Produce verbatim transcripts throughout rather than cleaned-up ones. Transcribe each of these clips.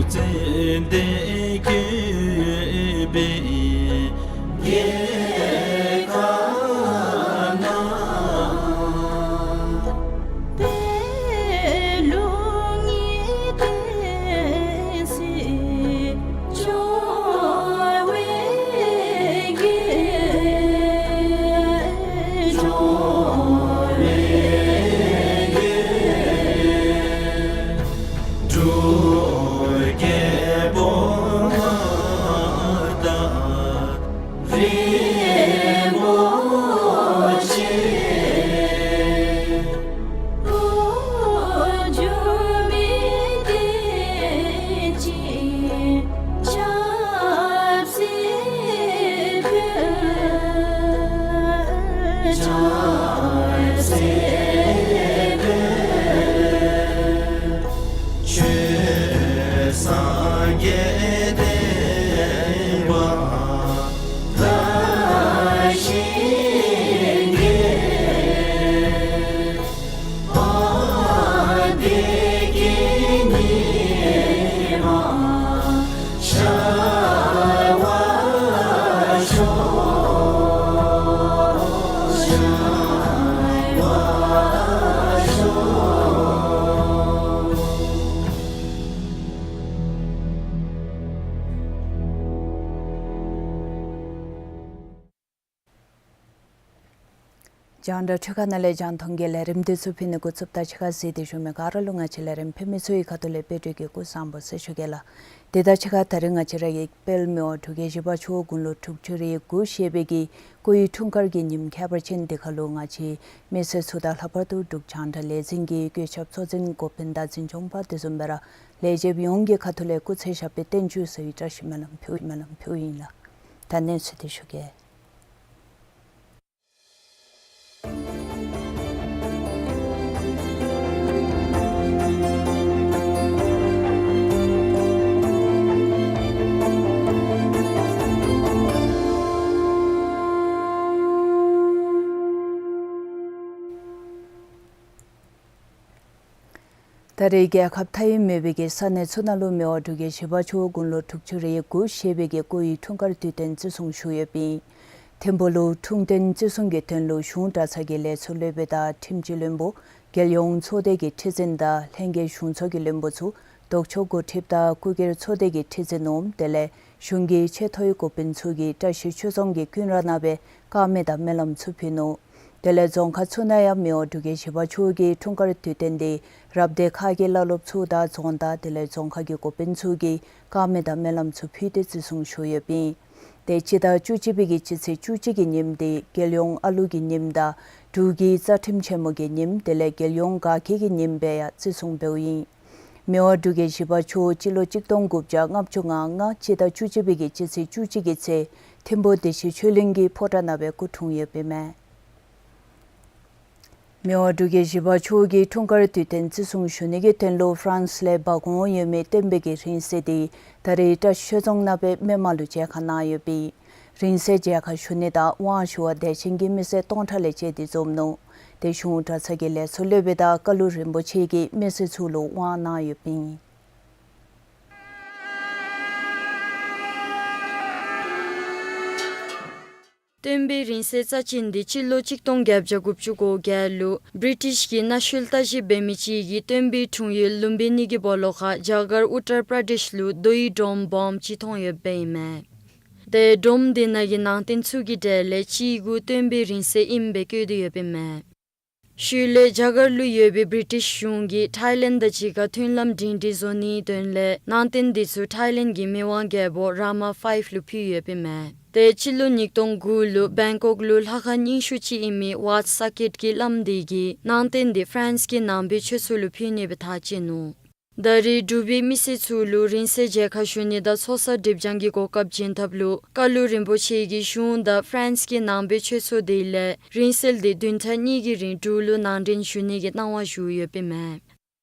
ཙན་དན་བཀོད་པའི་རྒྱལ་ཁབ་ན། པད་ལུང་གི་བསྟན་སྲིད་འབྱུང་བའི་རྒྱལ། འབྱུང་བའི་རྒྱལ། འབྲུག་རྒྱལ་པོ་མངའ་བདག་རིན་པོ་ཆེ། འགྲོ་འགྱུར་མི་བདེ་ཅིང་ཆབ་སྲིད་འཕེལ། ཆབ་སྲིད་འཕེལ། ཆོས་སངས་རྒྱས་བསྟན་པ་དར་ཞིང་རྒྱས། དཔལ་བདེ་སྐྱིད་ཉི་མ་ཤར་བར་ཤོག། ཤར་བར་ཤོག། རྒྱང་བསྒྲགས་འཕྲུལ་ཁང་ནང་ལས་རྒྱང་མཐོང་གི་ལས་རིམ་འདི་ཚུ་ཕུལ་ནི་འགོ་བཙུགསཔ་ད་ཕྱི་ཁར་གཟིགས་ཏེ་བཞུགས་མི་ག་ར་ལུ་ང་བཅས་ལས་རིམ་ཕུལ་མི་ཚུ་གི་ཁ་ཐུག་ལས་དཔལ་འབྱོར་གྱི་སྐུ་གཟུགས་བཟང་པོ་ཟེར་ཞུ་གེ་ལགས། དེ་དང་གཅིག་ཁར་ད་རིས་ང་བཅས་ར་གི་དཔལ་མི་དབང་འབྲུག་རྒྱལ་བཞི་པ་མཆོག་དགུང་ལོ་དྲུག་ཅུ་རེ་དགུ་བཞེས་པའི་གི་སྐུ་ཡི་འཁྲུངས་སྐར་གྱི་ཉིནམ་ཁྱད་པར་ཅན་འདི་ཁར་ལུ་ང་བཅས་མི་སེར་ཚུ་དང་ལྷག་པར་དུ་འབྲུག་རྒྱང་བསྒྲགས་ལས་འཛིན་གྱི་བཀོད་ཁྱབ་གཙོ་འཛིན་འགོ་དཔོན་དང་འཛིན་སྐྱོང་པ་དེ་བཟུམ་སྦེ་ར་ལས་བྱེདཔ་ཡོངས་ཀྱི་ཁ་ཐུག་ལས་སྐུ་ཚེ་ཞབས་པད་བརྟན་བཅུག་ཟེར་བའི་བཀྲ་ཤིས་སྨོན་ལམ་ཕུལ་སྨོན་ལམ་ཕུལཝ་ཨིན་ལགས། ད་གནས་ཚུལ་འདི་ཞུ་གེ། ད་རེས་རྒྱལ་ཁབ་མཐའ་དབུས་མེད་པའི་གི་ས་གནས་ཚུ་ནང་ལུ་མི་དབང་འབྲུག་རྒྱལ་བཞི་པ་མཆོག་དགུང་ལོ་དྲུག་ཅུ་རེ་དགུ་བཞེས་པའི་གི་སྐུ་ཡི་འཁྲུངས་སྐར་དུས་སྟོན་བརྩི་སྲུང་ཞུ་ཡོདཔ་ཨིན། ཐིམ་ཕུག་ལུ་འཁྲུངས་སྟོན་བརྩི་སྲུང་གི་དོན་ལུ་གཞུང་གྲྭ་ཚང་གི་ལས་ཚོགས་སློབ་དཔོན་དང་ཁྲིམས་སྤྱི་བློན་པོ་རྒྱལ་ཡོངས་ཚོགས་སྡེ་གི་ཁྲི་འཛིན་དང་ལྷན་རྒྱས་གཞུང་ཚོགས་ཀྱི་བློན་པོ་ཚུ་ལྡོག་ཕྱོགས་འགོ་ཁྲིདཔ་དང་སྐུ་སྒེར་ཚོགས་སྡེ་གི་ཁྲི་འཛིན་འོགམ་དེ་ལས་གཞུང་གི་ཆེ་མཐོའི་འགོ་དཔོན་ཚུ་གིས་བཀྲ་ཤིས་ཆོས་རྫོང་གི་ཀུན་ར་ནང་སྦེ་དཀར་མེ་དང་སྨོན་ལམ་ཚུ་ཕུལ་ནུག། དེ་ལས་རྫོང་ཁག་ཚུ་ནང་ཡང་མི་དབང་འབྲུག་རྒྱལ་བཞི་པ་མཆོག་གི་འཁྲུངས་སྐར་དུས་སྟོན་འདི་རབ་སྡེ་ཁག་གི་བླ་སློབ་ཚུ་དང་རྫོང་བདག་དེ་ལས་རྫོང་ཁག་གི་འགོ་དཔོན་ཚུ་གིས་དཀར་མེ་དང་སྨོན་ལམ་ཚུ་ཕུལ་ཏེ་བརྩི་སྲུང་ཞུ་ཡོདཔ་ཨིན། དེ་སྤྱི་ཟླ་བཅུ་གཅིག་པའི་གི་སྤྱི་ཚེས་བཅུ་གཅིག་གི་ཉིནམ་འདི་རྒྱལ་ཡོངས་ཨ་ལུ་གི་ཉིནམ་དང་འབྲུག་གི་རྩ་ཁྲིམས་ཆེན་མོ་གི་ཉིནམ་དེ་ལས་རྒྱལ་ཡོངས་དགའ་སྐྱིད་ཀྱི་ཉིནམ་སྦེ་ཡང་བརྩི་སྲུང་འབདཝ་ཨིན། མི་དབང་འབྲུག་རྒྱལ་བཞི་པ་མཆོག་སྤྱི་ལོ་གཅིག་སྟོང་དགུ་བརྒྱ་ལྔ་བཅུ་ང་ལྔ་སྤྱི་ཟླ་བཅུ་གཅིག་པའི་གི་སྤྱི་ཚེས་བཅུ་གཅིག་གི་ཚེ་ཐིམ་ཕུག་བདེ་ཆེན་ཆོས་གླིང་གི་ཕོ་བྲང་ནང་སྦེ་སྐུ་འཁྲུངས་ཡོདཔ་ཨིན་མས། མི་དབང་འབྲུག་རྒྱལ་བཞི་པ་མཆོག་གི་འཁྲུངས་སྐར་དུས་སྟོན་བརྩི་སྲུང་ཞུ་ནི་གི་དོན་ལུ་ཧྥ་རན་སི་ལས་འབག་འོང་ཡོད་མི་སྟོན་པའི་གི་རིང་བསྲེལ་འདི་ད་རེས་བཀྲ་ཤིས་ཆོས་རྫོང་ནང་སྦེ་མི་མང་ལུ་མཇལ་ཁ་གནང་ཡོདཔ་ཨིན། རིང་བསྲེལ་མཇལ་ཁ་ཞུ་ནི་དང་དབང་ཞུ་བར་དད་ཅན་གྱི་མི་སེར་སྟོང་ཕྲག་ལས་བཅད་དེ་འཛོམས་ནུག། དེ་གཞུང་གྲྭ་ཚང་གི་ལས་ཚོགས་སློབ་དཔོན་དང་བཀའ་བློན་རིན་པོ་ཆེ་གིས་མི་སེར་ཚུ་ལུ་དབང་གནང་ཡོདཔ་ཨིན། སྟོན་པའི་རིང་བསྲེལ་རྩ་ཅན་འདི་སྤྱི་ལོ་གཅིག་སྟོང་བརྒྱད་བརྒྱ་དགུ་བཅུ་གོ་བརྒྱད་ལུ་བྲི་ཊིཤ་གི་གནའ་ཤུལ་བརྟག་ཞིབ་འབད་མི་ཅིག་གིས་སྟོན་པའི་འཁྲུངས་ཡུལ་ལུམ་བི་ནི་གི་སྦོ་ལོགས་ཁར་རྒྱ་གར་ཨུ་ཏར་པྲ་དེཤ་ལུ་རྡོའི་སྒྲོམ་སྦོམ་ཅིག་མཐོང་ཡོདཔ་ཨིན་མས། དེ་སྒྲོམ་དེ་ནང་གི་ནང་རྟེན་ཚུ་གི་གྲས་ལས་གཅིག་གུ་སྟོན་པའི་རིང་བསྲེལ་ཨིནམ་སྦེ་བཀོད་དེ་ཡོདཔ་ཨིན་མས། ཤུལ་ལས་རྒྱ་གར་ལུ་ཡོད་པའི་བྲི་ཊིཤ་གཞུང་གིས་ཐའི་ལེནཌ་དང་གཅིག་ཁར་མཐུན་ལམ་སྒྲིང་སྒྲིང་བཟོ་ནིའི་དོན་ལས་ནང་རྟེན་དེ་ཚུ་ཐའི་ལེནཌ་གི་མི་དབང་རྒྱལ་པོ་རཱ་མ་ཕའིབ་ལུ་ཕུལ་ཡོདཔ་ཨིན་མས། དེ་སྤྱི་ལོ་ཉིས་སྟོང་དགུ་ལུ་བེང་ཀོག་ལུ་ལྷ་ཁང་རྙིང་ཤོས་ཅིག་ཨིན་མི་ཝཱཊ་ས་ཀེཊ་གི་བླམ་དེ་གིས་ནང་རྟེན་དེ་ཧྥ་རན་སི་གི་ནང་པའི་ཆོས་ཚོགས་ལུ་ཕུལ་ནི་སྦེ་ཐག་བཅད་ནུག། ད་རེས་འབྲུག་པའི་མི་སེར་ཚུ་ལུ་རིང་བསྲེལ་མཇལ་ཁ་ཞུ་ནི་དང་ཚོགས་བསགས་སྒྲིབ་སྦྱང་གི་གོ་སྐབས་བྱིན་ཐབས་ལུ་བཀའ་བློན་རིན་པོ་ཆེ་གིས་གཞུང་དང་ཧྥ་རན་སི་གི་ནང་པའི་ཆོས་ཚོགས་དེ་ལས་རིང་བསྲེལ་དེ་བདུན་ཕྲག་གཉིས་ཀྱི་རིང་འབྲུག་ལུ་ནང་འདྲེན་ཞུ་ནི་གི་གནང་བ་ཞུ་ཡོདཔ་ཨིན་མས།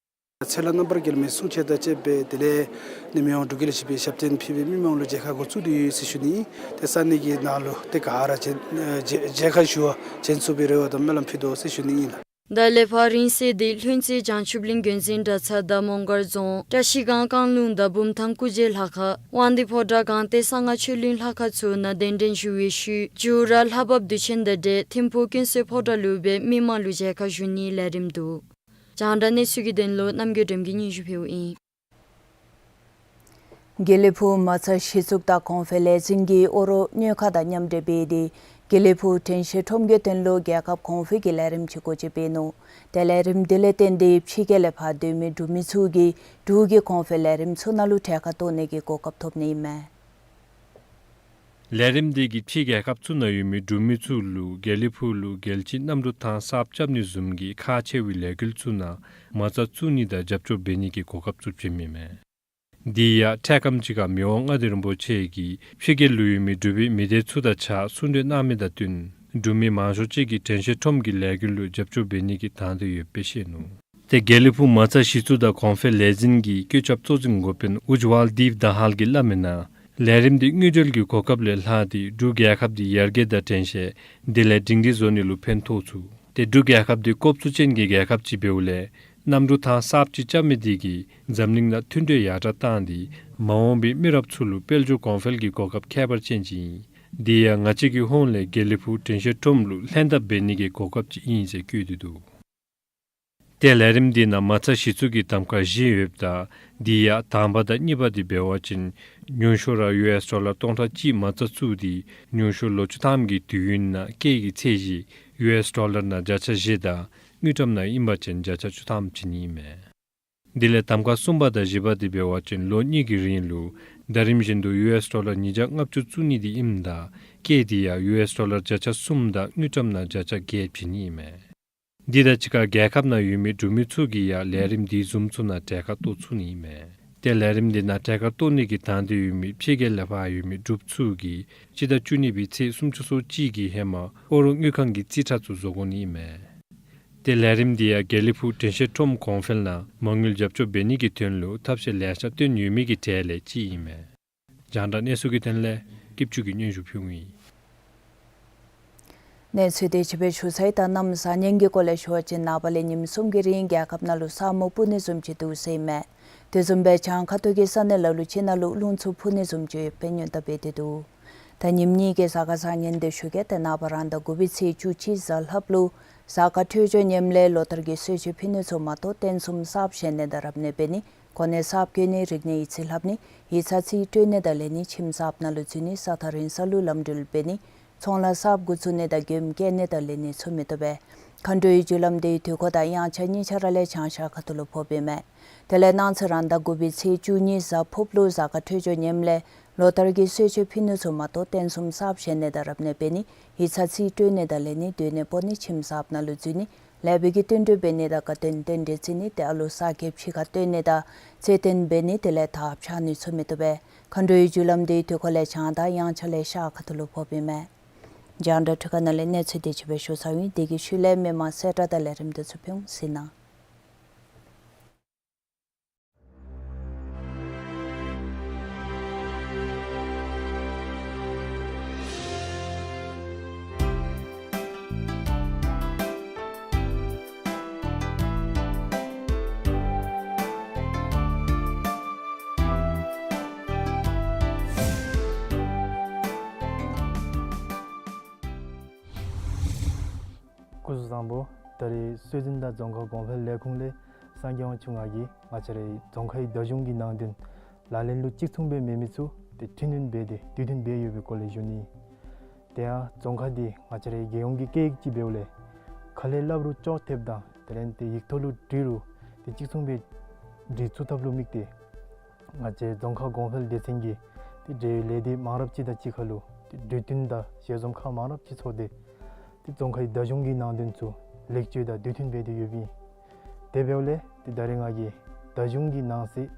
ཚེ་ལྷ་རྣམ་པར་རྒྱལ་མའི་གསུང་ཆོས་དང་བཅས་པའི་དེ་ལས་ནི་མི་དབང་འབྲུག་རྒྱལ་བཞི་པའི་ཞབས་བརྟན་ཕུལ་བའི་མི་མང་ལུ་མཇལ་ཁ་འགོ་བཙུགས་ཏེ་ཡོད་ཟེར་ཞུ་ནི། ཏེ་ས་གནས་ཀྱི་ནང་ལུ་ཏེ་ག་ར་མཇལ་མཇལ་ཁ་ཞུ་བར་བྱོན་ཚུགས་པའི་རེ་བ་དང་སྨོན་ལམ་ཕུལ་དོ་ཟེར་ཞུ་ནི་ཨིན་ལགས། ད་ལས་ཕར་རིང་བསྲེལ་འདི་ལྷུན་རྩེ་བྱང་ཆུབ་གླིང་དགོན་འཛིན་གྲྭ་ཚང་དང་མོང་སྒར་རྫོང་བཀྲ་ཤིས་སྒང་རྐང་ལུང་དང་བུམ་ཐང་སྐུ་རྗེས་ལྷ་ཁང་དབང་འདུས་ཕོ་བྲང་སྒང་སྟེང་གསང་སྔགས་ཆོས་གླིང་ལྷ་ཁང་ཚུ་ནང་གདན་འདྲེན་ཞུ་བའི་ཤུལ་མཇུག་ར་ལྷ་བབས་དུས་ཆེན་དང་འབྲེལ་ཐིམ་ཕུག་ཀུན་གསལ་ཕོ་བྲང་ལུ་སྦེ་མི་མང་ལུ་མཇལ་ཁ་ཞུ་ནིའི་ལས་རིམ་འདུག། རྒྱང་བསྒྲགས་གནས་ཚུལ་གྱི་དོན་ལུ་རྣམ་རྒྱལ་སྒྲོལ་མ་གིས་སྙན་ཞུ་ཕུལཝ་ཨིན། དགེ་ལེགས་ཕུག་མ་རྩ་གཞི་བཙུགས་དང་གོང་འཕེལ་ལས་འཛིན་གྱིས་ཨོ་རོག་དངུལ་ཁང་དང་མཉམ་འབྲེལ་འབད་དེ་དགེ་ལེགས་ཕུག་དྲན་ཤེས་ཁྲོམ་གྱི་དོན་ལུ་རྒྱལ་ཁབ་གོང་འཕེལ་གྱི་ལས་རིམ་ཅིག་འགོ་འབྱེད་འབད་ནུག། ཏེ་ལས་རིམ་འདི་ལས་བརྟེན་ཏེ་ཕྱི་རྒྱལ་ལས་ཕར་སྡོད་མི་འབྲུག་མི་ཚུ་གིས་འབྲུག་གི་གོང་འཕེལ་ལས་རིམ་ཚུ་ནང་ལུ་གྲལ་ཁར་གཏོགས་ནི་གི་གོ་སྐབས་ཐོབ་ནི་ཨིན་མས། ལས་རིམ་འདི་གིས་ཕྱི་རྒྱལ་ཁབ་ཚུ་ནང་ཡོད་མི་འབྲུག་མི་ཚུ་ལུ་དགེ་ལེགས་ཕུག་ལུ་རྒྱལ་སྤྱིའི་གནམ་གྲུ་ཐང་གསརཔ་རྐྱབ་ནི་བཟུམ་གྱི་ཁག་ཆེ་བའི་ལས་འགུལ་ཚུ་ནང་མ་རྩ་བཙུགས་ནི་དང་རྒྱབ་སྐྱོར་འབད་ནི་གི་གོ་སྐབས་བཙུགས་བྱིནམ་ཨིན་མས། དེ་ཡང་འཕྲལ་ཁམས་ཅིག་ཁར་མི་དབང་མངའ་བདག་རིན་པོ་ཆེ་གིས་ཕྱི་རྒྱལ་ལུ་ཡོད་མི་འབྲུག་པའི་མི་སྡེ་ཚུ་དང་གཅིག་ཁར་གསུང་གྲོས་གནང་མི་དང་བསྟུན་འབྲུག་མི་མང་ཤོས་ཅིག་གིས་དྲན་ཤེས་ཁྲོམ་གྱི་ལས་འགུལ་ལུ་རྒྱབ་སྐྱོར་འབད་ནི་གི་དང་འདོད་ཡོདཔ་སྦེ་བཤད་ནུག། ཏེ་དགེ་ལེགས་ཕུག་མ་རྩ་གཞི་བཙུགས་དང་གོང་འཕེལ་ལས་འཛིན་གྱི་བཀོད་ཁྱབ་གཙོ་འཛིན་འགོ་དཔོན་ཨུཇ་ཝཱལ་དིབ་དཱ་ཧཱལ་གྱིས་སླབ་མིའི་ནང་ལས་རིམ་འདི་དངུལ་འབྲེལ་གྱི་གོ་སྐབས་ལས་ལྷག་སྟེ་འབྲུག་རྒྱལ་ཁབ་འདི་ཡར་རྒྱས་དང་དྲན་ཤེས་དེ་ལས་སྒྲིང་སྒྲི་བཟོ་ནི་ལུ་ཕན་ཐོགས་ཚུགས། ཏེ་འབྲུག་རྒྱལ་ཁབ་འདི་ཀོབ་ཚུ་ཅན་གྱི་རྒྱལ་ཁབ་ཅིག་འབདཝ་ལས་གནམ་གྲུ་ཐང་གསརཔ་ཅིག་རྐྱབ་མི་འདི་གིས་འཛམ་གླིང་ནང་མཐུན་སྒྲིལ་ཡར་དྲག་བཏང་སྟེ་མ་འོངས་པའི་མི་རབས་ཚུ་ལུ་དཔལ་འབྱོར་གོང་འཕེལ་གྱི་གོ་སྐབས་ཁྱད་པར་ཅན་ཅིག་ཨིན། དེ་ཡང་ང་བཅས་ཀྱི་ཧོངས་ལས་དགེ་ལེགས་ཕུག་དྲན་ཤེས་ཁྲོམ་ལུ་ལྷན་ཐབས་འབད་ནི་གི་གོ་སྐབས་ཅིག་ཨིན་ཟེར་བཀོད་དེ་འདུག། ཏེ་ལས་རིམ་འདི་ནང་མ་རྩ་གཞི་བཙུགས་ཀྱི་གདམ་ཁ་བཞི་ཡོདཔ་ད་དེ་ཡང་དང་པ་དང་གཉིས་པ་འདི་འབད་བ་ཅིན་ཉུང་ཤོས་ར་ཡུ་ཨེསི་ཌོ་ལར་སྟོང་ཕྲག་གཅིག་མ་རྩ་བཙུགས་ཏེ་ཉུང་ཤོས་ལོ་བཅུ་ཐམ་གྱི་དུས་ཡུན་ནང་སྐྱེད་ཀྱི་ཚད་གཞི་ཡུ་ཨེསི་ཌོ་ལར་ནང་བརྒྱ་ཆ་བཞི་དང་དངུལ་ཀྲམ་ནང་ཨིན་པ་ཅིན་བརྒྱ་ཆ་བཅུ་ཐམ་བྱིན་ནི་ཨིན་མས། དེ་ལས་གདམ་ཁ་གསུམ་པ་དང་བཞི་པ་འདི་འབད་བ་ཅིན་ལོ་གཉིས་ཀྱི་རིང་ལུ་ཟླ་རིམ་བཞིན་དུ་ཡུ་ཨེསི་ཌོ་ལར་ཉིས་བརྒྱ་ལྔ་བཅུ་བཙུགས་ནི་འདི་ཨིནམ་ད་སྐྱེད་འདི་ཡང་ཡུ་ཨེསི་ཌོ་ལར་བརྒྱ་ཆ་གསུམ་དང་དངུལ་ཀྲམ་ནང་བརྒྱ་ཆ་བརྒྱད་བྱིན་ནི་ཨིན་མས། འདི་དང་གཅིག་ཁར་རྒྱལ་ཁབ་ནང་ཡོད་མི་འབྲུག་མི་ཚུ་གིས་ཡང་ལས་རིམ་འདི་བཟུམ་ཚུ་ནང་གྲལ་ཁར་གཏོགས་ཚུགས་ནི་ཨིན་མས། ཏེ་ལས་རིམ་འདི་ནང་གྲལ་ཁར་གཏོགས་ནི་གི་དང་འདོད་ཡོད་མི་ཕྱི་རྒྱལ་ལས་ཕར་ཡོད་མི་འབྲུགཔ་ཚུ་གིས་སྤྱི་ཟླ་བཅུ་གཉིས་པའི་ཚེས་སུམ་ཅུ་སོ་གཅིག་གི་ཧེ་མ་ཨོ་རོག་དངུལ་ཁང་གི་རྩིས་ཁྲ་ཚུ་བཟོ་དགོ་ནི་ཨིན་མས། ཏེ་ལས་རིམ་འདི་ཡང་དགེ་ལེགས་ཕུག་དྲན་ཤེས་ཁྲོམ་གོང་འཕེལ་ནང་མ་དངུལ་རྒྱབ་སྐྱོར་འབད་ནི་གི་དོན་ལུ་ཐབས་ཤེས་ལེ་ཤ་བཏོན་ཡོད་མི་གི་གྲས་ལས་གཅིག་ཨིན་མས། རྒྱང་བསྒྲགས་གནས་ཚུལ་གྱི་དོན་ལས་སྐྱིད་ཆུ་གིས་སྙན་ཞུ་ཕུལཝ་ཨིན། གནས་ཚུལ་དེ་ཅིག་སྦེ་ཞུ་ཚར་ཡི། ད་གནམ་བཟང་ངན་གྱི་སྐོར་ལས་ཞུ་བ་ཅིན་ནངས་པ་ལས་ཉིནམ་གསུམ་གྱི་རིང་རྒྱལ་ཁབ་ནང་ལུ་ས་སྨུག་སྤུབ་ནི་བཟུམ་ཅིག་འདུག་ཟེར་ཨིན་མས། དེ་བཟུམ་སྦེ་བྱང་ཁ་ཐུག་གི་ས་གནས་ལ་ལུ་ཅིག་ནང་ལུ་རླུང་འཚུབ་འཕུ་ནི་བཟུམ་ཅིག་ཡོདཔ་སྦེ་སྙན་གྲགས་འབད་དེ་འདུག། ད་ཉིནམ་གཉིས་ཀྱི་གཟའ་སྐར་བཟང་ངན་དེ་ཞུ་གེ། ཏེ་ནངས་པ་རང་ཟླ་དགུ་པའི་ཚེས་བཅུ་གཅིག་གཟའ་ལྷགཔ་ལུ་གཟའ་སྐར་འཕྲོད་སྦྱོར་ངནམ་ལས་ལོ་ལྟར་གྱི་གསོལ་མཆོད་ཕུལ་ནི་ཚུ་མ་གཏོགས་རྟེན་གསུམ་གསརཔ་བཞེངས་ནི་དང་རབ་གནས་འབད་ནི་གོ་གནས་གསརཔ་བསྐོ་ནི་རིག་གནས་ཡིག་རྩིས་ལྷབ་ནི་ཡིག་ཚང་རྩིས་སྤྲོད་ནི་དང་ལེན་ནི་ཁྱིམ་གསརཔ་ནང་ལུ་འཛུལ་ནི་ས་ཐག་རིང་ས་ལུ་ལམ་འགྲུལ་འབད་ནི་ཚོང་ལཱ་གསརཔ་འགོ་བཙུགས་ནི་དང་མགྱོནམ་བསྐྱལ་ནི་དང་ལེན་ནི་ཚུ་མི་བཏུབ་པས། མཁའ་འགྲོའི་རྒྱུ་ལམ་དེ་དུས་འཁོར་དང་དབྱངས་འཆར་གཉིས་ཆ་ར་ལས་བྱང་ཤར་ཁ་ཐུག་ལུ་ཕོགཔ་ཨིན་མས། དེ་ལས་གནངས་ཚེ་རང་ཟླ་དགུ་པའི་ཚེས་བཅུ་གཉིས་གཟའ་ཕུརཔ་ལུ་གཟའ་སྐར་འཕྲོད་སྦྱོར་ངནམ་ལས་ལོ་ལྟར་གྱི་གསོལ་མཆོད་ཕུལ་ནི་ཚུ་མ་གཏོགས་རྟེན་གསུམ་གསརཔ་བཞེངས་ནི་དང་རབ་གནས་འབད་ནི་ཡིག་ཚང་རྩིས་སྤྲོད་ནི་དང་ལེན་ནི་སྡོད་གནས་སྤོ་ནི་ཁྱིམ་གསརཔ་ནང་ལུ་འཛུལ་ནི་ལེགས་པའི་གི་བསྟུན་གྲོས་འབད་ནི་དང་དགའ་སྟོན་རྟེན་འབྲེལ་བརྩི་ནི་ཏེ་ཨ་ལོ་གསར་རྒྱབ་ཕྱི་ཁར་བཏོན་ནི་དང་ཚེ་བརྟན་འབད་ནི་དེ་ལས་དར་ཁྱབ་ནི་ཚུ་མི་བཏུབ་པས། མཁའ་འགྲོའི་རྒྱུ་ལམ་དེ་དུས་འཁོར་ལས་བྱང་དང་དབྱངས་འཆར་ལས་ཤར་ཁ་ཐུག་ལུ་ཕོགཔ་ཨིན་མས། རྒྱང་བསྒྲགས་འཕྲུལ་ཁང་ནང་ལས་གནས་ཚུལ་དེ་ཅིག་སྦེ་ཞུ་ཚརཝ་ཨིན། དེ་གི་ཤུལ་ལས་མི་མང་གསལ་བསྒྲགས་དང་ལས་རིམ་དེ་ཚུ་ཕུལ་འོང་། གཟིགས་གནང་། སྐུ་གཟུགས་བཟང་པོ། ད་རེས་སྲོལ་འཛིན་དང་རྫོང་ཁ་གོང་འཕེལ་ལས་ཁུངས་ལས་སངས་རྒྱས་དབང་ཕྱུག་ང་གིས་ང་བཅས་རའི་རྫོང་ཁའི་བརྡ་གཞུང་གི་ནང་དོན་ལག་ལེན་ལུ་གཅིག་མཚུངས་སྦེ་མེད་མི་ཚུ་ཏེ་འཕྲི་སྣོན་འབད་དེ་དུས་མཐུན་སྦེ་ཡོད་པའི་སྐོར་ལས་ཞུ་ནི། དེ་ཡང་རྫོང་ཁ་འདི་ང་བཅས་རའི་རྒྱལ་ཡོངས་ཀྱི་སྐད་ཡིག་ཅིག་འབདཝ་ལས་ཁ་ལས་སླབ་རུང་ཅོག་འཐདཔ་དང་དེ་ལས་ཏེ་ཡིག་ཐོག་ལུ་བྲིས་རུང་ཏེ་གཅིག་མཚུངས་སྦེ་འབྲི་ཚུགས་ཐབས་ལུ་དམིགས་ཏེ་ང་བཅས་རྫོང་ཁ་གོང་འཕེལ་སྡེ་ཚན་གྱིས་ཏེ་འབྲེལ་ཡོད་ལས་སྡེ་མང་རབས་ཅིག་དང་གཅིག་ཁར་ལུ་ཏེ་གྲོས་བསྟུན་དང་ཞལ་འཛོམས་ཁག་མང་རབས་ཅིག་ཚོགས་ཏེ་ཏེ་རྫོང་ཁའི་བརྡ་གཞུང་གི་ནང་དོན་ཚུ་ལེགས་བཅོས་དང་དུས་མཐུན་འབད་དེ་ཡོདཔ་ཨིན། དེ་འབདཝ་ལས་ཏེ་ད་རེས་ང་གིས་བརྡ་གཞུང་གི་ནང་གསེས་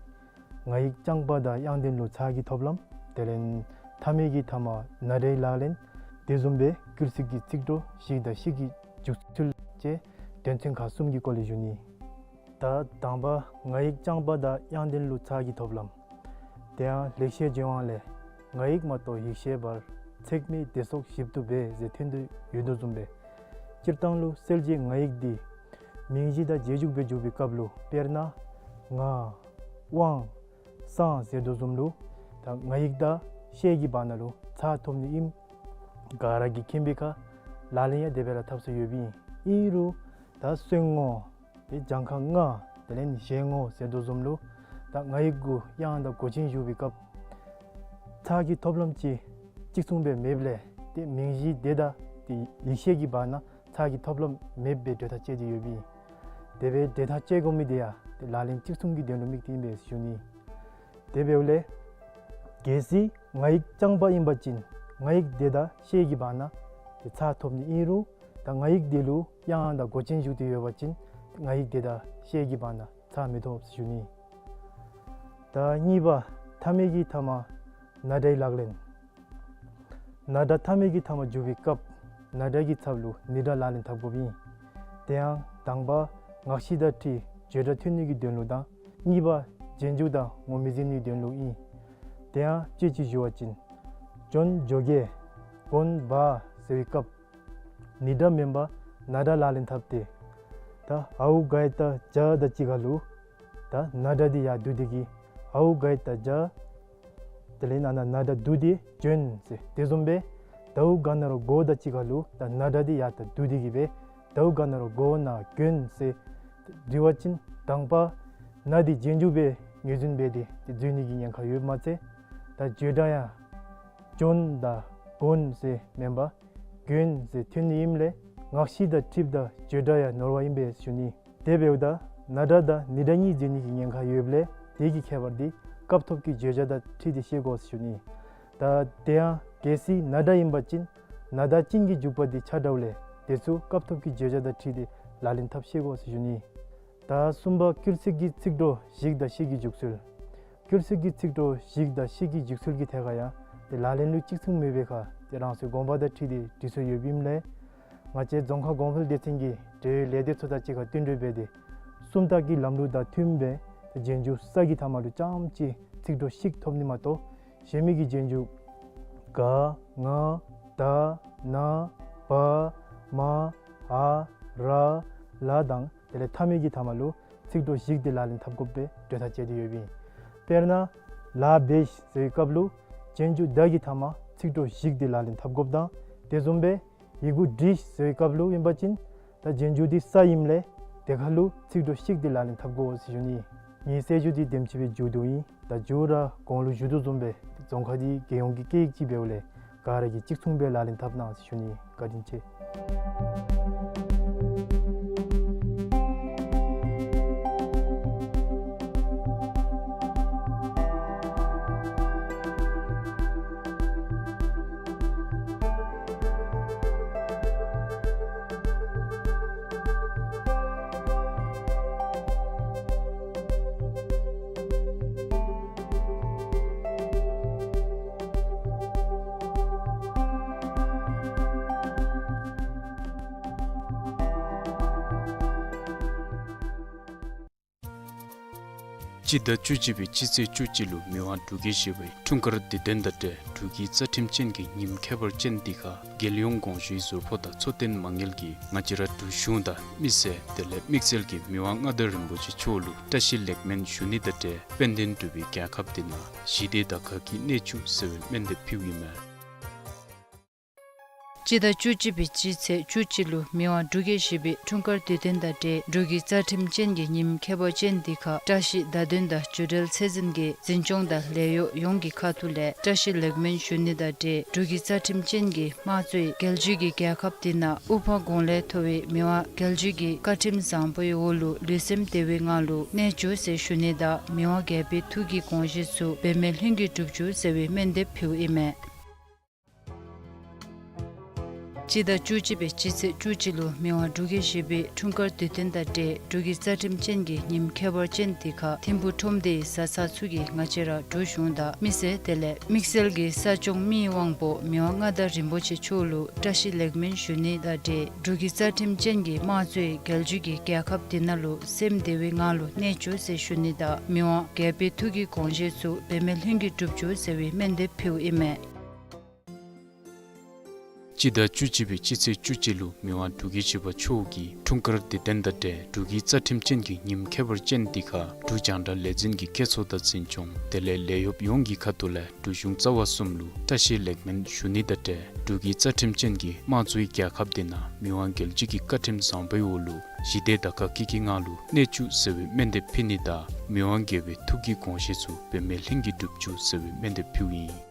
ང་ཡིག་རྐྱང་པ་དང་དབྱངས་ལྡན་ལུ་ཚགས་ཀྱི་ཐོབ་ལམ་དེ་ལས་མཐའ་མའི་གི་མཐའ་མ་ན་རེའི་ལག་ལེན་དེ་བཟུམ་སྦེ་སྐུལ་ཚིག་གི་ཚིག་གྲོགས་ཤིག་དང་ཤིག་གི་འཇུག་ཚུལ་བཅས་དོན་ཚན་ཁག་གསུམ་གྱི་སྐོར་ལས་ཞུ་ནི། ད་དང་པ་ང་ཡིག་རྐྱང་པ་དང་དབྱངས་ལྡན་ལུ་ཚགས་ཀྱི་ཐོབ་ལམ། དེ་ཡང་ལེགས་བཤད་ལྗོན་དབང་ལས་ང་ཡིག་མ་གཏོགས་ཡིག་ཤེས་པར་ཚེགས་མེད་བདེ་སོགས་ཞིབ་ཏུ་འབད་ཟེར་ཐོན་དོ་ཡོད་དོ་བཟུམ་སྦེ་སྤྱིར་བཏང་ལུ་གསལ་བྱེད་ང་ཡིག་འདི་ མིང་གཞི་དང་རྗེས་འཇུག་སྦེ་འཇུག་པའི་སྐབས་ལུ་དཔེར་ན་ང་དབང་སང་ཟེར་དོ་བཟུམ་ལུ་ད་ང་ཡིག་དང་ཤད་ཀྱི་བར་ན་ལུ་ཚ་ཐོབ་ནི་ཨིནམ་ག་ར་གིས་མཁྱེན་པའི་ཁར་ལག་ལེན་ཡང་དེ་སྦེ་ར་འཐབ་སྲོལ་ཡོདཔ་ཨིན། ཨིན་རུང་ད་གསོན་ངོ་ཏེ་གྱངས་ཁ་ང་དེ་ལས་གཞན་ངོ་ཟེར་དོ་བཟུམ་ལུ་ད་ང་ཡིག་གུ་དབྱངས་དང་མགོ་ཅན་ཞུགས་པའི་སྐབས་ཚ་གི་ཐོབ་ལམ་ཅིག་གཅིག་མཚུངས་སྦེ་མེདཔ་ལས་ཏེ་མིང་གཞི་དེ་དང་ཏེ་ཡིག་ཤད་ཀྱི་བར་ན་ཚ་གི་ཐོབ་ལམ་མེདཔ་སྦེ་གྲོས་ཐག་བཅད་དེ་ཡོདཔ་ཨིན། དེ་སྦེ་གྲོས་ཐག་བཅད་དགོ་མི་དེ་ཡང་ཏེ་ལག་ལེན་གཅིག་མཚུངས་ཀྱི་དོན་ལུ་དམིགས་ཏེ་ཨིན་པས་ཞུ་ནི། དེ་འབདཝ་ལས་གལ་སྲིད་ང་ཡིག་རྐྱང་པ་ཨིན་པ་ཅིན་ང་ཡིག་དེ་དང་ཤད་ཀྱི་བར་ན་ཏེ་ཚ་ཐོབ་ནི་ཨིན་རུང་ད་ང་ཡིག་དེ་ལུ་དབྱངས་དང་མགོ་ཅན་ཞུགས་ཏེ་ཡོད་པ་ཅིན་ང་ཡིག་དེ་དང་ཤད་ཀྱི་བར་ན་ཚ་མི་ཐོབ་ཞུ་ནི། ད་གཉིས་པ་མཐའ་མེད་ཀྱི་ཐ་མ་ན་སྒྲའི་ལག་ལེན། ན་སྒྲ་མཐའ་མེད་ཀྱི་ཐ་མ་འཇུག་པའི་སྐབས་ན་སྒྲ་གི་ཚབ་ལུ་ནི་སྒྲ་ལག་ལེན་འཐབ་དགོཔ་ཨིན། དེ་ཡང་དང་པ་ངག་བཞི་དང་འཁྲིལ་བརྗོད་སྒྲ་ཐོན་ནི་གི་དོན་ལུ་དང་གཉིས་པ་རྗེས་འཇུག་དང་ངོ་མི་འཛིན་ནི་གི་དོན་ལུ་ཨིན། དེ་ཡང་དཔྱེ་ཅིག་ཞུ་བ་ཅིན་ཇོན་ཇོ་གེ་གོན་བ་ཟེར་བའི་སྐབས་ནི་སྒྲ་མེན་པར་ན་སྒྲ་ལག་ལེན་འཐབ་སྟེ་ད་ཨའུ་ག་ཡ་བཏགས་ཇ་དང་གཅིག་ཁར་ལུ་ད་ན་སྒྲ་འདི་ཡར་བསྡུ་སྟེ་གི་ཨའུ་ག་ཡ་བཏགས་ཇ། དེ་ལས་ན་ན་ན་སྒྲ་བསྡུ་སྟེ་ཇོན་ཟེར། དེ་བཟུམ་སྦེ་དའུ་ག་ན་རོ་གོ་དང་གཅིག་ཁར་ལུ་ད་ན་སྒྲ་འདི་ཡར་ད་བསྡུ་སྟེ་གི་སྦེ་དའུ་ག་ན་རོ་གོ་ན་གོན་ཟེར་བསྡུ་བ་ཅིན་དང་པ་ན་འདི་རྗེས་འཇུག་སྦེ་ངོས་འཛིན་འབད་དེ་ཏེ་འཛོལ་ནི་གི་ཉེན་ཁ་ཡོདཔ་མ་ཚད་ད་བརྗོད་སྒྲ་ཡང་ཇོན་དང་གོན་ཟེར་མེན་པར་གོན་ཟེར་ཐོན་ནི་ཨིནམ་ལས་ངག་བཞི་དང་འཁྲིལཝ་ད་བརྗོད་སྒྲ་ཡང་ནོར་བ་ཨིན་པས་ཞུ་ནི། དེ་འབདཝ་ད་ན་སྒྲ་དང་ནི་སྒྲ་གཉིས་འཛོལ་ནི་གི་ཉེན་ཁ་ཡོདཔ་ལས་དེ་གི་ཁྱད་པར་འདི་སྐབས་ཐོབ་ཀྱི་བརྗོད་བྱ་དང་འཁྲིལ་ཏེ་ཤེས་དགོ་ཞུ་ནི། ད་དེ་ཡང་གལ་སྲིད་ན་སྒྲ་ཨིན་པ་ཅིན་ན་དང་ཅན་གྱི་འཇུག་པ་འདི་ཆ་འདྲཝ་ལས་དེ་ཚུ་སྐབས་ཐོབ་ཀྱི་བརྗོད་བྱ་དང་འཁྲིལ་ཏེ་ལག་ལེན་འཐབ་ཤེས་དགོ་ཞུ་ནི། ད་གསུམ་པ་སྐྱུར་ཚིག་གི་ཚིག་གྲོགས་ཞིག་དང་ཤིག་གི་འཇུག་ཚུལ། སྐྱུར་ཚིག་གི་ཚིག་གྲོགས་ཞིག་དང་ཤིག་གི་འཇུག་ཚུལ་གྱི་ཐད་ཁར་ཡང་ཏེ་ལག་ལེན་ལུ་གཅིག་མཚུངས་མེད་པའི་ཁར་ཏེ་རང་སོའི་དགོངས་པ་དང་འཁྲིལ་ཏེ་འབྲི་སྲོལ་ཡོདཔ་ཨིནམ་ལས་ང་བཅས་རྫོང་ཁ་གོང་འཕེལ་སྡེ་ཚན་གྱི་འབྲེལ་ཡོད་ལས་སྡེ་ཚུ་དང་གཅིག་ཁར་བསྟུན་གྲོས་འབད་དེ་སུམ་རྟགས་ཀྱི་ལམ་ལུགས་དང་མཐུནམ་སྦེ་ཏེ་རྗེས་འཇུག་ས་གི་ཐ་མ་ལུ་རྐྱངམ་གཅིག་ཚིག་གྲོགས་ཤིག་ཐོབ་ནི་མ་གཏོགས་གཞན་མི་གི་རྗེས་འཇུག་ག་ང་ད་ན་བ་མ་འ་ར་ལ་དང་དེ་ལས་མཐའ་མེད་ཀྱི་ཐ་མ་ལུ་ཚིག་གྲོགས་ཞིག་དེ་ལག་ལེན་འཐབ་དགོཔ་སྦེ་གྲོས་ཐག་བཅད་དེ་ཡོདཔ་ཨིན། དཔེར་ན་ལ་བེ་ཤི་ཟེར་བའི་སྐབས་ལུ་རྗེས་འཇུག་ད་གི་ཐ་མ་ཚིག་གྲོགས་ཞིག་དེ་ལག་ལེན་འཐབ་དགོཔ་དང་དེ་བཟུམ་སྦེ་ཡི་གུ་དྲི་ཟེར་བའི་སྐབས་ལུ་ཨིན་པ་ཅིན་ད་རྗེས་འཇུག་འདི་ས་ཨིནམ་ལས་དེ་ཁར་ལུ་ཚིག་གྲོགས་ཤིག་དེ་ལག་ལེན་འཐབ་དགོ་ཟེར་ཞུ་ནི། ངེའི་གསལ་ཞུ་འདི་དེམ་ཅིག་སྦེ་མཇུག་བསྡུཝ་ཨིན། ད་མཇུག་ར་གོང་ལུ་ཞུ་དོ་བཟུམ་སྦེ་རྫོང་ཁ་འདི་རྒྱལ་ཡོངས་ཀྱི་སྐད་ཡིག་ཅིག་འབདཝ་ལས་ག་ར་གིས་གཅིག་མཚུངས་སྦེ་ལག་ལེན་འཐབ་གནང་ཟེར་ཞུ་ནི། བཀའ་དྲིན་ཆེ། སྤྱི་ཟླ་བཅུ་གཅིག་པའི་སྤྱི་ཚེས་བཅུ་གཅིག་ལུ་མི་དབང་འབྲུག་རྒྱལ་བཞི་པའི་འཁྲུངས་སྐར་དུས་སྟོན་དང་འབྲེལ་འབྲུག་གི་རྩ་ཁྲིམས་ཅན་གྱི་ཉིནམ་ཁྱད་པར་ཅན་འདི་ཁར་རྒྱལ་ཡོངས་དགོངས་ཞུའི་ཟུར་ཕོགས་དང་འཚོ་རྟེན་མ་དངུལ་གྱིས་ང་བཅས་ར་འབྲུག་གཞུང་དང་མི་སེར་དེ་ལས་དམིགས་བསལ་གྱིས་མི་དབང་མངའ་བདག་རིན་པོ་ཆེ་མཆོག་ལུ་བཀྲ་ཤིས་ལེགས་སྨོན་ཞུ་ནི་དང་འབྲེལ་དཔལ་ལྡན་འབྲུག་པའི་རྒྱལ་ཁབ་འདི་ནང་ཞི་བདེ་དང་དགའ་སྐྱིད་གནས་བཅུག་ཟེར་བའི་སྨོན་འདེབས་ཕུལཝ་ཨིན་མས། སྤྱི་ཟླ་བཅུ་གཅིག་པའི་སྤྱི་ཚེས་བཅུ་གཅིག་ལུ་མི་དབང་འབྲུག་རྒྱལ་བཞི་པའི་འཁྲུངས་སྐར་དུས་སྟོན་དང་འབྲེལ་འབྲུག་གི་རྩ་ཁྲིམས་ཅན་གྱི་ཉིནམ་ཁྱད་པར་ཅན་འདི་ཁར་བཀྲ་ཤིས་བརྡ་དོན་དང་སྒྱུ་འབྲེལ་ཚད་འཛིན་གྱི་འཛིན་སྐྱོང་དང་ལས་གཡོག་ཡོངས་ཀྱི་ཁ་ཐུག་ལས་བཀྲ་ཤིས་ལེགས་སྨོན་ཞུ་ནི་དང་འབྲེལ་འབྲུག་གི་རྩ་ཁྲིམས་ཅན་གྱི་དམངས་གཙོའི་རྒྱལ་བརྒྱུད་ཀྱི་རྒྱལ་ཁབ་འདི་ནང་དབུ་འཕང་གོང་ལས་མཐོ་བའི་མི་དབང་རྒྱལ་བརྒྱུད་ཀྱི་བཀའ་ཁྲིམས་བཟང་པོའི་འོག་ལུ་ལུས་སེམས་བདེ་བའི་ངང་ལུ་གནས་བཅུག་ཟེར་ཞུ་ནི་དང་མི་དབང་རྒྱལ་པོའི་ཐུགས་ཀྱི་དགོངས་བཞེད་ཚུ་འབད་མེད་ལྷུན་གྱིས་འགྲུབ་བཅུག་ཟེར་བའི་སྨོན་འདེབས་ཕུལཝ་ཨིན་མས། སྤྱི་ཟླ་བཅུ་གཅིག་པའི་སྤྱི་ཚེས་བཅུ་གཅིག་ལུ་མི་དབང་འབྲུག་རྒྱལ་བཞི་པའི་འཁྲུངས་སྐར་དུས་སྟོན་དང་འབྲེལ་འབྲུག་གི་རྩ་ཁྲིམས་ཅན་གྱི་ཉིནམ་ཁྱད་པར་ཅན་འདི་ཁར་ཐིམ་ཕུག་ཁྲོམ་སྡེའི་བཟའ་ཚང་ཚུ་གིས་ང་བཅས་ར་འབྲུག་གཞུང་དང་མི་སེར་དེ་ལས་དམིགས་བསལ་གྱི་ས་སྐྱོང་མི་དབང་པོ་མི་དབང་མངའ་བདག་རིན་པོ་ཆེ་མཆོག་ལུ་བཀྲ་ཤིས་ལེགས་སྨོན་ཞུ་ནི་དང་འབྲེལ་འབྲུག་གི་རྩ་ཁྲིམས་ཅན་གྱི་དམངས་གཙོའི་རྒྱལ་བརྒྱུད་ཀྱི་རྒྱལ་ཁབ་འདི་ནང་ལུ་སེམས་བདེ་བའི་ངང་ལུ་གནས་བཅུག་ཟེར་ཞུ་ནི་དང་མི་དབང་རྒྱལ་པོའི་ཐུགས་ཀྱི་དགོངས་བཞེད་ཚུ་འབད་མེད་ལྷུན་གྱིས་འགྲུབ་བཅུག་ཟེར་བའི་སྨོན་འདེབས་ཕུལཝ་ཨིན་མས། སྤྱི་ཟླ་བཅུ་གཅིག་པའི་སྤྱི་ཚེས་བཅུ་གཅིག་ལུ་མི་དབང་འབྲུག་རྒྱལ་བཞི་པ་མཆོག་གི་འཁྲུངས་སྐར་དེ་དོན་དང་འབྲེལ་འབྲུག་གི་རྩ་ཁྲིམས་ཅན་གྱི་ཉིནམ་ཁྱད་པར་ཅན་འདི་ཁར་འབྲུག་རྒྱང་བསྒྲགས་ལས་འཛིན་གྱི་སྐད་གསོ་དང་འཛིན་སྐྱོང་དེ་ལས་ལས་གཡོགཔ་ཡོངས་ཀྱི་ཁ་ཐུག་ལས་འབྲུག་གཞུང་རྩ་བ་གསུམ་ལུ་བཀྲ་ཤིས་ལེགས་སྨོན་ཞུ་ནི་དང་འབྲེལ་འབྲུག་གི་རྩ་ཁྲིམས་ཅན་གྱི་དམངས་གཙོའི་རྒྱལ་ཁབ་འདི་ནང་མི་དབང་རྒྱལ་བརྒྱུད་ཀྱི་བཀའ་ཁྲིམས་བཟང་པོའི་འོག་ལུ་ཞི་བདེ་དང་དགའ་སྐྱིད་ཀྱི་ངང་ལུ་གནས་བཅུག་ཟེར་བའི་སྨོན་འདེབས་ཕུལ་ནི་དང་མི་དབང་རྒྱལ་བའི་ཐུགས་ཀྱི་དགོངས་བཞེད་ཚུ་འབད་མེད་ལྷུན་གྱིས་འགྲུབ་བཅུག་ཟེར་བའི་སྨོན་འདེབས་ཕུལཝ་ཨིན།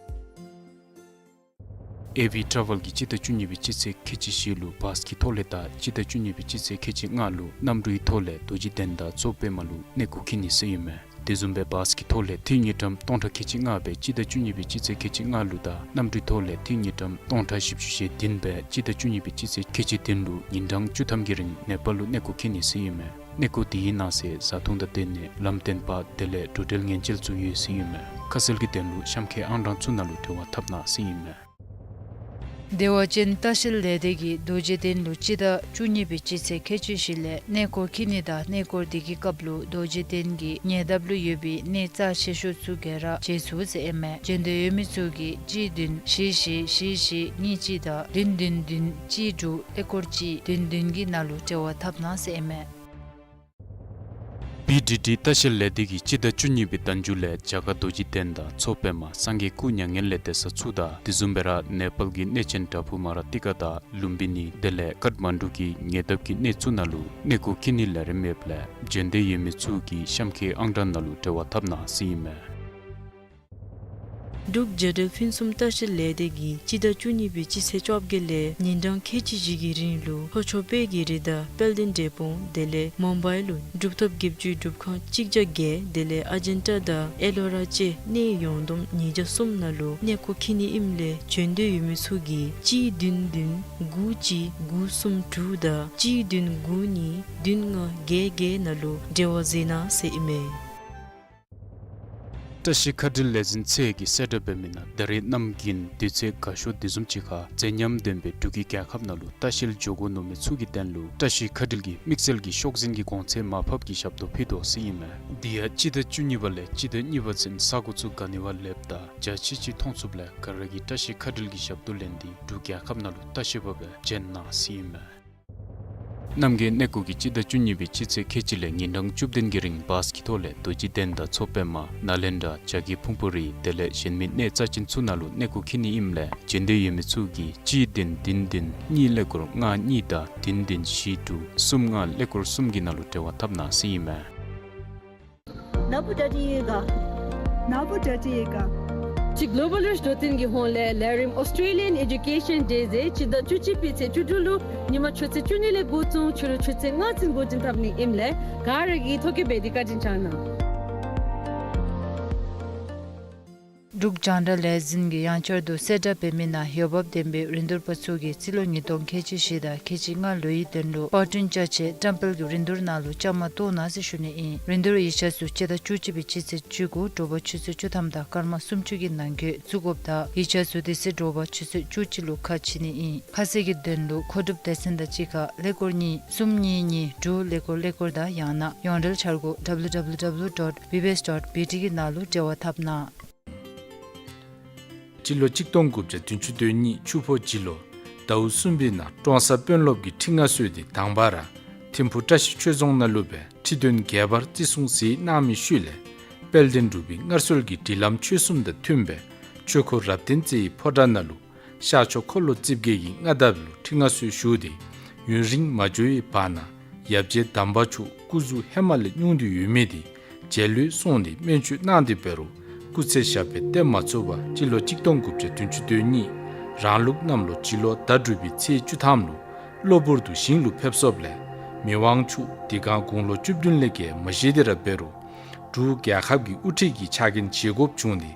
ཨེ་ཝི་ཊ་ཝེལ་གྱིས་སྤྱི་ཟླ་བཅུ་གཉིས་པའི་སྤྱི་ཚེས་ཁལ་གཅིག་བཞི་ལུ་བཱས་ཀྱི་ཐོག་ལས་དང་སྤྱི་ཟླ་བཅུ་གཉིས་པའི་སྤྱི་ཚེས་ཁལ་གཅིག་ལྔ་ལུ་གནམ་གྲུའི་ཐོག་ལས་རྡོ་རྗེ་གདན་དང་མཚོ་པདྨ་ལུ་གནས་སྐོར་འཁྱིད་ནི་ཟེར་ཨིན་མས། དེ་བཟུམ་སྦེ་བཱས་ཀྱི་ཐོག་ལས་ཏི་རུ་དངུལ་ཀྲམ་སྟོང་ཕྲག་ཁལ་གཅིག་ལྔ་སྦེ་སྤྱི་ཟླ་བཅུ་གཉིས་པའི་སྤྱི་ཚེས་ཁལ་གཅིག་ལྔ་ལུ་དང་གནམ་གྲུའི་ཐོག་ལས་ཏི་རུ་དངུལ་ཀྲམ་སྟོང་ཕྲག་བཞི་བཅུ་ཞེ་བདུན་སྦེ་སྤྱི་ཟླ་བཅུ་གཉིས་པའི་སྤྱི་ཚེས་ཁལ་གཅིག་བདུན་ལུ་ཉིན་གྲངས་བཅུ་ཐམ་གྱི་རིང་ནེ་པཱལ་ལུ་གནས་སྐོར་འཁྱིད་ནི་ཟེར་ཨིན་མས། གནས་སྐོར་དེའི་ནང་གསེས་བཟའ་འཐུང་དང་སྡོད་གནས་ལམ་སྟོན་པ་དེ་ལས་འགྲོ་འགྲུལ་ཉེན་བཅོལ་ཚུ་ཡོད་ཟེར་ཨིན་མས། ཁ་གསལ་གྱི་དོན་ལུ་གཤམ་འཁོད་ཨང་གྲངས་ཚུ་ནང་ལུ་འབྲེལ་བ་འཐབ་གནང་ཟེར་ཨིན་མས། བདེ་བ་ཅན་ལྟ་བཤལ་ལས་སྡེ་གིས་རྡོ་རྗེ་གདན་ལུ་སྤྱི་ཟླ་བཅུ་གཉིས་པའི་སྤྱི་ཚེས་ཁལ་གཅིག་བཞི་ལས་གནས་སྐོར་འཁྱིད་ནི་དང་གནས་སྐོར་དེ་གི་སྐབས་ལུ་རྡོ་རྗེ་གདན་གྱི་ཉེ་འདབས་ལུ་ཡོད་པའི་གནས་རྩ་ཆེ་ཤོས་ཚུ་ག་ར་མཇལ་ཚུགས་ཟེར་ཨིན་མས། བྱོན་འདོད་ཡོད་མི་ཚུ་གིས་གཅིག་བདུན་བཞི་བཞི་བཞི་བཞི་གཉིས་གཅིག་དང་བདུན་བདུན་བདུན་གཅིག་དྲུག་ཀླད་ཀོར་གཅིག་བདུན་བདུན་གྱི་ནང་ལུ་འབྲེལ་བ་འཐབ་གནང་ཟེར་ཨིན་མས། བི་ཌི་ཌི་ལྟ་བཤལ་ལས་སྡེ་གིས་སྤྱི་ཟླ་བཅུ་གཉིས་པའི་ཟླ་མཇུག་ལས་རྒྱ་གར་རྡོ་རྗེ་གདན་དང་མཚོ་པདྨ་སངས་རྒྱས་སྐུ་མྱ་ངན་ལས་འདས་ས་ཚུ་དང་དེ་བཟུམ་སྦེ་ར་ནེ་པཱལ་གྱི་གནས་ཆེན་བྲག་ཕུག་མ་ར་ཏི་ཀ་དང་ལུམ་བི་ནི་དེ་ལས་ཀཊ་མན་ཌུ་གི་ཉེ་འདབས་ཀྱི་གནས་ཚུ་ནང་ལུ་གནས་སྐོར་འཁྱིད་ནིའི་ལས་རིམ་ཡོདཔ་ལས་བྱོན་འདོད་ཡོད་མི་ཚུ་གིས་གཤམ་འཁོད་ཨང་གྲངས་ནང་ལུ་འབྲེལ་བ་འཐབ་གནང་ཟེར་ཨིན་མས། འབྲུག་རྒྱལ་ཕུན་སུམ་ལྟ་བཤལ་ལས་སྡེ་གིས་སྤྱི་ཟླ་བཅུ་གཉིས་པའི་སྤྱི་ཚེས་བཅོ་བརྒྱད་ལས་ཉིན་གྲངས་ཁལ་གཅིག་བཞི་གི་རིང་ལུ་ལྷོ་ཕྱོགས་དཔལ་གྱི་རི་དང་དཔལ་ལྡན་འབྲས་སྤུངས་དེ་ལས་མུམ་བའི་ལུ་གྲུབ་ཐོབ་བརྒྱད་ཅུའི་སྒྲུབ་ཁང་གཅིག་བརྒྱ་བརྒྱད་དེ་ལས་ཨ་ཇན་ཊ་དང་ཨེ་ལོ་ར་བཅས་གནས་ཡོངས་བསྡོམས་ཉིས་བརྒྱ་གསུམ་ནང་ལུ་གནས་སྐོར་འཁྱིད་ནི་ཨིནམ་ལས་བྱོན་འདོད་ཡོད་མི་ཚུ་གིས་གཅིག་བདུན་བདུན་དགུ་གཅིག་དགུ་གསུམ་དྲུག་དང་གཅིག་བདུན་དགུ་གཉིས་བདུན་ལྔ་བརྒྱད་བརྒྱད་ནང་ལུ་འབྲེལ་བ་མཛད་གནང་ཟེར་ཨིན་མས། བཀྲ་ཤིས་མཁའ་འགྲུལ་ལས་འཛིན་ཚད་ཀྱིས་གསལ་བསྒྲགས་འབད་མི་ནང་ད་རེས་གནམ་དགུན་དུས་ཚོད་དགའ་ཤོས་དེ་བཟུམ་ཅིག་ཁར་མཛེས་ཉམས་ལྡན་པའི་འབྲུག་གི་རྒྱལ་ཁབ་ནང་ལུ་ལྟ་བཤལ་འགྱོ་དགོ་མནོ་མི་ཚུ་གི་དོན་ལུ་བཀྲ་ཤིས་མཁའ་འགྲུལ་གྱིས་དམིགས་བསལ་གྱི་ཤོག་འཛིན་གྱི་གོང་ཚད་མར་ཕབ་ཀྱི་ཞབས་ཏོག་ཕུལ་དོ་ཟེར་ཨིན་མས། དེ་ཡང་སྤྱི་ཟླ་བཅུ་གཉིས་པ་ལས་སྤྱི་ཟླ་གཉིས་པ་ཚུན་ས་གོ་ཚུ་ག་ནི་བ་ལེགསཔ་དང་འཇའ་ཆི་ཆི་མཐོང་ཚུགསཔ་ལས་ག་ར་གིས་བཀྲ་ཤིས་མཁའ་འགྲུལ་གྱི་ཞབས་ཏོག་ལེན་ཏེ་འབྲུག་རྒྱལ་ཁབ་ནང་ལུ་ལྟ་བཤལ་པ་སྦེ་བྱོན་གནང་ཟེར་ཨིན་མས། རྣམ་རྒྱལ་གནས་སྐོར་གྱིས་སྤྱི་ཟླ་བཅུ་གཉིས་པའི་སྤྱི་ཚེས་ཁལ་གཅིག་ལས་ཉིན་གྲངས་བཅུ་བདུན་གྱི་རིང་བཱས་ཀྱི་ཐོག་ལས་རྡོ་རྗེ་གདན་དང་མཚོ་པདྨ་ནཱ་ལེནྡྲ་བྱ་རྒོད་ཕུང་པོ་རི་དེ་ལས་གཞན་མི་གནས་རྩ་ཅན་ཚུ་ནང་ལུ་གནས་སྐོར་འཁྱིད་ནི་ཨིནམ་ལས་བྱོན་འདོད་ཡོད་མི་ཚུ་གིས་གཅིག་བདུན་བདུན་བདུན་གཉིས་ཀླད་ཀོར་ལྔ་གཉིས་དང་བདུན་བདུན་བཞི་དྲུག་གསུམ་ལྔ་ཀླད་ཀོར་གསུམ་གྱི་ནང་ལུ་འབྲེལ་བ་འཐབ་གནང་ཟེར་ཨིན་མས། ནཱ་བུ་ཌ་ཌི་ཡེ་ག་ནཱ་བུ་ཌ་ཌི་ཡེ་ག་ཅིག་གོ་ལོ་བཱལ་རིཆ་འདོད་བསྟེན་གྱི་ཧོངས་ལས་ལས་རིམ་Australian Education Day ཟེར་སྤྱི་ཟླ་བཅུ་གཅིག་པའི་ཚེས་བཅུ་དྲུག་ལུ་ཉིནམ་ཆུ་ཚོད་བཅུ་གཉིས་ལས་འགོ་བཙུགས་ཕྱི་རུ་ཆུ་ཚོད་ལྔ་ཚུན་འགོ་འདྲེན་འཐབ་ནི་ཨིནམ་ལས་ག་ར་གིས་ཐོ་བཀོད་འབད་དེ་བཀའ་དྲིན་བསྐྱང་གནང་། འབྲུག་རྒྱང་བསྒྲགས་ལས་འཛིན་གྱིས་ཡང་བསྐྱར་དུ་གསལ་བསྒྲགས་འབད་མི་ནང་འོས་འབབ་ལྡན་པའི་རིན་བསྡུར་པ་ཚུ་གིས་རྩིས་ལོ་ཉིས་སྟོང་ཁལ་གཅིག་བཞི་དང་ཁལ་གཅིག་ལྔ་ལོའི་དོན་ལུ་པར་སྐྲུན་ཅ་ཆས་བཀྲམ་སྤེལ་གྱི་རིན་བསྡུར་ནང་ལུ་བཅའ་མར་གཏོགས་གནང་ཟེར་ཞུ་ནི་ཨིན། རིན་བསྡུར་ཡིག་ཆ་ཚུ་སྤྱི་ཟླ་བཅུ་གཅིག་པའི་སྤྱི་ཚེས་བཅུ་དགུ་དྲོ་པ་ཆུ་ཚོད་བཅུ་ཐམ་དང་སྐར་མ་སུམ་ཅུ་གི་ནང་འཁོད་བཙུགས་དགོཔ་དང་ཡིག་ཆ་ཚུ་དེ་ཚེ་དྲོ་པ་ཆུ་ཚོད་བཅུ་གཅིག་ལུ་ཁ་ཕྱེ་ནི་ཨིན། ཁ་གསལ་གྱི་དོན་ལུ་མཁོ་སྒྲུབ་སྡེ་ཚན་དང་གཅིག་ཁར་ཀླད་ཀོར་གཉིས་གསུམ་གཉིས་གཉིས་དྲུག་ཀླད་ཀོར་ཀླད་ཀོར་དང་ཡང་ན་ཡོངས་འབྲེལ་འཆར་སྒོ་W W W dot B B S dot B T གི་ནང་ལུ་འབྲེལ་བ་འཐབ་གནང་། སྤྱི་ལོ་གཅིག་སྟོང་དགུ་བརྒྱ་བདུན་ཅུ་དོན་གཉིས་ཆུ་ཕོ་སྦྱི་ལོ་ཟླཝ་གསུམ་པའི་ནང་ཀྲོང་གསར་དཔོན་སློབ་ཀྱིས་ཁྲི་མངའ་གསོལ་ཏེ་དང་པ་ར་ཐིམ་ཕུ་བཀྲ་ཤིས་ཆོས་རྫོང་ནང་ལུ་སྦེ་ཁྲི་འདོན་རྒྱས་པར་བརྩི་སྲུང་མཛད་གནང་མི་ཤུལ་ལས་དཔལ་ལྡན་འབྲུག་པའི་སྔར་སྲོལ་གྱི་སྒྲིག་ལམ་ཆོས་གསུམ་དང་མཐུན་པའི་ཆོས་འཁོར་རབ་བརྟན་རྩེ་ཡི་ཕོ་བྲང་ནང་ལུ་ཤར་ཕྱོགས་འཁོར་ལོ་རྩིབས་བརྒྱད་ཀྱི་མངའ་འདབས་ལུ་ཁྲི་མངའ་གསོལ་ཞུ་སྟེ་ཡུན་རིང་མ་འགྱོ་བའི་བར་ན་ཡབ་རྗེ་དམ་པ་མཆོག་སྐུ་གཟུགས་ཧེ་མ་ལས་སྙུང་སྟེ་ཡོད་མི་དེ་མཇལ་ལུས་སོང་སྟེ་སྨན་བཅོས་གནང་སྟེ་འབད་རུང་སྐུ་ཚེ་ཞབས་པད་བརྟན་མ་ཚུགས་པར་སྤྱི་ལོ་གཅིག་སྟོང་དགུ་བརྒྱ་བདུན་ཅུ་དོན་གཉིས་རང་ལུགས་གནམ་ལོ་སྦྱི་ལོ་ཟླ་དྲུག་པའི་ཚེས་བཅུ་ཐམ་ལུ་གློ་བུར་དུ་ཞིང་ལུ་ཕེབས་སོཔ་ལས་མི་དབང་མཆོག་དེ་སྒང་དགུང་ལོ་བཅུ་བདུན་ལས་བརྒལ་མ་བཞེས་ཏེ་ར་འབད་རུང་འབྲུག་རྒྱལ་ཁབ་ཀྱི་དབུ་ཁྲིད་ཀྱི་ཕྱག་འགན་བཞེས་དགོཔ་བྱུང་སྟེ་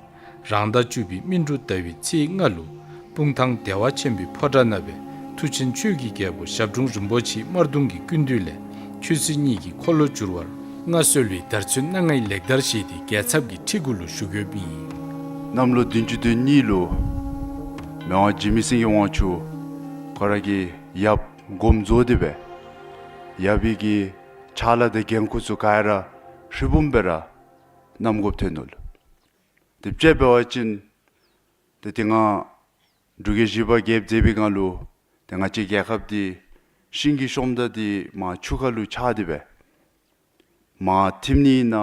རང་ཟླ་བཅུ་པའི་སྨིན་དྲུག་ཟླ་བའི་ཚེས་ལྔ་ལུ་སྤུངས་ཐང་བདེ་བ་ཆེན་པོའི་ཕོ་བྲང་ནང་སྦེ་མཐུ་ཆེན་ཆོས་ཀྱི་རྒྱལ་པོ་ཞབས་དྲུང་རིན་པོ་ཆེ་དམར་གདུང་གི་སྐུ་མདུན་ལས་ཆོས་སྲིད་གཉིས་ཀྱི་འཁོར་ལོ་བསྒྱུར་བར་མངའ་གསོལ་བའི་དར་ཚོན་སྣ་ལྔའི་ལེགས་དར་བཞེས་ཏེ་རྒྱལ་ཚབ་ཀྱི་ཁྲི་གུ་ལུ་བཞུགས་ཡོདཔ་ཨིན། གནམ་ལོ་བདུན་ཅུ་དོན་གཉིས་ལུ་མི་དབང་འཇིགས་མེད་སེང་གེ་དབང་ཕྱུག་ཁོ་ར་གི་ཡབ་དགོངསམ་རྫོགས་ཏེ་སྦེ་ཡབ་ཀྱི་ཕྱག་ལཱ་དང་འགན་ཁུར་ཚུ་ག་ར་ཧྲིལ་བུམ་སྦེ་ར་གནང་དགོཔ་ཐོན་ནུག་ལོ། དེ་སྦེ་འབད་བ་ཅིན་ཏེ་དེ་སྒང་ འབྲུག་རྒྱལ་བཞི་པ་རྒྱལཔོ་མཛད་པའི་སྒང་ལུ་ཏེ་ང་བཅས་རྒྱལ་ཁབ་འདི་ཤིང་གི་ཤོམ་ད་འདི་མར་ཆུ་ཁ་ལུ་ཆགས་ཏེ་སྦེ་མར་ཐིམ་ནི་ཨིན་ན་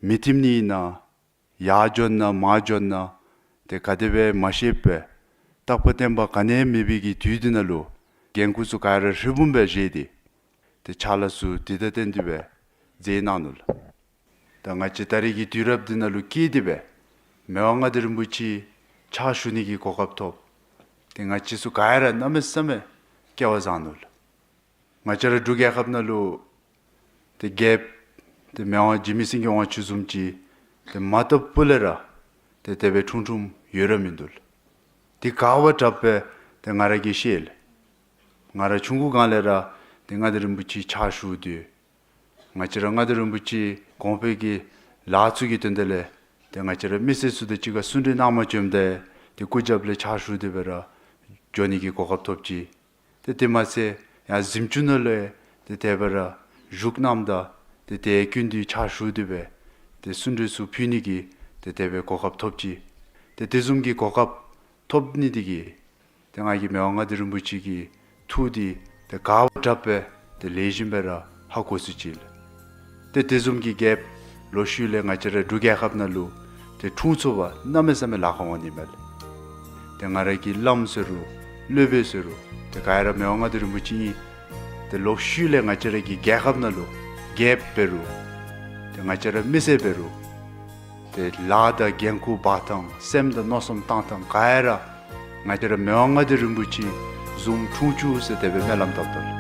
མི་ཐིམ་ནི་ཨིན་ན་ཡར་འགྱོ་ན་མར་འགྱོ་ན་ཏེ་ག་དེ་སྦེ་མ་ཤེས་པར་རྟག་པ་བརྟན་པ་ག་ནི་ཡང་མེད་པའི་གི་དུས་འདི་ནང་ལུ་འགན་ཁུར་ཚུ་ག་ར་ཧྲིལ་བུམ་སྦེ་བཞེས་ཏེ་ཏེ་ཕྱག་ལཱ་ཚུ་འདི་དང་བསྟུན་ཏེ་སྦེ་མཛད་གནང་ནུག་ལགས། ད་ང་བཅས་ད་རེས་ཀྱི་དུས་རབས་འདི་ནང་ལུ་སྐྱེས་ཏེ་སྦེ་མི་དབང་མངའ་བདག་རིན་པོ་ཆེ་ཕྱག་ཞུ་ནི་གི་གོ་སྐབས་ཐོབ། ཏེ་ང་བཅས་ཚུ་ག་ར་གནམ་མེད་ས་མེད་སྐལ་བ་བཟང་ནུག་ལགས། ང་བཅས་ར་འབྲུག་རྒྱལ་ཁབ་ནང་ལུ་ཏེ་རྒྱལཔོ་ཏེ་མི་དབང་འཇིགས་མེད་སེང་གེ་དབང་ཕྱུག་བཟུམ་ཅིག་ཏེ་མ་བཏབ་བུ་ལས་ར་ཏེ་དེ་སྦེ་འཁྲུངས་འཁྲུངསམ་ཡོད་ར་མིན་འདུག་ལགས། ཏེ་ག་བ་དྲགཔ་སྦེ་ཏེ་ང་ར་གིས་ཤེས་ལགས། ང་ར་ཆུང་ཀུ་སྒང་ལས་ར་ཏེ་མངའ་བདག་རིན་པོ་ཆེ་ཕྱག་ཞུ་སྟེ་ང་བཅས་ར་མངའ་བདག་རིན་པོ་ཆེ་གོང་འཕེལ་གྱི་ལཱ་ཚུ་གི་དོན་དག་ལས་ཏེ་ང་བཅས་ར་མི་སེར་ཚུ་དང་གཅིག་ཁར་གསུང་གྲོས་གནང་མ་བྱོནམ་ད་ཏེ་སྐུ་རྒྱབ་ལས་ཕྱག་ཞུ་སྟེ་སྦེ་ར་འགྱོ་ནི་གི་གོ་སྐབས་ཐོབ་ཅི། ཏེ་དེ་མ་ཚད་ཡང་གཟིམ་ཅུང་ནང་ལུ་ཡང་ཏེ་དེ་སྦེ་ར་བཞུགས་གནངམ་ད་ཏེ་དེ་ཀུན་འདུས་ཕྱག་ཞུ་སྟེ་སྦེ་ཏེ་གསུང་གྲོས་ཚུ་ཕུལ་ནི་གི་ཏེ་དེ་སྦེ་གོ་སྐབས་ཐོབ་ཅི། ཏེ་དེ་བཟུམ་གྱི་གོ་སྐབས་ཐོབ་ནི་དེ་གིས་ཏེ་ང་གིས་མི་དབང་མངའ་བདག་རིན་པོ་ཆེ་གི་ཐུགས་འདི་ཏེ་ག་བ་དྲགཔ་སྦེ་ཏེ་ལེགས་ཤོམ་སྦེ་ར་ཧ་གོ་ཚུགས་ཅི་ལགས། ཏེ་དེ་བཟུམ་གྱི་རྒྱལཔོ་ལོག་ཤུལ་ལས་ང་བཅས་ར་འབྲུག་རྒྱལ་ཁབ་ནང་ལུ་ཏེ་འཁྲུངས་ཚུགས་པ་གནམ་མེད་ས་མེད་ལཱ་ཁག་འོང་ནི་མས་ལགས། ཏེ་ང་ར་གི་བླམ་ཟེར་རུང་སློབ་དཔོན་ཟེར་རུང་ཏེ་ག་ར་མི་དབང་མངའ་བདག་རིན་པོ་ཆེ་ཨིན། ཏེ་ལོག་ཤུལ་ལས་ང་བཅས་ར་གི་རྒྱལ་ཁབ་ནང་ལུ་རྒྱལཔོ་འབད་རུང་ཏེ་ང་བཅས་ར་མི་སེར་འབད་རུང་ཏེ་ལཱ་དང་འགན་ཁུར་འབག་ཐངས་སེམས་དང་མནོ་བསམ་བཏང་ཐངས་ག་ར་ང་བཅས་ར་མི་དབང་མངའ་བདག་རིན་པོ་ཆེ་བཟུམ་འཁྲུངས་བཅུག་ཟེར་དེ་སྦེ་སྨོན་ལམ་བཏབ་དོ་ལགས།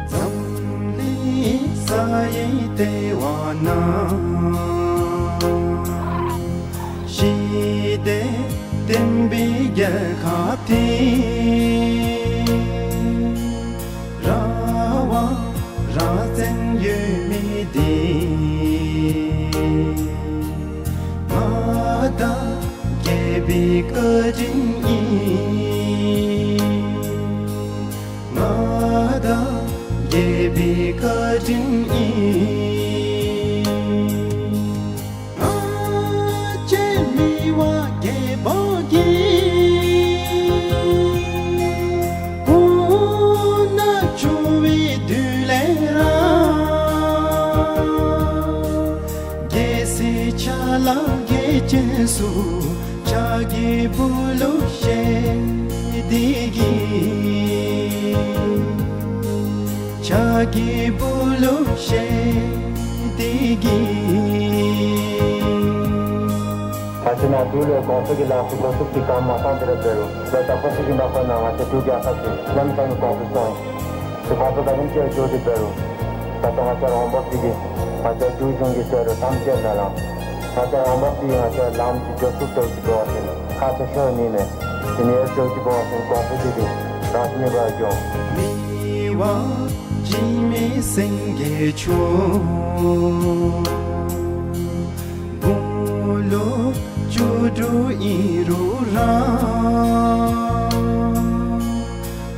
འཛམ་གླིང་ས་ཡི་ལྟེ་བ་ན་ཞི་བདེ་ལྡན་པའི་རྒྱལ་ཁབ་འདི། ར་བ་ར་བཙན་ཡོད་མི་འདི་མངའ་བདག་རྒྱལ་པོའི་བཀའ་དྲིན་ཨིན། མངའ་བདག་རྒྱལ་པོའི་བཀའ་དྲིན་ཨིན། ང་བཅས་མི་དབང་རྒྱལ་པོ་གིས་སྐུ་ན་ཆུང་བའི་དུས་ལས་ར་རྒྱལ་སྲིད་ཕྱག་ལཱ་གི་རྗེས་སུ་ཕྱག་གི་བུ་ལུ་བཞེས་ཏེ་གི། ཕྱག་གི་བུ་ལུ་བཞེས་ཏེ་གི། ད་ཅི་ནཱ་འབྲུག་ལུ་གོང་འཕེལ་གྱི་ལཱ་ཚུ་འགོ་བཙུགས་ཏེ་ག་མ་ཚང་དེ་ར་འབད་རུང་ལོ་དག་པ་ཅིག་གི་མ་པ་ནང་ང་བཅས་འབྲུག་རྒྱལ་ཁབ་འདི་གནམ་མེད་ས་མེད་གོང་འཕེལ་སོང་ཡི། ཏེ་གོང་འཕེལ་ག་དེམ་ཅིག་འགྱོ་སྟེ་འབད་རུང་ད་ལྟོ་ང་བཅས་ར་འོང་འབབ་འདི་གིས་ང་བཅས་འབྲུག་གཞུང་གིས་ཟེར་རུང་ཐམས་ཅད་ནང་ལ་ང་བཅས་ར་འོང་འབབ་འདི་ང་བཅས་ར་ལམ་གྱི་འགྱོ་ཚུགས་འགྱོ་ཚུགས་འབད་བ་ཅིན་ཁག་ཆེ་ཤོས་ཨིན་མས། དེ་ནི་ཡར་འགྱོ་ཚུགས་འབད་བ་ཅིན་གོང་འཕེལ་འདི་གིས་རང་བཞིན་མེད་པར་འགྱོ། མི་དབང་འཇིགས་མེད་སེང་གེ་མཆོག་དགུང་ལོ་བཅུ་དྲུག་ཨིན་རུང་ར་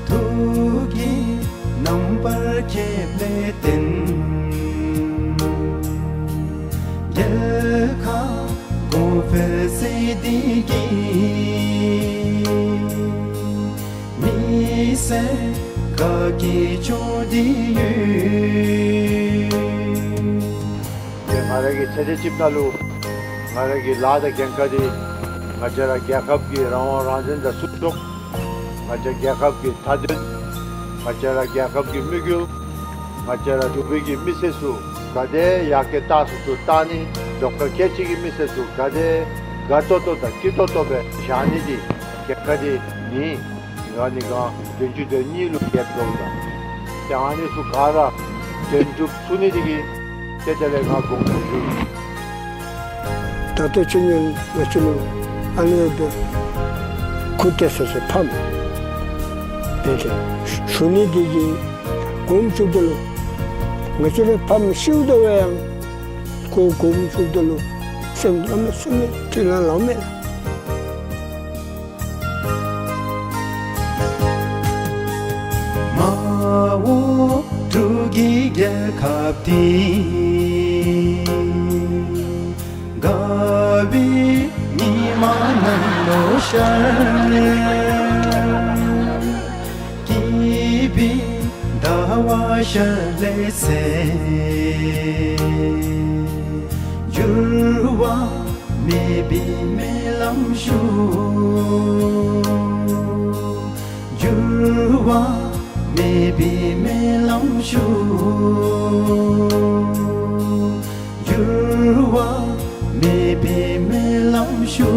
ཐུགས་ཀྱི་རྣམ་པར་ཁྱབ་ལས་བརྟེན་རྒྱལ་ཁབ་གོང་འཕེལ་མཛད་དེ་གི། མི་སེར་དགའ་སྐྱིད་བྱུང་སྟེ་ཡོད། ཏེ་ང་ར་གི་ཚེ་འདི་ཅིག་ནང་ལུ་ང་ར་གི་ལཱ་དང་འགན་ཁག་འདི་ང་བཅས་ར་རྒྱལ་ཁབ་ཀྱི་རང་དབང་རང་བཙན་དང་སྲུང་སྐྱོབ། ང་བཅས་རྒྱལ་ཁབ་ཀྱི་མཐའ་དོན། ང་བཅས་ར་རྒྱལ་ཁབ་ཀྱི་དམིགས་ཡུལ། ང་བཅས་ར་འབྲུག་པའི་གི་མི་སེར་ཚུ་ག་དེ་ཡར་རྒྱས་ཏ་ཚུ་ཚུ་ཏ་ནི་ལོགས་ཁ་ཁལ་གཅིག་གི་མི་སེར་ཚུ་ག་དེ་དགའ་ཏོག་ཏོ་དང་སྐྱིད་ཏོག་ཏོ་སྦེ་བཞག་ནི་འདི་རྒྱལ་ཁབ་འདི་ནི་ང་ནི་ག་བདུན་ཅུ་དོན་གཉིས་ལུ་རྒྱལཔོ་བློ་དང་ཏེ་ཨ་ནི་ཚུ་ག་ར་དོན་འགྲུབ་ཚུགས་ནི་འདི་གིས་ཏེ་དེ་ལས་ང་དགོངས་པ་ཞུ་ཡི། ད་ལྟོ་ཅི་ནི་ང་བཅས་ལུ་ཨ་ནི་སྦེ་ཁུ་ཏེ་ས་ས་ཕམ་དེ་ལས་ཞུ་ནི་འདི་གིས་དགོངསམ་ཞུ་དོ་ལོ། ང་བཅས་ར་ཕམ་ཤིཝ་ད་ལུ་ཡང་ཁོ་དགོངསམ་ཞུ་དོ་ལོ། སེམས་གནམ་མེད་ས་མེད་ཁྲེལ་ལང་ལང་མས། མ་འོངས་འབྲུག་གི་རྒྱལ་ཁབ་འདི་དགའ་བའི་ཉི་མ་ནམ་ ཤར། སྐྱིད་པའི་ཟླ་བ་ཤར་ལེ་ཚེ། འགྱུར་བ་མེད་པའི་སྨོན་ལམ་ཞུ། འགྱུར་བ་མེད་པའི་སྨོན་ལམ་ཞུ། འགྱུར་བ་མེད་པའི་སྨོན་ལམ་ཞུ།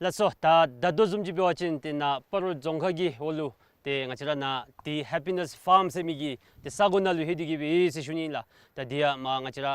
ལགས་སོ། ད་ད་ལྟོ་བཟུམ་ཅིག་འབད་བ་ཅིན་ཏེ་ནཱ་སྤ་རོ་རྫོང་ཁག་གི་འོག་ལུ་ཏེ་ང་བཅས་ར་ནཱ་ཏེ་ཧེ་པི་ནེས་ཕཱརམ་ཟེར་མི་གི་ཏེ་ས་གོ་ནང་ལུ་ལྷོད་དེ་གི་སྦེ་ཡོད་ཟེར་ཞུ་ནི་ལགས། ད་འདི་ཡང་མར་ང་བཅས་ར་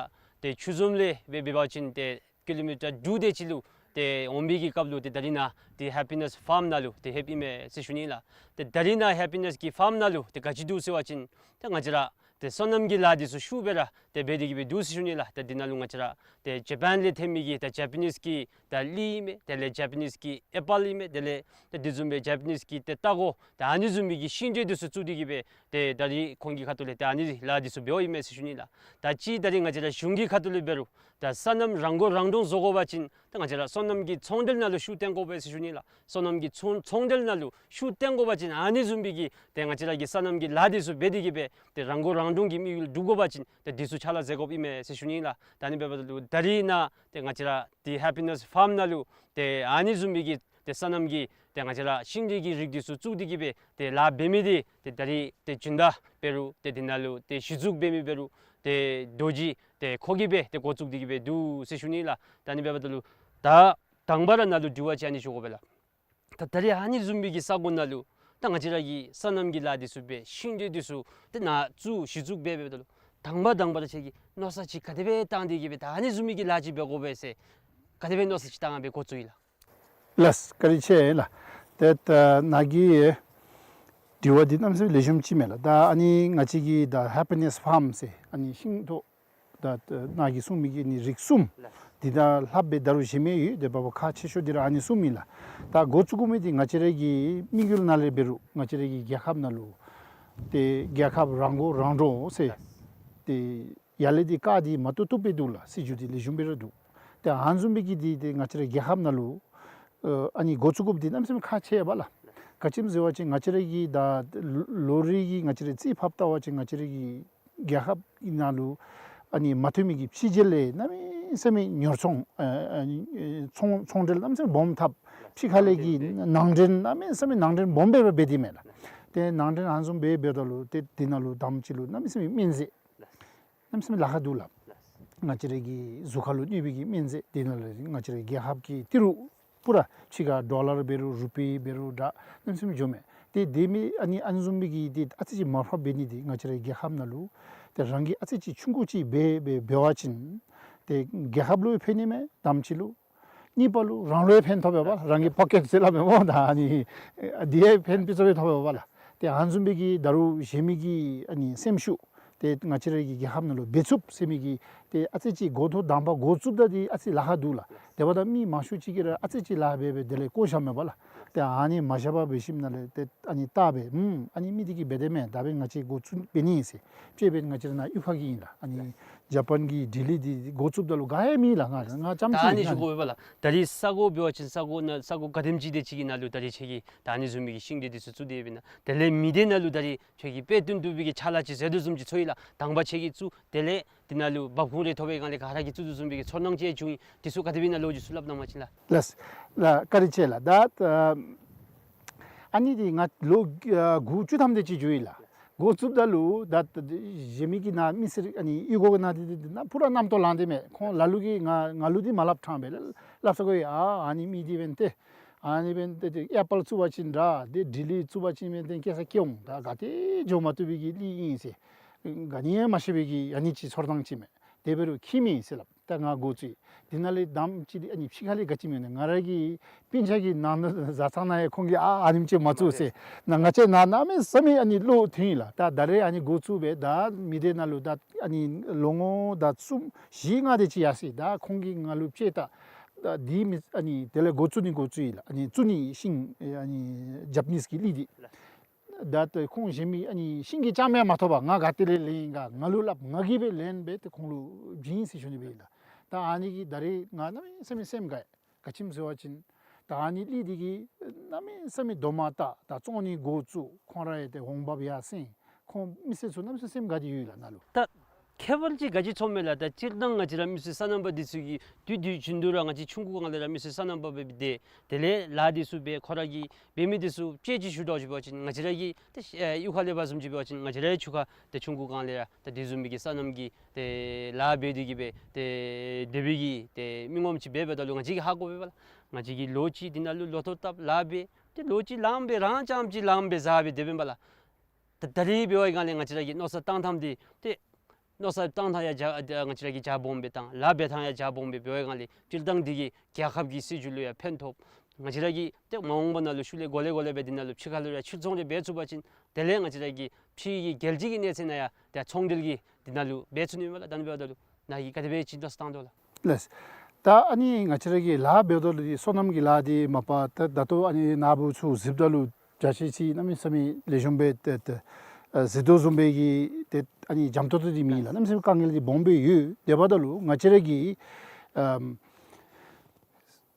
ཏེ་ཆུ་འཛོམས་ལས་སྦེ་འབད་བ་ཅིན་ཏེ་ཀི་ལོ་མི་ཊར་དྲུག་དེ་ཅིག་ལུ་ཏེ་འོང་བའི་གི་སྐབས་ལུ་ཏེ་ད་རིས་ནཱ་ཏེ་ཧེ་པི་ནེས་ཕཱརམ་ནང་ལུ་ཏེ་ལྷོདཔ་ཨིན་མས་ཟེར་ཞུ་ནི་ལགས། ཏེ་ད་རིས་ནཱ་ཧེ་པི་ནེས་ཀྱི་ཕཱརམ་ནང་ལུ་ཏེ་ག་ཅི་འདུག་ཟེར་བ་ཅིན་ཏེ་ང་བཅས་ར་ཏེ་སོ་ནམ་གྱི་ལཱ་འདི་ཚུ་ཤུགས་སྦེ་ར་ཏེ་འབད་དེ་གི་སྦེ་འདུག་ཟེར་ཞུ་ནི་ལགས། ཏེ་འདི་ནང་ལུ་ང་བཅས་ར་ཏེ་ཇ་པཱན་ལས་ཐོན་མི་གི་ཏེ་ཇ་པ་ནིས་ཀྱི་ད་གླི་ཨིན་མས། དེ་ལས་ཇ་པ་ནིས་ཀྱི་ཨེ་པཱལ་ཨིན་མས། དེ་ལས་ཏེ་དེ་བཟུམ་སྦེ་ཇ་པ་ནིས་ཀྱི་ཏེ་རྟ་མགོ་ད་ཨ་ནི་བཟུམ་མའི་གི་ཤིང་འབྲས་འདི་ཚུ་བཙུགས་ཏེ་གི་སྦེ་ཏེ་ད་རིས་ཁོང་གི་ཁ་ཐུག་ལས་ཏེ་ཨ་ནི་ལཱ་འདི་ཚུ་འབདཝ་ཨིན་མས་ཟེར་ཞུ་ནི་ལགས། ད་ཅི་ད་རིས་ང་བཅས་ར་གཞུང་གི་ཁ་ཐུག་ལས་འབད་རུང་ད་སོ་ནམ་རང་མགོ་རང་འདྲོངས་བཟོ་དགོ་པ་ཅིན་ད་ང་བཅས་ར་སོ་ནམ་གྱི་ཚོང་འབྲེལ་ནང་ལུ་ཤུགས་བཏོན་དགོ་པས་ཟེར་ཞུ་ནི་ལགས། སོ་ནམ་གྱི་ཚོང་ཚོང་འབྲེལ་ནང་ལུ་ཤུགས་བཏོན་དགོ་པ་ཅིན་ཨ་ནི་བཟུམ་མའི་གི་ཏེ་ང་བཅས་ར་གི་སོ་ནམ་གྱི་ལཱ་འདི་ཚུ་འབད་དེ་གི་སྦེ་ཏེ་རང་མགོ་རང་འདྲོངས་ཀྱི་དམིགས་ཡུལ་འགྲུབ་དགོ་པ་ཅིན་ཏེ་འདི་ཚུ་ཕྱག་ལཱ་མཛད་དགོཔ་ཨིན་མས་ཟེར་ཞུ་ནི་ལགས། ད་ཨ་ནི་འབདཝ་ད་ལུ་ད་རིས་ནཱ་ཏེ་ང་བཅས་ར་ཏེ་ཧེ་པི་ནེས་ཕཱརམ་ནང་ལུ་ཏེ་ཨ་ནི་བཟུམ་མའི་གི་ཏེ་སོ་ནམ་གྱི་ཏེ་ང་བཅས་ར་ཤིང་འབྲས་ཀྱི་རིགས་འདི་ཚུ་བཙུགས་ཏེ་གི་སྦེ་ཏེ་ལཱ་འབད་མི་འདི་ཏེ་ད་རིས་ཏེ་སྦྱིན་བདག་འབད་རུང་ཏེ་འདི་ནང་ལུ་ཏེ་གཞི་བཙུགས་འབད་མི་འབད་རུང་ཏེ་རྡོ་རྗེ་ཏེ་ཁོ་གིས་སྦེ་ཏེ་འགོ་བཙུགས་ཏེ་གི་སྦེ་འདུག་ཟེར་ཞུ་ནི་ལགས། ད་ཨ་ནི་འབདཝ་ད་ལུ་ད་དང་པ་ར་ནཱ་ལུ་དྲི་བ་ཅིག་ཨ་ནི་ཞུ་དགོ་པས་ལགས། ད་ད་རིས་ཨ་ནི་བཟུམ་མའི་གི་ས་གོ་ནང་ལུ་ད་ང་བཅས་ར་གི་སོ་ནམ་གྱི་ལཱ་འདི་ཚུ་འབད་ཤིང་འབྲས་འདི་ཚུ་ཏེ་ནཱ་བཙུགས་གཞི་བཙུགས་འབད་འབདཝ་ད་ལུ་དང་པ་དང་པ་ར་ཁྱེད་ཀྱིས་མནོ་བསམ་ཅིག་ག་དེ་སྦེ་བཏང་སྟེ་གི་སྦེ་ད་ཨ་ནི་བཟུམ་མའི་གི་ལཱ་ཅིག་འབད་དགོ་པས་ཟེར་ག་དེ་སྦེ་མནོ་བསམ་ཅིག་བཏང་སྦེ་འགོ་བཙུགས་ཡི་ལགས། ལགས་བཀའ་དྲིན་ཆེ་ལགས། ཏེ་ད་ནཱ་གི་དྲི་བ་འདི་གནམ་མེད་ས་མེད་ལེགས་ཤོམ་ཅིག་མས་ལགས། ད་ཨ་ནི་ང་བཅས་ཀྱི་ད་ཧེ་པི་ནེས་ཕཱརམ་ཟེར་ཨ་ནི་ཤིང་ཏོག་ད་ནཱ་གིས་གསུངས་མི་གི་ནི་རིགས་གསུམ་འདི་དང་ལྷག་སྦེ་ད་རུང་གཞན་མི་ཡོད། དེ་འབདཝ་ཁག་ཆེ་ཤོས་འདི་ར་ཨ་ནི་གསུམ་ཨིན་ལགས། ད་འགོ་བཙུགས་དགོ་མི་འདི་ང་བཅས་ར་གི་དམིགས་ཡུལ་ནང་ལས་འབད་རུང་ང་བཅས་ར་གི་རྒྱལ་ཁབ་ནང་ལུ་ཏེ་རྒྱལ་ཁབ་རང་མགོ་རང་འདྲོངས་ཟེར་ཏེ་ཡར་ལས་འདི་བཀག་སྟེ་མ་བཏུབ་བཏུབ་སྦེ་འདུག་ལགས། སྲིད་བྱུས་འདི་ལེགས་ཤོམ་སྦེ་ར་འདུག། ཏེ་ཨ་ནི་བཟུམ་མའི་གི་འདི་ཏེ་ང་བཅས་ར་རྒྱལ་ཁབ་ནང་ལུ་ཨ་ནི་འགོ་བཙུགས་དགོཔ་འདི་གནམ་མེད་ས་མེད་ཁག་ཆེ་བས་ལགས། ག་ཅི་སྨོ་ཟེར་བ་ཅིན་ང་བཅས་ར་གི་ད་ལོ་རེ་གི་ང་བཅས་ར་རྩིས་ཕབ་བལྟ་བ་ཅིན་ང་བཅས་ར་གི་རྒྱལ་ཁབ་ནང་ལུ་ཨ་ནི་མ་ཐོན་མི་གི་ཕྱི་རྒྱལ་ལས་གནམ་མེད་ས་མེད་ཉོ་ཚོང་ཨ་ཨ་ནི་ཚོང་ཚོང་འབྲེལ་གནམ་མེད་ས་མེད་སྦོམ་འཐབ། ཕྱི་ཁ་ལས་ཀྱི་ནང་འདྲེན་གནམ་མེད་ས་མེད་ནང་འདྲེན་སྦོམ་སྦེ་ར་འབད་དེ་མས་ལགས། ཏེ་ནང་འདྲེན་ཨ་ནི་བཟུམ་སྦེ་འབདཝ་ད་ལུ་ཏེ་འདི་ནང་ལུ་དང་པ་ཅིག་ལུ་གནམ་མེད་ས་མེད་སྨན་རྫས་གནམ་མེད་ས་མེད་ལཱ་ཁག་འདུག་ལགས། ང་བཅས་ར་གི་གཟུགས་ཁར་ལུ་གནོད་པའི་གི་སྨན་རྫས་འདི་ནང་ལུ་ང་བཅས་ར་རྒྱལ་ཁབ་ཀྱི་ཏི་རུ་པུ་ར་ཕྱི་ཁར་ཌོ་ལར་འབད་རུང་རུ་པི་འབད་རུང་འདྲ་གནམ་མེད་ས་མེད་འགྱོཝ་མས། ཏེ་དེ་མི་ཨ་ནི་ཨ་ནི་བཟུམ་མའི་གི་ཏེ་ཨ་ཙི་ཅིག་མར་ཕབ་འབད་ནི་འདི་ང་བཅས་ར་རྒྱལ་ཁབ་ནང་ལུ་ཏེ་རང་གིས་ཨ་ཙི་ཅིག་ཆུང་ཀུ་ཅིག་འབད་འབད་འབད་བ་ཅིན་ཏེ་རྒྱལ་ཁབ་ལུ་ཕན་ནི་མས། དང་པ་ཅིག་ལུ། གཉིས་པ་ལུ་རང་ལུ་ཡང་ཕན་ཐོགས་པས་པ་ལགས། རང་གི་པོ་ཀེཊ་ཟེར་སླབ་མས་སྨོ། ད་ཨ་ནི་འདི་ཡང་ཕན་པི་ཚུ་ཡང་ཐོགས་པས་པ་ལགས། ཏེ་ཨ་ནི་བཟུམ་མའི་གི་ད་རུང་གཞན་མི་གི་ཨ་ནི་སེམས་ཤུགས་ཏེ་ང་བཅས་ར་གི་རྒྱལ་ཁབ་ནང་ལུ་འབད་ཚུགས་ཟེར་མི་གི་ཏེ་ཨ་ཙི་ཅིག་འགོ་ཐོག་དང་པ་འགོ་བཙུགསཔ་ད་འདི་ཨ་ཙི་ལཱ་ཁག་འདུག་ལགས། དེ་འབདཝ་ད་མི་མང་ཤོས་ཅིག་གིས་ར་ཨ་ཙི་ཅིག་ལཱ་འབད་འབད་དེ་ལས་བཀོ་བཞགཔ་མས་པ་ལགས། ཏེ་ཨ་ནི་མ་བཞག་པར་འབད་ཞིནམ་ལས་ཏེ་ཨ་ནི་བལྟ་སྦེ་ཨུམ་ཨ་ནི་མི་འདི་གིས་འབད་དེ་མས། ད་འབདན་ང་བཅས་འགོ་བཙུགས་འབད་ནི་ཨིན་ཟེར། དཔྱེ་འབདན་ང་བཅས་ར་ནཱ་གཡུས་ཁ་གི་ཨིན་ལགས། ཨ་ནི་ ཇ་པཱན་གྱི་ལྡི་ལི་འདི་འགོ་བཙུགསཔ་ད་ལུ་ག་ཡང་མེད་ལགས། ང་ང་ཙམ་ཅིག་ཨ་ནི་ཨིན་ལགས། ཞུ་དགོ་པས་ལགས། ད་རིས་ས་གོ་འབད་བ་ཅིན་ས་གོ་ནང་ས་གོ་ག་དེམ་ཅིག་དེ་ཅིག་གི་ནང་ལུ་ད་རིས་ཁྱོད་ཀྱིས་ད་ཨ་ནི་བཟུམ་མའི་གི་ཤིང་འབྲས་འདི་ཚུ་བཙུགས་ཏེ་འབད་ན། དེ་ལས་མི་སྡེ་ནང་ལུ་ད་རིས་ཁྱོད་ཀྱིས་དཔེ་སྟོན་བཏུབ་པའི་གི་ཕྱག་ལཱ་ཅིག་མཛད་དོ་བཟུམ་ཅིག་ཚོར་ཡི་ལགས། དང་པ་ཁྱོད་ཀྱིས་བཙུགས། དེ་ལས་དེ་ནང་ལུ་འབབ་ཁུངས་རེ་ཐོབ་པའི་སྒང་ལས་ག་ར་གིས་བཙུགས་དོ་བཟུམ་མའི་གི་ཚོར་སྣང་ཅིག་བྱུང་ཡི། འདི་ཚུ་ག་དེ་སྦེ་ཨིན་ན་ལོ་རྒྱུས་ཚུ་སླབ་གནང་པ་ཅིན་ལགས། ལགས་ལགས། བཀའ་དྲིན་ཆེ་ལགས། ད་ཨ་ནི་འདི་ང་ལོ་ཨ་དགུ་བཅུ་ཐམ་དེ་ཅིག་འགྱོ་ཡི་ལགས། འགོ་བཙུགསཔ་ད་ལུ་ད་ད་གཞན་མི་གི་ནང་མི་སེར་ཨ་ནི་གཡུས་སྒོ་གི་ནང་འདི་འདི་ནང་ཕུ་ར་རྣམ་རྟོག་ལངས་ཏེ་མས། ཁོང་ལ་ལུ་གིས་ང་ང་ལུ་འདི་མ་སླབ་ཕྲང་པས་ལགས། སླབ་ས་གོ་ཡི། ཨ་ཨ་ནི་མི་འདི་འབདན་ཏེ་ཨ་ནི་འབདན་ཏེ་ཏེ་ཨེ་པཱལ་བཙུགས་པ་ཅིན་འདྲ། ཏེ་ལྡི་ལི་བཙུགས་པ་ཅིན་འབདན་ཏེ་སྐྱེ་ས་སྐྱེ་འོང་། ད་ག་ཏེ་འགྱོ་མ་བཏུབ་པའི་གི་གླིང་ཨིན་ཟེར། ག་ནི་ཡང་མ་ཤེས་པའི་གི་ཨ་ནི་ཅིག་ཚོར་སྣང་ཅིག་མས། དེ་འབད་རུང་ཁྱད་མེད་ཟེར་སླབ། ད་ང་འགོ་བཙུགས་ཡི། དེ་ནང་ལས་དང་པ་ཅིག་འདི་ཨ་ནི་ཕྱི་ཁ་ལས་ག་ཅི་སྨོ་ན་ང་ར་གི་སྤུན་ཆ་གི་ནང་ན་བཟའ་ཚང་ནང་ཡང་ཁོང་གིས་ཨ་ཨ་ནེམ་ཅིག་མ་བཙུགས་ཟེར། ན་ང་བཅས་ནང་གནམ་མེད་ས་མེད་ཨ་ནི་བློ་ཐོན་ཡི་ལགས། ད་ད་རེས་ཨ་ནི་འགོ་བཙུགས་སྦེ་ད་མི་སྡེ་ནང་ལུ་ད་ཨ་ནི་ལོ་ངོ་ད་གསུམ་བཞི་ལྔ་དེ་ཅིག་ཡར་སོ་ཡི། ད་ཁོང་གིས་ང་ལུ་དཔྱད་ད་ད་འདི་མི་ཨ་ནི་དེ་ལས་འགོ་བཙུགས་ནི་འགོ་བཙུགས་ཡི་ལགས། ཨ་ནི་བཙུགས་ནི་ཤིང་ཨ་ནི་ཇ་པ་ནིས་ཀྱི་གླི་འདི། ད་ད་ཁོང་གཞན་མི་ཨ་ནི་ཤིང་གི་རྐྱངམ་ཡང་མ་ཐོབ་པར་ང་ག་ཏེ་ལས་ལེན་ཡི་ག་ང་ལུ་སླབ། ང་གིས་སྦེ་ལེན་སྦེ་ཏེ་ཁོང་ལུ་བྱིན་ཟེར་ཞུ་ནི་སྦེ་ཨིན་ལགས། ད་ཨ་ནི་གིས་ད་རེས་ང་གནམ་མེད་ས་མེད་སེམས་དགའ་ཡི། ག་ཅི་སྨོ་ཟེར་བ་ཅིན་ད་ཨ་ནི་གླི་འདི་གིས་གནམ་མེད་ས་མེད་དོ་མ་བཏགས། ད་བཙོང་ནི་འགོ་བཙུགས། ཁོང་ར་ཡང་ཏེ་འོང་འབབ་ཡར་སེང་། ཁོང་མི་སེར་ཚུ་གནམ་མེད་ས་མེད་སེམས་དགའ་སྟེ་ཡོད་ལགས་ནཱ་ལུ། ད་ཁྱད་པར་ཅིག་ག་ཅི་ཚོར་མས་ལགས། ད་སྤྱིར་བཏང་ང་བཅས་ར་མི་སེར་སོ་ནམ་པ་འདི་ཚུ་གིས་དུས་དུས་རྒྱུན་དུ་ར་ང་བཅས་ཆུང་ཀུ་སྒང་ལས་ར་མི་སེར་སོ་ནམ་པ་སྦེ་སྡོད། དེ་ལས་ལཱ་འདི་ཚུ་འབད། ཁོ་ར་གིས་འབད་མི་འདི་ཚུ་དཔྱད་ཅིག་ཞུ་དོ་ཞུ་བ་ཅིན་ང་བཅས་ར་གི་ཏེ་ཨེ་གཡུས་ཁ་ལས་འབད་བཟུམ་ཅིག་འབད་བ་ཅིན་ང་བཅས་རའི་ཆུ་ཁ་ཏེ་ཆུང་ཀུ་སྒང་ལས་ར་ཏེ་དེ་བཟུམ་མའི་གི་སོ་ནམ་གྱི་ཏེ་ལཱ་འབད་དེ་གིས་སྦེ་ཏེ་སྡོད་པའི་གི་ཏེ་མི་ངོམ་ཅིག་འབད་འབདཝ་ད་ལུ་ང་བཅས་ཀྱིས་ཧ་གོ་བས་པ་ལགས། ང་བཅས་ཀྱིས་ལོ་གཅིག་འདི་ནང་ལུ་ལོ་ཐོག་བཏབ་ལཱ་འབད། ཏེ་ལོ་གཅིག་ལངམ་སྦེ་རང་རྐྱངམ་ཅིག་ལངམ་སྦེ་བཟའ་སྦེ་སྡོད་པས་པ་ལགས། ད་ད་རིས་འབད་བའི་སྒང་ལས་ང་བཅས་ར་གི་མནོ་བསམ་བཏང་ཐངས་འདི་ཏེ་མནོ་བསམ་བཏང་ཐངས་ཡང་རྒྱ་ང་བཅས་ར་གིས་རྒྱ་སྦོམ་སྦེ་བཏང་། ལཱ་འབད་ཐངས་ཡང་རྒྱ་སྦོམ་སྦེ་འབད་བའི་སྒང་ལས་སྤྱིར་བཏང་འདི་གིས་རྒྱལ་ཁབ་ཀྱི་སྲིད་བྱུས་ལུ་ཡང་ཕན་ཐོགས། ང་བཅས་ར་གིས་ཏེ་མ་འོངས་པ་ནང་ལུ་ཤུལ་ལས་འགོ་ལས་འགོ་ལས་སྦེ་འདི་ནང་ལུ་ཕྱི་ཁ་ལུ་ཡང་ཕྱིར་ཚོང་རེ་འབད་ཚུགས་པ་ཅིན་དེ་ལས་ང་བཅས་ར་གི་ཕྱི་གི་རྒྱལ་སྤྱི་གི་གནས་ཚད་ནང་ཡང་ཏེ་ཚོང་འབྲེལ་གྱི་འདི་ནང་ལུ་འབད་ཚུགས་ནི་མས་ལགས། ད་ནི་འབདཝ་ད་ལུ་ནཱ་གིས་ག་དེ་སྦེ་ཅིག་མནོ་བསམ་བཏང་དོ་ལགས། ལགས། ད་ཨ་ནི་ང་བཅས་ར་གི་ལཱ་འབདཝ་ད་ལུ་འདི་སོ་ནམ་གྱི་ལཱ་འདི་མ་པ་ད་ད་ལྟོ་ཨ་ནི་ནཱ་བུ་ཚུ་གཟིགསཔ་ད་ལུ་བྱ་ཤེས་ཅིག་གནམ་མེད་ས་མེད་ལེགས་ཤོམ་སྦེ་ཏེ་ཏེ་ཨ་གཟིགས་དོ་བཟུམ་སྦེ་གི་ཏེ་ཨ་ནི་འཇམ་ཏོང་ཏོ་འདི་མེད་ལགས། གནམ་མེད་ས་མེད་དཀའ་ངལ་འདི་སྦོམ་སྦེ་ཡོད། དེ་འབདཝ་ད་ལུ་ང་བཅས་ར་གིས་ཨམ་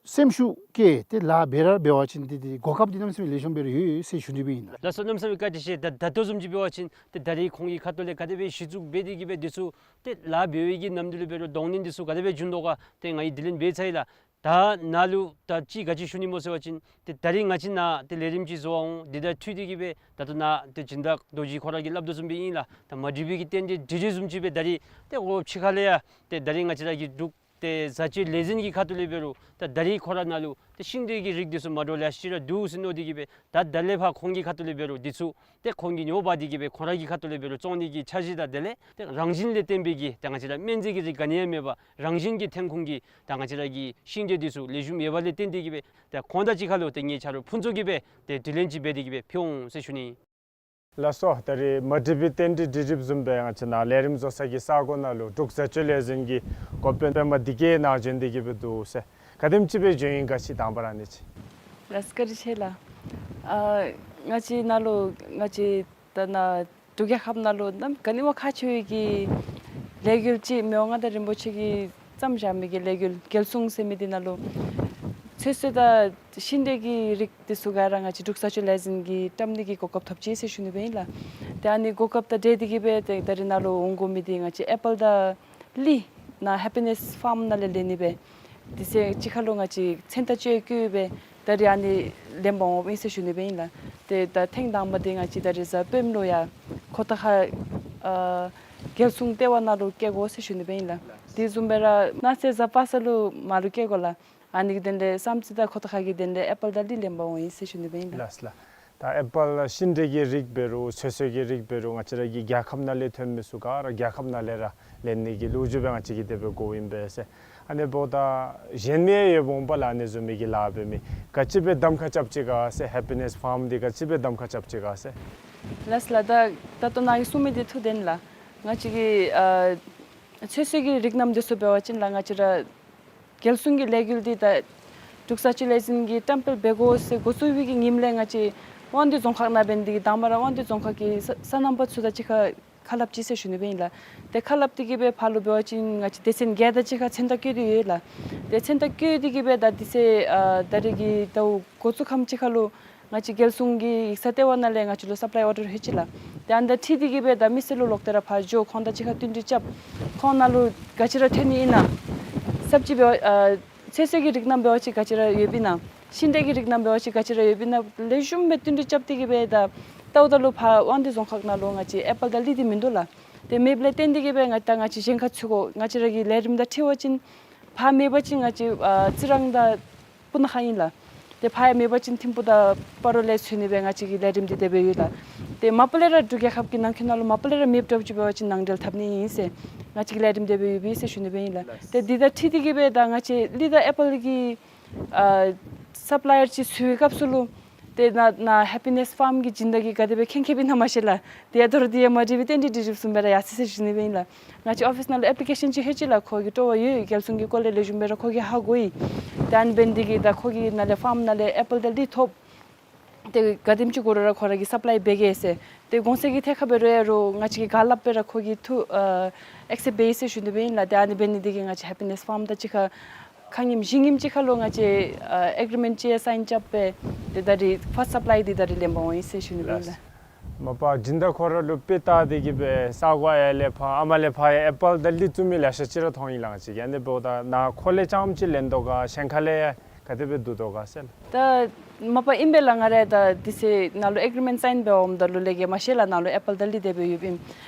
སེམས་ཤུགས་བསྐྱེད་དེ་ལཱ་འབད་ར་འབད་བ་ཅིན་ཏེ་ཏེ་གོ་སྐབས་འདི་གནམ་མེད་ས་མེད་ལེགས་ཤོམ་སྦེ་ར་ཡོད་ཟེར་ཞུ་ནི་སྦེ་ཨིན་ལགས། ལགས་སོ། གནམ་མེད་ས་མེད་བཀའ་དྲིན་ཆེ། ད་ད་ལྟོ་བཟུམ་ཅིག་འབད་བ་ཅིན་ཏེ་ད་རིས་ཁོང་གི་ཁ་ཐུག་ལས་ག་དེ་སྦེ་གཞི་བཙུགས་འབད་དེ་གིས་སྦེ་འདི་ཚུ་ཏེ་ལཱ་འབད་བའི་གི་ནམ་དུས་ལུ་འབད་རུང་གདོང་ལེན་འདི་ཚུ་ག་དེ་སྦེ་བྱུང་དོ་ག་ཏེ་ང་གིས་དྲི་ལན་འབད་ཚར་ཡི་ལགས། ད་ནཱ་ལུ་ད་ཅི་ག་ཅི་ཞུ་ནི་སྨོ་ཟེར་བ་ཅིན་ཏེ་ད་རིས་ང་བཅས་ནཱ་ཏེ་ལས་རིམ་ཅིག་བཟོ་བར་འོང་། འདི་དང་འཁྲིལ་ཏེ་གིས་སྦེ་ད་ལྟོ་ནཱ་ཏེ་སྦྱིན་བདག་རྡོ་རྗེ་ཁོ་ར་གིས་སླབ་དོ་བཟུམ་སྦེ་ཨིན་ལགས། ད་མ་འགྲིག་པའི་གི་རྟེན་འབྲེལ་འགྲིག་འགྲིག་བཟུམ་ཅིག་སྦེ་ད་རིས་ཏེ་འོ་ཕྱི་ཁ་ལས་ཡང་ཏེ་ད་རིས་ང་བཅས་ར་གི་འབྲུག་ཏེ་བཟའ་སྤྱོད་ལས་འཛིན་གྱི་ཁ་ཐུག་ལས་འབད་རུང་ད་ད་རིས་ཁོ་ར་ནཱ་ལུ་ཏེ་ཤིང་འབྲས་ཀྱི་རིགས་འདི་ཚུ་མ་འདྲཝ་ལེ་ཤ་ཅིག་ར་འདུག་ཟེར་མནོ་སྟེ་གིས་སྦེ་ད་ད་ལས་ཕར་ཁོང་གི་ཁ་ཐུག་ལས་འབད་རུང་འདི་ཚུ་ཏེ་ཁོང་གིས་ཉོ་འབག་སྟེ་གིས་སྦེ་ཁོང་ར་གི་ཁ་ཐུག་ལས་འབད་རུང་བཙོང་ནི་གི་འཆར་གཞི་དང་དེ་ལས་ཏེ་རང་བཞིན་ལས་བརྟེན་པའི་གི་ད་ང་བཅས་ར་སྨན་རྫས་ཀྱི་རིགས་ག་ནི་ཡང་མེད་པར་རང་བཞིན་གྱི་ཐོན་ཁུངས་ཀྱི་ད་ང་བཅས་ར་གི་ཤིང་འབྲས་འདི་ཚུ་ལེགས་ཤོམ་ཡོད་པ་ལས་བརྟེན་ཏེ་གིས་སྦེ་ད་ཁོང་དང་གཅིག་ཁར་ལུ་ཏེ་ངེའི་ཆ་རོགས་ཕུན་ཚོགས་ཀྱིས་སྦེ་ཏེ་དྲི་ལན་ཅིག་འབད་དེ་གིས་སྦེ་ཕུལ་འོང་ཟེར་ཞུ་ནི། ལགས་སོ། ད་རིས་མ་འགྲིག་པའི་རྟེན་འབྲེལ་འགྲིག་འགྲིགཔ་བཟུམ་སྦེ་ང་བཅས་ནཱ་ལས་རིམ་བཟོ་ས་གི་ས་གོ་ནང་ལུ་འབྲུག་བཟའ་སྤྱོད་ལས་འཛིན་གྱི་འགོ་དཔོན་པདྨ་བདེ་སྐྱིད་ནཱ་བྱོན་ཏེ་གིས་སྦེ་འདུག་ཟེར། ག་དེམ་ཅིག་སྦེ་བྱོན་ཡི་ག་ཅིག་དང་པ་ར་ཨ་ནི་ཅིག། ལགས་སོ། བཀའ་དྲིན་ཆེ་ལགས། ཨ་ང་བཅས་ནཱ་ལུ་ང་བཅས་ད་ནཱ་འབྲུག་རྒྱལ་ཁབ་ནང་ལུ་ནམ་ག་ནི་བ་ཁག་ཆེ་བའི་གི་ལས་འགུལ་ཅིག་མི་དབང་མངའ་བདག་རིན་པོ་ཆེ་གིས་བརྩམས་བཞག་མི་གི་ལས་འགུལ་རྒྱལ་སྲུང་ཟེར་མི་འདི་ནང་ལུ་ཚོད་བསྲེ་དང་ཤིང་འབྲས་ཀྱི་རིགས་འདི་ཚུ་ག་ར་ང་བཅས་འབྲུག་བཟའ་སྤྱོད་ལས་འཛིན་གྱིས་བཀྲམ་ནི་གི་གོ་སྐབས་ཐོབ་ཅི་ཟེར་ཞུ་ནི་སྦེ་ཨིན་ལགས། ཏེ་ཨ་ནི་གོ་སྐབས་དང་འབྲེལ་ཏེ་གིས་སྦེ་ཏེ་ད་རིས་ནཱ་ལུ་འོང་དགོ་མི་འདི་ང་བཅས་ཨེ་པཱལ་དང་གླི་ནཱ་ཧེ་པི་ནེས་ཕཱརམ་ནང་ལས་ལེན་ནི་སྦེ་དེ་ཚེ་གཅིག་ཁར་ལུ་ང་བཅས་མཚན་རྟགས་བཅས་བཀོད་སྦེ་ད་རིས་ཨ་ནི་ལེན་པར་འོངམ་ཨིན་ཟེར་ཞུ་ནི་སྦེ་ཨིན་ལགས། ཏེ་ད་ཐེངས་དང་པ་འདི་ང་བཅས་ད་རིས་གཟའ་སྤེནམ་ལུ་ཡང་ཁོ་ཐང་ཁ་ཨ་རྒྱལ་སྲུང་ལྟེ་བ་ནང་ལུ་བསྐྱལ་དགོ་ཟེར་ཞུ་ནི་སྦེ་ཨིན་ལགས། དེ་བཟུམ་སྦེ་ར་གནངས་ཚེ་གཟའ་པ་སངས་ལུ་མར་ལུ་བསྐྱལ་དགོ་ལགས། ཨ་ནི་གི་དོན་ལས་བསམ་རྩེ་དང་ཁོ་ཐང་ཁ་གི་དོན་ལས་ཨེ་པཱལ་དང་གླི་ལེན་པར་འོང་ཡི་ཟེར་ཞུ་ནི་སྦེ་ཨིན་ལགས། ལགས་ལགས། ད་ཨེ་པཱལ་ཤིང་འབྲས་ཀྱི་རིགས་འབད་རུང་ཚོད་བསྲེ་གི་རིགས་འབད་རུང་ང་བཅས་ར་གི་རྒྱལ་ཁབ་ནང་ལས་ཐོན་མི་ཚུ་ག་ར་རྒྱལ་ཁབ་ནང་ལས་ར་ལེན་ནི་གི་ལོ་རྒྱུས་སྦེ་ང་བཅས་ཀྱིས་དེ་སྦེ་གོཝ་ཨིན་པས་ཟེར། ཨ་ནི་འབདཝ་ད་གཞན་མི་ཡང་ཡོདཔ་འོང་པ་ལགས། ཨ་ནི་བཟུམ་མའི་གི་ལཱ་འབད་མི་ག་ཅི་སྦེ་གདམ་ཁ་རྐྱབ་ཅི་ག་ཟེར། ཧེ་པི་ནེས་ཕཱརམ་འདི་ག་ཅི་སྦེ་གདམ་ཁ་རྐྱབ་ཅི་ག་ཟེར། ལགས་ལགས། ད་ད་ལྟོ་ནཱ་གིས་གསུངས་མི་འདི་ཐུགས་བདེན་ལགས། ང་བཅས་ཀྱི་ཨ་ཚོད་བསྲེ་གི་རིགས་རྣམས་འདི་ཚུ་འབད་བ་ཅིན་ལགས་ང་བཅས་ར་རྒྱལ་སྲུང་གི་ལས་འགུལ་འདི་ད་འབྲུག་བཟའ་སྤྱོད་ལས་འཛིན་གྱིས་བཀྲམ་སྤེལ་འབད་དགོ་ཟེར་འགོ་བཙུགས་པའི་གི་ཉིནམ་ལས་ང་བཅས་དབང་འདུས་རྫོང་ཁག་ནང་འབད་ནི་འདི་གིས་དང་པ་ར་དབང་འདུས་རྫོང་ཁག་གི་ས་སོ་ནམ་པ་ཚུ་དང་གཅིག་ཁར་ ཁ་སླབ་ཅི་ཟེར་ཞུ་ནི་སྦེ་ཨིན་ལགས། ཏེ་ཁ་སླབ་སྟེ་གི་སྦེ་ཕར་ལུ་འབད་བ་ཅིན་ང་བཅས་སྡེ་ཚན་བརྒྱད་དང་གཅིག་ཁར་མཚན་རྟགས་བཀོད་དེ་ཡོད་ལགས། ཏེ་མཚན་རྟགས་བཀོད་དེ་གི་སྦེ་ད་དེ་ཚེ་ཨ་ད་རེས་ཀྱི་ཟླཝ་འགོ་བཙུགས་ཁམས་ཅིག་ཁར་ལུ་ང་བཅས་རྒྱལ་སྲུང་གི་ཡིག་ཚང་ལྟེ་བ་ནང་ལས་ང་བཅས་ལུ་སབ་ལའི་ཨོར་ཌར་ལྷོད་ཅི་ལགས། ཏེ་ཨ་ནི་དང་འཁྲིལ་ཏེ་གི་སྦེ་ད་མི་སེར་ལུ་ལོག་སྟེ་ར་ཕར་འགྱོ་ཁོང་དང་གཅིག་ཁར་བསྟུན་གྲོས་རྐྱབ། ཁོང་ནང་ལུ་ག་ཅི་ར་ཐོན་ནི་ཨིན་ན། སབ་ཇི་འབད་བ་ཨ་ཚོད་བསྲེ་གི་རིགས་རྣམས་འབད་བ་ཅིན་ག་ཅི་ར་ཡོདཔ་ཨིན་ན། ཤིང་འབྲས་ཀྱི་རིགས་རྣམས་འབད་བ་ཅིན་ག་ཅི་ར་ཡོདཔ་ཨིན་ན། ལེགས་ཤོམ་སྦེ་བསྟུན་གྲོས་རྐྱབ་སྟེ་གི་སྦེ་ད་ལྟཝ་ད་ལུ་ཕར་དབང་འདུས་རྫོང་ཁག་ནང་ལུ་ང་བཅས་ཨེ་པཱལ་དང་གླི་འདི་མིན་འདུག་ལགས། ཏེ་མེདཔ་ལས་བརྟེན་ཏེ་གི་སྦེ་ང་ད་ང་བཅས་གཞན་ཁར་ཚུད་དགོ། ང་བཅས་ར་གི་ལས་རིམ་དང་འཁྲིལ་བ་ཅིན་ཕར་མེད་པ་ཅིན་ང་བཅས་ཨ་རྩི་རང་དང་སྤུ་ན་ཁ་ཨིན་ལགས། ཏེ་ཕར་ཡང་མེད་པ་ཅིན་ཐིམ་ཕུ་དང་སྤ་རོ་ལས་ཚུད་ནི་སྦེ་ང་བཅས་ཀྱི་ལས་རིམ་འདི་དེ་སྦེ་ཡོད་ལགས། ཏེ་མ་པ་ལས་ར་འབྲུག་རྒྱལ་ཁབ་ཀྱི་ནང་འཁོད་ནང་ལུ་མ་པ་ལས་ར་མེདཔ་འདྲཝ་ཅིག་འབད་བ་ཅིན་ནང་འབྲེལ་འཐབ་ནི་ཨིན་ཟེར་ང་བཅས་ཀྱི་ལས་རིམ་དེ་སྦེ་ཡོད་པས་ཟེར་ཞུ་ནི་སྦེ་ཨིན་ལགས། ཏེ་འདི་དང་འཁྲིལ་ཏེ་གི་སྦེ་ད་ང་བཅས་གླི་དང་ཨེ་པཱལ་གྱི་ཨ་སབ་ལའི་ཡར་ཅིག་འཚོལ་བའི་སྐབས་སུ་ལུ་ཏེ་ནཱ་ནཱ་ཧེ་པི་ནེས་ཕཱརམ་གྱི་སྦྱིན་བདག་གིས་ག་དེ་སྦེ་མཁྱེན་མཁྱེནམ་ཨིན་ན་མ་ཤེས་ལགས། ཏེ་ཡ་ད་རུང་དེ་ཡང་མ་དྲིས་པར་ཏན་ཏིག་དྲི་རིམ་གསུམ་སྦེ་ར་ཡར་སོ་ཡི་ཟེར་ཞུ་ནི་སྦེ་ཨིན་ལགས། ང་བཅས་ཨོ་ཕིས་ནང་ལུ་ཨེཔ་ལི་ཀེ་ཤཱན་ཅིག་ལྷོད་ཅི་ལགས། ཁོ་གིས་སྤྲོ་བ་ཡོད། རྒྱལ་སྲུང་གི་སྐོར་ལས་ལེགས་ཤོམ་སྦེ་ར་ཁོ་གིས་ཧ་གོ་ཡི། ཏེ་ཨ་ནི་འབད་ནི་དེ་གིས་ད་ཁོ་གི་ནང་ལས་ཕཱརམ་ནང་ལས་ཨེ་པཱལ་དང་གླི་ཐོབ། ཏེ་ག་དེམ་ཅིག་དགོ་རུང་ར་ཁོ་ར་གིས་སབ་ལའི་འབད་གེ་ཟེར། ཏེ་གོང་ས་གི་ཐད་ཁར་འབད་རུང་ཡང་རུང་ང་བཅས་ཀྱིས་ག་སླབ་སྦེ་ར་ཁོ་གིས་ཐུགས་ཨ་ཨེག་སེབཊ་འབད་ཡི་ཟེར་ཞུ་ནི་སྦེ་ཨིན་ལགས། ཏེ་ཨ་ནི་འབད་ནི་དེ་གིས་ང་བཅས་ཧེ་པི་ནེས་ཕཱརམ་དང་གཅིག་ཁར་ཁ་ཉིནམ་བཞི་ཉིནམ་ཅིག་ཁར་ལུ་ང་བཅས་ཨ་ཨེག་རི་མེནཊ་ཅིག་ཡང་སའིན་རྐྱབ་སྦེ་ཏེ་ད་རེས་ཕཱསཊ་སབ་ལའི་འདི་ད་རེས་ལེན་པར་འོང་ཡི་ཟེར་ཞུ་ནི་སྦེ་ཨིན་ལགས། མ་པ་སྦྱིན་བདག་ཁོ་ར་ལུ་དཔེ་བལྟ་སྟེ་གི་སྦེ་ས་གོ་ཡར་ལས་ཕར་ཨ་མ་ལས་ཕར་ཡང་ཨེ་པཱལ་དང་གླི་བཙུགས་མི་ལེ་ཤ་ཅིག་ར་མཐོང་ཡི་ལགས། ང་བཅས་ཀྱིས་ཨ་ནི་འབདཝ་ད་ནཱ་ཁོ་ལས་རྐྱངམ་ཅིག་ལེན་དོ་ག་གཞན་ཁ་ལས་ཡང་ག་དེ་སྦེ་བསྡུ་དོ་ག་ཟེར་ལགས། ད་མ་པ་ཨིན་པས་ལགས། ང་ར་ད་དེ་ཚེ་ནཱ་ལུ་ཨེག་རི་མེནཊ་སའིན་འབད་འོངམ་ད་ལུ་ལས་ཀྱི་མ་ཤེས་ལགས། ནཱ་ལུ་ཨེ་པཱལ་དང་གླི་དེ་སྦེ་ཡོདཔ་ཨིནམ།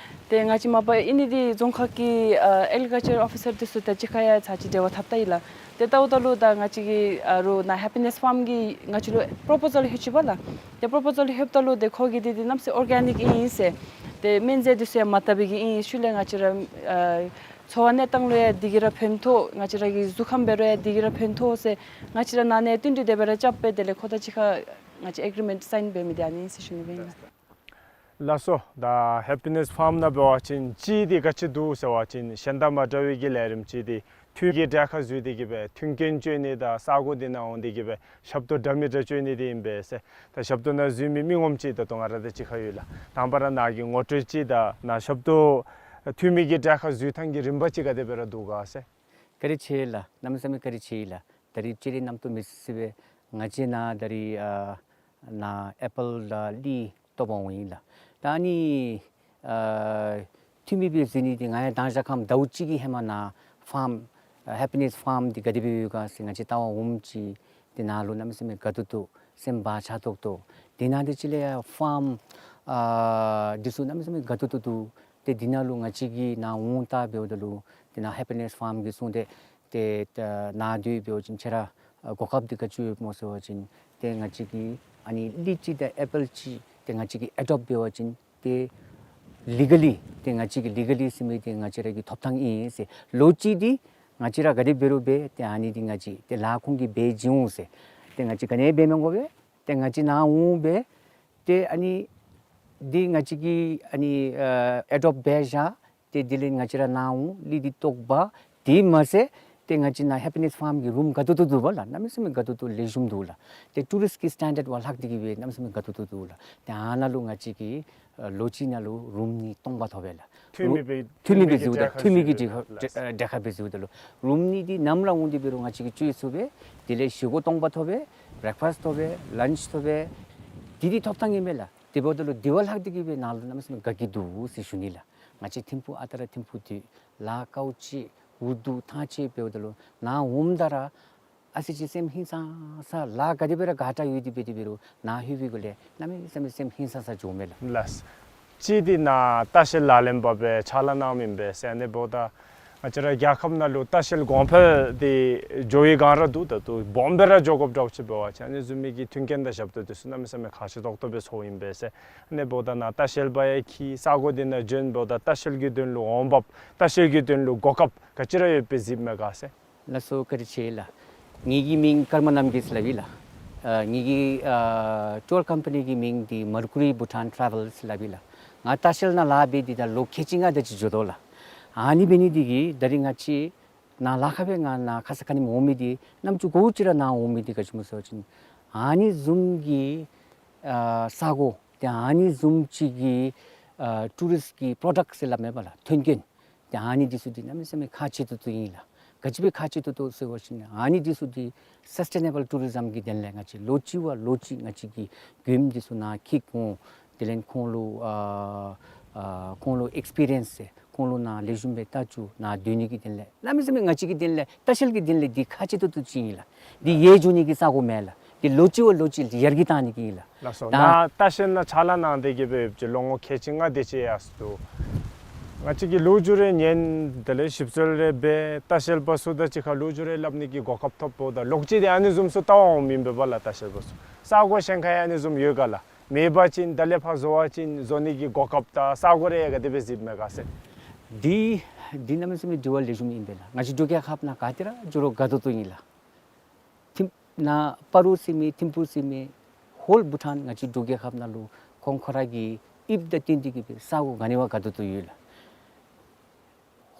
ཏེ་ང་བཅས་མ་པ་ཨིན་ནི་འདི་རྫོང་ཁག་གི་ཨ་ཨེག་རི་ཀལ་ཅར་ཨོ་ཕི་སར་འདི་ཚུ་དང་གཅིག་ཁར་ཡང་ཚར་གཅིག་འབྲེལ་བ་འཐབ་ད་ཡི་ལགས། ཏེ་ལྟཝ་ད་ལུ་ད་ང་བཅས་ཀྱི་ཨ་རུང་ནཱ་ཧེ་པི་ནེས་ཕཱརམ་གྱིས་ང་བཅས་ལུ་པོརོ་པོ་ཟཱལ་ལྷོད་ཅི་པ་ལགས། ཏེ་པོརོ་པོ་ཟཱལ་ལྷོདཔ་ད་ལུ་ཏེ་ཁོ་གིས་འདི་འདི་གནམ་མེད་ས་མེད་ཨོར་གེ་ནིཀ་ཨིན་ཟེར། ཏེ་སྨན་རྫས་འདི་ཚུ་ཡང་མ་བཏབ་པའི་གི་ཨིན། ཤུལ་ལས་ང་བཅས་ར་ཨ་འཚོ་བ་གནས་སྟངས་ལུ་ཡང་འདི་གིས་ར་ཕན་ཐོགས། ང་བཅས་ར་གི་གཟུགས་ཁམས་འབད་རུང་ཡང་འདི་གིས་ར་ཕན་ཐོགས་ཟེར་ང་བཅས་ར་ནཱ་ནས་བསྟུན་གྲོས་དེ་སྦེ་ར་རྐྱབ་སྦེ་དེ་ལས་ཁོ་དང་གཅིག་ཁར་ང་བཅས་ཨེག་རི་མེནཊ་སའིན་འབད་མི་འདི་ཨ་ནི་ཨིན་ཟེར་ཞུ་ནི་སྦེ་ཨིན་ལགས། ལགས་སོ། ད་ཧེ་པི་ནེས་ཕཱརམ་ནང་འབད་བ་ཅིན་གཅིག་འདི་ག་ཅི་འདུག་ཟེར་བ་ཅིན་གཞན་དང་མ་འདྲ་བའི་གི་ལས་རིམ་ཅིག་འདི་འཐུས་ཀྱི་གྲལ་ཁར་འཛུལ་ཏེ་གི་སྦེ་མཐུན་རྐྱེན་སྤྱོད་ནི་དང་ས་གོ་འདི་ནང་འོང་སྟེ་གི་སྦེ་ཞབས་ཏོག་འདྲ་མི་འདྲ་སྤྱོད་ནི་འདི་ཨིན་པས་ཟེར། ད་ཞབས་ཏོག་ནང་འཛུལ་མི་མི་ངོམ་ཅིག་ད་ལྟོ་ང་ར་དང་གཅིག་ཁར་ཡོད་ལགས། དང་པ་ར་ནཱ་གི་ངོ་སྤྲོད་ཅིག་དང་ནཱ་ཞབས་ཏོག་འཐུས་མི་གི་གྲལ་ཁར་འཛུལ་ཐངས་ཀྱི་རིམ་པ་ཅིག་ག་དེ་སྦེ་ར་འདུག་ག་ཟེར། བཀའ་དྲིན་ཆེ་ལགས། གནམ་མེད་ས་མེད་བཀའ་དྲིན་ཆེ་ལགས། ད་རིས་ཅིག་ར་རྣམ་རྟོག་མེད་སི་སི་སྦེ་ང་བཅས་ནཱ་ད་རིས་ཨ་ནཱ་ཨེ་པཱལ་དང་གླི་བཏོག་པར་འོང་ཡི་ལགས། ད་ཨ་ནི་ཨ་འཐུས་མི་སྦེ་འཛུལ་ནི་འདི་ང་ཡང་མདང་ཞག་ཁམས་ཟླཝ་གཅིག་གི་ཧེ་མ་ནཱ་ཕཱརམ་ཨ་ཧེ་པི་ནེས་ཕཱརམ་འདི་ག་དེ་སྦེ་ཡོད་ག་ཟེར་ང་བཅས་བལྟ་བར་འོངམ་ཅིག་འདི་ནང་ལུ་གནམ་མེད་ས་མེད་དགའ་ཏོག་ཏོ་སེམས་བག་ཆགས་ཏོག་ཏོ། དེ་ནང་འདི་ཅིག་ལས་ཡང་ཕཱརམ་ཨ་འདི་ཚུ་གནམ་མེད་ས་མེད་དགའ་ཏོག་ཏོ་འདུག། ཏེ་འདི་ནང་ལུ་ང་བཅས་ཀྱིས་ནཱ་འོང་བལྟ་འབདཝ་ད་ལུ་ཏེ་ནཱ་ཧེ་པི་ནེས་ཕཱརམ་གྱིས་གསུངས་ཏེ་ཏེ་ད་ནཱ་འདི་འབད་བ་ཅིན་ཁྱེད་ར་ཨ་གོ་སྐབས་འདི་ག་ཅི་ཡོདཔ་སྨོ་ཟེར་བ་ཅིན་ཏེ་ང་བཅས་ཀྱིས་ཨ་ནི་གླི་ཅིག་དང་ཨེ་པཱལ་ཅིག་ཏེ་ང་བཅས་ཀྱིས་ཨེ་ཌོབཊ་འབད་བ་ཅིན་ཏེ་ལི་ག་ལི་ཏེ་ང་བཅས་ཀྱི་ལི་ག་ལི་ཟེར་མི་འདི་ང་བཅས་ར་གི་ཐོབ་ཐངས་ཨིན་ཟེར། ལོ་གཅིག་འདི་ང་བཅས་ར་ག་དེ་འབད་རུང་འབད་ཏེ་ཨ་ནི་འདི་ང་བཅས་ཏེ་ལཱ་ཁོང་གིས་འབད་བྱིན་འོང་ཟེར། ཏེ་ང་བཅས་ག་ནི་འབད་མི་དགོ་པས། ཏེ་ང་བཅས་ནཱ་འོང་སྦེ་ཏེ་ཨ་ནི་འདི་ང་བཅས་ཀྱིས་ཨ་ནི་ཨ་ཨེ་ཌོབཊ་འབད་བཞག། ཏེ་དེ་ལས་ང་བཅས་ར་ནཱ་འོང་གླི་འདི་བཏོག་འབག། དེ་མ་ཚད་ཏེ་ང་བཅས་ནཱ་ཧེ་པི་ནེས་ཕཱརམ་གྱི་རུམ་དགའ་ཏོག་ཏོ་འདུག་པ་ལགས། གནམ་མེད་ས་མེད་དགའ་ཏོག་ཏོ་ལེགས་ཤོམ་འདུག་ལགས། ཏེ་ཊུ་རིསཊ་ཀྱི་སི་ཊེན་ཌརཌ་བ་ལྷག་སྟེ་གི་སྦེ་གནམ་མེད་ས་མེད་དགའ་ཏོག་ཏོ་འདུག་ལགས། ཏེ་ཨ་ནཱ་ལུ་ང་བཅས་ཀྱིས་ཨ་ལོ་གཅིག་ནང་ལུ་རུམ་གཉིས་སྟོང་པ་ཐོབ་པས་ལགས། འཐུས་མི་སྦེ་འཐུས་མི་སྦེ་འཛུལཝ་ད་འཐུས་མི་གི་གྲལ་ཁར་འཛུལཝ་ད་ལུ་རུམ་གཉིས་འདི་ནམ་ར་འོང་སྟེ་འབད་རུང་གྲལ་ཨ་གྲལ་ཁར་སྦེ་འཛུལཝ་ད་ལུ་རུམ་གཉིས་འདི་ནམ་ར་འོང་སྟེ་འབད་རུང་ང་བཅས་ཀྱིས་སྤྱོད་ཚུགས་པས། དེ་ལས་བཞེས་སྒོ་སྟོང་པ་ཐོབ་པས། བེ་རེག་ཕཱསཊ་ཐོབ་པས། ལཱནཆ་ཐོབ་པས། འདི་འདི་ཐོབ་ཐངས་ཨིན་མས་ལགས། དེ་འབདཝ་ད་ལུ་དེ་བ་ལྷག་སྟེ་གི་སྦེ་ནཱ་ལུ་གནམ་མེད་ས་མེད་དགའ་སྐྱིད་འདུག་ཟེར་ཞུ་ནི་ལགས། ང་བཅས་ཐིམ་ཕུག་ཨ་རྟག་ར་ཐིམ་ཕུག་འདི་ལཱ་དཀའཝ་སྤྱད་འུ་སྡུག་ཐང་ཆད་འབདཝ་ད་ལུ་ནཱ་འོངམ་ད་ར་ཨ་ཙི་ཅིག་སེམས་ཧིང་སངས་ས་ལཱ་ག་དེ་སྦེ་ར་དགའ་དྲགས་ཡོད་དེ་འབད་དེ་འབད་རུང་ནཱ་ལྷོད་པའི་སྒང་ལས་གནམ་མེད་ས་མེད་སེམས་ཧིང་སངས་ས་འགྱོཝ་མས་ལགས། ལགས། གཅིག་འདི་ནཱ་ལྟ་བཤལ་ལག་ལེན་པ་སྦེ་ཕྱག་ལཱ་གནངམ་ཨིན་པས་ཟེར། ཨ་ནི་འབདཝ་ད་ང་བཅས་ར་རྒྱལ་ཁབ་ནང་ལུ་ལྟ་བཤལ་གོང་འཕེལ་འདི་འགྱོ་བའི་སྒང་ར་འདུག། ད་ལྟོ་སྦོམ་སྦེ་ར་འགྱོ་དགོཔ་འདྲཝ་ཅིག་འབད་བ་ཅིན་ཨ་ནི་བཟུམ་མའི་གི་མཐུན་རྐྱེན་དང་ཞབས་ཏོག་འདི་ཚུ་གནམ་མེད་ས་མེད་ཁག་ཆེ་ཏོག་ཏོ་སྦེ་ཚོརཝ་ཨིན་པས་ཟེར། ཨ་ནི་འབདཝ་ད་ནཱ་ལྟ་བཤལ་པ་ཡང་འཁྱིད་ས་གོ་འདི་ནང་འབྱོན་འབདཝ་ད་ལྟ་བཤལ་གྱི་དོན་ལུ་འོང་འབབ་ལྟ་བཤལ་གྱི་དོན་ལུ་གོ་སྐབས་ག་ཅི་ར་ཡོད་པའི་གཟིགསཔ་མས་ག་ཟེར། ལགས་སོ། བཀའ་དྲིན་ཆེ་ལགས། ངེ་གི་མིང་ཀརྨ་རྣམ་རྒྱལ་ཟེར་སླབ་ཨིན་ལགས། ཨ་ངེ་གི་ཨ་ཊུར་ཀམ་པ་ནི་གི་མིང་འདི་མར་ཀུ་རི་བྷུ་ཊཱན་ཊ་རེ་ཝེལ་ཟེར་སླབ་ཨིན་ལགས། ང་ལྟ་བཤལ་ནང་ལཱ་འབད་དེ་ད་ལོ་ཁལ་གཅིག་ལྔ་དེ་ཅིག་འགྱོ་དོ་ལགས། ཨ་ནི་འབད་ནི་འདི་གིས་ད་རིས་ང་བཅས་ནཱ་ལཱ་ཁག་སྦེ་ང་ནཱ་ཁ་ཙ་ཁ་ཉིནམ་འོང་མི་འདི་རྣམ་ཅོ་གོཝ་ཅིག་ར་ནཱ་འོང་མི་འདི་ག་ཅི་སྨོ་ཟེར་བ་ཅིན་ཨ་ནི་བཟུམ་གྱི་ཨ་ས་གོ་ཏེ་ཨ་ནི་བཟུམ་ཅིག་གི་ ཨ་ཊུ་རིསཊ་ཀྱི་པྲོ་ཌཀཊ་ཟེར་སླབ་མས་པ་ལགས། ཐོན་སྐྱེད། ཏེ་ཨ་ནི་འདི་ཚུ་འདི་གནམ་མེད་ས་མེད་ཁག་ཆེ་ཏོག་ཏོ་ཨིན་ལགས། ག་ཅི་སྦེ་ཁག་ཆེ་ཏོག་ཏོ་ཟེར་བ་ཅིན་ཨ་ནི་འདི་ཚུ་འདི་སཱསི་ཊེ་ནེ་བཱལ་ཊུ་རི་ཛམ་གྱི་དོན་ལས་ང་བཅས་ལོ་གཅིག་བ་ལོ་གཅིག་ང་བཅས་ཀྱི་མགྱོནམ་འདི་ཚུ་ནཱ་འཁྱིད་འོང་། དེ་ལས་ཁོང་ལུ་ཨ་ཨ་ཁོང་ལུ་ཨེགསི་པི་རི་ཡནསི་ཟེར་ཁོང་ལུ་ནཱ་ལེགས་ཤོམ་སྦེ་ལྟ་བཅུག། ནཱ་སྡོད་ནི་གི་དོན་ལས་གནམ་མེད་ས་མེད་ང་བཅས་ཀྱི་དོན་ལས་ལྟ་བཤལ་གྱི་དོན་ལས་འདི་ཁག་ཆེ་ཏོག་ཏོ་ཅིག་ཨིན་ལགས། འདི་ཡལ་འགྱོ་ནི་གི་ས་གོ་མེན་ལགས། འདི་ལོ་གཅིག་བ་ལོ་གཅིག་ཡར་རྒྱས་བཏང་ནི་གི་ཨིན་ལགས། ལགས་སོ། ད་ནཱ་ལྟ་བཤལ་ནང་ཕྱག་ལཱ་གནང་སྟེ་གི་སྦེ་ལོ་ངོ་ཁལ་གཅིག་ལྔ་དེ་ཅིག་ཡར་སོང་འདུག། ང་བཅས་ཀྱིས་ལོ་རྒྱུས་རེ་ཉན། དེ་ལས་ཞིབ་འཚོལ་རེ་འབད། ལྟ་བཤལ་པ་ཚུ་དང་གཅིག་ཁར་ལོ་རྒྱུས་རེ་སླབ་ནི་གི་གོ་སྐབས་ཐོབ་འོངམ་ད་ལོག་ཅི་དེ་ཨ་ནི་བཟུམ་ཚུ་བལྟ་བར་འོངམ་ཨིན་པས་པ་ལགས། ལྟ་བཤལ་པ་ཚུ་ས་གོ་གཞན་ཁར་ཡང་ཨ་ནི་བཟུམ་ཡོད་ག་ལགས། མེད་པ་ཅིན་ད་ལས་ཕར་བཟོ་བ་ཅིན་བཟོ་ནི་གི་གོ་སྐབས་དང་ས་གོ་རེ་ག་དེ་སྦེ་གཟིགསཔ་མས་ག་ཟེར། འདི་འདི་གནམ་མེད་ས་མེད་དྲི་བ་ལེགས་ཤོམ་ཨིན་པས་ལགས། ང་བཅས་འབྲུག་རྒྱལ་ཁབ་ནང་ག་ཏེ་ར་འགྱོ་རུང་དགའ་ཏོག་ཏོ་ཨིན་ལགས། ཐིམ་ནཱ་སྤ་རོ་ཟེར་མི་ཐིམ་ཕུག་ཟེར་མི་ཧོལ་བྷུ་ཊཱན་ང་བཅས་འབྲུག་རྒྱལ་ཁབ་ནང་ལུ་ཁོང་ཁོ་ར་གི་དབྱིབས་དང་བསྟུན་ཏེ་གི་སྦེ་ས་གོ་ག་ནི་བ་དགའ་ཏོག་ཏོ་ཡོད་ལགས།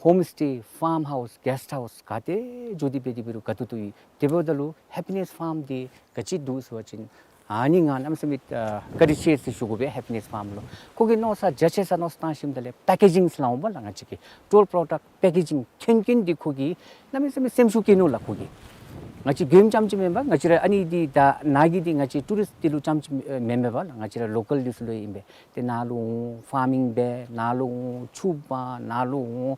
ཧོམ་སི་ཊེ་ཕཱརམ་ཧའུསི་གེསཊ་ཧའུསི་ག་ཏེ་འགྱོ་སྟེ་འབད་དེ་འབད་རུང་དགའ་ཏོག་ཏོ་ཡོད། དེ་འབདཝ་ད་ལུ་ཧེ་པི་ནེསི་ཕཱརམ་འདི་ག་ཅི་འདུག་ཟེར་བ་ཅིན་ཨ་ནི་ང་གནམ་མེད་ས་མེད་ཨ་བཀའ་དྲིན་ཆེ་ཟེར་ཞུ་དགོ་པས། ཧེ་པི་ནེསི་ཕཱརམ་ལུ་ཁོ་གིས་མནོ་བསམ་རྒྱ་ཆེ་ས་མནོ་བསམ་བཏང་ཞིནམ་ད་ལས་པེ་ཀེ་ཇིང་ཟེར་སླབ་འོང་པ་ལགས། ང་བཅས་ཀྱི་ཊོལ་པྲོ་ཌཀཊ་པེ་ཀེ་ཇིང་ཐོན་སྐྱེད་འདི་ཁོ་གིས་གནམ་མེད་ས་མེད་སེམས་ཤུགས་བསྐྱེད་ནུག་ལགས་ཁོ་གིས། ང་བཅས་མགྱོནམ་རྐྱངམ་ཅིག་མེན་པར་ང་བཅས་ར་ཨ་ནི་འདི་ད་ནཱ་གི་འདི་ང་བཅས་ཊུ་རིསཊ་འདི་ལུ་རྐྱངམ་ཅིག་མེན་མེན་པ་ལགས། ང་བཅས་ར་ལོ་ཀཱལ་འདི་ཚུ་ལུ་ཨིན་པས། ཏེ་ནཱ་ལུ་འོང་ཕཱར་མིང་འབད། ནཱ་ལུ་འོང་ཕྱུགཔ་འབད། ནཱ་ལུ་འོང་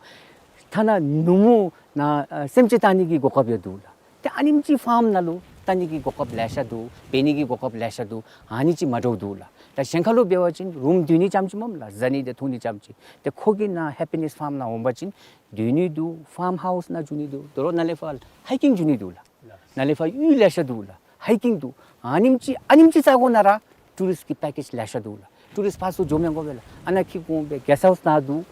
ཐ་ན་ནུབ་མོ་ནཱ་ཨ་སེམས་ཅན་བལྟ་ནི་གི་གོ་སྐབས་ཡང་འདུག་ལགས། ཏེ་ཨ་ནེམ་ཅིག་ཕཱརམ་ནང་ལུ་བལྟ་ནི་གི་གོ་སྐབས་ལེ་ཤ་འདུག། འབད་ནི་གི་གོ་སྐབས་ལེ་ཤ་འདུག། ཨ་ནི་ཅིག་མ་འདྲཝ་འདུག་ལགས། ད་གཞན་ཁ་ལུ་འབད་བ་ཅིན་རུམ་སྡོད་ནི་རྐྱངམ་ཅིག་མེན་ལགས། བཟའ་ནི་དང་འཐུང་ནི་རྐྱངམ་ཅིག། ཏེ་ཁོ་གིས་ནཱ་ཧེ་པི་ནེསི་ཕཱརམ་ནང་འོང་པ་ཅིན་སྡོད་ནི་འདུག། ཕཱརམ་ཧའུསི་ནང་འགྱོ་ནི་འདུག། དོ་རུང་ནཱ་ལས་ཕར་ཧའི་ཀིང་འགྱོ་ནི་འདུག་ལགས། ནཱ་ལས་ཕར་གཡུས་ལེ་ཤ་འདུག་ལགས། ཧའི་ཀིང་འདུག། ཨ་ནེམ་ཅིག་ཨ་ནེམ་ཅིག་ས་གོ་ནང་ར་ཊུ་རིསཊ་ཀྱི་པེ་ཀེཇ་ལེ་ཤ་འདུག་ལགས། ཊུ་རིསཊ་ཕར་ཚུར་འགྱོ་མི་དགོ་པས་ལགས། ཨ་ནཱ་འཁྱིད་འོང་སྦེ་གེསཊ་ཧའུསི་ནང་འདུག།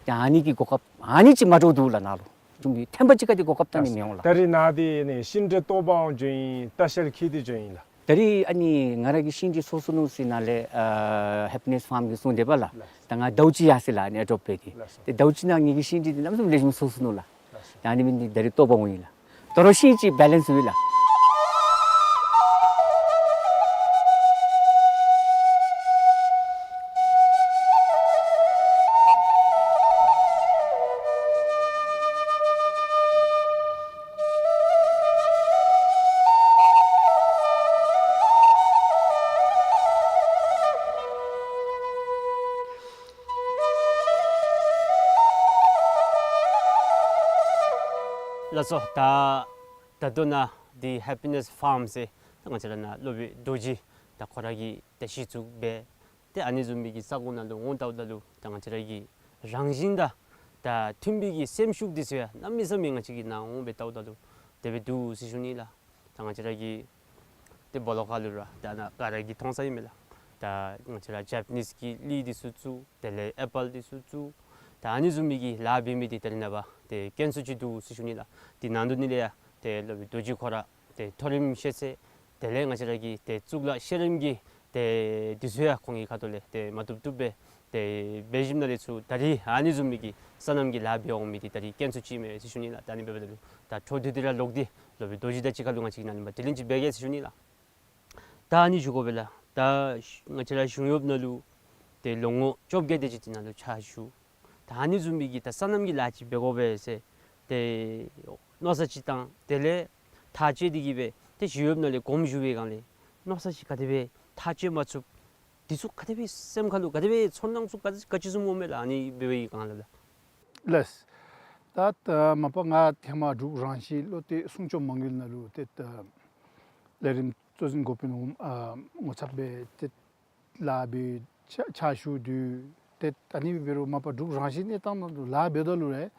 ཏེ་ཨ་ནི་གི་གོ་སྐབས་ཨ་ནི་ཅིག་མ་འདྲཝ་འདུག་ལགས། ནཱ་ལུ་ཐུམ་གི་ཐེམ་པ་ཅིག་ཁར་འདི་གོ་སྐབས་བལྟ་ནི་མི་འོང་ལགས། ད་རིས་ནཱ་འདི་ནི་ཤིང་འབྲས་གཏོར་པར་འོང་འགྱོ་ཡི། ལྟ་བཤལ་འཁྱིད་དེ་འགྱོ་ཡི་ལགས། ད་རིས་ཨ་ནི་ང་ར་གིས་ཤིང་འབྲས་སོ་སོ་ནུག་ཟེར་ནཱ་ལས་ཨ་ཧེ་པི་ནེསི་ཕཱརམ་གིས་གསུངས་དེས་པ་ལགས། ལགས། ད་ང་ཟླཝ་གཅིག་ཡར་སོ་ཡི་ལགས། ཨ་ནི་ཨེ་ཌོབ་འབད་དེ། ལགས་སོ། ཏེ་ཟླཝ་གཅིག་ནང་ངེ་གི་ཤིང་འབྲས་འདི་གནམ་མེད་ས་མེད་ལེགས་ཤོམ་སོ་སོ་ནུག་ལགས། ལགས་སོ། ད་ཨ་ནི་འབད་ནི་འདི་ད་རིས་གཏོར་པར་འོང་ཡི་ལགས། དོ་རུང་ཤིང་ཅིག་བེ་ལེནསི་ཡོད་ལགས། ལགས་སོ། ད་ད་ལྟོ་ནཱ་འདི་ཧེ་པི་ནེསི་ཕཱརམ་ཟེར་ད་ང་བཅས་ར་ནཱ་སློབ་དཔོན་རྡོ་རྗེ་ད་ཁོ་ར་གིས་ད་གཞི་བཙུགས་འབད། ཏེ་ཨ་ནི་བཟུམ་མའི་གི་ས་གོ་ནང་ལུ་འོང་བལྟཝ་ད་ལུ་ད་ང་བཅས་ར་གི་རང་བཞིན་དང་ད་མཐུན་པའི་གི་སེམས་ཤུགས་འདི་ཚུ་ཡང་གནམ་མེད་ས་མེད་ང་བཅས་ཀྱིས་ནཱ་འོང་སྦེ་བལྟཝ་ད་ལུ་དེ་སྦེ་འདུག་ཟེར་ཞུ་ནི་ལགས། ད་ང་བཅས་ར་གི་ཏེ་སྦོ་ལོགས་ཁ་ལུ་ར་ད་ནཱ་ག་ར་གིས་མཐོང་ས་ཨིན་མས་ལགས། ད་ང་བཅས་ར་ཇེ་པ་ནིསི་གི་ལི་འདི་ཚུ་བཙུགས། དེ་ལས་ཨེ་པཱལ་འདི་ཚུ་བཙུགས། ད་ཨ་ནི་བཟུམ་མའི་གི་ལཱ་འབད་མི་འདི་ད་རེས་ནངས་པ་ཏེ་དཀོན་སུ་ཅིག་འདུག་ཟེར་ཞུ་ནི་ལགས། འདི་ནང་དོན་ནི་ལས་ཡང་ཏེ་སློབ་དཔོན་རྡོ་རྗེ་ཁོ་ར་ཏེ་མཐོ་རིམ་ཤེས་ཚད་དེ་ལས་ང་བཅས་ར་གི་ཏེ་གཙུག་ལག་ཤེས་རིག་གི་ཏེ་འདི་ཚུ་ཡང་ཁོང་གི་ཁ་ཐུག་ལས་ཏེ་མ་བཏུབ་བཏུབ་སྦེ་ཏེ་འབད་ཞིནམ་ལས་ཚུར་ད་རིས་ཨ་ནི་བཟུམ་མའི་གི་སོ་ནམ་གྱི་ལཱ་འབད་འོང་མི་འདི་ད་རིས་དཀོན་སུ་ཅིག་མས་ཟེར་ཞུ་ནི་ལགས། ད་ཨ་ནི་འབདཝ་ད་ལུ་ད་འཕྲོ་མཐུད་དེ་ར་ལོག་སྟེ་སློབ་དཔོན་རྡོ་རྗེ་དང་གཅིག་ཁར་ལུ་ང་བཅས་ཀྱིས་ནཱ་ལུ་མ་དྲི་ལན་ཅིག་འབད་གེ་ཟེར་ཞུ་ནི་ལགས། ད་ཨ་ནི་ཞུ་དགོ་པས་ལགས། ད་ང་བཅས་ར་གཞུང་གཡོགཔ་ནང་ལུ་ཏེ་ལོ་ངོ་བཅོ་བརྒྱད་དེ་ཅིག་འདི་ནང་ལུ་ཕྱག་ཞུ། ད་ཨ་ནི་བཟུམ་མའི་གི་ད་སོ་ནམ་གྱི་ལཱ་ཅིག་འབད་དགོ་པས་ཟེར་ཏེ་མནོ་བསམ་ཅིག་བཏང་། དེ་ལས་ཐག་བཅད་དེ་གི་སྦེ་ཏེ་གཞུང་གཡོགཔ་ནང་ལས་དགོངསམ་ཞུ་བའི་སྒང་ལས་མནོ་བསམ་ཅིག་ག་དེ་སྦེ་ཐག་བཅད་མ་ཚུགས། འདི་ཚུ་ག་དེ་སྦེ་སེམས་ཁ་ལུ་ག་དེ་སྦེ་ཚོར་སྣང་ཚུ་ག་ག་ཅི་བཟུམ་འོང་མས་ལགས། ཨ་ནི་འབད་བའི་སྒང་ལས་ལགས། ལགས། ད་ད་མ་པ་ང་ཧེ་མ་འབྲུག་རང་བཞིན་བློ་གཏད་སྲུང་སྐྱོབ་མ་དངུལ་ནང་ལུ་ཏེ་ད་ལས་རིམ་གཙོ་འཛིན་འགོ་དཔོན་འོགམ་ཨ་ངོ་ཚབ་སྦེ་ཏེ་ལཱ་འབད་ཕྱག་ཕྱག་ཞུ་དོ། ཏེ་ཨ་ནི་འབད་རུང་མ་པ་འབྲུག་རང་བཞིན་གནས་སྟངས་ནང་ལུ་ལཱ་འབདཝ་ད་ལུ་ར་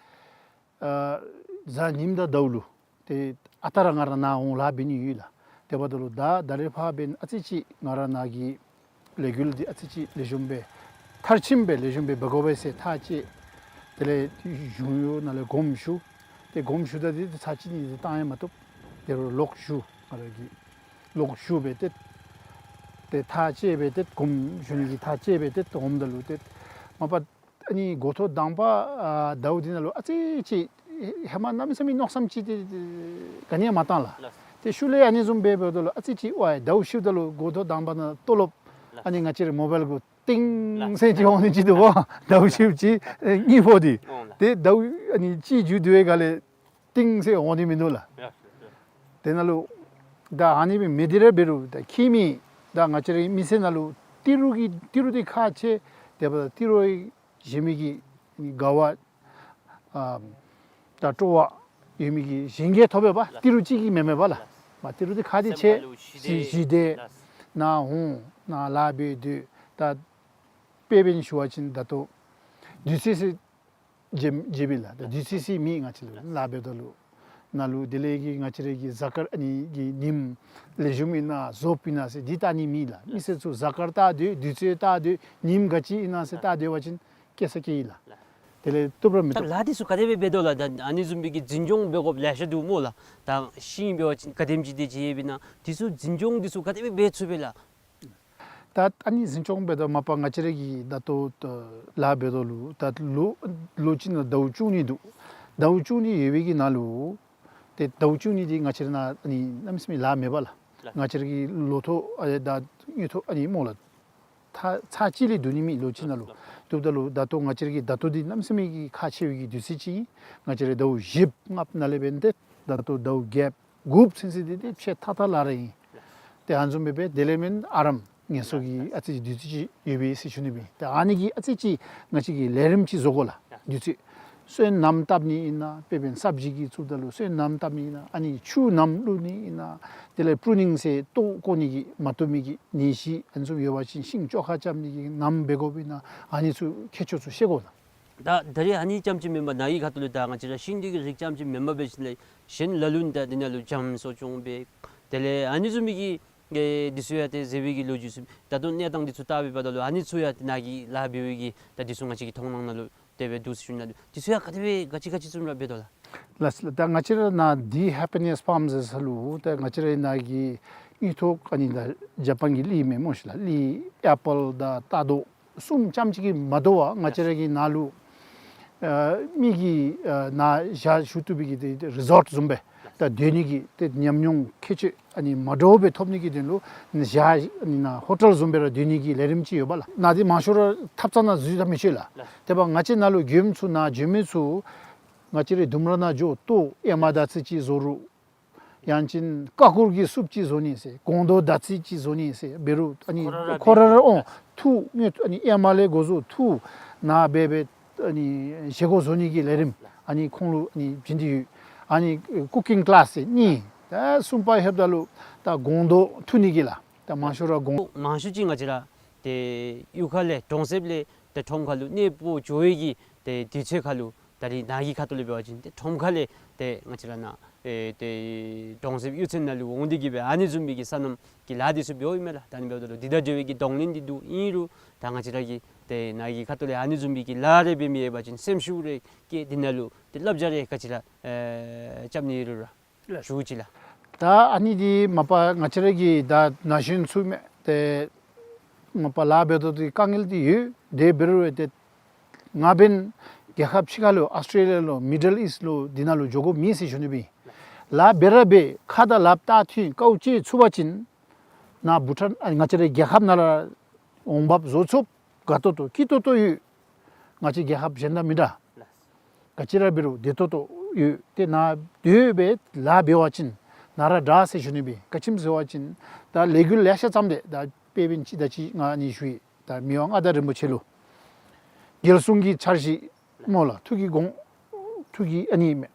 ཨ་གཟའ་ཉིམ་དང་ཟླཝ་ལུ་ཏེ་ཨ་རྟག་ར་ང་ར་ནཱ་འོང་ལཱ་འབད་ནི་ཡོད་ལགས། དེ་འབདཝ་ད་ལུ་ད་ད་རེས་ཕར་འབདན་ཨ་ཙི་ཅིག་ང་ར་ནཱ་གི་ལས་འགུལ་འདི་ཨ་ཙི་ཅིག་ལེགས་ཤོམ་སྦེ་མཐར་ཕྱིནམ་སྦེ་ལེགས་ཤོམ་སྦེ་འབད་དགོ་པས་ཟེར་ཐག་བཅད། དེ་ལས་གཞུང་གཡོག་ནང་ལས་དགོངསམ་ཞུ། ཏེ་དགོངསམ་ཞུཝ་ད་འདི་ཚར་གཅིག་གཉིས་ཅིག་བཏང་ཡང་མ་བཏུབ། དེ་རུང་ལོག་ཞུ། ང་ར་གིས་ལོག་ཞུ་སྦེ་ཏེ་ཏེ་ཐག་བཅད་སྦེ་ཏེ་དགོངསམ་ཞུ་ནི་གི་ཐག་བཅད་སྦེ་ཏེ་འོངམ་ད་ལུ་ཏེ་མ་པ་ཨ་ནི་འགོ་ཐོག་དང་པ་ཨ་ཟླཝ་འདི་ནང་ལུ་ཨ་ཙི་ཅིག་ཧེ་མ་གནམ་མེད་ས་མེད་མནོ་བསམ་ཅིག་ཏེ་ག་ནི་ཡང་མ་བཏང་ལགས། ལགས། ཏེ་ཤུལ་ལས་ཨ་ནི་བཟུམ་སྦེ་འབདཝ་ད་ལུ་ཨ་ཙི་ཅིག་ཝའི་ཟླཝ་ཕྱིཝ་ད་ལུ་འགོ་ཐོག་དང་པ་ནང་ལྟོ་ལོབ། ལགས། ཨ་ནི་ང་བཅས་རའི་མོ་བཱའིལ་གུ་ ཏིང་ཟེར་ཅིག་འོང་ནི་ཅིག་འདུག་པ། ཟླཝ་བཞི་བཅུ་གཉིས་པོ་འདི། འོང་ལགས། ཏེ་ཟླཝ་ཨ་ནི་གཅིག་མཇུག་བསྡུ་བའི་སྒང་ལས་ཏིང་ཟེར་འོང་ནི་མིན་འདུག་ལགས། ཡ་ཡ། དེ་ནང་ལུ་ད་ཨ་ནི་མི་འདི་ར་འབད་རུང་ད་ཁྱིམ་མི་ད་ང་བཅས་རའི་མི་སེར་ནང་ལུ་ཏི་རུ་གི་ཏི་རུ་འདི་ཁག་ཆེ། དེ་འབདཝ་ད་ཏི་རུ་བཞེས་མི་གི་དགའ་བ་ཨ་ད་སྤྲོ་བ་ཡོད་མི་གི་གཞན་གྱིས་ཐོབ་པས་པ། ཏི་རུ་གཅིག་གིས་མེན་མེན་པ་ལགས། མ་ཏི་རུ་འདི་ཁག་འདི་ཆེ། སེམས་ཁ་ལུ་ཞི་བདེ། ཞི་བདེ། ནཱ་འོང་ནཱ་ལཱ་འབད་སྡོད། ད་དཔེ་འབད་ནི་ཞུ་བ་ཅིན་ད་ལྟོ་དུས་ཚོད་ཟེར་བརྗེད་བརྗེད་པས་ལགས། ད་དུས་ཚོད་ཟེར་མེད། ང་བཅས་ལུ་ལཱ་འབདཝ་ད་ལུ་ནཱ་ལུ་དེ་ལས་ཀྱི་ང་བཅས་རའི་གི་གཟའ་སྐར་ཨ་ནི་གི་ཉིནམ་ལེགས་ཤོམ་ཨིན་ན་རྫོབ་ཨིན་ན་ཟེར་འདི་བལྟ་ནི་མེད་ལགས། མི་སེར་ཚུ་གཟའ་སྐར་བལྟ་སྡོད། དུས་ཚོད་བལྟ་སྡོད། ཉིནམ་ག་ཅི་ཨིན་ན་ཟེར་བལྟ་སྡོད་པ་ཅིན་སྐྱེ་ས་སྐྱེ་ཡི་ལགས། དེ་ལས་བཏུབ་ར་མི་ད་བཏུབ། ལཱ་འདི་ཚུ་ག་དེ་སྦེ་འབད་དོ་ལགས། ད་ཨ་ནི་བཟུམ་མའི་གི་འཛིན་སྐྱོང་འབད་དགོཔ་ལེ་ཤ་འདུག་སྨོ་ལགས། ད་ཤིང་འབད་བ་ཅིན་ག་དེམ་ཅིག་དེ་ཅིག་ཡོདཔ་ཨིན་ན་འདི་ཚུ་འཛིན་སྐྱོང་འདི་ཚུ་ག་དེ་སྦེ་འབད་ཚུགས་པས་ལགས། ད་ཨ་ནི་འཛིན་སྐྱོང་འབད་དོ་མ་པ་ང་བཅས་ར་གི་ད་ལྟོ་ལཱ་འབད་དོ་ལུ་ད་ལོ་ལོ་གཅིག་ནང་ཟླཝ་བཅུ་གཉིས་འདུག། ཟླཝ་བཅུ་གཉིས་ཡོད་པའི་གི་ནང་ལུ་ཏེ་ཟླཝ་བཅུ་གཉིས་འདི་ང་བཅས་ར་ནཱ་ཨ་ནི་གནམ་མེད་ས་མེད་ལཱ་མེད་པ་ལགས། ང་བཅས་ར་གི་ལོ་ཐོག་ཨ་ད་དངུལ་ཐོག་ཨ་ནི་སྨོ་ལགས། ད་ཚར་གཅིག་ལས་བསྡུ་ནི་མེད་ལོ་གཅིག་ནང་ལུ། བསྡུཝ་ད་ལུ་ད་ལྟོ་ང་བཅས་ར་གི་ད་ལྟོ་འདི་གནམ་མེད་ས་མེད་ཀྱི་ཁག་ཆེ་བའི་གི་དུས་ཚོད་ཅིག་ཨིན། ང་བཅས་ར་ཟླཝ་བཞི་ལྔ་ནང་ལས་འབད་ཏེ་ད་ལྟོ་ཟླཝ་བརྒྱད་དགུ་ཚུན་ཚོད་འདི་འདི་ཕྱེད་ཐག་ཐག་ལཱ་ར་ཨིན། ཏེ་ཨ་ནི་བཟུམ་སྦེ་འབད་དེ་ལས་མེན་ཨ་རམ་ངལ་གསོ་གི་ཨ་ཙི་ཅིག་དུས་ཚོད་ཅིག་ཡོད་པས་ཟེར་ཞུ་ནི་སྦེ། ཏེ་ཨ་ནི་གི་ཨ་ཙི་ཅིག་ང་བཅས་ཀྱིས་ལས་རིམ་ཅིག་བཟོ་དགོ་ལགས། དུས་ཚོད་སོན་སྣུམ་བཏབ་ནི་ཨིན་ན་དཔེ་འབད་ན་སབ་ཇི་གི་བཙུགསཔ་ད་ལུ་སོན་སྣུམ་བཏབ་ནི་ཨིན་ན་ཨ་ནི་ཆུ་སྣུམ་བླུག་ནི་ཨིན་ན་དེ་ལས་པྲུ་ནིང་ཟེར་ལྟོ་བཀོ་ནི་གི་མ་བཏུབ་མི་གི་ནད་གཞི་ཨ་ནི་ཚུ་ཡོད་པ་ཅིན་ཤིང་བཅོ་ཁ་རྐྱབ་ནི་གི་སྣུམ་འབད་དགོཔ་ཨིན་ན་ཨ་ནི་ཚུ་ཁྱད་ཆོས་ཚུ་ཤེས་དགོ་ལགས། ད་ད་རེས་ཨ་ནི་རྐྱངམ་ཅིག་མེན་པར་ནཱ་གི་ཁ་ཐུག་ལས་ད་ང་བཅས་ར་ཤིང་འདི་གི་རིགས་རྐྱངམ་ཅིག་མེན་པར་འབད་ཞིནམ་ལས་གཞན་ལ་ལུ་ད་འདི་ནང་ལུ་རྒྱ་མཚོ་སྐྱོང་སྦེ་དེ་ལས་ཨ་ནི་བཟུམ་མའི་གི་ཨེ་འདི་ཚུ་ཡང་ཏེ་ཟེར་བའི་གི་ལོ་རྒྱུས་ཚུ་ད་ལྟོ་གནས་སྟངས་འདི་ཚུ་བལྟ་བའི་བར་ན་ལུ་ཨ་ནི་ཚུ་ཡང་ཏེ་ནཱ་གི་ལཱ་འབད་བའི་གི་ད་འདི་ཚུ་ང་བཅས་ཀྱི་མཐོང་སྣང་ནང་ལུ་དེ་སྦེ་འདུག་ཟེར་ཞུ་ནི་ལགས། འདི་ཚུ་ཡང་ག་དེ་སྦེ་ག་ཅི་ག་ཅི་བཟུམ་ར་འབད་དོ་ལགས། ལགས་ལགས། ད་ང་བཅས་ར་ནཱ་འདི་ཧེ་པི་ནེསི་ཕཱརམ་ཟེར་ས་ལུ་ད་ང་བཅས་ར་ནཱ་གི་དངུལ་ཐོག་ཨ་ནི་ད་ཇ་པཱན་གྱི་གླི་མེན་སྨོ་ཤིག་ལགས། གླི་ཨེ་པཱལ་དང་རྟ་རྡོག་གསུམ་རྐྱངམ་ཅིག་གིས་མ་དོ་བར་ང་བཅས་ར་གི་ནཱ་ལུ་ཨ་མི་གིས་ཨ་ནཱ་ཞག་བཞུགས་བཏུབ་པའི་གི་ཏེ་རི་ཟོཊ་བཟུམ་སྦེ་ད་སྡོད་ནི་གི་ཏེ་ཉམས་མྱོང་ཁྱད་ཆོས་ཨ་ནི་མ་འདྲཝ་སྦེ་ཐོབ་ནི་གི་དོན་ལུ་ཞག་ཨ་ནི་ནཱ་ཧོ་ཊེལ་བཟུམ་སྦེ་ར་སྡོད་ནི་གི་ལས་རིམ་ཅིག་ཡོད་པ་ལགས། ནཱ་འདི་མང་ཤོས་ར་ཐབ་ཚང་ནང་འཛུལ་ད་མི་ཆོག་ལགས། དེ་འབདཝ་ང་བཅས་ནཱ་ལུ་མགྱོནམ་ཚུ་ནཱ་འགྱོ་མི་ཚུ་ང་བཅས་རའི་ལྡུམ་ར་ནང་འགྱོ་ལྟོ་ཨེ་མ་དར་ཚིལ་ཅིག་བཟོ་རུང་ཡང་ཅིན་ཀ་ཀུར་གྱི་སུབ་ཅིག་བཟོ་ནི་ཟེར་སྒོང་རྡོག་དར་ཚིལ་ཅིག་བཟོ་ནི་ཟེར་འབད་རུང་ཨ་ནི་ཁོ་ར་ར་ཁོ་ར་ར་འོང་འཐུ་དངུལ་ཨ་ནི་ཨེ་མ་ལས་འགོ་བཟུང་འཐུ་ནཱ་འབད་འབད་ཨ་ནི་བཞེས་སྒོ་བཟོ་ནི་གི་ལས་རིམ་ཨ་ནི་ཁོང་ལུ་ཨ་ནི་བྱིན་ཏེ་ཡོད། ཨ་ནི་ཀུ་ཀིང་ཀི་ལཱསི་ཟེར་གཉིས། ད་གསུམ་པ་ལྷོདཔ་ད་ལུ་ད་སྒོང་རྡོག་འཐུ་ནི་གི་ལགས། ད་མང་ཤོས་ར་སྒོང་མང་ཤོས་ཅིག་ང་བཅས་ར་ཏེ་གཡུས་ཁ་ལས་གྲོང་གསེབ་ལས་ཏེ་ཁྲོམ་ཁ་ལུ་གནས་སྤོ་འགྱོ་བའི་གི་ཏེ་དུས་ཚོད་ཁ་ལུ་ད་རེས་ནཱ་གི་ཁ་ཐུག་ལས་འབད་བ་ཅིན་ཏེ་ཁྲོམ་ཁ་ལས་ཏེ་ང་བཅས་ར་ནཱ་ཨེ་ཏེ་གྲོང་གསེབ་གཡུས་ཚན་ནང་ལུ་འོང་སྟེ་གི་སྦེ་ཨ་ནི་བཟུམ་མའི་གི་སོ་ནམ་གྱི་ལཱ་འདི་ཚུ་འབདཝ་ཨིན་མས་ལགས། ད་ཨ་ནི་འབདཝ་ད་ལུ་འདི་དང་འབྲེལ་བའི་གི་གདོང་ལེན་འདི་འདུག། ཨིན་རུང་ད་ང་བཅས་ར་གིས་ཏེ་ནཱ་གི་ཁ་ཐུག་ལས་ཨ་ནི་བཟུམ་མའི་གི་ལཱ་རེ་འབད་མི་ཡོད་པ་ཅིན་སེམས་ཤུགས་རེ་བསྐྱེད་འདི་ནང་ལུ་ཏེ་བསླབ་བྱ་རེ་ག་ཅི་ར་ཨེ་རྐྱབ་ནི་ཡོད་རུང་ར་ཞུ་ཅི་ལགས། ད་ཨ་ནི་འདི་མ་པ་ང་བཅས་ར་གི་ད་ན་གཞོན་ཚུ་མས། ཏེ་མ་པ་ལཱ་འབད་དོ་འདི་དཀའ་ངལ་འདི་ཡོད། དེ་འབད་རུང་ཏེ་ང་འབདན་རྒྱལ་ཁབ་ཕྱི་ཁ་ལུ་ཨཱོས་ཊེ་ལི་ཡ་ལུ་མི་ཌལ་ཨིསཊ་ལུ་འདི་ནང་ལུ་འགྱོ་དགོཔ་མེད་ཟེར་ཞུ་ནི་སྦེ། ལཱ་འབད་ར་འབད་ཁ་དང་ལགཔ་ལྟག་མཐུན་དཀའཝ་སྤྱད་ཚུགས་པ་ཅིན་ནཱ་བྷུ་ཊཱན་ཨ་ང་བཅས་རའི་རྒྱལ་ཁབ་ནང་ར་འོང་འབབ་བཟོ་ཚུགས། དགའ་ཏོག་ཏོ་སྐྱིད་ཏོག་ཏོ་ཡོད། ང་བཅས་རྒྱལ་ཁབ་གཞན་དང་མི་འདྲ། ག་ཅི་ར་འབད་རུང་བདེ་ཏོག་ཏོ་ཡོད། ཏེ་ནཱ་སྡོད་སྦེ་ལཱ་འབད་བ་ཅིན་ནཱ་ར་དྲག་ཟེར་ཞུ་ནི་སྦེ། ག་ཅི་སྨོ་ཟེར་བ་ཅིན་ད་ལས་འགུལ་ལེ་ཤ་བརྩམས་ཏེ་ད་དཔེ་འབདན་ཅིག་ད་ཅི་ང་ཨ་ནི་ཞུ་ཡི། ད་མི་དབང་མངའ་བདག་རིན་པོ་ཆེ་ལུ་རྒྱལ་སྲུང་གི་འཆར་གཞི་སྨོ་ལགས། ཐུགས་ཀྱི་དགོངས་ཐུགས་ཀྱི་ཨ་ནི་མས།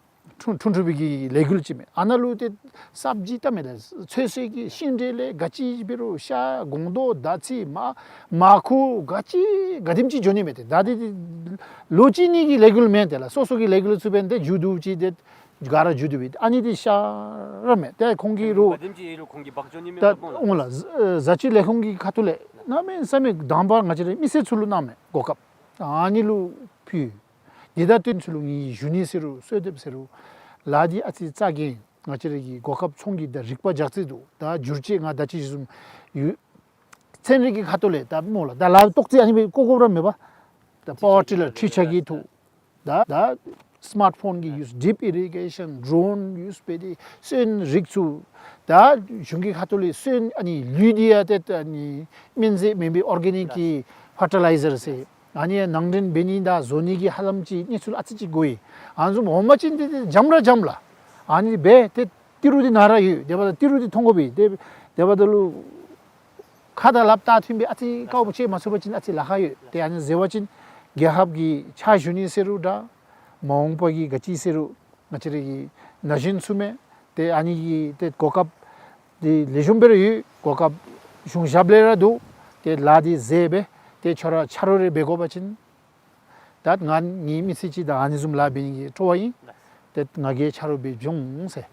འཁྲུན་འཁྲུན་འཁྲུན་པའི་གི་ལས་འགུལ་ཅིག་མས། ཨ་ནཱ་ལུ་ཏེ་སབ་ཇི་བཏབ་མས་ལགས། ཚོད་བསྲེ་གི་ཤིང་འབྲས་ལས་ག་ཅི་འབད་རུང་ཤ་སྒོང་རྡོག་དར་ཚིལ་མར་མར་ཁུ་ག་ཅི་ག་དེམ་ཅིག་འགྱོ་ནི་མས། ཏེ་ད་འདི་ལོ་གཅིག་གཉིས་ཀྱི་ལས་འགུལ་མེན། ཏེ་ལགས་སོ་སོ་གི་ལས་འགུལ་ཚུ་འབདན་ཏེ་མཇུག་བསྡུ་ཅི་ཏེ་ག་ར་མཇུག་བསྡུ་སྦེ་ཨ་ནི་འདི་ཤ་ར་མས། ཏེ་ཁོང་གིས་རུང་ག་དེམ་ཅིག་ཡོད་རུང་ཁོང་གིས་འབག་འགྱོ་ནི་མས་ད་པ་སྨོ་ལགས། འོང་ལགས། བཟའ་བཅའི་ལས་ཁུངས་ཀྱི་ཁ་ཐུག་ལས་གནམ་མེད་ས་མེད་དང་པ་ང་བཅས་རའི་མི་སེར་ཚུ་ལུ་གནང་མས་གོ་སྐབས། ཨ་ནི་ལུ་ཕུལ། འདི་དང་བསྟུན་ཚུ་ལུ་ངེའི་ཞུ་ནི་ཟེར་རུང་གསོལ་འདེབས་ཟེར་རུང་ལཱ་འདི་ཨ་ཙི་རྩ་འགེངས། ང་བཅས་རའི་གི་གོ་སྐབས་ཚོང་གི་ད་རིག་པ་རྒྱག་རྩིས་འདུག། ད་བསྒྱུར་བཅོས་ང་ད་ཅི་ཞུ་བཟུམ་ཡོད། ཚན་རིག་གི་ཁ་ཐུག་ལས་ད་སྨོ་ལགས། ད་ལཱ་ཏོག་ཙི་ཨ་ནི་སྦེ་བཀོ་བཀོཝ་ར་མེད་པ། ད་པ་ཝར་ཊི་ལར་འཕྲུལ་ཆས་ཀྱི་ཐོག་ད་ད་སི་མཱཊ་ཕོན་གྱི་ཡུས་ཌིབ་ཨི་རི་གེ་ཤཱན་ཌོ་རོན་ཡུས་འབད་དེ་སོན་རིགས་ཚུ་ད་གཞུང་གི་ཁ་ཐུག་ལས་སོན་ཨ་ནི་ལུད་འདི་ཡང་ཏེ་ཨ་ནི་སྨན་རྫས་མེན་པའི་ཨོར་གེ་ནིག་གི་ ཕར་ཊི་ལའི་ཛར་ཟེར་ཨ་ནི་ནང་འདྲེན་འབད་ནི་དང་བཟོ་ནི་གི་ཧ་ལམ་ཅིག་གནས་ཚུལ་ཨ་ཙི་ཅིག་གོ་ཡི། ཨ་ནི་བཟུམ་འོང་པ་ཅིན་ཏེ་ཏེ་འཇམ་ར་འཇམ་ལགས། ཨ་ནི་སྦེ་ཏེ་ཏི་རུ་འདི་ནཱ་ར་ཡོད། དེ་འབདཝ་ད་ཏི་རུ་འདི་མཐོང་དགོ་པས། ཏེ་དེ་འབདཝ་ད་ལུ་ཁ་དང་ལགཔ་བལྟ་མཐུན་སྦེ་ཨ་ཙི་དཀའཝ་སྤྱད་མ་ཚུགས་པ་ཅིན་ཨ་ཙི་ལཱ་ཁག་ཡོད། ཏེ་ཨ་ནི་ཟེར་བ་ཅིན་རྒྱལ་ཁབ་ཀྱི་ཕྱག་ཞུ་ནི་ཟེར་རུང་འདྲ། མ་འོངས་པ་གི་ག་ཅི་ཟེར་རུང་ང་བཅས་ར་གི་ན་གཞོན་ཚུ་མས། ཏེ་ཨ་ནི་གི་ཏེ་གོ་སྐབས་འདི་ལེགས་ཤོམ་སྦེ་ར་ཡོད། གོ་སྐབས་གཞུང་ཞབས་ལས་ར་འདུག། ཏེ་ལཱ་འདི་མཛད་སྦེ་ཏེ་ཁྱོད་ར་ཆ་རོགས་རེ་འབད་དགོ་པ་ཅིན་ད་ང་ངེའི་མི་ཚེ་གཅིག་ད་ཨ་ནི་བཟུམ་ལཱ་འབད་ནི་གི་སྤྲོ་བ་ཨིན། ཏེ་ང་གིས་ཆ་རོགས་འབད་འོང་ཟེར་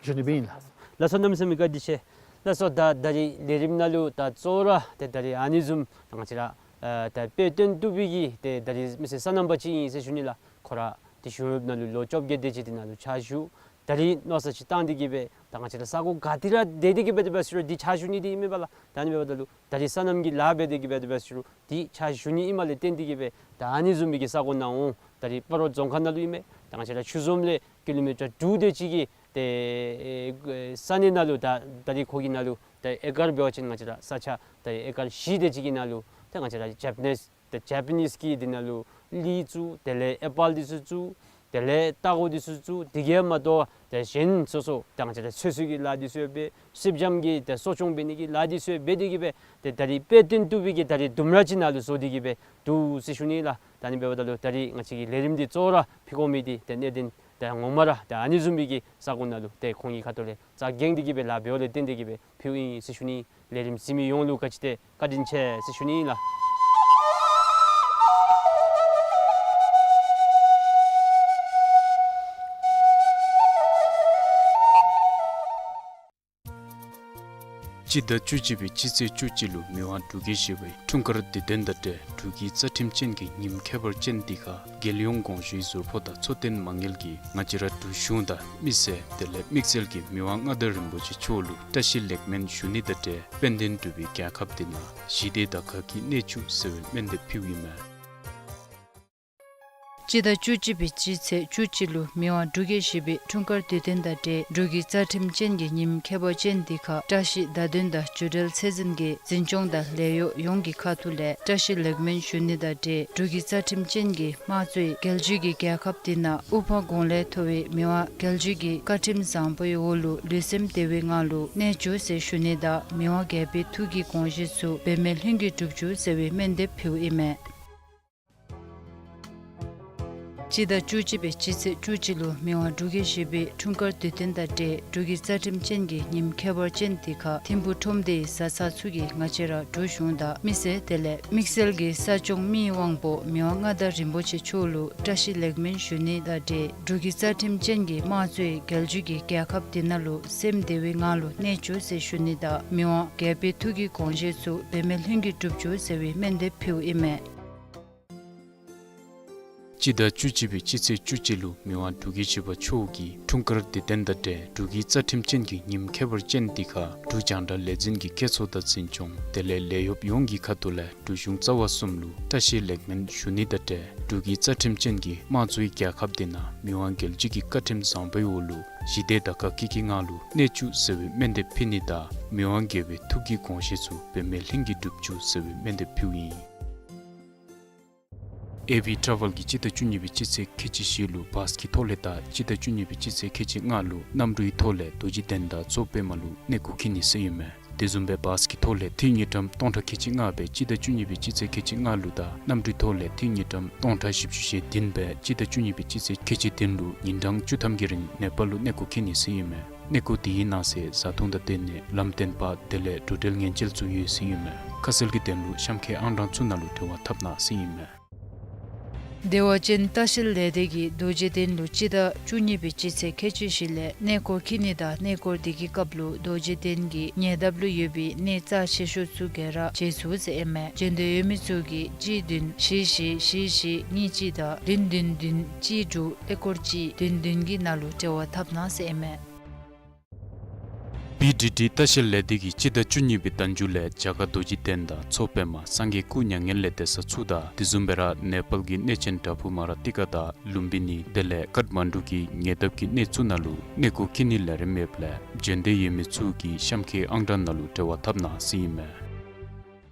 ཞུ་ནི་སྦེ་ཨིན་ལགས། ལགས་སོ། གནམ་མེད་ས་མེད་བཀའ་དྲིན་ཆེ། ལགས་སོ། ད་ད་རིས་ལས་རིམ་ནང་ལུ་ད་གཙོ་བོ་ར་ཏེ་ད་རིས་ཨ་ནི་བཟུམ་ད་ང་བཅས་ར་ཨ་ད་དཔེ་སྟོན་བཏུབ་པའི་གི་ཏེ་ད་རིས་མི་སེར་སོ་ནམ་པ་ཅིག་ཨིན་ཟེར་ཞུ་ནི་ལགས། ཁོ་ར་ཏེ་གཞུང་གཡོགཔ་ནང་ལུ་ལོ་བཅོ་བརྒྱད་དེ་ཅིག་འདི་ནང་ལུ་ཕྱག་ཞུ། ད་རིས་མནོ་བསམ་ཅིག་བཏང་སྟེ་གི་སྦེ་ད་ང་བཅས་ར་ས་གོ་ག་ཏེ་ར་སྡོད་དེ་གི་སྦེ་དེ་སྦེ་ཟེར་རུང་འདི་ཕྱག་ཞུ་ནི་འདི་ཨིན་མས་པ་ལགས། ད་ཨ་ནི་འབདཝ་ད་ལུ་ད་རིས་སོ་ནམ་གྱི་ལཱ་འབད་དེ་གི་སྦེ་དེ་སྦེ་ཟེར་རུང་འདི་ཕྱག་ཞུ་ནི་ཨིནམ་ལས་བརྟེན་ཏེ་གི་སྦེ་ད་ཨ་ནི་བཟུམ་མའི་གི་ས་གོ་ནང་འོང་། ད་རིས་སྤ་རོ་རྫོང་ཁག་ནང་ལུ་ཨིན་མས། ད་ང་བཅས་ར་ཆུ་འཛོམས་ལས་ཀི་ལོ་མི་ཊར་དྲུག་དེ་ཅིག་གི་ཏེ་ས་གནས་ནང་ལུ་ད་ད་རིས་ཁོ་གི་ནང་ལུ་ད་ཨེ་ཀར་འབད་བ་ཅིན་ང་བཅས་ར་ས་ཆ་ད་ཨེ་ཀར་བཞི་དེ་ཅིག་གི་ནང་ལུ་ད་ང་བཅས་ར་ཇེ་པ་ནིས་ཏེ་ཇེ་པ་ནིས་ཀྱི་འདི་ནང་ལུ་ལི་བཙུགས། དེ་ལས་ཨེ་པཱལ་འདི་ཚུ་བཙུགས། དེ་ལས་ལྟག་ཀོ་འདི་ཚུ་བཙུགས། དེ་གིས་མ་དོ་ཏེ་གཞན་སོ་སོ་ད་ང་བཅས་ར་ཚོད་བསྲེ་གི་ལཱ་འདི་ཚུ་ཡང་འབད། སེར་སྦྱངམ་གི་ཏེ་གསོ་སྐྱོང་འབད་ནི་གི་ལཱ་འདི་ཚུ་ཡང་འབད་དེ་གི་སྦེ་ཏེ་ད་རིས་དཔེ་སྟོན་བཏུབ་པའི་གི་ད་རིས་ལྡུམ་ར་ཅིག་ནང་ལུ་བཟོ་སྟེ་གི་སྦེ་འདུག་ཟེར་ཞུ་ནི་ལགས། ད་ཨ་ནི་འབདཝ་ད་ལུ་ད་རིས་ང་བཅས་ཀྱི་ལས་རིམ་འདི་གཙོ་བོ་ར་ཕུལ་དགོ་མི་འདི་ཏེ་གནད་དོན་ད་ངོ་མ་ར་ད་ཨ་ནི་བཟུམ་མའི་གི་ས་གོ་ནང་ལུ་ཏེ་ཁོང་གི་ཁ་ཐུག་ལས་རྩ་འགེངས་ཏེ་གི་སྦེ་ལཱ་འབདཝ་ལས་བརྟེན་ཏེ་གི་སྦེ་ཕུལཝ་ཨིན་ཟེར་ཞུ་ནི། ལས་རིམ་གཟིགས་མི་ཡོངས་ལུ་ག་ཅི་ཏེ་བཀའ་དྲིན་ཆེ་ཟེར་ཞུ་ནི་ལགས། སྤྱི་ཟླ་བཅུ་གཅིག་པའི་སྤྱི་ཚེས་བཅུ་གཅིག་ལུ་མི་དབང་འབྲུག་རྒྱལ་བཞི་པའི་འཁྲུངས་སྐར་དུས་སྟོན་དང་འབྲེལ་འབྲུག་གི་རྩ་ཁྲིམས་ཅན་གྱི་ཉིནམ་ཁྱད་པར་ཅན་འདི་ཁར་རྒྱལ་ཡོངས་དགོངས་ཞུའི་ཟུར་ཕོགས་དང་འཚོ་རྟེན་མ་དངུལ་གྱིས་ང་བཅས་ར་འབྲུག་གཞུང་དང་མི་སེར་དེ་ལས་དམིགས་བསལ་གྱིས་མི་དབང་མངའ་བདག་རིན་པོ་ཆེ་མཆོག་ལུ་བཀྲ་ཤིས་ལེགས་སྨོན་ཞུ་ནི་དང་འབྲེལ་དཔལ་ལྡན་འབྲུག་པའི་རྒྱལ་ཁབ་འདི་ནང་ཞི་བདེ་དང་དགའ་སྐྱིད་གནས་བཅུག་ཟེར་བའི་སྨོན་འདེབས་ཕུལཝ་ཨིན་མས། སྤྱི་ཟླ་བཅུ་གཅིག་པའི་སྤྱི་ཚེས་བཅུ་གཅིག་ལུ་མི་དབང་འབྲུག་རྒྱལ་བཞི་པའི་འཁྲུངས་སྐར་དུས་སྟོན་དང་འབྲེལ་འབྲུག་གི་རྩ་ཁྲིམས་ཅན་གྱི་ཉིནམ་ཁྱད་པར་ཅན་འདི་ཁར་བཀྲ་ཤིས་བརྡ་དོན་དང་རྒྱུད་འབྲེལ་ཚད་འཛིན་གྱི་འཛིན་སྐྱོང་དང་ལས་གཡོག་ཡོངས་ཀྱི་ཁ་ཐུག་ལས་བཀྲ་ཤིས་ལེགས་སྨོན་ཞུ་ནི་དང་འབྲེལ་འབྲུག་གི་རྩ་ཁྲིམས་ཅན་གྱི་དམངས་གཙོའི་རྒྱལ་བརྒྱུད་ཀྱི་རྒྱལ་ཁབ་འདི་ནང་དབུ་འཕང་དགུང་ལས་མཐོ་བའི་མི་དབང་རྒྱལ་བརྒྱུད་ཀྱི་བཀའ་ཁྲིམས་བཟང་པོའི་འོག་ལུ་ལུས་སེམས་བདེ་བའི་ངང་ལུ་གནས་བཅུག་ཟེར་ཞུ་ནི་དང་མི་དབང་རྒྱལ་པོའི་ཐུགས་ཀྱི་དགོངས་བཞེད་ཚུ་འབད་མེད་ལྷུན་གྱིས་འགྲུབ་བཅུག་ཟེར་བའི་སྨོན་འདེབས་ཕུལཝ་ཨིན་མས། སྤྱི་ཟླ་བཅུ་གཅིག་པའི་སྤྱི་ཚེས་བཅུ་གཅིག་ལུ་མི་དབང་འབྲུག་རྒྱལ་བཞི་པའི་འཁྲུངས་སྐར་དུས་སྟོན་དང་འབྲེལ་འབྲུག་གི་རྩ་ཁྲིམས་ཅན་གྱི་ཉིནམ་ཁྱད་པར་ཅན་འདི་ཁར་ཐིམ་ཕུག་ཁྲོམ་སྡེའི་བཟའ་ཚང་ཚུ་གིས་ང་བཅས་ར་འབྲུག་གཞུང་དང་མི་སེར་དེ་ལས་དམིགས་བསལ་གྱིས་ས་སྐྱོང་མི་ཡི་དབང་པོ་མི་དབང་མངའ་བདག་རིན་པོ་ཆེ་མཆོག་ལུ་བཀྲ་ཤིས་ལེགས་སྨོན་ཞུ་ནི་དང་འབྲེལ་འབྲུག་གི་རྩ་ཁྲིམས་ཅན་གྱི་དམངས་གཙོའི་རྒྱལ་བརྒྱུད་ཀྱི་རྒྱལ་ཁབ་འདི་ནང་ལུ་སེམས་བདེ་བའི་ངང་ལུ་གནས་བཅུག་ཟེར་ཞུ་ནི་དང་མི་དབང་རྒྱལ་པོའི་ཐུགས་ཀྱི་དགོངས་བཞེད་ཚུ་འབད་མེད་ལྷུན་གྱིས་འགྲུབ་བཅུག་ཟེར་བའི་སྨོན་འདེབས་ཕུལཝ་ཨིན་མས། སྤྱི་ཟླ་བཅུ་གཅིག་པའི་སྤྱི་ཚེས་བཅུ་གཅིག་ལུ་མི་དབང་འབྲུག་རྒྱལ་བཞི་པ་མཆོག་གི་འཁྲུངས་སྐར་དུས་སྟོན་དང་འབྲེལ་འབྲུག་གི་རྩ་ཁྲིམས་ཅན་གྱི་ཉིནམ་ཁྱད་པར་ཅན་འདི་ཁར་འབྲུག་རྒྱང་བསྒྲགས་ལས་འཛིན་གྱི་སྐྱེད་ཚོགས་དང་འཛིན་སྐྱོང་དེ་ལས་ལས་གཡོགཔ་ཡོངས་ཀྱི་ཁ་ཐུག་ལས་འབྲུག་གཞུང་རྩ་བ་གསུམ་ལུ་བཀྲ་ཤིས་ལེགས་སྨོན་ཞུ་ནི་དང་འབྲེལ་འབྲུག་གི་རྩ་ཁྲིམས་ཅན་གྱི་དམངས་གཙོའི་རྒྱལ་ཁབ་འདི་ནང་མི་དབང་རྒྱལ་བརྒྱུད་ཀྱི་བཀའ་ཁྲིམས་བཟང་པོའི་འོག་ལུ་ཞི་བདེ་དང་དགའ་སྐྱིད་ཀྱི་ངང་ལུ་གནས་བཅུག་ཟེར་བའི་སྨོན་འདེབས་ཕུལ་ནི་དང་མི་དབང་རྒྱལ་པོའི་ཐུགས་ཀྱི་དགོངས་བཞེད་ཚུ་འབད་མེད་ལྷུན་གྱིས་འགྲུབ་བཅུག་ཟེར་བའི་སྨོན་འདེབས་ཕུལཝ་ཨིན། ཨེ་བི་ཊ་རེ་ཝེལ་གྱིས་སྤྱི་ཟླ་བཅུ་གཉིས་པའི་སྤྱི་ཚེས་ཁལ་གཅིག་བཞི་ལུ་བཱས་ཀྱི་ཐོག་ལས་དང་སྤྱི་ཟླ་བཅུ་གཉིས་པའི་སྤྱི་ཚེས་ཁལ་གཅིག་ལྔ་ལུ་གནམ་གྲུའི་ཐོག་ལས་རྡོ་རྗེ་གདན་དང་མཚོ་པདྨ་ལུ་གནས་སྐོར་འཁྱིད་ནི་ཟེར་ཨིན་མས། དེ་བཟུམ་སྦེ་བཱས་ཀྱི་ཐོག་ལས་ཏི་རུ་དངུལ་ཀྲམ་སྟོང་ཕྲག་ཁལ་གཅིག་ལྔ་སྦེ་སྤྱི་ཟླ་བཅུ་གཉིས་པའི་སྤྱི་ཚེས་ཁལ་གཅིག་ལྔ་ལུ་དང་གནམ་གྲུའི་ཐོག་ལས་ཏི་རུ་དངུལ་ཀྲམ་སྟོང་ཕྲག་བཞི་བཅུ་ཞེ་བདུན་སྦེ་སྤྱི་ཟླ་བཅུ་གཉིས་པའི་སྤྱི་ཚེས་ཁལ་གཅིག་བདུན་ལུ་ཉིན་གྲངས་བཅུ་ཐམ་གྱི་རིང་ནེ་པཱལ་ལུ་གནས་སྐོར་འཁྱིད་ནི་ཟེར་ཨིན་མས། གནས་སྐོར་དེའི་ནང་གསེས་བཟའ་འཐུང་དང་སྡོད་གནས་ལམ་སྟོན་པ་དེ་ལས་འགྲོ་འགྲུལ་ཉེན་བཅོལ་ཚུ་ཡོད་ཟེར་ཨིན་མས། ཁ་གསལ་གྱི་དོན་ལུ་གཤམ་འཁོད་ཨང་གྲངས་ཚུ་ནང་ལུ་འབྲེལ་བ་འཐབ་གནང་ཟེར་ཨིན་མས། བདེ་བ་ཅན་ལྟ་བཤལ་ལས་སྡེ་གིས་རྡོ་རྗེ་གདན་ལུ་སྤྱི་ཟླ་བཅུ་གཉིས་པའི་སྤྱི་ཚེས་ཁལ་གཅིག་བཞི་ལས་གནས་སྐོར་འཁྱིད་ནི་དང་གནས་སྐོར་དེ་གི་སྐབས་ལུ་རྡོ་རྗེ་གདན་གྱི་ཉེ་འདབས་ལུ་ཡོད་པའི་གནས་རྩ་ཆེ་ཤོས་ཚུ་ག་ར་མཇལ་ཚུགས་ཟེར་ཨིན་མས། འབྱོན་འདོད་ཡོད་མི་ཚུ་གིས་གཅིག་བདུན་བཞི་བཞི་བཞི་བཞི་གཉིས་གཅིག་དང་བདུན་བདུན་བདུན་གཅིག་དྲུག་ཀླད་ཀོར་གཅིག་བདུན་བདུན་གྱི་ནང་ལུ་འབྲེལ་བ་འཐབ་གནང་ཟེར་ཨིན་མས། བི་ཌི་ཌི་ལྟ་བཤལ་ལས་སྡེ་གིས་སྤྱི་ཟླ་བཅུ་གཉིས་པའི་ཟླ་མཇུག་ལས་རྒྱ་གར་རྡོ་རྗེ་གདན་དང་མཚོ་པདྨ་སངས་རྒྱས་སྐུ་མྱ་ངན་ལས་འདས་ས་ཚུ་དང་དེ་བཟུམ་སྦེ་ར་ནེ་པཱལ་གྱི་གནས་ཆེན་བྲག་ཕུག་མ་ར་ཏི་ཀ་དང་ལུམ་བི་ནི་དེ་ལས་ཀཏ་མན་ཌུ་གི་ཉེ་འདབས་ཀྱི་གནས་ཚུ་ནང་ལུ་གནས་སྐོར་འཁྱིད་ནིའི་ལས་རིམ་ཡོདཔ་ལས་འབྱོན་འདོད་ཡོད་མི་ཚུ་གིས་གཤམ་འཁོད་ཨང་གྲངས་ནང་ལུ་འབྲེལ་བ་འཐབ་གནང་ཟེར་ཨིན་མས།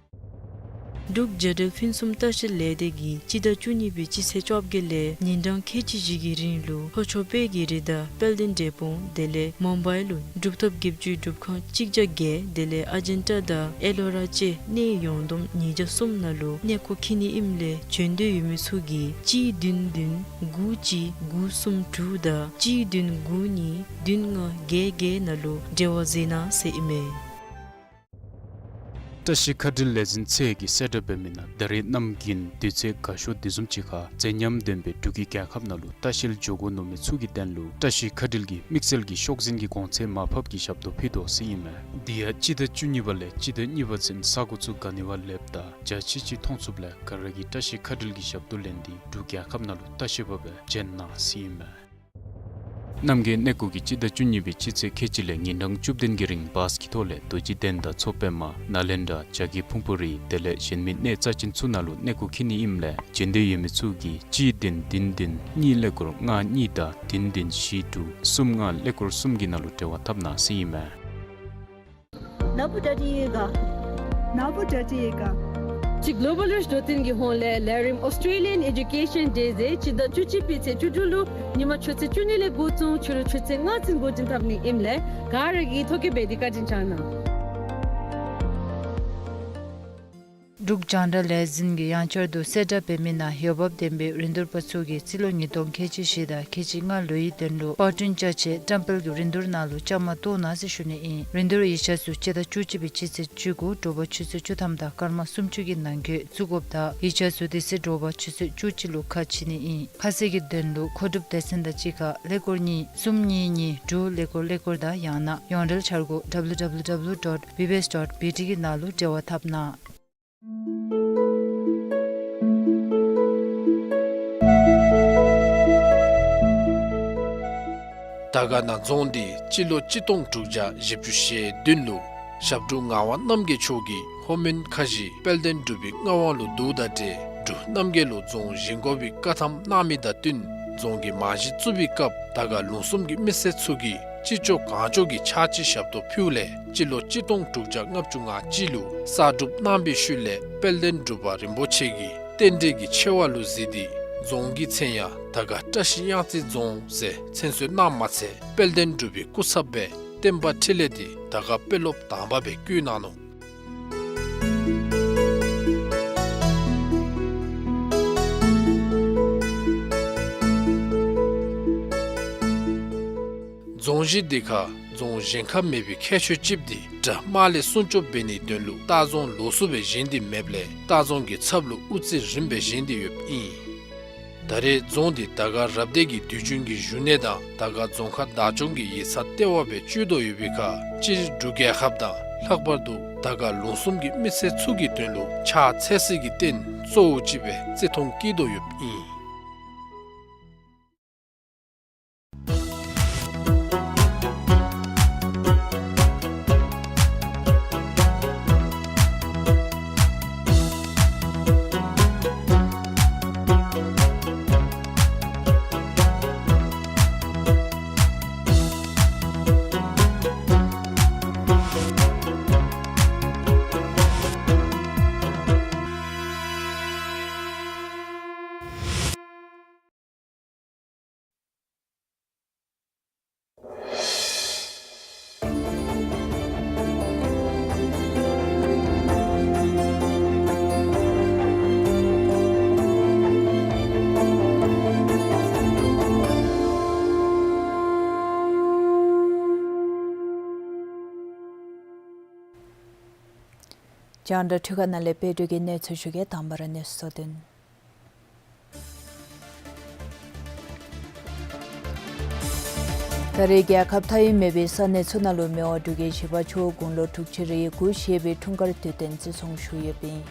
འབྲུག་རྒྱལ་ཕུན་སུམ་ལྟ་བཤལ་ལས་སྡེ་གིས་སྤྱི་ཟླ་བཅུ་གཉིས་པའི་སྤྱི་ཚེས་བཅོ་བརྒྱད་ལས་ཉིན་གྲངས་ཁལ་གཅིག་བཞི་གི་རིང་ལུ་ལྷོ་ཕྱོགས་དཔལ་གྱི་རི་དང་དཔལ་ལྡན་འབྲས་སྤུངས་དེ་ལས་མུམ་བའི་ལུ་གྲུབ་ཐོབ་བརྒྱད་ཅུའི་སྒྲུབ་ཁང་གཅིག་བརྒྱ་བརྒྱད་དེ་ལས་ཨ་ཇན་ཊ་དང་ཨེ་ལོ་ར་བཅས་གནས་ཡོངས་བསྡོམས་ཉིས་བརྒྱ་གསུམ་ནང་ལུ་གནས་སྐོར་འཁྱིད་ནི་ཨིནམ་ལས་བྱོན་འདོད་ཡོད་མི་ཚུ་གིས་གཅིག་བདུན་བདུན་དགུ་གཅིག་དགུ་གསུམ་དྲུག་དང་གཅིག་བདུན་དགུ་གཉིས་བདུན་ལྔ་བརྒྱད་བརྒྱད་ནང་ལུ་འབྲེལ་བ་མཛད་གནང་ཟེར་ཨིན་མས། བཀྲ་ཤིས་མཁའ་འགྲུལ་ལས་འཛིན་ཚད་ཀྱིས་གསལ་བསྒྲགས་འབད་མི་ནང་ད་རེས་གནམ་དགུན་དུས་ཚོད་དགའ་ཤོས་དེ་བཟུམ་ཅིག་ཁར་མཛེས་ཉམས་ལྡན་པའི་འབྲུག་གི་རྒྱལ་ཁབ་ནང་ལུ་ལྟ་བཤལ་འགྱོ་དགོ་མནོ་མི་ཚུ་གི་དོན་ལུ་བཀྲ་ཤིས་མཁའ་འགྲུལ་གྱིས་དམིགས་བསལ་གྱི་ཤོག་འཛིན་གྱི་གོང་ཚད་མར་ཕབ་ཀྱི་ཞབས་ཏོག་ཕུལ་དོ་ཟེར་ཨིན་མས། དེ་ཡང་སྤྱི་ཟླ་བཅུ་གཉིས་པ་ལས་སྤྱི་ཟླ་གཉིས་པ་ཚུན་ས་གོ་ཚུ་ག་ནི་བ་ལེགསཔ་དང་འཇའ་ཆི་ཆི་མཐོང་ཚུགསཔ་ལས་ག་ར་གིས་བཀྲ་ཤིས་མཁའ་འགྲུལ་གྱི་ཞབས་ཏོག་ལེན་ཏེ་འབྲུག་རྒྱལ་ཁབ་ནང་ལུ་ལྟ་བཤལ་པ་སྦེ་བྱོན་གནང་ཟེར་ཨིན་མས། རྣམ་རྒྱལ་གནས་སྐོར་གྱིས་སྤྱི་ཟླ་བཅུ་གཉིས་པའི་སྤྱི་ཚེས་ཁལ་གཅིག་ལས་ཉིན་གྲངས་བཅུ་བདུན་གྱི་རིང་བཱས་ཀྱི་ཐོག་ལས་རྡོ་རྗེ་གདན་དང་མཚོ་པདྨ་ནཱ་ལེནྡྲ་བྱ་རྒོད་ཕུང་པོ་རི་དེ་ལས་གཞན་མི་གནས་རྩ་ཅན་ཚུ་ནང་ལུ་གནས་སྐོར་འཁྱིད་ནི་ཨིནམ་ལས་བྱོན་འདོད་ཡོད་མི་ཚུ་གིས་གཅིག་བདུན་བདུན་བདུན་གཉིས་ཀླད་ཀོར་ལྔ་གཉིས་དང་བདུན་བདུན་བཞི་དྲུག་གསུམ་ལྔ་ཀླད་ཀོར་གསུམ་གྱི་ནང་ལུ་འབྲེལ་བ་འཐབ་གནང་ཟེར་ཨིན་མས། ནཱ་བུ་ཌ་ཌི་ཡེ་ག། ནཱ་བུ་ཌ་ཌི་ཡེ་ག། ཅིག་གོ་ལོ་བཱལ་རིཆ་འགྲོ་སྟོན་གྱི་ཧོངས་ལས་ལས་རིམ་Australian Education Day ཟེར་སྤྱི་ཟླ་བཅུ་གཅིག་པའི་ཚེས་བཅུ་དྲུག་ལུ་ཉིནམ་ཆུ་ཚོད་བཅུ་གཉིས་ལས་འགོ་བཙུགས་ཕྱི་རུ་ཆུ་ཚོད་ལྔ་ཚུན་འགོ་འདྲེན་འཐབ་ནི་ཨིནམ་ལས་ག་ར་གིས་ཐོ་བཀོད་འབད་དེ་བཀའ་དྲིན་བསྐྱང་གནང་། འབྲུག་རྒྱང་བསྒྲགས་ལས་འཛིན་གྱིས་ཡང་བསྐྱར་དུ་གསལ་བསྒྲགས་འབད་མི་ནང་འོས་འབབ་ལྡན་པའི་རིན་བསྡུར་པ་ཚུ་གིས་རྩིས་ལོ་ཉིས་སྟོང་ཁལ་གཅིག་བཞི་དང་ཁལ་གཅིག་ལྔ་ལོའི་དོན་ལུ་པར་སྐྲུན་ཅ་ཆས་བཀྲམ་སྤེལ་གྱི་རིན་བསྡུར་ནང་ལུ་བཅའ་མར་གཏོགས་གནང་ཟེར་ཞུ་ནི་ཨིན། རིན་བསྡུར་ཡིག་ཆ་ཚུ་སྤྱི་ཟླ་བཅུ་གཅིག་པའི་སྤྱི་ཚེས་བཅུ་དགུ་དྲོ་པ་ཆུ་ཚོད་བཅུ་ཐམ་དང་སྐར་མ་སུམ་ཅུ་གི་ནང་འཁོད་བཙུགས་དགོཔ་དང་ཡིག་ཆ་ཚུ་དེ་ཚེ་དྲོ་པ་ཆུ་ཚོད་བཅུ་གཅིག་ལུ་ཁ་ཕྱེ་ནི་ཨིན། ཁ་གསལ་གྱི་དོན་ལུ་མཁོ་སྒྲུབ་སྡེ་ཚན་དང་གཅིག་ཁར་ཀླད་ཀོར་གཉིས་གསུམ་གཉིས་གཉིས་དྲུག་ཀླད་ཀོར་ཀླད་ཀོར་དང་ཡང་ན་ཡོངས་འབྲེལ་འཆར་སྒོ་W W W dot B B S dot B T གི་ནང་ལུ་འབྲེལ་བ་འཐབ་གནང་། དར་དཀར་ན་རྫོང་འདི་སྤྱི་ལོ་གཅིག་སྟོང་དྲུག་བརྒྱ་བཞི་བཅུ་ཞེ་བདུན་ལུ་ཞབས་དྲུང་ངག་དབང་རྣམ་རྒྱལ་མཆོག་གིས་ལྷོ་མོན་ཁ་བཞི་དཔལ་ལྡན་འབྲུག་པའི་མངའ་དབང་ལུ་བསྡུཝ་ད་ཏེ་འབྲུག་རྣམ་རྒྱལ་ལུ་རྫོང་བཞེངས་དགོ་པའི་བཀའ་ཐམ་གནང་མི་དང་བསྟུན་རྫོང་གི་རྨང་གཞི་བཙུགས་པའི་སྐབས་དར་དཀར་ལུང་གསུམ་གྱི་མི་སེར་ཚུ་གིས་ཅི་ལྕོགས་གང་ལྕོགས་ཀྱི་ཕྱག་ཕྱི་ཞབས་ཏོག་ཕུལཝ་ལས་སྤྱི་ལོ་གཅིག་སྟོང་དྲུག་བརྒྱ་ལྔ་བཅུ་ང་གཅིག་ལུ་གསར་སྒྲུབ་གནང་པའི་ཤུལ་ལས་དཔལ་ལྡན་འབྲུག་པ་རིན་པོ་ཆེ་གིས་རྟེན་འབྲེལ་གྱི་ཆེ་བ་ལུ་གཟིགས་ཏེ་རྫོང་གི་མཚན་ཡང་དར་དཀར་བཀྲ་ཤིས་གཡང་རྩེ་རྫོང་ཟེར་མཚན་གསོལ་གནངམ་མ་ཚད་དཔལ་ལྡན་འབྲུག་པའི་སྐུ་ཚབ་སྦེ་བསྟན་པ་འཕྲིན་ལས་འདི་དར་དཀར་དཔོན་སློབ་དང་པ་སྦེ་བསྐོ་གནང་ནུག། རྫོང་གཞི་འདི་ཁར་རྫོང་བཞེངས་ཁར་མེད་པའི་ཁྱད་ཆོས་ཅིག་འདི་དགྲ་དམག་ལས་སྲུང་སྐྱོབ་འབད་ནིའི་དོན་ལུ་ལྟ་རྫོང་ལོགས་སུ་སྦེ་བཞེངས་ཏེ་མེདཔ་ལས་ལྟ་རྫོང་གི་ཚབ་ལུ་དབུ་རྩེ་རིམ་པ་སྦེ་བཞེངས་ཏེ་ཡོདཔ་ཨིན། ད་རེས་རྫོང་འདི་དར་དཀར་རབ་སྡེ་གི་དུས་རྒྱུན་གྱི་བཞུགས་གནས་དང་དར་དཀར་རྫོང་ཁག་བདག་སྐྱོང་གི་ཡིག་ཚང་ལྟེ་བ་སྦེ་སྤྱོད་དོ་ཡོད་པའི་ཁར་སྤྱིར་འབྲུག་རྒྱལ་ཁབ་དང་ལྷག་པར་དུ་དར་དཀར་ལུང་གསུམ་གྱི་མི་སེར་ཚུ་གི་དོན་ལུ་ཕྱག་འཚལ་སྲིད་ཀྱི་རྟེན་གཙོ་བོ་ཅིག་སྦེ་བརྩི་མཐོང་བསྐྱེད་དོ་ཡོདཔ་ཨིན། རྒྱང་བསྒྲགས་འཕྲུལ་ཁང་ནང་ལས་དཔལ་སྒྲོན་གྱིས་གནས་ཚུལ་ཞུ་གེ། དང་པ་ར་གནས་ཚུལ་གཙོ་དོན། ད་རེས་རྒྱལ་ཁབ་མཐའ་དབུས་མེད་པའི་ས་གནས་ཚུ་ནང་ལུ་མི་དབང་འབྲུག་རྒྱལ་བཞི་པ་མཆོག་དགུང་ལོ་དྲུག་ཅུ་རེ་དགུ་བཞེས་པའི་འཁྲུངས་སྐར་དུས་སྟོན་བརྩི་སྲུང་ཞུ་ཡོདཔ་ཨིན།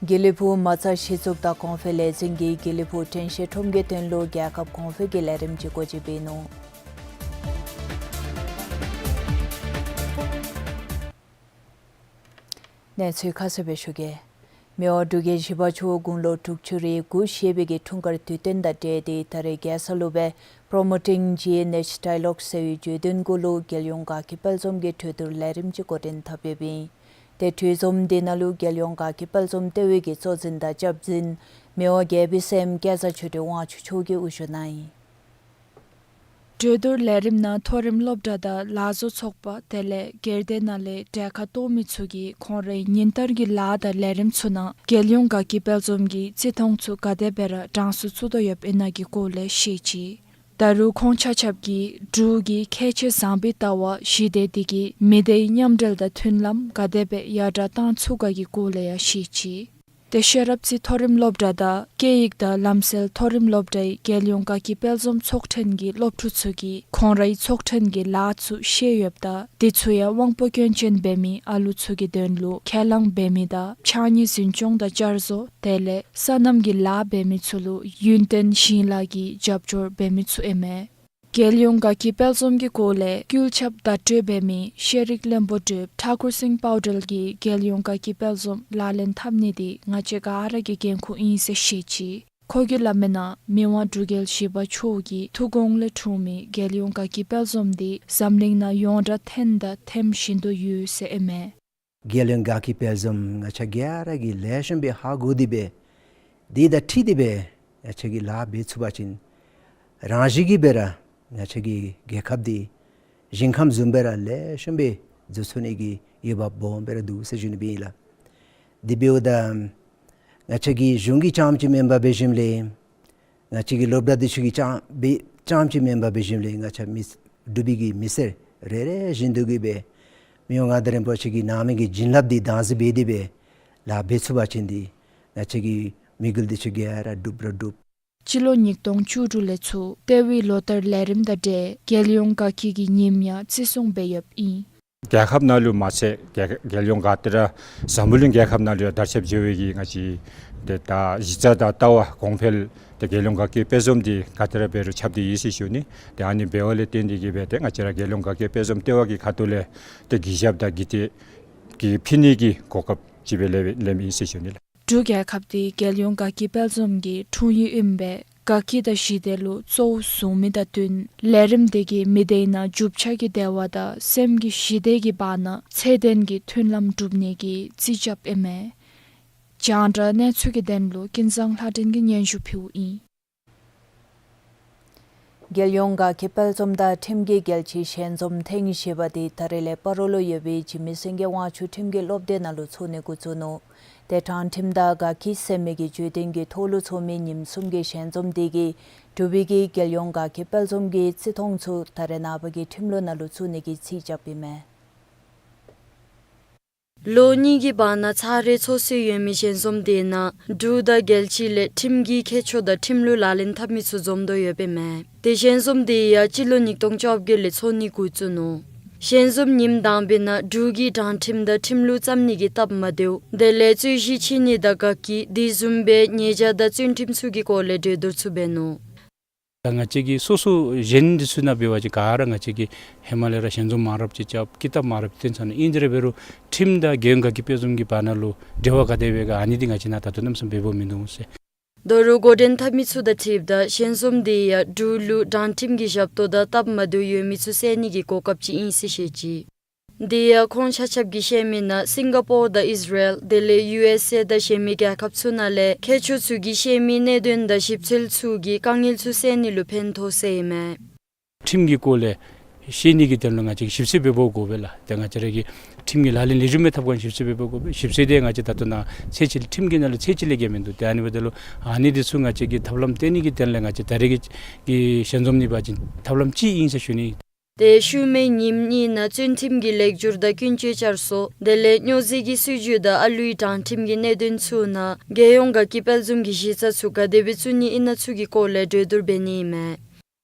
དགེ་ལེགས་ཕུག་མ་རྩ་གཞི་བཙུགས་དང་གོང་འཕེལ་ལས་འཛིན་གྱིས་དགེ་ལེགས་ཕུག་དྲན་ཤེས་ཁྲོམ་གྱི་དོན་ལུ་རྒྱལ་ཁབ་གོང་འཕེལ་གྱི་ལས་རིམ་ཅིག་སྒོ་འབྱེད་འབད་ནུག། གནས་ཚུལ་ཁ་གསལ་སྦེ་ཞུ་གེ། མི་དབང་འབྲུག་རྒྱལ་བཞི་པ་མཆོག་དགུང་ལོ་དྲུག་ཅུ་རེ་དགུ་བཞེས་པའི་གི་འཁྲུངས་སྐར་དུས་སྟོན་དང་འབྲེལ་ཏེ་ད་རེས་རྒྱལ་ས་ལུ་སྦེ་Promoting G N H Dialogue ཟེར་བའི་བརྗོད་དོན་གུ་ལུ་རྒྱལ་ཡོངས་དགའ་སྐྱིད་དཔལ་འཛོམས་ཀྱི་གྲོས་བསྡུར་ལས་རིམ་ཅིག་འགོ་འདྲེན་འཐབ་ཡོདཔ་ཨིན། ཏེ་གྲོས་འཛོམས་འདི་ནང་ལུ་རྒྱལ་ཡོངས་དགའ་སྐྱིད་དཔལ་འཛོམས་ལྟེ་བའི་གི་གཙོ་འཛིན་དང་སྐྱབས་འཛིན་མི་དབང་རྒྱལ་པོའི་སྲསམོ་སྐལ་བཟང་ཆོས་སྒྲོན་དབང་ཕྱུག་མཆོག་གིས་དབུ་བཞུགས་གནང་ཡི། གྲོས་བསྡུར་ལས་རིམ་ནང་མཐོ་རིམ་སློབ་གྲྭ་དང་ལག་བཟོ་ཚོགས་པ་དེ་ལས་སྒེར་སྡེ་ནང་ལས་གྲལ་ཁར་གཏོགས་མི་ཚུ་གིས་ཁོང་རའི་ཉིན་ལྟར་གྱི་ལཱ་དང་ལས་རིམ་ཚུ་ནང་རྒྱལ་ཡོངས་དགའ་སྐྱིད་དཔལ་འཛོམས་ཀྱི་བརྩི་མཐོང་ཚུ་ག་དེ་སྦེ་ར་གྲངས་སུ་བཙུགས་དོ་ཡོདཔ་ཨིན་ན་གི་སྐོར་ལས་བཤད་ཅི། ད་རུང་ཁོང་ཆ་ཁྱབ་ཀྱིས་འབྲུག་གི་ཁྱད་ཆོས་བཟང་པོའི་ལྟ་བ་ཞི་བདེ་དེ་གིས་མི་སྡེའི་མཉམ་འབྲེལ་དང་མཐུན་ལམ་ག་དེ་སྦེ་ཡར་དྲག་བཏང་ཚུགས་ག་གི་སྐོར་ལས་ཡང་བཤད་ཅི། ཏེ་ཤེས་རབ་རྩེ་མཐོ་རིམ་སློབ་གྲྭ་དང་སྐད་ཡིག་དང་ལམ་སྲོལ་མཐོ་རིམ་སློབ་གྲྭའི་རྒྱལ་ཡོངས་དགའ་སྐྱིད་དཔལ་འཛོམས་ཚོགས་ཐེངས་ཀྱི་སློབ་ཕྲུག་ཚུ་གིས་ཁོང་རའི་ཚོགས་ཐེངས་ཀྱི་ལཱ་ཚུ་ཤེས་ཡོདཔ་དང་དེ་ཚུ་ཡང་དབང་པོ་སྐྱོན་ཅན་འབད་མི་ཨ་ལུ་ཚུ་གི་དོན་ལུ་ཁས་བླངས་འབད་མི་དང་ཕྱགས་སྙིགས་འཛིན་སྐྱོང་དང་བསྐྱར་བཟོ་དེ་ལས་སོ་ནམ་གྱི་ལཱ་འབད་མི་ཚུ་ལུ་ཡུན་བརྟན་ཞིང་ལཱ་གི་རྒྱབ་སྐྱོར་འབད་མི་ཚུ་ཨིན་མས། རྒྱལ་ཡོངས་དགའ་སྐྱིད་དཔལ་འཛོམས་ཀྱི་སྐོར་ལས་སྐུལ་ཁྱབ་བརྡ་སྤྲོད་འབད་མི་ཤེས་རིག་བློན་པོ་བགྲེསཔ་ཐ་ཀུར་སིང་པའོ་ཏེལ་གྱིས་རྒྱལ་ཡོངས་དགའ་སྐྱིད་དཔལ་འཛོམས་ལག་ལེན་འཐབ་ནི་འདི་ང་བཅས་ག་ར་གི་འགན་ཁུར་ཨིན་ཟེར་བཤད་ཅི། ཁོ་གིས་སླབ་མིའི་ནང་མི་དབང་འབྲུག་རྒྱལ་བཞི་པ་མཆོག་གི་ཐུགས་དགོངས་ལས་འཁྲུངས་མི་རྒྱལ་ཡོངས་དགའ་སྐྱིད་དཔལ་འཛོམས་འདི་འཛམ་གླིང་ནང་ཡོངས་གྲགས་ཐོན་དང་ཐོན་བཞིན་དུ་ཡོད་ཟེར་ཨིན་མས། རྒྱལ་ཡོངས་དགའ་སྐྱིད་དཔལ་འཛོམས་ང་བཅས་ག་ར་གིས་ལེགས་ཤོམ་སྦེ་ཧ་གོ་སྟེ་སྦེ་དེ་དང་འཁྲིལ་ཏེ་སྦེ་ང་བཅས་ཀྱིས་ལཱ་འབད་ཚུགས་པ་ཅིན་རང་བཞིན་གྱིས་སྦེ་ར་ང་བཅས་ཀྱི་རྒྱལ་ཁབ་འདི་ཞིང་ཁམས་བཟུམ་སྦེ་ར་ལེགས་ཤོམ་སྦེ་འགྱོ་ཚུགས་ནི་གི་འོས་འབབ་སྦོམ་སྦེ་ར་འདུག་ཟེར་ཞུ་ནི་སྦེ་ཨིན་ལགས། དེ་འབདཝ་ད་ང་བཅས་ཀྱི་གཞུང་གི་རྐྱངམ་ཅིག་མེན་པར་འབད་ཞིནམ་ལས་ང་བཅས་ཀྱི་སློབ་གྲྭ་འདི་ཚུ་གི་རྐྱངམ་སྦེ་རྐྱངམ་ཅིག་མེན་པར་འབད་ཞིནམ་ལས་ང་བཅས་མི་འབྲུག་པའི་གི་མི་སེར་རེ་རེ་བཞིན་དུ་གིས་སྦེ་མི་དབང་མངའ་བདག་རིན་པོ་ཆེ་གི་གནང་མི་གི་བྱིན་རླབས་འདི་དྭངས་སྦེ་དེ་སྦེ་ལཱ་འབད་ཚུགས་པ་ཅིན་འདི་ང་བཅས་ཀྱི་དམིགས་ཡུལ་འདི་ཚུ་ག་ར་འགྲུབ་ར་འགྲུབ། སྤྱི་ལོ་ཉིས་སྟོང་བཅུ་དྲུག་ལས་ཚུར་ལྟེ་བའི་ལོ་ལྟར་ལས་རིམ་དང་འབྲེལ་རྒྱལ་ཡོངས་དགའ་སྐྱིད་ཀྱི་ཉིནམ་ཡང་བརྩི་སྲུང་འབད་ཡོདཔ་ཨིན། རྒྱལ་ཁབ་ནང་ལུ་མ་ཚད་རྒྱལ་རྒྱལ་ཡོངས་ག་ཏེ་ར་འཛམ་བུ་གླིང་རྒྱལ་ཁབ་ནང་ལུ་ཡང་དར་ཁྱབ་འགྱོ་བའི་གི་ང་བཅས་ཏེ་ད་གཞི་རྩ་དང་ལྟ་བ་གོང་འཕེལ་ཏེ་རྒྱལ་ཡོངས་དགའ་སྐྱིད་དཔལ་འཛོམས་འདི་ག་ཏེ་ར་འབད་རུང་ཁྱབ་སྟེ་ཡོད་ཟེར་ཞུ་ནི། ཏེ་ཨ་ནི་འབདཝ་ལས་བརྟེན་ཏེ་གིས་སྦེ་ཏེ་ང་བཅས་ར་རྒྱལ་ཡོངས་དགའ་སྐྱིད་དཔལ་འཛོམས་ལྟེ་བ་གི་ཁ་ཐུག་ལས་ཏེ་གུས་ཞབས་དང་གུས་བརྩི་གི་ཕུལ་ནི་གི་གོ་སྐབས་ཅིག་སྦེ་ལེན་ལེནམ་ཨིན་ཟེར་ཞུ་ནི་ལགས། འབྲུག་རྒྱལ་ཁབ་འདི་རྒྱལ་ཡོངས་དགའ་སྐྱིད་དཔལ་འཛོམས་ཀྱི་འཁྲུངས་ཡུལ་ཨིན་པས། དགའ་སྐྱིད་དང་ཞི་བདེ་ལུ་གཙོ་བོ་བཟུང་མི་དང་བསྟུན་ལས་རིམ་འདི་གིས་མི་སྡེའི་ནང་རྒྱུ་ཆ་གི་བདེ་བ་དང་སེམས་ཀྱི་ཞི་བདེ་གི་བར་ན་ཚད་ལྡན་གྱི་མཐུན་ལམ་གྲུབ་ནི་གི་རྩིས་རྐྱབ་ཨིན་མས། རྒྱང་བསྒྲགས་གནས་ཚུལ་གྱི་དོན་ལུ་ཀུན་བཟང་ལྷ་སྒྲོན་གྱིས་སྙན་ཞུ་ཕུལཝ་ཨིན། རྒྱལ་ཡོངས་དགའ་སྐྱིད་དཔལ་འཛོམས་དང་ཁྲིམས་ཀྱི་རྒྱལ་སྤྱིའི་ཞལ་འཛོམས་ཐེངས་བཞི་པ་འདི་ད་རེས་ལས་སྤ་རོ་ལུ་ཡོད་པའི་འཇིགས་མེད་སེང་གེ་དབང་ཕྱུག་ཁྲིམས་ཀྱི་སློབ་སྡེ་ནང་ལུ་ཚོགས་ནི་འགོ་བཙུགས་ནུག། ཏེ་དྲང་ཁྲིམས་དང་དགའ་སྐྱིད་ཟེར་མི་གི་བརྗོད་དོན་གྱི་ཐོག་ལུ་ཚོགས་མི་ཉིནམ་གསུམ་གྱི་ཞལ་འཛོམས་འདི་གིས་འབྲུག་པའི་གི་རྒྱལ་ཡོངས་དགའ་སྐྱིད་དཔལ་འཛོམས་ཀྱི་བརྩི་མཐོང་ཚུ་ད་རེས་ནངས་པ་གི་ཁྲིམས་ལུགས་ནང་ལུ་བཙུགས་ནི་གི་རྩིས་རྐྱབ་ཨིན་མས། ལོ་གཉིས་ཀྱི་བར་ན་ཚར་རེ་ཚོགས་སྲོལ་ཡོད་མི་ཞལ་འཛོམས་འདི་ནང་འབྲུག་དང་རྒྱལ་སྤྱི་ལས་ཁྲིམས་ཀྱི་ཁྱད་ཆོས་དང་ཁྲིམས་ལུགས་ལག་ལེན་འཐབ་མི་ཚུ་འཛོམས་དོ་ཡོདཔ་ཨིན་མས། ཏེ་ཞལ་འཛོམས་འདི་ཡང་སྤྱི་ལོ་ཉིས་སྟོང་བཅོ་བརྒྱད་ལས་ཚོགས་ནི་འགོ་བཙུགས་ནུག། ཞལ་འཛོམས་ཉིནམ་དང་པའི་ནང་འབྲུག་གི་དྲང་ཁྲིམས་དང་ཁྲིམས་ལུགས་བརྩམ་ནི་གི་སྟབས་མ་བདེཝ་དེ་ལས་རྩོད་གཞི་ཕྱེ་ནི་དང་དགའ་སྐྱིད་དེ་བཟུམ་སྦེ་ཉེས་བྱ་དང་བཙོན་ཁྲིམས་ཚུ་གི་སྐོར་ལས་གྲོས་བསྡུར་ཚུ་འབད་ནུག། ད་ང་བཅས་ཀྱི་སོ་སོ་གཞན་འདི་ཚུ་ནང་འབད་བ་ཅིན་ག་ར་ང་བཅས་ཀྱིས་ཧེ་མ་ལས་ར་ཞལ་འཛོམས་མང་རབས་ཅིག་རྐྱབ་ཀི་ཏ་མང་རབས་ཅིག་བཏོན་ཚར་ནུག། ཨིན་ཏེ་ར་འབད་རུང་ཁྲིམས་དང་རྒྱལ་ཡོངས་དགའ་སྐྱིད་དཔལ་འཛོམས་ཀྱི་བར་ན་ལུ་འབྲེལ་བ་ག་དེ་སྦེ་ག་ཨ་ནི་འདི་ང་བཅས་ནང་ད་ལྟོ་གནམ་མེད་ས་མེད་འབད་འབདཝ་མིན་འདུག་ཟེར། ད་རུང་འགོ་འདྲེན་འཐབ་མི་ཚུ་དང་འཁྲིལཝ་ད་ཞལ་འཛོམས་འདི་ཡང་འབྲུག་ལུ་དྲང་ཁྲིམས་ཀྱི་ཞབས་ཏོག་དང་སྟབས་མ་བདེཝ་ཡོད་མི་ཚུ་བསལ་ནི་གི་གོ་སྐབས་ཅིག་ཨིན་ཟེར་བཤད་ཅི། དེ་ཡང་ཁོང་ཆ་ཁྱབ་ཀྱིས་བཤད་མིའི་ནང་སིང་ག་པོར་དང་ཨིས་ར་ཨེལ་དེ་ལས་ཡུ་ཨེས་ཨེ་དང་གཞན་མི་རྒྱལ་ཁབ་ཚུ་ནང་ལས་མཁས་མཆོག་ཚུ་གིས་བཤད་མིའི་གནད་དོན་དང་ཞིབ་འཚོལ་ཚུ་གིས་དཀའ་ངལ་ཚུ་བསལ་ནི་ལུ་ཕན་ཐོགས་ཟེར་ཨིན་མས། ཁྲིམས་ཀྱི་སྐོར་ལས་ཤེས་ནི་གི་དོན་ལུ་ང་བཅས་ཞིབ་འཚོལ་འབད་དགོ་པས་ལགས། ཏེ་ང་བཅས་ར་གི་ཁྲིམས་ཀྱི་ལག་ལེན་ལེགས་ཤོམ་སྦེ་འཐབ་ག་ཞིབ་འཚོལ་འབད་དགོ་པས། ཞིབ་འཚོལ་འདི་ང་བཅས་ད་ལྟོ་ནཱ་ཚད་ཅིག་ཁྲིམས་ཀྱི་ནང་ལུ་ཚད་ཅིག་ལས་བརྒལ་མིན་འདུག། ཏེ་ཨ་ནི་འབདཝ་ད་ལུ་ཨ་ནི་འདི་ཚུ་ང་བཅས་ཀྱིས་ཐབས་ལམ་བཏོན་ནི་གི་དོན་ལས་ང་བཅས་ད་རེས་ཀྱི་ཞལ་འཛོམས་འདི་འབད་བ་ཅིན་ཐབས་ལམ་ཅིག་ཨིན་ཟེར་ཞུ་ནི། ཏེ་ཤུལ་མའི་ཉིནམ་གཉིས་ནང་བཙོན་ཁྲིམས་ཀྱི་ལེགས་བསྒྱུར་དང་ཀུན་སྤྱོད་བསྐྱར་གསོ་དེ་ལས་སྨྱོ་རྫས་ཀྱི་སྲིད་བྱུས་དང་ཨ་ལུའི་དྲང་ཁྲིམས་ཀྱི་གནད་དོན་ཚུ་ནང་རྒྱལ་ཡོངས་དགའ་སྐྱིད་དཔལ་འཛོམས་ཀྱི་གཞི་རྩ་ཚུ་ག་དེ་སྦེ་བཙུགས་ནི་ཨིན་ན་ཚུ་གི་སྐོར་ལས་གྲོས་བསྡུར་འབད་ནི་ཨིན་མས།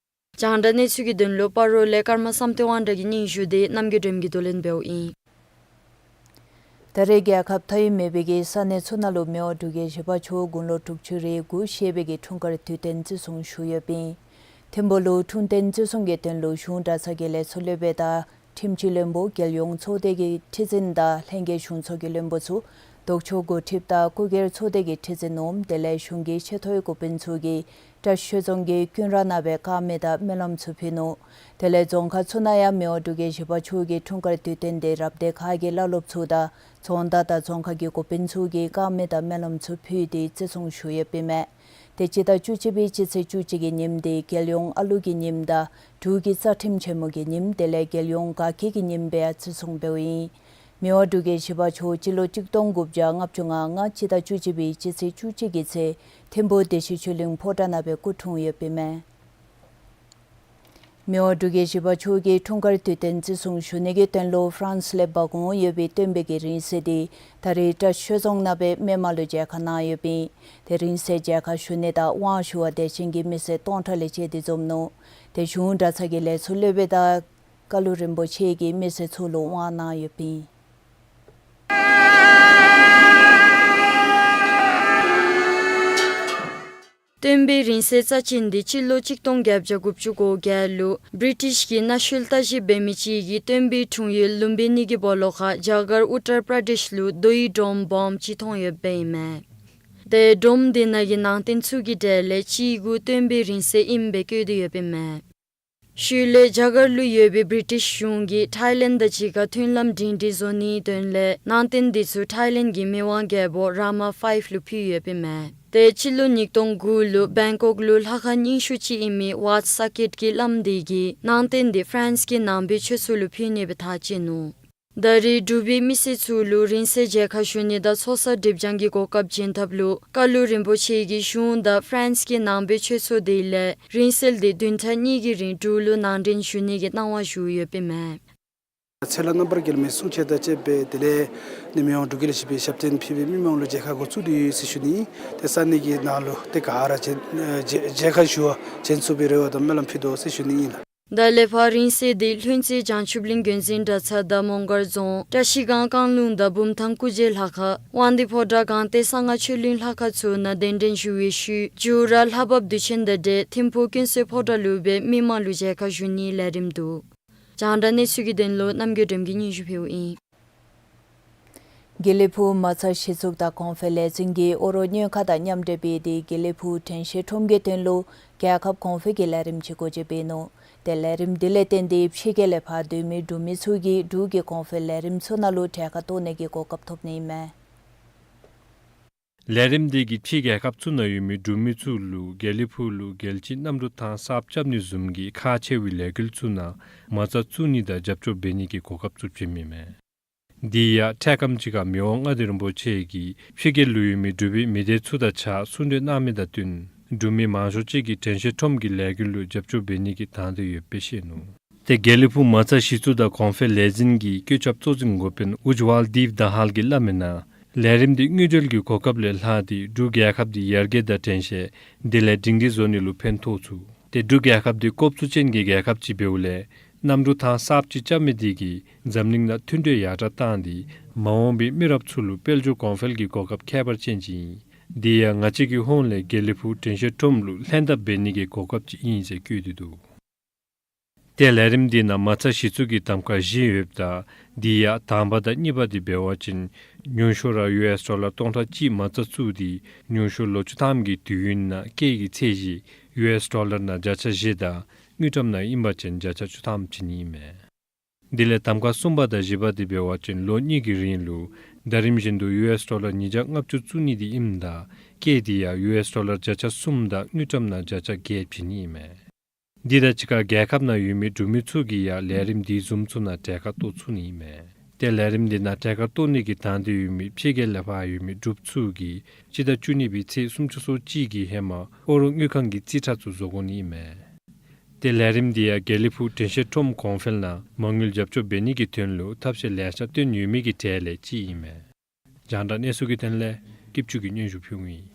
རྒྱང་བསྒྲགས་གནས་ཚུལ་གྱི་དོན་ལུ་སྤ་རོ་ལས་ཀརྨ་བསམ་གཏན་དབང་གྲགས་ཀྱི་སྙན་ཞུ་དེ་རྣམ་རྒྱལ་སྒྲོལམ་གྱིས་བསྡུ་ལེན་འབདཝ་ཨིན། ད་རེས་རྒྱལ་ཁབ་མཐའ་དབུས་མེད་པའི་གི་ས་གནས་ཚུ་ནང་ལུ་མི་དབང་འབྲུག་རྒྱལ་བཞི་པ་མཆོག་དགུང་ལོ་དྲུག་ཅུ་རེ་དགུ་བཞེས་པའི་གི་འཁྲུངས་སྐར་དུས་སྟོན་བརྩི་སྲུང་ཞུ་ཡོདཔ་ཨིན། ཐིམ་ཕུག་ལུ་འཁྲུངས་སྟོན་བརྩི་སྲུང་གི་དོན་ལུ་གཞུང་གྲྭ་ཚང་གི་ལས་ཚོགས་སློབ་དཔོན་དང་ཁྲིམས་སྤྱི་བློན་པོ་རྒྱལ་ཡོངས་ཚོགས་སྡེ་གི་ཁྲི་འཛིན་དང་ལྷན་རྒྱས་གཞུང་ཚོགས་ཀྱི་བློན་པོ་ཚུ་ ལྡོག་ཕྱོགས་འགོ་ཁྲིདཔ་དང་སྐུ་སྒེར་ཚོགས་སྡེ་གི་ཁྲི་འཛིན་འོགམ་དེ་ལས་གཞུང་གི་ཆེ་མཐོའི་འགོ་དཔོན་ཚུ་གིས་བཀྲ་ཤིས་ཆོས་རྫོང་གི་ཀུན་ར་ནང་སྦེ་དཀར་མེ་དང་སྨོན་ལམ་ཚུ་ཕུལ་ནུག། དེ་ལས་རྫོང་ཁག་ཚུ་ནང་ཡང་མི་དབང་འབྲུག་རྒྱལ་བཞི་པ་མཆོག་གི་འཁྲུངས་སྐར་དུས་སྟོན་དེ་རབ་སྡེ་ཁག་གི་བླ་སློབ་ཚུ་དང་རྫོང་བདག་དང་རྫོང་ཁག་གི་འགོ་དཔོན་ཚུ་གིས་དཀར་མེ་དང་སྨོན་ལམ་ཚུ་ཕུལ་ཏེ་བརྩི་སྲུང་ཞུ་ཡོདཔ་ཨིན་མས། དེ་སྤྱི་ཟླ་བཅུ་གཅིག་པའི་སྤྱི་ཚེས་བཅུ་གཅིག་གི་ཉིནམ་དེ་རྒྱལ་ཡོངས་ཨ་ལུ་གི་ཉིནམ་དང་འབྲུག་གི་རྩ་ཁྲིམས་ཆེན་མོ་གི་ཉིནམ་དེ་ལས་རྒྱལ་ཡོངས་དགའ་སྐྱིད་ཀྱི་ཉིནམ་སྦེ་ཡང་བརྩི་སྲུང་འབདཝ་ཨིན། མི་དབང་འབྲུག་རྒྱལ་བཞི་པ་མཆོག་སྤྱི་ལོ་གཅིག་སྟོང་དགུ་བརྒྱ་ལྔ་བཅུ་ང་ལྔ་སྤྱི་ཟླ་བཅུ་གཅིག་པའི་སྤྱི་ཚེས་བཅུ་གཅིག་གི་ཚེ་ཐིམ་ཕུག་བདེ་ཆེན་ཆོས་གླིང་ཕོ་བྲང་ནང་སྦེ་སྐུ་འཁྲུངས་ཡོདཔ་ཨིན་མས། མི་དབང་འབྲུག་རྒྱལ་བཞི་པ་མཆོག་གི་འཁྲུངས་སྐར་དུས་སྟོན་བརྩི་སྲུང་ཞུ་ནི་གི་དོན་ལུ་ཧྥ་རན་སི་ལས་འབག་འོང་ཡོད་པའི་སྟོན་པའི་གི་རིང་བསྲེལ་དེ་ད་རེས་བཀྲ་ཤིས་ཆོས་རྫོང་ནང་སྦེ་མི་མང་ལུ་མཇལ་ཁ་གནང་ཡོདཔ་ཨིན། དེ་རིང་བསྲེལ་མཇལ་ཁ་ཞུ་ནི་དང་དབང་ཞུ་བར་དད་ཅན་གྱི་མི་སེར་སྟོང་ཕྲག་ལས་བཅད་དེ་འཛོམས་ནུག། དེ་གཞུང་གྲྭ་ཚང་གི་ལས་ཚོགས་སློབ་དཔོན་དང་བཀའ་བློན་རིན་པོ་ཆེ་གིས་མི་སེར་ཚུ་ལུ་དབང་གནང་ཡོདཔ་ཨིན། སྟོན་པའི་རིང་བསྲེལ་རྩ་ཅན་འདི་སྤྱི་ལོ་གཅིག་སྟོང་བརྒྱད་བརྒྱ་དགུ་བཅུ་གོ་བརྒྱད་ལུ་བི་རི་ཊིཤ་གི་གནའ་ཤུལ་བརྟག་ཞིབ་འབད་མི་ཅིག་གིས་སྟོན་པའི་འཁྲུངས་ཡུལ་ལུམ་བི་ནི་གི་སྦོ་ལོགས་ཁར་རྒྱ་གར་ཨུ་ཏར་པྲ་དེཤ་ལུ་རྡོའི་སྒྲོམ་སྦོམ་ཅིག་མཐོང་ཡོདཔ་ཨིན་མས། དེ་སྒྲོམ་དེ་ནང་གི་ནང་རྟེན་ཚུ་གི་གྲས་ལས་གཅིག་གུ་སྟོན་པའི་རིང་བསྲེལ་ཨིནམ་སྦེ་བཀོད་དེ་ཡོདཔ་ཨིན་མས། ཤུལ་ལས་རྒྱ་གར་ལུ་ཡོད་པའི་བི་རི་ཊིཤ་གཞུང་གིས་ཐའི་ལེནཌ་དང་གཅིག་ཁར་མཐུན་ལམ་སྒྲིང་སྒྲིང་བཟོ་ནིའི་དོན་ལས་ནང་རྟེན་དེ་ཚུ་ཐའི་ལེནཌ་གི་མི་དབང་རྒྱལ་པོ་རཱ་མ་ཕའིབ་ལུ་ཕུལ་ཡོདཔ་ཨིན་མས། དེ་སྤྱི་ལོ་ཉིས་སྟོང་དགུ་ལུ་བེང་ཀོག་ལུ་ལྷ་ཁང་རྙིང་ཤོས་ཅིག་ཨིན་མི་ཝཱཊ་སར་ཀིཊ་གི་བླམ་དེ་གིས་ནང་རྟེན་དེ་ཧྥ་རན་སི་གི་ནང་པའི་ཆོས་ཚོགས་ལུ་ཕུལ་ནི་སྦེ་ཐག་བཅད་ནུག། ད་རེས་འབྲུག་པའི་མི་སེར་ཚུ་ལུ་རིང་བསྲེལ་མཇལ་ཁ་ཞུ་ནི་དང་ཚོགས་བསགས་སྒྲིབ་སྦྱང་གི་གོ་སྐབས་བྱིན་ཐབས་ལུ་བཀའ་བློན་རིན་པོ་ཆེ་གིས་གཞུང་དང་ཧྥ་རན་སི་གི་ནང་པའི་ཆོས་ཚོགས་དེ་ལས་རིང་བསྲེལ་དེ་བདུན་ཕྲག་གཉིས་ཀྱི་རིང་འབྲུག་ལུ་ནང་འདྲེན་ཞུ་ནི་གི་གནང་བ་ཞུ་ཡོདཔ་ཨིན་མས། ཚེ་ལྷ་རྣམ་པར་རྒྱལ་མའི་གསུང་བཤད་དང་བཅས་པའི་དེ་ལས་ནི་མི་དབང་འབྲུག་རྒྱལ་བཞི་པའི་ཞབས་བརྟན་ཕུལ་བའི་མི་མང་ལུ་མཇལ་ཁ་འགོ་བཙུགས་ཏེ་ཡོད་ཟེར་ཞུ་ནི། ཏེ་ས་གནས་ཀྱི་ནང་ལུ་ཏེ་ག་ར་བྱོན་མཇལ་མཇལ་ཁ་ཞུ་བར་བྱོན་ཚུགས་པའི་རེ་བ་དང་སྨོན་ལམ་ཕུལ་དོ་ཟེར་ཞུ་ནི་ཨིན་ལགས། ད་ལས་ཕར་རིང་བསྲེལ་དེ་ལྷུན་རྩེ་བྱང་ཆུབ་གླིང་དགོན་འཛིན་གྲྭ་ཚང་དང་མོང་སྒར་རྫོང་བཀྲ་ཤིས་སྒང་རྐང་ལུང་དང་བུམ་ཐང་སྐུ་རྗེས་ལྷ་ཁང་དབང་འདུས་ཕོ་བྲང་སྒང་སྟེང་གསང་སྔགས་ཆོས་གླིང་ལྷ་ཁང་ཚུ་ནང་གདན་འདྲེན་ཞུ་བའི་ཤུལ་མཇུག་ར་ལྷ་བབས་དུས་ཆེན་དང་འབྲེལ་ཐིམ་ཕུག་ཀུན་གསལ་ཕོ་བྲང་ལུ་སྦེ་མི་མང་ལུ་མཇལ་ཁ་ཞུ་ནིའི་ལས་རིམ་འདུག། རྒྱང་བསྒྲགས་གནས་ཚུལ་གྱི་དོན་ལུ་རྣམ་རྒྱལ་སྒྲོལམ་གྱིས་སྙན་ཞུ་ཕུལཝ་ཨིན། དགེ་ལེགས་ཕུག་མ་རྩ་གཞི་བཙུགས་དང་གོང་འཕེལ་ལས་འཛིན་གྱིས་ཨོ་རོག་དངུལ་ཁང་དང་མཉམ་འབྲེལ་འབད་དེ་དགེ་ལེགས་ཕུག་དྲན་ཤེས་ཁྲོམ་གྱི་དོན་ལུ་རྒྱལ་ཁབ་གོང་འཕེལ་གྱི་ལས་རིམ་ཅིག་འགོ་འབྱེད་འབད་ནུག། ཏེ་ལས་རིམ་འདི་ལས་བརྟེན་ཏེ་ཕྱི་རྒྱལ་ལས་ཕར་སྡོད་མི་འབྲུག་མི་ཚུ་གིས་འབྲུག་གི་གོང་འཕེལ་ལས་རིམ་ཚུ་ནང་ལུ་གྲལ་ཁར་གཏོགས་ནི་གི་གོ་སྐབས་ཐོབ་ནི་ཨིན་མས། ལས་རིམ་འདི་གིས་ཕྱི་རྒྱལ་ཁབ་ཚུ་ནང་ཡོད་མི་འབྲུག་མི་ཚུ་ལུ་དགེ་ལེགས་ཕུག་ལུ་རྒྱལ་སྤྱིའི་གནམ་གྲུ་ཐང་གསརཔ་རྐྱབ་ནི་བཟུམ་གྱི་ཁག་ཆེ་བའི་ལས་འགུལ་ཚུ་ནང་མ་རྩ་བཙུགས་ནི་དང་རྒྱབ་སྐྱོར་འབད་ནི་གི་གོ་སྐབས་ཚུ་བྱིནམ་ཨིན་མས། དེ་ཡང་འཕྲལ་ཁམས་ཅིག་ཁར་མི་དབང་མངའ་བདག་རིན་པོ་ཆེ་གིས་ཕྱི་རྒྱལ་ལུ་ཡོད་མི་འབྲུག་པའི་མི་སྡེ་ཚུ་དང་གཅིག་ཁར་གསུང་གྲོས་གནང་མི་དང་བསྟུན་འབྲུག་མི་མང་ཤོས་ཅིག་གིས་དྲན་ཤེས་ཁྲོམ་གྱི་ལས་འགུལ་ལུ་རྒྱབ་སྐྱོར་འབད་ནི་གི་དང་འདོད་ཡོདཔ་སྦེ་བཤད་ནུག། ཏེ་དགེ་ལེགས་ཕུག་མ་རྩ་གཞི་བཙུགས་དང་གོང་འཕེལ་ལས་འཛིན་གྱི་བཀོད་ཁྱབ་གཙོ་འཛིན་འགོ་དཔོན་ཨུཇ་ཝཱལ་དིབ་དཱ་ཧཱལ་གྱིས་སླབ་མིའི་ནང་ལས་རིམ་འདི་དངུལ་འབྲེལ་གྱི་གོ་སྐབས་ལས་ལྷག་སྟེ་འབྲུག་རྒྱལ་ཁབ་འདི་ཡར་རྒྱས་དང་དྲན་ཤེས་དེ་ལས་སྒྲིང་སྒྲི་བཟོ་ནི་ལུ་ཕན་ཐོགས་ཚུགས། ཏེ་འབྲུག་རྒྱལ་ཁབ་འདི་ཀོབ་ཚུ་ཅན་གྱི་རྒྱལ་ཁབ་ཅིག་འབདཝ་ལས་གནམ་གྲུ་ཐང་གསརཔ་ཅིག་རྐྱབ་མི་དེ་གིས་འཛམ་གླིང་ནང་མཐུན་སྒྲིལ་ཡར་དྲག་བཏང་སྟེ་མ་འོངས་པའི་མི་རབས་ཚུ་ལུ་དཔལ་འབྱོར་གོང་འཕེལ་གྱི་གོ་སྐབས་ཁྱད་པར་ཅན་ཅིག་ཨིན། དེ་ཡང་ང་བཅས་ཀྱི་ཧོངས་ལས་དགེ་ལེགས་ཕུག་དྲན་ཤེས་ཁྲོམ་ལུ་ལྷན་ཐབས་འབད་ནི་གི་གོ་སྐབས་ཅིག་ཨིན་ཟེར་བཀོད་དེ་འདུག། ཏེ་ལས་རིམ་འདི་ནང་མ་རྩ་གཞི་བཙུགས་ཀྱི་གདམ་ཁ་བཞི་ཡོདཔ་ད་དེ་ཡང་དང་པ་དང་གཉིས་པ་དེ་འབད་བ་ཅིན་ཉུང་ཤོས་ར་ཡུ་ཨེསི་ཌོ་ལར་སྟོང་ཕྲག་གཅིག་མ་རྩ་བཙུགས་ཏེ་ཉུང་ཤོས་ལོ་བཅུ་ཐམ་གྱི་དུས་ཡུན་ནང་སྐྱེད་ཀྱི་ཚད་གཞི་ཡུ་ཨེསི་ཌོ་ལར་ནང་བརྒྱ་ཆ་བཞི་དང་དངུལ་ཀྲམ་ནང་ཨིན་པ་ཅིན་བརྒྱ་ཆ་བཅུ་ཐམ་བྱིན་ནི་ཨིན་མས། དེ་ལས་གདམ་ཁ་གསུམ་པ་དང་བཞི་པ་དེ་འབད་བ་ཅིན་ལོ་གཉིས་ཀྱི་རིང་ལུ་ཟླ་རིམ་བཞིན་དུ་ཡུ་ཨེསི་ཌོ་ལར་ཉིས་བརྒྱ་ལྔ་བཅུ་བཙུགས་ནི་དེ་ཨིནམ་ད་སྐྱེད་དེ་ཡང་ཡུ་ཨེསི་ཌོ་ལར་བརྒྱ་ཆ་གསུམ་དང་དངུལ་ཀྲམ་ནང་བརྒྱ་ཆ་བརྒྱད་བྱིན་ནི་ཨིན་མས། དེ་དང་གཅིག་ཁར་རྒྱལ་ཁབ་ནང་ཡོད་མི་འབྲུག་མི་ཚུ་གིས་ཡང་ལས་རིམ་དེ་བཟུམ་ཚུ་ནང་གྲལ་ཁར་གཏོགས་ཚུགས་ནི་ཨིན་མས། ཏེ་ལས་རིམ་དེ་ནང་གྲལ་ཁར་གཏོགས་ནི་གི་དང་འདོད་ཡོད་མི་ཕྱི་རྒྱལ་ལས་ཕར་ཡོད་མི་འབྲུགཔ་ཚུ་གིས་སྤྱི་ཟླ་བཅུ་གཉིས་པའི་ཚེས་སུམ་ཅུ་སོ་གཅིག་གི་ཧེ་མ་ཨོ་རོག་དངུལ་ཁང་གི་རྩིས་ཁྲ་ཚུ་བཟོ་དགོ་ནི་ཨིན་མས། ཏེ་ལས་རིམ་དེ་ཡང་དགེ་ལེགས་ཕུག་དྲན་ཤེས་ཁྲོམ་གོང་འཕེལ་ནང་མ་དངུལ་རྒྱབ་སྐྱོར་འབད་ནི་གི་དོན་ལུ་ཐབས་ཤེས་ལེ་ཤ་བཏོན་ཡོད་མི་གི་གྲས་ལས་གཅིག་ཨིན་མས། རྒྱང་བསྒྲགས་གནས་ཚུལ་གྱི་དོན་ལས་སྐྱིད་ཆུ་གིས་སྙན་ཞུ་ཕུལཝ་ཨིན།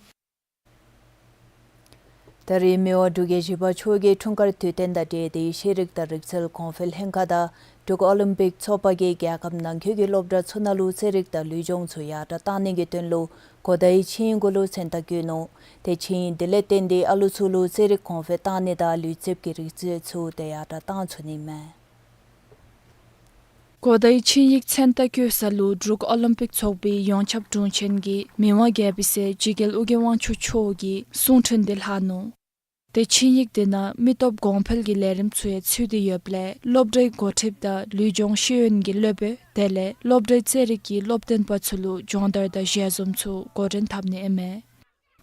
ད་རེས་མི་དབང་འབྲུག་རྒྱལ་བཞི་པ་མཆོག་གི་འཁྲུངས་སྐར་དུས་སྟོན་དང་འབྲེལ་ཏེ་ཤེས་རིག་དང་རིག་རྩལ་གོང་འཕེལ་ལྷན་ཁག་དང་འབྲུག་ཨོ་ལིམ་པིག་ཚོགས་པ་གིས་རྒྱལ་ཁབ་ནང་འཁོད་ཀྱི་སློབ་གྲྭ་ཚུ་ནང་ལུ་རྩེད་རིགས་དང་ལུས་སྦྱོང་ཚུ་ཡར་དྲག་གཏང་ནི་གི་དོན་ལུ་གོ་བརྡའི་ཆིངས་ཡིག་གུ་ལུ་མཚན་རྟགས་བཀོད་ནུག། ཏེ་ཆིངས་ཡིག་དེ་ལས་བརྟེན་ཏེ་ཨ་ལུ་ཚུ་ལུ་རྩེད་རིགས་གོང་འཕེལ་གཏང་ནི་དང་ལུས་རྩལ་གྱི་རིག་རྩལ་ཚུ་ཏེ་ཡར་དྲག་གཏང་ཚུགས་ནི་མས། གོ་བརྡའི་ཆིངས་ཡིག་མཚན་རྟགས་བཀོད་ས་ལུ་འབྲུག་ཨོ་ལིམ་པིག་ཚོགས་པའི་ཡོངས་ཁྱབ་དྲུང་ཆེན་གྱིས་མི་དབང་རྒྱལ་པོའི་སྲས་འཇིགས་རྒྱལ་ཨོ་རྒྱན་དབང་ཕྱུག་མཆོག་གི་གསུང་འཕྲིན་དེ་ལྷག་ནུག། ཏེ་ཆིངས་ཡིག་དེ་ནང་མི་སྟོབས་གོང་འཕེལ་གྱི་ལས་རིམ་ཚུ་ཡང་ཚུད་དེ་ཡོདཔ་ལས་སློབ་གྲྭའི་འགོ་ཁྲིདཔ་དང་ལུས་སྦྱོང་ཤེས་ཡོན་གྱི་སློབ་དཔོན་དེ་ལས་སློབ་གྲྭའི་རྩེད་རིགས་ཀྱི་སློབ་སྟོན་པ་ཚུ་ལུ་སྦྱོང་བརྡར་དང་ཞལ་འཛོམས་ཚུ་འགོ་འདྲེན་འཐབ་ནི་ཨིན་མས།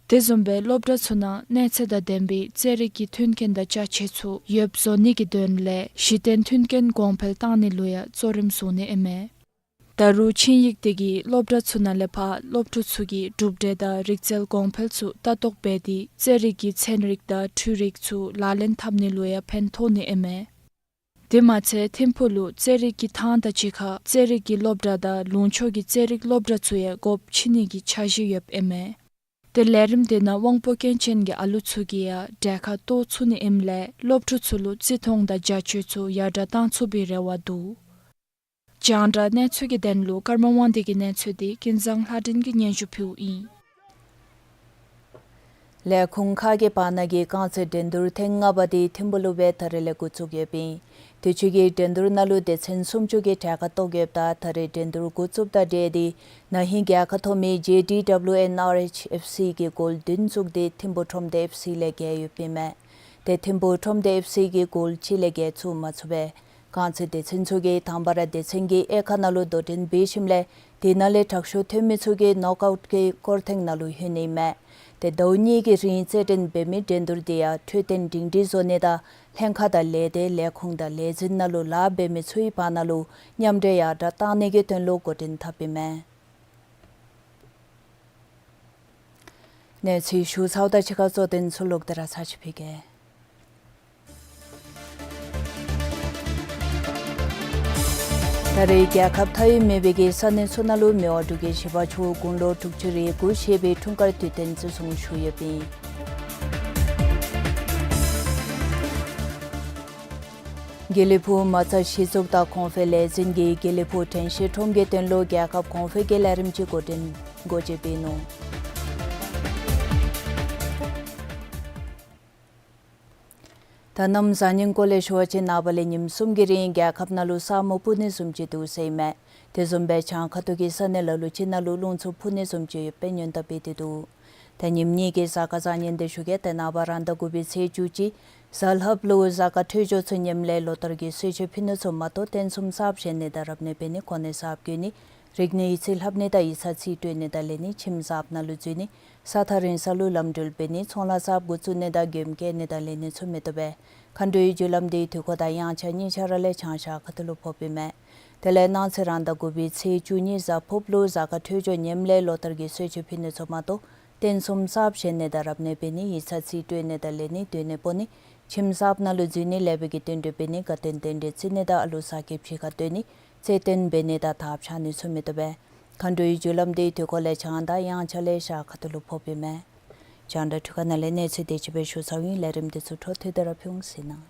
དེ་བཟུམ་སྦེ་སློབ་གྲྭ་ཚུ་ནང་གནས་ཚད་དང་ལྡན་པའི་རྩེད་རིགས་ཀྱི་མཐུན་རྐྱེན་དང་ཅ་ཆས་ཚུ་ཡོདཔ་བཟོ་ནི་གི་དོན་ལས་གཞི་རྟེན་མཐུན་རྐྱེན་གོང་འཕེལ་བཏང་ནི་ལུ་ཡང་གཙོ་རིམ་བཟུང་ནི་ཨིན་མས། ད་རུང་ཆིངས་ཡིག་དེ་གིས་སློབ་གྲྭ་ཚུ་ནང་ལས་ཕར་སློབ་ཕྲུག་ཚུ་གི་གྲུབ་འབྲས་དང་རིག་རྩལ་གོང་འཕེལ་ཚུ་ལྟ་རྟོག་འབད་དེ་རྩེད་རིགས་ཀྱི་ཚན་རིག་དང་འཕྲུལ་རིག་ཚུ་ལག་ལེན་འཐབ་ནི་ལུ་ཡང་ཕན་ཐོགས་ནི་ཨིན་མས། དེ་མ་ཚད་ཐིམ་ཕུག་ལུ་རྩེད་རིགས་ཀྱི་ཐང་དང་གཅིག་ཁར་རྩེད་རིགས་ཀྱི་སློབ་གྲྭ་དང་ལུང་ཕྱོགས་ཀྱི་རྩེད་རིགས་སློབ་གྲྭ་ཚུ་ཡང་སྒོ་ཕྱེ་ནི་གི་འཆར་གཞི་ཡོདཔ་ཨིན་མས། ཏེ་ལས་རིམ་དེ་ནང་དབང་པོ་སྐྱོན་ཅན་གྱི་ཨ་ལུ་ཚུ་གིས་ཡང་གྲལ་ཁར་གཏོགས་ཚུགས་ནི་ཨིནམ་ལས་སློབ་ཕྲུག་ཚུ་ལུ་བརྩི་མཐོང་དང་རྒྱ་ཆེ་ཚུ་ཡར་དྲག་བཏང་ཚུགས་པའི་རེ་བ་འདུག། རྒྱང་བསྒྲགས་གནས་ཚུལ་གྱི་དོན་ལུ་ཀརྨ་དབང་འདུས་ཀྱི་གནས་ཚུལ་དེ་ཀུན་བཟང་ལྷ་སྒྲོན་གྱིས་སྙན་ཞུ་ཕུལཝ་ཨིན། ལས་ཁུངས་ཁག་གི་བར་ན་གི་རྐང་རྩེད་འགྲན་བསྡུར་ཐེངས་ལྔ་པ་དེ་ཐིམ་ཕུག་ལུ་སྦེ་ད་རིས་ལས་འགོ་བཙུགས་ཡོདཔ་ཨིན། དུས་ཅི་གི་འགྲན་བསྡུར་ནང་ལུ་སྡེ་ཚན་སུམ་ཅུ་གིས་གྲལ་ཁར་གཏོགས་ཡོདཔ་ད་ད་རིས་འགྲན་བསྡུར་འགོ་བཙུགསཔ་དང་འབྲེལ་ཏེ་ན་ཧིང་རྒྱལ་ཁ་ཐོབ་མི་ཇེ་ཌི་ཌབ་ལུ་ཨེན་ཨར་ཨེཆ་ཨེཕ་སི་གི་གོལ་བདུན་བཙུགས་ཏེ་ཐིམ་ཕུག་ཁྲོམ་སྡེ་ཨེཕ་སི་ལས་རྒྱལ་ཡོདཔ་ཨིན་མས། ཏེ་ཐིམ་ཕུག་ཁྲོམ་སྡེ་ཨེཕ་སི་གིས་གོལ་གཅིག་ལས་རྒྱལ་ཚུགས་མ་ཚུགས་པས། རྐང་རྩེད་སྡེ་ཚན་ཚུ་གིས་དང་པ་ར་སྡེ་ཚན་གྱི་དབྱེ་ཁག་ནང་ལུ་དོ་འགྲན་འབད་ཞིནམ་ལས་དེ་ནང་ལས་དྲག་ཤོས་ཐོན་མི་ཚུ་གིས་ནོག་ཨའུཊ་གི་སྐོར་ཐེངས་ནང་ལུ་ལྷོད་ནི་ཨིན་མས། ཏེ་ཟླཝ་གཉིས་ཀྱི་རིང་རྩེད་འགྲན་འབད་མི་འགྲན་བསྡུར་དེ་ཡང་འཕྲོད་བསྟེན་སྒྲིང་སྒྲིང་བཟོ་ནི་དང་ལྷན་ཁག་དང་ལས་སྡེ་ལས་ཁུངས་དང་ལས་འཛིན་ནང་ལུ་ལཱ་འབད་མི་ཚུའི་བར་ན་ལུ་མཉམ་འབྲེལ་ཡར་དྲག་བཏང་ནི་གི་དོན་ལུ་འགོ་འདྲེན་འཐབ་ཨིན་མས། གནས་ཚུལ་ཞུ་ཚརཝ་དང་གཅིག་ཁར་གཙོ་དོན་ཚུ་ལོག་སྟེ་ར་ཚར་ཅིག་ཕུལ་གེ། ད་རེས་རྒྱལ་ཁབ་མཐའ་དབུས་མེད་པའི་གི་ས་གནས་ཚུ་ནང་ལུ་མི་དབང་འབྲུག་རྒྱལ་བཞི་པ་མཆོག་དགུང་ལོ་དྲུག་ཅུ་རེ་དགུ་བཞེས་པའི་འཁྲུངས་སྐར་དུས་སྟོན་བརྩི་སྲུང་ཞུ་ཡོདཔ་ཨིན། དགེ་ལེགས་ཕུག་མ་རྩ་གཞི་བཙུགས་དང་གོང་འཕེལ་ལས་འཛིན་གྱིས་དགེ་ལེགས་ཕུག་དྲན་ཤེས་ཁྲོམ་གྱི་དོན་ལུ་རྒྱལ་ཁབ་གོང་འཕེལ་གྱི་ལས་རིམ་ཅིག་འགོ་འདྲེན་སྒོ་འབྱེད་འབད་ནུག། ད་གནམ་གཟའ་སྙིང་འགོ་ལས་ཞུ་བ་ཅིན་ནངས་པ་ལས་ཉིནམ་གསུམ་གྱི་རིང་རྒྱལ་ཁབ་ནང་ལུ་ས་སྨུག་སྤུབ་ནི་བཟུམ་ཅིག་འདུག་ཟེར་ཨིན་མས། དེ་བཟུམ་སྦེ་བྱང་ཁ་ཐུག་གི་ས་གནས་ལ་ལུ་ཅིག་ནང་ལུ་རླུང་འཚུབ་འཕུ་ནི་བཟུམ་ཅིག་ཡོདཔ་སྦེ་སྔོན་བརྡ་འབད་དེ་འདུག། ད་ཉིནམ་གཉིས་ཀྱི་གཟའ་སྐར་གཟའ་ཉིམ་དེ་ཞུ་གེ། ཏེ་ནངས་པ་རང་ཟླ་དགུ་པའི་ཚེས་བཅུ་གཅིག་གཟའ་ལྷགཔ་ལུ་གཟའ་སྐར་འཕྲོད་སྦྱོར་ཚུ་ཉེསམ་ལས་ལོ་ལྟར་གྱི་གསོལ་མཆོད་ཕུལ་ནི་ཚུ་མ་གཏོགས་རྟེན་གསུམ་གསརཔ་བཞེངས་ནི་དང་རབ་གནས་འབད་ནི་གོ་གནས་གསརཔ་བསྐོ་ནི་རིག་གནས་ཡིག་རྩིས་ལྷབ་ནི་དང་ཡིག་ཚང་རྩིས་སྤྲོད་ནི་དང་ལེན་ནི་ཁྱིམ་གསརཔ་ནང་ལུ་འཛུལ་ནི་ས་ཐག་རིང་ས་ལུ་ལམ་འགྲུལ་འབད་ནི་ཚོང་ལཱ་གསརཔ་འགོ་བཙུགས་ནི་དང་མགྱོནམ་བསྐྱལ་ནི་དང་ལེན་ནི་ཚུ་མི་བཏུབ་པས། མཁའ་འགྲོའི་རྒྱུ་ལམ་དེའི་དུས་འཁོར་དང་དབྱངས་འཆར་གཉིས་ཆ་ར་ལས་བྱང་ཤར་ཁ་ཐུག་ལུ་ཕོགཔ་ཨིན་མས། དེ་ལས་གནངས་ཚེ་རང་ཟླ་དགུ་པའི་ཚེས་བཅུ་གཉིས་གཟའ་ཕུརཔ་ལུ་གཟའ་སྐར་འཕྲོད་སྦྱོར་ཉེསམ་ལས་ལོ་ལྟར་གྱི་གསོལ་མཆོད་ཕུལ་ནི་ཚུ་མ་གཏོགས་རྟེན་གསུམ་གསརཔ་བཞེངས་ནི་དང་རབ་གནས་འབད་ནི་ཡིག་ཚང་རྩིས་སྤྲོད་ནི་དང་ལེན་ནི་སྡོད་གནས་སྤོ་ནི་ཁྱིམ་གསརཔ་ནང་ལུ་འཛུལ་ནི་ལེགས་པའི་གི་བསྟུན་གྲོས་འབད་ནི་དགའ་སྟོན་རྟེན་འབྲེལ་བརྩི་ནི་དང་ཨ་ལུ་བཟའ་སྐྱེས་གཅིག་ཁར་སྡོད་ནི་རྩེད་འགྲན་འབད་ནི་དང་ཐབ་ཆག་ནི་ཚུ་མི་བཏུབ་པས། མཁའ་འགྲོའི་རྒྱུ་ལམ་དེའི་དུས་འཁོར་ལས་བྱང་དང་དབྱངས་འཆར་ལས་ཤར་ཁ་ཐུག་ལུ་ཕོགཔ་ཨིན་མས། རྒྱང་བསྒྲགས་འཕྲུལ་ཁང་ནང་ལས་གནས་ཚུལ་དེ་ཅིག་སྦེ་ཞུ་ཚརཝ་ཨིན། ལས་རིམ་དེ་ཚུ་འཕྲོ་མཐུད་དེ་ར་ཕུལ་འོང་ཟེར་ཞུ་ནི།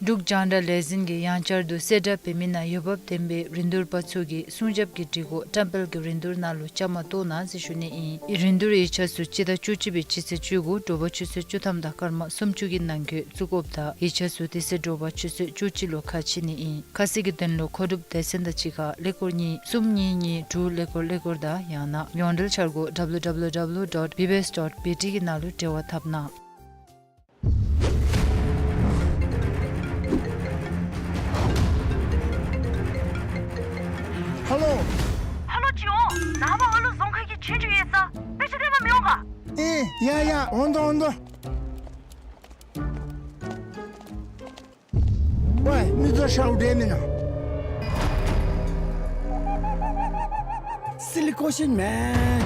འབྲུག་རྒྱང་བསྒྲགས་ལས་འཛིན་གྱིས་ཡང་བསྐྱར་དུ་གསལ་བསྒྲགས་འབད་མི་ནང་འོས་འབབ་ལྡན་པའི་རིན་བསྡུར་པ་ཚུ་གིས་སྲུང་སྐྱོབ་ཀྱི་སྒྲིག་གོ་བཀྲམ་སྤེལ་གྱི་རིན་བསྡུར་ནང་ལུ་བཅའ་མར་གཏོགས་གནང་ཟེར་ཞུ་ནི་ཨིན། རིན་བསྡུར་ཡིག་ཆ་ཚུ་སྤྱི་ཟླ་བཅུ་གཅིག་པའི་སྤྱི་ཚེས་བཅུ་དགུ་དྲོ་པ་ཆུ་ཚོད་བཅུ་ཐམ་དང་སྐར་མ་སུམ་ཅུ་གི་ནང་འཁོད་བཙུགས་དགོཔ་དང་ཡིག་ཆ་ཚུ་དེ་ཚེ་དྲོ་པ་ཆུ་ཚོད་བཅུ་གཅིག་ལུ་ཁ་ཕྱེ་ནི་ཨིན། ཁ་གསལ་གྱི་དོན་ལུ་མཁོ་སྒྲུབ་སྡེ་ཚན་དང་གཅིག་ཁར་ཀླད་ཀོར་གཉིས་གསུམ་གཉིས་གཉིས་དྲུག་ཀླད་ཀོར་ཀླད་ཀོར་དང་ཡང་ན་ཡོངས་འབྲེལ་འཆར་སྒོ་W W W dot B B S dot B T གི་ནང་ལུ་འབྲེལ་བ་འཐབ་གནང་། ཧ་ལོ། ཧ་ལོ་ཅིག་འོང་ ཨེ་ཡ་ཡ་འོང་དོ་འོང་དོ། ཝའི་མི་ཚུ་ཤོར་འདྲས་མེན་ན། སི་ལི་ཀོ་ཤིན་མེན།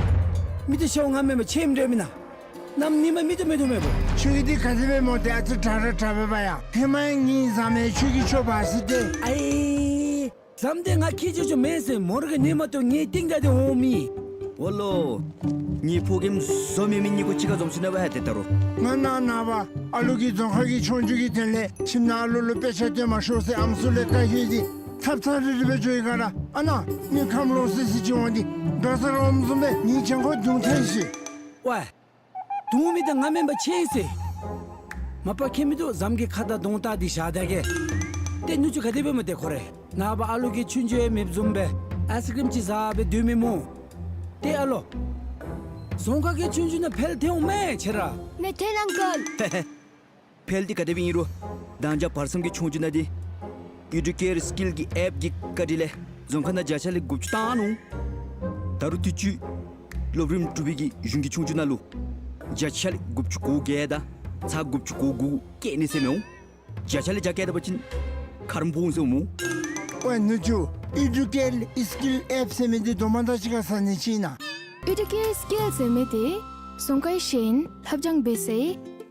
མི་ཚུ་ཤོར་ང་མེན་པ་ཆེམ་འདྲས་མེན་ན། གནམ་ཉིནམ་མི་ཚུ་མི་ཚུ་མེན་པོ། ཁྱོད་ཀྱིས་འདི་ག་དེ་སྦེ་སྨོ། ཏེ་ཨ་ཙི་དྲག་ར་དྲག་པས་པ་ཡ། ཧེ་མ་ཡང་ངེའི་བཟའ་མི་ཁྱོད་ཀྱིས་ཁྱོད་འབག་ཟེར་ཏེ། ཨའི་བཟའ་མི་འདི་ང་ཁྱེད་ཅོག་ཅོག་མེན་ཟེར། མོ་ར་གི་ཉིནམ་ཐོག་ངེའི་རྟིང་བདའ་སྟེ་འོང་མི། འོ་ལོ། ངེའི་ཕོ་རྒནམ་བཟོ་མེད་མི་གཉིས་ཀོ་གཅིག་ཁར་འཛོམས་ཞིན་ན་འབད་ཡར་ཏེ་ད་རུང་། ང་ནཱ་ནངས་པ་ཨ་ལུ་གིས་རྫོང་ཁ་གི་ཆོས་རྒྱུགས་ཀྱི་དོན་ལས་ཁྱིམ་ནང་ཨ་ལུ་ལུ་དཔེ་ཆ་སྟོན་མ་ཤོག་ཟེར་ཨམ་སྲུ་ལས་བཀའ་ཡོད་དེ་ཐབ་ཚང་རི་རི་སྦེ་འགྱོ་ཡི་ག་ར། ཨ་ནཱ་མི་ཁམས་ལོག་སི་སི་ཅིག་འོང་སྟེ་འགྲོ་ས་རོམ་བཟུམ་སྦེ་ངེའི་གྱང་ཁར་རྡུང་ཐལ་ཤི། ཝའི། རྡུང་མི་འདི་ང་མེན་པ་ཆེ་ཟེར། མ་པ་ཁྱད་མིན་འདུག། བཟའ་མི་གི་ཁ་དར་གདོང་དར་འདི་བཞག་ད་གེ། ཏེ་ནུ་གཅུང་ག་དེ་སྦེ་སྨོ་ཏེ་ཁོ་རེ། ནངས་པ་ཨ་ལུ་གིས་ཆོས་རྒྱུགས་ཡང་མེདཔ་བཟུམ་སྦེ་ཨའི་སི་ཀྲིམ་ཅིག་བཟའ་སྦེ་སྡོད་མི་སྨོ། ཏེ་ཨ་ལོ། རྫོང་ཁ་གི་ཆོས་རྒྱུགས་ནང་ཕེལ་ཐལ་འོང་མས་ཁྱེད་ར། མེད་ཐལ་ཨང་ཀལ། ཕེལ་ཏེ་ག་དེ་སྦེ་ཨིན་རུང་མདང་ཞག་བར་མཚམས་ཀྱི་ཆོས་རྒྱུགས་ནང་འདི་ཨེ་ཌུ་ཀེར་སི་ཀིལ་གྱི་ཨེཔ་གི་བཀའ་དྲིན་ལས་རྫོང་ཁ་ནང་བརྒྱ་ཆ་ལས་དགུ་བཅུ་བཏང་ནུག། ད་རུང་དུས་ཅི་སློབ་རིམ་དྲུག་པའི་གི་གཞུང་གི་ཆོས་རྒྱུགས་ནང་ལུ་བརྒྱ་ཆ་ལས་དགུ་བཅུ་གོ་བརྒྱད་དང་ཚག་དགུ་བཅུ་གོ་དགུ་བཀལ་ནི་ཟེར་མི་འོང་། བརྒྱ་ཆ་ལས་བརྒྱ་བཀལ་ད་པ་ཅིན་ཁ་རོག་འབོ་འོང་ཟེར་འོང་སྨོ། ཝའི་ནུ་གཅུང་། ཨེ་ཌུ་ཀེར་སི་ཀིལ་ཨེཔ་ཟེར་མི་འདི་དོ་མ་དང་གཅིག་ཁར་ཟ་ནི་ཅིག་ཨིན་ན། ཨེ་ཌུ་ཀེར་སི་ཀིལ་ཟེར་མི་འདི་རྫོང་ཁའི་ཤེས་ཡོན་ལྷབ་སྦྱང་འབད་སའི་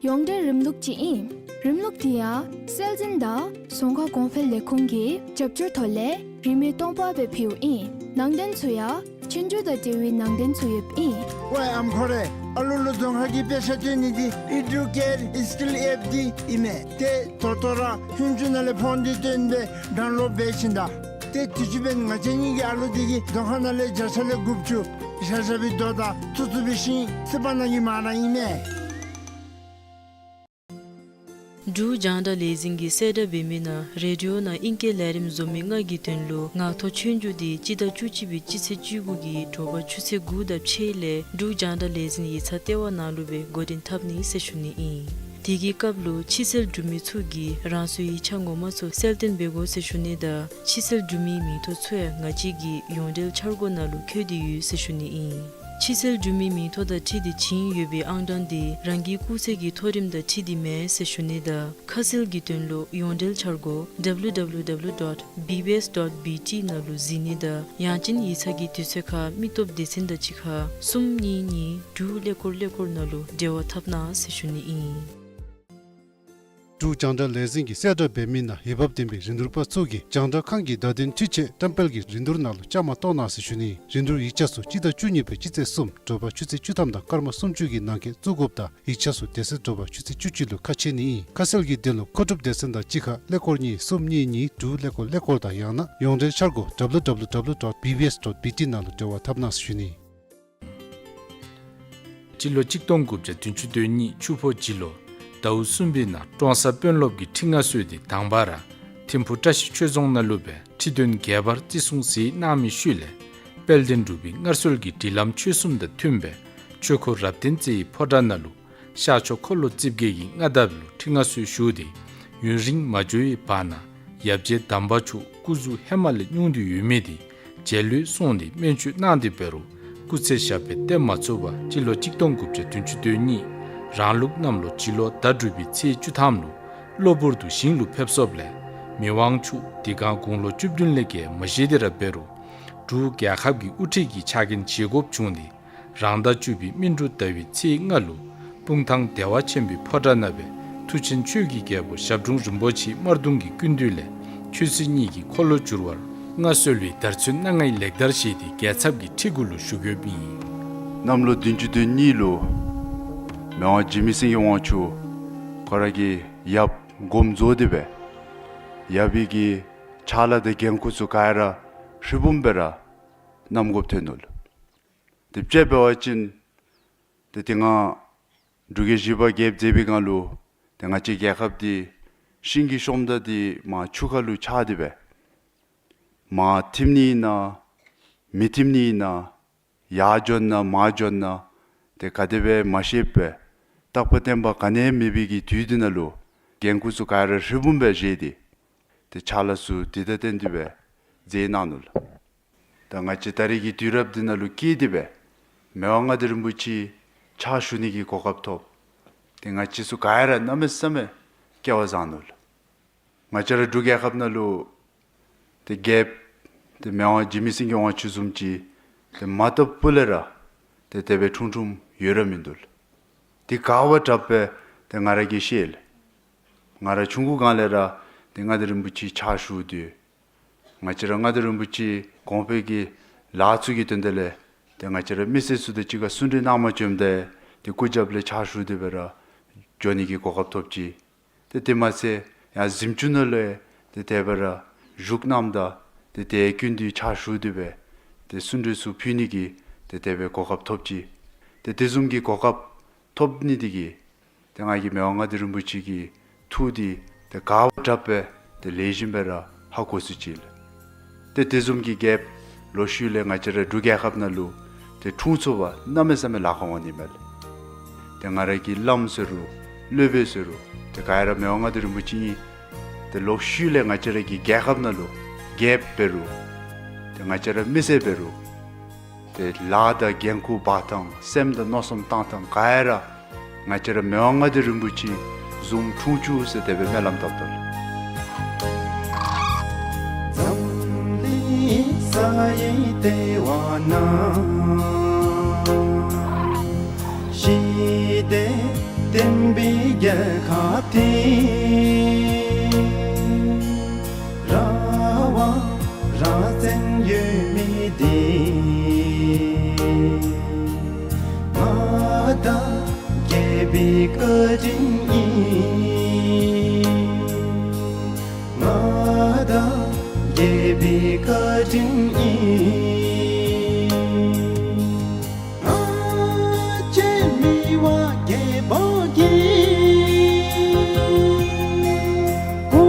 ཡོངས་འབྲེལ་རིམ་ལུགས་ཅིག་ཨིན། རིམ་ལུགས་འདི་ཡང་སྲོལ་འཛིན་དང་རྫོང་ཁ་གོང་འཕེལ་ལས་ཁུངས་ཀྱི་རྒྱབ་སྐྱོར་ཐོག་ལས་རིན་མེད་སྟོང་པ་སྦེ་ཕུལཝ་ཨིན། ནང་དོན་ཚུ་ཡང་ཆོས་རྒྱུགས་དང་འབྲེལ་བའི་ནང་དོན་ཚུ་ཡོདཔ་ཨིན། ཝའི་ཨམ་ཁོ་རེ། ཨ་ལུ་ལུ་རྫོང་ཁ་གི་དཔེ་ཆ་སྟོན་ནི་འདི་ཨེ་ཌུ་ཀེར་སི་ཀིལ་ཨེཔ་འདི་ཨིན་མས། ཏེ་ད་ལྟོ་ར་ཧུན་ཅུ་ནང་ལས་ཕོན་འདི་བཏོན་སྦེ་ཌའུན་ལོཌ་འབད་ཞིནམ་ད། ཏེ་དུས་ཅི་འབདན་ང་བཅས་གཉིས་ཀྱི་ཨ་ལུ་འདི་གིས་རྫོང་ཁ་ནང་ལས་བརྒྱ་ཆ་ལས་དགུ་བཅུ་བཞག་བཞག་པའི་རྡོ་དང་ཚུ་ཚུ་སྦེ་ཤིང་སི་པ་ནང་གི་མ་ར་ཨིན་མས། འབྲུག་རྒྱང་བསྒྲགས་ལས་འཛིན་གྱིས་གསལ་བསྒྲགས་འབད་མི་ནང་རེ་ཌི་ཡོ་ནང་ཨིང་སྐད་ལས་རིམ་བཟོ་མི་ལྔ་གི་དོན་ལུ་ངག་ཐོག་ཆོས་རྒྱུགས་འདི་སྤྱི་ཟླ་བཅུ་གཅིག་པའི་སྤྱི་ཚེས་བཅུ་དགུ་གི་དྲོ་པ་ཆུ་ཚོད་དགུ་དང་ཕྱེད་ལས་འབྲུག་རྒྱང་བསྒྲགས་ལས་འཛིན་ཡིག་ཚང་ལྟེ་བ་ནང་ལུ་སྦེ་འགོ་འདྲེན་འཐབ་ནི་ཟེར་ཞུ་ནི་ཨིན། དེ་གི་སྐབས་ལུ་ཕྱི་སེལ་འབྲུག་མི་ཚུ་གིས་རང་སོའི་ཡིག་ཆ་ངོ་མ་ཚུ་གསལ་སྟོན་འབད་དགོ་ཟེར་ཞུ་ནི་དང་ཕྱི་སེལ་འབྲུག་མིའི་མིང་ཐོ་ཚུ་ཡང་ང་བཅས་ཀྱི་ཡོངས་འབྲེལ་འཆར་སྒོ་ནང་ལུ་བཀོད་དེ་ཡོད་ཟེར་ཞུ་ནི་ཨིན། ཕྱི་སེལ་འབྲུག་མིའི་མིང་ཐོ་དང་འཁྲིལ་ཏེ་བྱིན་ཡོད་པའི་ཨང་གྲངས་འདི་རང་གི་སྐུགས་ཚད་ཀྱི་མཐོ་རིམ་དང་འཁྲིལ་ཏེ་མེན་ཟེར་ཞུ་ནི་དང་ཁ་གསལ་གྱི་དོན་ལུ་ཡོངས་འབྲེལ་འཆར་སྒོ་W W W dot B B S dot B T ནང་ལུ་གཟིགས་ནི་དང་ཡང་ཅིན་ཡིག་ཚང་གི་དུས་ཚོད་ཁར་མི་སྟོབས་སྡེ་ཚན་དང་གཅིག་ཁར་གསུམ་གཉིས་གཉིས་དྲུག་ཀླད་ཀོར་ཀླད་ཀོར་ནང་ལུ་འབྲེལ་བ་འཐབ་གནང་ཟེར་ཞུ་ནི་ཨིན། འབྲུག་རྒྱང་བསྒྲགས་ལས་འཛིན་གྱིས་གསལ་བསྒྲགས་འབད་མི་ནང་འོས་འབབ་ལྡན་པའི་རིན་བསྡུར་པ་ཚུ་གིས་རྒྱང་བསྒྲགས་ཁང་གི་བརྡ་དོན་འཕྲུལ་ཆས་བཀྲམ་སྤེལ་གྱི་རིན་བསྡུར་ནང་ལུ་བཅའ་མར་གཏོགས་གནང་ཟེར་ཞུ་ནི། རིན་བསྡུར་ཡིག་ཆ་ཚུ་སྤྱི་ཟླ་བཅུ་གཉིས་པའི་སྤྱི་ཚེས་གསུམ་དྲོ་པ་ཆུ་ཚོད་བཅུ་ཐམ་དང་སྐར་མ་སུམ་ཅུ་གི་ནང་འཁོད་བཙུགས་དགོཔ་དང་ཡིག་ཆ་ཚུ་དེ་ཚེ་དྲོ་པ་ཆུ་ཚོད་བཅུ་གཅིག་ལུ་ཁ་ཕྱེ་ནི་ཨིན། ཁ་གསལ་གྱི་དོན་ལུ་མཁོ་སྒྲུབ་སྡེ་ཚན་དང་གཅིག་ཁར་ཀླད་ཀོར་གཉིས་གསུམ་གཉིས་གཉིས་དྲུག་ཀླད་ཀོར་ཀླད་ཀོར་དང་ཡང་ན་ཡོངས་འབྲེལ་འཆར་སྒོ་W W W dot B B S dot B T ནང་ལུ་འབྲེལ་བ་འཐབ་གནང་ཟེར་ཞུ་ནི། སྤྱི་ལོ་གཅིག་སྟོང་དགུ་བརྒྱ་བདུན་ཅུ་དོན་གཉིས་ཆུ་ཕོ་བྱི་ལོ་ཟླཝ་གསུམ་པའི་ནང་ཀྲོང་གསར་དཔོན་སློབ་ཀྱི་ཁྲི་མངའ་གསོལ་ཏེ་དང་པ་ར་ཐིམ་ཕུ་བཀྲ་ཤིས་ཆོས་རྫོང་ནང་ལུ་སྦེ་ཁྲི་འདོན་རྒྱས་པར་བརྩི་སྲུང་མཛད་གནང་མི་ཤུལ་ལས་དཔལ་ལྡན་འབྲུག་པའི་སྔར་སྲོལ་གྱི་སྒྲིག་ལམ་ཆོས་གསུམ་དང་མཐུན་པའི་ཆོས་འཁོར་རབ་བརྟན་རྩེ་ཡི་ཕོ་བྲང་ནང་ལུ་ཤར་ཕྱོགས་འཁོར་ལོ་རྩིབས་བརྒྱད་ཀྱི་མངའ་འདབས་ལུ་ཁྲི་མངའ་གསོལ་ཞུ་སྟེ་ཡུན་རིང་མ་འགྱོ་བའི་བར་ན་ཡབ་རྗེ་དམ་པ་མཆོག་སྐུ་གཟུགས་ཧེ་མ་ལས་ཉུང་སྟེ་ཡོད་མི་དེ་མཇལ་ལུ་སོང་སྟེ་སྨན་བཅོས་གནང་སྟེ་འབད་རུང་སྐུ་ཚེ་ཞབས་པད་བརྟན་མ་ཚུགས་པར་སྤྱི་ལོ་གཅིག་སྟོང་དགུ་བརྒྱ་བདུན་ཅུ་དོན་གཉིས་རང་ལུགས་གནམ་ལོ་བྱི་ལོ་ཟླ་དྲུག་པའི་ཚེས་བཅུ་ཐམ་ལུ་གློ་བུར་དུ་ཞིང་ལུ་ཕེབས་སོཔ་ལས་མི་དབང་མཆོག་དེ་སྒང་དགུང་ལོ་བཅུ་བདུན་ལས་བརྒལ་མ་བཞེས་ཏེ་ར་འབད་རུང་འབྲུག་རྒྱལ་ཁབ་ཀྱི་དབུ་ཁྲིད་ཀྱི་ཕྱག་འགན་བཞེས་དགོཔ་བྱུང་སྟེ་རང་ཟླ་བཅུ་པའི་སྨིན་དྲུག་ཟླ་བའི་ཚེས་ལྔ་ལུ་སྤུངས་ཐང་བདེ་བ་ཆེན་པོའི་ཕོ་བྲང་ནང་སྦེ་མཐུ་ཆེན་ཆོས་ཀྱི་རྒྱལ་པོ་ཞབས་དྲུང་རིན་པོ་ཆེ་དམར་གདུང་གི་སྐུ་མདུན་ལས་ཆོས་སྲིད་གཉིས་ཀྱི་འཁོར་ལོ་བསྒྱུར་བར་མངའ་གསོལ་བའི་དར་ཚོན་སྣ་ལྔའི་ལེགས་དར་བཞེས་ཏེ་རྒྱལ་ཚབ་ཀྱི་ཁྲི་གུ་ལུ་བཞུགས་ཡོདཔ་ཨིན། གནམ་ལོ་བདུན་ཅུ་དོན་གཉིས་ལུ་མི་དབང་འཇིགས་མེད་སེང་གེ་དབང་ཕྱུག་ཁོ་ར་གི་ཡབ་དགོངསམ་རྫོགས་ཏེ་སྦེ་ཡབ་ཀྱི་ཕྱག་ལཱ་དང་འགན་ཁུར་ཚུ་ག་ར་ཧྲིལ་བུམ་སྦེ་ར་བསྣམ་དགོཔ་ཐོན་ནུག་ལོ། དེ་སྦེ་འབད་བ་ཅིན་ཏེ་དེ་སྒང་འབྲུག་རྒྱལ་བཞི་པ་རྒྱལཔོ་མཛད་པའི་སྒང་ལུ་ཏེ་ང་བཅས་རྒྱལ་ཁབ་འདི་ཤིང་གི་ཤོམ་ད་འདི་མར་ཆུ་ཁ་ལུ་ཆགས་ཏེ་སྦེ་མར་ཐིམ་ནི་ཨིན་ན་མི་ཐིམ་ནི་ཨིན་ན་ཡར་འགྱོ་ན་མར་འགྱོ་ན་ཏེ་ག་དེ་སྦེ་མ་ཤེས་པར་རྟག་པ་བརྟན་པ་ག་ནི་ཡང་མེད་པའི་གི་དུས་འདི་ནང་ལུ་འགན་ཁུར་ཚུ་ག་ར་ཧྲིལ་བུམ་སྦེ་བཞེས་ཏེ་ཏེ་ཕྱག་ལཱ་ཚུ་དེ་དང་བསྟུན་ཏེ་སྦེ་མཛད་གནང་ནུག་ལོ། ད་ང་བཅས་ད་རེས་ཀྱི་དུས་རབས་འདི་ནང་ལུ་སྐྱེས་ཏེ་སྦེ་མི་དབང་མངའ་བདག་རིན་པོ་ཆེ་ ཕྱག་ཞུ་ནི་གི་གོ་སྐབས་ཐོབ། ཏེ་ང་བཅས་ཚུ་ག་ར་གནམ་མེད་ས་མེད་སྐལ་བ་བཟང་ནུག་ལགས། ང་བཅས་ར་འབྲུག་རྒྱལ་ཁབ་ནང་ལུ་ཏེ་རྒྱལཔོ་ཏེ་མི་དབང་འཇིགས་མེད་སེང་གེ་དབང་ཕྱུག་བཟུམ་ཅིག་ཏེ་མ་བཏབ་བར་ལས་ར་ཏེ་དེ་སྦེ་འཁྲུངས་འཁྲུངསམ་ཡོད་ར་མིན་འདུག་ལགས། ཏེ་ག་བ་དྲགཔ་སྦེ་ཏེ་ང་ར་གིས་ཤེས་ལགས། ང་ར་ཆུང་ཀུ་སྒང་ལས་ར་ཏེ་མངའ་བདག་རིན་པོ་ཆེ་ཕྱག་ཞུ་སྟེ་ང་བཅས་ར་མངའ་བདག་རིན་པོ་ཆེ་གོང་འཕེལ་གྱི་ལཱ་ཚུ་གི་དོན་དག་ལས་ཏེ་ང་བཅས་ར་མི་སེར་ཚུ་དང་གཅིག་ཁར་གསུང་གྲོས་གནང་མ་བཅོམ་ད་ཏེ་སྐུ་རྒྱབ་ལས་ཕྱག་ཞུ་སྟེ་སྦེ་ར་འགྱོ་ནི་གི་གོ་སྐབས་ཐོབ་ཅི། ཏེ་དེ་མ་ཚད་ཡང་གཟིམ་ཅུང་ནང་ལུ་ཡང་ཏེ་དེ་སྦེ་ར་བཞུགས་གནངམ་ད་ཏེ་དེ་ཀུན་ཏུ་ཕྱག་ཞུ་སྟེ་སྦེ་ཏེ་གསུང་གྲོས་ཚུ་ཕུལ་ནི་གི་ཏེ་དེ་སྦེ་གོ་སྐབས་ཐོབ་ཅི། ཏེ་དེ་བཟུམ་གྱི་གོ་སྐབས་ཐོབ་ནི་དེ་གིས་ཏེ་ང་གིས་མི་དབང་མངའ་བདག་རིན་པོ་ཆེ་གི་ཐུགས་འདི་ཏེ་ག་བ་དྲགཔ་སྦེ་ཏེ་ལེགས་ཤོམ་སྦེ་ར་ཧ་གོ་ཚུགས་ཅི་ལགས། ཏེ་དེ་བཟུམ་གྱི་རྒྱལཔོ་ལོག་ཤུལ་ལས་ང་བཅས་ར་འབྲུག་རྒྱལ་ཁབ་ནང་ལུ་ཏེ་འཁྲུངས་ཚུགས་པ་གནམ་མེད་ས་མེད་ལཱ་ཁག་འོང་ནི་མས་ལགས། ཏེ་ང་ར་གི་བླམ་ཟེར་རུང་སློབ་དཔོན་ཟེར་རུང་ཏེ་ག་ར་མི་དབང་མངའ་བདག་རིན་པོ་ཆེ་ཨིན། ཏེ་ལོག་ཤུལ་ལས་ང་བཅས་ར་གི་རྒྱལ་ཁབ་ནང་ལུ་རྒྱལཔོ་འབད་རུང་ཏེ་ང་བཅས་ར་མི་སེར་འབད་རུང་ཏེ་ལཱ་དང་འགན་ཁུར་འབག་ཐངས་སེམས་དང་མནོ་བསམ་བཏང་ཐངས་ག་ར་ང་བཅས་ར་མི་དབང་མངའ་བདག་རིན་པོ་ཆེ་བཟུམ་འཁྲུངས་བཅུག་ཟེར་དེ་སྦེ་སྨོན་ལམ་བཏབ་དོ་ལགས། འཛམ་གླིང་ས་ཡི་ལྟེ་བ་ན་ཞི་བདེ་ལྡན་པའི་རྒྱལ་ཁབ་འདི་ར་བ་རང་བཙན་ཡོད་མི་འདི་མངའ་བདག་རྒྱལ་པོའི་བཀའ་དྲིན་ཨིན། མངའ་བདག་རྒྱལ་པོའི་བཀའ་དྲིན་ཨིན། ང་བཅས་མི་དབང་རྒྱལ་པོ་གིས་སྐུ་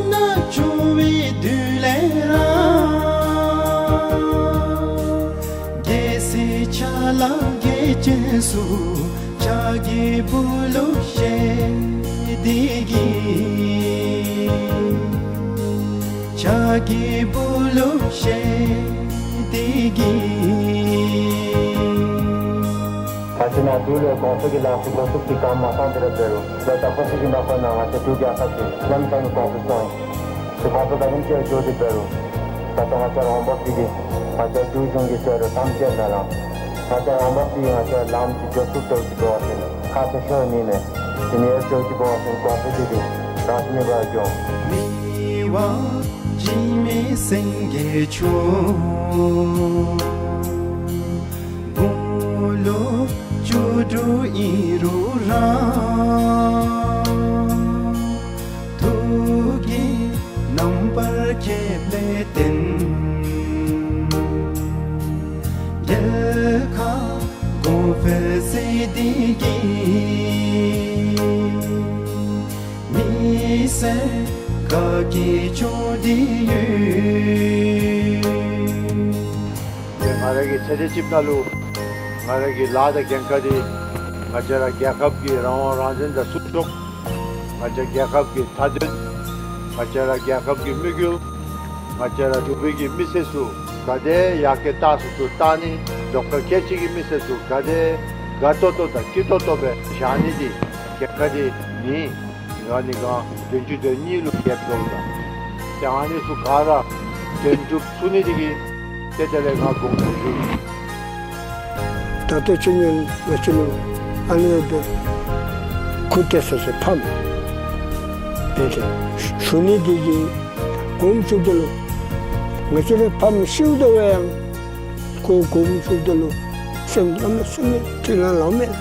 ན་ཆུང་བའི་དུས་ལས་ར་རྒྱལ་སྲིད་ཕྱག་ལཱ་གི་རྗེས་སུ་ཕྱག་གི་སྦུག་ལུ་བཞེས་ཏེ་གི་ཕྱག་གི་སྦུག་ལུ་བཞེས་ཏེ་གི། ད་ཅི་ནཱ་འབྲུག་ལུ་གོང་འཕེལ་གྱི་ལཱ་ཚུ་འགོ་བཙུགས་ཏེ་ག་མ་ཚང་དེ་ར་འབད་རུང་ལོ་ད་ཁོ་ཚུ་གི་མ་ཁོ་ན་ང་བཅས་འབྲུག་རྒྱལ་ཁབ་འདི་གནམ་མེད་ས་མེད་གོང་འཕེལ་སོང་ཡི། ཏེ་གོང་འཕེལ་ག་དེམ་ཅིག་འགྱོ་སྟེ་འབད་རུང་ད་ལྟོ་ང་བཅས་ར་འོང་འབབ་འདི་གིས་ང་བཅས་འབྲུག་གཞུང་གིས་ཟེར་རུང་དམ་བཅའ་ནང་ལུ་ང་བཅས་ར་འོང་འབབ་འདི་ང་བཅས་ར་ལམ་གྱི་འགྱོ་ཚུགས་འགྱོ་ཚུགས་འབད་བ་ཅིན་ཁག་ཆེ་ཤོས་ཨིན་མས། དེ་ནི་ཨེ་འགྱོ་ཚུགས་འབད་བ་ཅིན་གོང་འཕེལ་འདི་གིས་རང་བཞིན་མེད་པར་འགྱོ། མི་དབང་འཇིགས་མེད་སེང་གེ་མཆོག་དགུང་ལོ་བཅུ་དྲུག་ཨིན་རུང་ར་ཐུགས་ཀྱི་རྣམ་པར་ཁྱབ་ལས་བརྟེན་རྒྱལ་ཁབ་གོང་འཕེལ་མཛད་དེ་གི་མི་སེར་དགའ་སྐྱིད་བྱུང་སྟེ་ཡོད། ཏེ་ང་ར་གི་ཚེ་འདི་ཅིག་ནང་ལུ་ང་ར་གི་ལཱ་དང་འགན་ཁག་འདི་ང་བཅས་ར་རྒྱལ་ཁབ་ཀྱི་རང་དབང་རང་བཙན་དང་སྲུང་སྐྱོབ། ང་བཅས་རྒྱལ་ཁབ་ཀྱི་མཐའ་དོན། ང་བཅས་ར་རྒྱལ་ཁབ་ཀྱི་དམིགས་ཡུལ། ང་བཅས་ར་འབྲུག་པའི་གི་མི་སེར་ཚུ་ག་དེ་ཡར་རྒྱས་གཏང་ཚུགས་ཚུགས་གཏང་ནི། རྫོང་ཁག་ཁལ་གཅིག་གི་མི་སེར་ཚུ་ག་དེ་དགའ་ཏོག་ཏོ་དང་སྐྱིད་ཏོག་ཏོ་སྦེ་བཞག་ནི་འདི་རྒྱལ་ཁབ་འདི་ནི་ང་ནི་ག་བདུན་ཅུ་དོན་གཉིས་ལུ་རྒྱལཔོ་བཟོཝ་ད་ཏེ་ཨ་ནི་ཚུ་ག་ར་དོན་གྲུབ་ཚུགས་ནི་འདི་གིས་ཏེ་དེ་ལས་ང་དགོངས་པ་ཞུ་ཡི། ད་ལྟོ་ཁྱེད་ཉིད་ང་ཁྱེད་ཉིད་ཨ་ནི་སྦེ་ཁུ་ཏེ་ས་ས་ཕམ་དེ་ལས་ཞུ་ནི་འདི་གིས་དགོངསམ་ཞུཝ་ད་ལུ་ང་བཅས་ར་ཕམ་ཤིཝ་ད་འབད་ཡང་ཁོ་དགོངསམ་ཞུཝ་ད་ལུ་སེམས་གནམ་མེད་ས་མེད་ཁྲེལ་ལང་ལང་མས་ལགས།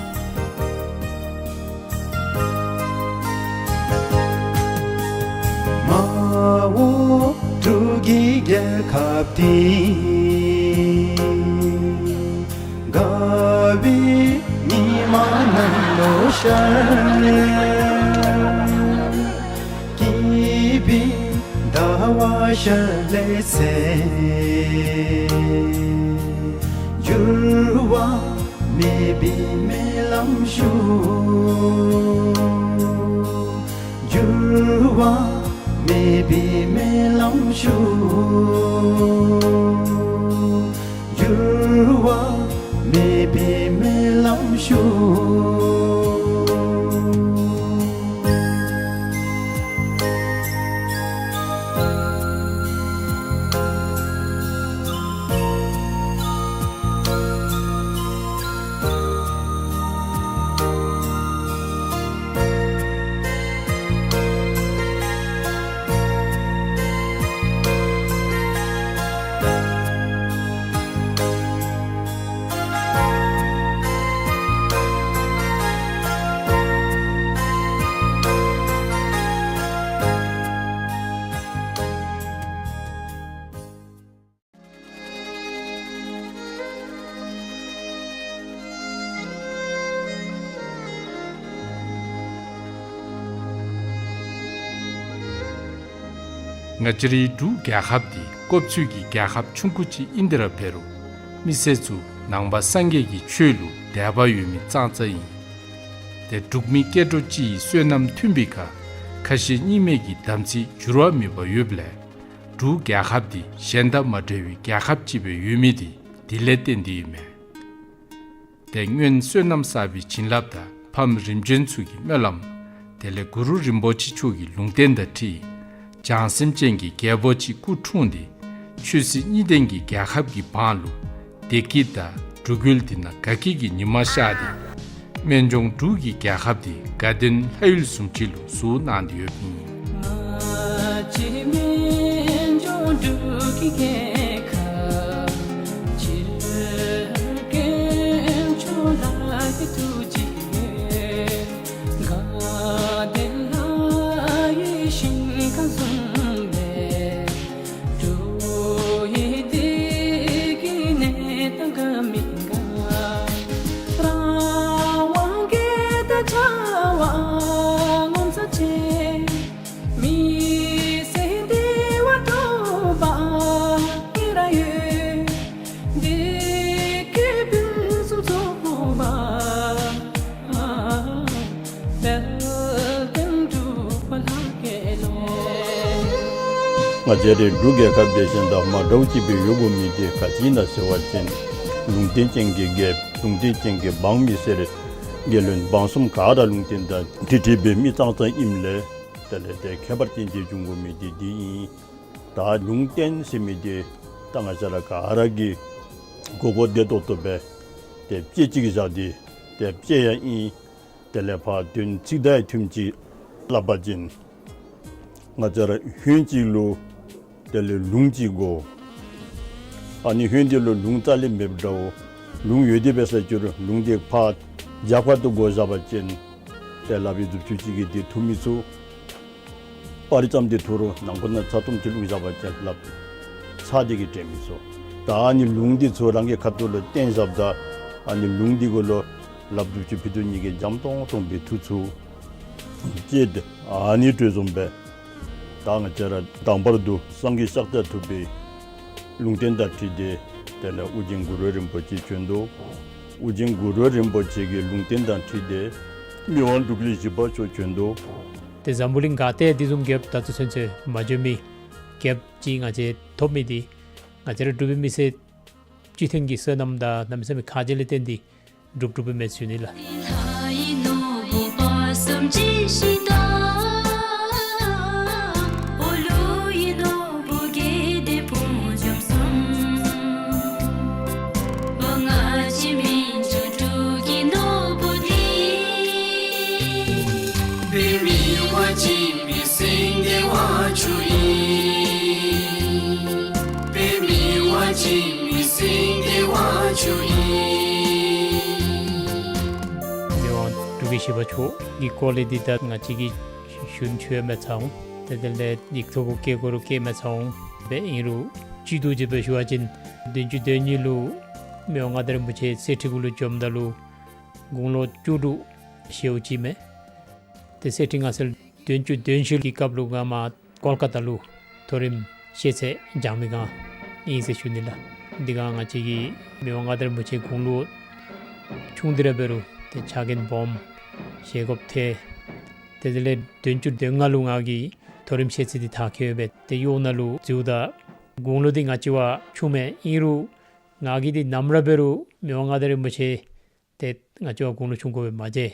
མ་འོངས་འབྲུག་གི་རྒྱལ་ཁབ་འདི་དགའ་བའི་ཉི་མ་ནམ་ལུ་ཤར། སྐྱིད་པའི་ཟླ་བ་ཤར་ལས་ཚེ་འགྱུར་བ་མེད་པའི་སྨོན་ལམ་ཞུ། འགྱུར་བ་མེད་པའི་སྨོན་ལམ་ཞུ། འགྱུར་བ་མེད་པའི་སྨོན་ལམ་ ང་བཅས་རའི་འབྲུག་རྒྱལ་ཁབ་འདི་ཀོབ་ཚུལ་གྱི་རྒྱལ་ཁབ་ཆུང་ཀུ་ཅིག་ཨིན་ཏེ་ར་འབད་རུང་མི་སེར་ཚུ་ནང་པ་སངས་རྒྱས་ཀྱི་ཆོས་ལུ་དད་པ་ཡོད་མི་ཙང་ཙ་ཨིན། ཏེ་འབྲུག་མི་སྐྱེ་འགྲོ་སྤྱི་ཡི་བསོད་ནམས་མཐུན་པའི་ཁར་ཁ་ཞེ་གཉིས་མེད་ཀྱི་དམ་ཚིག་འགྱུར་བ་མེད་པ་ཡོདཔ་ལས་འབྲུག་རྒྱལ་ཁབ་འདི་གཞན་དང་མ་འདྲ་བའི་རྒྱལ་ཁབ་ཅིག་སྦེ་ཡོད་མི་འདི་དེ་ལས་བརྟེན་ཏེ་ཨིན་མས། ཏེ་སྔོན་བསོད་ནམས་བསགས་པའི་བྱིན་རླབས་དང་ཕམ་རིམ་བྱོན་ཚུ་གི་སྨོན་ལམ། དེ་ལས་གུ་རུ་རིན་པོ་ཆེ་མཆོག་གི་ལུང་བསྟན་དང་འཁྲིལ་བྱང་སེམས་ཅན་གྱི་རྒྱལ་པོ་ཅིག་སྐུ་འཁྲུངས་ཏེ་ཆོས་སྲིད་གཉིས་ལྡན་གྱི་རྒྱལ་ཁབ་ཀྱི་འབངས་ལུ་བདེ་སྐྱིད་དང་འབྲུག་རྒྱལ་འདི་ན་དགའ་སྐྱིད་ཀྱི་ཉི་མ་ཤར་ཏེ་སྨན་ལྗོངས་འབྲུག་གི་རྒྱལ་ཁབ་འདི་དགའ་ལྡན་ལྷ་ཡུལ་བཟུམ་ཅིག་ལུ་བཟོ་གནང་སྟེ་ཡོདཔ་ཨིན། ང་བཅས་རའི་འབྲུག་རྒྱལ་ཁབ་འདི་གཞན་དང་མ་འདྲཝ་ཅིག་སྦེ་ཡོད་དགོ་མི་འདི་ག་ཅི་ཨིན་ན་ཟེར་བ་ཅིན་ལུང་བསྟན་ཅན་གྱི་རྒྱལཔོ་ལུང་བསྟན་ཅན་གྱི་འབངས་མི་སེར་རྒྱལ་བློན་འབངས་གསུམ་ག་ར་ལུང་བསྟན་དང་འཁྲིལ་འཁྲིལ་འབད་མི་ཙང་ཙ་ཨིནམ་ལས་དེ་ལས་ཏེ་ཁྱད་པར་ཅན་ཅིག་འབྱུང་དགོ་མི་འདི་འདི་ཨིན། ད་ལུང་བསྟན་ཟེར་མི་འདི་ད་ང་བཅས་ར་ག་ར་གིས་གོ་གོ་བདེ་ཏོག་ཏོ་སྦེ་ཏེ་དཔེ་ཅིག་བཞག་སྟེ་ཏེ་དཔེ་ཡང་ཨིན། དེ་ལས་ཕར་དོན་ཚིག་དང་མཐུནམ་ཅིག་སླབ་པ་ཅིན་ང་བཅས་ར་ཧོན་ཅིག་ལུ་དེ་ལས་ལུང་ཅིག་དགོ། ཨ་ནི་ཧོན་འདི་ལུ་ལུང་རྩ་ལས་མེདཔ་འདྲཝ། ལུང་ཡོད་དེ་འབད་ས་ཅིག་རུང་ལུང་འདི་ཕར་རྒྱབ་ཁ་ཐུག་བཀོ་བཞག་པ་ཅིན་ཏེ་ལགཔ་གི་མཛུབ་ཅུང་ཅིག་གིས་འདི་འཐུ་མི་ཚུགས། སྤར་རི་ཙམ་འདི་འཐུ་རུང་ནང་ཁོག་ནང་ཚ་ཏོམ་ཅིག་བླུགས་བཞག་པ་ཅིན་ལགཔ་ཚ་འདི་གིས་འདྲེན་མི་ཚུགས། ད་ཨ་ནི་ལུང་འདི་ཚུ་རང་གི་ཁ་ཐུག་ལུ་བསྟན་བཞགཔ་ད་ཨ་ནི་ལུང་འདི་གུ་ལུ་ལགཔ་མཛུབ་ཅུང་ཕུད་རྡོག་གཉིས་ཀྱིས་འཇམ་ཏོང་ཏོ་སྦེ་འཐུ་ཚུགས། ཅེས་ཏེ་ཨ་ནི་འདྲ་བཟུམ་སྦེ་ད་ང་བཅས་ར་དང་པར་དུ་སངས་རྒྱས་ཤཱཀྱ་ཐུབ་པའི་ལུང་བསྟན་དང་འཁྲིལ་ཏེ་དེ་ལས་ཨོ་རྒྱན་གུ་རུ་རིན་པོ་ཆེ་བྱོན་དོ། ཨོ་རྒྱན་གུ་རུ་རིན་པོ་ཆེ་གི་ལུང་བསྟན་དང་འཁྲིལ་ཏེ་མི་དབང་འབྲུག་ལས་ཞི་བ་འཕྲོག་བྱོན་དོ། ཏེ་འཛམ་བུ་གླིང་ག་ཏེ་དེ་བཟུམ་རྒྱལཔོ་ད་ལྟོ་ཚུན་ཚོད་མ་བྱོན་མི་རྒྱལཔོ་ཅིག་ང་བཅས་ཐོབ་མི་འདི་ང་བཅས་ར་འབྲུག་པའི་མི་སེར་སྤྱི་མཐུན་གྱི་བསོད་ནམས་དང་གནམ་མེད་ས་མེད་ཁ་རྗེ་ལས་བརྟེན་ཏེ་འགྲུབ་འགྲུབ་པའི་མས་ཟེར་ཞུ་ནི་ལགས། མི་དབང་འབྲུག་པའི་ཞི་བ་འཕྲོག་གི་སྐོར་ལས་འདི་ད་ང་བཅས་ཀྱིས་ཞུ་ནི་ཞུ་ཡང་མི་ཚར་འོང་། ཏེ་དེ་ལས་ཡིག་ཐོག་གུ་བཀོད་དགོ་རུང་བཀོད་མི་ཚར་འོང་། དེ་ཨིན་རུང་སྤྱི་འདུས་ཅིག་སྦེ་ཞུ་བ་ཅིན་བདུན་ཅུ་དོན་གཉིས་ལུ་མི་དབང་མངའ་བདག་རིན་པོ་ཆེ་གསེར་ཁྲི་གུ་ལུ་བྱོནམ་ད་ལུ་དགུང་ལོ་བཅུ་དྲུག་བཞེས་ཅི་མས། ཏེ་གསེར་ཁྲི་མངའ་གསོལ་བདུན་ཅུ་དོན་བཞི་གི་སྐབས་ལུ་ང་མར་ཀོལ་ཀ་ཏ་ལུ་མཐོ་རིམ་ཤེས་ཚད་སྦྱང་མི་སྒང་ཨིན་ཟེར་ཞུ་ནི་ལགས། འདི་སྒང་ང་བཅས་ཀྱི་མི་དབང་མངའ་བདག་རིན་པོ་ཆེ་དགུང་ལོ་ཆུང་སྟེ་ར་འབད་རུང་ཏེ་ཕྱག་འགན་སྦོམ་བཞེས་དགོཔ་ཐལ། ཏེ་དེ་ལས་བདུན་ཅུ་དོན་ལྔ་ལུ་ང་གིས་མཐོ་རིམ་ཤེས་ཚད་འདི་མཐར་འཁྱོལ་སྦེ་ཏེ་གཡོག་ནང་ལུ་འཛུལཝ་ད་དགུང་ལོ་འདི་ང་བཅས་བ་ཆུང་མས། ཨིན་རུང་ང་གིས་འདི་ནམ་ར་འབད་རུང་མི་དབང་མངའ་བདག་རིན་པོ་ཆེ་ཏེ་ ཏེ་ང་བཅས་དགུང་ལོ་ཆུང་ཀུ་སྦེ་མ་མཇལ།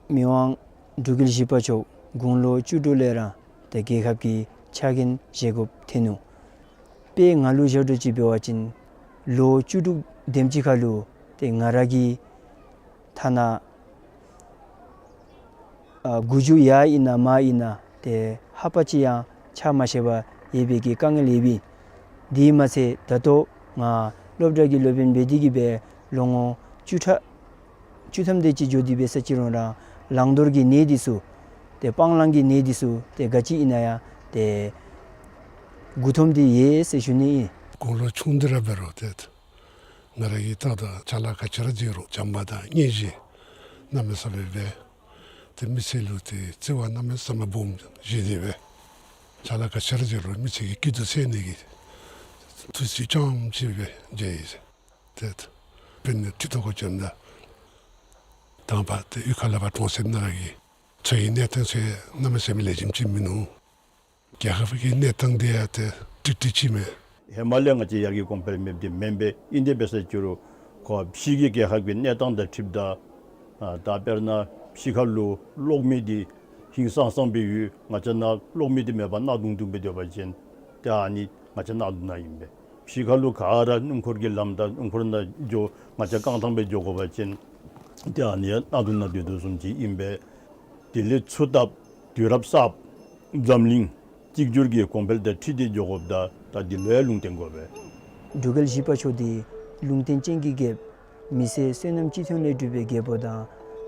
མི་དབང་འབྲུག་རྒྱལ་བཞི་པ་མཆོག་དགུང་ལོ་བཅུ་དྲུག་ལས་ར་ཏེ་རྒྱལ་ཁབ་ཀྱི་ཕྱག་འགན་བཞེས་དགོཔ་ཐོན་ནུག། དཔེ་ང་ལུ་བཞག་དོ་ཅིག་འབད་བ་ཅིན་ལོ་བཅུ་དྲུག་དེམ་ཅིག་ཁར་ལུ་ཏེ་ང་ར་གིས་ཐ་ན་ཨ་དགུ་བཅུ་ཡར་ཨིན་ན་མར་ཨིན་ན་ཏེ་ལྷག་པ་ཅིག་ཡང་ཕྱག་མ་ཞུ་བར་ཡོད་པའི་གི་དཀའ་ངལ་ཡོདཔ་ཨིན། དེ་མ་ཚད་ད་ལྟོ་ང་སློབ་གྲྭ་གི་སློབ་དཔོན་འབད་དེ་གིས་སྦེ་ལོ་ངོ་བཅུ་ཕྲག་བཅུ་ཐམ་དེ་ཅིག་འགྱོ་སྟེ་འབད་ས་ཅིག་རུང་ར་བླང་དོར་གྱི་གནས་འདི་ཚུ་ཏེ་སྤང་བླང་གི་གནས་འདི་ཚུ་ཏེ་ག་ཅི་ཨིན་ན་ཡང་ཏེ་མགུ་འཐོམས་ཏེ་ཡོད་ཟེར་ཞུ་ནི་ཨིན། དགུང་ལོ་ཆུང་དུས་ར་འབད་རུང་ཏེ་ང་ར་གིས་ཏག་ཏག་ཕྱག་ལཱ་ག་ཅི་ར་མཛད་རུང་བྱམས་པ་དང་སྙིང་རྗེ་གནམ་མེད་ས་མེད་འབད། ཏེ་མི་སེར་ལུ་ཏེ་བརྩེ་བ་གནམ་མེད་ས་མེད་སྦོམ་བཞེས་ཏེ་འབད། ཕྱག་ལཱ་ག་ཅི་ར་མཛད་རུང་མི་སེར་གྱི་སྐྱིད་སྡུག་སེལ་ནི་གི་ཐུགས་རྗེ་རྐྱངམ་ཅིག་སྦེ་མཛད་ཡི། ཏེ་དཔེར་ན་ཁྲི་ཐོག་གུ་བྱོནམ་ད་དང་པ་ཏེ་གཡུས་ཁ་ལས་ཕར་གྲོང་གསེབ་ནང་གི་ཚུ་གི་གནས་སྟངས་ཚུ་གནམ་མེད་ས་མེད་ལེགས་ཤོམ་ཅིག་མིན་ནུག། རྒྱལ་ཁབ་ཀྱི་གནས་སྟངས་དེ་ཡང་ཏེ་ཀྲིག་ཀྲི་ཅིག་མས། ཧེ་མ་ལས་ང་བཅས་ཡར་རྒྱས་གོང་འཕེལ་མེདཔ་དེ་མེན་པས། ཨིན་དེ་འབད་ས་ཅིག་རུང་ཁོ་ཕྱི་གི་རྒྱལ་ཁབ་ཀྱི་གནས་སྟངས་དང་འཁྲིལཝ་ད་ཨ་ད་དཔེར་ན་ཕྱི་ཁ་ལུ་གློག་མེ་འདི་ཧིང་སངས་སངས་སྦེ་ཡོད། ང་བཅས་ནཱ་གློག་མེ་འདི་མེད་པར་གནག་དུང་དུང་སྦེ་སྡོད་པ་ཅིན་ཏེ་ཨ་ནི་ང་བཅས་གནག་དུང་ནང་ཨིན་པས། ཕྱི་ཁ་ལུ་ག་ར་སྣུམ་འཁོར་གྱི་ལམ་དང་སྣུམ་འཁོར་ནང་འགྱོ་ང་བཅས་རྐང་ཐང་སྦེ་འགྱོ་དགོ་པ་ཅིན་ཏེ་ཨ་ནི་ཡང་གནག་དུང་ནང་སྡོད་དོ་བཟུམ་ཅིག་ཨིན་པས། དེ་ལས་ཚུར་ད་དུས་རབས་གསརཔ་འཛམ་གླིང་གཅིག་གྱུར་གྱི་གོང་འཕེལ་དང་འཁྲིལ་ཏེ་འགྱོ་དགོཔ་ད་ད་འདི་ལུ་ཡང་ལུང་བསྟན་དགོ་པས། འབྲུག་རྒྱལ་བཞི་པ་མཆོག་འདི་ལུང་བསྟན་ཅན་གྱི་རྒྱལཔོ་མི་སེར་བསོད་ནམས་སྤྱི་མཐུན་ལས་གྲུབ་པའི་རྒྱལ་པོ་དང་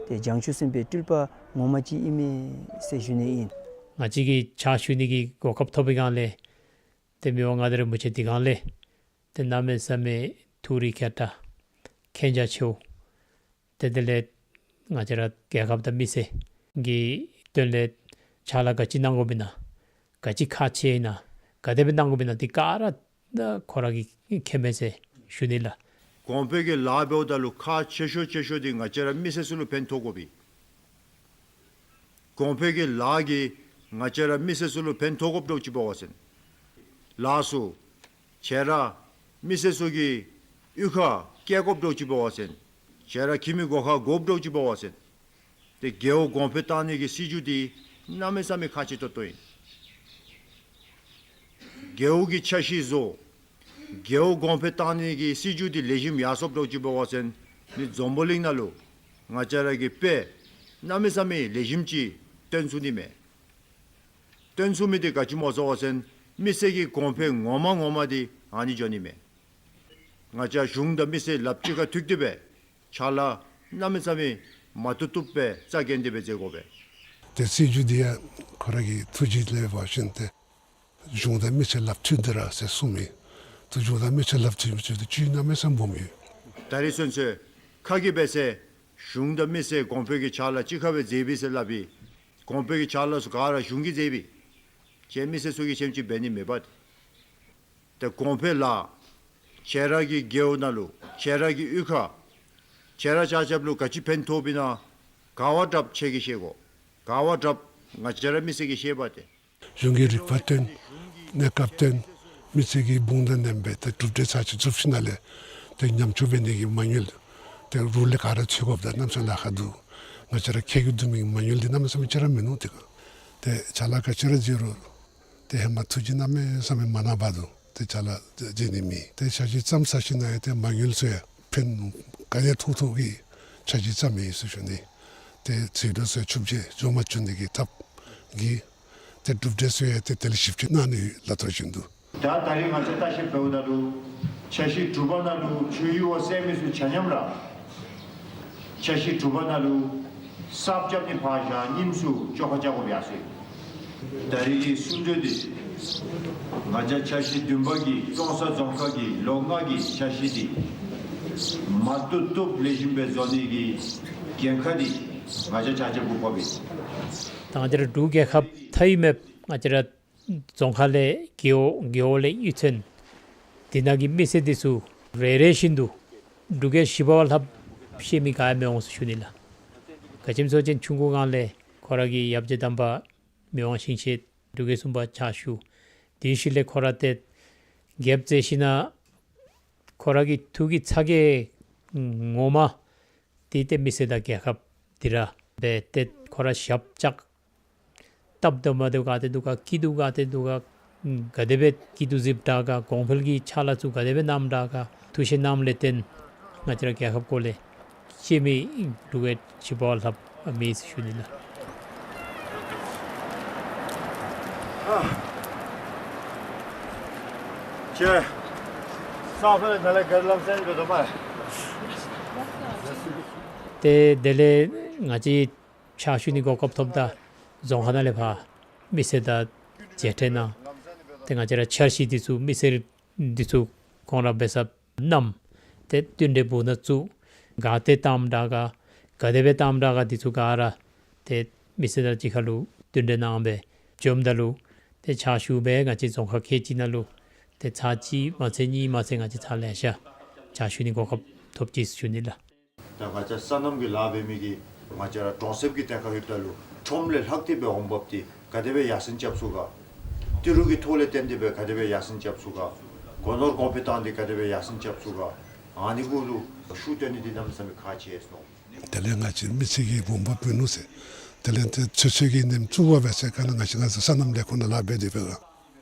ཏེ་བྱང་ཆུབ་སེམས་དཔའི་སྤྲུལ་པ་ངོ་མ་ཅིག་ཨིན་མས་ཟེར་ཞུ་ནི་ཨིན། ང་བཅས་ཀྱིས་ཕྱག་ཞུ་ནི་གི་གོ་སྐབས་ཐོབ་པའི་སྒང་ལས་ཏེ་མི་དབང་མངའ་བདག་རིན་པོ་ཆེ་འདི་སྒང་ལས་ཏེ་གནམ་མེད་ས་མེད་ཐུགས་རིག་མཁས་དྲགས་མཁྱེན་རྒྱ་ཆེཝ། ཏེ་དེ་ལས་ང་བཅས་ར་རྒྱལ་ཁབ་དང་མི་སེར་གྱི་དོན་ལས་ཕྱག་ལཱ་ག་ཅི་གནང་དགོཔ་ཨིན་ན་ག་ཅི་ཁག་ཆེ་ཨིན་ན་ག་དེ་སྦེ་གནང་དགོཔ་ཨིན་ན་འདི་ག་ར་ད་ཁོ་ར་གིས་མཁྱེན་མས་ཟེར་ཞུ་ནི་ལགས། གོང་འཕེལ་གྱི་ལཱ་འབདཝ་ད་ལུ་ཁག་ཆེ་ཤོས་ཆེ་ཤོས་འདི་ང་བཅས་ར་མི་སེར་ཚུ་ལུ་ཕན་ཐོགས་དགོ་པས། གོང་འཕེལ་གྱི་ལཱ་གིས་ང་བཅས་ར་མི་སེར་ཚུ་ལུ་ཕན་ཐོགས་དགོཔ་འདྲཝ་ཅིག་འབད་བ་ཅིན་ལགས་སོ། ཁྱེད་ར་མི་སེར་ཚུ་གི་གཡུས་ཁར་སྐྱེལ་དགོཔ་འདྲཝ་ཅིག་འབད་བ་ཅིན་ཁྱེད་ར་ཁྱིམ་གྱི་སྒོ་ཁར་དགོཔ་འདྲཝ་ཅིག་འབད་བ་ཅིན་ཏེ་རྒེད་འོག་གོང་འཕེལ་བཏང་ནི་གི་སྲིད་བྱུས་འདི་གནམ་མེད་ས་མེད་ཁག་ཆེ་ཏོག་ཏོ་ཨིན། རྒེད་འོག་གི་ཆ་ཤས་བཟོ། རྒེད་འོག་གོང་འཕེལ་བཏང་ནི་གི་སྲིད་བྱུས་འདི་ལེགས་ཤོམ་ཡར་སོངམ་འདྲཝ་ཅིག་འབད་བ་ཅིན་ནི་འཛམ་བུ་གླིང་ནང་ལུ་ང་བཅས་ར་གིས་དཔེ་གནམ་མེད་ས་མེད་ལེགས་ཤོམ་ཅིག་སྟོན་ཚུགས་ནི་མས། སྟོན་ཚུགས་མི་འདི་ག་ཅི་སྨོ་ཟེར་བ་ཅིན་མི་སེར་གྱི་གོང་འཕེལ་ངོ་མ་ངོ་མ་འདི་ཨ་ནི་འགྱོ་ནི་མས། ང་བཅས་གཞུང་དང་མི་སེར་ལགཔ་གཅིག་ཁར་ཐུག་སྟེ་སྦེ་ཕྱག་ལཱ་གནམ་མེད་ས་མེད་མ་བཏུབ་བཏུབ་སྦེ་རྩ་འགེངས་ཏེ་སྦེ་མཛད་དགོ་པས། ཏེ་སྲིད་བྱུས་འདི་ཡང་ཁོ་ར་གི་ཐུགས་རྗེ་ལས་འབད་ཞིནམ་ཏེ་གཞུང་དང་མི་སེར་ལགཔ་མཐུད་དེ་ར་ཟེར་གསུངས་མི་འདུག། གཞུང་དང་མི་སེར་ལགཔ་མཐུད་མི་ཚུ་ཏེ་ཅིག་གནམ་མེད་ས་མེད་སྦོམ་ཡོད། ད་རིས་ཚུན་ཚོད་ཁ་གིས་འབད་ཟེར་གཞུང་དང་མི་སེར་གོང་འཕེལ་གྱི་ཕྱག་ལཱ་གཅིག་ཁར་སྦེ་མཛད་པས་ཟེར་སླབ་པས། གོང་འཕེལ་གྱི་ཕྱག་ལཱ་ཚུ་ག་ར་གཞུང་གིས་མཛད་པས། ཁྱེད་མི་སེར་ཚུ་གིས་ཁྱེད་ཅིག་འབད་ནི་མེད་པས། ཏེ་གོང་འཕེལ་ལཱ་ཁྱེད་ར་གི་རྒེད་འོག་ནང་ལུ་ཁྱེད་ར་གི་གཡུས་ཁར་ཁྱེད་ར་ཆ་ཁྱབ་ལུ་ག་ཅི་ཕན་ཐོགསཔ་ཨིན་ན་ག་བ་དྲགཔ་ཁྱེད་ཀྱིས་ཤེས་དགོ། ག་བ་དྲགཔ་ང་བཅས་ར་མི་སེར་གྱིས་ཤེས་པས་ཏེ། གཞུང་གི་རིག་པ་སྟོན། གནས་སྐབས་སྟོན། མི་སེར་གྱི་དཔུང་དང་མཉམ་སྦེ་ཏེ་གྲུབ་འབྲས་ཚར་གཅིག་བཙུགས་ཞིནམ་ལས་ཏེ་ཉམས་བཅོས་འབད་ནི་གི་མ་དངུལ་ཏེ་རུང་ལས་ག་ར་འཚོལ་དགོཔ་ད་གནམ་མེད་ས་མེད་ལཱ་ཁག་འདུག། ང་བཅས་ར་ཁྱེད་ཀྱིས་བསྡུ་མི་གི་མ་དངུལ་འདི་གནམ་མེད་ས་མེད་ཅིག་ར་མིན་ནུག། ཏེ་ག་ཏེ་ཕྱག་ལཱ་ག་ཅི་ར་མཛད་རུང་ཏེ་ཧེ་མ་ཐུགས་རྗེ་གནམ་མེད་ས་མེད་མ་གནང་བར་དུ་ཏེ་ཕྱག་ལཱ་མཛད་ནི་མེད། ཏེ་འཆར་གཞི་བརྩམས་ཚར་ཞིནམ་ལས་ཏེ་མ་དངུལ་ཚུ་ཡང་ཕན་ག་ནི་ཐོགས་ཐོགས་ཀྱི་འཆར་གཞི་བརྩམས་ཡི་ཟེར་ཞུ་ནི། ཏེ་ཚེ་སྒྲུབ་ཚུ་ཡང་ཆུབ་རྗེ་འགྱོ་མ་བཅུག་ནི་གི་ཐབས་ཀྱིས་ཏེ་གྲུབ་འབྲས་ཚུ་ཡང་ཏེ་དེ་ལས་ཞིབ་དཔྱད་གནང་ནི་ལགས་ཐོག་བཞིན་དུ། ད་ད་རིས་ང་བཅས་བརྟག་ཞིབ་འབདཝ་ད་ལུ་འཆར་གཞི་དྲུག་པ་ནང་ལུ་ཆུ་ཡུར་བ་ཟེར་མི་ཚུ་ཆ་མཉམ་ར་འཆར་གཞི་དྲུག་པ་ནང་ལུ་གསརཔ་རྐྱབ་ནི་ཕར་བཞག་རྙིངམ་ཚུ་བཅོ་ཁ་རྐྱབ་དགོཔ་ཡར་སོང་ཡི། ད་རིས་ཀྱི་གསུང་གྲོས་འདི་ང་བཅས་འཆར་གཞི་བདུན་པ་གི་ཀྲོང་གསར་རྫོང་ཁག་གི་ལོ་ལྔ་གི་འཆར་གཞི་འདི་མ་བཏུབ་བཏུབ་ལེགས་ཤོམ་སྦེ་བཟོ་ནི་གི་འགན་ཁག་འདི་ང་བཅས་ཆ་ཁྱབ་གུ་ཕོགཔ་ཨིན། ད་ང་བཅས་ར་འབྲུག་རྒྱལ་ཁབ་མཐའ་དབུས་མེད་ང་བཅས་ར་རྫོང་ཁག་ལས་རྒེད་འོག་རྒེད་འོག་ལས་གཡུས་ཚན་འདི་ནང་གི་མི་སེར་འདི་ཚུ་རེ་རེ་བཞིན་དུ་འབྲུག་རྒྱལ་བཞི་པ་བ་ལྷག་ཤེས་མི་ག་ཡང་མི་འོང་ཟེར་ཞུ་ནི་ལགས། ག་ཅི་སྨོ་ཟེར་བ་ཅིན་ཆུང་ཀུ་སྒང་ལས་ཁོ་ར་གི་ཡབ་རྗེ་དམ་པ་མི་དབང་ཞིང་གཤེགས་འབྲུག་རྒྱལ་གསུམ་པ་ཕྱག་ཞུ། དེ་ཤུལ་ལས་ཁོ་ར་ཏེ་རྒྱལཔོ་མཛད་ཞིནམ་ཁོ་ར་གི་ཐུགས་ཀྱི་ཚ་གྱང་ངོ་མ་ དེ་ཏེ་མི་སེར་དང་རྒྱལ་ཁབ་འདི་ར་འབད་དེ་ཁོ་ར་ཞབས་བཅགས་བཏབ་དོ་མ་དོ་ག་ཏེ་འདུག་ག་སྐྱིད་སྡུག་ག་ཏེ་འདུག་ག་ག་དེ་སྦེ་སྐྱིད་སྡུག་གཟིགསཔ་དྲག་ག་གོང་འཕེལ་གྱི་ཕྱག་ལཱ་ཚུ་ག་དེ་སྦེ་གནངམ་དྲག་ག་ཐུགས་བཞེད་གནངམ་ལས་བརྟེན་ང་བཅས་ར་རྒྱལ་ཁབ་སྐོར་ལས་ཤེས་མི་ལུ་ག་ཅི་འབད་བ་ལྷགཔ་མེད་ཟེར་ཞུ་ནི་ལགས། ཨ་ཅེ། ས་ཕ་ལས་ད་ལས་ག་ལམ་སེང་གི་དོ་མ། ཏེ་དེ་ལས་ང་བཅས་ཕྱག་ཞུ་ནི་གོ་སྐབས་ཐོབ་ད་རྫོང་ཁག་ནང་ལས་ཕར་མི་སེར་དང་མཇལ་འཕྲད་གནང་། ཏེ་ང་བཅས་ར་འཆར་གཞི་འདི་ཚུ་མི་སེར་འདི་ཚུ་ཁོང་ར་འབད་ས་གནངམ་ཏེ་བསྟུན་གྲོས་འབུ་ནང་བཙུགས། ག་ཏེ་བཏངམ་དྲག་ག་ག་དེ་སྦེ་བཏངམ་དྲག་ག་འདི་ཚུ་ག་ར་ཏེ་མི་སེར་དང་གཅིག་ཁར་ལུ་བསྟུན་གྲོས་གནང་སྦེ་བྱོནམ་ད་ལུ་ཏེ་ཕྱག་ཞུ་སྦེ་ང་བཅས་རྫོང་ཁག་ཁལ་གཅིག་ནང་ལུ་ཏེ་ཚར་གཅིག་མ་ཚད་གཉིས་མ་ཚད་ང་བཅས་ཚར་ལེ་ཤ་ཕྱག་ཞུ་ནི་གོ་སྐབས་ཐོབ་ཅི་ཟེར་ཞུ་ནི་ལགས། ད་ང་བཅས་སོ་ནམ་གྱི་ལཱ་འབད་མི་གི་ང་བཅས་ར་གྲོང་གསེབ་ཀྱི་ཐད་ཁར་ཡོདཔ་ད་ལུ་ཁྲོམ་ལས་ལྷག་སྟེ་སྦེ་འོང་འབབ་འདི་ག་དེ་སྦེ་ཡར་སེང་རྐྱབ་ཚུགས་ག། ཏི་རུ་གི་ཐོག་ལས་བརྟེན་ཏེ་སྦེ་ག་དེ་སྦེ་ཡར་སེང་རྐྱབ་ཚུགས་ག། སྒོ་ནོར་གོང་འཕེལ་བཏང་སྟེ་ག་དེ་སྦེ་ཡར་སེང་རྐྱབ་ཚུགས་ག། ཨ་ནི་གུ་ལུ་ཤུགས་བཏོན་ནི་འདི་གནམ་མེད་ས་མེད་ཁག་ཆེ་སོང་། དེ་ལས་ང་བཅས་མི་སེར་གྱི་འོང་འབབ་འབད་ནུག་ཟེར། དེ་ལས་ཏེ་ཚོད་བསྲེ་གི་ནེམ་བཙུགས་པ་འབད་ཟེར་ག་ན་ང་བཅས་ང་བཅས་སོ་ནམ་ལས་ཁུངས་ནང་ལཱ་འབད་དེ་སྦེ་ག།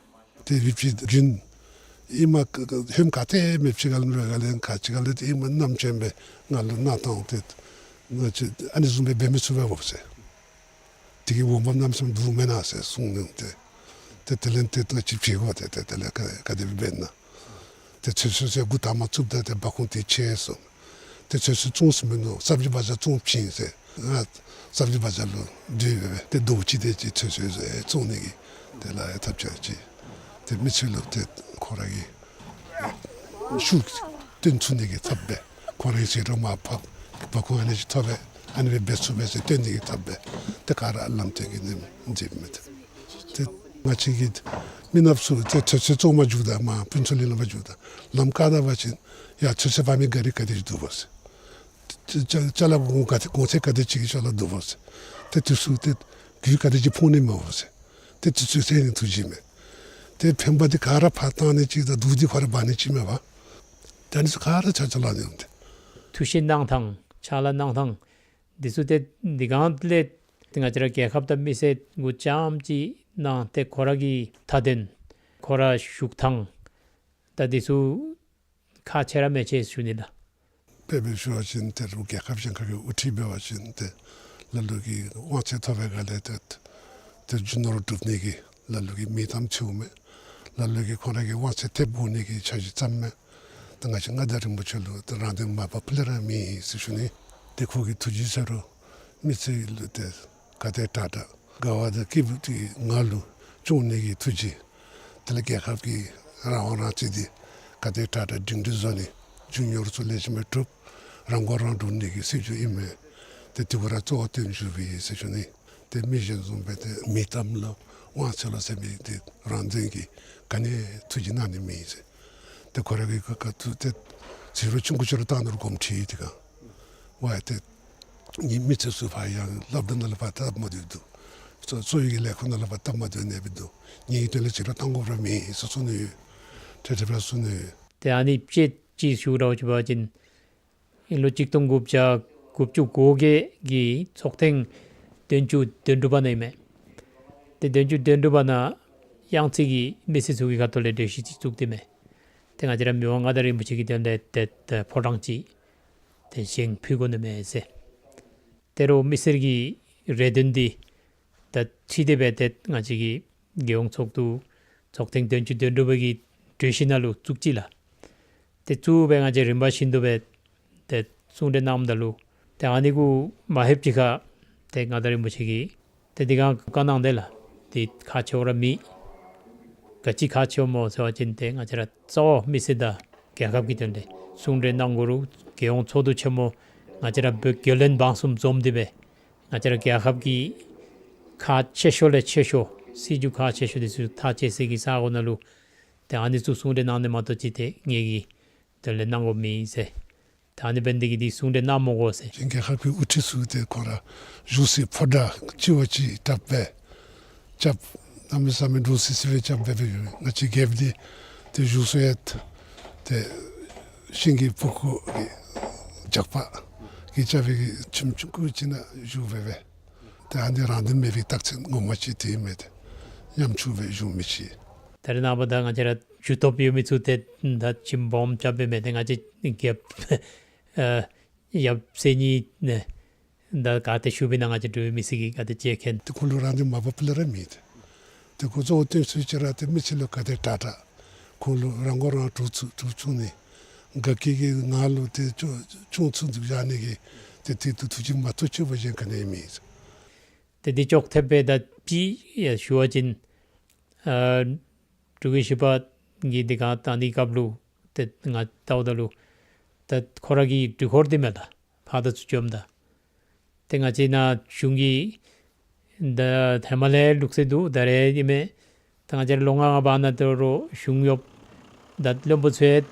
ཏེ་ཝི་པི་རྒྱུན་ཨིན་མས། ཧེ་མ་ག་ཏེ་མེདཔ་ཅིག་ག་ལས་མེད་ག་ལས་ག་ཅི་ག་ལས་ཏེ་ཨིན་མས་ནམ་ཅན་སྦེ་ང་ལུ་གནང་བཏང་སྟེ་ང་བཅས་ཨ་ནི་བཟུམ་སྦེ་འབད་མི་ཚུགས་པས་འོང་ཟེར། དེ་གི་འོང་འབབ་གནམ་མེད་ས་མེད་འདུག་མེན་ན་ཟེར་གསུངས་ནུག་ཏེ། ཏེ་དེ་ལས་ཏེ་ང་བཅས་ཕྱི་གོ་ཏེ་ཏེ་དེ་ལས་ག་ག་དེ་སྦེ་འབད་ན། ཏེ་ཚོད་བསྲེ་ཟེར་འགོ་དང་པ་བཙུགསཔ་ད་ཏེ་འབབ་ཁུངས་དེ་ཆད་སོང་། ཏེ་ཚོད་བསྲེ་བཙོང་ས་མིན་ནུག། ས་བྱི་བ་ཇར་བཙོང་བྱིན་ཟེར། ང་ས་བྱི་བ་ཇར་ལུ་སྡོད་སྦེ་སྦེ་ཏེ་ཟླཝ་གཅིག་དེ་ཅིག་ཚོད་བསྲེ་བཙོང་ནི་གི་ཏེ་ལཱ་ཡང་ཐབས་ཆག་ཅིག། ཏེ་མི་ཚུ་ལུ་ཏེ་ཁོ་ར་གི་ཤུགས་བཏོན་ཚུགས་ནི་གི་ཐབས་སྦེ་ཁོ་ར་གི་ཟད་འགྲོ་མར་ཕབ། འབབ་ཁུངས་ཨ་ནི་ཅིག་ཐོབ་པས། ཨ་ནི་སྦེ་འབད་ཚུགས་པས་ཟེར་སྟོན་ནི་གི་ཐབས་སྦེ་ཏེ་ག་ར་ལམ་སྟོན་གྱི་ནེམ་མཛདཔ་མས། ཏེ་ང་བཅས་ཀྱི་མི་ནགཔ་ཚུ་ཏེ་ཚོད་བསྲེ་བཙོང་པར་འགྱོཝ་ད་མར་ཕུན་ཚོགས་གླིང་ལུ་འབག་འགྱོཝ་ད་ལམ་བཀག་ད་པ་ཅིན་ཡར་ཚོད་བསྲེ་འབག་མི་ག་རི་ག་དེ་ཅིག་འདུག་པ་ཟེར། ཅ་ཅ་ཅ་ལ་གོང་ག་དེ་གོང་ཚད་ག་དེ་ཅིག་གི་ཅ་ལ་འདུག་པ་ཟེར། ཏེ་དེ་ཚུ་ཏེ་རྒྱུ་ག་དེ་ཅིག་ཕོག་ནི་མས་པ་ཟེར། ཏེ་དེ་ཚུ་ཟེར་ནི་ཐུགས་རྗེ་མས། ཏེ་ཕན་པ་འདི་ག་ར་ཕར་བཏང་ནི་ཅིག་དང་སྡུག་འདི་ཁོ་ར་འབག་ནི་ཅིག་མས་པ། ད་ཨ་ནི་ཚུ་ག་ར་ཆ་ཆ་ལ་ནི་འོང་སྟེ། ཐུགས་བཞེད་གནང་ཐངས་ཕྱག་ལཱ་གནང་ཐངས་འདི་ཚུ་ཏེ་འདི་གང་ལས་ཏེ་ང་བཅས་ར་རྒྱལ་ཁབ་དང་མི་སེར་མགུ་རྐྱབ་ཅིག་གནང་སྟེ་ཁོ་ར་གི་མཐའ་དོན་ཁོ་ར་བཞུགས་ཐངས་ད་འདི་ཚུ་ཁག་ཆེ་ར་མི་ཆེ་ཞུ་ནི་ལགས། དཔེ་སྦེ་ཞུ་བ་ཅིན་ཏེ་རུང་རྒྱལ་ཁབ་གཞན་ཁ་གི་དབུ་ཁྲིད་འབད་བ་ཅིན་ཏེ་ལ་ལུ་གིས་དབང་ཚད་ཐོབ་པའི་སྒང་ལས་ཏེ་ཏེ་རྒྱུ་ནོར་སྒྲུབ་ནི་གི་ལ་ལུ་གིས་མིང་གཏམ་ཚུ་མས། ལ་ལུ་གིས་ཁོང་ར་གི་དབང་ཚད་ཐེབས་དགོ་ནི་གི་འཆར་གཞི་བརྩམ་མས། ད་ང་བཅས་མངའ་བདག་རིན་པོ་ཆེ་ལུ་ཏེ་རང་དོན་མ་འབད་ཕུལ་ར་མེད་ཟེར་ཞུ་ནི། ཏེ་ཁོ་གི་ཐུགས་རྗེ་ཟེར་རུང་མི་ཚེ་ལུ་ཏེ་ག་དེ་དྲག་དྲག་དགའ་བ་དང་སྐྱིད་པོ་དེ་ང་ལུ་སྐྱོང་ནི་གི་ཐུགས་རྗེ། དེ་ལས་རྒྱལ་ཁབ་ཀྱི་རང་དབང་རང་བཙན་འདི་ག་དེ་དྲག་དྲག་སྒྲིང་སྒྲི་བཟོ་ནི། རྒྱུ་ནོར་ཚུ་ལེགས་ཤོམ་སྦེ་སྒྲུབ། རང་མགོ་རང་འདྲོངས་ནི་གི་སྲིད་བྱུས་ཨིན་མས། ཏེ་དེ་གུ་ར་གཙོ་བོ་བཏོན་བཞུགས་པས་ཟེར་ཞུ་ནི། ཏེ་མི་གཞན་བཟུམ་སྦེ་ཏེ་མིང་གཏམ་ལུ་དབང་ཚད་ལུ་ཟེར་མི་འདི་རང་དོན་གྱི་ག་ནི་ཐུགས་རྗེ་གནང་ནི་མེད་ཟེར། ཏེ་ཁོ་ར་གི་ཁ་ཁ་ཐུག་ཏེ་ཟེར་རུང་ཆུང་ཀུ་ཅིག་ར་བཏང་ནུག་དགོངསམ་ཁྲེལ་ཏེ་ག་ཝའི་ཏེ་ངེའི་མི་ཚེ་ཚུ་ཕར་ཡང་སློབ་གྲྭ་ནང་ལུ་ཕར་སྟབས་མ་བདེཝ་འདུག། གཙོ་གཙོ་བོ་གི་ལས་ཁུངས་ནང་ལུ་ཕར་སྟབས་མ་བདེཝ་ཨ་ནི་སྦེ་འདུག། ངེའི་དོན་ལས་ཅིག་ར་བཏང་དགོཔ་ར་མེད་ཟེར་གསུངས་ནི་ཡོད། ཏེ་དེ་སྦེ་གསུངས་ནི་ཡོད། ཏེ་ཨ་ནི་དཔྱེ་ཅིག་ཞུ་ར་ཅིག་འབད་བ་ཅིན་ལོ་གཅིག་སྟོང་དགུ་བརྒྱ་དགུ་བཅུ་གོ་བརྒྱད་ཀྱི་ཚོགས་ཐེངས་བདུན་ཅུ་དོན་དྲུག་པ་ནང་ཨིན་མས། ཏེ་བདུན་ཅུ་དོན་དྲུག་པ་ནང་གཡང་རྩེ་གི་མི་སེར་ཚུ་གི་ཁ་ཐུག་ལས་གྲོས་གཞི་ཅིག་བཙུགས་ཏེ་མས། ཏེ་ང་བཅས་ར་མི་དབང་མངའ་བདག་རིན་པོ་ཆེ་གི་དོན་ལས་ཏེ་ཏེ་ཕོ་བྲང་ཅིག་ཏེ་བཞེངས་ཕུལ་དགོ་ནི་མས་ཟེར། ཏེ་རུང་མི་སེར་གྱི་རེ་འདུན་འདི་ད་ཁྲིད་དེ་སྦེ་ཏེ་ང་བཅས་ཀྱི་རྒྱལ་ཡོངས་ཚོགས་འདུ་ཚོགས་ཐེངས་བདུན་ཅུ་དོན་དྲུག་པ་གི་གྲོས་གཞི་ནང་ལུ་བཙུགས་ཅི་ལགས། ཏེ་བཙུགས་སྦེ་ང་བཅས་རིམ་པ་བཞིན་དུ་སྦེ་ཏེ་གསུང་གྲོས་གནངམ་ད་ལུ་ཏེ་ཨ་ནི་གུ་མ་ལྷོདཔ་ཅིག་ཁར་ཏེ་མངའ་བདག་རིན་པོ་ཆེ་གིས་ཏེ་འདི་གང་བཀའ་གནང་དེས་ལགས། འདི་ཁག་ཆེཝ་ར་མེད། ག་ཅི་ཁག་ཆེཝ་སྨོ་ཟེར་བ་ཅིན་ཏེ་ང་བཅས་ར་གཙོ་བོ་མི་སེར་དང་རྒྱལ་ཁབ་ཀྱི་དོན་ལས་གསུང་གྲོས་གནང་དགོ་རུང་རྒྱལ་ཡོངས་ཚོགས་འདུ་ཆེན་མོ་ང་བཅས་ར་བོད་རྒྱལ་བློན་འབངས་གསུམ་འཛོམས་ཏེ་སྦེ་ང་བཅས་ར་རྒྱལ་ཁབ་ཀྱི་ཁག་ཆེ་ཤོས་ལས་ཆེ་ཤོས་སྲིད་བྱུས་ཁག་ཆེ་ཤོས་འདི་ཚུ་ཐག་བཅད་སའི་གི་ས་གོ་ནང་ལུ་ཏེ་ཨ་ནི་ཚུ་གསུང་གྲོས་གནང་ནི་མ་གཏོགས་ཅིག་ཏེ་ངེ་གི་དོན་ལས་གནང་དགོཔ་མེད་ཟེར། ད་ཨ་ནི་འབད་ནི་འདི་གིས་འདི་གསུང་གྲོས་གནང་མི་དགོ་ཟེར། ཅིན་རྒྱལ་ཁབ་ཀྱི་དབུ་ཁྲིད་ཚུ་ཏེ་ཁོང་ར་བཞུགས་སའི་ཕོ་བྲང་གཅིག་བ་གཅིག་དྲག་སྦེ་རྐྱབ། གནམ་མེད་ས་མེད་འདྲོག་སི་སི་སྦེ་རྐྱབ་སྦེ་སྦེ་ཡོད། ང་བཅས་རྒྱལཔོ་འདི་ཏེ་བཞུགས་ས་ཡང་ཏེ་ཤིང་གི་ཕུག་གུ་གི་ཇག་པ་ ཡིག་ཆ་སྦེ་གི་ཁྱིམ་ཆུང་ཀུ་ཅིག་ནང་བཞུགས་སྦེ་སྦེ། ཏེ་ཨ་ནི་རང་དོན་མེད་པའི་རྟགས་མཚན་ངོ་མ་ཅིག་དེ་མས། ཏེ་ཉམ་ཆུང་སྦེ་བཞུགས་མི་ཅིག། ད་རེས་ནངས་པ་ད་ང་བཅས་ར་ཇུས་གཏོགསཔ་ཡོད་མི་ཚུ་ཏེ་ད་ཁྱིམ་སྦོམ་རྐྱབ་སྦེ་མེན། ཏེ་ང་བཅས་རྒྱབ་ཨ་ཡབ་སྲས་གཉིས་ནི་ད་ག་ཏེ་བཞུགས་པའི་ནང་ང་བཅས་འབྲུག་མི་སེར་གྱིས་ག་ཏེ་མཇལ་མཁན། ཏེ་ཁོང་ལུ་རང་དོན་མ་པ་སྤུ་ལས་ར་མེད། ཏེ་ཁོང་གཙོ་བོ་བསྟེན་ཚུལ་ཅིག་ར་ཏེ་མི་ཚེ་ལུ་ག་དེ་དྲག་དྲག་ཁོང་ལུ་རང་མགོ་རང་འདྲོངས་ཚུགས་འདྲོངས་ཚུགས་ནི། དགའ་སྐྱིད་ཀྱི་ངང་ལུ་ཏེ་ཆོས་ཆོས་ཚུ་འཛུགས་བཞག་ནི་གི་ཏེ་དེ་ཐུགས་ཐུགས་རྗེ་མ་གཏོགས་ཆེ་བ་གཞན་ག་ནི་ཡང་མེད། ཏེ་འདི་ཅོག་འཐདཔ་སྦེ་ད་ཅིག་ཡང་ཞུ་བ་ཅིན་ཨ་འབྲུག་རྒྱལ་བཞི་པ་གིས་འདི་ག་ད་འདི་སྐབས་ལུ་ཏེ་ང་བལྟཝ་ད་ལུ་ད་ཁོ་ར་གི་འདྲུད་འཁོར་འདི་མས་ལགས། ཕར་དང་ཚུར་བྱོནམ་ད། ཏེ་ང་བཅས་ནཱ་གཞུང་གིས་ད་ཧེ་མ་ལས་ལུགས་སྲོལ་འདུག། ད་རེས་ཨིན་མས། ད་ང་བཅས་ར་ལོ་ལྔ་ལྔ་བར་ན་ད་རུང་གཞུང་གཡོགཔ་ད་བློན་པོ་ཚུ་ཡང་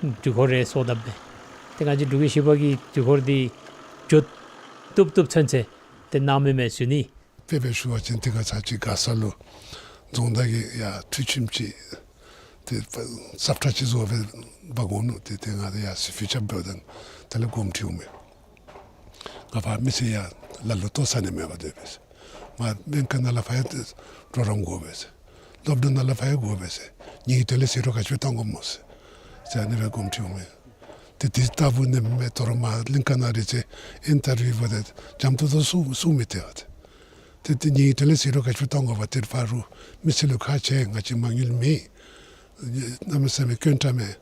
འདྲུད་འཁོར་རེ་གསོ་དཔ་སྦེ། ཏེ་ང་བཅས་འབྲུག་རྒྱལ་བཞི་པ་གི་འདྲུད་འཁོར་འདི་འགྱོ་བཏུབ་བཏུབ་ཚུན་ཚོད་ཏེ་གནང་མི་མས་ཟེར་ཞུ་ནི། དཔེ་སྦེ་ཞུ་བ་ཅིན་ཏེ་ཁ་ཙ་ཅིག་མགར་ས་ལུ་རྫོང་བདག་གིས་ཡར་ཁྲུས་ཁྱིམ་ཅིག་ཏེ་ཟབ་དྲགས་ཅིག་བཟོ་སྦེ་འབག་འོང་ནུག། ཏེ་ཏེ་ང་ཡར་ཟི་ཕི་ཆབ་འབདཝ་ད་དེ་ལས་དགོངསམ་ཁྲེལ་འོང་མས། ང་ཕར་མི་ཚེ་ཡར་ལ་ལུ་ལྟོ་ཟ་ནི་མེད་པར་སྡོད་པས། མར་སྨན་ཁང་ནང་ལུ་ཕར་ཡང་ཏེ་གྲོགས་རམ་དགོ་པས་ཟེར། སློབ་གྲྭ་ནང་ལུ་ཕར་ཡང་དགོ་པས་ཟེར། ངེའི་དོན་ལས་ཟད་འགྲོ་ག་ཅི་སྦེ་གཏང་དགོཔ་སྨོ་ཟེར། ཟེར་ཨ་ནི་སྦེ་དགོངསམ་ཁྲེལ་འོང་མས། ཏེ་དེ་ལྟ་བུ་ནི་མེན། དོ་རུང་མར་གླིང་ཁ་ནང་རེ་ཅིག་ཨིན་ཊར་བིའུ་འབདཝ་ད་འཇམ་ཏོང་ཏོ་གསུང་གསུང་མི་སྟེར་བས། ཏེ་ཏེ་ངེའི་དོན་ལས་ཟད་འགྲོ་ག་ཅི་སྦེ་གཏང་དགོ་པ། ཏེ་ཕར་རུང་མི་ཚེ་ལུ་ཁག་ཆེ། ང་བཅས་མ་དངུལ་མེད། གནམ་མེད་ས་མེད་དཀོན་དྲགས་མས།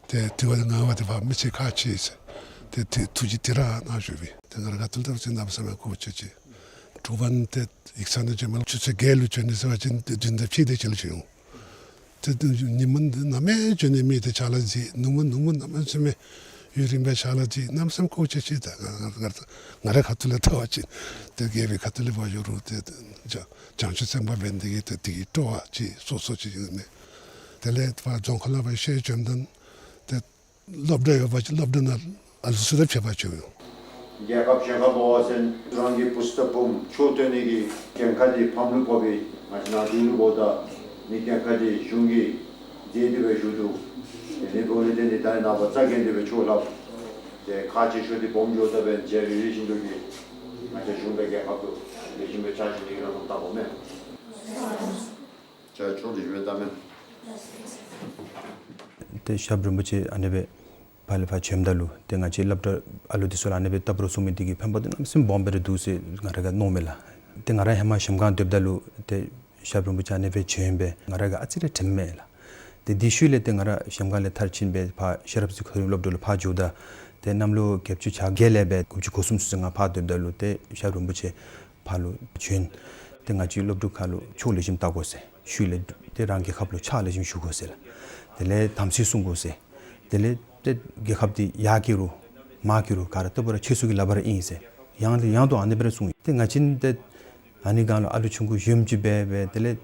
ཏེ་དེ་བ་ང་བ་ཏེ་ཕར་མི་ཚེ་ཁག་ཆེ་ཟེར། ཏེ་ཏེ་ཐུགས་རྗེ་དེ་ར་གནང་ཞུ་བས། ཏེ་ང་ར་ཁ་ཐུག་ལས་ཏེ་གནམ་མེད་ས་མེད་ཁོ་ཆེ་ཆེ། དྲོ་པ་ཏེ་ཡིག་ཚང་ནང་བྱོནམ་ལས་ཆུ་ཚོད་བརྒྱད་ལུ་བྱོན་ནི་ཟེར་བ་ཅིན་ཏེ་བདུན་དང་ཕྱེད་དེ་ཅིག་ལུ་བྱོན་འོང་། ཏེ་ཏེ་ཉིནམ་ནམ་ཡང་བྱོན་ནི་མེད། ཏེ་ཕྱག་ལཱ་མཛད། ནུབ་མོ་ནུབ་མོ་གནམ་མེད་ས་མེད་ཡུན་རིངམོ་སྦེ་ཕྱག་ལཱ་མཛད། གནམ་མེད་ས་མེད་ཁོ་ཆེ་ཆེ། ད་ང་ང་ང་རའི་ཁ་ཐུག་ལས་བལྟ་བ་ཅིན་ཏེ་རྒྱལ་པོའི་ཁ་ཐུག་ལས་འབད་ཞུ་རུང་ཏེ་བྱང་བྱང་ཆུབ་སེམས་དཔའ་འབད་ནི་དེ་གིས་ཏེ་དེ་གི་སྤྲོ་བ་ཅིག་སོ་སོ་ཅིག་ཨིན་མས། དེ་ལས་ཕར་རྫོང་ཁ་ལུ་ཕར་བཤལ་བྱོནམ་ད་ཏེ་སློབ་གྲྭ་ཡོད་པ་ཅིན་སློབ་གྲྭ་ནང་ཨ་ལུ་ཚུ་དང་ཕྱད་པར་བྱོན་འོང་། རྒྱལ་ཁབ་གཞན་ཁར་འབད་བ་ཅིན་རང་གི་བུ་ཚ་བུམོ་ཆོས་སྟོན་ནི་གི་འགན་ཁག་འདི་ཕམ་ལུ་ཕོག་པས། ང་བཅས་ནཱ་འབྲུག་ལུ་འབདཝ་ད་ནི་འགན་ཁག་འདི་གཞུང་གིས་མཛད་དེ་སྦེ་བཞུགས་འདུག། དེ་ནི་འབདཝ་ལས་བརྟེན་ཏེ་ད་རེས་ནངས་པ་རྩ་འགེངས་ཏེ་སྦེ་ཆོས་སླབ། ཏེ་ཁག་ཆེ་ཤོས་འདི་སྦོམ་འགྱོཝ་ད་སྦེ་རྗེ་རེ་རེ་བཞིན་དུ་གིས་ང་བཅས་གཞུང་དང་རྒྱལ་ཁབ་ཏུ་ལེགས་ཤོམ་སྦེ་ཕྱག་ཞུ་ནི་གི་རང་དབང་བཏང་དགོ་མས། ཅ་ཆོག་ལེགས་ཤོམ་སྦེ་བལྟ་མས། ཏེ་ཞབས་རིན་པོ་ཆེ་ཨ་ནི་སྦེ་ཕར་ལས་ཕར་བྱོནམ་ད་ལུ་ཏེ་ང་བཅས་སློབ་གྲྭ་ཨ་ལུ་འདི་ཚུ་ལུ་ཨ་ནི་སྦེ་བལྟ་བར་གསུང་མི་འདི་གིས་ཕན་པ་འདི་གནམ་མེད་ས་མེད་སྦོམ་སྦེ་ར་འདུག་ཟེར་ང་ར་གིས་མནོཝ་མས་ལགས། ཏེ་ང་ར་ཧེ་མ་གཞལམ་སྒང་སྡོདཔ་ད་ལུ་ཏེ་ཞབས་རིན་པོ་ཆེ་ཨ་ནི་སྦེ་བྱོན་སྦེ་ང་ར་གིས་ཨ་ཙི་རེ་དྲནམ་མས་ལགས། ཏེ་དེའི་ཤུལ་ལས་ཏེ་ང་ར་གཞལམ་སྒང་ལས་མཐར་ཕྱིན་སྦེ་ཕར་ཤེས་རབ་རྩེ་མཁོ་རིག་སློབ་གྲྭ་ལུ་ཕར་འགྱོཝ་ད་ཏེ་གནམ་ལོ་བརྒྱད་ཅུ་གྱ་བརྒྱད་ལས་སྦེ་དགུ་བཅུ་གོ་གསུམ་ཚུན་ཚོད་ང་ཕར་སྡོདཔ་ད་ལུ་ཏེ་ཞབས་རིན་པོ་ཆེ་ཕར་ལུ་བྱོན། ཏེ་ང་བཅས་སློབ་ཕྲུག་ཁར་ལུ་ཆོས་ལེགས་ཤོམ་བལྟ་དགོ་ཟེར། ཤུལ་ལས་ཏེ་རང་རྒྱལ་ཁབ་ལུ་ཕྱག་ལེགས་ཤོམ་ཞུ་དགོ་ཟེར་ལགས། དེ་ལས་དམ་ཚིག་བསྲུང་དགོ་ཟེར། དེ་ལས་ཏེ་རྒྱལ་ཁབ་འདི་ཡར་འགྱོ་རུང་མར་འགྱོ་རུང་ག་ར་ལྟ་བུ་ར་ཁྱེད་ཚུ་གི་ལག་པར་ཨིན་ཟེར། ཡང་ལས་ཡང་དུ་ཨ་ནི་སྦེ་ར་གསུངས་ཡི། ཏེ་ང་བཅས་ཏེ་ཨ་ནི་སྒང་ལུ་ཨ་ལུ་ཆུང་ཀུ་ཡོདཔ་ཅིག་འབད་འབད་དེ་ལས་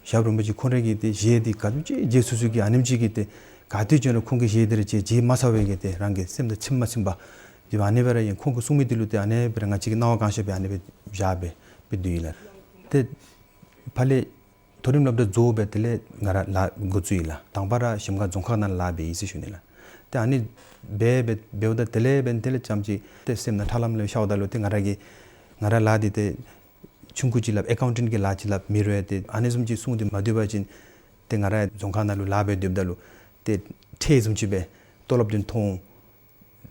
ཞབས་རིན་པོ་ཆེ་ཁོང་ར་གི་ཏེ་ཞལ་འདི་ག་དེམ་ཅིག་མཇལ་ཚུགས་ཚུགས་ཀྱི་ཨ་ནེམ་ཅིག་གི་ཏེ་ག་ཏེ་བྱོན་རུང་ཁོང་གི་ཞལ་འདི་ར་མཇལ་མཇལ་མ་ཚར་བའི་གི་ཏེ་རང་གི་སེམས་དང་ཚིམ་མ་ཚིམ་པ་འདི་ཨ་ནི་སྦེ་ར་ཨིན། ཁོང་གིས་གསུང་མི་འདི་ལུ་ཏེ་ཨ་ནི་སྦེ་ར་ང་བཅས་ཀྱིས་སྣང་བ་གང་ཤར་སྦེ་ཨ་ནི་སྦེ་བཞག་སྦེ་སྦེ་སྡོད་ཡི་ལགས། ཏེ་ཕར་ལས་མཐོ་རིམ་སློབ་གྲྭ་རྫོགས་སྦེ་དེ་ལས་ང་ར་ལཱ་འགོ་བཙུགས་ཡི་ལགས། དང་པ་ར་གཞལམ་སྒང་རྫོང་ཁག་ནང་ལཱ་འབད་ཡི་ཟེར་ཞུ་ནི་ལགས། ཏེ་ཨ་ནི་འབད་འབད་འབདཝ་ད་དེ་ལས་འབདན་དེ་ལས་རྐྱངམ་ཅིག་ཏེ་སེམས་ནང་ཁྲ་ལམ་ལམ་ཤརཝ་ད་ལུ་ཏེ་ང་ར་གིས་ང་ར་ལཱ་འདི་ཏེ་ཆུང་ཀུ་ཅིག་སླབ་ཨེ་ཀའུན་ཊེནཊ་གི་ལཱ་ཅིག་སླབ་མི་རུང་ཡ་ཏེ་ཨ་ནི་བཟུམ་ཅིག་གསུངས་ཏེ་མ་སྡོད་པ་ཅིན་ཏེ་ང་ར་རྫོང་ཁག་ནང་ལུ་ལཱ་འབད་སྡོདཔ་ད་ལུ་ཏེ་ཁྲལ་བཟུམ་ཅིག་སྦེ་ཏོ་ལོབ་འདི་ཐོབ་འོང་།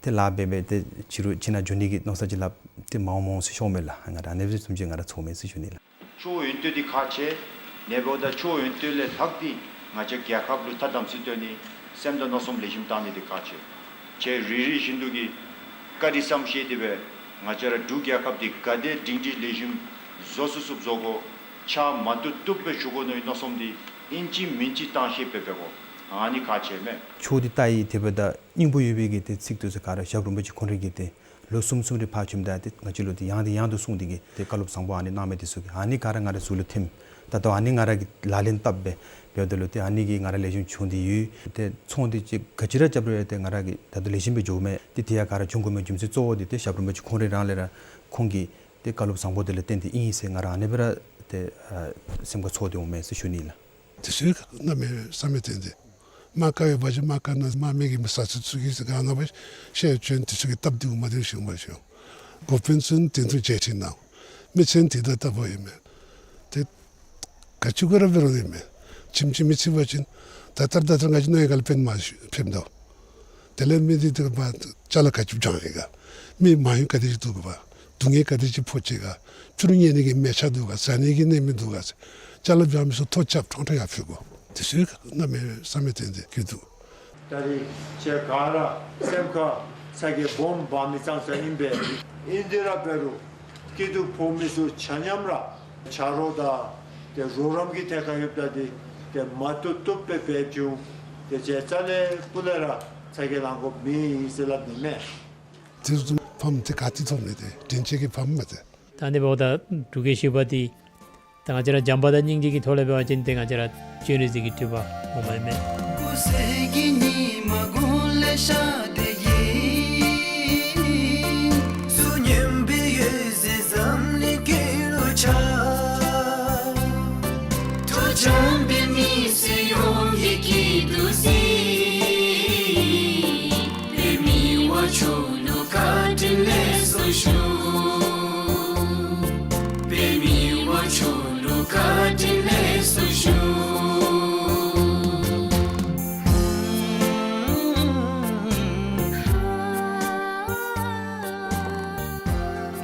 ཏེ་ལཱ་འབད་འབད་ཏེ་ཕྱི་རུ་ཁྱིམ་ནང་འགྱོ་ནི་གི་མནོ་བསམ་ཅིག་སླབ་ཏེ་མ་འོང་མ་འོང་ཟེར་ཤོརཝ་མས་ལགས། ང་ར་ཨ་ནི་བཟུམ་ཅིག་ང་ར་ཚོརཝ་མས་ཟེར་ཞུ་ནི་ལགས། ཆོས་ཡོན་ཏན་འདི་ཁག་ཆེ། ཨ་ནི་འབདཝ་ད་ཆོས་ཡོན་ཏན་ལས་ལྷག་སྟེ་ང་བཅས་རྒྱལ་ཁབ་ལུ་ཐ་དམ་ཚིག་སྟོན་ནི་སེམས་དང་མནོ་བསམ་ལེགས་ཤོམ་བཏང་ནི་འདི་ཁག་ཆེ། ཁྱེད་རེ་རེ་བཞིན་དུ་གིས་བཀའ་དྲིན་བསམ་ཤེས་ཏེ་སྦེ་ང་བཅས་ར་འབྲུག་རྒྱལ་ཁབ་འདི་ག་དེ་སྒྲིང་སྒྲིང་ལེགས་ཤོམ་བཟོ་ཚུགས་ཚུགསཔ་བཟོ་དགོ། ཕྱག་མ་བཏུབ་བཏུབ་སྦེ་ཞུ་དགོ་མནོ་བའི་མནོ་བསམ་འདི་ཨིན་ཅི་མིན་ཅི་བཏང་ཤེས་སྦེ་འབད་དགོ། ཨ་ནི་ཁག་ཆེ་མས། ཆོས་འདི་ལྟ་ཡི་དེ་འབདཝ་ད་སྙིང་པོ་ཡོད་པའི་གི་ཏེ་ཚིག་དེ་ཚུ་ག་ར་ཞབས་རིན་པོ་ཆེ་ཁོང་རའི་གི་ཏེ་ལོ་གསུམ་གསུམ་རེ་ཕར་བྱོནམ་ད་ཏེ་ང་བཅས་ལུ་ཏེ་ཡང་ཏེ་ཡང་དུ་གསུངས་ཏེ་གི་ཏེ་བཀའ་སློབ་བཟང་པོ་ཨ་ནི་གནང་མི་དེ་ཚུ་གི་ཨ་ནི་ག་ར་ང་རའི་གཟུགས་ལུ་ཐིམ། ད་ལྟོ་ཨ་ནི་ང་ར་གིས་ལག་ལེན་བསྟར་སྦེ་འབདཝ་ད་ལུ་ཏེ་ཨ་ནི་གིས་ང་ར་ལེགས་ཤོམ་བྱུང་སྟེ་ཡོད། ཏེ་ཚོང་འདི་ཅིག་ག་ཅི་ར་རྐྱབ་རུང་ཡང་ཏེ་ང་ར་གིས་ད་ལྟོ་ལེགས་ཤོམ་སྦེ་འགྱོཝ་མས། ཏེ་དེ་ཡང་ག་ར་འབྱུང་དགོ་མི་རྒྱུ་མཚན་གཙོ་བོ་འདི་ཏེ་ཞབས་རིན་པོ་ཆེ་ཁོང་རའི་རང་ལས་ར་ཁོང་གི་ཏེ་བཀའ་སློབ་བཟང་པོ་དེ་ལུ་བརྟེན་ཏེ་ཨིན་ཟེར་ང་ར་ཨ་ནི་སྦེ་ར་ཏེ་ཨ་སེམས་ཁར་ཚོར་ཏེ་འོང་མས་ཟེར་ཞུ་ནི་ལགས། དེ་ཚུ་གནམ་མེད་ས་མེད་བརྟེན་ཏེ་དམག་སྒར་ཡོད་པ་ཅིན་དམག་སྒར་ནང་དམག་མི་གི་མི་ས་ཚུ་ཚུ་གིས་ག་ནང་ཕར་བཤལ་བྱོན། དེ་ཚུ་གི་སྟབས་བདེཝ་མ་བདེཝ་ཞུ་མ་ཞུ། འགོ་དཔོན་ཚུ་དེ་ཚུ་མཇལ་ཁྲིད་གནང་། མི་ཚུ་དེ་ད་ལྟ་བུ་ཨིན་མས། ཏེ་ག་ཅི་དགོ་ར་འབད་རུང་ཨིན་མས། ཁྱིམ་གྱི་མི་ཚུ་འབད་བ་ཅིན་ད་ལྟོ་ད་ལྟོ་ང་བཅས་ནང་ཡང་ག་ལས་པེན་མ་ཕྱེངམ་ད། དེ་ལས་མི་འདི་ཏེ་ཅ་ལ་ག་ཅི་སྦྱང་ཡི་ག། མི་མ་ཡུམ་ག་དེ་ཅིག་འདུག་ག་པ། སྡུག་བསྔལ་ག་དེ་ཅིག་ཕོག་ཅི་ག། ཕྱི་རུ་ཉལ་ནི་གི་མལ་ཆ་འདུག་ག། ཟ་ནི་གི་གནས་མལ་འདུག་ག། ཅ་ལ་སྦྱང་མི་ཚུ་ཐོ་རྐྱབ་ཁྲང་ཁྲང་ཡར་ཕུལ་དགོ། དེ་ཚུ་གནམ་མེད་ས་མེད་ཏན་ཏན་གི་འདུག། ད་རིས་ཁྱེད་ག་ར་སེམས་ཁར་ཚ་གྱང་སྦོམ་འབག་མི་ཙང་ཙང་ཨིན་པས། ཨིན་ཏེ་ར་འབད་རུང་སྐྱིད་སྡུག་ཕོག་མི་ཚུ་ཆ་མཉམ་ར་ཆ་རོགས་དང་ཏེ་རོགས་རམ་གྱི་ཐད་ཁར་ཡོདཔ་ད་འདི་ཏེ་མ་བཏུབ་བཏུབ་སྦེ་འབད་བྱུང་། ཏེ་ཁྱེད་རྩ་ལས་སྤུ་ལས་ར་ཚ་གྱང་ལང་དགོཔ་མེད་ཟེར་སླབ་ནི་མས། དེ་ཚུ་ཕམ་ཏེ་ག་ཏེ་ཐོབ་ནི་ཏེ་དྲིན་ཆེན་གྱི་ཕམ་མས་ཏེ། ད་ནི་འབདཝ་ད་འབྲུག་རྒྱལ་བཞི་པ་འདི་ད་ང་བཅས་ར་བྱམས་པ་དང་སྙིང་རྗེ་གི་ཐོག་ལས་འབད་བ་ཅིན་ཏེ་ང་བཅས་ར་སྤྱན་རས་གཟིགས་ཀྱི་སྤྲུལ་པ་ངོ་མ་ཨིན་མས།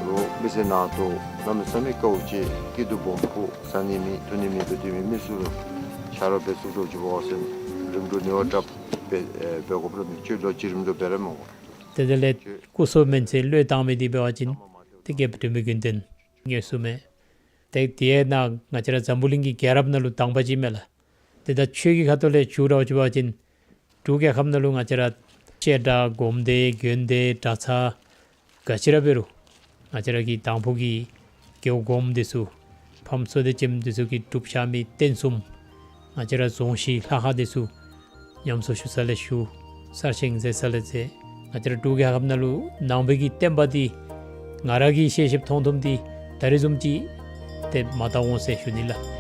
རོགས་མི་ཚེ་ནང་དུ་གནམ་མེད་ས་མེད་དཀའཝ་སྤྱད་སྐྱིད་སྡུག་སྦོམ་ཕོག་ཟ་ནི་མེད་འཐུང་ནི་མེད་པའི་དུས་མི་མི་ཚུ་ལུ་ཆ་རོགས་འབད་ཚུགས་དོ་ཅིག་འབད་བ་ཅིན་རིམ་གྲོ་ནི་བ་དྲགཔ་འབད་འབད་དགོཔ་ར་མི་ཅིག་ལོ་གཅིག་རིམ་གྲོ་འབད་ར་མི་དགོ། ཏེ་དེ་ལས་སྐུ་སྲོག་མེན་ཚེ་བློས་བཏང་མི་འདི་འབད་བ་ཅིན་ཏེ་རྒྱལཔོ་དྲི་མེད་ཀུན་ལྡན་དངོས་སུ་མས། ཏེ་དེ་ནང་ང་བཅས་ར་འཛམ་བུ་གླིང་གི་རྒྱལ་རབས་ནང་ལུ་དང་པ་ཅིག་མས་ལགས། ཏེ་ད་ཆོས་ཀྱི་ཁ་ཐུག་ལས་ཞུ་ར་ཅིག་འབད་བ་ཅིན་འབྲུག་རྒྱལ་ཁབ་ནང་ལུ་ང་བཅས་ར་བཤད་གྲྭ་སྒོམ་སྡེ་དགོན་སྡེ་གྲྭ་ཚང་ག་ཅི་ར་འབད་རུང་ང་བཅས་ར་གི་དང་ཕུ་གི་རྒྱལ་བ་གོངམ་འདི་ཚུ་ཕམ་བསོད་བདེ་ཆེན་འདི་ཚུ་གིས་སྒྲུབ་བཞག་མི་རྟེན་གསུམ་ང་བཅས་ར་རྫོང་གཞི་ལྷ་ཁང་འདི་ཚུ་ཉམས་གསོ་ཞུ་ས་ལས་ཞུ། གསར་བཞེངས་མཛད་ས་ལས་མཛད། ང་བཅས་ར་འབྲུག་རྒྱལ་ཁབ་ནང་ལུ་ནང་པའི་གི་བསྟན་པ་འདི་ང་ར་གིས་ཤེས་ཤེསཔ་མཐོང་ཐོནམ་འདི་ད་རིས་བཟུམ་ཅིག་ཏེ་མ་དར་འོང་ཟེར་ཞུ་ནི་ལགས།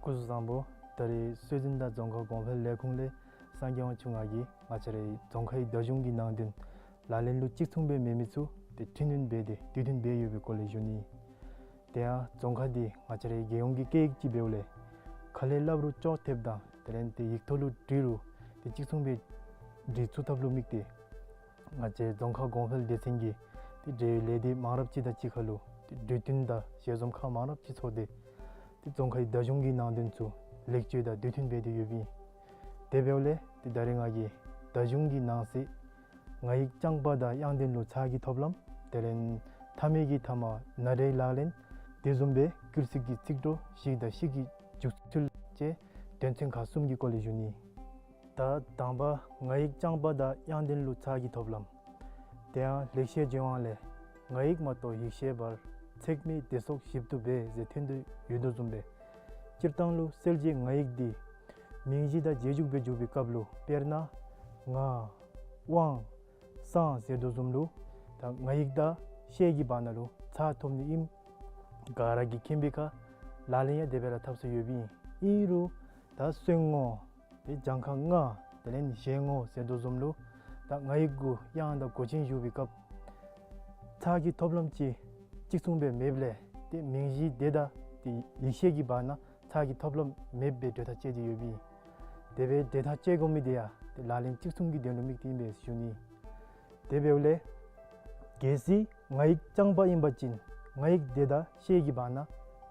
སྐུ་གཟུགས་བཟང་པོ། ད་རིས་སྲོལ་འཛིན་དང་རྫོང་ཁ་གོང་འཕེལ་ལས་ཁུངས་ལས་སངས་རྒྱས་དབང་ཕྱུག་ང་གིས་ང་བཅས་རའི་རྫོང་ཁའི་བརྡ་གཞུང་གི་ནང་དོན་ལག་ལེན་ལུ་གཅིག་མཚུངས་སྦེ་མེད་མི་ཚུ་ཏེ་འཕྲི་སྣོན་འབད་དེ་དུས་མཐུན་འབད་ཡོད་པའི་སྐོར་ལས་ཞུ་ནི། དེ་ཡང་རྫོང་ཁ་འདི་ང་བཅས་རའི་རྒྱལ་ཡོངས་ཀྱི་སྐད་ཡིག་ཅིག་འབདཝ་ལས་ག་ལས་སླབ་རུང་ཅོག་འཐདཔ་དང་དེ་ལས་ཏེ་ཡིག་ཐོག་ལུ་བྲིས་རུང་ཏེ་གཅིག་མཚུངས་སྦེ་འབྲི་ཚུགས་ཐབས་ལུ་དམིགས་ཏེ་ང་བཅས་རྫོང་ཁ་གོང་འཕེལ་སྡེ་ཚན་གྱིས་ཏེ་འབྲེལ་ཡོད་ལས་སྡེ་མང་རབས་ཅིག་དང་གཅིག་ཁར་ལུ་ཏེ་གྲོས་བསྟུན་དང་ཞལ་འཛོམས་ཁག་མང་རབས་ཅིག་ཚོགས་ཏེ་ཏེ་རྫོང་ཁའི་བརྡ་གཞུང་གི་ནང་དོན་ཚུ་ལེགས་བཅོས་དང་དུས་མཐུན་འབད་དེ་ཡོདཔ་ཨིན། དེ་འབདཝ་ལས་ཏེ་ད་རིས་ང་གིས་བརྡ་གཞུང་གི་ནང་གསེས་ང་ཡིག་རྐྱང་པ་དང་དབྱངས་ལྡན་ལུ་ཚགས་ཀྱི་ཐོབ་ལམ། དེ་ལས་ཐ་མའི་གི་ཐ་མ་ན་རེའི་ལག་ལེན། དེ་བཟུམ་སྦེ་སྐུལ་ཚིག་གི་ཚིག་གྲོགས་ཤིག་དང་ཤིག་གི་འཇུག་ཚུལ་བཅས་དོན་ཚན་ཁག་གསུམ་གྱི་སྐོར་ལས་ཞུ་ནི། ད་དང་པ་ང་ཡིག་རྐྱང་པ་དང་དབྱངས་ལྡན་ལུ་ཚགས་ཀྱི་ཐོབ་ལམ། དེ་ཡང་ལེགས་བཤད་ལྗོན་དབང་ལས་ང་ཡིག་མ་གཏོགས་ཡིག་ཤེས་པར། ཚེགས་མེད་བདེ་སོགས་ཞིབ་ཏུ་འབད་ཟེར་ཐོན་དོ་ཡོད་དོ་བཟུམ་སྦེ་སྤྱིར་བཏང་ལུ་གསལ་བྱེད་ང་ཡིག་འདི་མིང་གཞི་དང་རྗེས་འཇུག་སྦེ་འཇུག་པའི་སྐབས་ལུ་དཔེར་ན་ང་དབང་སང་ཟེར་དོ་བཟུམ་ལུ་ད་ང་ཡིག་དང་ཤེས་ཀྱི་བར་ན་ལུ་ཚགས་ཐོབ་ནི་ཨིནམ་ག་ར་གིས་མཁྱེན་པའི་ཁར་ལག་ལེན་ཡང་དེ་སྦེ་ར་འཐབ་ས་ཡོདཔ་ཨིན། ཨིན་རུང་ད་གསོན་ངོ་ཏེ་གྱངས་ཁ་ང་དེ་ལས་གཞན་ངོ་ཟེར་དོ་བཟུམ་ལུ་ད་ང་ཡིག་གུ་དབྱངས་དང་མགོ་ཅན་ཞུགས་པའི་སྐབས་ཚགས་ཀྱི་ཐོབ་ལམ་ཅིག་གཅིག་མཚུངས་སྦེ་མེདཔ་ལས་ཏེ་མིང་གཞི་དེ་དང་ཏེ་ཡིག་ཤེས་ཀྱི་བར་ན་ཚགས་ཀྱི་ཐོབ་ལམ་མེདཔ་སྦེ་གྲོས་ཐག་བཅད་དེ་ཡོདཔ་ཨིན། དེ་སྦེ་གྲོས་ཐག་བཅད་དགོ་མི་དེ་ཡང་ཏེ་ལག་ལེན་གཅིག་མཚུངས་ཀྱི་དོན་ལུ་དམིགས་ཏེ་ཨིན་པས་ཞུ་ནི། དེ་འབདཝ་ལས་གལ་སྲིད་ང་ཡིག་རྐྱང་པ་ཨིན་པ་ཅིན་ང་ཡིག་དེ་དང་ཤེས་ཀྱི་བར་ན་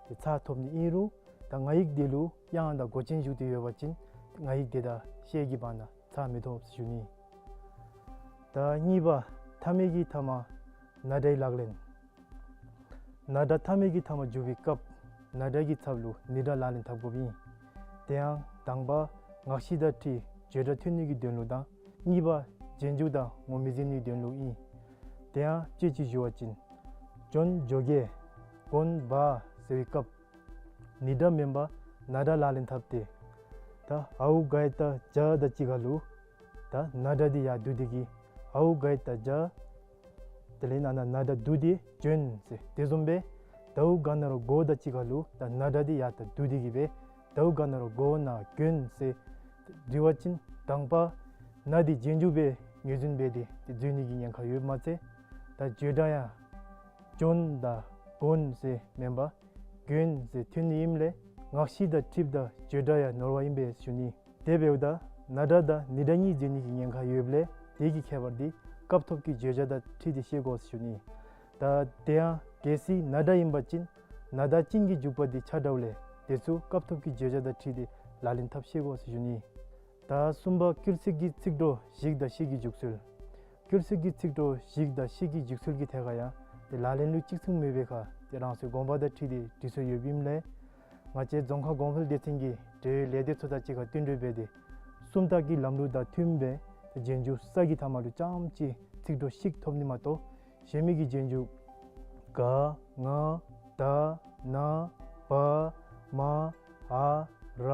ཏེ་ཚགས་ཐོབ་ནི་ཨིན་རུང་ད་ང་ཡིག་དེ་ལུ་དབྱངས་དང་མགོ་ཅན་ཞུགས་ཏེ་ཡོད་པ་ཅིན་ང་ཡིག་དེ་དང་ཤེས་ཀྱི་བར་ན་ཚགས་མི་ཐོབ་ཞུ་ནི། ད་གཉིས་པ་མཐའ་མའི་གི་མཐའ་མ་ནཱ་ཌའི་ལག་ལེན། ནཱ་ཌ་མཐའ་མའི་གི་མཐའ་མ་འཇུག་པའི་སྐབས་ནཱ་ཌ་གི་ཚབ་ལུ་ནི་ཌ་ལག་ལེན་འཐབ་དགོཔ་ཨིན། དེ་ཡང་དང་པ་ངག་བཞི་དང་ཁྲིད་བརྗོད་སྒྲ་ཐོན་ནི་གི་དོན་ལུ་དང་གཉིས་པ་རྗེས་འཇུག་དང་ངོ་མི་འཛིན་ནི་དོན་ལུ་ཨིན། དེ་ཡང་དཔྱེ་ཅིག་ཞུ་བ་ཅིན་བྱོན་འགྱོ་གེ་གྱོན་པ་ཟེར་བའི་སྐབས་ནི་ཌ་མེན་པར་ནཱ་ཌ་ལག་ལེན་འཐབ་སྟེ། ད་ཨའུ་ག་ཡ་བཏགས་གྱ་ད་ཅིག་ཁར་ལུ་ད་ནཱ་ཌ་འདི་ཡར་བསྡུ་སྟེ་གི་ཨའུ་ག་ཡ་བཏགས་གྱ། དེ་ལས་ནཱ་ནཱ་ནཱ་ཌ་བསྡུ་སྟེ་གྱོན་ཟེར། དེ་བཟུམ་སྦེ་དའུ་ག་ན་རོ་གོ་ད་ཅིག་ཁར་ལུ་ད་ནཱ་ཌ་འདི་ཡར་ད་བསྡུ་སྟེ་གི་སྦེ་དའུ་ག་ན་རོ་གོ་ན་གྱོན་ཟེར་བསྡུ་བ་ཅིན་དང་པ་ནཱ་འདི་རྗེས་འཇུག་སྦེ་ངོས་འཛིན་འབད་དེ་དེ་བསྡུ་ནི་གི་ཉེན་ཁ་ཡོདཔ་མ་ཚད། ད་བརྗོད་སྒྲ་ཡང་བྱོན་དང་གྱོན་ཟེར་མེན་པར་གྱོན་ཟེར་ཐོན་ནི་ཨིནམ་ལས་ངག་བཞི་དང་ཁྲིད་དང་བརྗོད་སྒྲ་ཡང་ནོར་བ་ཨིན་པས་ཞུ་ནི། དེ་འབདཝ་ད་ནཱ་ཌ་དང་ནི་ཌ་གཉིས་འཛོལ་ནི་གི་ཉེན་ཁ་ཡོདཔ་ལས་དེ་གི་ཁྱད་པར་འདི་སྐབས་ཐོབ་ཀྱི་བརྗོད་བྱ་དང་འཁྲིལ་ཏེ་ཤེས་དགོ་ཞུ་ནི། ད་དེ་ཡང་གལ་སྲིད་ནཱ་ཌ་ཨིན་པ་ཅིན་ནཱ་ཌ་ཅན་གྱི་འཇུག་པ་འདི་ཆ་འདྲཝ་ལས་དེ་ཚུ་སྐབས་ཐོབ་ཀྱི་བརྗོད་བྱ་དང་འཁྲིལ་ཏེ་ལག་ལེན་འཐབ་ཤེས་དགོ་ཞུ་ནི། ད་གསུམ་པ་སྐུལ་ཚིག་གི་ཚིག་གྲོགས་ཞིག་དང་ཤིག་གི་འཇུག་ཚུལ། སྐུལ་ཚིག་གི་ཚིག་གྲོགས་ཞིག་དང་ཤིག་གི་འཇུག་ཚུལ་གྱི་ཐད་ཁར་ཡང་དེ་ལག་ལེན་ལུགས་གཅིག་མཚུངས་མེད་པའི་ཁར་དེ་རང་སོའི་དགོངས་པ་དང་འཁྲིལ་ཏེ་འབྲི་སྲོལ་ཡོདཔ་ཨིནམ་ལས་ང་བཅས་རྫོང་ཁ་གོང་འཕེལ་སྡེ་ཚན་གྱིས་འབྲེལ་ཡོད་ལས་སྡེ་ཚུ་དང་གཅིག་ཁར་བསྟུན་གྲོས་འབད་དེ་སུམ་རྟགས་ཀྱི་ལམ་ལུགས་དང་མཐུནམ་སྦེ་རྗེས་འཇུག་ས་གི་མཐའ་མ་ལུ་རྐྱངམ་གཅིག་ཚིག་གྲོགས་ཞིག་ཐོབ་ནི་མ་གཏོགས་གཞན་མི་གི་རྗེས་འཇུག་ག་ང་ད་ན་བ་མ་འ་ར་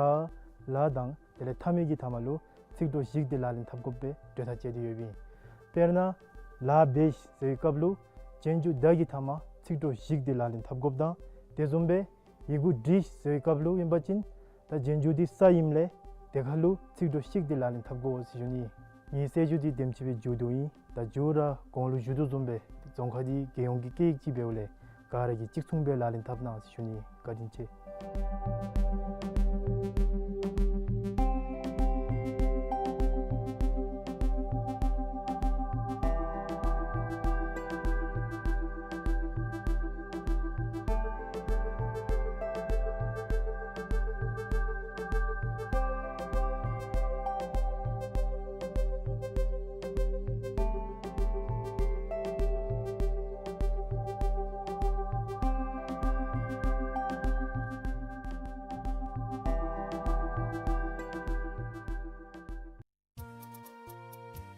ལ་དང་དེ་ལས་མཐའ་མའི་གི་མཐའ་མ་ལུ་ཚིག་གྲོགས་ཞིག་དེ་ལག་ལེན་འཐབ་དགོཔ་སྦེ་གྲོས་ཐག་བཅད་དེ་ཡོདཔ་ཨིན། དཔེར་ན་ལ་བེ་ཤ་ཟེར་བའི་སྐབས་ལུ་རྗེས་འཇུག་ད་གི་མཐའ་མ་ཚིག་གྲོགས་ཞིག་དེ་ལག་ལེན་འཐབ་དགོཔ་དང་དེ་བཟུམ་སྦེ་ཡི་གུ་འབྲི་ཟེར་བའི་སྐབས་ལུ་ཨིན་པ་ཅིན་ད་རྗེས་འཇུག་འདི་ས་ཨིནམ་ལས་དེ་ཁར་ལུ་ཚིག་གྲོགས་ཤིག་དེ་ལག་ལེན་འཐབ་དགོ་ཟེར་ཞུ་ནི། ངེའི་གསལ་ཞུ་འདི་དེམ་ཅིག་སྦེ་མཇུག་བསྡུཝ་ཨིན། ད་མཇུག་ར་གོང་ལུ་ཞུ་དོ་བཟུམ་སྦེ་རྫོང་ཁ་འདི་རྒྱལ་ཡོངས་ཀྱི་སྐད་ཡིག་ཅིག་འབདཝ་ལས་ག་ར་གིས་གཅིག་མཚུངས་སྦེ་ལག་ལེན་འཐབ་གནང་ཟེར་ཞུ་ནི། བཀའ་དྲིན་ཆེ།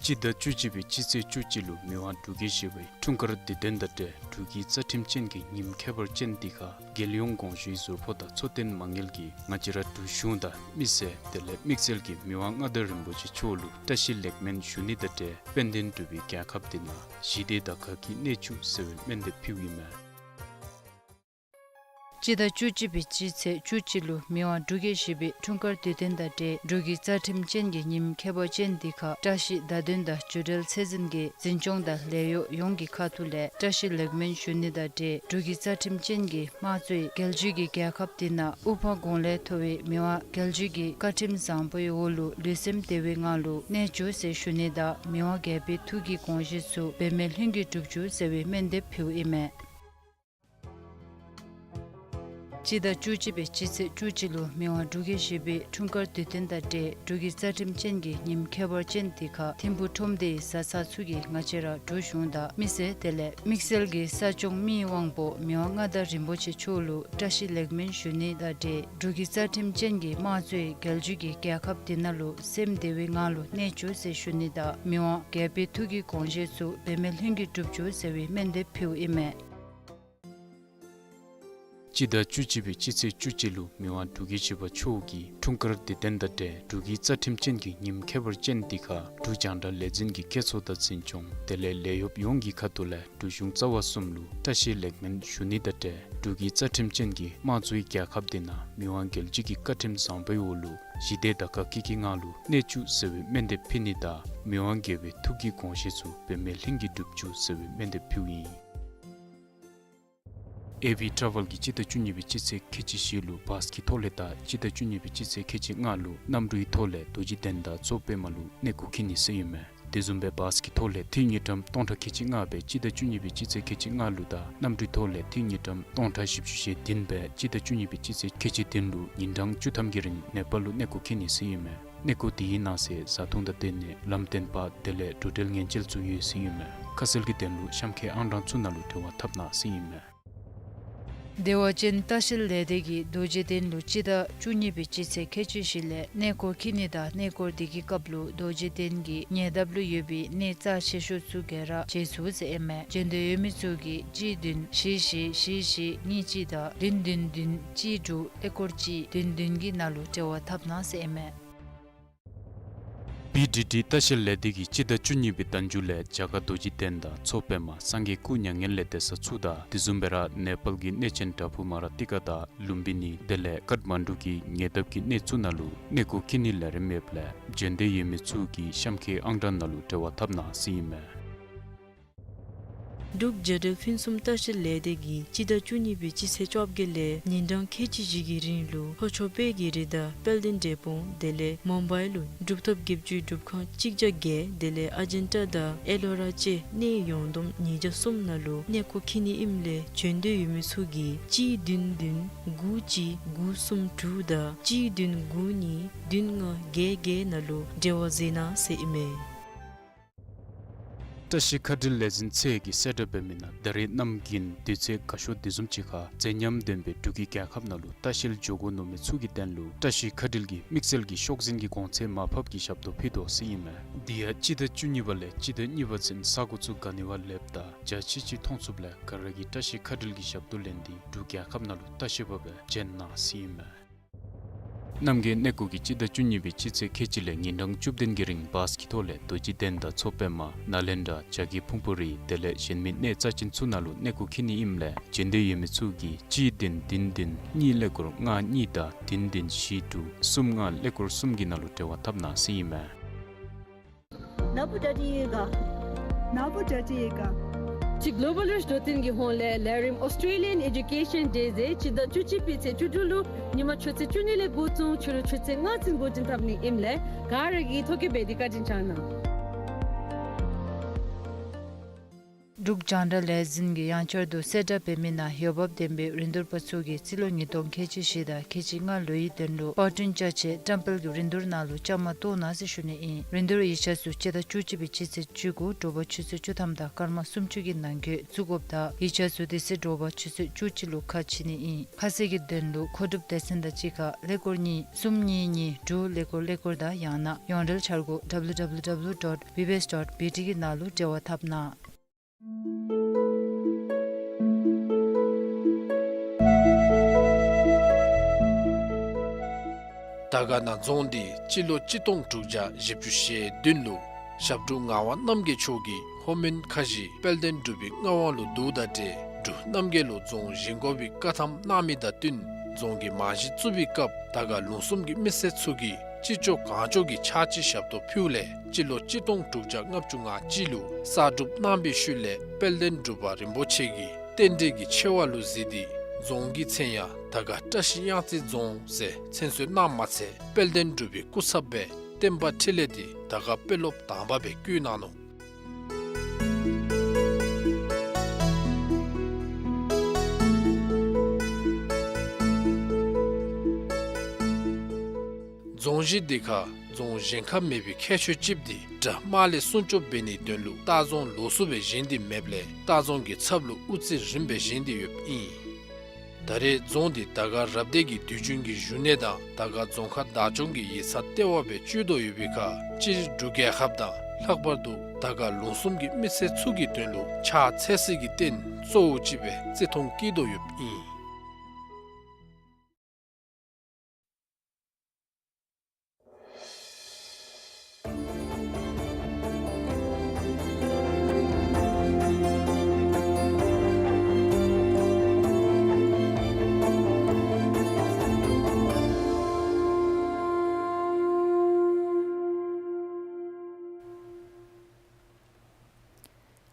སྤྱི་ཟླ་བཅུ་གཅིག་པའི་སྤྱི་ཚེས་བཅུ་གཅིག་ལུ་མི་དབང་འབྲུག་རྒྱལ་བཞི་པའི་འཁྲུངས་སྐར་དུས་སྟོན་དང་འབྲེལ་འབྲུག་གི་རྩ་ཁྲིམས་ཅན་གྱི་ཉིནམ་ཁྱད་པར་ཅན་འདི་ཁར་རྒྱལ་ཡོངས་གོང་ཞུའི་ཟུར་ཕོགས་དང་ཚོགས་སྡེ་མང་ངལ་གྱིས་ང་བཅས་ར་འབྲུག་གཞུང་དང་མི་སེར་དེ་ལས་དམིགས་བསལ་གྱིས་མི་དབང་མངའ་བདག་རིན་པོ་ཆེ་མཆོག་ལུ་བཀྲ་ཤིས་ལེགས་སྨོན་ཞུ་ནི་དང་འབྲེལ་དཔལ་ལྡན་འབྲུག་པའི་རྒྱལ་ཁབ་འདི་ནང་ཞི་བདེ་དང་དགའ་སྐྱིད་གནས་བཅུག་ཟེར་བའི་སྨོན་འདེབས་ཕུལཝ་ཨིན་མས། སྤྱི་ཟླ་བཅུ་གཅིག་པའི་སྤྱི་ཚེས་བཅུ་གཅིག་ལུ་མི་དབང་འབྲུག་རྒྱལ་བཞི་པའི་འཁྲུངས་སྐར་དུས་སྟོན་དང་འབྲེལ་འབྲུག་གི་རྩ་ཁྲིམས་ཅན་གྱི་ཉིནམ་ཁྱད་པར་ཅན་འདི་ཁར་བཀྲ་ཤིས་བརྡ་དོན་དང་སྒྱུ་འཕྲུལ་ཚད་འཛིན་གྱི་འཛིན་སྐྱོང་དང་ལས་གཡོག་ཡོངས་ཀྱི་ཁ་ཐུག་ལས་བཀྲ་ཤིས་ལེགས་སྨོན་ཞུ་ནི་དང་འབྲེལ་འབྲུག་གི་རྩ་ཁྲིམས་ཅན་གྱི་དམངས་གཙོའི་རྒྱལ་བརྒྱུད་ཀྱི་རྒྱལ་ཁབ་འདི་ནང་དབུ་འཕང་དགུང་ལས་མཐོ་བའི་མི་དབང་རྒྱལ་བརྒྱུད་ཀྱི་བཀའ་ཁྲིམས་བཟང་པོའི་འོག་ལུ་ལུས་སེམས་བདེ་བའི་ངང་ལུ་གནས་བཅུག་ཟེར་ཞུ་ནི་དང་མི་དབང་རྒྱལ་པོའི་ཐུགས་ཀྱི་དགོངས་བཞེད་ཚུ་འབད་མེད་ལྷུན་གྱིས་འགྲུབ་བཅུག་ཟེར་བའི་སྨོན་འདེབས་ཕུལཝ་ཨིན་མས། སྤྱི་ཟླ་བཅུ་གཅིག་པའི་སྤྱི་ཚེས་བཅུ་གཅིག་ལུ་མི་དབང་འབྲུག་རྒྱལ་བཞི་པའི་འཁྲུངས་སྐར་དུས་སྟོན་དང་འབྲེལ་འབྲུག་གི་རྩ་ཁྲིམས་ཅན་གྱི་ཉིནམ་ཁྱད་པར་ཅན་འདི་ཁར་ཐིམ་ཕུག་ཁྲོམ་སྡེའི་བཟའ་ཚང་ཚུ་གིས་ང་བཅས་ར་འབྲུག་གཞུང་དང་མི་སེར་དེ་ལས་དམིགས་བསལ་གྱི་ས་སྐྱོང་མི་ཡི་དབང་པོ་མི་དབང་མངའ་བདག་རིན་པོ་ཆེ་མཆོག་ལུ་བཀྲ་ཤིས་ལེགས་སྨོན་ཞུ་ནི་དང་འབྲེལ་འབྲུག་གི་རྩ་ཁྲིམས་ཅན་གྱི་དམངས་གཙོའི་རྒྱལ་བརྒྱུད་ཀྱི་རྒྱལ་ཁབ་འདི་ནང་ལུ་སེམས་བདེ་བའི་ངང་ལུ་གནས་བཅུག་ཟེར་ཞུ་ནི་དང་མི་དབང་རྒྱལ་པོའི་ཐུགས་ཀྱི་དགོངས་བཞེད་ཚུ་འབད་མེད་ལྷུན་གྱིས་འགྲུབ་བཅུག་ཟེར་བའི་སྨོན་འདེབས་ཕུལཝ་ཨིན་མས། སྤྱི་ཟླ་བཅུ་གཅིག་པའི་སྤྱི་ཚེས་བཅུ་གཅིག་ལུ་མི་དབང་འབྲུག་རྒྱལ་བཞི་པ་མཆོག་གི་འཁྲུངས་སྐར་དུས་སྟོན་དང་འབྲེལ་འབྲུག་གི་རྩ་ཁྲིམས་ཅན་གྱི་ཉིནམ་ཁྱད་པར་ཅན་འདི་ཁར་འབྲུག་རྒྱང་བསྒྲགས་ལས་འཛིན་གྱི་སྐྱེད་ཚོགས་དང་འཛིན་སྐྱོང་དེ་ལས་ལས་གཡོགཔ་ཡོངས་ཀྱི་ཁ་ཐུག་ལས་འབྲུག་གཞུང་རྩ་བ་གསུམ་ལུ་བཀྲ་ཤིས་ལེགས་སྨོན་ཞུ་ནི་དང་འབྲེལ་འབྲུག་གི་རྩ་ཁྲིམས་ཅན་གྱི་དམངས་གཙོའི་རྒྱལ་ཁབ་འདི་ནང་མི་དབང་རྒྱལ་བརྒྱུད་ཀྱི་བཀའ་ཁྲིམས་བཟང་པོའི་འོག་ལུ་ཞི་བདེ་དང་དགའ་སྐྱིད་ཀྱི་ངང་ལུ་གནས་བཅུག་ཟེར་བའི་སྨོན་འདེབས་ཕུལ་ནི་དང་མི་དབང་རྒྱལ་པོའི་ཐུགས་ཀྱི་དགོངས་བཞེད་ཚུ་འབད་མེད་ལྷུན་གྱིས་འགྲུབ་བཅུག་ཟེར་བའི་སྨོན་འདེབས་ཕུལཝ་ཨིན། ཨེ་བི་ཊ་ཝེལ་གྱིས་སྤྱི་ཟླ་བཅུ་གཉིས་པའི་སྤྱི་ཚེས་ཁལ་གཅིག་བཞི་ལུ་བཱས་ཀྱི་ཐོག་ལས་དང་སྤྱི་ཟླ་བཅུ་གཉིས་པའི་སྤྱི་ཚེས་ཁལ་གཅིག་ལྔ་ལུ་གནམ་གྲུའི་ཐོག་ལས་རྡོ་རྗེ་གདན་དང་མཚོ་པདྨ་ལུ་གནས་སྐོར་འཁྱིད་ནི་ཟེར་ཨིན་མས། དེ་བཟུམ་སྦེ་བཱས་ཀྱི་ཐོག་ལས་འཐུས་དངུལ་ཀྲམ་སྟོང་ཕྲག་ཁལ་གཅིག་ལྔ་སྦེ་སྤྱི་ཟླ་བཅུ་གཉིས་པའི་སྤྱི་ཚེས་ཁལ་གཅིག་ལྔ་ལུ་དང་གནམ་གྲུའི་ཐོག་ལས་འཐུས་དངུལ་ཀྲམ་སྟོང་ཕྲག་བཞི་བཅུ་ཞེ་བདུན་སྦེ་སྤྱི་ཟླ་བཅུ་གཉིས་པའི་སྤྱི་ཚེས་ཁལ་གཅིག་བདུན་ལུ་ཉིན་གྲངས་བཅུ་ཐམ་གྱི་རིང་ནེ་པཱལ་ལུ་གནས་སྐོར་འཁྱིད་ནི་ཟེར་ཨིན་མས། གནས་སྐོར་དེའི་ནང་གསེས་བཟའ་འཐུང་དང་སྡོད་གནས་ལམ་སྟོན་པ་དེ་ལས་འགྲོ་འགྲུལ་ཉེན་བཅོལ་ཚུ་ཡོད་ཟེར་ཨིན་མས། ཁ་གསལ་གྱི་དོན་ལུ་གཤམ་འཁོད་ཨང་གྲངས་ཚུ་ནང་ལུ་འབྲེལ་བ་འཐབ་གནང་ཟེར་ཨིན་མས། བདེ་བ་ཅན་ལྟ་བཤལ་ལས་སྡེ་གིས་རྡོ་རྗེ་གདན་ལུ་སྤྱི་ཟླ་བཅུ་གཉིས་པའི་སྤྱི་ཚེས་ཁལ་གཅིག་བཞི་ལས་གནས་སྐོར་འཁྱིད་ནི་དང་གནས་སྐོར་དེ་གི་སྐབས་ལུ་རྡོ་རྗེ་གདན་གྱི་ཉེ་འདབས་ལུ་ཡོད་པའི་གནས་རྩ་ཆེ་ཤོས་ཚུ་ག་ར་མཇལ་ཚུགས་ཟེར་ཨིན་མས། མཇལ་འདོད་ཡོད་མི་ཚུ་གིས་གཅིག་བདུན་བཞི་བཞི་བཞི་བཞི་གཉིས་གཅིག་དང་བདུན་བདུན་བདུན་གཅིག་དྲུག་ཀླད་ཀོར་གཅིག་བདུན་བདུན་གྱི་ནང་ལུ་འབྲེལ་བ་འཐབ་གནང་ཟེར་ཨིན་མས། བི་ཌི་ཌི་ལྟ་བཤལ་ལས་སྡེ་གིས་སྤྱི་ཟླ་བཅུ་གཉིས་པའི་ཟླ་མཇུག་ལས་རྒྱ་གར་རྡོ་རྗེ་གདན་དང་མཚོ་པདྨ་སངས་རྒྱས་སྐུ་མྱ་ངན་ལས་འདས་ས་ཚུ་དང་དེ་བཟུམ་སྦེ་ར་ནེ་པཱལ་གྱི་གནས་ཆེན་བྲག་ཕུག་མ་ར་ཏི་ཀ་དང་ལུམ་བི་ནི་དེ་ལས་ཀཊ་མན་ཌུ་གི་ཉེ་འདབས་ཀྱི་གནས་ཚུ་ནང་ལུ་གནས་སྐོར་འཁྱིད་ནི་ལས་རིམ་ཡོདཔ་ལས་མཇལ་འདོད་ཡོད་མི་ཚུ་གིས་གཤམ་འཁོད་ཨང་གྲངས་ནང་ལུ་འབྲེལ་བ་འཐབ་གནང་ཟེར་ཨིན་མས། འབྲུག་རྒྱལ་འགྲུལ་ཕུན་སུམ་ལྟ་བཤལ་ལས་སྡེ་གིས་སྤྱི་ཟླ་བཅུ་གཉིས་པའི་སྤྱི་ཚེས་བཅོ་བརྒྱད་ལས་ཉིན་གྲངས་ཁལ་གཅིག་བཞི་གི་རིང་ལུ་ལྷོ་ཕྱོགས་དཔལ་གྱི་རི་དང་དཔལ་ལྡན་འབྲས་སྤུངས་དེ་ལས་མུམ་བའི་ལུ་གྲུབ་ཐོབ་བརྒྱད་ཅུའི་སྒྲུབ་ཁང་གཅིག་བརྒྱ་བརྒྱད་དེ་ལས་ཨ་ཇན་ཊ་དང་ཨེ་ལོ་ར་བཅས་གནས་ཡོངས་བསྡོམས་ཉིས་བརྒྱ་གསུམ་ནང་ལུ་གནས་སྐོར་འཁྱིད་ནི་ཨིནམ་ལས་བྱོན་འདོད་ཡོད་མི་ཚུ་གིས་གཅིག་བདུན་བདུན་དགུ་གཅིག་དགུ་གསུམ་དྲུག་དང་གཅིག་བདུན་དགུ་གཉིས་བདུན་ལྔ་བརྒྱད་བརྒྱད་ནང་ལུ་འབྲེལ་བ་མཛད་གནང་ཟེར་ཨིན་མས། བཀྲ་ཤིས་མཁའ་འགྲུལ་ལས་འཛིན་ཚད་ཀྱིས་གསལ་བསྒྲགས་འབད་མི་ནང་ད་རེས་གནམ་དགུན་དུས་ཚོད་དགའ་ཤོས་དེ་བཟུམ་ཅིག་ཁར་མཛེས་ཉམས་ལྡན་པའི་འབྲུག་གི་རྒྱལ་ཁབ་ནང་ལུ་ལྟ་བཤལ་འགྱོ་དགོ་མནོ་མི་ཚུ་གི་དོན་ལུ་བཀྲ་ཤིས་མཁའ་འགྲུལ་གྱིས་དམིགས་བསལ་གྱི་ཤོག་འཛིན་གྱི་གོང་ཚད་མར་ཕབ་ཀྱི་ཞབས་ཏོག་ཕུལ་དོ་ཟེར་ཨིན་མས། དེ་ཡང་སྤྱི་ཟླ་བཅུ་གཉིས་པ་ལས་སྤྱི་ཟླ་གཉིས་པ་ཚུན་ས་གོ་ཚུ་ག་ནི་བ་ལེགསཔ་དང་འཇའ་ཆི་ཆི་མཐོང་ཚུགསཔ་ལས་ག་ར་གིས་བཀྲ་ཤིས་མཁའ་འགྲུལ་གྱི་ཞབས་ཏོག་ལེན་ཏེ་འབྲུག་རྒྱལ་ཁབ་ནང་ལུ་ལྟ་བཤལ་འབད་བར་བྱོན་གནང་ཟེར་ཨིན་མས། རྣམ་རྒྱལ་གནས་སྐོར་གྱིས་སྤྱི་ཟླ་བཅུ་གཉིས་པའི་སྤྱི་ཚེས་ཁལ་གཅིག་ལས་ཉིན་གྲངས་བཅུ་བདུན་གྱི་རིང་བཱས་ཀྱི་ཐོག་ལས་རྡོ་རྗེ་གདན་དང་མཚོ་པདྨ་ནཱ་ལེནྡྲ་བྱ་རྒོད་ཕུང་པོ་རི་དེ་ལས་གཞན་མི་གནས་རྩ་ཅན་ཚུ་ནང་ལུ་གནས་སྐོར་འཁྱིད་ནི་ཨིནམ་ལས་བྱོན་འདོད་ཡོད་མི་ཚུ་གིས་གཅིག་བདུན་བདུན་བདུན་གཉིས་ཀླད་ཀོར་ལྔ་གཉིས་དང་བདུན་བདུན་བཞི་དྲུག་གསུམ་ལྔ་ཀླད་ཀོར་གསུམ་གྱི་ནང་ལུ་འབྲེལ་བ་འཐབ་གནང་ཟེར་ཨིན་མས། ནཱ་བུ་ཌ་ཌི་ཡེ་ག། ནཱ་བུ་ཌ་ཌི་ཡེ་ག། ཅིག་གློ་བཱལ་རིཆ་ཌོཊ་ཨིན་གྱི་ཧོངས་ལས་ལས་རིམ་Australian Education Day ཟེར་སྤྱི་ཟླ་བཅུ་གཅིག་པའི་ཚེས་བཅུ་དྲུག་ལུ་ཉིནམ་ཆུ་ཚོད་བཅུ་གཉིས་ལས་འགོ་བཙུགས་ཕྱི་རུ་ཆུ་ཚོད་ལྔ་ཚུན་འགོ་འདྲེན་འཐབ་ནི་ཨིནམ་ལས་ག་ར་གིས་ཐོ་བཀོད་འབད་དེ་བཀའ་དྲིན་བསྐྱང་གནང་། འབྲུག་རྒྱང་བསྒྲགས་ལས་འཛིན་གྱིས་ཡང་བསྐྱར་དུ་གསལ་བསྒྲགས་འབད་མི་ནང་འོས་འབབ་ལྡན་པའི་རིན་བསྡུར་པ་ཚུ་གིས་རྩིས་ལོ་ཉིས་སྟོང་ཁལ་གཅིག་བཞི་དང་ཁལ་གཅིག་ལྔ་ལོའི་དོན་ལུ་པར་སྐྲུན་ཅ་ཆས་བཀྲམ་སྤེལ་གྱི་རིན་བསྡུར་ནང་ལུ་བཅའ་མར་གཏོགས་གནང་ཟེར་ཞུ་ནི་ཨིན། རིན་བསྡུར་ཡིག་ཆ་ཚུ་སྤྱི་ཟླ་བཅུ་གཅིག་པའི་སྤྱི་ཚེས་བཅུ་དགུ་དྲོ་པ་ཆུ་ཚོད་བཅུ་ཐམ་དང་སྐར་མ་སུམ་ཅུ་གི་ནང་འཁོད་བཙུགས་དགོཔ་དང་ཡིག་ཆ་ཚུ་དེ་ཚེ་དྲོ་པ་ཆུ་ཚོད་བཅུ་གཅིག་ལུ་ཁ་ཕྱེ་ནི་ཨིན། ཁ་གསལ་གྱི་དོན་ལུ་མཁོ་སྒྲུབ་སྡེ་ཚན་དང་གཅིག་ཁར་ཀླད་ཀོར་གཉིས་གསུམ་གཉིས་གཉིས་དྲུག་ཀླད་ཀོར་ཀླད་ཀོར་དང་ཡང་ན་ཡོངས་འབྲེལ་འཆར་སྒོ་W W W dot B B S dot B T གི་ནང་ལུ་འབྲེལ་བ་འཐབ་གནང་། དར་དཀར་ན་རྫོང་འདི་སྤྱི་ལོ་གཅིག་སྟོང་དྲུག་བརྒྱ་བཞི་བཅུ་ཞེ་བདུན་ལུ་ཞབས་དྲུང་ངག་དབང་རྣམ་རྒྱལ་མཆོག་གིས་ལྷོ་མོན་ཁ་བཞི་དཔལ་ལྡན་འབྲུག་པའི་མངའ་དབང་ལུ་བསྡུ་དང་འབྲེལ་འབྲུག་རྣམ་རྒྱལ་ལུ་རྫོང་བཞེངས་དགོ་པའི་བཀའ་ཐམ་གནང་མི་དང་བསྟུན་རྫོང་གི་རྨང་གཞི་བཙུགས་པའི་སྐབས་དར་དཀར་ལུང་གསུམ་གྱི་མི་སེར་ཚུ་གིས་ཅི་ལྕོགས་གང་ལྕོགས་ཀྱི་ཕྱག་ཕྱི་ཞབས་ཏོག་ཕུལཝ་ལས་སྤྱི་ལོ་གཅིག་སྟོང་དྲུག་བརྒྱ་ལྔ་བཅུ་ང་གཅིག་ལུ་གསར་སྒྲུབ་གནང་བའི་ཤུལ་ལས་དཔལ་ལྡན་འབྲུག་པ་རིན་པོ་ཆེ་གིས་རྟེན་འབྲེལ་གྱི་ཆེ་བ་ལུ་གཟིགས་ཏེ་རྫོང་གི་མཚན་ཡང་དར་དཀར་བཀྲ་ཤིས་གཡང་རྩེ་རྫོང་ཟེར་མཚན་གསོལ་གནངམ་མ་ཚད་དཔལ་ལྡན་འབྲུག་པའི་སྐུ་ཚབ་སྦེ་བསྟན་པ་འཕྲིན་ལས་འདི་དར་དཀར་དཔོན་སློབ་དང་པ་སྦེ་བསྐོ་གནང་ནུག། རྫོང་གཞི་འདི་ཁར་རྫོང་གཞན་ཁར་མེད་པའི་ཁྱད་ཆོས་ཅིག་འདི་དགྲ་དམག་ལས་སྲུང་སྐྱོབ་འབད་ནིའི་དོན་ལུ་ལྟ་རྫོང་ལོགས་སུ་སྦེ་བཞེངས་ཏེ་མེདཔ་ལས་ལྟ་རྫོང་གི་ཚབ་ལུ་དབུ་རྩེ་རིམ་སྦེ་བཞེངས་ཏེ་ཡོདཔ་ཨིན། ད་རེས་རྫོང་འདི་དར་དཀར་རབ་སྡེ་གི་དུས་རྒྱུན་གྱི་བཞུགས་གནས་དང་དར་དཀར་རྫོང་ཁག་བདག་སྐྱོང་གི་ཡིག་ཚང་ལྟེ་བ་སྦེ་སྤྱོད་དོ་ཡོད་པའི་ཁར་སྤྱིར་འབྲུག་རྒྱལ་ཁབ་དང་ལྷག་པར་དུ་དར་དཀར་ལུང་གསུམ་གྱི་མི་སེར་ཚུ་གི་དོན་ལུ་ཕྱག་འཚལ་སའི་རྟེན་གཙོ་བོ་ཅིག་སྦེ་བརྩི་མཐོང་བསྐྱེད་དོ་ཡོདཔ་ཨིན།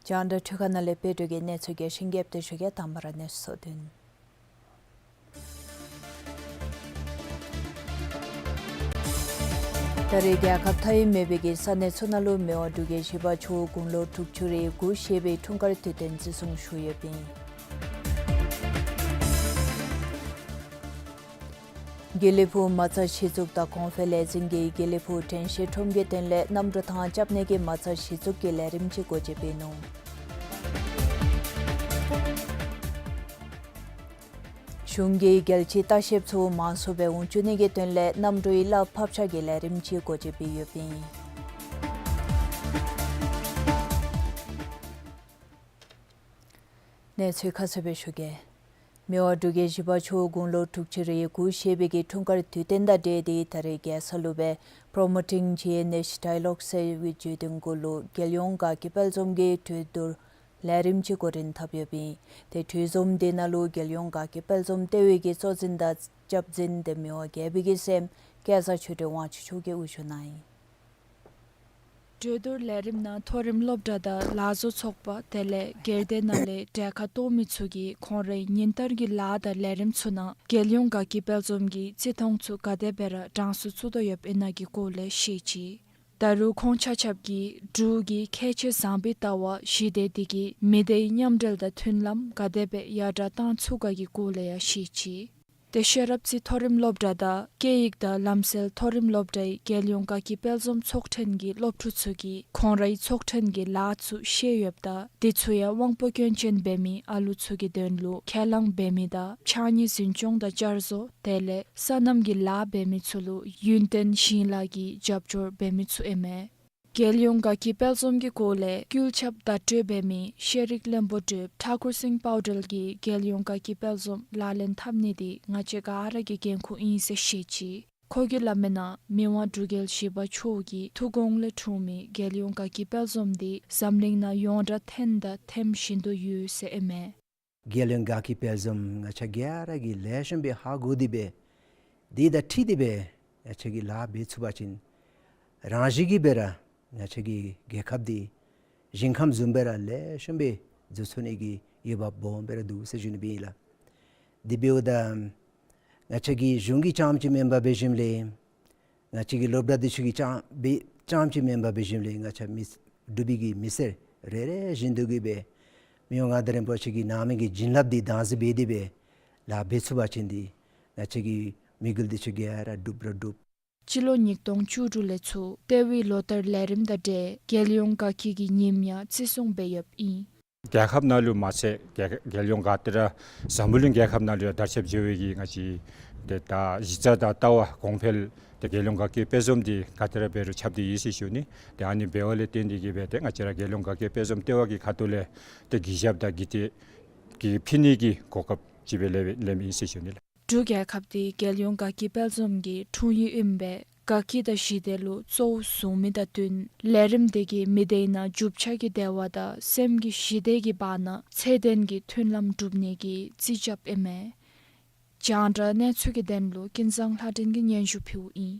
རྒྱང་བསྒྲགས་འཕྲུལ་ཁང་ནང་ལས་དཔལ་འབྲུག་གི་གནས་ཚུལ་གྱི་ཤིང་རྒྱབ་ཏུ་ཞུ་གེ། དང་པ་ར་གནས་ཚུལ་བསྡུ་ནི། ད་རེས་རྒྱལ་ཁབ་མཐའ་དབུས་མེད་པའི་གི་ས་གནས་ཚུ་ནང་ལུ་མེ་འོང་འབྲུག་རྒྱལ་བཞི་པ་ཇོ་བོ་དགུང་ལོ་དྲུག་ཅུ་རེ་དགུ་བཞེས་པའི་འཁྲུངས་སྐར་དུས་སྟོན་བརྩི་སྲུང་ཞུ་ཡོདཔ་ཨིན། དགེ་ལེགས་ཕུག་མ་རྩ་གཞི་བཙུགས་དང་གོང་འཕེལ་ལས་འཛིན་གྱིས་དགེ་ལེགས་ཕུག་དྲན་ཤེས་ཁྲོམ་གྱི་དོན་ལས་གནམ་གྲུ་ཐང་རྐྱབ་ནི་གི་མ་རྩ་གཞི་བཙུགས་ཀྱི་ལས་རིམ་ཅིག་འགོ་འབྱེད་འབད་ནུག། གཞུང་གིས་རྒྱལ་སྤྱིའི་ལྟ་བཤལཔ་ཚུ་མང་སུ་སྦེ་འོང་བཅུག་ནི་གི་དོན་ལས་གནམ་གྲུའི་གླ་ཕབ་ཆག་གི་ལས་རིམ་ཅིག་འགོ་འབྱེད་འབད་ཡོདཔ་ཨིན། གནས་ཚུལ་ཁ་གསལ་སྦེ་ཞུ་གེ། མི་དབང་འབྲུག་རྒྱལ་བཞི་པ་མཆོག་དགུང་ལོ་དྲུག་ཅུ་རེ་དགུ་བཞེས་པའི་གི་འཁྲུངས་སྐར་དུས་སྟོན་དང་འབྲེལ་ཏེ་ད་རེས་རྒྱལ་ས་ལུ་སྦེ་Promoting G N H Dialogue ཟེར་བའི་བརྗོད་དོན་གུ་ལུ་རྒྱལ་ཡོངས་དགའ་སྐྱིད་དཔལ་འཛོམས་ཀྱི་གྲོས་བསྡུར་ལས་རིམ་ཅིག་འགོ་འདྲེན་འཐབ་ཡོདཔ་ཨིན། ཏེ་གྲོས་འཛོམས་དེ་ནང་ལུ་རྒྱལ་ཡོངས་དགའ་སྐྱིད་དཔལ་འཛོམས་ལྟེ་བའི་གི་གཙོ་འཛིན་དང་སྐྱབས་འཛིན་ཏེ་མི་དབང་རྒྱལ་པོའི་གི་སྲསམོ་སྐལ་བཟང་ཆོས་སྒྲོན་དབང་ཕྱུག་མཆོག་གིས་དབུ་བཞུགས་གནང་ཡི། གྲོས་བསྡུར་ལས་རིམ་ནང་མཐོ་རིམ་སློབ་གྲྭ་དང་ལག་བཟོ་ཚོགས་པ་དེ་ལས་སྒེར་སྡེ་ནང་ལས་གྲལ་ཁར་གཏོགས་མི་ཚུ་གིས་ཁོང་རའི་ཉིན་ལྟར་གྱི་ལཱ་དང་ལས་རིམ་ཚུ་ནང་རྒྱལ་ཡོངས་དགའ་སྐྱིད་དཔལ་འཛོམས་ཀྱི་བརྩི་མཐོང་ཚུ་ག་དེ་སྦེ་ར་གྲངས་སུ་བཙུགས་དོ་ཡོདཔ་ཨིན་ན་གི་སྐོར་ལས་བཤད་ཅི། ད་རུང་ཁོང་ཆ་ཁྱབ་ཀྱིས་འབྲུག་གི་ཁྱད་ཆོས་བཟང་པོའི་ལྟ་བ་ཞི་བདེ་དེ་གིས་མི་སྡེའི་མཉམ་འབྲེལ་དང་མཐུན་ལམ་ག་དེ་སྦེ་ཡར་དྲག་བཏང་ཚུགས་ག་གི་སྐོར་ལས་ཡང་བཤད་ཅི། ཏེ་ཤེས་རབ་རྩེ་མཐོ་རིམ་སློབ་གྲྭ་དང་སྐད་ཡིག་དང་ལམ་སྲོལ་མཐོ་རིམ་སློབ་གྲྭའི་རྒྱལ་ཡོངས་དགའ་སྐྱིད་དཔལ་འཛོམས་ཚོགས་ཐེངས་ཀྱི་སློབ་ཕྲུག་ཚུ་གིས་ཁོང་རའི་ཚོགས་ཐེངས་ཀྱི་ལཱ་ཚུ་ཤེས་ཡོདཔ་དང་དེ་ཚུ་ཡང་དབང་པོ་སྐྱོན་ཅན་འབད་མི་ཨ་ལུ་ཚུ་གི་དོན་ལུ་ཁས་བླངས་འབད་མི་དང་ཕྱགས་སྙིགས་འཛིན་སྐྱོང་དང་བསྐྱར་བཟོ་དེ་ལས་སོ་ནམ་གྱི་ལཱ་འབད་མི་ཚུ་ལུ་ཡུན་བརྟན་ཞིང་ལཱ་གི་རྒྱབ་སྐྱོར་འབད་མི་ཚུ་ཨིན་མས། རྒྱལ་ཡོངས་དགའ་སྐྱིད་དཔལ་འཛོམས་ཀྱི་སྐོར་ལས་སྐུལ་ཁྱབ་བརྡ་སྤྲོད་འབད་མི་ཤེས་རིག་བློན་པོ་གྲུབ་ཐ་གུར་སིང་པའོ་ཏེལ་གྱིས་རྒྱལ་ཡོངས་དགའ་སྐྱིད་དཔལ་འཛོམས་ལག་ལེན་འཐབ་ནི་འདི་ང་བཅས་ག་ར་གི་འགན་ཁུར་ཨིན་ཟེར་བཤད་ཅི། ཁོ་གིས་སླབ་མི་ནང་མི་དབང་འབྲུག་རྒྱལ་བཞི་པ་མཆོག་གི་ཐུགས་དགོངས་ལས་འཁྲུངས་མི་རྒྱལ་ཡོངས་དགའ་སྐྱིད་དཔལ་འཛོམས་འདི་འཛམ་གླིང་ནང་ཡོངས་གྲགས་ཐོན་དང་ཐོན་བཞིན་དུ་ཡོད་ཟེར་ཨིན་མས། རྒྱལ་ཡོངས་དགའ་སྐྱིད་དཔལ་འཛོམས་ང་བཅས་ག་ར་གིས་ལེགས་ཤོམ་སྦེ་ཧ་གོ་སྟེ་སྦེ་དེ་དང་འཁྲིལ་ཏེ་སྦེ་ང་བཅས་ཀྱིས་ལཱ་འབད་ཚུགས་པ་ཅིན་རང་བཞིན་གྱིས་སྦེ་ར་ང་བཅས་ཀྱི་རྒྱལ་ཁབ་འདི་ཞིང་ཁམས་བཟུམ་སྦེ་ར་ལེགས་ཤོམ་སྦེ་འཛུགས་ཚུགས་ནི་གི་འོས་འབབ་སྦོམ་སྦེ་ར་འདུག་ཟེར་ཞུ་ནི་སྦེ་ཨིན་ལགས། དེ་འབདཝ་ད་ང་བཅས་ཀྱི་གཞུང་གི་རྐྱངམ་ཅིག་མེན་པར་འབད་ཞིནམ་ལས་ང་བཅས་ཀྱི་སློབ་གྲྭ་འདི་ཚུ་གི་རྐྱངམ་སྦེ་རྐྱངམ་ཅིག་མེན་པར་འབད་ཞིནམ་ལས་ང་བཅས་མི་འབྲུག་པའི་གི་མི་སེར་རེ་རེ་བཞིན་དུ་གིས་སྦེ་མི་དབང་མངའ་བདག་རིན་པོ་ཆེ་གིས་གནང་མི་གི་བྱིན་རླབས་འདི་དྭངས་སྦེ་དེ་སྦེ་ལཱ་འབད་ཚུགས་པ་ཅིན་འདི་ང་བཅས་ཀྱི་དམིགས་ཡུལ་འདི་ཚུ་ག་ར་འགྲུབ་ར་འགྲུབ། སྤྱི་ལོ་ཉིས་སྟོང་བཅུ་དྲུག་ལས་ཚུར་ལྟེ་བའི་ལོ་ལྟར་ལས་རིམ་དང་འབྲེལ་རྒྱལ་ཡོངས་དགའ་སྐྱིད་ཀྱི་ཉིནམ་ཡང་བརྩི་སྲུང་འབད་ཡོདཔ་ཨིན། རྒྱལ་ཁབ་ནང་ལུ་མ་ཚད་རྒྱལ་རྒྱལ་ཡོངས་ག་ཏེ་ར་འཛམ་བུ་གླིང་རྒྱལ་ཁབ་ནང་ལུ་ཡང་དར་ཁྱབ་འགྱོ་བའི་གི་ང་བཅས་ཏེ་ད་གཞི་རྩ་དང་ལྟ་བ་གོང་འཕེལ་ཏེ་རྒྱལ་ཡོངས་དགའ་སྐྱིད་དཔལ་འཛོམས་འདི་ག་ཏེ་ར་འབད་རུང་ཁྱབ་སྟེ་ཡོད་ཟེར་ཞུ་ནི། ཏེ་ཨ་ནི་འབདཝ་ལས་བརྟེན་ཏེ་གིས་སྦེ་ཏེ་ང་བཅས་ར་རྒྱལ་ཡོངས་དགའ་སྐྱིད་དཔལ་འཛོམས་ལྟེ་བ་གི་ཁ་ཐུག་ལས་ཏེ་གུས་ཞབས་དང་གུས་བཏུད་ཀྱི་ཕུལ་ནི་གི་གོ་སྐབས་ཅིག་སྦེ་ལེན་ལེནམ་ཨིན་ཟེར་ཞུ་ནི་ལགས། འབྲུག་རྒྱལ་ཁབ་འདི་རྒྱལ་ཡོངས་དགའ་སྐྱིད་དཔལ་འཛོམས་ཀྱི་འཁྲུངས་ཡུལ་ཨིན་པས། དགའ་སྐྱིད་དང་ཞི་བདེ་ལུ་གཙོ་བོ་བཟུང་མི་དང་བསྟུན་ལས་རིམ་འདི་གིས་མི་སྡེའི་ནང་རྒྱུ་ཆ་གི་བདེ་བ་དང་སེམས་ཀྱི་ཞི་བདེ་གི་བར་ན་ཚད་ལྡན་གྱི་མཐུན་ལམ་སྒྲུབ་ནི་གི་རྩིས་རྐྱབ་ཨིན་མས། རྒྱང་བསྒྲགས་གནས་ཚུལ་གྱི་དོན་ལུ་ཀུན་བཟང་ལྷ་སྒྲོན་གྱིས་སྙན་ཞུ་ཕུལཝ་ཨིན།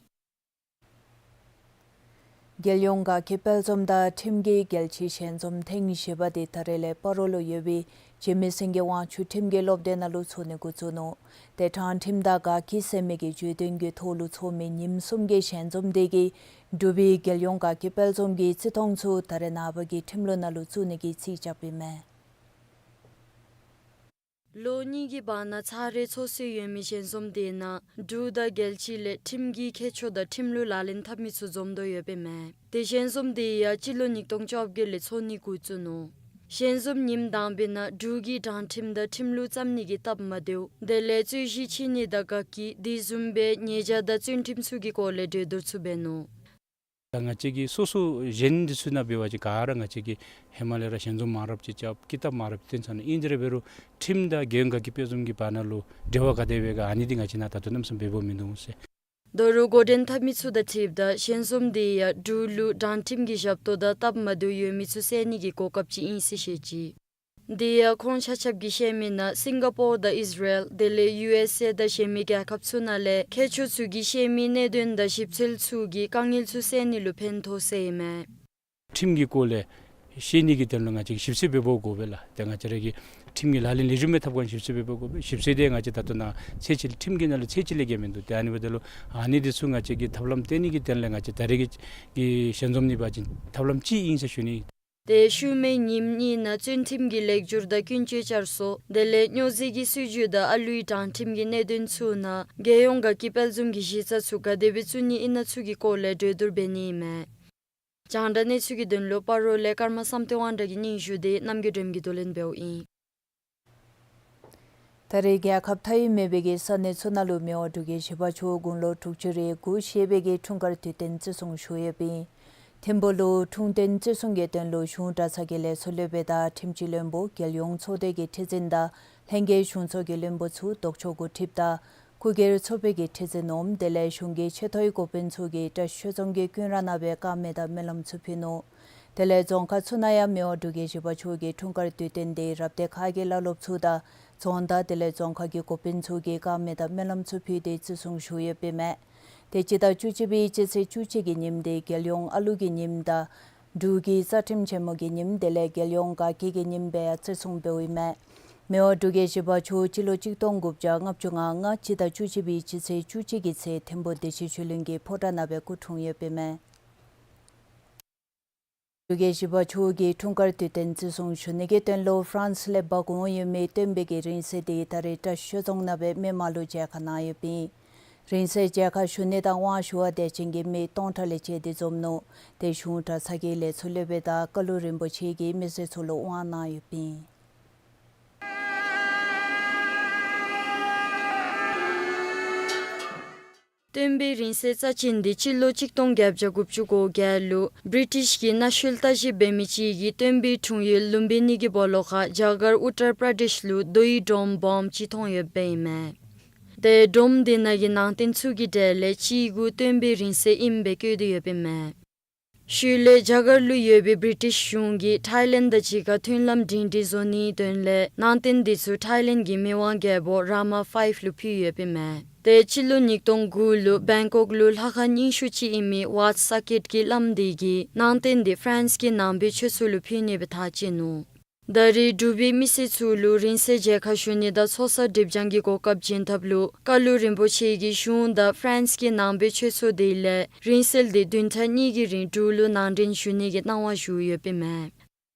རྒྱལ་ཡོངས་དགའ་སྐྱིད་དཔལ་འཛོམས་དང་ཁྲིམས་ཀྱི་རྒྱལ་སྤྱིའི་ཞལ་འཛོམས་ཐེངས་བཞི་པ་འདི་ད་རེས་ལས་སྤ་རོ་ལུ་ཡོད་པའི་འཇིགས་མེད་སེང་གེ་དབང་ཕྱུག་ཁྲིམས་ཀྱི་སློབ་སྡེ་ནང་ལུ་ཚོགས་ནི་འགོ་བཙུགས་ནུག། ཏེ་དྲང་ཁྲིམས་དང་དགའ་སྐྱིད་ཟེར་མི་གི་བརྗོད་དོན་གྱི་ཐོག་ལུ་ཚོགས་མི་ཉིནམ་གསུམ་གྱི་ཞལ་འཛོམས་འདི་གིས་འབྲུག་པའི་རྒྱལ་ཡོངས་དགའ་སྐྱིད་དཔལ་འཛོམས་ཀྱི་བརྩི་མཐོང་ཚུ་ད་རེས་ནངས་པ་གི་ཁྲིམས་ལུགས་ནང་ལུ་བཙུགས་ནི་གི་རྩིས་རྐྱབ་ཨིན་མས། ལོ་གཉིས་ཀྱི་བར་ན་ཚར་རེ་ཚོགས་སྲོལ་ཡོད་མི་ཞལ་འཛོམས་འདི་ནང་འབྲུག་དང་རྒྱལ་སྤྱི་ལས་ཁྲིམས་ཀྱི་ཁྱད་ཆོས་དང་ཁྲིམས་ལུགས་ལག་ལེན་འཐབ་མི་ཚུ་འཛོམས་དོ་ཡོདཔ་ཨིན་མས། ཏེ་ཞལ་འཛོམས་འདི་ཡང་སྤྱི་ལོ་ཉིས་སྟོང་བཅོ་བརྒྱད་ལས་ཚོགས་ནི་འགོ་བཙུགས་ནུག། ཞལ་འཛོམས་ཉིནམ་དང་པའི་ནང་འབྲུག་གི་དྲང་ཁྲིམས་དང་ཁྲིམས་ལུགས་བརྩམ་ནི་གི་སྟབས་མ་བདེཝ་དེ་ལས་རྩོད་གཞི་ཕྱེ་ནི་དང་དགའ་སྐྱིད་དེ་བཟུམ་སྦེ་ཉེས་བྱ་དང་བཙོན་ཁྲིམས་ཚུ་གི་སྐོར་ལས་གྲོས་བསྡུར་ཚུ་འབད་ནུག། ད་ང་བཅས་ཀྱི་སོ་སོ་གཞན་འདི་ཚུ་ནང་འབད་བ་ཅིན་ག་ར་ང་བཅས་ཀྱིས་ཧེ་མ་ལས་ར་ཞལ་འཛོམས་མང་རབས་ཅིག་རྐྱབ་ཀི་དེབ་མང་རབས་ཅིག་བཏོན་ཚར་ནུག། ཨིན་ཏེ་ར་འབད་རུང་ཁྲིམས་དང་རྒྱལ་ཡོངས་དགའ་སྐྱིད་དཔལ་འཛོམས་ཀྱི་བར་ན་ལུ་འབྲེལ་བ་ག་དེ་སྦེ་ག་ཨ་ནི་འདི་ང་བཅས་ནང་ད་ལྟོ་གནམ་མེད་ས་མེད་འབད་འབདཝ་མིན་འདུག་ཟེར། ད་རུང་འགོ་འདྲེན་འཐབ་མི་ཚུ་དང་འཁྲིལཝ་ད་ཞལ་འཛོམས་འདི་ཡང་འབྲུག་ལུ་དྲང་ཁྲིམས་ཀྱི་ཞབས་ཏོག་དང་སྟབས་མ་བདེཝ་ཡོད་མི་ཚུ་སེལ་ནི་གི་གོ་སྐབས་ཅིག་ཨིན་ཟེར་བཤད་ཅི། དེ་ཡང་ཁོང་ཆ་ཁྱབ་ཀྱིས་བཤད་མི་ནང་སིང་ག་པོར་དང་ཨིས་ར་ཨེལ་དེ་ལས་ཡུ་ཨེས་ཨེ་དང་གཞན་མི་རྒྱལ་ཁབ་ཚུ་ནང་ལས་མཁས་མཆོག་ཚུ་གིས་བཤད་མི་གནད་དོན་དང་ཞིབ་འཚོལ་ཚུ་གིས་དཀའ་ངལ་ཚུ་སེལ་ནི་ལུ་ཕན་ཐོགས་ཟེར་ཨིན་མས། ཁྲིམས་ཀྱི་སྐོར་ལས་ཤེས་ནི་གི་དོན་ལུ་ང་བཅས་ཞིབ་འཚོལ་འབད་འབདཝ་དགོ་པས་ལགས། ཏེ་ང་བཅས་ར་གི་ཁྲིམས་ཀྱི་ལག་ལེན་ལེགས་ཤོམ་སྦེ་འཐབ་ག་ཞིབ་འཚོལ་འབད་འབདཝ་དགོ་པས། ཞིབ་འཚོལ་འདི་ང་བཅས་ད་ལྟོ་ནཱ་ཚད་ཅིག་ཁྲིམས་ཀྱི་ནང་ལུ་ཚད་ཅིག་ལས་བརྒལ་མིན་འདུག། ཏེ་ཨ་ནི་འབདཝ་ད་ལུ་ཨ་ནི་འདི་ཚུ་ང་བཅས་ཀྱིས་ཐབས་ལམ་བཏོན་ནི་གི་དོན་ལས་ང་བཅས་ད་རེས་ཀྱི་ཞལ་འཛོམས་འདི་འབད་བ་ཅིན་ཐབས་ལམ་ཅིག་ཨིན་ཟེར་ཞུ་ནི། ཏེ་ཤུལ་མའི་ཉིནམ་གཉིས་ནང་བཙོན་ཁྲིམས་ཀྱི་ལེགས་བསྒྱུར་དང་ཀུན་སྤྱོད་བསྐྱར་གསོ་དེ་ལས་སྨྱོ་རྫས་ཀྱི་སྲིད་བྱུས་དང་ཨ་ལུའི་དྲང་ཁྲིམས་ཀྱི་གནད་དོན་ཚུ་ནང་རྒྱལ་ཡོངས་དགའ་སྐྱིད་དཔལ་འཛོམས་ཀྱི་གཞི་རྩ་ཚུ་ག་དེ་སྦེ་བཙུགས་ནི་ཨིན་ན་ཚུ་གི་སྐོར་ལས་གྲོས་བསྡུར་འབད་ནི་ཨིན་མས། རྒྱང་བསྒྲགས་གནས་ཚུལ་གྱི་དོན་ལུ་སྤ་རོ་ལས་ཀརྨ་བསམ་གཏན་དབང་གྲགས་ཀྱི་སྙན་ཞུ་དེ་རྣམ་རྒྱལ་སྒྲོལམ་གྱིས་བསྡུ་ལེན་འབདཝ་ཨིན། ད་རེས་རྒྱལ་ཁབ་མཐའ་དབུས་མེད་པའི་གི་ས་གནས་ཚུ་ནང་ལུ་མི་དབང་འབྲུག་རྒྱལ་བཞི་པ་མཆོག་དགུང་ལོ་དྲུག་ཅུ་རེ་དགུ་བཞེས་པའི་གི་འཁྲུངས་སྐར་དུས་སྟོན་བརྩི་སྲུང་ཞུ་ཡོདཔ་ཨིན། ཐིམ་ཕུག་ལུ་འཁྲུངས་སྟོན་བརྩི་སྲུང་གི་དོན་ལུ་གཞུང་གྲྭ་ཚང་གི་ལས་ཚོགས་སློབ་དཔོན་དང་ཁྲིམས་སྤྱི་བློན་པོ་རྒྱལ་ཡོངས་ཚོགས་སྡེ་གི་ཁྲི་འཛིན་དང་ལྷན་རྒྱས་གཞུང་ཚོགས་ཀྱི་བློན་པོ་ཚུ་ལྡོག་ཕྱོགས་འགོ་ཁྲིདཔ་དང་སྐུ་སྒེར་ཚོགས་པའི་གི་ཁྲི་འཛིན་འོགམ་དེ་ལས་གཞུང་གི་ཆེ་མཐོའི་འགོ་དཔོན་ཚུ་གིས་བཀྲ་ཤིས་ཆོས་རྫོང་གི་ཀུན་ར་ནང་སྦེ་དཀར་མེ་དང་སྨོན་ལམ་ཚུ་ཕུལ་ནུག། དེ་ལས་རྫོང་ཁག་ཚུ་ནང་ཡང་མི་དབང་འབྲུག་རྒྱལ་བཞི་པ་མཆོག་གི་འཁྲུངས་སྐར་དུས་སྟོན་དེ་རབ་སྡེ་ཁག་གི་བླ་སློབ་ཚུ་དང་རྫོང་བདག་དེ་ལས་རྫོང་ཁག་གི་འགོ་དཔོན་ཚུ་གིས་དཀར་མེ་དང་སྨོན་ལམ་ཚུ་ཕུལ་ཏེ་བརྩི་སྲུང་ཞུ་ཡོདཔ་ཨིན་མས། ཏེ་སྤྱི་ཟླ་བཅུ་གཅིག་པའི་སྤྱི་ཚེས་བཅུ་གཅིག་གི་ཉིནམ་དེ་རྒྱལ་ཡོངས་ཨ་ལུ་གི་ཉིནམ་དང་འབྲུག་གི་རྩ་ཁྲིམས་ཆེན་མོ་གི་ཉིནམ་དེ་ལས་རྒྱལ་ཡོངས་དགའ་སྐྱིད་ཀྱི་ཉིནམ་སྦེ་ཡང་བརྩི་སྲུང་འབདཝ་ཨིན་མས། མི་དབང་འབྲུག་རྒྱལ་བཞི་པ་མཆོག་སྤྱི་ལོ་གཅིག་སྟོང་དགུ་བརྒྱ་ལྔ་བཅུ་ང་ལྔ་སྤྱི་ཟླ་བཅུ་གཅིག་པའི་སྤྱི་ཚེས་བཅུ་གཅིག་གི་ཚེ་ཐིམ་ཕུག་བདེ་ཆེན་ཆོས་གླིང་གི་ཕོ་བྲང་ནང་སྦེ་སྐུ་འཁྲུངས་ཡོདཔ་ཨིན་མས། འབྲུག་རྒྱལ་བཞི་པ་མཆོག་གི་འཁྲུངས་སྐར་དུས་སྟོན་བརྩི་སྲུང་ཞུ་ནི་གི་དོན་ལུ་ཧྥ་རན་སི་ལས་འབག་འོང་ཡོད་མི་སྟོན་པའི་གི་རིང་བསྲེལ་དེ་ད་རེས་བཀྲ་ཤིས་ཆོས་རྫོང་ནང་སྦེ་མི་མང་ལུ་མཇལ་ཁ་གནང་ཡོདཔ་ཨིན། རིང་བསྲེལ་མཇལ་ཁ་ཞུ་ནི་དང་དབང་ཞུ་བར་དད་ཅན་གྱི་མི་སྟོང་ཕྲག་ལས་བཅད་དེ་འཛོམས་ནུག། ཏེ་གཞུང་གྲྭ་ཚང་གི་ལས་ཚོགས་སློབ་དཔོན་དང་བཀའ་བློན་རིན་པོ་ཆེ་གིས་མི་སེར་ཚུ་ལུ་དབང་གནང་ཡོདཔ་ཨིན། སྟོན་པའི་རིང་བསྲེལ་རྩ་ཅན་འདི་སྤྱི་ལོ་གཅིག་སྟོང་བརྒྱད་བརྒྱ་དགུ་བཅུ་གོ་བརྒྱད་ལུ་བྲི་ཊིཤ་གི་གནའ་ཤུལ་བརྟག་ཞིབ་འབད་མི་ཅིག་གིས་སྟོན་པའི་འཁྲུངས་ཡུལ་ལུམ་བི་ནི་གི་སྦོ་ལོགས་ཁར་རྒྱ་གར་ཨུ་ཏར་པྲ་དེཤ་ལུ་རྡོའི་སྒྲོམ་སྦོམ་ཅིག་མཐོང་ཡོདཔ་ཨིན་མས། ཏེ་སྒྲོམ་དེ་ནང་གི་ནང་རྟེན་ཚུ་གི་གྲས་ལས་གཅིག་གུ་སྟོན་པའི་རིང་བསྲེལ་ཨིནམ་སྦེ་བཀོད་དེ་ཡོདཔ་ཨིན་མས། ཤུལ་ལས་རྒྱ་གར་ལུ་ཡོད་པའི་བྲི་ཊིཤ་གཞུང་གིས་ཐའི་ལེནཌ་དང་གཅིག་ཁར་མཐུན་ལམ་སྒྲིང་སྒྲིང་བཟོ་ནིའི་དོན་ལས་ནང་རྟེན་དེ་ཚུ་ཐའི་ལེནཌ་གི་མི་དབང་རྒྱལ་པོ་རཱ་མ་ཕའིབ་ལུ་ཕུལ་ཡོདཔ་ཨིན་མས། ཏེ་སྤྱི་ལོ་ཉིས་སྟོང་དགུ་ལུ་བེང་ཀོག་ལུ་ལྷ་ཁང་རྙིང་ཤོས་ཅིག་ཨིན་མི་ཝཱཊ་ས་ཀེཊ་གི་བླམ་དེ་གིས་ནང་རྟེན་དེ་ཧྥ་རན་སི་གི་ནང་པའི་ཆོས་ཚོགས་ལུ་ཕུལ་ནི་སྦེ་ཐག་བཅད་ནུག། ད་རེས་འབྲུག་པའི་མི་སེར་ཚུ་ལུ་རིང་བསྲེལ་མཇལ་ཁ་ཞུ་ནི་དང་ཚོགས་བསགས་སྒྲིབ་སྦྱང་གི་གོ་སྐབས་བྱིན་ཐབས་ལུ་བཀའ་བློན་རིན་པོ་ཆེ་གིས་གཞུང་དང་ཧྥ་རན་སི་གི་ནང་པའི་ཆོས་ཚོགས་དེ་ལས་རིང་བསྲེལ་དེ་བདུན་ཕྲག་གཉིས་ཀྱི་རིང་འབྲུག་ལུ་ནང་འདྲེན་ཞུ་ནི་གི་གནང་བ་ཞུ་ཡོདཔ་ཨིན་མས།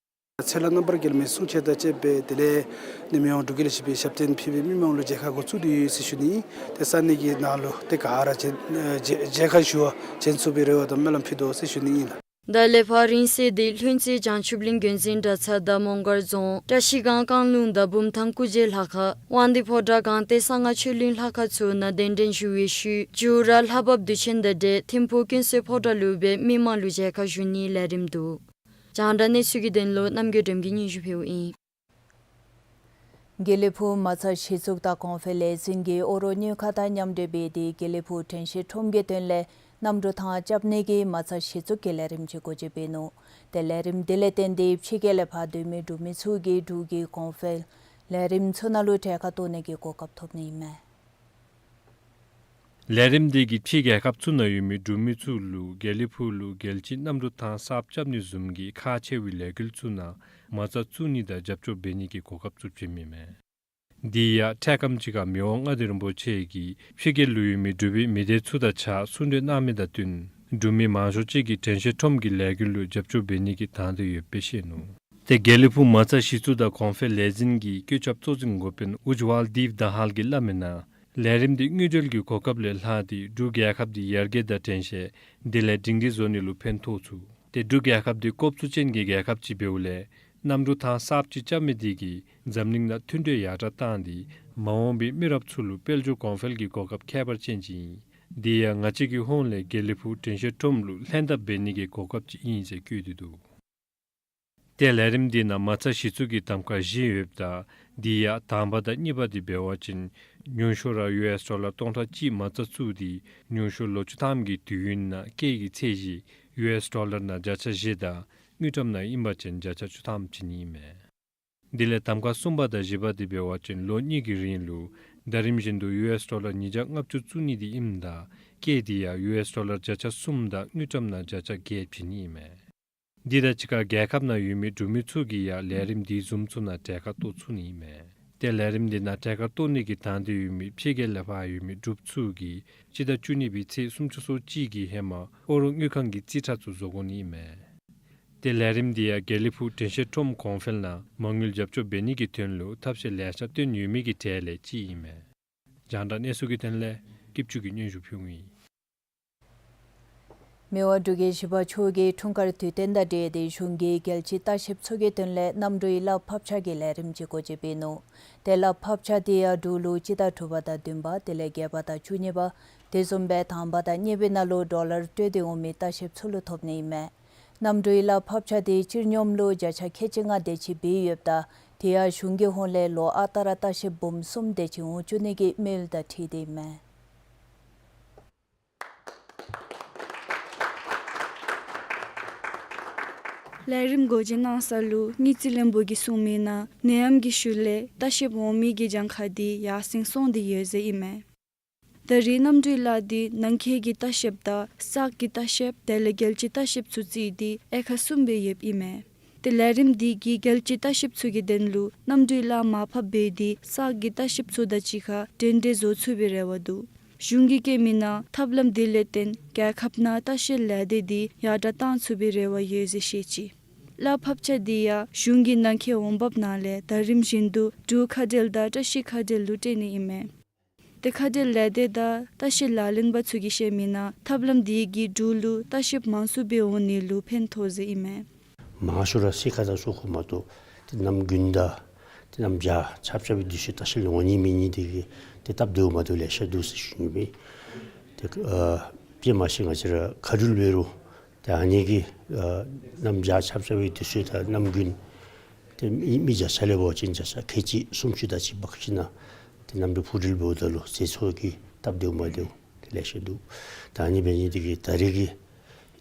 ཚེ་ལྷ་རྣམ་པར་རྒྱལ་མའི་གསུང་བཤད་དང་བཅས་པའི་དེ་ལས་ནི་མི་དབང་འབྲུག་རྒྱལ་བཞི་པའི་ཞབས་བརྟན་ཕུལ་བའི་མི་མང་ལུ་མཇལ་ཁ་འགོ་བཙུགས་ཏེ་ཡོད་ཟེར་ཞུ་ནི། ཏེ་ས་གནས་ཀྱི་ནང་ལུ་ཏེ་ག་ར་མཇལ་མཇལ་མཇལ་ཁ་ཞུ་བར་བྱོན་ཚུགས་པའི་རེ་བ་དང་སྨོན་ལམ་ཕུལ་དོ་ཟེར་ཞུ་ནི་ཨིན་ལགས། ད་ལས་ཕར་རིང་བསྲེལ་དེ་ལྷུན་རྩེ་བྱང་ཆུབ་གླིང་དགོན་འཛིན་གྲྭ་ཚང་དང་མོང་སྒར་རྫོང་བཀྲ་ཤིས་སྒང་བཀང་ལུང་དང་བུམ་ཐང་སྐུ་རྗེས་ལྷ་ཁང་དབང་འདུས་ཕོ་བྲང་སྒང་སྟེང་གསང་སྔགས་ཆོས་གླིང་ལྷ་ཁང་ཚུ་ནང་གདན་འདྲེན་ཞུ་བའི་ཤུལ་འཇུ་ར་ལྷ་བབས་དུས་ཆེན་དང་འབྲེལ་ཐིམ་ཕུག་ཀུན་གསལ་ཕོ་བྲང་ལུ་སྦེ་མི་མང་ལུ་མཇལ་ཁ་ཞུ་ནིའི་ལས་རིམ་འདུག། རྒྱང་བསྒྲགས་གནས་ཚུལ་གྱི་དོན་ལུ་རྣམ་རྒྱལ་སྒྲོལམ་གྱིས་སྙན་ཞུ་ཕུལཝ་ཨིན། དགེ་ལེགས་ཕུག་མ་རྩ་གཞི་བཙུགས་དང་གོང་འཕེལ་ལས་འཛིན་གྱིས་ཨོ་རོག་དངུལ་ཁང་དང་མཉམ་འབྲེལ་འབད་དེ་དགེ་ལེགས་ཕུག་དྲན་ཤེས་ཁྲོམ་གྱི་དོན་ལས་གནམ་གྲུ་ཐང་རྐྱབ་ནི་གི་མ་རྩ་གཞི་བཙུགས་ཀྱི་ལས་རིམ་ཅིག་འགོ་འབྱེད་འབད་ནུག། ཏེ་ལས་རིམ་དེ་ལས་བརྟེན་ཏེ་ཕྱི་རྒྱལ་ལས་ཕར་སྡོད་མི་འབྲུག་མི་ཚུ་གིས་འབྲུག་གི་གོང་འཕེལ་ལས་རིམ་ཚུ་ནང་ལུ་གྲལ་ཁར་གཏོགས་ནི་གི་གོ་སྐབས་ཐོབ་ནི་ཨིན་མས། ལས་རིམ་དེ་གིས་ཕྱི་རྒྱལ་ཁབ་ཚུ་ནང་ཡོད་མི་འབྲུག་མི་ཚུ་ལུ་དགེ་ལེགས་ཕུག་ལུ་རྒྱལ་སྤྱིའི་གནམ་གྲུ་ཐང་གསརཔ་རྐྱབ་ནི་བཟུམ་གྱི་ཁག་ཆེ་བའི་ལས་འགུལ་ཚུ་ནང་མ་རྩ་བཙུགས་ནི་དང་རྒྱབ་སྐྱོར་འབད་ནི་གི་གོ་སྐབས་ཚུ་བྱིནམ་ཨིན་མས། དེ་ཡང་འཕྲལ་ཁམས་ཅིག་ཁར་མི་དབང་མངའ་བདག་རིན་པོ་ཆེ་གིས་ཕྱི་རྒྱལ་ལུ་ཡོད་མི་འབྲུག་པའི་མི་སྡེ་ཚུ་དང་གཅིག་ཁར་གསུང་གྲོས་གནང་མི་དང་བསྟུན་འབྲུག་མི་མང་ཤོས་ཅིག་གིས་དྲན་ཤེས་ཁྲོམ་གྱི་ལས་འགུལ་ལུ་རྒྱབ་སྐྱོར་འབད་ནི་གི་དང་འདོད་ཡོདཔ་སྦེ་བཤད་ནུག། ཏེ་དགེ་ལེགས་ཕུག་མ་རྩ་གཞི་བཙུགས་དང་གོང་འཕེལ་ལས་འཛིན་གྱི་བཀོད་ཁྱབ་གཙོ་འཛིན་འགོ་དཔོན་ཨུཇ་ཝལ་དིབ་དྷ་ཧལ་གྱིས་སླབ་མིའི་ནང་ལས་རིམ་དེ་དངུལ་འབྲེལ་གྱི་གོ་སྐབས་ལས་ལྷག་སྟེ་འབྲུག་རྒྱལ་ཁབ་དེ་ཡར་རྒྱས་དང་དྲན་ཤེས་དེ་ལས་སྒྲིང་སྒྲིང་བཟོ་ནི་ལུ་ཕན་ཐོགས་ཚུགས། ཏེ་འབྲུག་རྒྱལ་ཁབ་དེ་གོ་ཚུགས་ཅན་གྱི་རྒྱལ་ཁབ་ཅིག་འབདཝ་ལས་གནམ་གྲུ་ཐང་གསརཔ་ཅིག་རྐྱབ་མི་དེ་གིས་འཛམ་གླིང་ནང་མཐུན་འབྲེལ་ཡར་དྲག་བཏང་སྟེ་མ་འོངས་པའི་མི་རབས་ཚུ་ལུ་དཔལ་འབྱོར་གོང་འཕེལ་གྱི་གོ་སྐབས་ཁྱད་པར་ཅན་ཅིག་ཨིན། དེ་ཡང་ང་བཅས་ཀྱི་ཧོངས་ལས་དགེ་ལེགས་ཕུག་དྲན་ཤེས་ཁྲོམ་ལུ་ལྷན་ཐབས་འབད་ནི་གི་གོ་སྐབས་ཅིག་ཨིན་ཟེར་བཀོད་དེ་འདུག། ཏེ་ལས་རིམ་དེ་ནང་མ་རྩ་གཞི་བཙུགས་ཀྱི་གདམ་ཁ་བཞི་ཡོདཔ་ད་དེ་ཡང་དང་པ་དང་གཉིས་པ་དེ་འབད་བ་ཅིན་ཉུང་ཤོས་ར་ཡུ་ཨེསི་ཌོ་ལར་སྟོང་ཕྲག་གཅིག་མ་རྩ་བཙུགས་ཏེ་ཉུང་ཤོས་ལོ་བཅུ་ཐམ་གྱི་དུས་ཡུན་ནང་སྐྱེད་ཀྱི་ཚད་གཞི་ཡུ་ཨེསི་ཌོ་ལར་ནང་བརྒྱ་ཆ་བཞི་དང་དངུལ་ཀྲམ་ནང་ཨིན་པ་ཅིན་བརྒྱ་ཆ་བཅུ་ཐམ་བྱིན་ནི་ཨིན་མས། དེ་ལས་གདམ་ཁ་གསུམ་པ་དང་བཞི་པ་དེ་འབད་བ་ཅིན་ལོ་གཉིས་ཀྱི་རིང་ལུ་ཟླ་རིམ་བཞིན་དུ་ཡུ་ཨེསི་ཌོ་ལར་ཉིས་བརྒྱ་ལྔ་བཅུ་བཙུགས་ནི་དེ་ཨིནམ་ད་སྐྱེད་དེ་ཡང་ཡུ་ཨེསི་ཌོ་ལར་བརྒྱ་ཆ་གསུམ་དང་དངུལ་ཀྲམ་ནང་བརྒྱ་ཆ་བརྒྱད་བྱིན་ནི་ཨིན་མས། དེ་དང་གཅིག་ཁར་རྒྱལ་ཁབ་ནང་ཡོད་མི་འབྲུག་མི་ཚུ་གིས་ཡང་ལས་རིམ་དེ་བཟུམ་ཚུ་ནང་གྲལ་ཁར་གཏོགས་ཚུགས་ནི་ཨིན་མས། ཏེ་ལས་རིམ་དེ་ནང་གྲལ་ཁར་གཏོགས་ནི་གི་དང་འདོད་ཡོད་མི་ཕྱི་རྒྱལ་ལས་ཕར་ཡོད་མི་འབྲུགཔ་ཚུ་གིས་སྤྱི་ཟླ་བཅུ་གཉིས་པའི་ཚེས་སུམ་ཅུ་སོ་གཅིག་གི་ཧེ་མ་ཨོ་རོག་དངུལ་ཁང་གི་རྩིས་ཁྲ་ཚུ་བཟོ་དགོ་ནི་ཨིན་མས། ཏེ་ལས་རིམ་འདི་ཡང་དགེ་ལེགས་ཕུག་དྲན་ཤེས་ཁྲོམ་གོང་འཕེལ་ནང་མ་དངུལ་རྒྱབ་སྐྱོར་འབད་ནི་གི་དོན་ལུ་ཐབས་ཤེས་ལེ་ཤ་བཏོན་ཡོད་མི་གི་གྲས་ལས་གཅིག་ཨིན་མས། རྒྱང་བསྒྲགས་གནས་ཚུལ་གྱི་དོན་ལས་སྐྱིད་ཆུ་གིས་སྙན་ཞུ་ཕུལཝ་ཨིན། མི་དབང་འབྲུག་རྒྱལ་བཞི་པ་མཆོག་གི་འཁྲུངས་སྐར་དུས་སྟོན་དང་འབྲེལ་ཏེ་གཞུང་གིས་རྒྱལ་སྤྱིའི་ལྟ་བཤལཔ་ཚུ་གི་དོན་ལས་གནམ་གྲུའི་གླ་ཕབ་ཆ་གི་ལས་རིམ་ཅིག་འགོ་འབྱེད་འབད་ནུག། ཏེ་གླ་ཕབ་ཆ་འདི་ཡང་འབྲུག་ལུ་སྤྱི་ཟླ་དྲུག་པ་དང་བདུན་པ་དེ་ལས་བརྒྱད་པ་དང་བཅུ་གཉིས་པ་དེ་བཟུམ་སྦེ་དང་པ་དང་གཉིས་པའི་ནང་ལུ་ཌོ་ལར་སྤྲོད་དེ་འོང་མི་ལྟ་བཤལཔ་ཚུ་ལུ་ཐོབ་ནི་ཨིན་མས། གནམ་གྲུའི་གླ་ཕབ་ཆ་འདི་སྤྱིར་སྙོམས་ལུ་བརྒྱ་ཆ་ཁལ་གཅིག་ལྔ་དེ་ཅིག་སྦེ་ཡོདཔ་ད་དེ་ཡང་གཞུང་གི་ཧོངས་ལས་ལོ་ཨ་རྟག་ར་ལྟ་བཤལཔ་འབུམ་གསུམ་དེ་ཅིག་འོང་བཅུག་ནི་གི་དམིགས་ཡུལ་དང་འཁྲིལ་ཏེ་ཨིན་མས། ལས་རིམ་འགོ་འབྱེད་གནང་ས་ལུ་དངུལ་རྩིས་བློན་པོ་གིས་གསུངས་མི་ནང་ནད་ཡམས་ཀྱི་ཤུལ་ལས་ལྟ་བཤལཔ་འོང་མི་གི་གྱངས་ཁ་འདི་ཡར་སེང་སོང་སྟེ་ཡོད་ཟེར་ཨིན་མས། ད་རེས་གནམ་གྲུའི་གླ་འདི་ནང་འཁོད་ཀྱི་ལྟ་བཤལཔ་དང་གསར་གྱི་ལྟ་བཤལཔ་དེ་ལས་རྒྱལ་སྤྱིའི་ལྟ་བཤལཔ་ཚུ་བརྩིས་ཏེ་དབྱེ་ཁག་གསུམ་སྦེ་ཡོདཔ་ཨིན་མས། ཏེ་ལས་རིམ་འདི་གིས་རྒྱལ་སྤྱིའི་ལྟ་བཤལཔ་ཚུ་གི་དོན་ལུ་གནམ་གྲུའི་གླ་མར་ཕབ་འབད་དེ་གསར་གྱི་ལྟ་བཤལཔ་ཚུ་དང་གཅིག་ཁར་འབྲེལ་འདྲིས་བཟོ་ཚུགས་པའི་རེ་བ་འདུག། གཞུང་གིས་བཀོད་མི་ནང་ཐབས་ལམ་འདི་ལས་བརྟེན་རྒྱལ་ཁབ་ནང་ལྟ་བཤལ་ལས་སྡེ་འདི་ཡར་དྲག་གཏང་ཚུགས་པའི་རེ་བ་ཡོད་ཟེར་བཤད་ཅི། གླ་ཕབ་ཆ་འདི་ཡང་གཞུང་གི་ནང་འཁོད་འོང་འབབ་ནང་ལས་ད་རིམ་བཞིན་དུ་འབྲུག་ཁ་བྲལ་དང་བཀྲ་ཤིས་ཁ་བྲལ་ལུ་སྤྲོད་ནི་ཨིན་མས། ཏེ་ཁ་བྲལ་ལས་སྡེ་དང་ལྟ་བཤལ་ལག་ལེན་པ་ཚུ་གིས་བཤད་མི་ནང་ཐབས་ལམ་འདི་གིས་འབྲུག་ལུ་ལྟ་བཤལཔ་མང་སུ་སྦེ་འོང་ནི་ལུ་ཕན་ཐོགས་ཟེར་ཨིན་མས། མང་ཤོས་ར་སི་ཁ་དང་སོག་པོ་མ་གཏོགས་ཏེ་གནམ་དགུན་དང་ཏེ་གནམ་བྱཱར་ཆརཔ་རྐྱབ་པའི་དུས་ཚོད་ལྟ་བཤལ་འོང་ནི་མེད་ནི་དེ་གིས་ཏེ་སྟབས་བདེཝ་མ་བདེཝ་ལེ་ཤ་འདུག་ཟེར་ཞུ་ནི་སྦེ། ཏེ་ཨ་དཔེ་མ་སྲིད་ང་བཅས་ར་མཁའ་འགྲུལ་འབད་རུང་ཏེ་ཨ་ནི་གིས་ཨ་གནམ་བྱཱར་ཆརཔ་རྐྱབ་པའི་དུས་ཚོད་དང་གནམ་དགུན་ཏེ་མི་མི་བརྒྱ་ཆ་ལས་འབད་བ་ཅིན་བརྒྱ་ཆ་ཁལ་གཅིག་སུམ་ཅུ་དེ་ཅིག་འབག་ཞིན་ན་ཏེ་གནམ་གྲུ་འཕུར་འགྲུལ་འབདཝ་ད་ལུ་ཟས་ཚོགས་ཀྱི་སྟབས་བདེཝ་མ་བདེཝ་ཏེ་ལེ་ཤ་འདུག། ད་ཨ་ནི་འབད་ནི་དེ་གིས་ད་རེས་ཀྱི་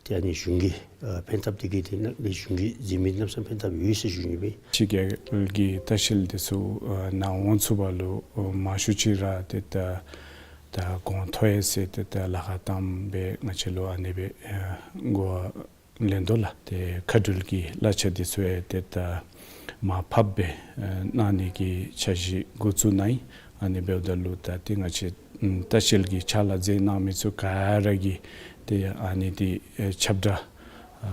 ཏེ་ཨ་ནི་གཞུང་གི་ཨ་ཕན་ཐབས་དེ་གིས་ཏེ་ནཱ་ལས་གཞུང་གིས་མཛད་མི་གནམ་ས་ཕན་ཐབས་ཡོད་ཟེར་ཞུ་ནི་སྦེ། ཕྱི་རྒྱལ་གྱི་ལྟ་བཤལ་འདི་ཚུ་ཨ་ནཱ་འོང་ཚུགས་པ་ལུ་ཨ་མང་ཤོས་ཅིག་ར་ཏེ་ད་ད་གོང་མཐོ་ཡི་ཟེར་ཏེ་ད་ལཱ་ཁག་བཏངམ་སྦེ་ང་བཅས་ལུ་ཨ་ནི་སྦེ་ཨ་གོ་བ་ལེན་དོ་ལགས། ཏེ་མཁའ་འགྲུལ་གྱི་གླ་ཆ་འདི་ཚུ་ཡང་ཏེ་ད་མར་ཕབ་སྦེ་ཨ་གནང་ནི་གི་འཆར་གཞི་འགོ་བཙུགས་གནང་ཡི། ཨ་ནི་འབདཝ་ད་ལུ་ད་ཏེ་ང་བཅས་ཨམ་ལྟ་བཤལ་གྱི་ཕྱག་ལཱ་མཛད་གནང་མི་ཚུ་ག་ར་གིས་ཏེ་ཨ་ནི་འདི་ཨེ་ཁྱབ་བསྒྲགས་ཨ་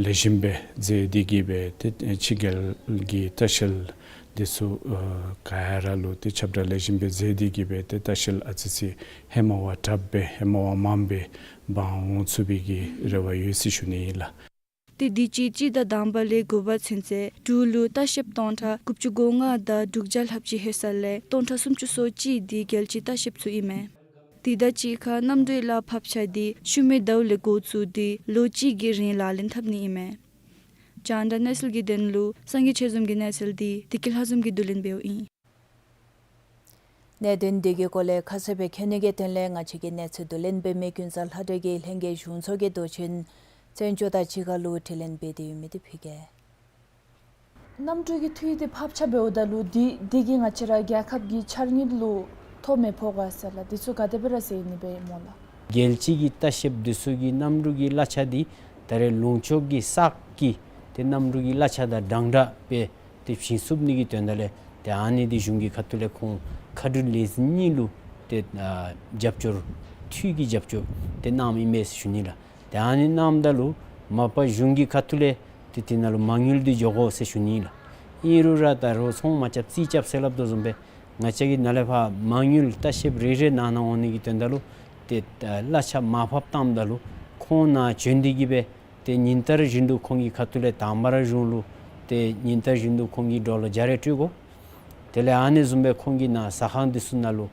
ལེགས་ཤོམ་སྦེ་མཛད་དེ་གིས་སྦེ་ཏེ་ཨེ་ཕྱི་རྒྱལ་གྱི་ལྟ་བཤལ་འདི་ཚུ་ཨ་ག་ར་ལུ་ཏེ་ཁྱབ་བསྒྲགས་ལེགས་ཤོམ་སྦེ་མཛད་དེ་གིས་སྦེ་ཏེ་ལྟ་བཤལ་ཨ་ཙི་ཅིག་ཧེ་མ་བ་དྲགཔ་སྦེ་ཧེ་མ་བ་མངམ་སྦེ་འབག་འོང་ཚུགས་པའི་གི་རེ་བ་ཡོད་ཟེར་ཞུ་ནི་ཨིན་ལགས། ཏེ་དུས་ཅི་སྤྱི་ཟླ་དང་པ་ལས་དགུ་པ་ཚུན་ཚོད་འབྲུག་ལུ་ལྟ་བཤལཔ་སྟོང་ཕྲག་དགུ་བཅུ་གོ་ལྔ་དང་དྲུག་བརྒྱ་ལྷགཔ་ཅིག་ལྷོད་ས་ལས་སྟོང་ཕྲག་སུམ་ཅུ་སོ་གཅིག་འདི་རྒྱལ་སྤྱིའི་ལྟ་བཤལཔ་ཚུ་ཨིན་མས། དེ་དང་གཅིག་ཁར་གནམ་གྲུའི་གླ་ཕབ་ཆ་འདི་ཤུལ་མའི་ཟླཝ་ལས་འགོ་བཙུགས་ཏེ་ལོ་གཅིག་གི་རིང་ལག་ལེན་འཐབ་ནི་ཨིན་མས། རྒྱང་བསྒྲགས་གནས་ཚུལ་གྱི་དོན་ལུ་སངས་རྒྱས་ཆོས་འཛོམས་ཀྱི་གནས་ཚུལ་འདི་བདེ་སྐྱིད་ལྷ་འཛོམས་ཀྱིས་བསྡུ་ལེན་འབདཝ་ཨིན། གནད་དོན་འདི་གི་སྐོར་ལས་ཁ་གསལ་སྦེ་མཁྱེན་ནི་གི་དོན་ལས་ང་བཅས་ཀྱིས་གནས་ཚུལ་བསྡུ་ལེན་འབད་མི་ཀུན་བཟང་ལྷ་སྒྲོན་གྱིས་ལྷན་རྒྱས་གཞུང་ཚོགས་ཀྱི་མདོ་ཆེན་བཙན་སྐྱོགས་དང་གཅིག་ཁར་ལུ་དྲི་ལན་འབད་དེ་ཡོད་མི་འདི་ཕུལ་གེ། གནམ་གྲུ་གི་འཐུས་འདི་ཕབ་ཆ་འབདཝ་ད་ལུ་འདི་འདི་གིས་ང་བཅས་ར་རྒྱལ་ཁབ་ཀྱི་འཆར་དངུལ་ལུ་ཐོ་མི་ཕོག་ག་ཟེར་ལགས། འདི་ཚུ་ག་དེ་སྦེ་ར་ཟེར་ནི་སྦེ་སྨོ་ལགས། རྒྱལ་སྤྱི་གི་ལྟ་བཤལཔ་འདི་ཚུ་གི་གནམ་གྲུ་གི་གླ་ཆ་འདི་ད་རེས་ལུང་ཕྱོགས་ཀྱི་གསརཔ་ཀྱི་ཏེ་གནམ་གྲུ་གི་གླ་ཆ་དང་འདྲན་འདྲ་སྦེ་ཏེ་བྱིན་ཚུགས་ནི་གི་དོན་དག་ལས་ཏེ་ཨ་ནི་འདི་གཞུང་གི་ཁ་ཐུག་ལས་ཁོང་མཁའ་འགྲུལ་ལས་འཛིན་གཉིས་ལུ་ཏེ་ཨ་རྒྱབ་སྐྱོར་འཐུས་ཀྱི་རྒྱབ་སྐྱོར་ཏེ་གནངམ་ཨིན་མས་ཟེར་ཞུ་ནི་ལགས། ཏེ་ཨ་ནི་གནངམ་ད་ལུ་མ་པ་གཞུང་གི་ཁ་ཐུག་ལས་ཏེ་དེ་ནང་ལུ་མ་དངུལ་འདི་འགྱོ་དགོ་ཟེར་ཞུ་ནི་ལགས། ཨིན་རུང་ར་ད་རུང་ཚོང་མ་རྐྱབ་རྩིས་རྐྱབ་ཟེར་སླབ་དོ་བཟུམ་སྦེ་ང་བཅས་ཀྱིས་ནཱ་ལས་ཕར་མ་དངུལ་ལྟ་བཤལཔ་རེ་རེ་ནང་ན་འོང་ནི་གི་དོན་དག་ལུ་ཏེ་ཨ་གླ་ཆ་མར་ཕབ་བཏངམ་ད་ལུ་ཁོང་ནཱ་བྱོན་ཏེ་གིས་སྦེ་ཏེ་ཉིན་ལྟར་བཞིན་དུ་ཁོང་གི་ཁ་ཐུག་ལས་དང་པ་ར་གཞུང་ལུ་ཏེ་ཉིན་ལྟར་བཞིན་དུ་ཁོང་གིས་ཌོ་ལར་བརྒྱ་རེ་སྤྲོད་དགོ། དེ་ལས་ཨ་ནི་བཟུམ་སྦེ་ཁོང་གིས་ནཱ་ཟ་ཁང་འདི་ཚུ་ནང་ལུ་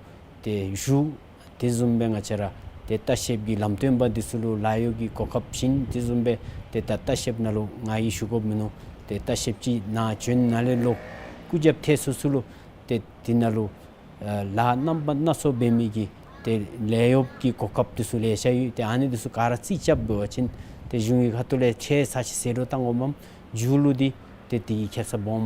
ཏེ་བཞུགས། དེ་བཟུམ་སྦེ་ང་བཅས་ར་ཏེ་ལྟ་བཤལཔ་གི་ལམ་སྟོན་པ་འདི་ཚུ་ལུ་ལཱ་གཡོག་གི་གོ་སྐབས་བྱིན། དེ་བཟུམ་སྦེ་ཏེ་ད་ལྟ་བཤལཔ་ནང་ལུ་ང་གིས་ཞུ་དགོཔ་མིན་ནུག། ཏེ་ལྟ་བཤལཔ་ཅིག་ནཱ་བྱོན་ནཱ་ལས་ལོག་སྐུ་རྒྱབ་ཐལ་སོ་སོ་ལུ་ཏེ་དེ་ནང་ལུ་ཨ་ལཱ་རྣམ་པ་སྣ་ཚོགས་འབད་མི་གི་ཏེ་ལཱ་གཡོག་གི་གོ་སྐབས་འདི་ཚུ་ལེ་ཤ་ཡོད། ཏེ་ཨ་ནི་འདི་ཚུ་ག་ར་རྩིས་རྐྱབ་འབད་བ་ཅིན་ཏེ་གཞུང་གི་ཁ་ཐུག་ལས་ཁྲལ་ཚར་ཅིག་ཟད་འགྲོ་བཏང་དགོ་མས། མཇུག་ལུ་འདི་ཏེ་དེ་གི་ཁེ་སང་སྦོམ་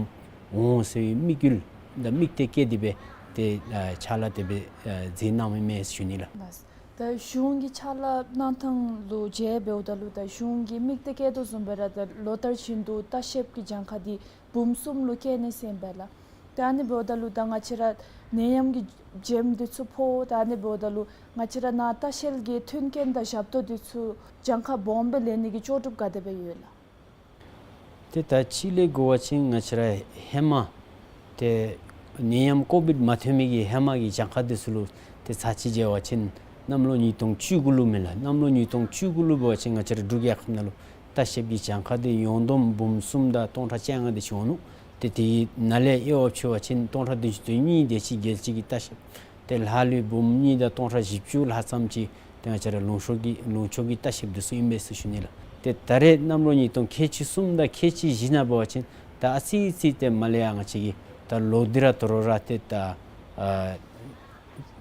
འོང་ཟེར་བའི་དམིགས་ཡུལ་དང་དམིགས་གཏད་བསྐྱེད་དེ་སྦེ་ཏེ་ཨ་ཕྱག་ལཱ་དེ་སྦེ་ཨ་མཛད་གནངམ་ཨིན་མས་ཞུ་ནི་ལགས། ལགས། ད་གཞུང་གི་ཕྱག་ལཱ་གནང་ཐངས་ལུ་མཇལ་འབདཝ་ད་ལུ་ད་གཞུང་གིས་དམིགས་གཏད་བསྐྱེད་དོ་བཟུམ་སྦེ་ར་ད་ལོ་ལྟར་བཞིན་དུ་ལྟ་བཤལཔ་གི་གྱངས་ཁ་འདི་འབུམ་གསུམ་ལུ་བཀལ་ནི་ཟེར་ཨིན་པས་ལགས། ད་ཨ་ནི་འབདཝ་ད་ལུ་ད་ང་བཅས་ར་ནད་ཡམས་ཀྱི་རྒྱུན་འདི་ཚུ་ཕོག། ད་ཨ་ནི་འབདཝ་ད་ལུ་ང་བཅས་ར་ནཱ་ལྟ་བཤལ་གྱི་མཐུན་རྐྱེན་དང་ཞབས་ཏོག་འདི་ཚུ་གྱངས་ཁ་སྦོམ་སྦེ་ལེན་ནི་གི་ལྕོགས་གྲུབ་ག་དེ་སྦེ་ཡོད་ལགས། ཏེ་ད་ཅི་ལས་འགོ་བ་ཅིན་ང་བཅས་ར་ཧེ་མ་ཏེ་ནད་ཡམས་ཀོ་བིཌ་མ་ཐོན་མི་གི་ཧེ་མ་གི་གྱངས་ཁ་འདི་ཚུ་ལུ་ཏེ་ཚར་གཅིག་འབད་བ་ཅིན་གནམ་ལོ་ཉིས་སྟོང་བཅུ་དགུ་ལུ་མས་ལགས། གནམ་ལོ་ཉིས་སྟོང་བཅུ་དགུ་ལུ་འབད་བ་ཅིན་ང་བཅས་ར་འབྲུག་རྒྱལ་ཁབ་ནང་ལུ་ལྟ་བཤལཔ་གི་གྱངས་ཁ་འདི་ཡོངས་བསྡོམས་འབུམ་གསུམ་དང་སྟོང་ཕྲག་བཅོ་ལྔ་དེ་ཅིག་འོང་ནུག། ཏེ་དེ་ནང་ལས་དབྱེ་བ་ཕྱེ་བ་ཅིན་སྟོང་ཕྲག་བདུན་ཅུ་དོན་གཉིས་དེ་ཅིག་རྒྱལ་སྤྱི་གི་ལྟ་བཤལཔ། ཏེ་ལྷག་ལུས་འབུམ་གཉིས་དང་སྟོང་ཕྲག་བཞི་བཅུ་ལྷག་ཙམ་ཅིག་ཏེ་ང་བཅས་ར་ལུང་ཕྱོགས་ཀྱི་ལུང་ཕྱོགས་ཀྱི་ལྟ་བཤལཔ་འདི་ཚུ་ཨིན་པས་ཟེར་ཞུ་ནི་ལགས། ཏེ་ད་རེས་གནམ་ལོ་ཉིས་སྟོང་ཁལ་གཅིག་གསུམ་དང་ཁལ་གཅིག་བཞི་ནང་འབད་བ་ཅིན་ད་ཨ་ཙི་ཙི་ཏེ་མར་ལས་ཡར་ང་བཅས་ཀྱི་ད་ལོ་འདི་ར་དོ་རུང་ར་ཏེ་ད་ཨ་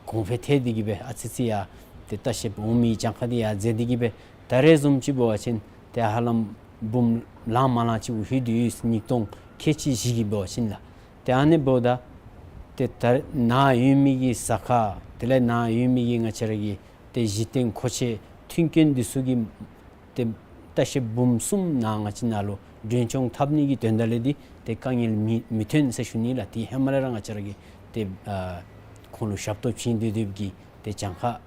གོང་འཕེལ་ཐལ་ཏེ་གི་སྦེ་ཨ་ཙི་ཙི་ཡར་ཏེ་ལྟ་བཤལཔ་འོང་མི་གྱངས་ཁ་འདི་ཡར་འཛེགས་ཏེ་གི་སྦེ་ད་རེས་བཟུམ་ཅིག་འབད་བ་ཅིན་ཏེ་ཧ་ལམ་འབུམ་ལང་མ་ལང་ཅིག་ལྷོད་དེ་ཡོད་ཟེར། ཉིས་སྟོང་ཁལ་གཅིག་བཞི་གི་འབད་བ་ཅིན་ལགས། ཏེ་ཨ་ནི་འབདཝ་ད་ཏེ་ད་ནཱ་ཡོད་མི་གི་ཟ་ཁང་དེ་ལས་ནཱ་ཡོད་མི་གི་ང་བཅས་ར་གི་ཏེ་གཞི་རྟེན་མཁོ་ཆས་མཐུན་རྐྱེན་འདི་ཚུ་གི་ཏེ་ལྟ་བཤལཔ་འབུམ་གསུམ་ནང་ང་བཅས་ནཱ་ལུ་མགྲོན་སྐྱོང་འཐབ་ནི་གི་དོན་དག་ལས་འདི་ཏེ་དཀའ་ངལ་མི་མི་ཐོན་ཟེར་ཞུ་ནི་ལགས། ཏེ་ཧེ་མ་ལས་ར་ང་བཅས་ར་གིས་ཏེ་ཨ་ཁོང་ལུ་ཞབས་ཏོག་བྱིན་ཏེ་སྡོདཔ་གི་ཏེ་གྱངས་ཁ་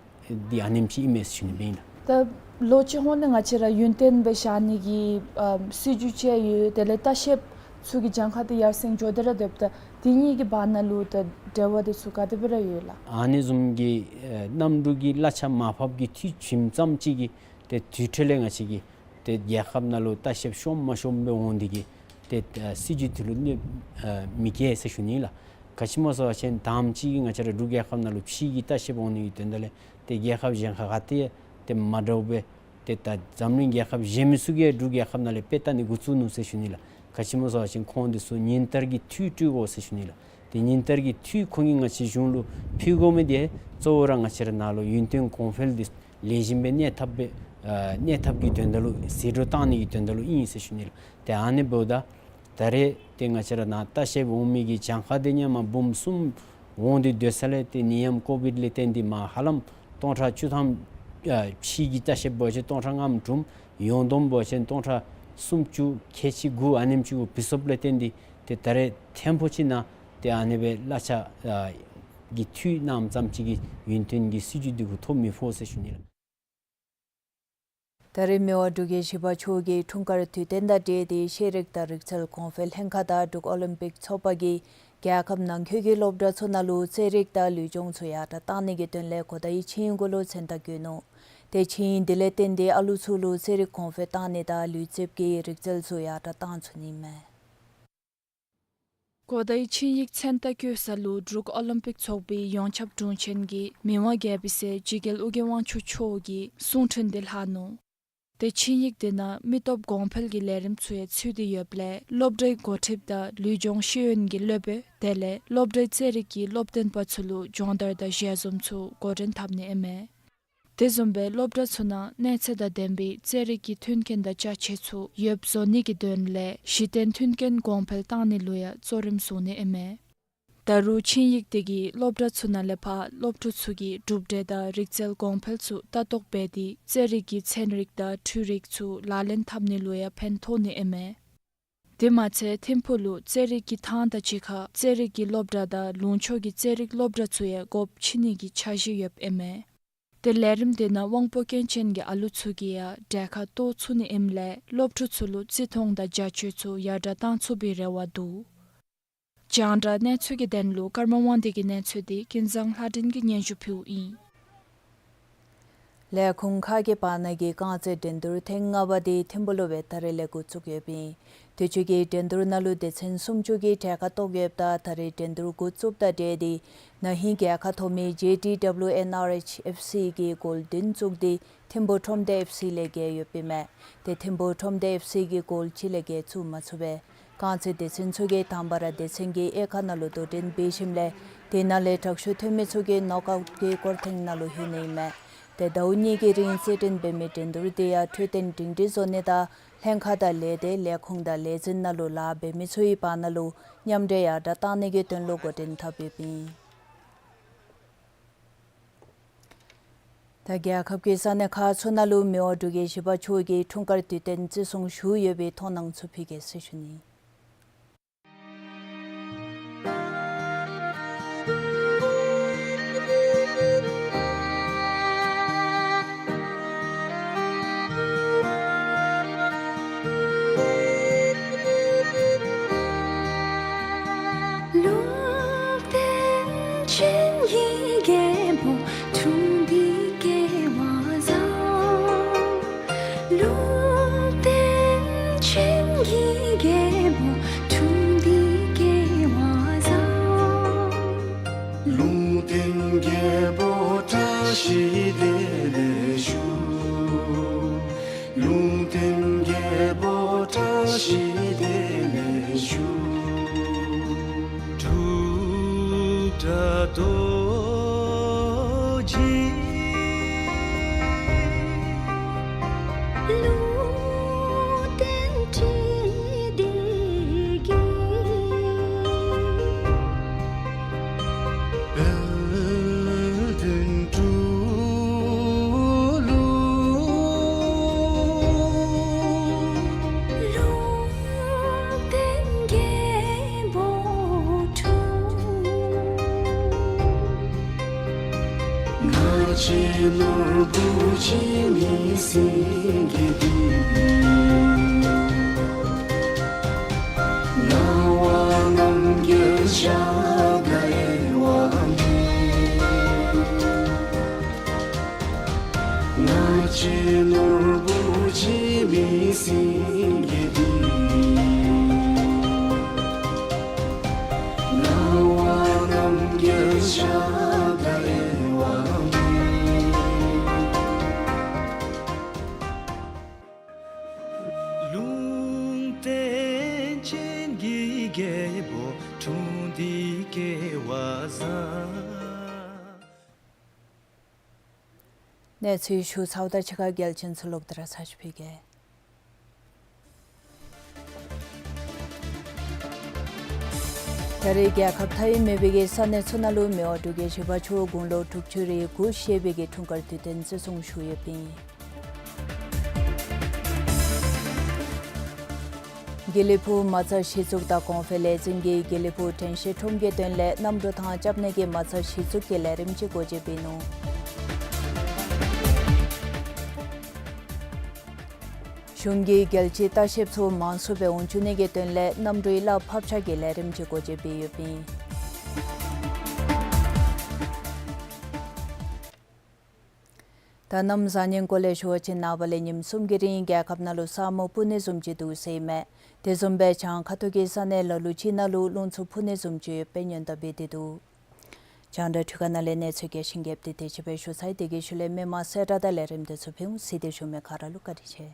འདི་ཨ་ནེམ་ཅིག་ཨིན་མས་ཟེར་ཞུ་ནི་སྦེ་ཨིན་ལགས། ད་ལོ་གཅིག་ཧོང་ནང་ང་བཅས་ར་ཡུན་བརྟན་སྦེ་བཞག་ནི་གི་ཨ་སྲིད་བྱུས་ཅིག་ཡོད། དེ་ལས་ལྟ་བཤལཔ་ཚུ་གི་གྱངས་ཁ་འདི་ཡར་སེང་འགྱོ་སྟེ་ར་སྡོདཔ་ད་དེ་གཉིས་ཀྱི་བར་ན་ལུ་ད་འབྲེལ་བ་འདི་ཚུ་ག་དེ་སྦེ་ར་ཡོད་ལགས། ཨ་ནི་བཟུམ་གྱི་ཨ་གནམ་གྲུ་གི་གླ་ཆ་མར་ཕབ་ཀྱི་འཐུས་ཆེམ་ཙམ་ཅིག་གི་ཏེ་དུས་ཚོད་ལས་ང་བཅས་ཀྱི་ཏེ་རྒྱལ་ཁབ་ནང་ལུ་ལྟ་བཤལཔ་ཤོམ་མ་ཤོམ་སྦེ་འོང་ནི་གི་ཏེ་ཨ་སྲིད་བྱུས་འདི་ལུ་གནོད་ཨ་མི་བཀལ་ཟེར་ཞུ་ནི་ལགས། ག་ཅི་སྨོ་ཟེར་བ་ཅིན་དང་པ་ཅིག་གིས་ང་བཅས་ར་འབྲུག་རྒྱལ་ཁབ་ནང་ལུ་ཕྱི་གི་ལྟ་བཤལཔ་འོང་ནི་གི་དོན་དག་ལས་ཏེ་རྒྱལ་ཁབ་གཞན་ཁ་ག་ཏེ་ཏེ་མ་འདྲཝ་སྦེ་ཏེ་ད་འཛམ་གླིང་རྒྱལ་ཁབ་གཞན་མི་ཚུ་གིས་འབྲུག་རྒྱལ་ཁབ་ནང་ལས་དཔེ་བལྟ་ནི་འགོ་བཙུགས་ནུག་ཟེར་ཞུ་ནི་ལགས། ག་ཅི་སྨོ་ཟེར་བ་ཅིན་ཁོང་འདི་ཚུ་ཉིན་ལྟར་གྱི་འཐུས་སྤྲོད་དགོ་ཟེར་ཞུ་ནི་ལགས། ཏེ་ཉིན་ལྟར་གྱི་འཐུས་ཁོང་གིས་ང་བཅས་གཞུང་ལུ་ཕུལ་དགོ་མི་འདི་གཙོ་བོ་ར་ང་བཅས་ར་ནཱ་ལུ་ཡུན་བརྟན་གོང་འཕེལ་འདི་ལེགས་ཤོམ་སྦེ་གནས་ཐབས་སྦེ་ཨ་གནས་ཐབས་ཀྱི་དོན་དག་ལུ་ཟད་འགྲོ་བཏང་ནི་གི་དོན་དག་ལུ་ཨིན་ཟེར་ཞུ་ནི་ལགས། ཏེ་ཨ་ནི་འབདཝ་ད་ད་རེས་ཏེ་ང་བཅས་ར་ནཱ་ལྟ་བཤལཔ་འོང་མི་གི་གྱངས་ཁ་འདི་ཧེ་མ་འབུམ་གསུམ་འོང་སྟེ་སྡོད་ས་ལས་ཏེ་ནད་ཡམས་ཀོ་བིཌ་ལས་བརྟེན་ཏེ་མར་ཧ་ལམ་སྟོང་ཕྲག་བཅུ་ཐམ་ཨ་ཕྱི་གི་ལྟ་བཤལཔ་འབད་བ་ཅིན་སྟོང་ཕྲག་ལྔ་བཅུ་འབད་བ་ཅིན་སྟོང་ཕྲག་སུམ་ཅུ་ཁལ་གཅིག་དགུ་ཨ་ནེམ་ཅིག་གུ་བུད་སོཔ་ལས་བརྟེན་ཏེ་ཏེ་ད་རེས་ཐེངས་པོ་ཅིག་ནང་ཏེ་ཨ་ནི་སྦེ་གླ་ཆ་ཨ་གི་འཐུས་གནངམ་ཙམ་ཅིག་གིས་ཡུན་བརྟན་གྱི་སྲིད་བྱུས་འདི་གུ་ཐོ་མི་ཕོག་ཟེར་ཞུ་ནི་ལགས། ད་རེས་མི་དབང་འབྲུག་རྒྱལ་བཞི་པ་མཆོག་གིས་འཁྲུངས་སྐར་དུས་སྟོན་དང་འབྲེལ་ཏེ་ཤེས་རིག་དང་རིག་རྩལ་གོང་འཕེལ་ལྷན་ཁག་དང་འབྲུག་ཨོ་ལིམ་པིག་ཚོགས་པ་གིས་རྒྱལ་ཁབ་ནང་འཁོད་ཀྱི་སློབ་གྲྭ་ཚུ་ནང་ལུ་རྩེད་རིགས་དང་ལུས་སྦྱོང་ཚུ་ཡར་དྲག་གཏང་ནི་གི་དོན་ལས་གོ་དྭགས་ཡི་ཆིངས་ཡིག་གུ་ལུ་མཚན་རྟགས་བཀོད་ནུག། ཏེ་ཆིངས་ཡིག་འདི་ལས་བརྟེན་ཏེ་ཨ་ལུ་ཚུ་ལུ་རྩེད་རིགས་གོང་འཕེལ་གཏང་ནི་དང་ལུས་རྩལ་གྱི་རིག་རྩལ་ཚུ་ཡར་དྲག་གཏང་ཚུགས་ནི་མས། གོ་དྭགས་ཡི་ཆིངས་ཡིག་མཚན་རྟགས་བཀོད་ས་ལུ་འབྲུག་ཨོ་ལིམ་པིག་ཚོགས་པའི་ཡོངས་ཁྱབ་དྲུང་ཆེན་གྱིས་མི་དབང་རྒྱལ་པོའི་སྲས་འཇིགས་རྒྱལ་ཨོ་རྒྱན་དབང་ཕྱུག་མཆོག་གི་གསུང་འཕྲིན་འདི་ལྷག་ནུག། ཏེ་ཆིངས་ཡིག་འདི་ནང་མི་སྟོབས་གོང་འཕེལ་གྱི་ལས་རིམ་ཚུ་ཡང་ཚུད་དེ་ཡོདཔ་ལས་སློབ་གྲྭའི་འགོ་ཁྲིདཔ་དང་ལུས་སྦྱོང་ཤེས་ཡོན་གྱི་སློབ་དཔོན་དེ་ལས་སློབ་གྲྭའི་རྩེད་རིགས་ཀྱི་སློབ་སྟོན་པ་ཚུ་ལུ་སྦྱོང་བརྡར་དང་ཞལ་འཛོམས་ཚུ་འགོ་འདྲེན་འཐབ་ནི་ཨིན་མས། དེ་བཟུམ་སྦེ་སློབ་གྲྭ་ཚུ་ནང་གནས་ཚད་དང་ལྡན་པའི་རྩེད་རིགས་ཀྱི་མཐུན་རྐྱེན་དང་ཅ་ཆས་ཚུ་ཡོདཔ་བཟོ་ནི་གི་དོན་ལས་གཞི་རྟེན་མཐུན་རྐྱེན་གོང་འཕེལ་གཏང་ནི་ལུ་ཡང་གཙོ་རིམ་བཟུང་ནི་ཨིན་མས། ད་རུང་ཆིངས་ཡིག་དེ་གིས་སློབ་གྲྭ་ཚུ་ནང་ལས་ཕར་སློབ་ཕྲུག་ཚུ་གིས་གྲུབ་འབྲས་དང་རིག་རྩལ་གོང་འཕེལ་ཚུ་ལྟ་རྟོག་འབད་དེ་རྩེད་རིགས་ཀྱི་ཚན་རིག་དང་འཕྲུལ་རིག་ཚུ་ལག་ལེན་འཐབ་ནི་ལུ་ཡང་ཕན་ཐོགས་ནི་ཨིན་མས། དེ་མ་ཚད་ཐིམ་ཕུག་ལུ་རྩེད་རིགས་ཀྱི་ཐང་དང་གཅིག་ཁར་རྩེད་རིགས་ཀྱི་སློབ་གྲྭ་དང་ལུང་ཕྱོགས་ཀྱི་རྩེད་རིགས་སློབ་གྲྭ་ཚུ་ཡང་སྒོ་ཕྱེ་ནི་གི་འཆར་གཞི་ཡོདཔ་ཨིན་མས། ཏེ་ལས་རིམ་དེ་ནང་དབང་པོ་སྐྱོན་ཅན་གྱི་ཨ་ལུ་ཚུ་གིས་ཡང་གྲལ་ཁར་གཏོགས་ཚུགས་ནི་ཨིནམ་ལས་སློབ་ཕྲུག་ཚུ་ལུ་བརྩི་མཐོང་དང་རྒྱ་ཆེ་ཚུ་ཡར་དྲག་གཏང་ཚུགས་པའི་རེ་བ་འདུག། རྒྱང་བསྒྲགས་གནས་ཚུལ་གྱི་དོན་ལུ་ཀརྨ་དབང་འདུས་ཀྱི་གནས་ཚུལ་དེ་ཀུན་བཟང་ལྷ་སྒྲོན་གྱིས་སྙན་ཞུ་ཕུལཝ་ཨིན། ལས་ཁུངས་ཁག་གི་བར་ན་གི་རྐང་རྩེད་འགྲན་བསྡུར་ཐེངས་ལྔ་པ་དེ་ཐིམ་ཕུག་ལུ་སྦེ་ད་རེས་ལས་འགོ་བཙུགས་ཡོདཔ་ཨིན། དུས་ཅི་གི་འགྲན་བསྡུར་ནང་ལུ་སྡེ་ཚན་སུམ་ཅུ་གིས་གྲལ་ཁར་གཏོགས་ཡོདཔ་ད་ད་རེས་འགྲན་བསྡུར་འགོ་བཙུགསཔ་དང་འབྲེལ་ཏེ་ན་ཧིང་རྒྱལ་ཁ་ཐོབ་མི་ཇེ་ཌི་ཌབ་ལུ་ཨེན་ཨར་ཨེཆ་ཨེཕ་སི་གི་གོལ་བདུན་བཙུགས་ཏེ་ཐིམ་ཕུག་ཁྲོམ་སྡེ་ཨེཕ་སི་ལས་རྒྱལ་ཡོདཔ་ཨིན་མས། ཏེ་ཐིམ་ཕུག་ཁྲོམ་སྡེ་ཨེཕ་སི་གིས་གོལ་གཅིག་ལས་བརྒལ་བཙུགས་མ་ཚུགས་པས། རྐང་རྩེད་སྡེ་ཚན་ཚུ་གིས་དང་པ་ར་སྡེ་ཚན་གྱི་དབྱེ་ཁག་ནང་ལུ་དོ་འགྲན་འབད་ཞིནམ་ལས་དེ་ནང་ལས་དྲག་ཤོས་ཐོན་མི་ཚུ་གིས་ནོག་ཨའུཊ་གི་སྐོར་ཐེངས་ནང་ལུ་ལྷོད་ནི་ཨིན་མས། ཏེ་ཟླཝ་གཉིས་ཀྱི་རིང་རྩེད་འགྲན་འབད་མི་འགྲན་བསྡུར་དེ་ཡང་འཕྲོད་བསྟེན་སྒྲིང་སྒྲིང་བཟོ་ནི་དང་ལྷན་ཁག་དང་ལས་སྡེ་ལས་ཁུངས་དང་ལས་འཛིན་ནང་ལུ་ལཱ་འབད་མི་ཚུའི་བར་ན་ལུ་མཉམ་འབྲེལ་ཡར་དྲག་གཏང་ནི་གི་དོན་ལུ་འགོ་འདྲེན་འཐབ་ཡོདཔ་ཨིན། ད་རྒྱལ་ཁབ་ཀྱི་ས་གནས་ཁག་ཚུ་ནང་ལུ་མི་དབང་འབྲུག་རྒྱལ་བཞི་པ་མཆོག་གི་འཁྲུངས་སྐར་དུས་སྟོན་བརྩི་སྲུང་ཞུ་ཡོད་པའི་མཐོང་སྣང་ཚུ་ཕུལ་གེ་ཟེར་ཞུ་ནི། རྡོ་རྗེ་ལུང་བསྟན་འཕྲིན་བདེ་དགེ། དཔལ་ལྡན་སྤྲུལ་ལུགས། ལུང་བསྟན་རྒྱལ་པོ་འཁྲུངས། ང་བཅས་ནོར་བུ་འཆི་མེད་སེང་གེ་འདི། ངག་དབང་རྣམ་རྒྱལ་ཞབས་དང་དབྱེ་བ་མེད། ང་བཅས་ནོར་བུ་འཆི་མེད་སེང་གེ་འདི། ངག་དབང་རྣམ་རྒྱལ་ཞབས་དང་དབྱེ་བ་མེད། ལུང་བསྟན་སྤྱན་གྱི་རྒྱལ་པོ་འཁྲུངས་ཏེ་སྐལ་བ་བཟང་། གནས་ཚུལ་ཞུ་ཚརཝ་དང་གཅིག་ཁར་གལ་ཆེན་ཚུ་ལོག་སྟེ་ར་ཚར་ཅིག་ཕུལ་གེ། ད་རེས་རྒྱལ་ཁབ་མཐའ་དབུས་མེད་པའི་གི་ས་གནས་ཚུ་ནང་ལུ་མི་དབང་འབྲུག་རྒྱལ་བཞི་པ་མཆོག་དགུང་ལོ་དྲུག་ཅུ་རེ་དགུ་བཞེས་པའི་གི་འཁྲུངས་སྐར་དུས་སྟོན་བརྩི་སྲུང་ཞུ་ཡོདཔ་ཨིན། དགེ་ལེགས་ཕུག་མ་རྩ་གཞི་བཙུགས་དང་གོང་འཕེལ་ལས་འཛིན་གྱིས་དགེ་ལེགས་ཕུག་དྲན་ཤེས་ཁྲོམ་གྱི་དོན་ལས་གནམ་གྲུ་ཐང་རྐྱབ་ནི་གི་མ་རྩ་གཞི་བཙུགས་ཀྱི་ལས་རིམ་ཅིག་འགོ་འབྱེད་འབད་ནུག། གཞུང་གིས་རྒྱལ་སྤྱིའི་ལྟ་བཤལཔ་ཚུ་མང་སུ་སྦེ་འོང་བཅུག་ནི་གི་དོན་ལས་གནམ་གྲུའི་གླ་ཕབ་ཆག་གི་ལས་རིམ་ཅིག་འགོ་འབྱེད་འབད་ཡོདཔ་ཨིན། ད་གནམ་བཟང་ངན་སྐོར་ལས་ཞུ་བ་ཅིན་ནངས་པ་ལས་ཉིནམ་གསུམ་གྱི་རིང་རྒྱལ་ཁབ་ནང་ལུ་ས་སྨུག་སྤུབ་ནི་བཟུམ་ཅིག་འདུག་ཟེར་ཨིན་མས། དེ་བཟུམ་སྦེ་བྱང་ཁ་ཐུག་གི་ས་གནས་ལ་ལུ་ཅིག་ནང་ལུ་རླུང་འཚུབ་འཕུ་ནི་བཟུམ་ཅིག་ཡོདཔ་སྦེ་སྔོན་བརྡ་འབད་དེ་འདུག། རྒྱང་བསྒྲགས་འཕྲུལ་ཁང་ནང་ལས་གནས་ཚུལ་རྒྱས་ཤིང་རྒྱསཔ་འདི་དེ་ཅིག་སྦེ་ཞུ་ཚར་ཡི། དེ་གི་ཤུལ་ལས་མི་མང་གསལ་བསྒྲགས་དང་ལས་རིམ་དེ་ཚུ་ཕུལ་འོང་། གཟིགས་ཏེ་བཞུགས་མི་ག་ར་ལུ་བཀའ་དྲིན་ཆེ།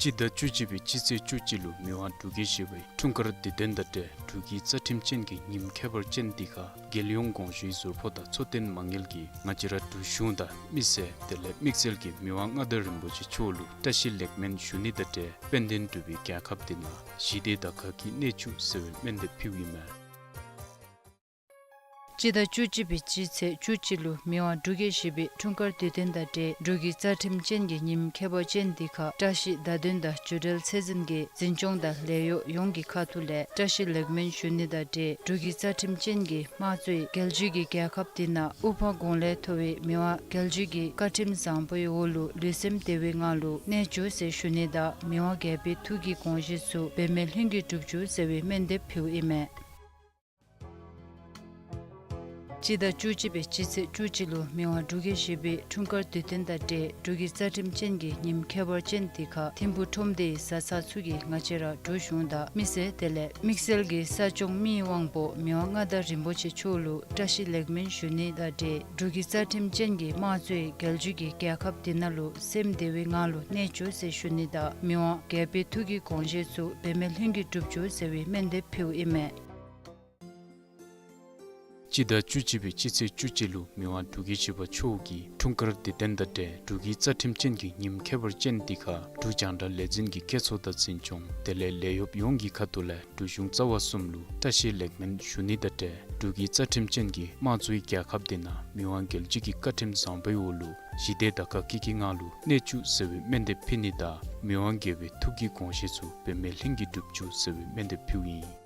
སྤྱི་ཟླ་བཅུ་གཅིག་པའི་སྤྱི་ཚེས་བཅུ་གཅིག་ལུ་མི་དབང་འབྲུག་རྒྱལ་བཞི་པའི་འཁྲུངས་སྐར་དུས་སྟོན་དང་འབྲེལ་འབྲུག་གི་རྩ་ཁྲིམས་ཅན་གྱི་ཉིནམ་ཁྱད་པར་ཅན་འདི་ཁར་རྒྱལ་ཡོངས་དགོངས་ཞུའི་ཟུར་ཕོགས་དང་འཚོ་རྟེན་མ་དངུལ་གྱིས་ང་བཅས་ར་འབྲུག་གཞུང་དང་མི་སེར་དེ་ལས་དམིགས་བསལ་གྱིས་མི་དབང་མངའ་བདག་རིན་པོ་ཆེ་མཆོག་ལུ་བཀྲ་ཤིས་ལེགས་སྨོན་ཞུ་ནི་དང་འབྲེལ་དཔལ་ལྡན་འབྲུག་པའི་རྒྱལ་ཁབ་འདི་ནང་ཞི་བདེ་དང་དགའ་སྐྱིད་གནས་བཅུག་ཟེར་བའི་སྨོན་འདེབས་ཕུལཝ་ཨིན་མས། སྤྱི་ཟླ་བཅུ་གཅིག་པའི་སྤྱི་ཚེས་བཅུ་གཅིག་ལུ་མི་དབང་འབྲུག་རྒྱལ་བཞི་པའི་འཁྲུངས་སྐར་དུས་སྟོན་དང་འབྲེལ་འབྲུག་གི་རྩ་ཁྲིམས་ཅན་གྱི་ཉིནམ་ཁྱད་པར་ཅན་འདི་ཁར་བཀྲ་ཤིས་བརྡ་དོན་དང་སྒྱུ་འཕྲུལ་ཚད་འཛིན་གྱི་འཛིན་སྐྱོང་དང་ལས་གཡོག་ཡོངས་ཀྱི་ཁ་ཐུག་ལས་བཀྲ་ཤིས་ལེགས་སྨོན་ཞུ་ནི་དང་འབྲེལ་འབྲུག་གི་རྩ་ཁྲིམས་ཅན་གྱི་དམངས་གཙོའི་རྒྱལ་བརྒྱུད་ཀྱི་རྒྱལ་ཁབ་འདི་ནང་དབུ་འཕང་གོང་ལས་མཐོ་བའི་མི་དབང་རྒྱལ་བརྒྱུད་ཀྱི་བཀའ་ཁྲིམས་བཟང་པོའི་འོག་ལུ་ལུས་སེམས་བདེ་བའི་ངང་ལུ་གནས་བཅུག་ཟེར་ཞུ་ནི་དང་མི་དབང་རྒྱལ་པོའི་ཐུགས་ཀྱི་དགོངས་བཞེད་ཚུ་འབད་མེད་ལྷུན་གྱིས་གྲུབ་བཅུག་ཟེར་བའི་སྨོན་འདེབས་ཕུལཝ་ཨིན་མས། སྤྱི་ཟླ་བཅུ་གཅིག་པའི་སྤྱི་ཚེས་བཅུ་གཅིག་ལུ་མི་དབང་འབྲུག་རྒྱལ་བཞི་པའི་འཁྲུངས་སྐར་དུས་སྟོན་དང་འབྲེལ་འབྲུག་གི་རྩ་ཁྲིམས་ཅན་གྱི་ཉིནམ་ཁྱད་པར་ཅན་འདི་ཁར་ཐིམ་ཕུག་ཁྲོམ་སྡེའི་བཟའ་ཚང་ཚུ་གིས་ང་བཅས་ར་འབྲུག་གཞུང་དང་མི་སེར་དེ་ལས་དམིགས་བསལ་གྱིས་ས་སྐྱོང་མི་ཡི་དབང་པོ་མི་དབང་མངའ་བདག་རིན་པོ་ཆེ་མཆོག་ལུ་བཀྲ་ཤིས་ལེགས་སྨོན་ཞུ་ནི་དང་འབྲེལ་འབྲུག་གི་རྩ་ཁྲིམས་ཅན་གྱི་དམངས་གཙོའི་རྒྱལ་བརྒྱུད་ཀྱི་རྒྱལ་ཁབ་འདི་ནང་ལུ་སེམས་བདེ་བའི་ངང་ལུ་གནས་བཅུག་ཟེར་ཞུ་ནི་དང་མི་དབང་རྒྱལ་པོའི་ཐུགས་ཀྱི་དགོངས་བཞེད་ཚུ་འབད་མེད་ལྷུན་གྱིས་གྲུབ་བཅུག་ཟེར་བའི་སྨོན་འདེབས་ཕུལཝ་ཨིན་མས། སྤྱི་ཟླ་བཅུ་གཅིག་པའི་སྤྱི་ཚེས་བཅུ་གཅིག་ལུ་མི་དབང་འབྲུག་རྒྱལ་བཞི་པ་མཆོག་གི་འཁྲུངས་སྐར་དེ་དོན་དང་འབྲེལ་འབྲུག་གི་རྩ་ཁྲིམས་ཅན་གྱི་ཉིནམ་ཁྱད་པར་ཅན་འདི་ཁར་འབྲུག་རྒྱང་བསྒྲགས་ལས་འཛིན་གྱི་སྐད་གསོ་དང་འཛིན་སྐྱོང་དེ་ལས་ལས་གཡོགཔ་ཡོངས་ཀྱི་ཁ་ཐུག་ལས་འབྲུག་གཞུང་རྩ་བ་གསུམ་ལུ་བཀྲ་ཤིས་ལེགས་སྨོན་ཞུ་ནི་དང་འབྲེལ་འབྲུག་གི་རྩ་ཁྲིམས་ཅན་གྱི་དམངས་གཙོའི་རྒྱལ་ཁབ་འདི་ནང་མི་དབང་རྒྱལ་བརྒྱུད་ཀྱི་བཀའ་ཁྲིམས་བཟང་པོའི་འོག་ལུ་ཞི་བདེ་དང་དགའ་སྐྱིད་ཀྱི་ངང་ལུ་གནས་བཅུག་ཟེར་བའི་སྨོན་འདེབས་ཕུལ་ནི་དང་མི་དབང་རྒྱལ་བའི་ཐུགས་ཀྱི་དགོངས་བཞེད་ཚུ་འབད་མེད་ལྷུན་གྱིས་འགྲུབ་བཅུག་ཟེར་བའི་སྨོན་འདེབས་ཕུལཝ་ཨིན།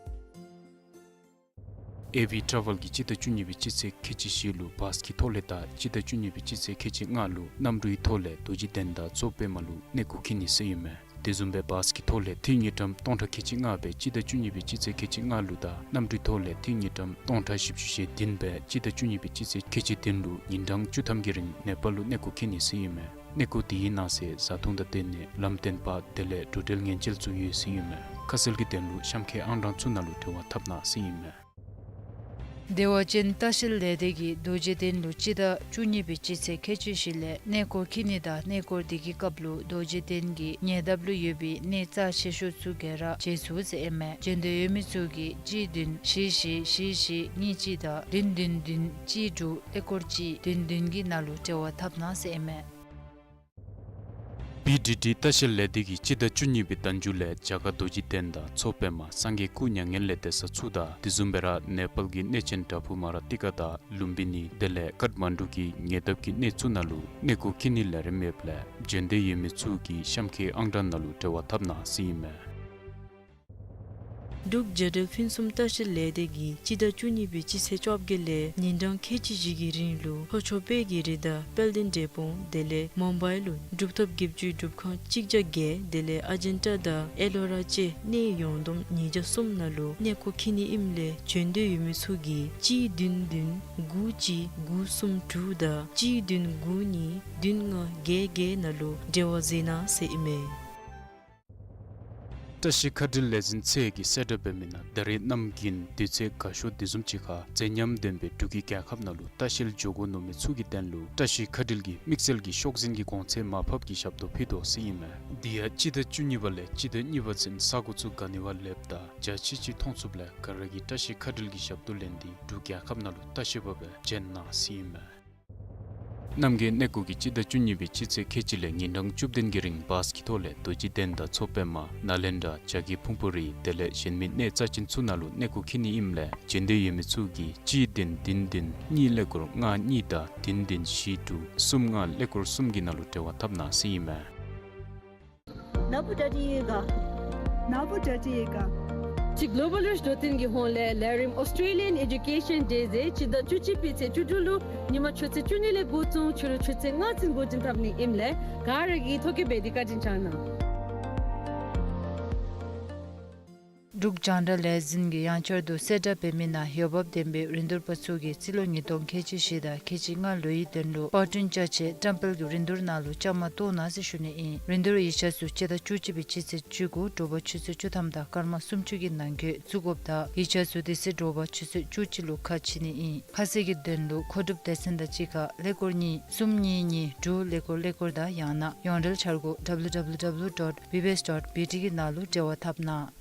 ཨེ་ཝི་ཊ་ཝེལ་གྱིས་སྤྱི་ཟླ་བཅུ་གཉིས་པའི་སྤྱི་ཚེས་ཁལ་གཅིག་བཞི་ལུ་བཱས་ཀྱི་ཐོག་ལས་དང་སྤྱི་ཟླ་བཅུ་གཉིས་པའི་སྤྱི་ཚེས་ཁལ་གཅིག་ལྔ་ལུ་གནམ་གྲུའི་ཐོག་ལས་རྡོ་རྗེ་གདན་དང་མཚོ་པདྨ་ལུ་གནས་སྐོར་འཁྱིད་ནི་ཟེར་ཨིན་མས། དེ་བཟུམ་སྦེ་བཱས་ཀྱི་ཐོག་ལས་འཐུས་དངུལ་ཀྲམ་སྟོང་ཕྲག་ཁལ་གཅིག་ལྔ་སྦེ་སྤྱི་ཟླ་བཅུ་གཉིས་པའི་སྤྱི་ཚེས་ཁལ་གཅིག་ལྔ་ལུ་དང་གནམ་གྲུའི་ཐོག་ལས་འཐུས་དངུལ་ཀྲམ་སྟོང་ཕྲག་བཞི་བཅུ་ཞེ་བདུན་སྦེ་སྤྱི་ཟླ་བཅུ་གཉིས་པའི་སྤྱི་ཚེས་ཁལ་གཅིག་བདུན་ལུ་ཉིན་གྲངས་བཅུ་ཐམ་གྱི་རིང་ནེ་པཱལ་ལུ་གནས་སྐོར་འཁྱིད་ནི་ཟེར་ཨིན་མས། གནས་སྐོར་དེའི་ནང་གསེས་བཟའ་འཐུང་དང་སྡོད་གནས་ལམ་སྟོན་པ་དེ་ལས་འགྲོ་འགྲུལ་ཉེན་བཅོལ་ཚུ་ཡོད་ཟེར་ཨིན་མས། ཁ་གསལ་གྱི་དོན་ལུ་གཤམ་འཁོད་ཨང་གྲངས་ཚུ་ནང་ལུ་འབྲེལ་བ་འཐབ་གནང་ཟེར་ཨིན་མས། བདེ་བ་ཅན་ལྟ་བཤལ་ལས་སྡེ་གིས་རྡོ་རྗེ་གདན་ལུ་སྤྱི་ཟླ་བཅུ་གཉིས་པའི་སྤྱི་ཚེས་ཁལ་གཅིག་བཞི་ལས་གནས་སྐོར་འཁྱིད་ནི་དང་གནས་སྐོར་དེ་གི་སྐབས་ལུ་རྡོ་རྗེ་གདན་གྱི་ཉེ་འདབས་ལུ་ཡོད་པའི་གནས་རྩ་ཆེ་ཤོས་ཚུ་ག་ར་མཇལ་ཚུགས་ཟེར་ཨིན་མས། མཇལ་འདོད་ཡོད་མི་ཚུ་གིས་གཅིག་བདུན་བཞི་བཞི་བཞི་བཞི་གཉིས་གཅིག་དང་བདུན་བདུན་བདུན་གཅིག་དྲུག་ཀླད་ཀོར་གཅིག་བདུན་བདུན་གྱི་ནང་ལུ་འབྲེལ་བ་འཐབ་གནང་ཟེར་ཨིན་མས། བི་ཌི་ཌི་ལྟ་བཤལ་ལས་སྡེ་གིས་སྤྱི་ཟླ་བཅུ་གཉིས་པའི་ཟླ་མཇུག་ལས་རྒྱ་གར་རྡོ་རྗེ་གདན་དང་མཚོ་པདྨ་སངས་རྒྱས་སྐུ་མྱ་ངན་ལས་འདས་ས་ཚུ་དང་དེ་བཟུམ་སྦེ་ར་ནེ་པཱལ་གྱི་གནས་ཆེན་བྲག་ཕུག་མ་ར་ཏི་ཀ་དང་ལུམ་བི་ནི་དེ་ལས་ཀཊ་མན་ཌུ་གི་ཉེ་འདབས་ཀྱི་གནས་ཚུ་ནང་ལུ་གནས་སྐོར་འཁྱིད་ནི་ལས་རིམ་ཡོདཔ་ལས་མཇལ་འདོད་ཡོད་མི་ཚུ་གིས་གཤམ་འཁོད་ཨང་གྲངས་ནང་ལུ་འབྲེལ་བ་འཐབ་གནང་ཟེར་ཨིན་མས། འབྲུག་རྒྱལ་ཕུན་སུམ་ལྟ་བཤལ་ལས་སྡེ་གིས་སྤྱི་ཟླ་བཅུ་གཉིས་པའི་སྤྱི་ཚེས་བཅོ་བརྒྱད་ལས་ཉིན་གྲངས་ཁལ་གཅིག་བཞི་གི་རིང་ལུ་ལྷོ་ཕྱོགས་དཔལ་གྱི་རི་དང་དཔལ་ལྡན་འབྲས་སྤུངས་དེ་ལས་མུམ་བའི་ལུ་གྲུབ་ཐོབ་བརྒྱད་ཅུའི་སྒྲུབ་ཁང་གཅིག་བརྒྱ་བརྒྱད་དེ་ལས་ཨ་ཇན་ཊ་དང་ཨེ་ལོ་ར་བཅས་གནས་ཡོངས་བསྡོམས་ཉིས་བརྒྱ་གསུམ་ནང་ལུ་གནས་སྐོར་འཁྱིད་ནི་ཨིནམ་ལས་བྱོན་འདོད་ཡོད་མི་ཚུ་གིས་གཅིག་བདུན་བདུན་དགུ་གཅིག་དགུ་གསུམ་དྲུག་དང་གཅིག་བདུན་དགུ་གཉིས་བདུན་ལྔ་བརྒྱད་བརྒྱད་ནང་ལུ་འབྲེལ་བ་མཛད་གནང་ཟེར་ཨིན་མས། བཀྲ་ཤིས་མཁའ་འགྲུལ་ལས་འཛིན་ཚད་ཀྱིས་གསལ་བསྒྲགས་འབད་མི་ནང་ད་རེས་གནམ་དགུན་དུས་ཚོད་དགའ་ཤོས་དེ་བཟུམ་ཅིག་ཁར་མཛེས་ཉམས་ལྡན་པའི་འབྲུག་གི་རྒྱལ་ཁབ་ནང་ལུ་ལྟ་བཤལ་འགྱོ་དགོ་མནོ་མི་ཚུ་གི་དོན་ལུ་བཀྲ་ཤིས་མཁའ་འགྲུལ་གྱིས་དམིགས་བསལ་གྱི་ཤོག་འཛིན་གྱི་གོང་ཚད་མར་ཕབ་ཀྱི་ཞབས་ཏོག་ཕུལ་དོ་ཟེར་ཨིན་མས། དེ་ཡང་སྤྱི་ཟླ་བཅུ་གཉིས་པ་ལས་སྤྱི་ཟླ་གཉིས་པ་ཚུན་ས་གོ་ཚུ་ག་ནི་བ་ལེགསཔ་དང་འཇའ་ཆི་ཆི་མཐོང་ཚུགསཔ་ལས་ག་ར་གིས་བཀྲ་ཤིས་མཁའ་འགྲུལ་གྱི་ཞབས་ཏོག་ལེན་ཏེ་འབྲུག་རྒྱལ་ཁབ་ནང་ལུ་ལྟ་བཤལ་འབད་བར་བྱོན་གནང་ཟེར་ཨིན་མས། རྣམ་རྒྱལ་གནས་སྐོར་གྱིས་སྤྱི་ཟླ་བཅུ་གཉིས་པའི་སྤྱི་ཚེས་ཁལ་གཅིག་ལས་ཉིན་གྲངས་བཅུ་བདུན་གྱི་རིང་བཱས་ཀྱི་ཐོག་ལས་རྡོ་རྗེ་གདན་དང་མཚོ་པདྨ་ནཱ་ལེནྡྲ་བྱ་རྒོད་ཕུང་པོ་རི་དེ་ལས་གཞན་མི་གནས་རྩ་ཅན་ཚུ་ནང་ལུ་གནས་སྐོར་འཁྱིད་ནི་ཨིནམ་ལས་མཇལ་འདོད་ཡོད་མི་ཚུ་གིས་གཅིག་བདུན་བདུན་བདུན་གཉིས་ཀླད་ཀོར་ལྔ་གཉིས་དང་བདུན་བདུན་བཞི་དྲུག་གསུམ་ལྔ་ཀླད་ཀོར་གསུམ་གྱི་ནང་ལུ་འབྲེལ་བ་འཐབ་གནང་ཟེར་ཨིན་མས། ནཱ་བུ་ཌ་ཌི་ཡེ་ག་ནཱ་བུ་ཌ་ཌི་ཡེ་ག་ཅིག་གློ་བཱལ་རུ་འགྲོ་སྟེ་གི་ཧོང་ལས་ལས་རིམ་Australian Education Day ཟེར་སྤྱི་ཟླ་བཅུ་གཅིག་པའི་ཚེས་བཅུ་དྲུག་ལུ་ཉིན་མ་ཆུ་ཚོད་བཅུ་གཉིས་ལས་འགོ་བཙུགས་ཕྱི་རུ་ཆུ་ཚོད་ལྔ་ཚུན་འགོ་འདྲེན་འཐབ་ནི་ཨིནམ་ལས་ག་ར་གིས་ཐོ་བཀོད་འབད་དེ་བཀའ་དྲིན་བསྐྱང་གནང་། འབྲུག་རྒྱང་བསྒྲགས་ལས་འཛིན་གྱིས་ཡང་བསྐྱར་དུ་གསལ་བསྒྲགས་འབད་མི་ནང་འོས་འབབ་ལྡན་པའི་རིན་བསྡུར་པ་ཚུ་གིས་རྩིས་ལོ་ཉིས་སྟོང་ཁལ་གཅིག་བཞི་དང་ཁལ་གཅིག་ལྔ་ལོའི་དོན་ལུ་པར་སྐྲུན་ཅ་ཆས་བཀྲམ་སྤེལ་གྱི་རིན་བསྡུར་ནང་ལུ་བཅའ་མར་གཏོགས་གནང་ཟེར་ཞུ་ནི་ཨིན། རིན་བསྡུར་ཡིག་ཆ་ཚུ་སྤྱི་ཟླ་བཅུ་གཅིག་པའི་སྤྱི་ཚེས་བཅུ་དགུ་དྲོ་པ་ཆུ་ཚོད་བཅུ་ཐམ་དང་སྐར་མ་སུམ་ཅུ་གི་ནང་འཁོད་བཙུགས་དགོཔ་དང་ཡིག་ཆ་ཚུ་དེ་ཚེ་དྲོ་པ་ཆུ་ཚོད་བཅུ་གཅིག་ལུ་ཁ་ཕྱེ་ནི་ཨིན། ཁ་གསལ་གྱི་དོན་ལུ་མཁོ་སྒྲུབ་སྡེ་ཚན་དང་གཅིག་ཁར་ཀླད་ཀོར་གཉིས་གསུམ་གཉིས་གཉིས་དྲུག་ཀླད་ཀོར་ཀླད་ཀོར་དང་ཡང་ན་ཡོངས་འབྲེལ་འཆར་སྒོ་W W W dot B B S dot B T གི་ནང་ལུ་འབྲེལ་བ་འཐབ་གནང་།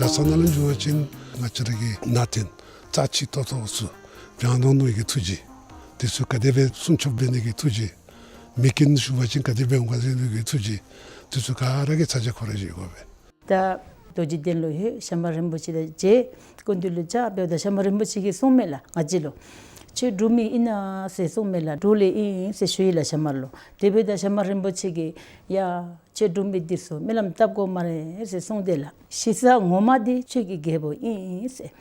གྲྭ་ཚང་ནང་ལུ་འགྱོ་བ་ཅིན་ང་བཅས་ར་གི་ནང་རྟེན་རྩ་ཆེ་ཏོག་ཏོ་ཚུ་བྱང་དོ་ནོ་གི་ཐུགས་རྗེ། དེ་ཚུ་ག་དེ་སྦེ་སྲུང་སྐྱོབ་འབད་ནི་གི་ཐུགས་རྗེ། མེ་རྐྱེན་ཞུགས་པ་ཅིན་ག་དེ་སྦེ་འོང་ག་ཟེར་ནི་གི་ཐུགས་རྗེ། དེ་ཚུ་ག་ར་གིས་ཚ་གྱང་ཁོ་ར་བཞེས་དགོ་པས། ད་རྡོ་རྗེ་གདན་ལུ་ལྷོད། ཞྭ་དམར་རིན་པོ་ཆེ་དང་མཇལ། སྐུ་མདུན་ལུ་བཅར་འབདཝ་ད་ཞྭ་དམར་རིན་པོ་ཆེ་གིས་གསུངམ་མས་ལགས་ང་བཅས་ལུ། ཁྱོད་འབྲུག་མི་ཨིན་ན་ཟེར་གསུངམ་མས་ལགས། འབྲུག་ལས་ཨིན་ཟེར་ཞུ་ཡི་ལགས་ཞྭ་དམར་ལུ། དེ་འབདཝ་ད་ཞྭ་དམར་རིན་པོ་ཆེ་གིས་ཡ་ཁྱོད་འབྲུག་མི་འདི་ཚུ་སྨོན་ལམ་བཏབ་དགོ་སྨ་རེ་ཟེར་གསུངས་ཏེ་ལགས། ཤི་ས་ངོ་མ་འདི་ཁྱོད་ཀྱི་རྒྱལ་པོ་ཨིན་ཟེར།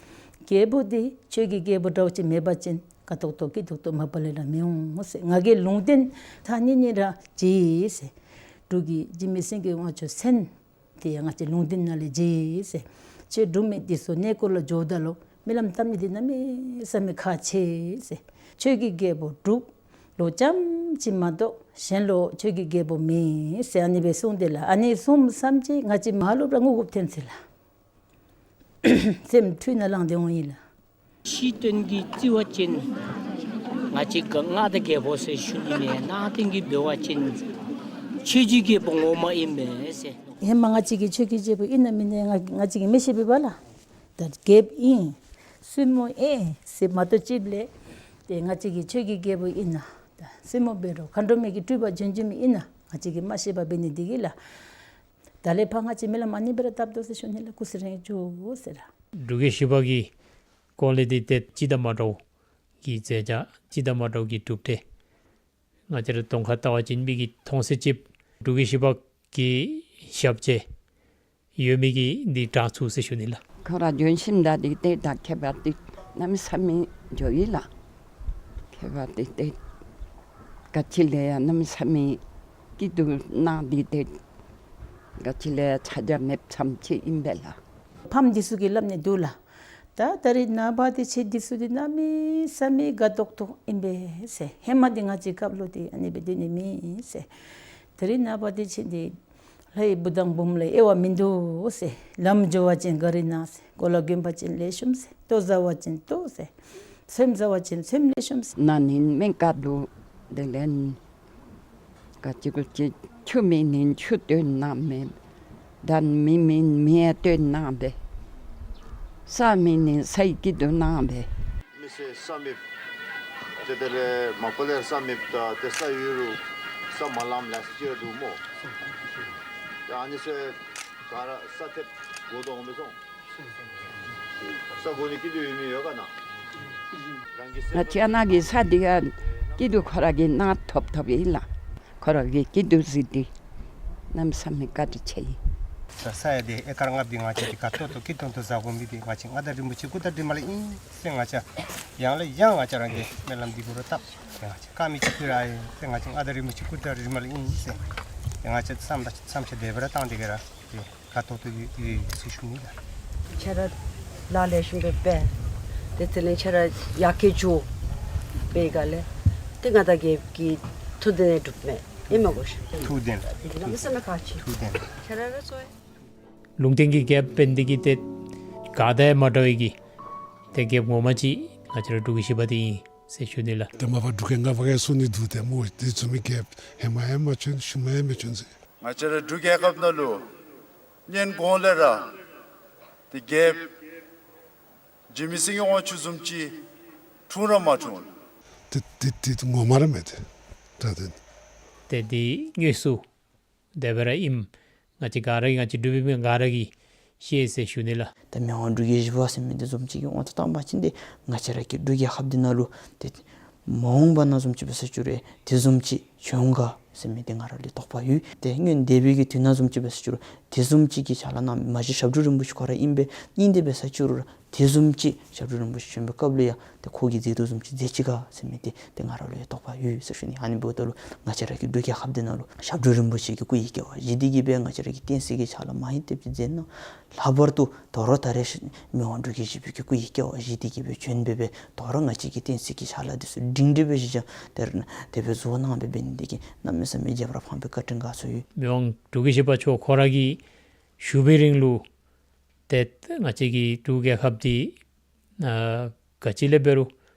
རྒྱལ་པོ་འདི་ཁྱོད་ཀྱི་རྒྱལ་པོ་འདྲཝ་ཅིག་མེད་པ་ཅིན་དགའ་ཏོག་ཏོ་སྐྱིད་ཏོག་ཏོ་མ་པ་ལས་ར་མི་འོང་ཟེར། ང་གིས་ལུང་བསྟན་ཐག་ཉེ་ཉེ་ར་བྱིན་ཟེར། འབྲུག་གི་འཇིགས་མེད་སེང་གེ་དབང་ཕྱུག་མཚན་དེ་ཡང་ང་བཅས་ལུང་བསྟན་ནང་ལས་བྱིན་ཟེར། ཁྱོད་འབྲུག་མི་འདི་ཚུ་གནས་སྐོར་ལུ་འགྱོཝ་ད་ལུ་ རྨི་ལམ་བཏབ་ནི་འདི་གནམ་མེད་ས་མེད་ཁག་ཆེ་ཟེར། ཆོས་ཀྱི་རྒྱལ་པོ་དྲུག་ལུ་ཙམ་ཅིག་མ་གཏོགས་གཞན་ལུ་ཆོས་ཀྱི་རྒྱལ་པོ་མེད་ཟེར་ཨ་ནི་སྦེ་གསུངས་ཏེ་ལགས། ཨ་ནི་གསུངམ་ཙམ་ཅིག་ང་བཅས་མ་ལུ་ར་ངུ་དགོཔ་ཐོན་ཅི་ལགས། སེམས་འཁྲུལ་ནང་ལངས་ཏེ་འོང་ཡི་ལགས། ཕྱི་དོན་གྱི་རྩི་བ་ཅན། ང་བཅས་ཀྱི་མངའ་བདག་རྒྱལ་པོ་ཟེར་ཞུ་ནི་མེན། ནང་དོན་གྱི་འབད་བ་ཅིན་ཆོས་ཀྱི་རྒྱལ་པོ་ངོ་མ་ཨིན་མས་ཟེར། ཧེ་མ་ང་བཅས་ཀྱི་ཆོས་ཀྱི་རྒྱལ་པོ་ཨིན་ན་མེན་ན་ང་ང་བཅས་ཀྱིས་མི་ཤེས་པས་པ་ལགས། ད་རྒྱལཔོ་ཨིན་བཙུན་མོ་ཨིན་ཟེར་མ་གཏོགས་ཅིག་ལས་ཏེ་ང་བཅས་ཀྱི་ཆོས་ཀྱི་རྒྱལ་པོ་ཨིན་ན་ད་བཙུན་མོ་འབད་རུང་མཁའ་འགྲོ་མའི་གི་སྤྲུལ་པ་བྱོན་བྱོནམ་ཨིན་ན་ང་བཅས་ཀྱིས་མ་ཤེས་པར་འབད་ནི་འདི་གིས་ལགས། ད་ལས་ཕར་ང་བཅས་རྨི་ལམ་ཨ་ནི་སྦེ་ར་བཏབ་དོ་ཟེར་ཞུ་ནི་ལགས། སྐུ་ཚེ་རིང་བྱུང་ཟེར་ར། འབྲུག་རྒྱལ་བཞི་པ་གི་སྐོར་ལས་འདི་ཏེ་སྤྱི་དང་མ་འདྲཝ་གི་མཛད་བྱ་སྤྱི་དང་མ་འདྲཝ་གི་གྲུབ་འབྲས་ང་བཅས་ར་གདོང་ཁར་བལྟ་བ་ཅིན་མིག་གིས་མཐོང་ཚད་ཅིག་འབྲུག་རྒྱལ་བཞི་པ་གི་ཞབས་རྗེས་ཡོད་མི་གི་འདི་དྲང་ཚུགས་ཟེར་ཞུ་ནི་ལགས། ཁོ་ར་ལྗོན་ཤིང་འདྲ་འདི་ཏེ་ད་ཁྱད་པར་འདི་གནམ་མེད་ས་མེད་འགྱོ་ཡི་ལགས། ཁྱད་པར་འདི་ཏེ་ག་ཅི་ལས་ཡང་གནམ་མེད་ས་མེད་སྐྱིད་སྡུག་གནང་འདི་ཏེ་ག་ཅི་ལས་ཡང་ཆ་རྒྱ་མེདཔ་ཙམ་ཅིག་ཨིན་པས་ལགས། ཕམ་འདི་ཚུ་གིས་སླབ་ནི་འདུག་ལགས། ད་ད་རིས་ནངས་པ་འདི་ཁྱེད་འདི་ཚུ་འདི་གནམ་མེད་ས་མེད་དགའ་ཏོག་ཏོ་ཨིན་པས་ཟེར། ཧེ་མ་འདི་ང་བཅས་སྐབས་ལུ་འདི་ཨ་ནི་སྦེ་སྡོད་ནི་མེད་ཟེར། ད་རིས་ནངས་པ་འདི་ཁྱེད་འདི་ལྷའི་བུ་དང་བུམོ་ལས་དབྱེ་བ་མིན་འདུག་ཟེར། ལམ་འགྱོ་བ་ཅིན་ག་རི་ནང་ཟེར། གོ་ལ་གྱོན་པ་ཅིན་ལེགས་ཤོམ་ཟེར། ལྟོ་བཟའ་བ་ཅིན་ལྟོ་ཟེར། ཚོདམ་བཟའ་བ་ཅིན་ཚོདམ་ལེགས་ཤོམ་ཟེར། ན་ནིང་སྨན་ཁང་ལུ་དེ་ལས་ག་ཅི་གུ་ཅི་ཆུ་མེད་ནིང་ཆུ་བཏོན་གནང་མས། ད་མེ་མེད་ནིང་མེ་བཏོན་གནང་པས། ས་མེད་ནིང་སའི་སྐྱིད་སྡུག་གནང་པས། མི་སེར་ས་མེད། ཏེ་དེ་ལས་མ་པ་ལས་ས་མེད་ད་ཏེ་ས་ཡོད་རུང་ས་མ་ལངམ་ལ་ས་ཅིག་འདུག་སྨོ། ཏེ་ཨ་ནི་ཚུ་ག་ར་ས་ཐེབས་དགོ་དོ་འོང་མི་སོང་། ས་དགོ་ནི་སྐྱིད་སྡུག་ཡོད་མི་ཡོད་ག་ན། རང་གི་སེམས་ང་བཅས་ནཱ་གི་ས་འདི་ཡང་སྐྱིད་སྡུག་ཁོ་ར་གིས་གནང་ཐོབ་ཐོབ་ཨིན་ལགས། ཁོ་ར་གི་སྐྱིད་སྡུག་གཟིགས་ཏེ་གནམ་མེད་ས་མེད་བཀའ་དྲིན་ཆེ་ཡི། ས་ས་ཡ་འདི་ཨེ་ཀར་ལྔ་པོ་འདི་ང་བཅས་ཀྱིས་དགའ་ཏོག་ཏོ་སྐྱིད་ཏོང་ཏོ་བཟའ་དགོ་མི་འདི་ང་བཅས་མངའ་བདག་རིན་པོ་ཆེ་སྐུ་དྲིན་མ་ལས་ཨིན་ཟེར་ང་བཅས་ཡང་ལས་ཡང་ང་བཅས་རང་གིས་སྨོན་ལམ་འདི་གུ་ར་བཏབ། ཏེ་ང་བཅས་དཀའ་མི་ཅིག་ཕུལ་ར་ཡི་ཟེར། ང་བཅས་མངའ་བདག་རིན་པོ་ཆེ་སྐུ་དྲིན་མ་ལས་ཨིན་ཟེར། ཏེ་ང་བཅས་བསམ་བློ་བསམ་འཆར་དེ་སྦེ་ར་བཏང་སྟེ་གི་ར་ཏེ་དགའ་ཏོག་ཏོ་ཡོད་ཡོད་ཟེར་ཞུ་ནི་ལགས། ཁྱེད་ར་ལཱ་ལེགས་ཤོམ་སྦེ་འབད། ཏེ་དེ་ལས་ཁྱེད་ར་ཡར་རྒྱས་འགྱོ་སྦེ་ག་ལས་ཏེ་མངའ་བདག་རྒྱལཔོ་གི་ཐུགས་དོན་འགྲུབ་མས། ཨིན་མས་གོ་ཤིག། ཐུགས་དོན། ཏེ་གནམ་མེད་ས་མེད་ཁག་ཆེ། ཐུགས་དོན། ཁྱེད་ར་ར་གཙོ་བོ། ལུང་བསྟན་གྱི་རྒྱལཔོ་འབད་ནི་འདི་གིས་ཏེ་ག་དང་ཡང་མ་འདྲ་བའི་གི་ཏེ་རྒྱལཔོ་ངོ་མ་ཅིག་ང་བཅས་ར་འབྲུག་རྒྱལ་བཞི་པ་འདི་ཨིན་ཟེར་ཞུ་ནི་ལགས། ཏེ་མ་པ་འབྲུག་རྒྱལ་ལྔ་པ་གིས་གསུང་ནི་འདུག། ཏེ་སྨོ་འདི་བཟུམ་མའི་རྒྱལཔོ་ཧེ་མ་ཡང་མ་བྱོན་ཤུལ་མ་ཡང་མི་བྱོན་ཟེར། ང་བཅས་ར་འབྲུག་རྒྱལ་ཁབ་ནང་ལུ་སྔོན་གོང་ལས་ར་ཏེ་རྒྱལཔོ་འཇིགས་མེད་སེང་གེ་དབང་ཕྱུག་བཟུམ་ཅིག་འཁྲུངས་ར་མ་འཁྲུངས། ཏེ་ཏེ་ཏེ་ངོ་མ་ར་མེད་དེ། ད་དེ་ཏེ་འདི་དངོས་སུ་དེ་སྦེ་ར་ཨིནམ་ང་བཅས་ག་ར་གིས་ང་བཅས་འབྲུག་པའི་མི་ག་ར་གིས་ཤེས་ཟེར་ཞུ་ནི་ལགས། ད་མི་དབང་འབྲུག་རྒྱལ་བཞི་པ་ཟེར་མི་འདི་བཟུམ་ཅིག་གི་དབང་དུ་བཏང་པ་ཅིན་ཏེ་ང་བཅས་ར་གི་འབྲུག་རྒྱལ་ཁབ་འདི་ནང་ལུ་ཏེ་མ་འོངས་པ་ནང་བཟུམ་ཅིག་འབད་ས་ཅིག་རུང་དེ་བཟུམ་ཅིག་བྱོན་ག་ཟེར་མི་འདི་ང་ར་ལུ་དོགས་པ་ཡོད། ཏེ་སྔོན་འདས་པའི་གི་དུས་ནང་བཟུམ་ཅིག་འབད་ས་ཅིག་རུང་དེ་བཟུམ་ཅིག་གི་ཕྱག་ལཱ་གནང་མི་མ་གཞི་ཞབས་དྲུང་རིན་པོ་ཆེ་ཁོ་ར་ཨིན་པས། ཨིན་ཏེ་འབད་ས་ཅིག་རུང་དེ་བཟུམ་ཅིག་ཞབས་དྲུང་རིན་པོ་ཆེ་བྱོན་པའི་སྐབས་ལུ་ཡང་ཏེ་ཁོ་གིས་མཛད་དོ་བཟུམ་ཅིག་མཛད་ཅི་ག་ཟེར་མི་འདི་ཏེ་ང་ར་ལུ་ཡང་དོགས་པ་ཡོད་ཟེར་ཞུ་ནི། ཨ་ནི་འབདཝ་ད་ལུ་ང་བཅས་ར་གི་འབྲུག་རྒྱལ་ཁབ་འདི་ནང་ལུ་ཞབས་དྲུང་རིན་པོ་ཆེ་གི་སྐུ་ཡི་སྐྱེ་བ་བཞེས་ཏེ་གི་སྦེ་ང་བཅས་ར་གིས་བསྟན་སྲིད་ཀྱི་ཕྱག་ལཱ་མ་ཧེ་ཏེ་ཅིག་མཛད་གནང་། ལྷག་པར་དུ་དོ་རུང་ད་རེས་མི་དབང་འབྲུག་རྒྱལ་བཞི་པའི་གི་སྐུ་ཡི་སྐྱེ་བ་བཞེས་ཏེ་གི་སྦེ་བྱོན་སྦེ་སྦེ་དོ་རུང་ང་བཅས་ཀྱི་བསྟན་སྲིད་ཀྱི་ཕྱག་ལཱ་འདི་ཚུ་སྒྲིང་སྒྲི་སྦེ་བཞེས་ཅི། དེ་དེ་སྦེ་བཟོ་གནང་སྦེ་འབད་ནི་འདི་གིས་གནམ་མེད་ས་མེད་རྒྱབ་ར་འཕངས་པའི་བཀའ་དྲིན་དགའ་ཚོར་ཡོད། མི་དབང་འབྲུག་རྒྱལ་བཞི་པ་མཆོག་ཁོ་ར་གི་བཞུགས་པའི་རིང་ལུ་ཏེ་ང་བཅས་ཀྱི་འབྲུག་རྒྱལ་ཁབ་འདི་ཨ་ག་ཅི་ལས་འབད་རུང་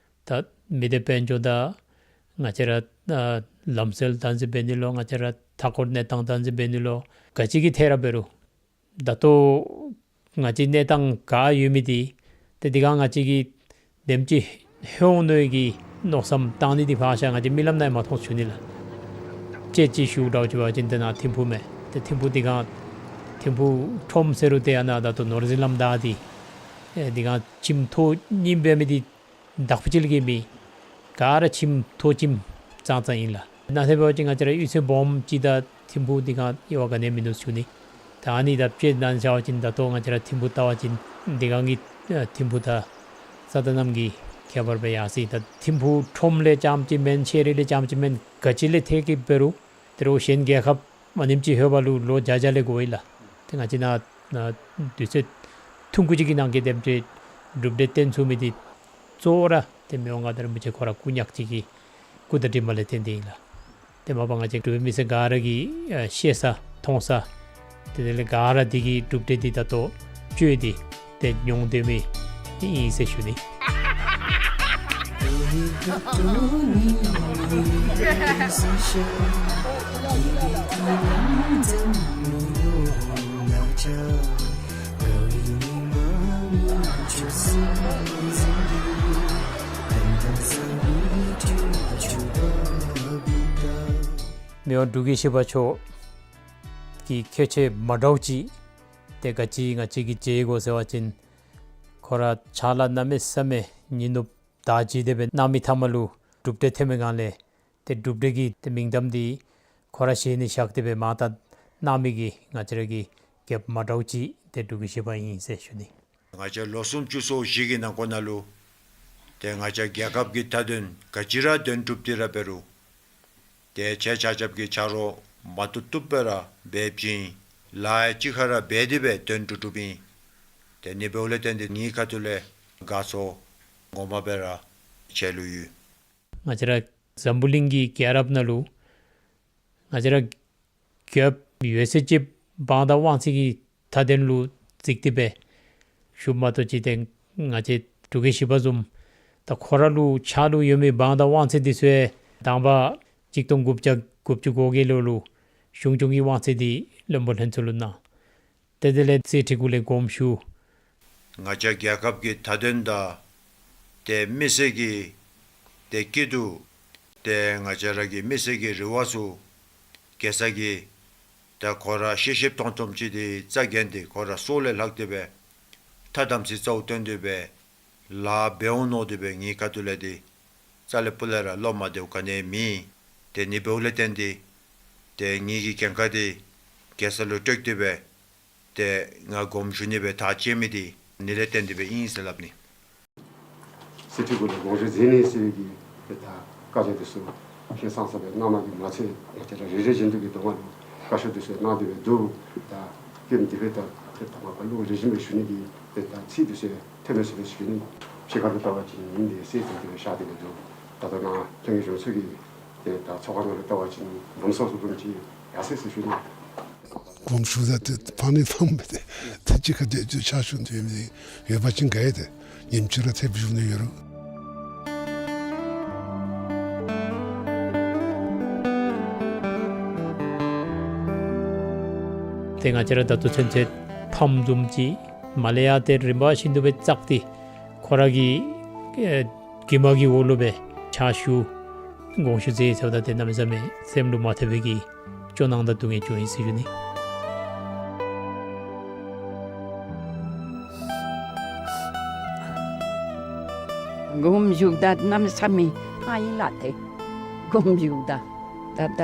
ད་མི་སྡེ་དཔལ་འབྱོར་དང་ང་བཅས་ར་ཨ་ལམ་སྲོལ་བདག་འཛིན་འབད་ནི་ལོ་ང་བཅས་ར་མཐའ་འཁོར་གནས་སྟངས་བདག་འཛིན་འབད་ནི་ལོ་ག་ཅི་གི་ཐད་ར་འབད་རུང་ད་ལྟོ་ང་བཅས་གནས་སྟངས་ག་ཡོད་མི་འདི་ཏེ་འདི་ག་ང་བཅས་ཀྱིས་དེམ་ཅིག་ཧེ་འོང་མནོ་བའི་གི་མནོ་བསམ་བཏང་ནི་འདི་ཕར་བཞག་ང་བཅས་རྨི་ལམ་ནང་ཡང་མ་མཐོང་ཟེར་ཞུ་ནི་ལགས། དཔྱེ་ཅིག་ཞུ་འདྲཝ་ཅིག་འབད་བ་ཅིན་ཏེ་ནཱ་ཐིམ་ཕུག་མས། ཏེ་ཐིམ་ཕུག་འདི་ག་ཐིམ་ཕུག་ཁྲོམ་ཟེར་རུང་ཏེ་ཨ་ནཱ་ད་ལྟོ་ནོར་འཛིན་ལམ་བདའ་སྟེ་ཨེ་འདི་ག་ཁྱིམ་ཐོག་རྙིངམ་འབད་མི་འདི་དག་པ་ཅིག་ལས་གི་མེད། ག་ར་ཁྱིམ་ཐོག་ཁྱིམ་ཙང་ཙང་ཨིན་ལགས། ནཱ་ཏེ་འབད་བ་ཅིན་ང་བཅས་ར་གཡུས་ཚན་སྦོམ་ཅིག་དང་ཐིམ་ཕུག་འདི་ག་དབྱེ་བ་ག་ནི་ཡང་མིན་འདུག་ཟེར་ཞུ་ནི། ད་ཨ་ནི་ད་དཔྱེ་གནང་བཞག་པ་ཅིན་ད་ལྟོ་ང་བཅས་ར་ཐིམ་ཕུག་བལྟ་བ་ཅིན་འདི་ག་གི་ཨ་ཐིམ་ཕུག་དང་རྩ་དང་གནམ་གྱི་ཁྱད་པར་སྦེ་ཡར་སོ་ཡི། ད་ཐིམ་ཕུག་ཁྲོམ་ལས་རྐྱངམ་ཅིག་མེན་ཤེས་རིག་ལས་རྐྱངམ་ཅིག་མེན་ག་ཅི་ལས་ཐད་ཀྱི་འབད་རུང་ད་རུང་གཞན་རྒྱལ་ཁབ་ཨ་ནེམ་ཅིག་ལྷོད་པ་ལུ་ལོ་བརྒྱ་བརྒྱ་ལས་འགོར་ཡི་ལགས། ཏེ་ང་བཅས་ནཱ་ནཱ་དུས་ཚོད་ཐུང་ཀུ་ཅིག་གི་ནང་གི་དེམ་ཅིག་ གྲུབ་འབྲས་བཏོན་ཚུགས་མི་འདི་གཙོ་བོ་ར་ཏེ་མི་དབང་མངའ་བདག་རིན་པོ་ཆེ་ཁོ་ར་སྐུ་ཉག་གཅིག་གི་སྐུ་དང་གྲིབ་མ་ལས་བརྟེན་ཏེ་ཨིན་ལགས། ཏེ་མ་པ་ང་བཅས་འབྲུག་པའི་མི་སེར་ག་ར་གིས་ཨ་ཤེས་ས་མཐོང་ས། ཏེ་དེ་ལས་ག་ར་འདི་གི་གྲུབ་འབྲས་འདི་ད་ལྟོ་སྤྱོད་དེ་ཏེ་མྱོང་སྡོད་མི་ཨིན་ཟེར་ཞུ་ནི། མི་དབང་འབྲུག་རྒྱལ་བཞི་པ་མཆོག་གི་ཁྱད་ཆོས་མ་འདྲཝ་ཅིག་ཏེ་ག་ཅི་ང་བཅས་ཀྱིས་མཇལ་དགོ་ཟེར་བ་ཅིན་ཁོ་ར་ཕྱག་ལཱ་གནམ་མེད་ས་མེད་ཉིན་ནུབ་ཟླ་བ་གཅིག་དེ་སྦེ་གནང་མི་མཐའ་མ་ལུ་གྲུབ་འབྲས་ཐོན་མི་སྒང་ལས་ཏེ་གྲུབ་འབྲས་ཀྱི་ཏེ་མིང་གཏམ་འདི་ཁོ་ར་ཞལ་ནས་བཞག་སྟེ་སྦེ་མར་ད་གནང་མི་གི་ང་བཅས་ར་གི་རྒྱལཔོ་མ་འདྲཝ་ཅིག་ཏེ་འབྲུག་རྒྱལ་བཞི་པ་ཨིན་ཟེར་ཞུ་ནི། ང་བཅས་ལོ་སུམ་ཅུ་སོ་བཞི་གི་ནང་འཁོད་ནང་ལུ་ཏེ་ང་བཅས་རྒྱལ་ཁབ་ཀྱི་མཐའ་དོན་ག་ཅི་ར་དོན་གྲུབ་སྟེ་ར་འབད་རུང་ཏེ་ཁྱེད་ཆ་ཁྱབ་ཀྱི་ཕྱག་རོགས་མ་བཏུབ་བཏུབ་སྦེ་ར་འབད་བྱིན། ལཱ་ཡང་གཅིག་ཁར་ར་འབད་དེ་སྦེ་དོན་གྲུབ་གྲུབ་ཨིན། ཏེ་ཨ་ནི་འབདཝ་ལས་བརྟེན་ཏེ་ངེའི་ཁ་ཐུག་ལས་དགའ་ཚོར་ངོ་མ་སྦེ་ར་ཆེ་ལུ་ཡོད། ང་བཅས་ར་འཛམ་བུ་གླིང་གི་རྒྱལ་རབས་ནང་ལུ་ང་བཅས་ར་རྒྱལཔོ་ཡོད་ཚད་ཅིག་འབངས་དང་དབང་ཚད་ཀྱི་མཐའ་དོན་ལུ་གཟིགས་ཏེ་སྦེ་བཞུགས་མ་གཏོགས་ཅིག་ཏེ་ང་བཅས་འབྲུག་རྒྱལ་བཞི་པ་བཟུམ་ད་ཁོ་ར་ལུ་ཕྱག་ལུ་ཡོད་མི་འབངས་དང་དབང་ཚད་འདི་ཚུ་ཡང་དང་པ་གཅིག་སྟོང་དགུ་བརྒྱ་དགུ་བཅུ་གོ་བརྒྱད་ལོ་ལུ་གཞུང་སྐྱོང་གི་དབང་ཚད་འདི་བློན་པོ་ལྷན་ཚོགས་ལུ་གནང་། ཏེ་དེ་ལས་རྩེ་ཁྲི་གུ་ལས་དགོངསམ་ཞུ། ང་བཅས་རྒྱལ་ཁབ་ཀྱི་མཐའ་དོན་དང་ཏེ་མི་སེར་གྱི་ཏེ་སྐྱིད་སྡུག་ཏེ་ང་བཅས་ར་གི་མི་སེར་གྱི་རེ་བ་ཚུ་རྒྱལ་ས་གིས་ད་ཁོ་ར་ཤེས་ཤེསཔ་མཐོང་མཐོངམ་ཅིག་འདི་རྩ་འགེངས་ཏེ་ཁོ་ར་སྲོག་ལས་ལྷག་སྟེ་སྦེ་ཐ་དམ་ཚིག་རྩ་བ་བརྟན་ཏེ་སྦེ་ལཱ་འབད་འོང་མནོ་སྟེ་སྦེ་ངེའི་ཁ་ཐུག་ལས་འདི་རྩ་ལས་སྤུ་ལས་ར་བློ་མ་བདེཝ་ག་ནི་ཡང་མེད། ཏེ་ཨ་ནི་འབདཝ་ལས་བརྟེན་ཏེ་ཏེ་ངེ་གི་འགན་ཁག་འདི་རྒྱལ་ས་ལུ་སྤྲོད་དེ་སྦེ་ཏེ་ང་དགོངསམ་ཞུ་ནི་སྦེ་ཐག་བཅད་མི་འདི་ཨ་ནི་ལས་བརྟེན་ཏེ་སྦེ་ཨིན་ཟེར་སླབ་ནི། རྩེ་ཁྲི་གུ་ལས་དགོངས་ཞུ་མཛད་ནི་ཟེར་བའི་གི་ཏེ་ད་བཀའ་རྒྱ་འདི་ཚུ་ཧིང་སངས་ས་སྦེ་གནང་གནང་གི་མ་ཚད་ང་བཅས་ར་རེ་རེ་བཞིན་དུ་གི་གདོང་ཁ་ལུ་བཀའ་ཤོག་འདི་ཚུ་གནང་སྟེ་སྦེ་འདུག། ད་ཀེམ་འདི་སྦེ་ད་ཏེ་ད་མ་པ་ལུ་རེ་བཞིན་སྦེ་ཞུ་ནི་གི་ཏེ་ད་ཚིག་འདི་ཚུ་ཐོན་མས་ཟེར་སྦེ་ཞུ་ནི། ཕྱི་ཁ་ལུ་བལྟ་བ་ཅིན་ཉིམ་འདི་གསལ་ཙམ་དུ་བཞག་སྟེ་སྦེ་འདུག། ད་ལྟོ་ནཱ་ཐོན་མི་གཞུང་ཚོགས་ཀྱི་ཏེ་ད་ཚོགས་ཁང་ནང་ལུ་བལྟ་བ་ཅིན་ཉམས་སོང་སོང་བཟུམ་ཅིག་ཡར་སོ་ཡི་ཟེར་ཞུ་ནི། དགོངསམ་ཞུཝ་ད་ཏེ་ཕངས་ནི་ཕངསམ་མས། ཏེ་ད་གཅིག་ཁར་ཏེ་ཕྱག་ཞུ་ནི་ཡོད་མི་ཡོད་པ་ཅིན་ག་ཡང་ཏེ་ཉིནམ་གཅིག་ར་ཐེབས་བཞུགས་ནི་ཡོད་རུང་། ཏེ་ང་བཅས་ར་ད་ལྟོ་ཚུན་ཚོད་ཕངསམ་བཟུམ་ཅིག་མར་ལས་ཡར་ཏེ་རིམ་པ་བཞིན་དུ་སྦེ་བཙགས་ཏེ་ཁོ་ར་གི་ཨེ་གྱིབ་མ་གི་འོག་ལུ་སྦེ་ཕྱག་ཞུ་དགོངསམ་ཞུ་མཛད་ཟེརཝ་ད་ཏེ་གནམ་མེད་ས་མེད་སེམས་ལུ་མ་ཐོབ་པའི་གི་སྐྱོ་སྣང་དང་སྡུག་བསྔལ་བྱུང་ཡི་ཟེར་ཞུ་ནི། དགོངསམ་ཞུཝ་ད་གནམ་མེད་ས་མེད་ཕངས་ཡི་ལགས། ཏེ་དགོངསམ་ཞུཝ་ད་ད་ད་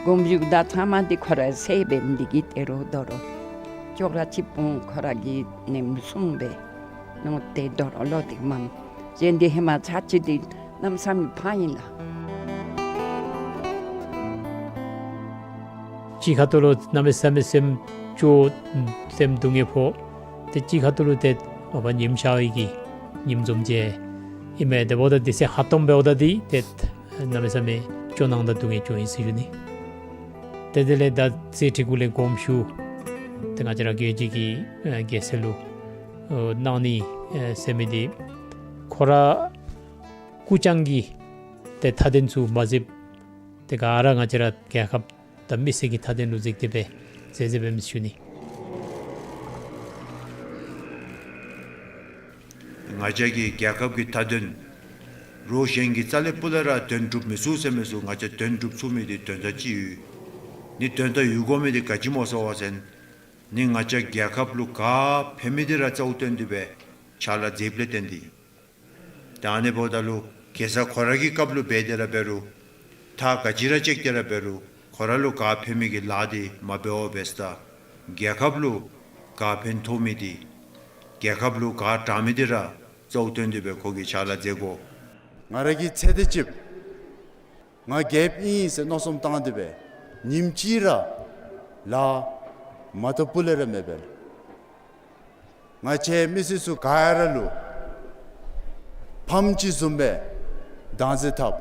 དགོངསམ་ཞུཝ་ད་ཚབ་མ་འདི་ཁོ་ར་ཟེར་སྦེ་འདི་གིས་ཏེ་རོགས་དོ་རོགས་ཅོག་ར་གཅིགཔོ་ཁོ་ར་གིས་ནེམ་སོང་སྦེ་ནོ་ཏེ་དོ་རོགས་ལོ་འདི་མམ་གཞན་འདི་ཧེ་མ་ཚར་གཅིག་འདི་གནམ་མེད་ས་མེད་ཕངས་ཡི་ལགས། གཅིག་ཁ་ཐུག་ལུ་གནམ་མེད་ས་མེད་སེམས་སྐྱོ་སེམས་སྡུག་བསྔལ་ཕོག། ཏེ་གཅིག་ཁ་ཐུག་ལུ་ཏེ་མ་པ་ཉིམ་ཤར་བའི་གི་ཉིམ་བཟུམ་ཅིག་ཨིན་མས། དེ་འབདཝ་ད་དུས་ཚོད་ཧ་སྟོངམ་འབདཝ་ད་འདི་ཏེ་གནམ་མེད་ས་མེད་སྐྱོ་སྣང་དང་སྡུག་བསྔལ་བྱུང་ཡི་ཟེར་ཞུ་ནི། ཏེ་དེ་ལས་ད་རྩེ་ཁྲི་གུ་ལས་དགོངསམ་ཞུ། ཏེ་ང་བཅས་ར་རྒྱལ་བརྒྱུད་ཀྱི་ཨེ་རྒྱལ་སྲས་ལུ་ཨེ་གནང་ནི་ཨེ་ཟེར་མི་འདི་ཁོ་ར་སྐུ་རྐྱང་གི་ཏེ་མཐའ་དོན་ཚུ་མ་གཟིགས། ཏེ་ག་ར་ང་བཅས་ར་རྒྱལ་ཁབ་དང་མི་སེར་གྱི་མཐའ་དོན་ལུ་གཟིགས་ཏེ་སྦེ་མཛད་མཛདཔ་ཨིནམ་ཞུ་ནི། ང་བཅས་ཀྱི་རྒྱལ་ཁབ་ཀྱི་མཐའ་དོན་རོགས་གཞན་གྱིས་རྩ་ལས་སྤུ་ལས་ར་དོན་གྲུབ་མི་ཚུགས་ཟེར་མི་ཚུགས། ང་བཅས་དོན་གྲུབ་ཚུགས་མི་འདི་དོན་དག་ཅིག་ཡོད། ནི་དོན་དག་ཡོད་དགོ་མི་འདི་ག་ཅི་སྨོ་ཟེར་བ་ཅིན་ནི་ང་བཅས་རྒྱལ་ཁབ་ལུ་ག་ཕན་མི་འདི་ར་རྩ་བ་བཏོན་ཏེ་སྦེ་ཕྱག་ལཱ་མཛདཔ་ལས་བརྟེན་ཏེ། ད་ཨ་ནི་འབདཝ་ད་ལུ་རྒྱལ་ས་ཁོ་ར་གི་སྐབས་ལུ་འབད་དེ་ར་འབད་རུང་ཐག་ག་ཅི་ར་བཅད་དེ་ར་འབད་རུང་ཁོ་ར་ལུ་ག་ཕན་མི་གི་ལཱ་འདི་མ་འབདཝ་འབད་ས་ད་རྒྱལ་ཁབ་ལུ་ག་ཕན་ཐོགས་མི་འདི་རྒྱལ་ཁབ་ལུ་ག་དྲག་མི་འདི་ར་རྩ་བ་བཏོན་ཏེ་སྦེ་ཁོ་གིས་ཕྱག་ལཱ་མཛད་དགོ། ང་ར་གི་ཚེ་འདི་ཅིག་ང་རྒྱལཔོ་ཨིན་ཟེར་མནོ་བསམ་བཏང་སྟེ་སྦེ་ཉིནམ་གཅིག་ར་ལཱ་མ་བཏུབ་སྤུ་ལས་ར་མེད་པས། ང་བཅས་མི་སེར་ཚུ་ག་ར་ལུ་ ཕམ་ཅིག་བཟུམ་སྦེ་བདག་འཛིན་འཐབ།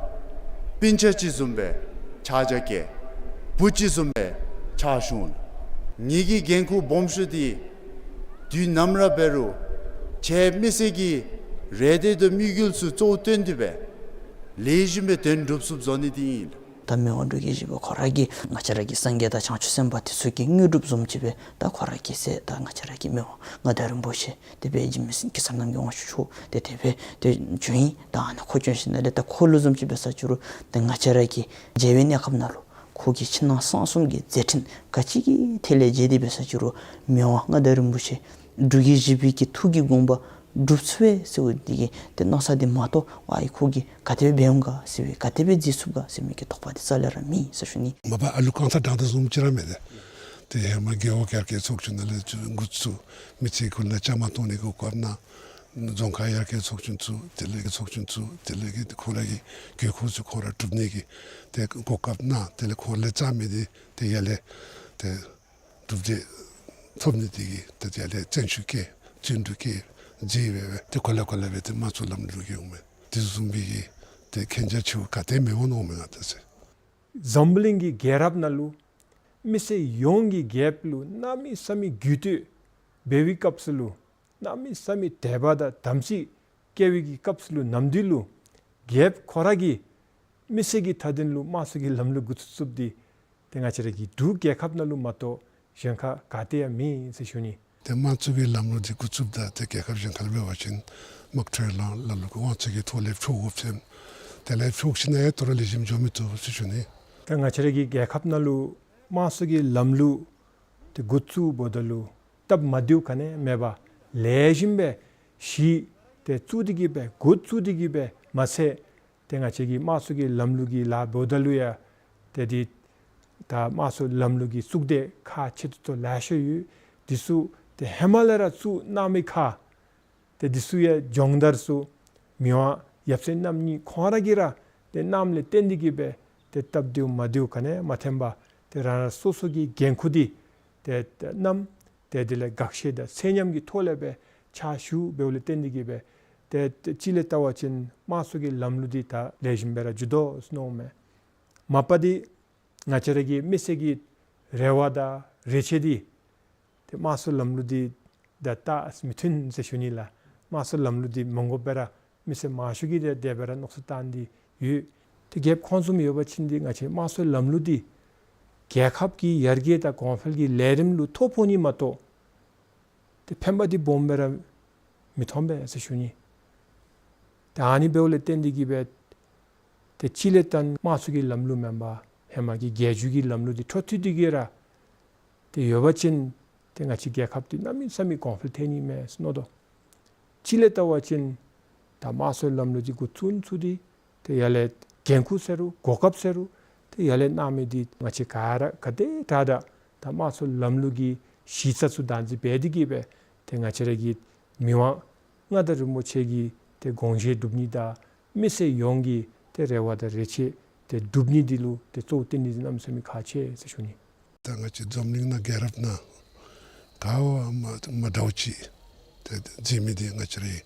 སྤུན་ཆ་ཅིག་བཟུམ་སྦེ་ཆ་བཞག་བཀལ། བུ་ཅིག་བཟུམ་སྦེ་ཕྱག་ཞུ་འོང་། ངེ་གི་འགན་ཁུར་སྦོམ་ཤོས་འདི་དུས་ནམ་ར་འབད་རུང་ཁྱེད་མི་སེར་གྱི་རེ་འདོད་དང་དམིགས་ཡུལ་ཚུ་གཙོ་བོར་བཏོན་ཏེ་སྦེ་ལེགས་ཤོམ་སྦེ་དོན་འགྲུབ་ཚུགསཔ་བཟོ་ནི་འདི་ཨིན། ད་མི་དབང་འབྲུག་རྒྱལ་བཞི་པ་ཁོ་ར་གིས་ང་བཅས་ར་གི་སངས་རྒྱས་དང་བྱང་ཆུབ་སེམས་དཔའ་དེ་ཚུ་གི་དངོས་གྲུབ་བཟུམ་ཅིག་སྦེ་ད་ཁོ་ར་གི་སྲས་ད་ང་བཅས་ར་གི་མི་དབང་མངའ་བདག་རིན་པོ་ཆེ་དེ་སྦེ་འཇིགས་མེད་གེ་སར་རྣམ་རྒྱལ་དབང་ཕྱུག་མཆོག་དེ་དེ་སྦེ་དེ་བྱོན་ཡི། ད་ཨ་ནི་ཁོ་བྱོན་ཞིནམ་ལས་ད་ཁོ་ལུ་བཟུམ་ཅིག་འབད་ས་ཅིག་རུང་ད་ང་བཅས་ར་གི་རྒྱལ་བའི་གནས་སྐབས་ནང་ལུ་ཁོ་གིས་ཕྱི་ནང་གསང་གསུམ་གྱི་མཛད་འཕྲིན་ག་ཅི་གི་ཐད་ལས་མཇལ་ཏེ་འབད་ས་ཅིག་རུང་མི་དབང་མངའ་བདག་རིན་པོ་ཆེ་འབྲུག་རྒྱལ་བཞི་པའི་གི་ཐུགས་ཀྱི་དགོངས་པ་འགྲུབ་ཚུགས་པས་ཟེར་བའི་དེ་གི་དེ་མནོ་ས་དེ་མ་གཏོགས་ཨའི་ཁོ་གིས་ག་དེ་སྦེ་འབད་འོང་ག་ཟེར་བའི་ག་དེ་སྦེ་མཛད་ཚུགས་ག་ཟེར་མི་གི་དོགས་པ་དེ་རྩ་ལས་ར་མེད་ཟེར་ཞུ་ནི། མ་པ་ཨ་ལུ་རྐང་ཐང་དྲངས་ད་བཟུམ་ཅིག་ར་མེད་དེ། དེ་ཧེ་མ་རྒེད་འོག་ཡར་རྒྱས་ཚོགས་ཆུང་ནང་ལས་འགོ་བཙུགས་མི་ཚེ་ཁུར་ནང་བཅའ་མར་གཏོགས་ནི་གི་གོ་སྐབས་གནང་། རྫོང་ཁག་ཡར་རྒྱས་ཚོགས་ཆུང་བཙུགས། དེ་ལས་གི་ཚོགས་ཆུང་བཙུགས། དེ་ལས་གི་ཁོང་ར་གི་དགོས་མཁོ་ཚུ་ཁོང་ར་སྒྲུབ་ནི་གི་དེ་གོ་སྐབས་གནང་། དེ་ལས་ཁོང་ལས་རྩ་མེད་དེ་དེ་ཡར་ལས་དེ་གྲུབ་འབྲས་ཐོབ་ནི་དེ་གིས་ཏེ་དེ་ལས་བརྩོན་ཤུགས་བསྐྱེད་བརྩོན་འགྲུས་བསྐྱེད་མཛད་སྦེ་སྦེ་ཏེ་གོ་ལ་གོ་ལ་སྦེ་ཏེ་དམངས་གཙོའི་ལམ་ལུགས་ཀྱི་འོང་མས། དེ་བཟུམ་སྦེ་གི་ཏེ་མཁྱེན་རྒྱ་ཆེཝ་ག་ཏེ་མི་འོང་མནོཝ་མས་ང་བལྟ་ཚེ། འཛམ་གླིང་གི་རྒྱལ་རབས་ནང་ལུ་མི་སེར་ཡོངས་ཀྱིས་རྒྱལཔོ་ལུ་གནམ་མེད་ས་མེད་གུས་བཏུད་འབད་བའི་སྐབས་སུ་ལུ་གནམ་མེད་ས་མེད་དད་པ་དང་དམ་ཚིག་སྐྱེ་བའི་གི་སྐབས་སུ་ལུ་ནམ་དུས་ལུ་རྒྱལཔོ་ཁོ་ར་གིས་མི་སེར་གྱི་མཐའ་དོན་ལུ་དམངས་གཙོ་གི་ལམ་ལུགས་འགོ་བཙུགས་བཙུགསཔ་འདི་ཏེ་ང་བཅས་ར་གི་འབྲུག་རྒྱལ་ཁབ་ནང་ལུ་མ་གཏོགས་གཞན་ཁར་ག་ཏེ་ཡང་མེད་ཟེར་ཞུ་ནི། ཏེ་དམངས་གཙོ་གི་ལམ་ལུགས་འདི་འགོ་བཙུགསཔ་ད་ཏེ་རྒྱལ་ཁབ་གཞན་ཁར་འབད་བ་ཅིན་དམག་འཁྲུག་ལང་ལ་ལུ་གི་དབང་ཚད་ཀྱི་ཐོག་ལས་འཕྱོག་དགོཔ་ཅིན་དེ་ལས་འཕྱོག་ཞིན་ན་ཡང་དོ་རུང་ལེགས་ཤོམ་འགྱོ་མི་བཏུབ་ཟེར་ཞུ་ནི། ཏེ་ང་བཅས་ར་གི་རྒྱལ་ཁབ་ནང་ལུ་དམངས་གཙོ་གི་ལམ་ལུགས་ཏེ་འགོ་བཙུགས་འབདཝ་ད་ལུ་སྟབས་མ་བདེཝ་ག་ནི་མེད་པར་ལེགས་ཤོམ་སྦེ་གཞི་ཏེ་བཙུགས་ཏེ་གི་སྦེ་འགོ་བཙུགས་ཏེ་གི་སྦེ་མ་ཚད་ཏེ་ང་བཅས་ཀྱི་དམངས་གཙོ་གི་ལམ་ལུགས་ཀྱི་ལཱ་འབདཝ་ད་ལུ་ཡང་ཏེ་འདི་ད་དམངས་གཙོ་ལམ་ལུགས་ཀྱི་གཙུག་སྡེ་ཁག་ཆེ་ཏོག་ཏོ་ལེ་ཤ་ཡོད། འདི་ཚུ་ཏེ་ཧེ་མ་ལས་ར་བཙུགས་གནང་མི་ཁར་ཏེ་འདི་ཚུ་ཡང་སྦྱོང་བརྡར་ཚུ་མི་དབང་ཡབ་སྲས་རྣམ་གཉིས་ཁོང་ར་གིས་ར་ཏེ་གནངམ་ལས་བརྟེན་ཏེ་གི་སྦེ་ཏེ་སྟབས་བདེཝ་མ་བདེཝ་ག་ནི་མ་ཐོན་པར་ཏེ་རང་རང་སོ་སོ་གི་འགན་ཁུར་འདི་ཏེ་ཏེ་བསྣམས། ཏེ་དེ་ལས་དགག་བཞེས་དང་ཚད་མཉམ་གྱི་ཐོག་ལས་སྦེ་ཕྱག་ཞུ་འབདཝ་ལས་བརྟེན་ཏེ་གི་སྦེ་ཏེ་ཏེ་སྤྱི་ལས་བལྟ་བ་ཅིན་དམངས་གཙོ་གི་ལམ་ལུགས་འདི་ད་ལེགས་ཤོམ་སྦེ་ར་འགྱོ་དོ་ཟེར་མནོཝ་མས། མ་པ་འདི་ང་བཅས་ར་གི་མི་སེར་གྱི་རེ་བ་དང་རེ་ཆེ་འདི་ཏེ་དམངས་གཙོ་ལམ་ལུགས་འདི་དང་ད་མི་མཐུན་ཟེར་ཞུ་ནི་ལགས། དམངས་གཙོ་ལམ་ལུགས་འདི་མ་དགོ་པར་ར་མི་སེར་མང་ཤོས་ཀྱིས་ཏེ་དེ་སྦེ་ར་མནོ་བསམ་བཏང་སྟེ་ཡོད། ཏེ་རྒྱལཔོ་ཁོང་བཟུམ་ཡོད་པ་ཅིན་འདི་ང་བཅས་དམངས་གཙོའི་ལམ་ལུགས་འདི་རྒྱལ་ཁབ་ཀྱི་ཡར་རྒྱས་དང་གོང་འཕེལ་གྱི་ལས་རིམ་ལུ་ཐོ་ཕོག་ནི་མ་གཏོགས་ཏེ་ཕན་པ་འདི་སྦོམ་སྦེ་ར་མི་མཐོང་པས་ཟེར་ཞུ་ནི། ཏེ་ཨ་ནི་འབདཝ་ལས་བརྟེན་ཏེ་གི་སྦེ་ཏེ་སྤྱི་ལས་བལྟ་ན་དམངས་གཙོ་གི་ལམ་ལུགས་མེན་པར་ཧེ་མ་གི་རྒྱལ་བརྒྱུད་ཀྱི་ལམ་ལུགས་འདི་འཕྲོ་མཐུད་དེ་གི་ར་ཏེ་ཡོད་པ་ཅིན་ཏེ་ང་བཅས་རྒྱལ་ཁབ་འདི་གནམ་མེད་ས་མེད་གོང་འཕེལ་ཐལ་ནི་མས་ཟེར་མནོ་དོ། སྤྱི་ལས་བལྟ་བ་ཅིན་ད་དམངས་གཙོའི་ལམ་ལུགས་འདི་འགོ་བཙུགས་ཚུགས་ཏེ་ཏེ་ཡར་ལས་འགན་ཁུར་ཟེར་རུང་གོ་སྐབས་ཟེར་རུང་ཏེ་ཡར་ལས་གནང་མི་འདི་ང་བཅས་ག་ར་ག་དེ་དྲག་དྲག་ད་དམངས་གཙོའི་ལམ་ལུགས་ཀྱི་གཞི་རྩ་ཚུ་བདག་འཛིན་འབད་དེ་གི་སྦེ་ཏེ་ང་བཅས་ར་གི་མི་དབང་མངའ་བདག་རིན་པོ་ཆེ་གི་ཏེ་དགོངས་བཞེད་སྒྲུབ་ནི་དང་མི་སེར་ཡོངས་ཀྱི་ཏེ་རེ་བ་དང་རེ་ཆེ་ཏེ་སྒྲུབ་ནི་འདི་ལུ་ཏེ་གཙོ་བོར་བཏོན་ནི་འདི་གནམ་མེད་ས་མེད་ཁག་ཆེ་ཟེར་ཞུ་ནི། ད་ང་བཅས་འཛམ་གླིང་ནང་རྒྱལ་རབས་ནང་ག་བ་མ་མ་འདྲཝ་ཅིག་ཏེ་མཛད་མི་འདི་ང་བཅས་རའི་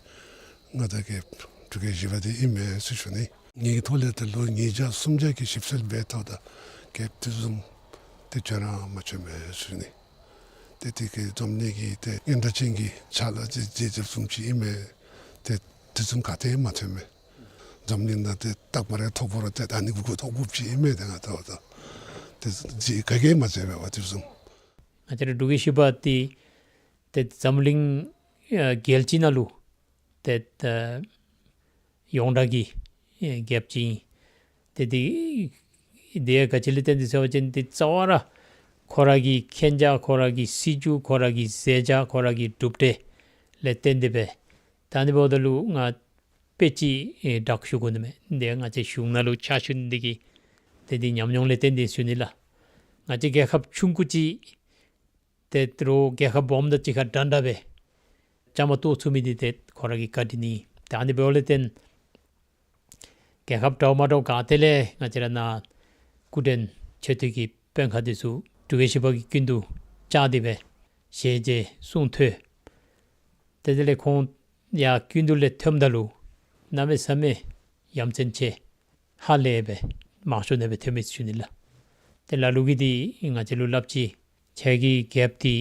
མངའ་བདག་རྒྱལཔོ་འབྲུག་རྒྱལ་བཞི་པ་འདི་ཨིན་མས་ཟེར་ཞུ་ནི། ངེ་གི་ཐོག་ལས་ད་ལོ་ཉིས་བརྒྱ་སུམ་བརྒྱ་གི་ཞིབ་འཚོལ་འབད་ཐོག་ད་རྒྱལཔོ་དེ་བཟུམ་ཏེ་བྱོན་ར་མ་བྱོན་མས་ཟེར་ཞུ་ནི། ཏེ་དེ་གི་འཛམ་གླིང་གི་ཏེ་སྙན་གྲགས་ཅན་གྱི་ཕྱག་ལཱ་མཛད་མཛད་མཛདཔ་བཟུམ་ཅིག་ཨིན་མས། ཏེ་དེ་བཟུམ་ག་ཏེ་མ་ཐོན་མས། འཛམ་གླིང་ནང་ཏེ་རྟག་པ་རེ་ཐོག་པོ་ར་ཏེ་ད་ཨ་ནི་གུ་གུ་ཐོག་དགོཔ་ཅིག་ཨིན་མས། ཏེ་ང་ལྟ་བ་ད་ཏེ་མཛད་ག་གིས་མ་མཛད་པས་པ་དེ་བཟུམ། ང་བཅས་ར་འབྲུག་རྒྱལ་བཞི་པ་འདི་ཏེ་འཛམ་གླིང་ཨ་རྒྱལ་སྤྱི་ནང་ལུ་ཏེ་ཨ་ཡོངས་གྲགས་ཀྱི་ཨེ་རྒྱལཔོ་ཅིག་ཨིན། ཏེ་འདི་འདི་ཡང་ག་ཅི་ལས་བརྟེན་ཏེ་ཟེར་བ་ཅིན་འདི་རྩ་བ་ར་ཁོ་ར་གི་མཁྱེན་རྒྱ་ཁོ་ར་གི་སྲིད་བྱུས་ཁོ་ར་གི་མཛད་བྱ་ཁོ་ར་གི་གྲུབ་འབྲས་ལས་བརྟེན་ཏེ་སྦེ་ད་ཨ་ནི་འབདཝ་ད་ལུ་ང་དཔེ་ཅིག་ཨེ་བསྒྲགས་ཞུ་དགོ་ནི་མས། འདི་ང་བཅས་གཞུང་ནང་ལུ་ཕྱག་ཞུ་ནི་འདི་གིས་ཏེ་འདི་ཉམས་མྱོང་ལས་བརྟེན་ཏེ་ཞུ་ནི་ལགས། ང་བཅས་རྒྱལ་ཁབ་ཆུང་ཀུ་ཅིག་ཏེ་རོགས་རྒྱལ་ཁབ་སྦོམ་དང་གཅིག་ཁར་འདྲན་འདྲ་སྦེ་བཅའ་མར་གཏོགས་ཚུགས་མི་འདི་ཏེ་ཁོ་ར་གི་བཀའ་དྲིན་ཨིན། ཏེ་ཨ་ནི་འབདཝ་ལས་བརྟེན་རྒྱལ་ཁབ་འདྲཝ་མ་འདྲཝ་ག་ཏེ་ལས་ང་བཅས་ར་ནཱ་སྐུ་མགྲོན་ཆེ་བསྟོད་ཀྱི་དཔོན་ཁག་འདི་ཚུ་འབྲུག་རྒྱལ་བཞི་པ་གི་སྐུ་མདུན་བཅར་ཏེ་སྦེ་ཞལ་མཇལ་གསུང་ཐོས། ཏེ་དེ་ལས་ཁོང་ཡར་སྐུ་མདུན་ལས་ཐོནམ་ད་ལུ་ གནམ་མེད་ས་མེད་ཡ་མཚན་ཆེ། ཧ་ལས་སྦེ་མང་ཤོས་ནང་སྦེ་ཐོན་མི་ཞུ་ནི་ལགས། ཏེ་ལ་ལུ་གིས་འདི་ང་བཅས་ལུ་སླབ་ཅི། ཁྱེད་ཀྱི་རྒྱལཔོ་འདི་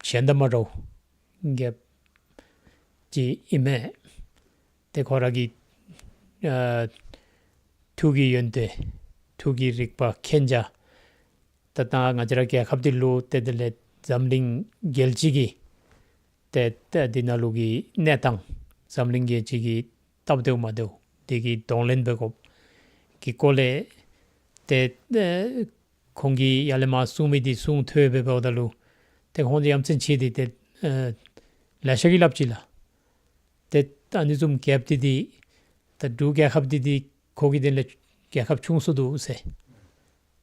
གཞན་དང་མ་འདྲཝ་རྒྱལཔོ་ཅིག་ཨིན་མས། ཏེ་ཁོ་ར་གི་ཨ་ཐུགས་ཀྱི་ཡོན་ཏན་ཐུགས་ཀྱི་རིག་པ་མཁྱེན་རྒྱ། ད་ད་ང་བཅས་ར་རྒྱལ་ཁབ་འདི་ལུ་ཏེ་དེ་ལས་འཛམ་གླིང་རྒྱལ་སྤྱི་གི་ཏེ་ཏེ་འདི་ནང་ལུ་གི་གནས་སྟངས་འཛམ་གླིང་རྒྱལ་སྤྱི་གི་སྟབས་བདེཝ་མ་བདེཝ་འདི་གི་གདོང་ལེན་འབད་དགོཔ་གི་སྐོར་ལས་ཏེ་ཨེ་ཁོང་གིས་ཡར་ལས་མར་གསུང་མི་འདི་གསུང་ཐོས་སྦེ་འབདཝ་ད་ལུ་ཏེ་ཁོང་འདི་ཡ་མཚན་ཆེ་སྟེ་ཏེ་ཨེ་ལེ་ཤ་གིས་སླབ་ཅི་ལགས། ཏེ་ཨ་ནི་བཟུམ་རྒྱལཔོ་འདི་འདི་ད་འབྲུག་རྒྱལ་ཁབ་འདི་འདི་ཁོ་གི་དོན་ལས་རྒྱལ་ཁབ་ཆུང་སུ་འདུག་ཟེར།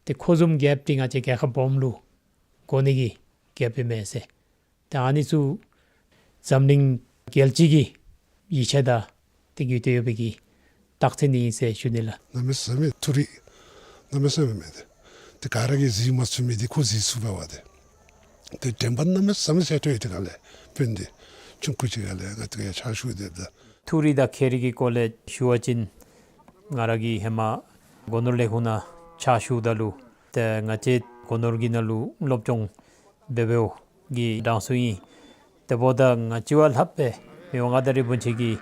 ཏེ་ཁོ་བཟུམ་རྒྱལཔོ་འདི་ང་བཅས་རྒྱལ་ཁབ་སྦོམ་ལུ་དགོ་ནི་གི་རྒྱལཔོ་ཨིན་མས་ཟེར། ཏེ་ཨ་ནི་ཚུ་འཛམ་གླིང་རྒྱལ་སྤྱི་གི་ཡིད་ཆེས་དང་ཏེ་རྒྱུས་ཏེ་ཡོད་པའི་གི་རྟགས་མཚན་ཨིན་ཟེར་ཞུ་ནི་ལགས། གནམ་མེད་ས་མེད་མཐོ་རིས་གནམ་མེད་ས་མེད་མེད་དེ། ཏེ་ག་ར་གིས་གཟིགས་མ་ཚུགས་མི་འདི་ཁོ་གཟིགས་ཚུགས་པས་པ་ཏེ། ཏེ་དྲན་པ་གནམ་མེད་ས་མེད་ཟད་འགྲོ་ཡི། ཏེ་ག་ལས་དཔོན་འདི་ཆུང་ཀུ་ཅིག་ག་ལས་ང་ཏེ་ཡར་ཕྱག་ཞུ་སྟེ་ད། མཐོ་རིས་དང་ཁྱད་རིག་གི་སྐོར་ལས་ཞུ་བ་ཅིན་ང་ར་གིས་ཧེ་མ་སྒོ་ནོར་ལས་ཁུངས་ནང་ཕྱག་ཞུཝ་ད་ལུ་ཏེ་ང་བཅས་སྒོ་ནོར་གྱི་ནང་ལུ་སློབ་སྦྱོང་འབད་འབདཝ་གི་གྲངས་སུ་ཨིན། དེ་འབདཝ་ད་ང་བཅས་བ་ལྷགཔ་སྦེ་མི་དབང་མངའ་བདག་རིན་པོ་ཆེ་གི་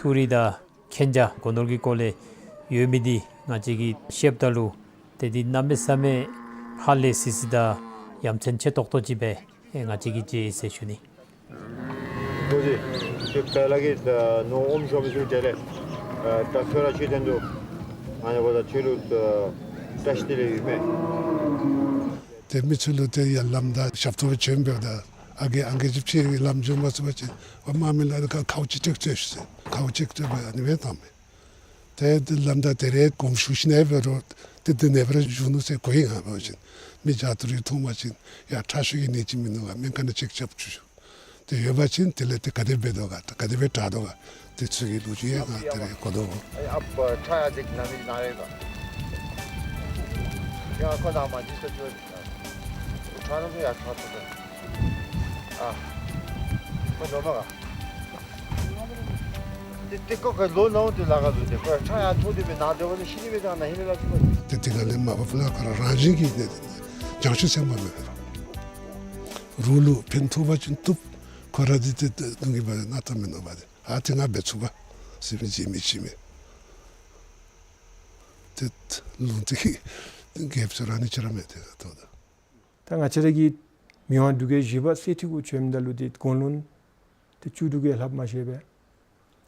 མཐོ་རིས་དང་མཁྱེན་རྒྱ་སྒོ་ནོར་གྱི་སྐོར་ལས་ཡོད་མི་འདི་ང་བཅས་ཀྱིས་ཤེསཔ་ད་ལུ་ཏེ་འདི་གནམ་མེད་ས་མེད་ཧ་ལས་སི་སི་དང་ཡ་མཚན་ཆེ་ཏོག་ཏོ་ཅིག་སྦེ་ཨེ་ང་བཅས་ཀྱིས་མཇལ་ཡི་ཟེར་ཞུ་ནི། ཨོ་ཟེར། ཁྱོད་ཁ་ལས་ཀྱི་ནོར་ཨོམ་ཤོར་མི་ཚུ་དེ་ལས་ད་ཁྱོད་ར་ཁྱོད་དོན་དུ་ཨ་ནི་འབདཝ་ད་ཁྱོད་ལུ་བཀྲ་ཤིས་བདེ་ལེགས་ཡོད་མས། ཏེ་མི་ཚུ་ལུ་ཏེ་ཡར་ལམ་དང་ཞབས་ཏོག་བྱོན་འབདཝ་ད་ཨ་རྒས་ཨང་རྒས་ཅིག་ཕྱི་ལམ་འགྱོ་མ་ཚུགས་པ་ཅིན་འབད་མ་མི་ལ་ཁ་ཁཝ་ཅིག་སྤྲོད་སྤྲོད་ཤིག་ཟེར། ཁཝ་ཅིག་སྤྲོད་སྦེ་ཨ་ནི་སྦེ་བཏང་མས། ཏེ་ལམ་དང་དེ་རེ་གོམས་ཤུགས་ཤིག་ནང་འབད་རུང་ཏེ་འདི་ནང་འབད་རུང་བཞུགས་ནུག་ཟེར་གོ་ཡི། ང་འབད་བ་ཅིན་མི་རྒྱ་ཐུ་རི་མཐོང་པ་ཅིན་ཡ་ཁྲག་ཤུགས་ཀྱི་ནད་ཅིག་མིན་ནུག་ག། སྨན་ཁང་ནང་ཅེཀ་རྐྱབ་བཅུག་ཞུ། ཏེ་ཡོད་པ་ཅིན་དེ་ལས་ཏེ་ག་དེ་འབད་དོ་ག་ག་དེ་སྦེ་དྲག་དོ་ག་དེ་ཚུ་གི་ལོ་རྒྱུས་ཡང་ང་ད་རེས་གོ་དོ། ཨ་ཁྲག་ཡང་ཅིག་ན་མི་ན་རེ་ག། ཡང་ཁོ་ན་མ་ཅིག་ས་ཅོ། ཁྲག་ན་ཡང་ཁྲག་ཏོ་ཏོ། ཨ་ཁོ་ནོར་མ་ག། ཏེ་ཏེ་ཁོ་ག་ལོ་ནའུ་ཏེ་ལཱ་ག་ལུ་ཏེ་ཁོ་ཁྲག་ཡང་མཐོ་སྟེ་སྦེ་ན་སྟེ་འབདཝ་ད་ཤི་ནི་སྦེ་ད་ན་ཧིང་ལས་ལཱ་ཅིག་པ། ཏེ་དེ་ག་ལས་མ་པ་ཕུ་ལ་ཁོ་ར་རང་བཞིན་གྱིས་ཏེ་བྱང་ཆུབ་སེམས་དཔའ་སྦེ་འབད་རུང་རོགས་ལུ་ཕན་ཐོགས་པ་ཅིན་བཏུབ། ཁོ་ར་འདི་ཏེ་ཏེ་གདོང་གི་བ་ན་ཐ་མི་ནོར་བ་ཏེ་ཨ་ཏེ་ང་འབད་ཚུགས་པ་ཟེར་མི་ཅིག་མི་ཅིག་མས། ཏེ་ལུང་ཏེ་གི་རྒྱལཔོ་ཚུ་ར་ནི་ཅིག་ར་མེད་དེ་ད་ལྟོ་ད། ད་ང་བཅས་ར་གི་མི་དབང་འབྲུག་རྒྱལ་བཞི་པ་སྲས་ཁྲི་གུ་བྱོནམ་ད་ལུ་ཏེ་དགུང་ལོ་ཏེ་བཅུ་དྲུག་གི་ལྷགཔ་མ་ཤེས་པས།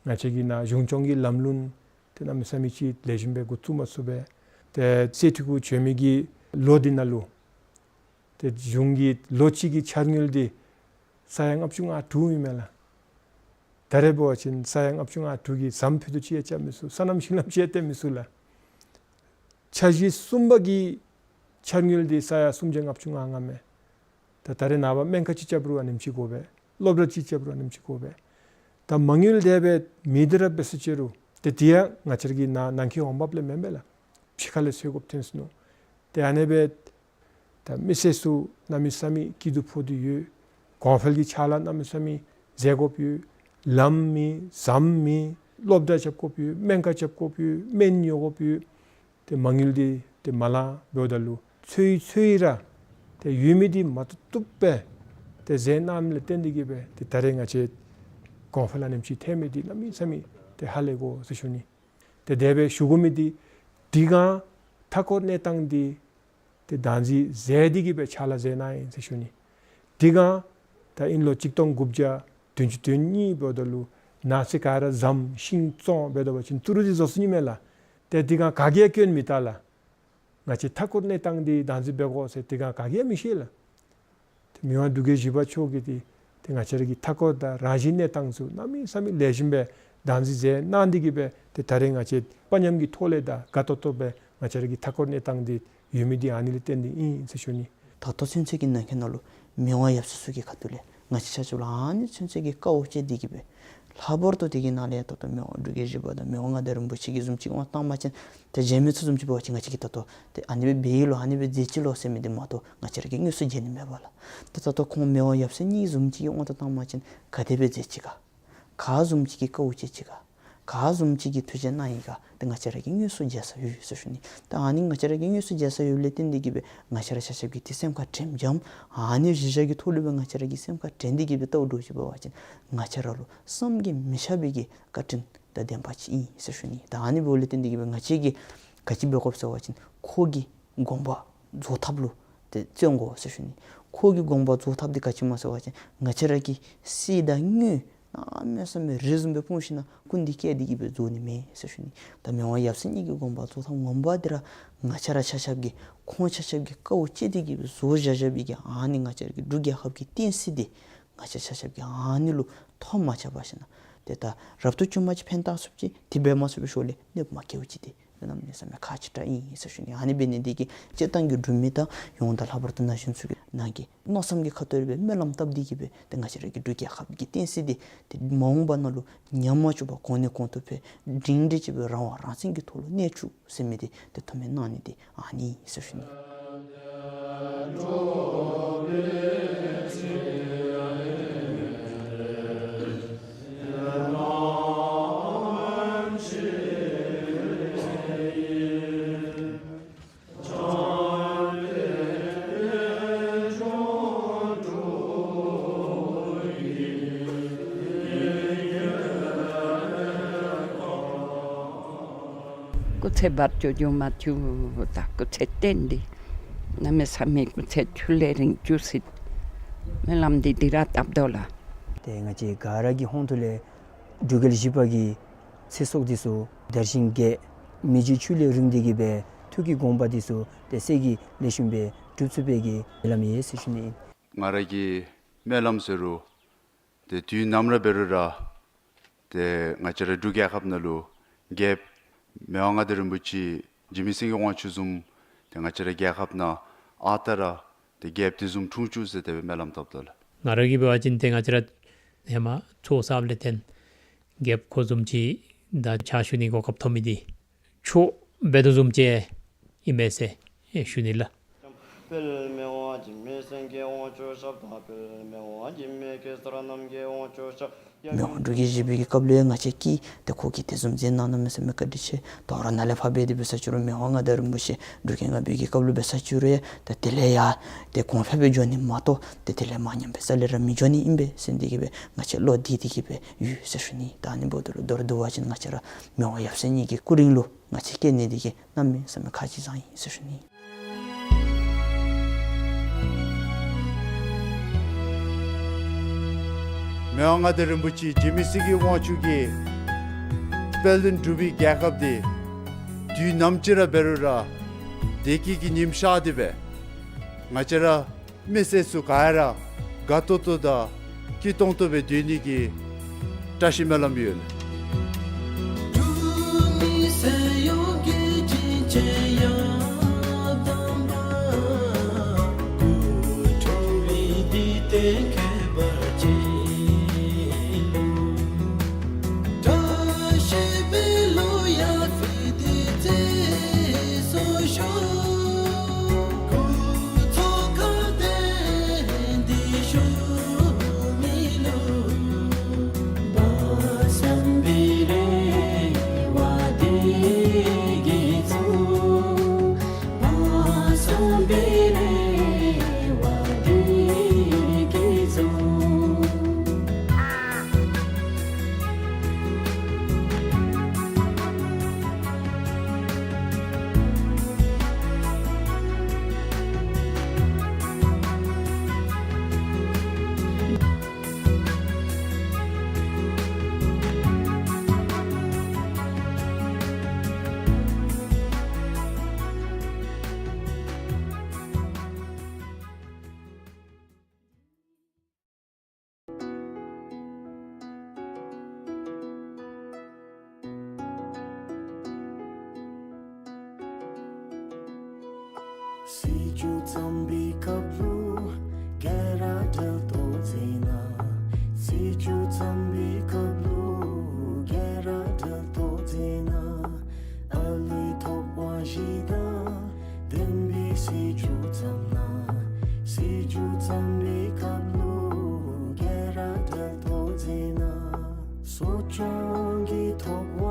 ང་བཅས་ཀྱི་ནཱ་གཞུང་སྐྱོང་གི་ལམ་ལུགས་ཏེ་གནམ་མེད་ས་མེད་ཅིག་ལེགས་ཤོམ་སྦེ་འགོ་བཙུགས་མ་ཚུགས་པས། ཏེ་སྲས་ཁྲི་གུ་བྱོན་མི་གི་ལོ་འདི་ནང་ལུ་ཏེ་གཞུང་གི་ལོ་གཅིག་གི་འཆར་དངུལ་འདི་ས་ཡ་ལྔ་བཅུ་ང་དྲུག་ཨིན་མས་ལགས། ད་རེས་འབད་བ་ཅིན་ས་ཡ་ལྔ་བཅུ་ང་དྲུག་གིས་ཟམ་ཕུད་རྡོག་ཅིག་ཡང་རྐྱབ་མི་ཚུགས། སོ་ནམ་ཤིང་ལམ་ཅིག་ཡང་བཏོན་མི་ཚུགས་ལགས། འཆར་གཞི་གསུམ་པ་གི་འཆར་དངུལ་འདི་ས་ཡ་སུམ་བརྒྱ་ལྔ་བཅུ་ང་ལྔ་མས། ད་ད་རེས་ནངས་པ་སྨན་ཁང་ཅིག་རྐྱབ་རུང་ཨ་ནེམ་ཅིག་དགོ་པས། སློབ་གྲྭ་ཅིག་རྐྱབ་རུང་ཨ་ནེམ་ཅིག་དགོ་པས། ད་མ་དངུལ་དེ་སྦེ་མེད་དེ་ར་འབད་ས་ཅི་རུང་ཏེ་དེ་ཡང་ང་བཅས་ར་གི་ནཱ་ནང་འཁོད་འོང་འབབ་ལས་མེན་པས་ལགས། ཕྱི་ཁ་ལས་འཚོལ་དགོཔ་ཐོན་སོ་ནུག། ཏེ་ཨ་ནེ་སྦེ་ད་མི་སེར་ཚུ་གནམ་མེད་ས་མེད་སྐྱིད་སྡུག་ཕོག་སྟེ་ཡོད། གོང་འཕེལ་གྱི་ཕྱག་ལཱ་གནམ་མེད་ས་མེད་མཛད་དགོཔ་ཡོད། ལམ་མེད་ཟམ་མེད། སློབ་གྲྭ་རྐྱབ་དགོཔ་ཡོད། སྨན་ཁང་རྐྱབ་དགོཔ་ཡོད། སྨན་ཉོ་དགོཔ་ཡོད། ཏེ་མ་དངུལ་འདི་ཏེ་མ་ལང་འབདཝ་ད་ལུ་འཚོལ་འཚོལ་ར་ཏེ་ཡོད་མི་འདི་མ་བཏུབ་བཏུབ་སྦེ་ཏེ་མཛད་གནངམ་ལས་བརྟེན་ཏེ་གིས་སྦེ་ཏེ་ད་རེས་ང་བཅས་གོང་འཕེལ་ཨ་ནེམ་ཅིག་ཐོན་མི་འདི་གནམ་མེད་ས་མེད་ཏེ་ཧ་ལས་དགོ་ཟེར་ཞུ་ནི། ཏེ་དེ་སྦེ་ཞུ་དགོ་མི་འདི་དེ་སྒང་མཐའ་འཁོར་གནས་སྟངས་འདི་ཏེ་བདག་འཛིན་མཛད་དེ་གིས་སྦེ་ཕྱག་ལཱ་མཛད་གནང་ཡི་ཟེར་ཞུ་ནི། དེ་སྒང་ད་དབྱིན་ལོ་གཅིག་སྟོང་དགུ་བརྒྱ་བདུན་ཅུ་དོན་གཉིས་འབདཝ་ད་ལུ་ནཱ་ཚེ་ག་ར་ཟམ་ཤིང་བཙོང་འབདཝ་ད་འབད་བ་ཅིན་ཏི་རུ་འདི་བཟོ་ཚུགས་ནི་མས་ལགས། ཏེ་དེ་སྒང་ག་གིས་ཡང་སྐྱོན་མི་བལྟ་ལགས། ང་བཅས་མཐའ་འཁོར་གནས་སྟངས་འདི་བདག་འཛིན་འབད་དགོ་ཟེར་དེ་སྒང་ག་གིས་ཡང་མི་ཤེས་ལགས། ཏེ་མི་དབང་འབྲུག་རྒྱལ་བཞི་པ་མཆོག་གིས་ཏེ་ཏེ་ང་བཅས་ར་གི་མཐའ་འཁོར་དང་རང་བཞིན་གནས་སྟངས་ཚུ་གནམ་མེད་ས་མེད་ལེགས་ཤོམ་སྦེ་བདག་འཛིན་མཛད་གནང་སྟེ་གིས་སྦེ་ཏེ་ད་རེས་ང་བཅས་དཔའ་ཉམས་ཀྱི་ཐོག་ལས་དང་དགའ་ཏོག་ཏོ་སྦེ་ང་བཅས་ར་གི་མཐའ་འཁོར་གནས་སྟངས་འདི་ཡོད་མི་འདི་ཨ་ནི་ལས་བརྟེན་ཏེ་ཨིན་ཟེར་ཞུ་ནི། ད་ལྟོ་ཚུན་ཚོད་ཀྱི་ནང་འཁོད་ནང་ལུ་མི་དབང་ཡབ་སྲས་ཚུ་གི་ཁ་ཐུག་ལས་ང་བཅས་ཆ་ཁྱབ་ལུ་ཨ་ནི་ཚུན་ཚོད་ཀྱི་དཀའཝ་སྤྱད་དེ་གིས་སྦེ་ལྷག་པར་དུ་དེ་གི་ནང་ལས་ད་ལྟོ་མི་དབང་འབྲུག་རྒྱལ་བཞི་པ་དང་མི་དབང་མངའ་བདག་རིན་པོ་ཆེ་གི་བཟུམ་ཅིག་དབང་བཏང་པ་ཅིན་ཏེ་གཞན་མི་ཚུ་བཟུམ་ཅིག་འབད་བ་ཅིན་ང་བཅས་ཀྱིས་ད་ལྟོ་ཏེ་ཨ་ནི་སྦེ་འབད་ཡི་ལོ་ཨ་ནི་སྦེ་མཛད་ཅི་ལོ་ཟེར་མི་འདི་མ་གཏོགས་ང་བཅས་ར་གིས་དངོས་སུ་མཇལ་ནི་མེད་པས་ལགས། ཏེ་ད་ལྟོ་ཁོང་མི་དབང་ཡབ་སྲས་གཉིས་བཟུམ་ཅིག་གི་དབང་དུ་བཏང་པ་ཅིན་ག་དེ་སྦེ་མཛད་ཅི་ག། ག་བཟུམ་ཅིག་གིས་དཀའཝ་སྤྱད་ཅི་ག། ག་བཟུམ་ཅིག་གི་ཐུགས་རྗེ་གནང་ཡི་ག་ཏེ་ང་བཅས་ར་གིས་དངོས་སུ་མཇལ་ས་ཡོད་ཟེར་ཞུ་ནི། ད་ཨ་ནི་ང་བཅས་ར་གིས་དངོས་སུ་མཇལ་ས་ཡོདཔ་ལས་བརྟེན་ཏེ་གིས་སྦེ་ང་བཅས་ར་ཆ་ཁྱབ་ཀྱིས་ཏེ་སེམས་ཁར་དྲནམ་རྐྱངམ་ཨ་ནི་གཞི་བཞག་གི་ཐོག་ལུ་སྦེ་ང་བཅས་ར་གིས་སེམས་ཁར་དྲན་ཏེ་གིས་སྦེ་ལྟཝ་འདྲཝ་ཅིག་འབད་བ་ཅིན་ང་བཅས་ར་ལུ་བསམ་གྱིས་མི་ཁྱབ་པའི་གི་བཀའ་དྲིན་དང་ལྡནམ་ཅིག་ཨིན་ཟེར་ཞུ་ནི། ད་ཨ་ནི་འབདཝ་ལས་བརྟེན་ཏེ་གིས་སྦེ་ང་བཅས་ཀྱིས་ག་ཅི་འབད་དགོཔ་ཟེར་བ་ཅིན་ཁོ་གི་དགོངས་པ་རྫོགས་ཐབས་ལུ་ཏེ་བརྩོན་དགོ་ཟེར་ཞུ་ནི། ཁོ་གི་དགོངས་པ་རྫོགས་ཐབས་འདི་ག་ཅི་སྨོ་ཟེར་བ་ཅིན་ང་བཅས་ར་གིས་གསེར་དང་དངུལ་གནམ་མེད་ས་མེད་རི་བཟུམ་སྦེ་སྤུངས་ཞིན་ན་སྐུ་འདི་བཀལ་ཏེ་གིས་སྦེ་རྫོགས་ནི་མེད་ཟེར་ཞུ་ནི། ད་མི་དབང་ཡབ་སྲས་གཉིས་ཀྱི་དགོངས་པ་རྫོགས་ཐབས་ངོ་མ་འདི་ར་ང་བཅས་ར་ཆ་ཁྱབ་ཀྱིས་ཁོང་ཆ་ཁྱབ་ཀྱིས་དཀའཝ་སྤྱད་དེ་གིས་སྦེ་བཟོ་བཞག་བཞག་པའི་གི་ཨ་ནི་ང་བཅས་ར་གི་འབྲུག་རྒྱལ་ཁབ་ཀྱི་བསྟན་སྲིད་འདི་ང་བཅས་ཆ་ཁྱབ་ཀྱིས་ཨ་ནི་ལུ་ཐོ་མ་ཆག་པར་ཞིན་ན་ཏེ་ད་རབ་ཏུ་བྱུང་བ་ཅིན་ཕན་བཏགས་ཚུགསཔ་ཅིག་དེ་འབད་མ་ཚུགས་པའི་ཤུལ་ལས་གནོདཔ་མ་བཀལཝ་ཅིག་འདི་གནམ་མེད་ས་མེད་ཁག་ཆེ་དྲགས་ཨིན་ཟེར་ཞུ་ནི། ཨ་ནི་འབད་ནི་འདི་གིས་སྤྱིར་བཏང་གི་འབྲུག་མི་དང་ཡོངས་དང་ལྷག་པར་དུ་ན་གཞོན་ཚུ་གིས་ནང་གི་མནོ་བསམ་གྱི་ཁ་ཐུག་ལས་སྦེ་སྨོན་ལམ་བཏབ་སྟེ་གིས་སྦེ་ཏེ་ང་བཅས་ར་གི་འབྲུག་རྒྱལ་ཁབ་ཀྱི་བསྟན་སྲིད་འདི་ཏེ་མ་འོངས་པ་ནང་ལུ་ཉམས་མ་བཅུག་པར་གོང་ནས་གོང་དུ་འཕེལ་སྒྲིང་སྒྲི་ཅིག་སྦེ་རང་དབང་རང་བཙན་གྱི་ཐོག་ལུ་གནས་བཅུག་ཟེར་མི་འདི་ཏེ་ཐུགས་སྨོན་གནང་ནི་འདི་ཨ་ནི་ཟེར་ཞུ་ནི། སྐུ་ཚེ་བར་ཆད་འབྱུང་མ་བཅུག། ད་སྐུ་ཚེ་བརྟན་ཏེ་གནམ་མེད་ས་མེད་སྐུ་ཚེ་ཁྱོན་ལས་རིང་བཅུག་ཟེར་སྨོན་ལམ་འདི་འདི་ར་བཏབ་དོ་ལགས། ཏེ་ང་བཅས་ག་ར་གི་ཧོངས་ཐུག་ལས་འབྲུག་རྒྱལ་བཞི་པ་གི་ཚེ་སྲོག་འདི་ཚུ་དར་ཞིང་རྒྱས། མི་རྗེ་ཁྱོད་ལས་རིང་སྟེ་གིས་སྦེ་ཐུགས་ཀྱི་དགོངས་པ་འདི་ཚུ་ཏེ་སྲས་ཀྱིས་ལེགས་ཤོམ་སྦེ་སྒྲུབ་ཚུགས་པའི་གི་སྨོན་ལམ་ཡོད་ཟེར་ཞུ་ནི་ཨིན། ང་ར་གི་སྨོན་ལམ་ཟེར་རུང་ཏེ་དུས་ནམ་ར་འབད་རུང་ར་ཏེ་ང་བཅས་ར་འབྲུག་རྒྱལ་ཁབ་ནང་ལུ་རྒྱལཔོ་མི་དབང་མངའ་བདག་རིན་པོ་ཆེ་འཇིགས་མེད་སེང་གེ་དབང་ཕྱུག་བཟུམ་ཏེ་ང་བཅས་ར་རྒྱལ་ཁབ་ནང་ཨ་རྟག་ར་ཏེ་རྒྱལཔོ་དེ་བཟུམ་འཁྲུངས་བཅུག་ཟེར་དེ་སྦེ་སྨོན་ལམ་བཏབ་དོ་ལགས། ང་ར་གིས་འབད་བ་ཅིན་ཏེ་ང་བཅས་ར་ཧེ་མ་ཚོགས་བསགཔ་ལས་བརྟེན་རྒྱལཔོ་ཁོ་བཟུམ་ཅིག་དང་ཕྱག་ཞུ་ནི་གོ་སྐབས་ཐོབ་མི་འདི་མཆོག་འབད་དོ་བཟུམ་ཅིག་ཨིན་མས་ཟེར་ཞུ་ནི་ལགས། དཔལ་མི་དབང་འཇིགས་མེད་སེང་གེ་དབང་ཕྱུག་ཞབས་དང་དཔལ་མི་དབང་འཇིགས་མེད་གེ་སར་རྣམ་རྒྱལ་དབང་ཕྱུག་ཞབས། མི་དབང་འབྲུག་རྒྱལ་བཞི་པའི་གི་སྐབས་ལུ་ཡང་ང་བཅས་ཀྱིས་ཏེ་ཁོ་གིས་དེ་བཟུམ་མཛད་གནང་གནངམ་མས་ཟེར་མི་བཀའ་དྲིན་ཆེ། དོ་རུང་ནཱ་ལས་ཕར་འབད་དེ་འབད་ས་ཅིག་རུང་མི་དབང་མངའ་བདག་རིན་པོ་ཆེ་འབྲུག་རྒྱལ་ལྔ་པའི་གི་སྐབས་ལུ་འབད་ས་ཅིག་རུང་ཡང་ཏེ་དེ་ལས་ཡར་ཏེ་གོང་འཕེལ་སྦེ་འགྱོ་ནི་མ་གཏོགས་ཏེ་དེ་ལས་མར་ཉམས་དཔེ་རྩ་ལས་ར་མི་འགྱོ་ནི་ཨིན་པས་ཟེར་འདི་གིས་སྦེ་ང་བཅས་བློ་བདེ་སྟེ་གིས་སྦེ་ཡོད་ཟེར་ཞུ་ནི། ད་ཨ་ནི་འབདཝ་ད་ལུ་མདོར་བསྡུ་བ་ཅིན་ང་བཅས་ར་མི་དབང་ཡབ་སྲས་གཉིས་ཀྱི་སྐུ་རིང་ལུ་ང་བཅས་བསྐྱལ་ནི་འདི་གིས་གནམ་མེད་ས་མེད་ཁག་ཆེ་ཙང་ཨིན་ཟེར་ཞུ་ནི། མི་དབང་མངའ་བདག་རིན་པོ་ཆེ་འཇིགས་མེད་སེང་གེ་དབང་ཕྱུག་གིས་དཔལ་ལྡན་འབྲུག་པའི་རྒྱལ་ཁབ་འདི་དུས་ནམ་ཅིག་ར་འབད་རུང་ར་བདེ་སྐྱིད་ཀྱི་ཉིམ་ཤར་ཏེ་སྦེ་ང་བཅས་ར་མི་སེར་ཚུ་ག་ར་དགའ་ཏོག་ཏོ་དང་སྐྱིད་ཏོང་ཏོ་སྦེ་སྡོད་ནི་གི་བཀྲ་ཤིས་སྨོན་ལམ་ཡོད། སྲིད་བྱུས་བརྩམས་པའི་སྐབས་ལུ་ག་ར་གྲལ་གཏོགས་མཛད་གནང་། སྲིད་བྱུས་བརྩམས་པའི་སྐབས་ལུ་ག་ར་གྲལ་གཏོགས་མཛད་གནང་། ཨ་ལུའི་ཐོབ་དབང་བཞི་དང་ལྡན་པའི་སྲིད་བྱུས་བརྩམས་གནང་། སྲིད་བྱུས་བརྩམས་པའི་སྐབས་ལུ་ག་ར་གྲལ་གཏོགས་མཛད་གནང་། གསོ་སྐྱོང་གི་ཐོབ་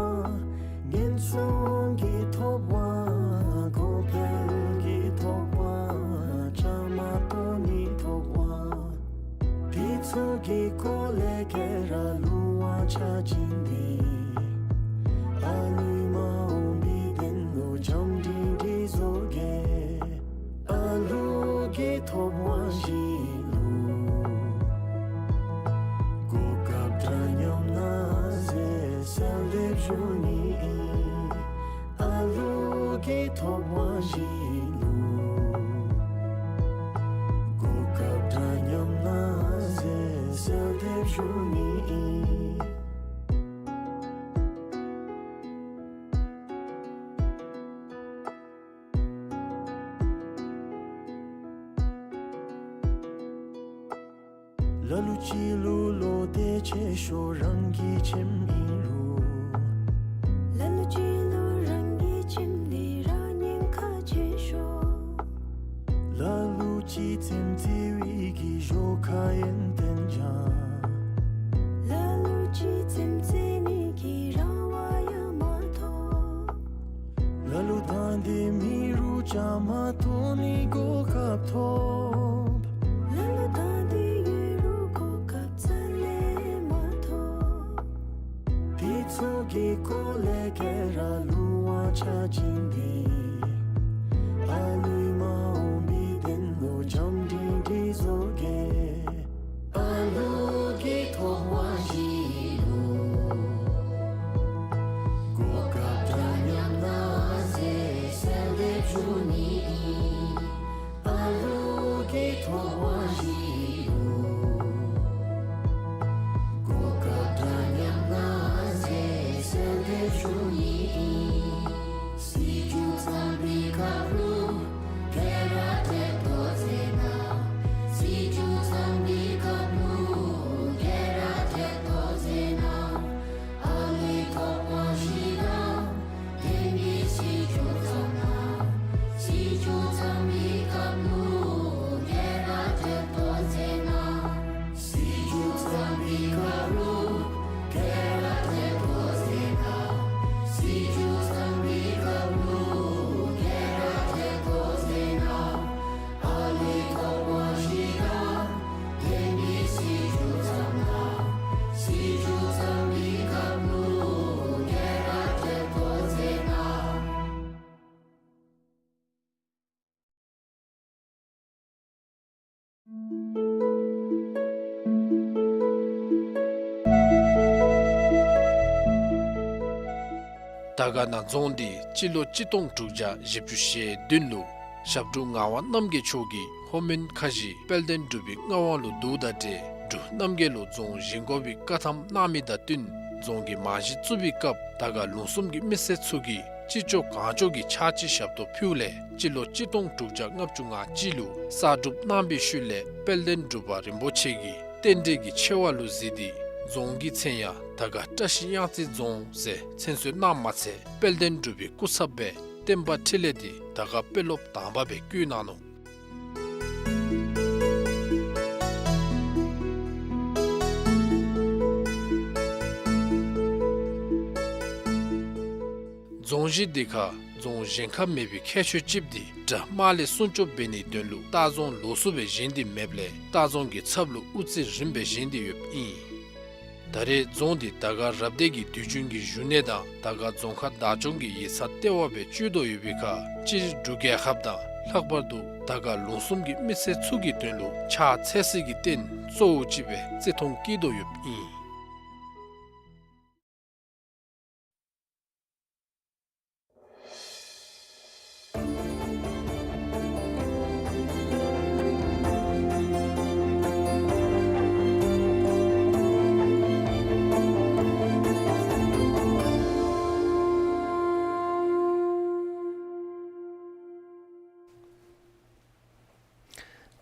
ཐོབ་དབང་བཞི་ལུ། གོ་སྐབས་འདྲ་མཉམ་གནང་ཟེར་གསལ་འདེབས་ཞུ་ནི་ཨིན། ཨ་ལུ་གི་ཐོབ་དབང་བཞི་ལུ། གོ་སྐབས་འདྲ་མཉམ་གནང་ཟེར་གསལ་འདེབས་ཞུ་ནི་ཨིན། ལ་ལུ་ཅིག་ལུ་བློ་གཏད་ཆེ་ཤོས་རང་གི་ཁྱིམ་ཨིན་རུང་། ལ་ལུ་ཅིག་ལུ་རང་གི་ཁྱིམ་འདི་ར་ཉེན་ཁ་ཆེ་ཤོས། ལ་ལུ་ཅིག་ཚེམ་ཚེ་བའི་གི་ཞོར་ཁ་ཡོན་ཏན་ཅན། ལ་ལུ་ཅིག་ཚེམ་ཚེ་ནི་གི་རང་དབང་ཡང་མ་ཐོབ། ལ་ལུ་དང་འདོད་མི་རུང་བཅའ་མར་གཏོགས་ནི་གོ་སྐབས་ཐོབ། ལ་ལུ་དང་འདོད་ཡོད་རུང་གོ་སྐབས་རྩ་ལས་མ་ཐོབ། དེ་ཚུ་གི་སྐོར་ལས་ག་ར་ལུང་བ་ཆ་བཞག་སྟེ། ཨ་ལུའི་མ་འོངས་པའི་དོན་ལུ་བྱམས་སྒྲིང་སྒྲིང་བཟོ་གེ། ཨ་ལུ་གི་ཐོབ་དབང་བཞི་ལུ། གོ་སྐབས་འདྲ་མཉམ་གནང་ཟེར་གསལ་འདེབས་ཞུ་ནི་ཨིན། ཨ་ལུ་གི་ཐོབ་དབང་བཞི་ལུ། གོ་སྐབས་འདྲ་མཉམ་གནང་ཟེར་གསལ་འདེབས་ཞུ་ནི་ཨིན། སྲིད་སྐྱོང་ཚང་པའི་ཁབ་ལུ་ག་ར་ཐེབས་ཏོག་ཟེར་ན། སྲིད་སྐྱོང་ཚང་པའི་ཁབ་ལུ་ག་ར་ཐེབས་ཏོག་ཟེར་ན། ཨ་ལུའི་ཐོབ་དབང་བཞི་དང་ལྡན་པའི་སྲིད་སྐྱོང་ཚང་ན། སྲིད་སྐྱོང་ཚང་པའི་ཁབ་ལུ་ག་ར་ཐེབས་ཏོག་ཟེར་ན། སྲིད་སྐྱོང་ཚང་པའི་ཁབ་ལུ་ག་ར་ཐེབས་ཏོག་ཟེར་ན། སྲིད་སྐྱོང་ཚང་པའི་ཁབ་ལུ་ག་ར་ཐེབས་ཏོག་ཟེར་ན། ཨ་ལུའི་ཐོབ་དབང་བཞི་དང་ལྡན་པའི་སྲིད་སྐྱོང་ཚང་ན། སྲིད་སྐྱོང་ཚང་པའི་ཁབ་ལུ་ག་ར་ཐེབས་ཏོག་ཟེར་ན། དར་དཀར་ན་རྫོང་འདི་སྤྱི་ལོ་གཅིག་སྟོང་དྲུག་བརྒྱ་བཞི་བཅུ་ཞེ་བདུན་ལུ་ཞབས་དྲུང་ངག་དབང་རྣམ་རྒྱལ་མཆོག་གིས་ལྷོ་མོན་ཁ་བཞི་དཔལ་ལྡན་འབྲུག་པའི་མངའ་དབང་ལུ་བསྡུཝ་དང་འབྲེལ་འབྲུག་རྣམ་རྒྱལ་ལུ་རྫོང་བཞེངས་དགོ་པའི་བཀའ་ཐམ་གནང་མི་དང་བསྟུན་རྫོང་གི་རྨང་གཞི་བཙུགས་པའི་སྐབས་དར་དཀར་ལུང་གསུམ་གྱི་མི་སེར་ཚུ་གིས་ཅི་ལྕོགས་གང་ལྕོགས་ཀྱི་ཕྱག་ཕྱི་ཞབས་ཏོག་ཕུལཝ་ལས་སྤྱི་ལོ་གཅིག་སྟོང་དྲུག་བརྒྱ་ལྔ་བཅུ་ང་གཅིག་ལུ་གསར་སྒྲུབ་གནང་བའི་ཤུལ་ལས་དཔལ་ལྡན་འབྲུག་པ་རིན་པོ་ཆེ་གིས་རྟེན་འབྲེལ་གྱི་ཆེ་བ་ལུ་གཟིགས་ཏེ་རྫོང་གི་མཚན་ཡང་དར་དཀར་བཀྲ་ཤིས་གཡང་རྩེ་རྫོང་ཟེར་མཚན་གསོལ་གནངམ་མ་ཚད་དཔལ་ལྡན་འབྲུག་པའི་སྐུ་ཚབ་སྦེ་བསྟན་པ་འཕྲིན་ལས་འདི་དར་དཀར་དཔོན་སློབ་དང་པ་སྦེ་བསྐོ་གནང་ནུག། རྫོང་གཞི་འདི་ཁར་རྫོང་གཞན་ཁར་མེད་པའི་ཁྱད་ཆོས་ཅིག་འདི་དགྲ་དམག་ལས་སྲུང་སྐྱོབ་འབད་ནིའི་དོན་ལུ་ལྟ་རྫོང་ལོགས་སུ་སྦེ་བཞེངས་ཏེ་མེདཔ་ལས་ལྟ་རྫོང་གི་ཚབ་ལུ་དབུ་རྩེ་རིམ་སྦེ་བཞེངས་ཏེ་ཡོདཔ་ཨིན། ད་རེས་རྫོང་འདི་དར་དཀར་རབ་སྡེ་གི་དུས་རྒྱུན་གྱི་བཞུགས་གནས་དང་དར་དཀར་རྫོང་ཁག་བདག་སྐྱོང་གི་ཡིག་ཚང་ལྟེ་བ་སྦེ་སྤྱོད་དོ་ཡོད་པའི་ཁར་སྤྱིར་འབྲུག་རྒྱལ་ཁབ་དང་ལྷག་པར་དུ་དར་དཀར་ལུང་གསུམ་གྱི་མི་སེར་ཚུ་གི་དོན་ལུ་ཕྱག་འཚལ་སའི་རྟེན་གཙོ་བོ་ཅིག་སྦེ་བརྩི་མཐོང་བསྐྱེད་དོ་ཡོདཔ་ཨིན།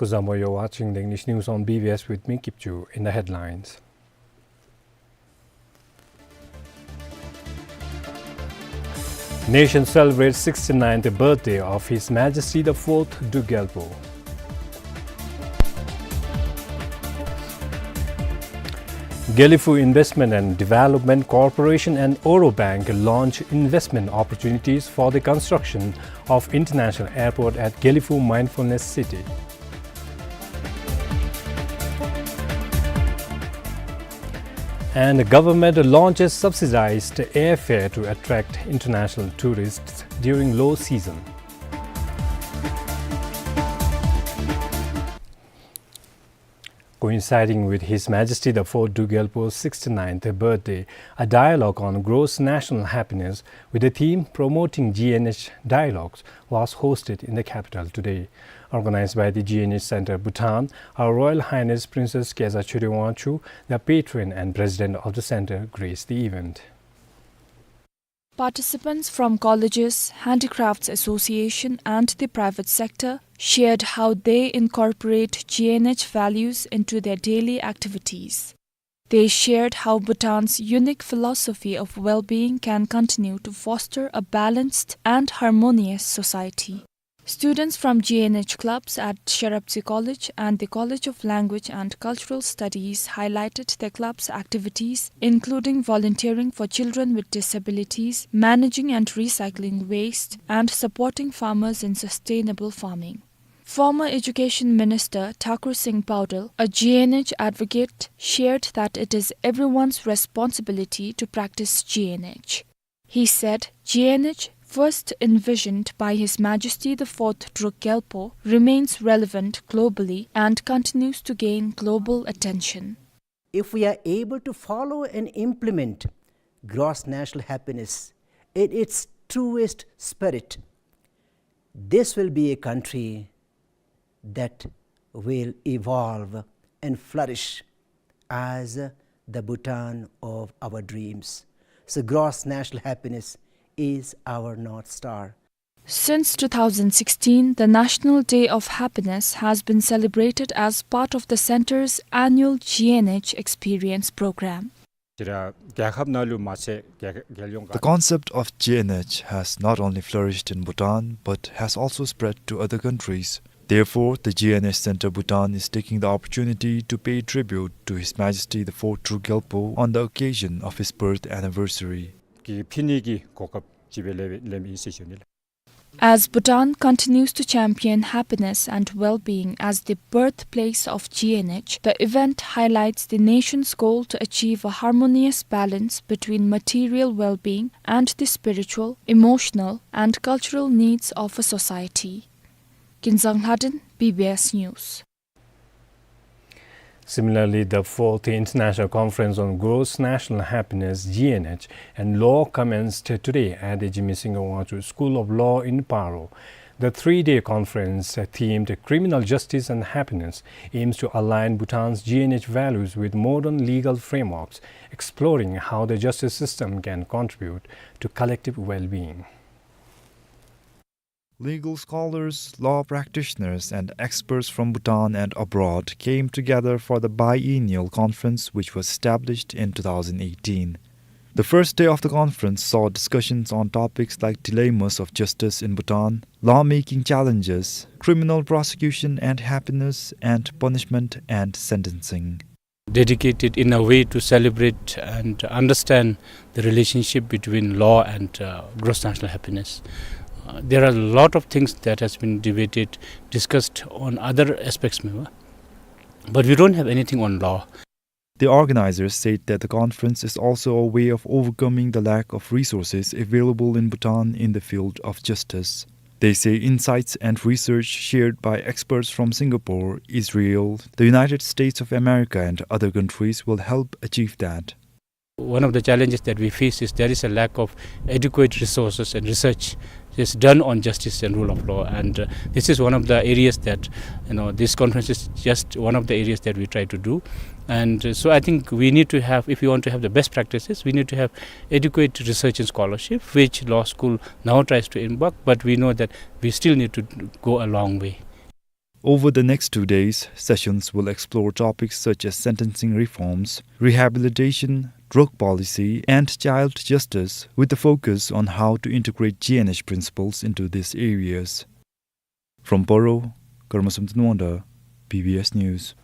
Kuzuzangpo, you're watching the English news on B B S with me, Kipchu. In the headlines. Nation celebrates sixty-ninth birthday of His Majesty the Fourth Druk Gyalpo. Gelephu Investment and Development Corporation and Oro Bank launch investment opportunities for the construction of International Airport at Gelephu Mindfulness City. And the government launches subsidized airfare to attract international tourists during low season. Coinciding with His Majesty the Fourth Druk Gyalpo's sixty-ninth birthday, a dialogue on gross national happiness with the theme Promoting G N H Dialogues was hosted in the capital today. Organized by the G N H Center Bhutan, Her Royal Highness Princess Keza Chökyi Wangchuck, the patron and president of the center, graced the event. Participants from colleges, handicrafts association, and the private sector shared how they incorporate G N H values into their daily activities. They shared how Bhutan's unique philosophy of well-being can continue to foster a balanced and harmonious society. Students from G N H clubs at Sherabtsi College and the College of Language and Cultural Studies highlighted their club's activities, including volunteering for children with disabilities, managing and recycling waste, and supporting farmers in sustainable farming. Former Education Minister Thakur Singh Paudel, a G N H advocate, shared that it is everyone's responsibility to practice G N H. He said G N H, first envisioned by His Majesty the Fourth Druk Gyalpo, remains relevant globally and continues to gain global attention. If we are able to follow and implement gross national happiness in its truest spirit, this will be a country that will evolve and flourish as the Bhutan of our dreams. So gross national happiness is our North Star. Since two thousand sixteen, the National Day of Happiness has been celebrated as part of the center's annual G N H Experience program. ཏེ་ར་རྒྱལ་ཁབ་ནང་ལུ་མ་ཚད་རྒྱལ་རྒྱལ་ཡོངས། The concept of G N H has not only flourished in Bhutan but has also spread to other countries. Therefore, the G N H Center Bhutan is taking the opportunity to pay tribute to His Majesty the Fourth Druk Gyalpo on the occasion of his birth anniversary. གི་ཕུལ་ནི་གི་གོ་སྐབས་ཅིག་སྦེ་ལེན་ལེནམ་ཨིན་ཟེར་ཞུ་ནི་ལགས། As Bhutan continues to champion happiness and well-being as the birthplace of G N H, the event highlights the nation's goal to achieve a harmonious balance between material well-being and the spiritual, emotional, and cultural needs of a society. Kinzang Lhaden, B B S News. Similarly, the fourth International Conference on Gross National Happiness, G N H, and Law commenced today at the Jigme Singye Wangchuck School of Law in Paro. The three-day conference, uh, themed Criminal Justice and Happiness, aims to align Bhutan's G N H values with modern legal frameworks, exploring how the justice system can contribute to collective well-being. Legal scholars, law practitioners, and experts from Bhutan and abroad came together for the biennial conference, which was established in two thousand eighteen. The first day of the conference saw discussions on topics like dilemmas of justice in Bhutan, lawmaking challenges, criminal prosecution and happiness, and punishment and sentencing. Dedicated in a way to celebrate and understand the relationship between law and, uh, gross national happiness. Uh, there are a lot of things that has been debated, discussed on other aspects, member, but we don't have anything on law. The organizers said that the conference is also a way of overcoming the lack of resources available in Bhutan in the field of justice. They say insights and research shared by experts from Singapore, Israel, the United States of America, and other countries will help achieve that. One of the challenges that we face is there is a lack of adequate resources and research is done on justice and rule of law, and, uh, this is one of the areas that, you know, this conference is just one of the areas that we try to do. And, uh, so I think we need to have, if we want to have the best practices, we need to have adequate research and scholarship, which law school now tries to embark, but we know that we still need to go a long way. Over the next two days, sessions will explore topics such as sentencing reforms, rehabilitation, drug policy, and child justice, with the focus on how to integrate G N H principles into these areas. From Paro, Karma Samten Wangda, B B S News.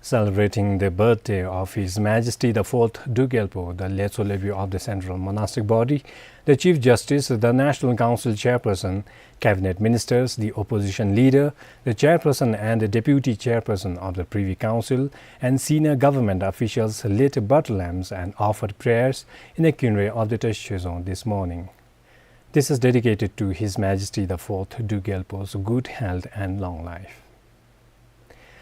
Celebrating the birthday of His Majesty the Fourth Druk Gyalpo, the Letsho Lephyu of the Central Monastic Body, the Chief Justice, the National Council Chairperson, Cabinet Ministers, the Opposition Leader, the Chairperson and the Deputy Chairperson of the Privy Council, and senior government officials lit butterlamps and offered prayers in the Khyunray of the Tashi Choezong this morning. This is dedicated to His Majesty the Fourth Druk Gyalpo's good health and long life.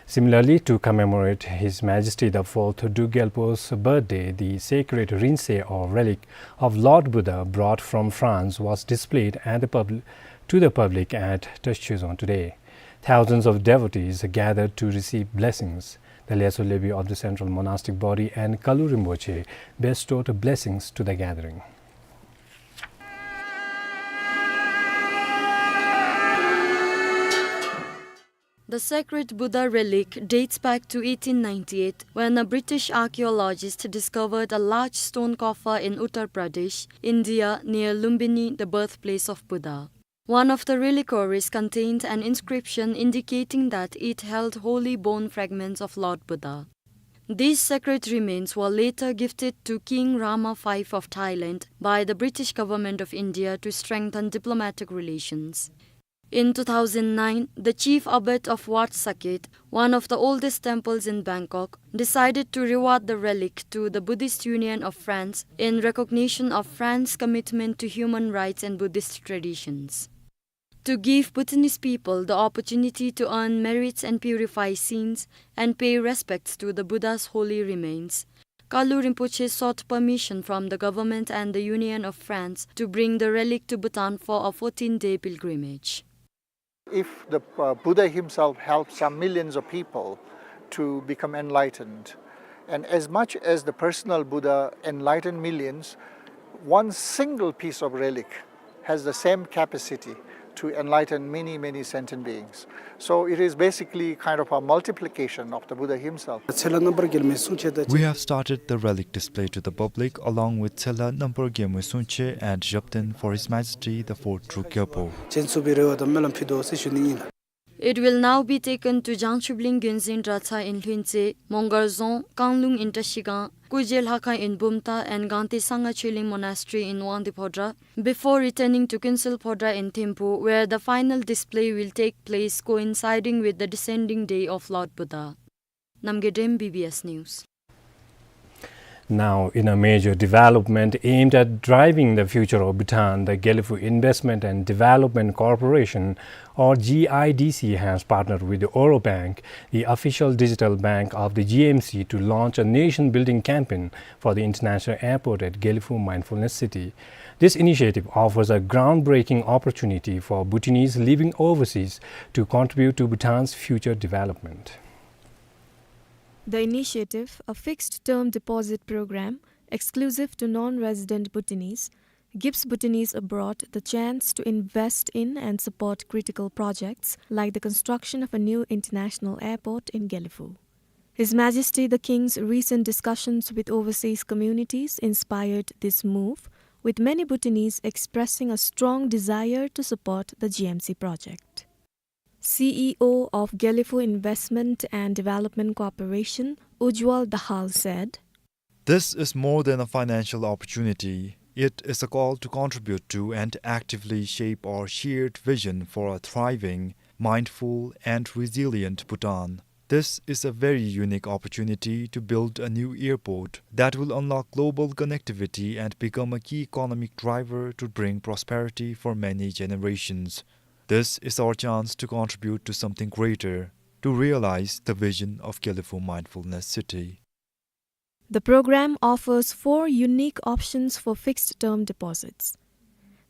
Similarly, to commemorate His Majesty the Fourth Druk Gyalpo's birthday, the sacred Rinzai, or relic of Lord Buddha brought from France, was displayed at the pub- to the public at Trashchoezhang today. Thousands of devotees gathered to receive blessings. The Lhasa Lebyi of the Central Monastic Body and Kalu Rinpoche bestowed blessings to the gathering. The sacred Buddha relic dates back to eighteen ninety-eight, when a British archaeologist discovered a large stone coffer in Uttar Pradesh, India, near Lumbini, the birthplace of Buddha. One of the reliquaries contained an inscription indicating that it held holy bone fragments of Lord Buddha. These sacred remains were later gifted to King Rama five of Thailand by the British Government of India to strengthen diplomatic relations. In two thousand nine, the chief abbot of Wat Saket, one of the oldest temples in Bangkok, decided to reward the relic to the Buddhist Union of France in recognition of France's commitment to human rights and Buddhist traditions. To give Bhutanese people the opportunity to earn merits and purify sins and pay respects to the Buddha's holy remains, Kalu Rinpoche sought permission from the government and the Union of France to bring the relic to Bhutan for a fourteen-day pilgrimage. If the, uh, Buddha himself helped some millions of people to become enlightened, and as much as the personal Buddha enlightened millions, one single piece of relic has the same capacity to enlighten many, many sentient beings. So it is basically kind of a multiplication of the Buddha himself. ཚེ་ལྷ་རྣམ་པར་རྒྱལ་མོའི་གསུང་ཆོས་དང་། We have started the relic display to the public along with ཚེ་ལྷ་རྣམ་པར་རྒྱལ་མོའི་གསུང་ཆོས and ཞབས་བརྟན for His Majesty the Fourth Druk Gyalpo. བྱིན་ཚུགས་པའི་རེ་བ་དང་སྨོན་ལམ་ཕུལ་དོ་ཟེར་ཞུ་ནི་ཨིན། It will now be taken to Jangchubling Gyunzin Dratshang in Lhuentseh, Mongar Dzong, Kanglung in Trashigang, Kuje Lhakhang in Bumthang, and Gangte Sangha Choeling Monastery in Wangdue Phodrang, before returning to Kuensel Phodrang in Thimphu, where the final display will take place coinciding with the descending day of Lord Buddha. Namgay Dem, B B S News. Now, in a major development aimed at driving the future of Bhutan, the Gelephu Investment and Development Corporation, or G I D C, has partnered with the Oro Bank, the official digital bank of the G M C, to launch a nation-building campaign for the international airport at Gelephu Mindfulness City. This initiative offers a groundbreaking opportunity for Bhutanese living overseas to contribute to Bhutan's future development. The initiative, a fixed-term deposit program exclusive to non-resident Bhutanese, gives Bhutanese abroad the chance to invest in and support critical projects like the construction of a new international airport in Gelephu. His Majesty the King's recent discussions with overseas communities inspired this move, with many Bhutanese expressing a strong desire to support the G M C project. C E O of Gelephu Investment and Development Corporation, Ujwal Dahal, said, "This is more than a financial opportunity. It is a call to contribute to and actively shape our shared vision for a thriving, mindful, and resilient Bhutan. This is a very unique opportunity to build a new airport that will unlock global connectivity and become a key economic driver to bring prosperity for many generations. This is our chance to contribute to something greater, to realize the vision of Gelephu Mindfulness City." The program offers four unique options for fixed-term deposits.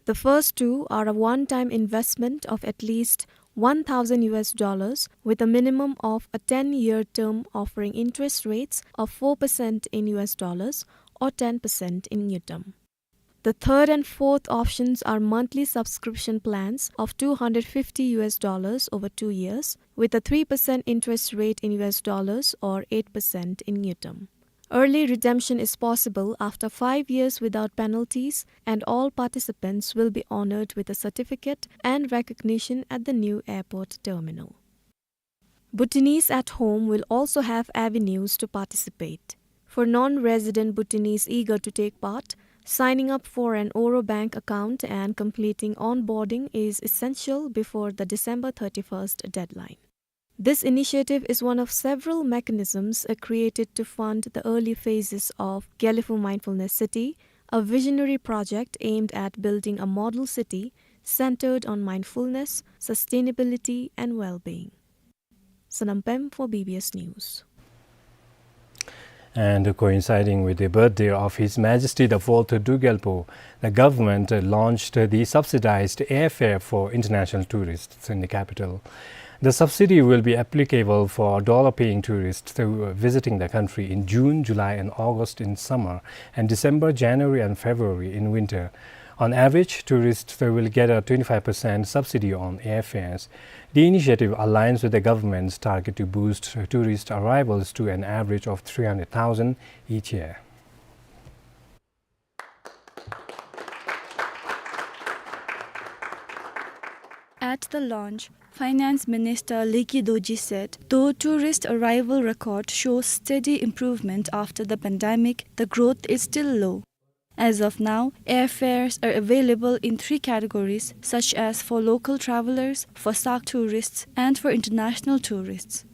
The first two are a one-time investment of at least one thousand U S dollars with a minimum of a ten-year term offering interest rates of four percent in U S dollars or ten percent in ngultrum. The third and fourth options are monthly subscription plans of two hundred fifty U S dollars over two years, with a three percent interest rate in U S dollars or eight percent in ngultrum. Early redemption is possible after five years without penalties, and all participants will be honored with a certificate and recognition at the new airport terminal. Bhutanese at home will also have avenues to participate. For non-resident Bhutanese eager to take part, signing up for an Oro Bank account and completing onboarding is essential before the December thirty-first deadline. This initiative is one of several mechanisms, uh, created to fund the early phases of Gelephu Mindfulness City, a visionary project aimed at building a model city centered on mindfulness, sustainability, and well-being. Sonam Pem for B B S News. And coinciding with the birthday of His Majesty the Fourth Druk Gyalpo, the government launched the subsidized airfare for international tourists in the capital. The subsidy will be applicable for dollar-paying tourists who are visiting the country in June, July, and August in summer, and December, January, and February in winter. On average, tourists will get a twenty-five percent subsidy on airfares. The initiative aligns with the government's target to boost tourist arrivals to an average of three hundred thousand each year. At the launch, Finance Minister Leki Dorji said, though tourist arrival record shows steady improvement after the pandemic, the growth is still low. As of now, airfares are available in three categories, such as for local travelers, for SAARC tourists, and for international tourists.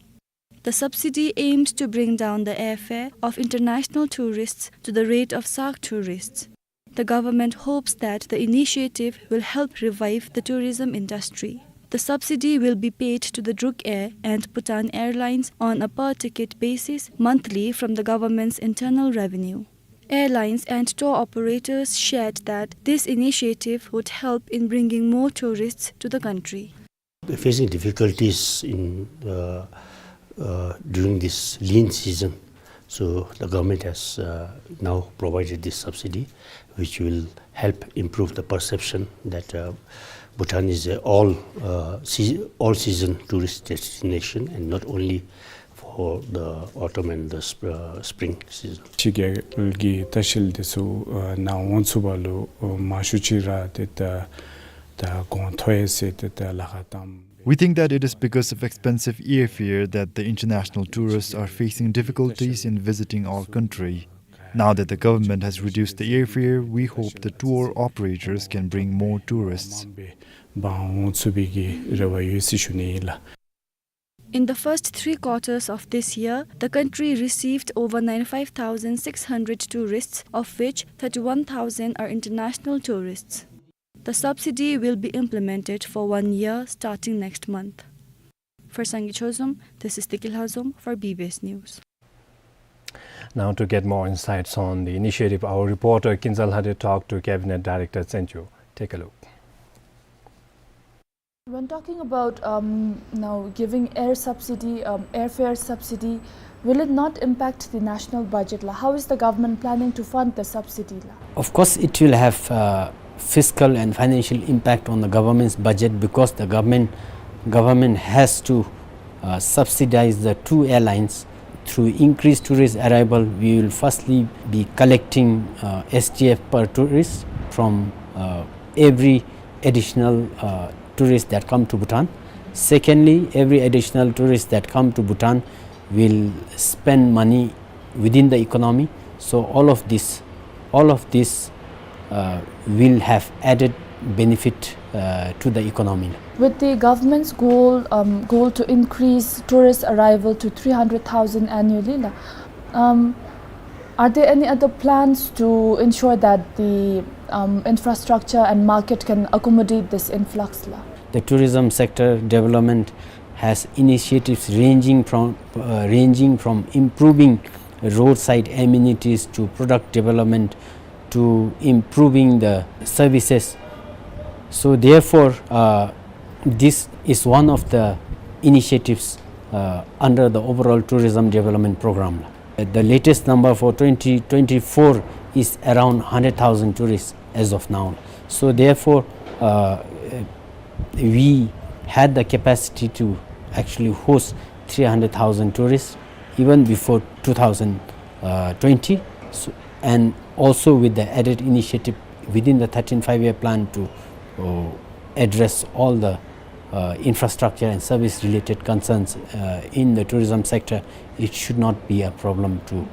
The subsidy aims to bring down the airfare of international tourists to the rate of SAARC tourists. The government hopes that the initiative will help revive the tourism industry. The subsidy will be paid to the Druk Air and Bhutan Airlines on a per-ticket basis monthly from the government's internal revenue. Airlines and tour operators shared that this initiative would help in bringing more tourists to the country. Facing difficulties in, uh, uh, during this lean season. So the government has, uh, now provided this subsidy, which will help improve the perception that, uh, Bhutan is a all, uh, sea-, all season tourist destination and not only for the autumn and the sp-, uh, spring season. ཕྱི་རྒྱལ་གྱི་ལྟ་བཤལ་འདི་ཚུ་ནཱ་འོང་ཚུགས་པ་ལུ་མང་ཤོས་ཅིག་ར་ཏེ་ད་ད་གོང་མཐོ་ཡི་ཟེར་ཏེ་ད་ལཱ་ཁག་བཏངམ། We think that it is because of expensive airfare that the international tourists are facing difficulties in visiting our country. Now that the government has reduced the airfare, we hope the tour operators can bring more tourists. འོང་ཚུགས་པའི་གི་རེ་བ་ཡོད་ཟེར་ཞུ་ནི་ཨིན་ལགས། In the first three quarters of this year, the country received over ninety-five thousand six hundred tourists, of which thirty-one thousand are international tourists. The subsidy will be implemented for one year starting next month. For Sangay Chozom, this is Tiki Lhazom for B B S News. Now, to get more insights on the initiative, our reporter Kinza Lhade talked to Cabinet Director Tsencho. Take a look. When talking about, um, now giving air subsidy, um, airfare subsidy, will it not impact the national budget la? How is the government planning to fund the subsidy la? Of course, it will have, uh, fiscal and financial impact on the government's budget because the government, government has to, uh, subsidize the two airlines. Through increased tourist arrival, we will firstly be collecting, uh, S T F per tourist from, uh, every additional, uh, tourists that come to Bhutan. Secondly, every additional tourist that come to Bhutan will spend money within the economy. So all of this, all of this, uh, will have added benefit, uh, to the economy. With the government's goal, um, goal to increase tourist arrival to three hundred thousand annually, la, um, are there any other plans to ensure that the, um, infrastructure and market can accommodate this influx la? The tourism sector development has initiatives ranging from, uh, ranging from improving roadside amenities to product development to improving the services. So therefore, uh, this is one of the initiatives, uh, under the overall tourism development program. Uh, the latest number for twenty twenty-four is around hundred thousand tourists as of now. So therefore, uh, we had the capacity to actually host three hundred thousand tourists even before two thousand twenty. So, and also with the added initiative within the thirteenth Five-Year Plan to, uh, address all the, uh, infrastructure and service-related concerns, uh, in the tourism sector, it should not be a problem to,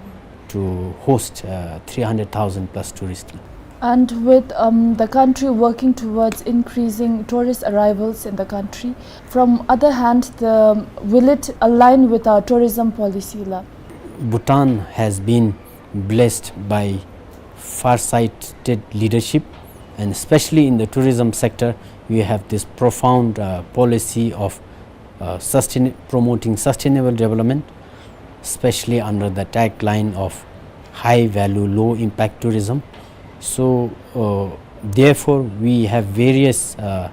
to host, uh, three hundred thousand plus tourists. And with, um, the country working towards increasing tourist arrivals in the country, from other hand, the, will it align with our tourism policy la? Bhutan has been blessed by far-sighted leadership, and especially in the tourism sector, we have this profound, uh, policy of uh, sustain-, promoting sustainable development, especially under the tagline of high value, low impact tourism. So, uh, therefore, we have various, uh,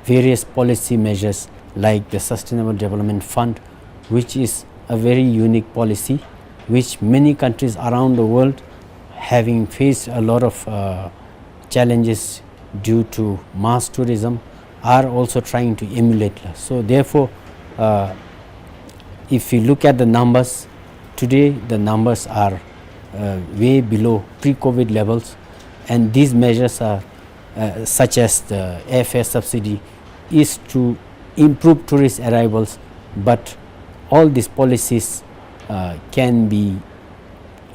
various policy measures like the Sustainable Development Fund, which is a very unique policy, which many countries around the world, having faced a lot of, uh, challenges due to mass tourism, are also trying to emulate. So therefore, uh, if you look at the numbers, today the numbers are, uh, way below pre-COVID levels, and these measures are, uh, such as the airfare subsidy, is to improve tourist arrivals, but all these policies, uh, can be,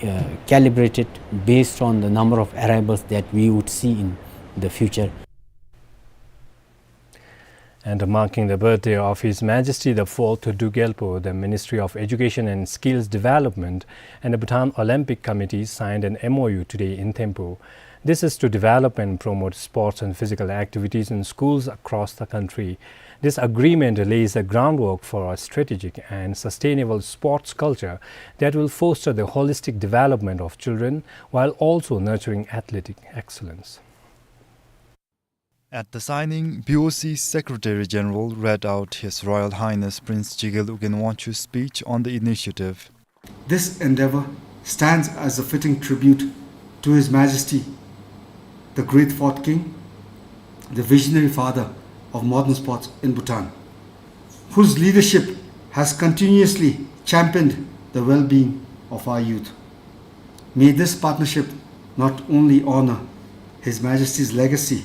uh, calibrated based on the number of arrivals that we would see in the future. And marking the birthday of His Majesty the Fourth Druk Gyalpo, the Ministry of Education and Skills Development and the Bhutan Olympic Committee signed an M O U today in Thimphu. This is to develop and promote sports and physical activities in schools across the country. This agreement lays the groundwork for a strategic and sustainable sports culture that will foster the holistic development of children while also nurturing athletic excellence. At the signing, B O C Secretary General read out His Royal Highness Prince Jigel Ugin Wangchuck's speech on the initiative. This endeavor stands as a fitting tribute to His Majesty, the Great Fourth King, the visionary father of modern sports in Bhutan, whose leadership has continuously championed the well-being of our youth. May this partnership not only honor His Majesty's legacy,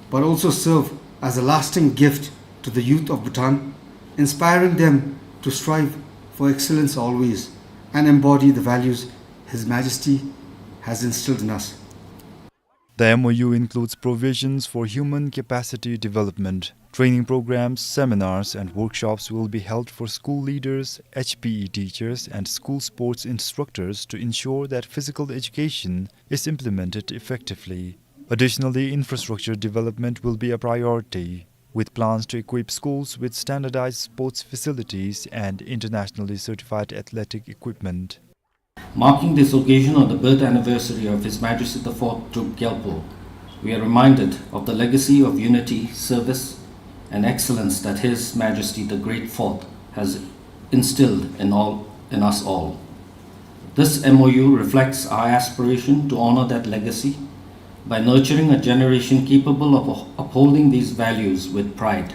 but also serve as a lasting gift to the youth of Bhutan, inspiring them to strive for excellence always and embody the values His Majesty has instilled in us. The M O U includes provisions for human capacity development. Training programs, seminars, and workshops will be held for school leaders, H P E teachers, and school sports instructors to ensure that physical education is implemented effectively. Additionally, infrastructure development will be a priority, with plans to equip schools with standardized sports facilities and internationally certified athletic equipment. Marking this occasion on the birth anniversary of His Majesty the Fourth Druk Gyalpo, we are reminded of the legacy of unity, service, and excellence that His Majesty the Great Fourth has instilled in all, in us all. This M O U reflects our aspiration to honor that legacy by nurturing a generation capable of upholding these values with pride.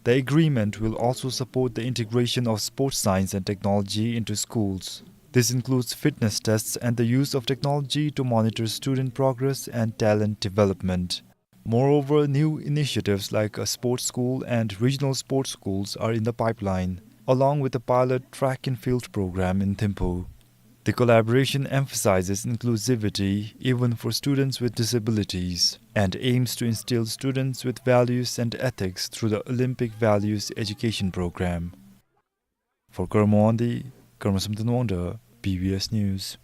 The agreement will also support the integration of sports science and technology into schools. This includes fitness tests and the use of technology to monitor student progress and talent development. Moreover, new initiatives like a sports school and regional sports schools are in the pipeline, along with a pilot track and field program in Thimphu. The collaboration emphasizes inclusivity even for students with disabilities and aims to instill students with values and ethics through the Olympic Values Education Program. For Karma Wangdi, Karma Samten Wangda, B B S News.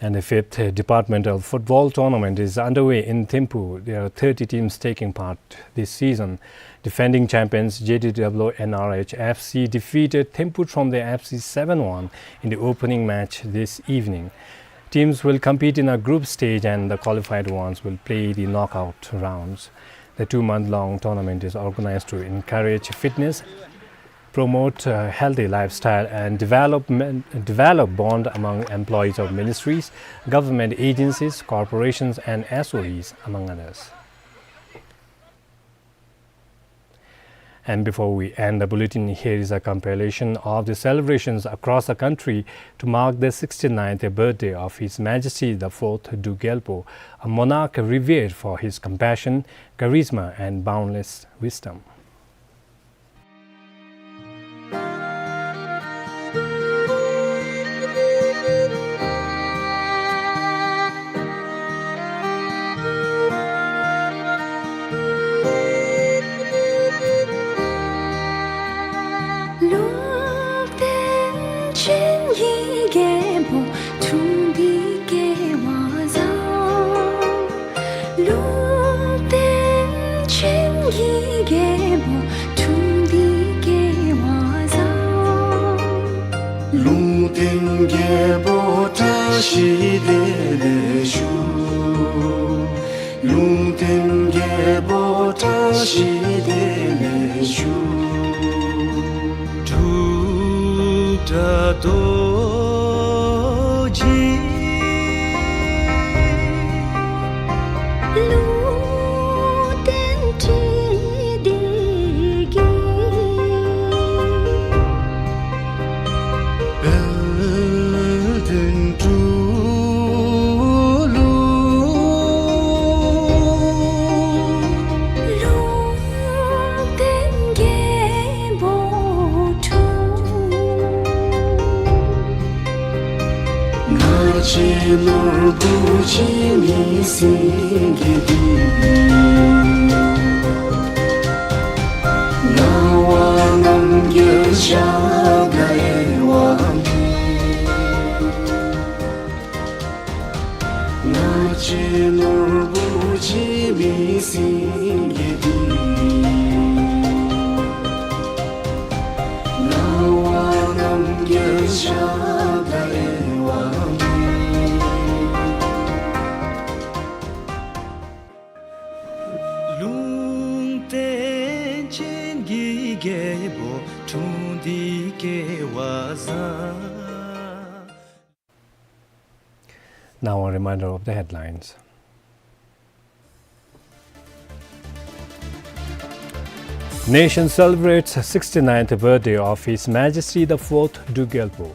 And the fifth departmental football tournament is underway in Thimphu. There are thirty teams taking part this season. Defending champions J D W N R H F C defeated Thimphu Thromde F C seven one in the opening match this evening. Teams will compete in a group stage and the qualified ones will play the knockout rounds. The two-month-long tournament is organized to encourage fitness, promote a healthy lifestyle, and development, develop bond among employees of ministries, government agencies, corporations, and S O Es, among others. And before we end the bulletin, here is a compilation of the celebrations across the country to mark the sixty-ninth birthday of His Majesty the Fourth Druk Gyalpo, a monarch revered for his compassion, charisma, and boundless wisdom. ཞི་བདེ་ལེགས་ཞུ། ལུང་བསྟན་རྒྱལ་པོ་བཀྲ་ཤིས་བདེ་ལེགས་ཞུ། དྲུག་སྒྲ་རྡོ་རྗེ། ལུང་བསྟན་ཁྲི་ལྡེ་བརྒྱད། དཔལ་ལྡན་སྤྲུལ་ལུང་། ལུང་བསྟན་རྒྱལ་པོ་འཁྲུངས། ང་བཅས་ནོར་བུ་འཆི་མེད་སེང་གེ་འདི། ངག་དབང་རྣམ་རྒྱལ་ཞབས་དང་དབྱེ་བ་མེད། ང་བཅས་ནོར་བུ་འཆི་མེད་སེང་གེ་འདི། ངག་དབང་རྣམ་རྒྱལ་ཞབས་དང་དབྱེ་བ་མེད། ལུང་བསྟན་ཅན་གྱི་རྒྱལ་པོ་འཁྲུངས་ཏེ་སྐལ་བ་བཟང་། Now a reminder of the headlines. Nation celebrates sixty-ninth birthday of His Majesty the Fourth Druk Gyalpo.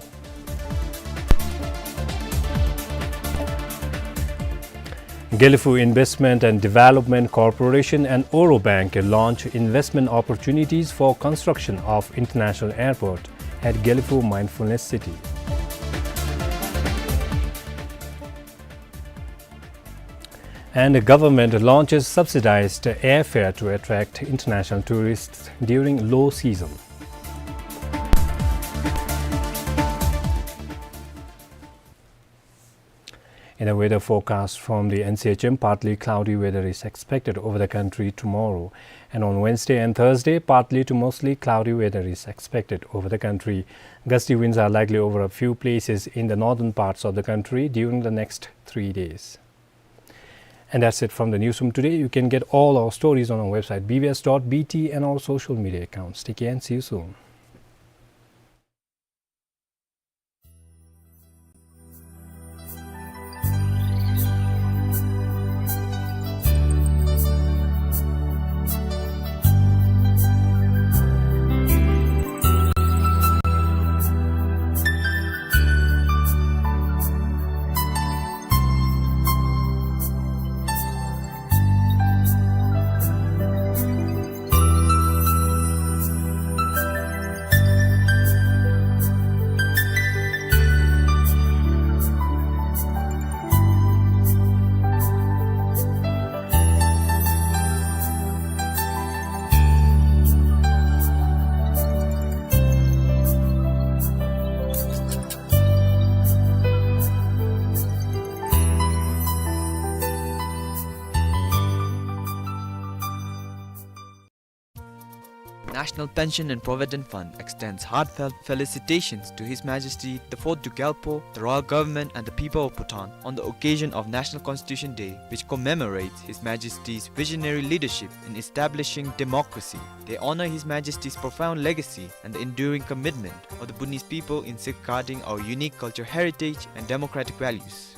Gelephu Investment and Development Corporation and Oro Bank launch investment opportunities for construction of International Airport at Gelephu Mindfulness City. And the government launches subsidized airfare to attract international tourists during low season. In a weather forecast from the N C H M, partly cloudy weather is expected over the country tomorrow. And on Wednesday and Thursday, partly to mostly cloudy weather is expected over the country. Gusty winds are likely over a few places in the northern parts of the country during the next three days. And that's it from the newsroom today. You can get all our stories on our website, B B S dot B T, and our social media accounts. Take care and see you soon. National Pension and Provident Fund extends heartfelt felicitations to His Majesty the Fourth Druk Gyalpo, the Royal Government and the people of Bhutan on the occasion of National Constitution Day, which commemorates His Majesty's visionary leadership in establishing democracy. They honor His Majesty's profound legacy and the enduring commitment of the Bhutanese people in safeguarding our unique cultural heritage and democratic values.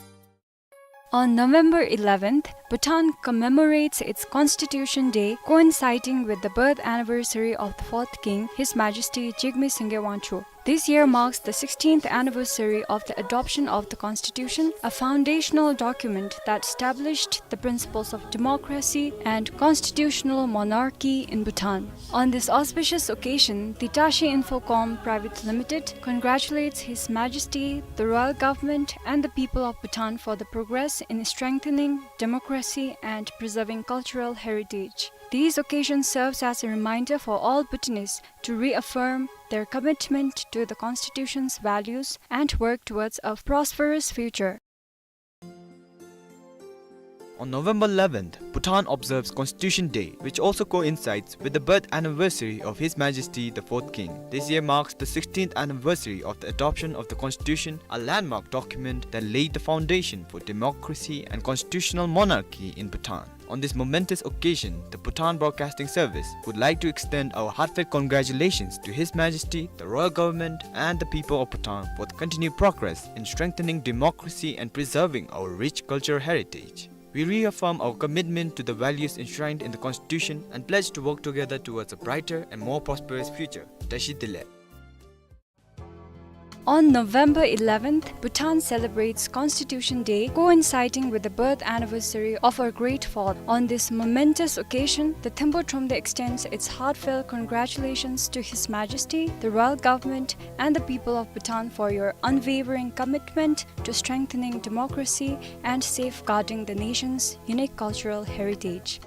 On November eleventh, Bhutan commemorates its Constitution Day, coinciding with the birth anniversary of the fourth king, His Majesty Jigme Singye Wangchuck. This year marks the sixteenth anniversary of the adoption of the Constitution, a foundational document that established the principles of democracy and constitutional monarchy in Bhutan. On this auspicious occasion, the Tashi Infocom Private Limited congratulates His Majesty, the Royal Government, and the people of Bhutan for the progress in strengthening democracy and preserving cultural heritage. These occasions serves as a reminder for all Bhutanese to reaffirm their commitment to the Constitution's values and work towards a prosperous future. On November eleventh, Bhutan observes Constitution Day, which also coincides with the birth anniversary of His Majesty the Fourth King. This year marks the sixteenth anniversary of the adoption of the Constitution, a landmark document that laid the foundation for democracy and constitutional monarchy in Bhutan. On this momentous occasion, the Bhutan Broadcasting Service would like to extend our heartfelt congratulations to His Majesty, the Royal Government, and the people of Bhutan for the continued progress in strengthening democracy and preserving our rich cultural heritage. We reaffirm our commitment to the values enshrined in the Constitution and pledge to work together towards a brighter and more prosperous future. བཀྲ་ཤིས་བདེ་ལེགས། On November eleventh, Bhutan celebrates Constitution Day, coinciding with the birth anniversary of our great father. On this momentous occasion, the Thenpo Thromde extends its heartfelt congratulations to His Majesty, the Royal Government, and the people of Bhutan for your unwavering commitment to strengthening democracy and safeguarding the nation's unique cultural heritage.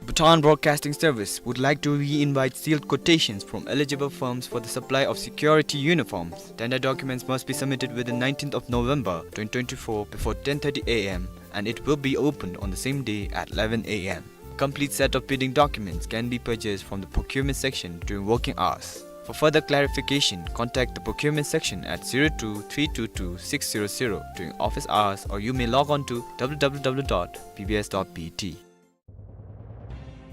Bhutan Broadcasting Service would like to re-invite sealed quotations from eligible firms for the supply of security uniforms. Tender documents must be submitted within nineteenth of November twenty twenty-four before ten thirty A M, and it will be opened on the same day at eleven A M. A complete set of bidding documents can be purchased from the procurement section during working hours. For further clarification, contact the procurement section at zero two three two two six zero zero during office hours, or you may log on to W W W dot B B S dot B T.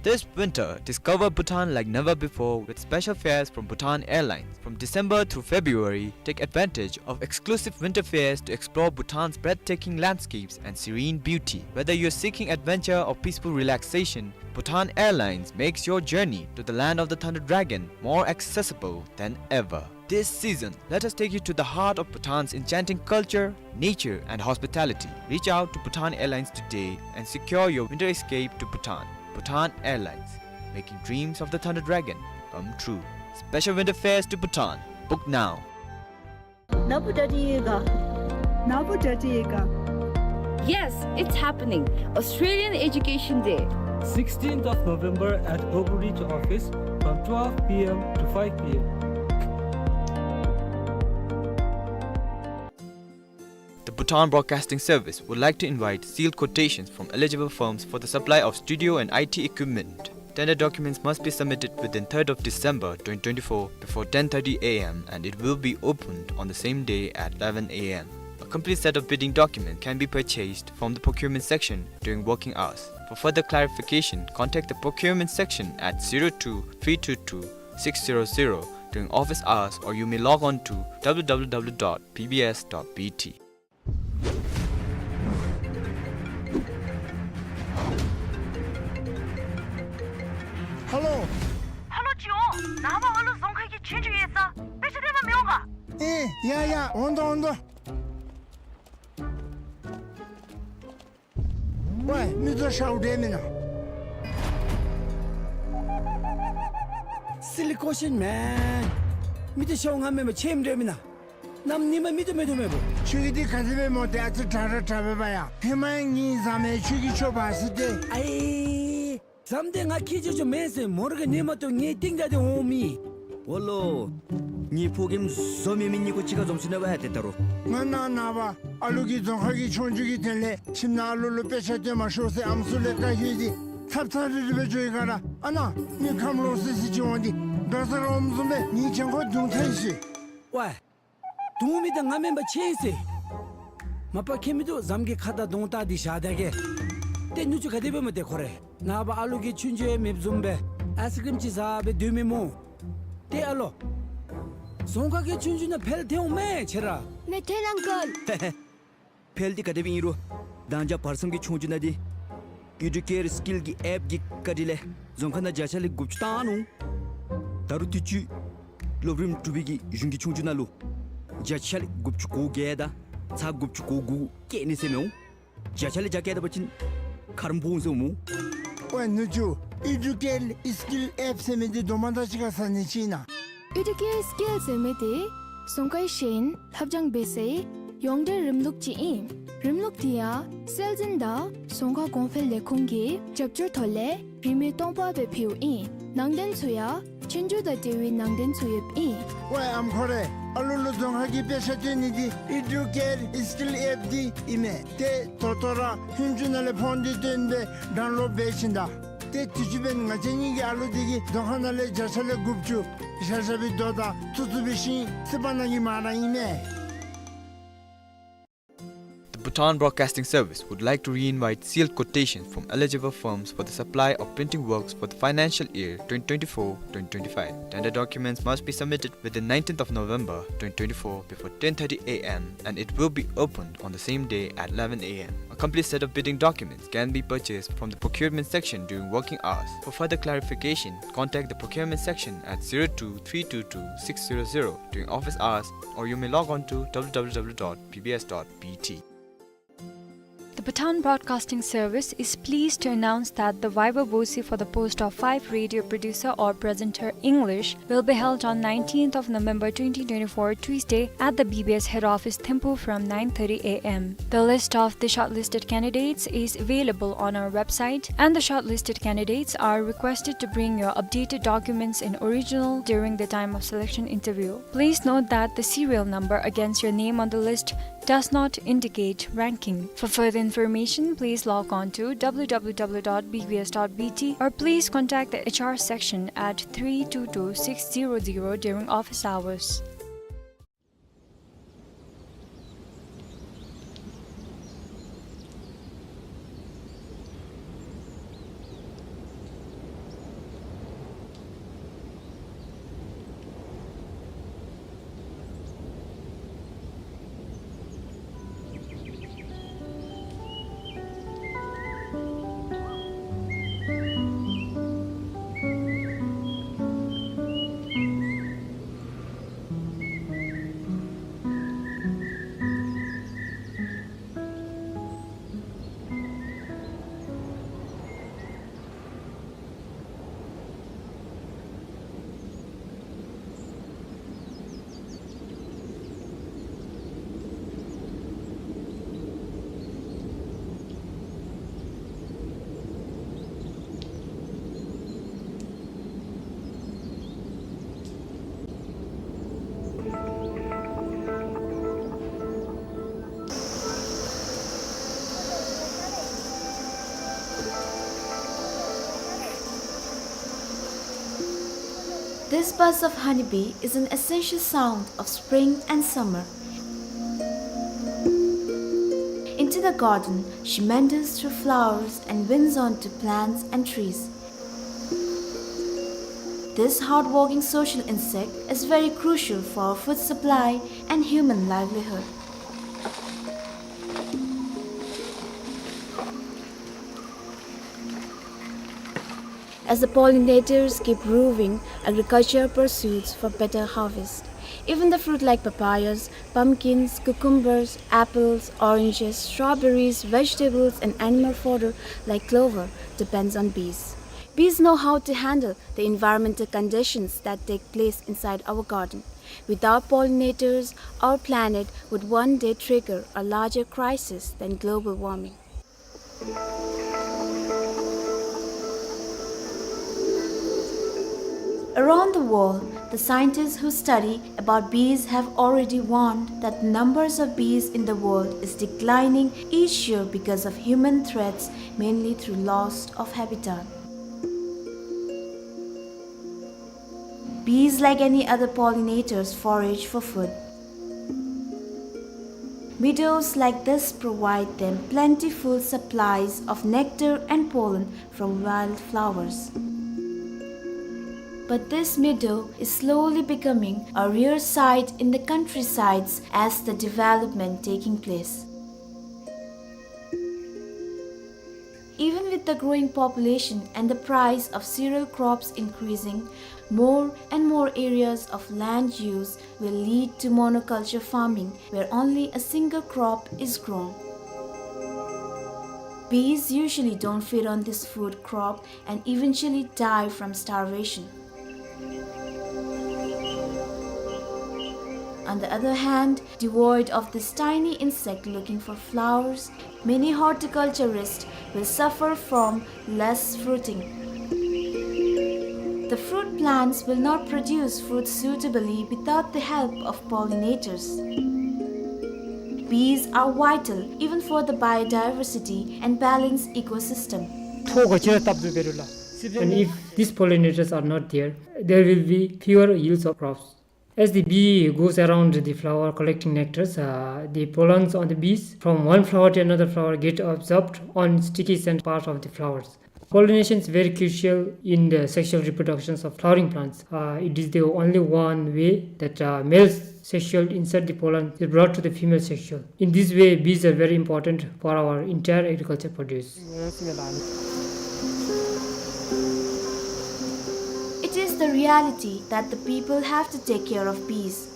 This winter, discover Bhutan like never before with special fares from Bhutan Airlines. From December through February, take advantage of exclusive winter fares to explore Bhutan's breathtaking landscapes and serene beauty. Whether you're seeking adventure or peaceful relaxation, Bhutan Airlines makes your journey to the land of the Thunder Dragon more accessible than ever. This season, let us take you to the heart of Bhutan's enchanting culture, nature, and hospitality. Reach out to Bhutan Airlines today and secure your winter escape to Bhutan. Bhutan Airlines, making dreams of the Thunder Dragon come true. Special winter fares to Bhutan. Book now. ནཱ་བུ་ཌ་ཌི་ཡོད་ག། ནཱ་བུ་ཌ་ཌི་ཡོད་ག། Yes, it's happening. Australian Education Day. Sixteenth of November at Oakridge office from twelve P M to five P M. The Bhutan Broadcasting Service would like to invite sealed quotations from eligible firms for the supply of studio and I T equipment. Tender documents must be submitted within third of December twenty twenty-four before ten thirty A M, and it will be opened on the same day at eleven A M. A complete set of bidding documents can be purchased from the procurement section during working hours. For further clarification, contact the procurement section at zero two three two two six zero zero during office hours, or you may log on to W W W dot B B S dot B T. ཧེ་ལོ། ཧེ་ལོ་ཅིག་འོང་། ནངས་པ་ཨ་ལུ་རྫོང་ཁ་གི་ཆོས་རྒྱུགས་ཡོད་ས། དཔེ་ཆ་སྟོན་པར་མི་འོང་ག། ཨེ་ཡ་ཡ་འོང་དོ་འོང་དོ། ཝའི་མི་ཚུ་ཤཝ་འདྲ་མེན་ན། Silly question, man. མི་ཚུ་ཤཝ་ང་མེན་པར་ཆེམ་འདྲ་མེན་ན། གནམ་ཉིནམ་མི་ཚུ་མེད་དོ་མེད་པོ། ཁྱོད་ཀྱིས་འདི་ག་ཅི་སྦེ་སྨོ། ཏེ་ཨ་ཙི་དྲག་དྲག་དྲག་པས་པ་ཡ། ཧེ་མ་ཡང་ངེའི་བཟའ་མི་ཁྱོད་ཀྱིས་འཕྱོག་པ་ཟེར་ཏེ། ཨའི། བཟའ་མི་འདི་ང་ཁྱེད་ཅོག་ཅོག་མེན་ཟེར། མོ་ར་གིས་ཉན་མ་བཏུབ་ངེའི་རྟིང་བདའ་སྟེ་འོང་མི། འོ་ལོ། ངེའི་ཕོ་རྒནམ་བཟོ་མེད་མི་གཉིས་ཀོ་གཅིག་ཁར་འཛོམས་ཅི་ན་བ་ཡ། ཏེ་ད་རུང་། ང་ནཱ་ནངས་པ་ཨ་ལུ་གི་རྫོང་ཁ་གི་ཆོས་རྒྱུགས་ཀྱི་དོན་ལས་ཁྱིམ་ནང་ཨ་ལུ་ལུ་དཔེ་ཆ་སྟོན་མ་ཤོག་ཟེར་ཨམ་སྲུ་ལས་བཀའ་ཞུ་སྟེ་ཚབ་ཚབ་རིབ་རིབ་སྦེ་འགྱོ་ཡི་ག་ར། ཨ་ནཱ་མི་ཁམས་ལོག་སི་སི་ཅིག་འོང་སྟེ་འགྲོ་ས་ར་འོངམ་བཟུམ་སྦེ་ངེའི་གྱང་ཁོག་རྡུང་ཚར་ཡི་ཟེར། ཝའི། རྡུང་མི་འདི་ང་མེན་པར་ཆེ་ཟེར། མ་པ་ཁྱད་མི་འདུག། བཟའ་མི་གི་ཁ་དང་གདོང་བལྟ་སྟེ་བཞག་ད་གེ། ཏེ་ནུ་གཅུང་ག་དེ་སྦེ་སྨོ་ཏེ་ཁོ་རེ། ནངས་པ་ཨ་ལུ་གི་ཆོས་རྒྱུགས་ཡང་མེདཔ་བཟུམ་སྦེ་ཨའིསི་ཀྲིམ་ཅིག་བཟའ་སྦེ་སྡོད་མི་སྨོ། ཏེ་ཨ་ལོ། རྫོང་ཁ་གི་ཆོས་རྒྱུགས་ནང་འཕེལ་ཐལ་འོང་མས་ཁྱེད་ར། མེད་ཐལ་ཨང་ཀལ། འཕེལ་འདི་ག་དེ་སྦེ་ཨིན་རུང་། ད་ང་བཅས་བར་མཚམས་ཀྱི་ཆོས་རྒྱུགས་ནང་འདི་ཨེ་ཌུ་ཀེར་སི་ཀིལ་གྱི་ཨེཔ་གི་བཀའ་དྲིན་ལས་རྫོང་ཁ་ནང་བརྒྱ་ཆ་ལས་དགུ་བཅུ་བཏང་ནུག། ད་རུང་དུས་ཅི་སློབ་རིམ་དྲུག་པའི་གི་གཞུང་གི་ཆོས་རྒྱུགས་ནང་ལུ་བརྒྱ་ཆ་ལས་དགུ་བཅུ་གོ་བརྒྱད་དང་ཚག་དགུ་བཅུ་གོ་དགུ་བཀལ་ནི་ཟེར་མི་འོང་། བརྒྱ་ཆ་ལས་བརྒྱ་བཀལ་ད་པ་ཅིན་ཁ་རོག་འབོ་འོང་ཟེར་འོང་སྨོ། ཝའི་ནུ་གཅུང་ཨེ་ཌུ་ཀེར་སི་ཀིལ་ཨེཔ་ཟེར་མི་འདི་དོ་མ་དང་གཅིག་ཁར་ཟ་ནི་ཅིག་ཨིན་ན། ཨེ་ཌུ་ཀེར་སི་ཀིལ་ཟེར་མི་འདི་རྫོང་ཁའི་ཤེས་ཡོན་ལྷབ་སྦྱང་འབད་སའི་ཡོངས་འབྲེལ་རིམ་ལུགས་ཅིག་ཨིན། རིམ་ལུགས་འདི་ཡང་སྲོལ་འཛིན་དང་རྫོང་ཁ་གོང་འཕེལ་ལས་ཁུངས་ཀྱི་རྒྱབ་སྐྱོར་ཐོག་ལས་རིན་མེད་སྟོང་པ་སྦེ་ཕུལཝ་ཨིན། ནང་དོན་ཚུ་ཡང་ཆོས་རྒྱུགས་དང་འབྲེལ་བའི་ནང་དོན་ཚུ་ཡོདཔ་ཨིན། ཝའི་ཨམ་ཁོ་རེ། ཨ་ལུ་ལུ་རྫོང་ཁ་གི་དཔེ་ཆ་སྟོན་ནི་འདི་ཨི་ཌུ་ཀེར་ཨི་སི་ཀིལ་ཨེཔ་འདི་ཨིན་མས། ཏེ་ད་ལྟོ་ར་ཧུན་ཅུ་ནང་ལས་ཕོན་འདི་བཏོན་སྦེ་ཌའུན་ལོཌ་འབད་ཞིནམ་ད། ཏེ་དུས་ཅི་འབདན་ང་བཅས་གཉིས་ཀྱི་ཨ་ལུ་འདི་གིས་རྫོང་ཁ་ནང་ལས་བརྒྱ་ཆ་ལས་དགུ་བཅུ་བཞག་བཞག་པའི་དོ་དང་ཐུག་ཐུག་པའི་ཤིང་རྩིག་པ་ནང་གི་མ་ར་ཨིན་མས། The Bhutan Broadcasting Service would like to re-invite sealed quotations from eligible firms for the supply of printing works for the financial year twenty twenty-four twenty twenty-five. Tender documents must be submitted within nineteenth of November twenty twenty-four before ten thirty A M, and it will be opened on the same day at eleven A M. A complete set of bidding documents can be purchased from the procurement section during working hours. For further clarification, contact the procurement section at zero two three two two six zero zero during office hours, or you may log on to W W W dot B B S dot B T. The Bhutan Broadcasting Service is pleased to announce that the viva voce for the post of five radio producer or presenter English will be held on nineteenth of November twenty twenty-four, Tuesday, at the B B S head office, Thimphu, from nine thirty A M. The list of the shortlisted candidates is available on our website, and the shortlisted candidates are requested to bring your updated documents in original during the time of selection interview. Please note that the serial number against your name on the list does not indicate ranking. For further information, please log on to W W W dot B B S dot B T, or please contact the H R section at three two two six zero zero during office hours. This buzz of honeybee is an essential sound of spring and summer. Into the garden, she meanders through flowers and winds onto plants and trees. This hardworking social insect is very crucial for our food supply and human livelihood. As the pollinators keep roving, agriculture pursues for better harvest. Even the fruit like papayas, pumpkins, cucumbers, apples, oranges, strawberries, vegetables, and animal fodder like clover depends on bees. Bees know how to handle the environmental conditions that take place inside our garden. Without pollinators, our planet would one day trigger a larger crisis than global warming. Around the world, the scientists who study about bees have already warned that the numbers of bees in the world is declining each year because of human threats, mainly through loss of habitat. Bees, like any other pollinators, forage for food. Meadows like this provide them plentiful supplies of nectar and pollen from wildflowers. But this meadow is slowly becoming a rare sight in the countrysides as the development taking place. Even with the growing population and the price of cereal crops increasing, more and more areas of land use will lead to monoculture farming, where only a single crop is grown. Bees usually don't feed on this food crop and eventually die from starvation. On the other hand, devoid of this tiny insect looking for flowers, many horticulturists will suffer from less fruiting. The fruit plants will not produce fruit suitably without the help of pollinators. Bees are vital even for the biodiversity and balanced ecosystem. ཐོག་ག་ཅི་ར་བཏབ་དུ་བེ་རུ་ལ། And if these pollinators are not there, there will be fewer yields of crops. As the bee goes around the flower collecting nectars, uh, the pollens on the bees from one flower to another flower get absorbed on sticky scent part of the flowers. Pollination is very crucial in the sexual reproductions of flowering plants. Uh, it is the only one way that, uh, male sexual insert the pollen is brought to the female sexual. In this way, bees are very important for our entire agriculture produce. It is the reality that the people have to take care of bees.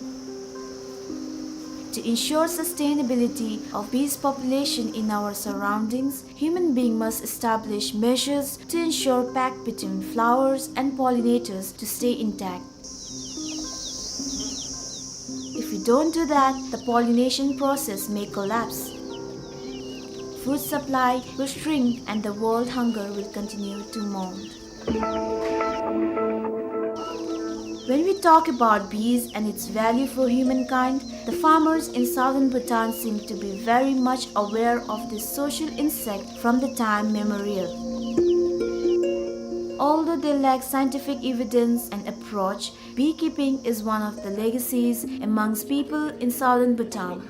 To ensure sustainability of bees population in our surroundings, human being must establish measures to ensure pact between flowers and pollinators to stay intact. If we don't do that, the pollination process may collapse. Food supply will shrink and the world hunger will continue to mount. When we talk about bees and its value for humankind, the farmers in southern Bhutan seem to be very much aware of this social insect from the time memorial. Although they lack scientific evidence and approach, beekeeping is one of the legacies amongst people in southern Bhutan.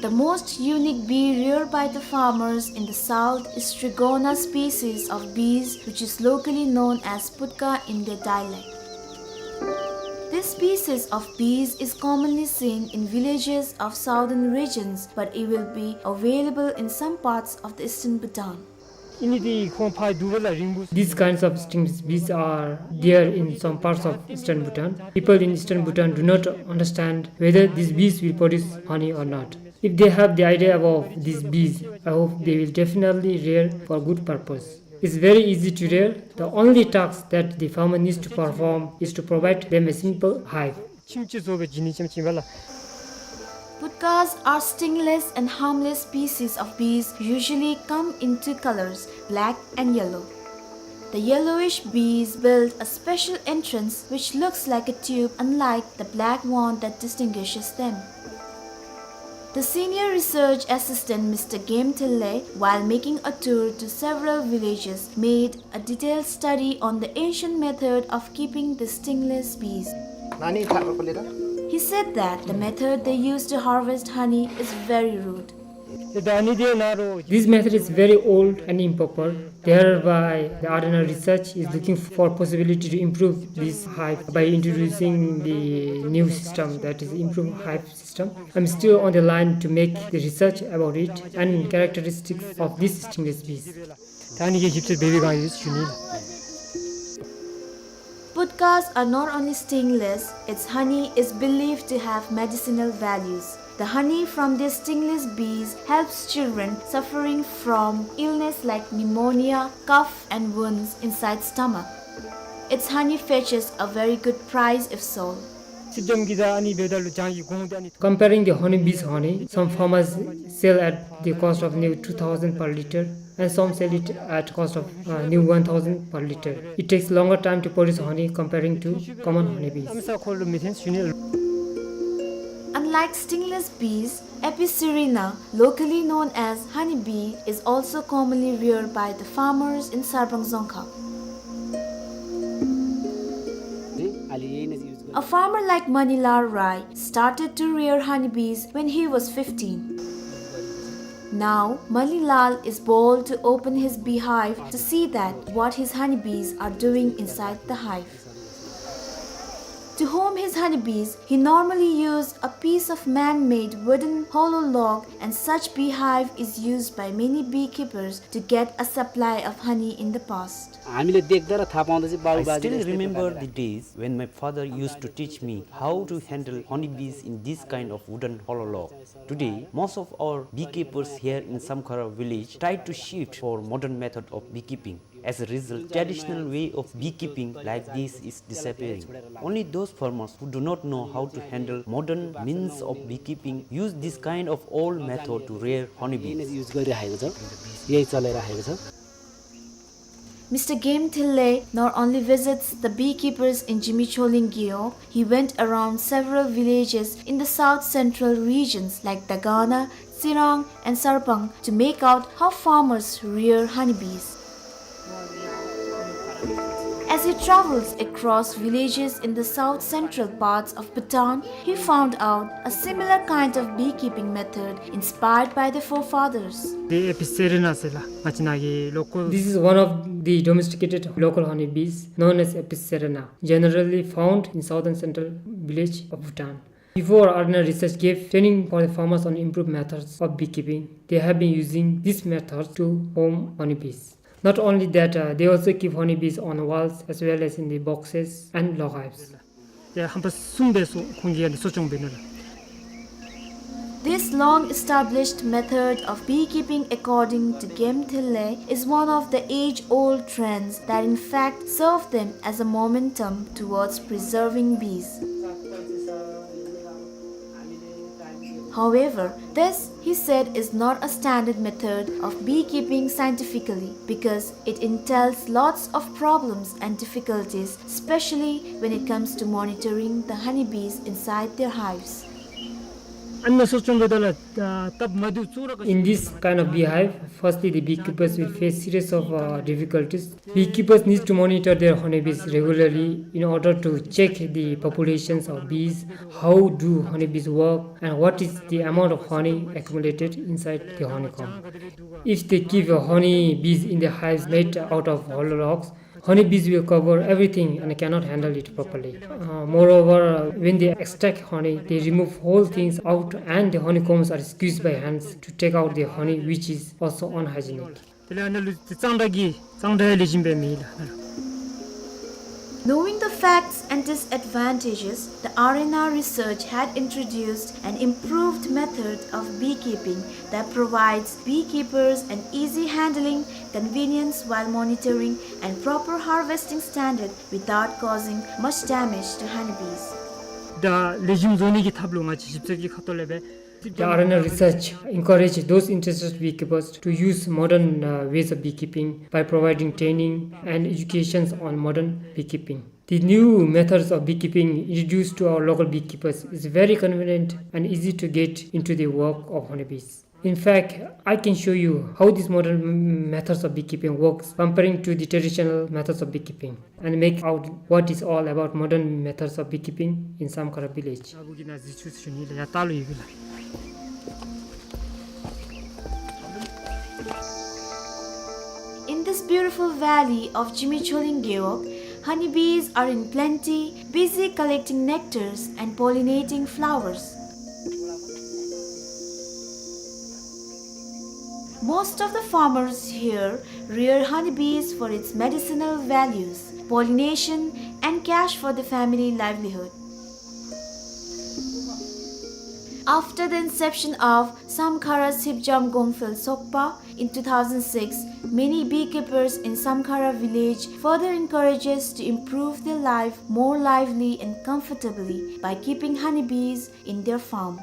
The most unique bee reared by the farmers in the south is Strigona species of bees, which is locally known as putka in their dialect. This species of bees is commonly seen in villages of southern regions, but it will be available in some parts of the eastern Bhutan. These kinds of stingless bees are there in some parts of eastern Bhutan. People in eastern Bhutan do not understand whether these bees will produce honey or not. If they have the idea about these bees, I hope they will definitely rear for good purpose. It's very easy to rear. The only task that the farmer needs to perform is to provide them a simple hive. Putkas are stingless and harmless species of bees, usually come in two colors, black and yellow. The yellowish bees build a special entrance which looks like a tube, unlike the black one that distinguishes them. The senior research assistant, Mister Game Thille, while making a tour to several villages, made a detailed study on the ancient method of keeping the stingless bees. He said that the method they use to harvest honey is very rude. This method is very old and improper. Thereby, the Adana research is looking for possibility to improve this hive by introducing the new system, that is, improved hive system. I'm still on the line to make the research about it and characteristics of these stingless bees. Putkas are not only stingless, its honey is believed to have medicinal values. The honey from these stingless bees helps children suffering from illness like pneumonia, cough, and wounds inside stomach. Its honey fetches a very good price if sold. Comparing the honeybee's honey, some farmers sell at the cost of near two thousand per liter and some sell it at cost of, uh, near one thousand per liter. It takes longer time to produce honey comparing to common honeybees. Unlike stingless bees, Apicerina, locally known as honeybee, is also commonly reared by the farmers in Sarbang Dzongkhag. A farmer like Manilal Rai started to rear honeybees when he was fifteen. Now, Manilal is bold to open his beehive to see that what his honeybees are doing inside the hive. To home his honeybees, he normally used a piece of man-made wooden hollow log, and such beehive is used by many beekeepers to get a supply of honey in the past. I still remember the days when my father used to teach me how to handle honeybees in this kind of wooden hollow log. Today, most of our beekeepers here in Samkhara village try to shift for modern method of beekeeping. As a result, traditional way of beekeeping like this is disappearing. Only those farmers who do not know how to handle modern means of beekeeping use this kind of old method to rear honeybees. Use गरिराखेको छ, यही चलाइराखेको छ। Mister Game Thillay not only visits the beekeepers in Zimichholing Gewog, he went around several villages in the south central regions like Dagana, Tsirang, and Sarpang to make out how farmers rear honeybees. As he travels across villages in the south central parts of Bhutan, he found out a similar kind of beekeeping method inspired by the forefathers. འདི་ཨེ་པི་སི་སེ་རི་ན་ཟེར་ལགས། ང་བཅས་ནཱ་གི་ལོ་ཀཱལ། This is one of the domesticated local honeybees known as Apis cerana, generally found in southern central village of Bhutan. Before, Arena Research gave training for the farmers on improved methods of beekeeping. They have been using this method to form honeybees. Not only that, uh, they also keep honeybees on walls as well as in the boxes and log hives. ཏེ་ཧམ་པ་གསུམ་སྦེ་གསོ་ཁོང་གིས་ཨ་ནི་གསོ་སྐྱོང་འབད་ནུག་ལགས། This long-established method of beekeeping, according to Game Thillay, is one of the age-old trends that in fact serve them as a momentum towards preserving bees. However, this, he said, is not a standard method of beekeeping scientifically because it entails lots of problems and difficulties, especially when it comes to monitoring the honeybees inside their hives. ཨ་ནི་གསོ་སྐྱོང་འབདཝ་ད་ལུ་ཨ་སྟབས་མ་བདེཝ་ཚུ་ར། In this kind of beehive, firstly the beekeepers will face series of, uh, difficulties. Beekeepers need to monitor their honeybees regularly in order to check the populations of bees, how do honeybees work, and what is the amount of honey accumulated inside the honeycomb. If they keep, uh, honeybees in the hives made out of hollow logs, honeybees will cover everything and cannot handle it properly. Uh, moreover, uh, when they extract honey, they remove whole things out and the honeycombs are squeezed by hands to take out the honey, which is also unhygienic. དེ་ལས་ཨ་ནཱ་ལུ་གཙང་སྦྲ་གི་གཙང་སྦྲ་ལེགས་ཤོམ་སྦེ་མེད་ལགས། Knowing the facts and disadvantages, the Arena Research had introduced an improved method of beekeeping that provides beekeepers an easy handling, convenience while monitoring, and proper harvesting standard without causing much damage to honeybees. ད་ལེགས་ཤོམ་བཟོ་ནི་གི་ཐབས་ལུ་ང་བཅས་ཞིབ་འཚོལ་གྱི་ཁ་ཐུག་ལས་སྦེ། The Arena Research encourage those interested beekeepers to use modern, uh, ways of beekeeping by providing training and educations on modern beekeeping. The new methods of beekeeping introduced to our local beekeepers is very convenient and easy to get into the work of honeybees. In fact, I can show you how these modern m-, methods of beekeeping works comparing to the traditional methods of beekeeping and make out what is all about modern methods of beekeeping in Samkhara village. In this beautiful valley of Zimichholing Gewog, honeybees are in plenty, busy collecting nectars and pollinating flowers. Most of the farmers here rear honeybees for its medicinal values, pollination, and cash for the family livelihood. After the inception of Samkhara Sipjam Gongphel Sokpa in two thousand six, many beekeepers in Samkhara village further encourages to improve their life more lively and comfortably by keeping honeybees in their farm.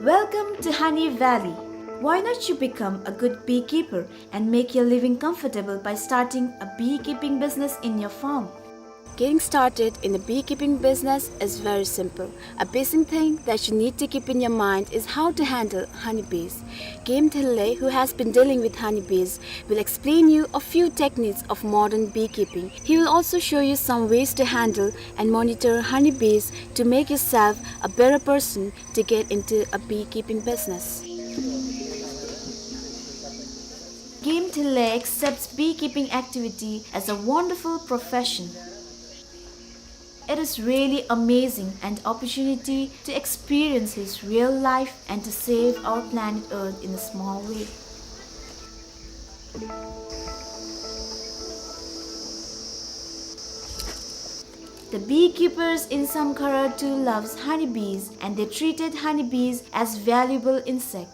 Welcome to Honey Valley. Why not you become a good beekeeper and make your living comfortable by starting a beekeeping business in your farm? Getting started in the beekeeping business is very simple. A basic thing that you need to keep in your mind is how to handle honeybees. Game Thillay, who has been dealing with honeybees, will explain you a few techniques of modern beekeeping. He will also show you some ways to handle and monitor honeybees to make yourself a better person to get into a beekeeping business. Game Thillay accepts beekeeping activity as a wonderful profession. It is really amazing an opportunity to experience his real life and to save our planet Earth in a small way. The beekeepers in Samkhara too loves honeybees, and they treated honeybees as valuable insect.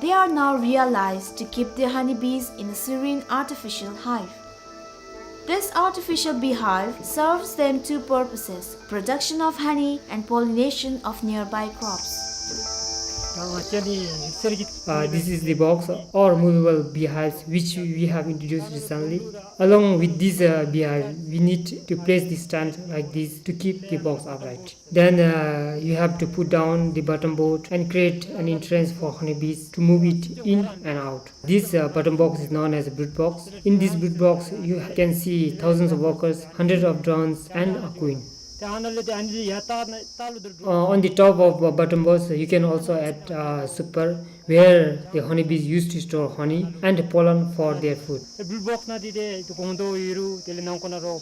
They are now realized to keep their honeybees in a serene artificial hive. This artificial beehive serves them two purposes, production of honey and pollination of nearby crops. Uh, this is the box or movable beehives which we have introduced recently. Along with this uh, beehive, we need to place the stand like this to keep the box upright. Then uh, you have to put down the bottom board and create an entrance for honeybees to move it in and out. This uh, bottom box is known as a brood box. In this brood box, you can see thousands of workers, hundreds of drones, and a queen. Uh, on the top of uh, bottom box, you can also add uh, super, where the honeybees used to store honey and pollen for their food. Brood box ནང་འདི་ཏེ་ཏེ་སྒོང་རྡོག་ཡོད་རུང་དེ་ལས་ནང་ཁོག་ནང་རོ་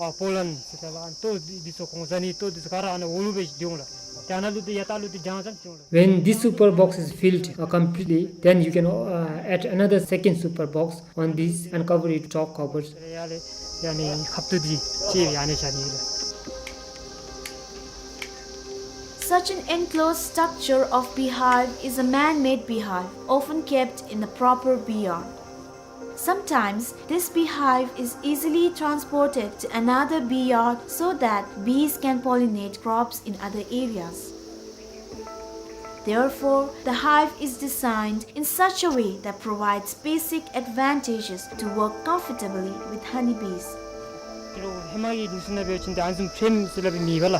ཨ་པོ་ལན་ཟེར་ཏེ་ལགས་ཨ་ནི་ལྟོ་འདི་ཚུ་སྒོང་རྩ་ནི་ལྟོ་འདི་ཚུ་ག་ར་ཨ་ནི་འོག་ལུ་སྦེ་སྡོད་འོང་ལགས། ཏེ་ཨ་ནཱ་ལུ་ཏེ་ཡར་ལྟག་ལུ་ཏེ་ལྗང་ཙམ་སྡོད་འོང་ལགས། When this super box is filled uh, completely, then you can uh, add another second super box on this and cover it top covers. ཡར་ལས་ཡར་ནི་ཁབ་ཏོ་འདི་ཅིག་ཡར་ནི་བཞག་ནི་ལགས། Such an enclosed structure of beehive is a man-made beehive, often kept in a proper bee yard. Sometimes, this beehive is easily transported to another bee yard so that bees can pollinate crops in other areas. Therefore, the hive is designed in such a way that provides basic advantages to work comfortably with honeybees. ཧེ་མ་གི་ལུགས་སྲོལ་ནང་འབད་བ་ཅིན་ཏེ་ཨ་ནི་བཟུམ་ཕྲེམ་ཟེར་སླབ་མེད་པ་ལགས།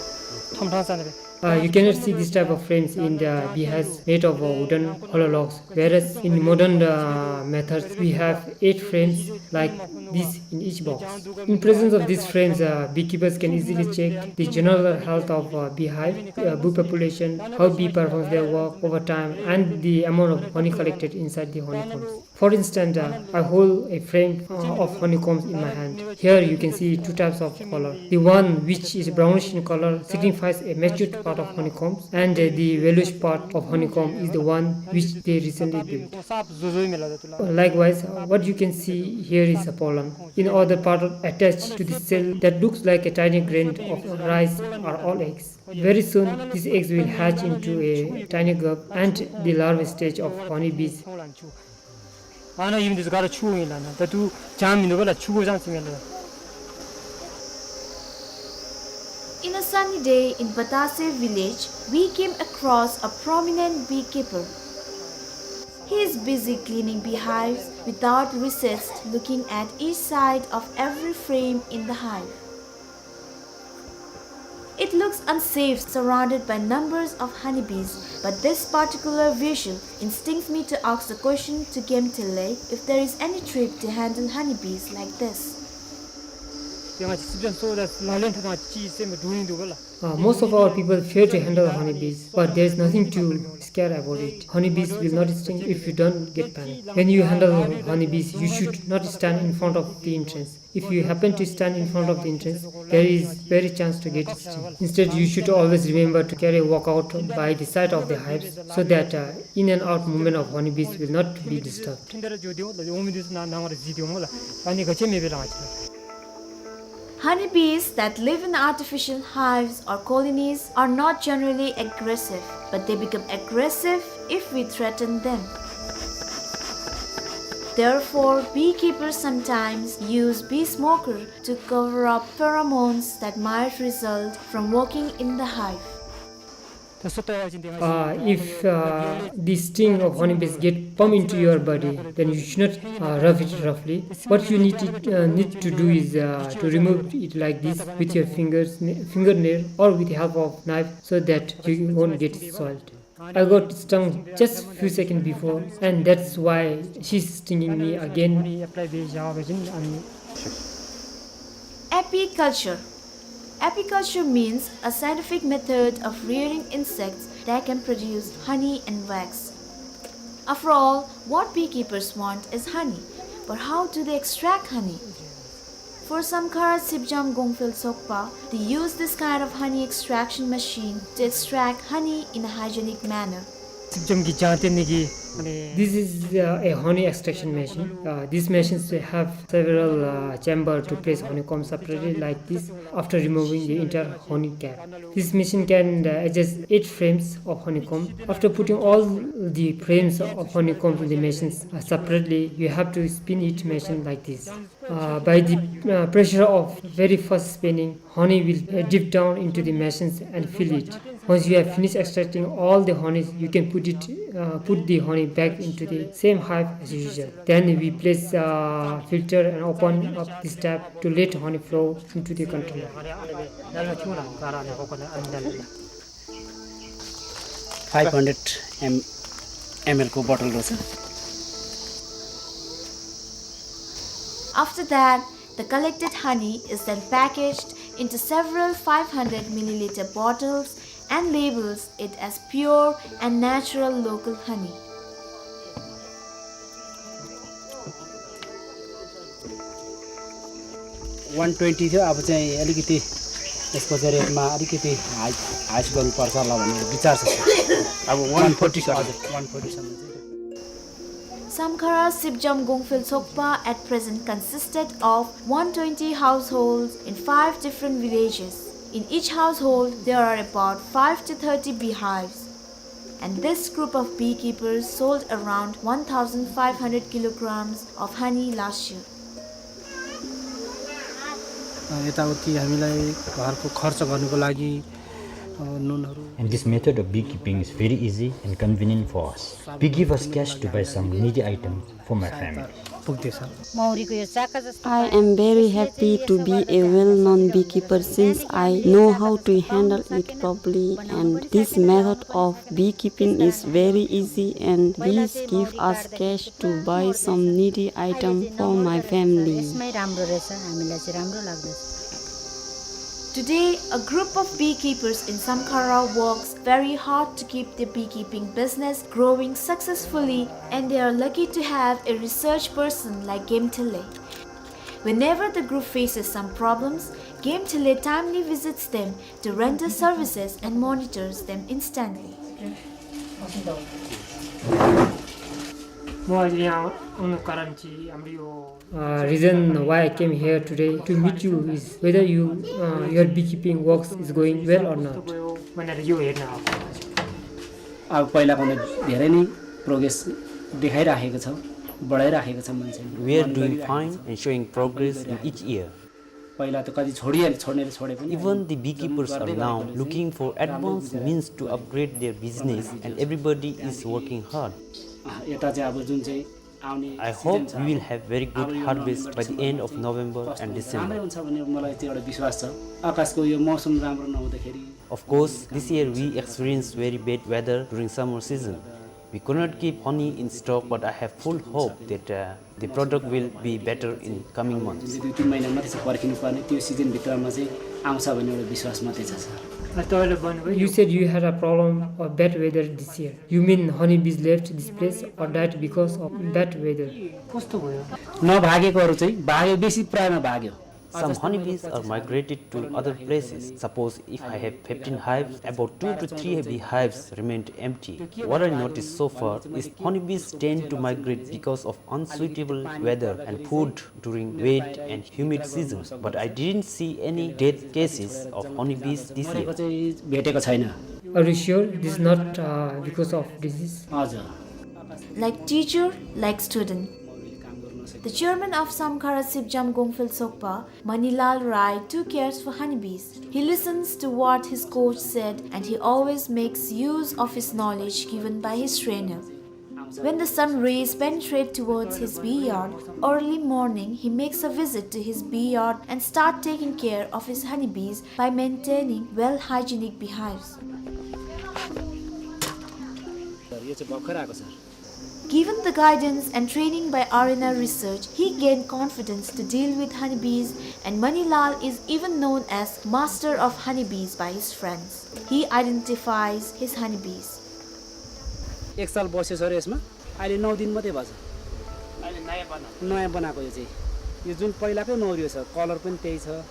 ཐོམ་ཕྲང་ས་ནང་སྦེ། Uh, you cannot see this type of frames in the beehives made of uh, wooden hollow logs, whereas in modern uh, methods we have eight frames like this in each box. In presence of these frames, uh, beekeepers can easily check the general health of uh, beehive, uh, bee population, how bee performs their work over time, and the amount of honey collected inside the honeycombs. For instance, uh, I hold a frame uh, of honeycombs in my hand. Here you can see two types of color. The one which is brownish in color signifies a matured part of honeycombs, and uh, the yellowish part of honeycomb is the one which they recently built. Likewise, uh, what you can see here is a pollen. In other part attached to the cell that looks like a tiny grain of rice are all eggs. Very soon, these eggs will hatch into a tiny grub and the larva stage of honeybees. ཨ་ནཱ་ཡུམ་འདི་ཚུ་ག་ར་ཆུ་ཨིན་ལགས། ད་ལྟོ་ལྗང་མིན་འདུག་པ་ལགས། ཆུ་གོ་ལྗང་ཅིག་མས་ལགས། In a sunny day in Batase village, we came across a prominent beekeeper. He is busy cleaning beehives without recess, looking at each side of every frame in the hive. It looks unsafe surrounded by numbers of honeybees, but this particular visual instincts me to ask the question to Gemtele if there is any trick to handle honeybees like this. ཡང་ཅི་སི་པྱང་སོ་ད་ལག་ལེན་ཐ་ཐང་ཅི་སེམས་འགྲོ་ཡིན་འདུག་པ་ལགས། Uh, most of our people fear to handle honeybees, but there is nothing to scare about it. Honeybees will not sting if you don't get panic. When you handle honeybees, you should not stand in front of the entrance. If you happen to stand in front of the entrance, there is very chance to get stung. Instead, you should always remember to carry a walkout by the side of the hives so that uh, in and out movement of honeybees will not be disturbed. Honeybees that live in artificial hives or colonies are not generally aggressive, but they become aggressive if we threaten them. Therefore, beekeepers sometimes use bee smoker to cover up pheromones that might result from working in the hive. Uh, if uh, the sting of honeybees get pump into your body, then you should not uh, rub it roughly. What you need to, uh, need to do is uh, to remove it like this with your fingers, fingernail, or with the help of knife, so that you won't get soiled. I got stung just few seconds before, and that's why she's stinging me again. Apiculture. Apiculture means a scientific method of rearing insects that can produce honey and wax. After all, what beekeepers want is honey. But how do they extract honey? For Samkhara Sipjam Gongphel Sokpa, they use this kind of honey extraction machine to extract honey in a hygienic manner. སིབ་ཇམ་གྱི་ལྗང་སྟེར་ནི་གི། This is uh, a honey extraction machine. Uh, these machines have several uh, chamber to place honeycomb separately like this after removing the entire honey cap. This machine can uh, adjust eight frames of honeycomb. After putting all the frames of honeycomb in the machines uh, separately, you have to spin each machine like this. Uh, by the uh, pressure of very fast spinning, honey will uh, dip down into the machines and fill it. Once you have finished extracting all the honey, you can put it, uh, put the honey back into the same hive as usual. Then we place, uh, filter and open up this tap to let honey flow into the container. Five hundred M-, ML को bottle रहेछ। After that, the collected honey is then packaged into several five hundred milliliter bottles and labels it as pure and natural local honey. One twenty थियो, अब चाहिँ अलिकति यसको चाहिँ rate मा अलिकति high, high गर्नुपर्छ होला भन्ने विचार छ, sir। अब one forty, हजुर, one forty सम्म चाहिँ। Samkhara Sipjam Gongphel Sokpa at present consisted of one twenty households in five different villages. In each household, there are about five to thirty beehives. And this group of beekeepers sold around one thousand five hundred kilograms of honey last year. अ, यताउति हामीलाई घरको खर्च गर्नको लागि, अ, नुनहरू। And this method of beekeeping is very easy and convenient for us. Bee give us cash to buy some needy items for my family. पुग्दैछ। मौरीको यो चाका जस्तो I am very happy to be a well-known beekeeper since I know how to handle it properly, and this method of beekeeping is very easy and bees give us cash to buy some needy item for my family. यसमै राम्रो रहेछ, हामीलाई चाहिँ राम्रो लाग्दछ। Today, a group of beekeepers in Samkhara works very hard to keep the beekeeping business growing successfully, and they are lucky to have a research person like Gemthele. Whenever the group faces some problems, Gemthele timely visits them to render services and monitors them instantly. म अहिले यहाँ आउनुको कारण चाहिँ हाम्रो यो Uh, reason why I came here today to meet you is whether you, uh, your beekeeping works is going well or not. भनेर यो हेर्न आएको। अब पहिलाभन्दा धेरै नै progress देखाइराखेको छ, बढाइराखेको छ मान्छेले। We are doing fine and showing progress in each year. पहिला त कति छोडिहाले, छोड्नेले छोडे पनि। Even the beekeepers are now looking for advanced means to upgrade their business and everybody is working hard. अँ, यता चाहिँ अब जुन चाहिँ आउने season छ, I hope we will have very good harvest by the end of November and December. राम्रै हुन्छ भन्ने मलाई त्यो एउटा विश्वास छ। आकाशको यो मौसम राम्रो नहुँदाखेरि Of course, this year we experienced very bad weather during summer season. We could not keep honey in stock, but I have full hope that, uh, the product will be better in coming months. जुन चाहिँ दुई तिन महिना मात्रै छ पर्खिनु पर्ने, त्यो season भित्रमा चाहिँ आउँछ भन्ने एउटा विश्वास मात्रै छ, sir। You said you had a problem of bad weather this year. You mean honeybees left this place or died because of bad weather? कस्तो भयो? नभागेकोहरू चाहिँ भाग्यो, बेसी प्रायमा भाग्यो। Some honeybees are migrated to other places. Suppose if I have fifteen hives, about two to three beehives remained empty. What I noticed so far is honeybees tend to migrate because of unsuitable weather and food during wet and humid season. But I didn't see any death cases of honeybees this year. मरेको चाहिँ भेटेको छैन। Are you sure this is not, uh, because of disease? हजुर। Like teacher, like student. The chairman of Samkhara Sipjam Gongphel Sokpa, Manilal Rai too cares for honeybees. He listens to what his coach said and he always makes use of his knowledge given by his trainer. When the sun rays penetrate towards his bee yard, early morning he makes a visit to his bee yard and start taking care of his honeybees by maintaining well hygienic beehives. यो चाहिँ भर्खर आएको छ। Given the guidance and training by R N R Research, he gained confidence to deal with honeybees, and Manilal is even known as master of honeybees by his friends. He identifies his honeybees. एक साल बस्यो सर यसमा, अहिले नौ दिन मात्रै भएको छ। अहिले नयाँ बनाएको। नयाँ बनाएको यो चाहिँ। यो जुन पहिलाकै नौ रहेछ, colour पनि त्यही छ।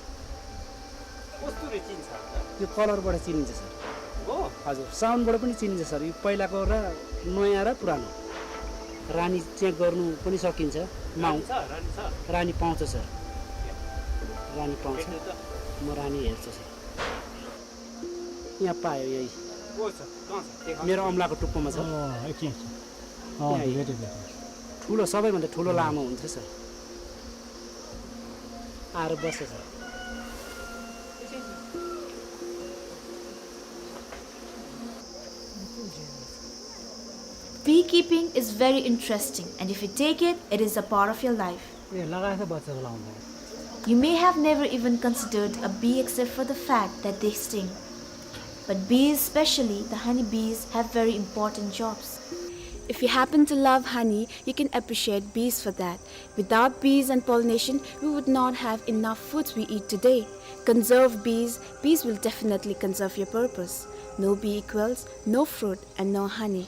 कस्तुरी चिन्छ? यो colourबाट चिनिन्छ सर। हो? हजुर, soundबाट पनि चिनिन्छ सर। यो पहिलाको र नयाँ र पुरानो। रानी check गर्नु पनि सकिन्छ। माउ-, रानी छ, रानी छ। रानी पाउँछ सर। रानी पाउँछ। भेट्नु त। म रानी हेर्छु सर। यहाँ पायो यही। को छ? कहाँ छ? देखाउनु। मेरो औँलाको टुप्पोमा छ। अँ, एकछिन, एकछिन। अँ, यहाँ भेटेँ, भेटेँ। ठुलो, सबैभन्दा ठुलो लामो हुन्छ सर। आएर बस्छ sir. Beekeeping is very interesting, and if you take it, it is a part of your life. You may have never even considered a bee except for the fact that they sting. But bees, especially the honey bees, have very important jobs. If you happen to love honey, you can appreciate bees for that. Without bees and pollination, we would not have enough foods we eat today. Conserve bees, bees will definitely conserve your purpose. No bee equals no fruit and no honey.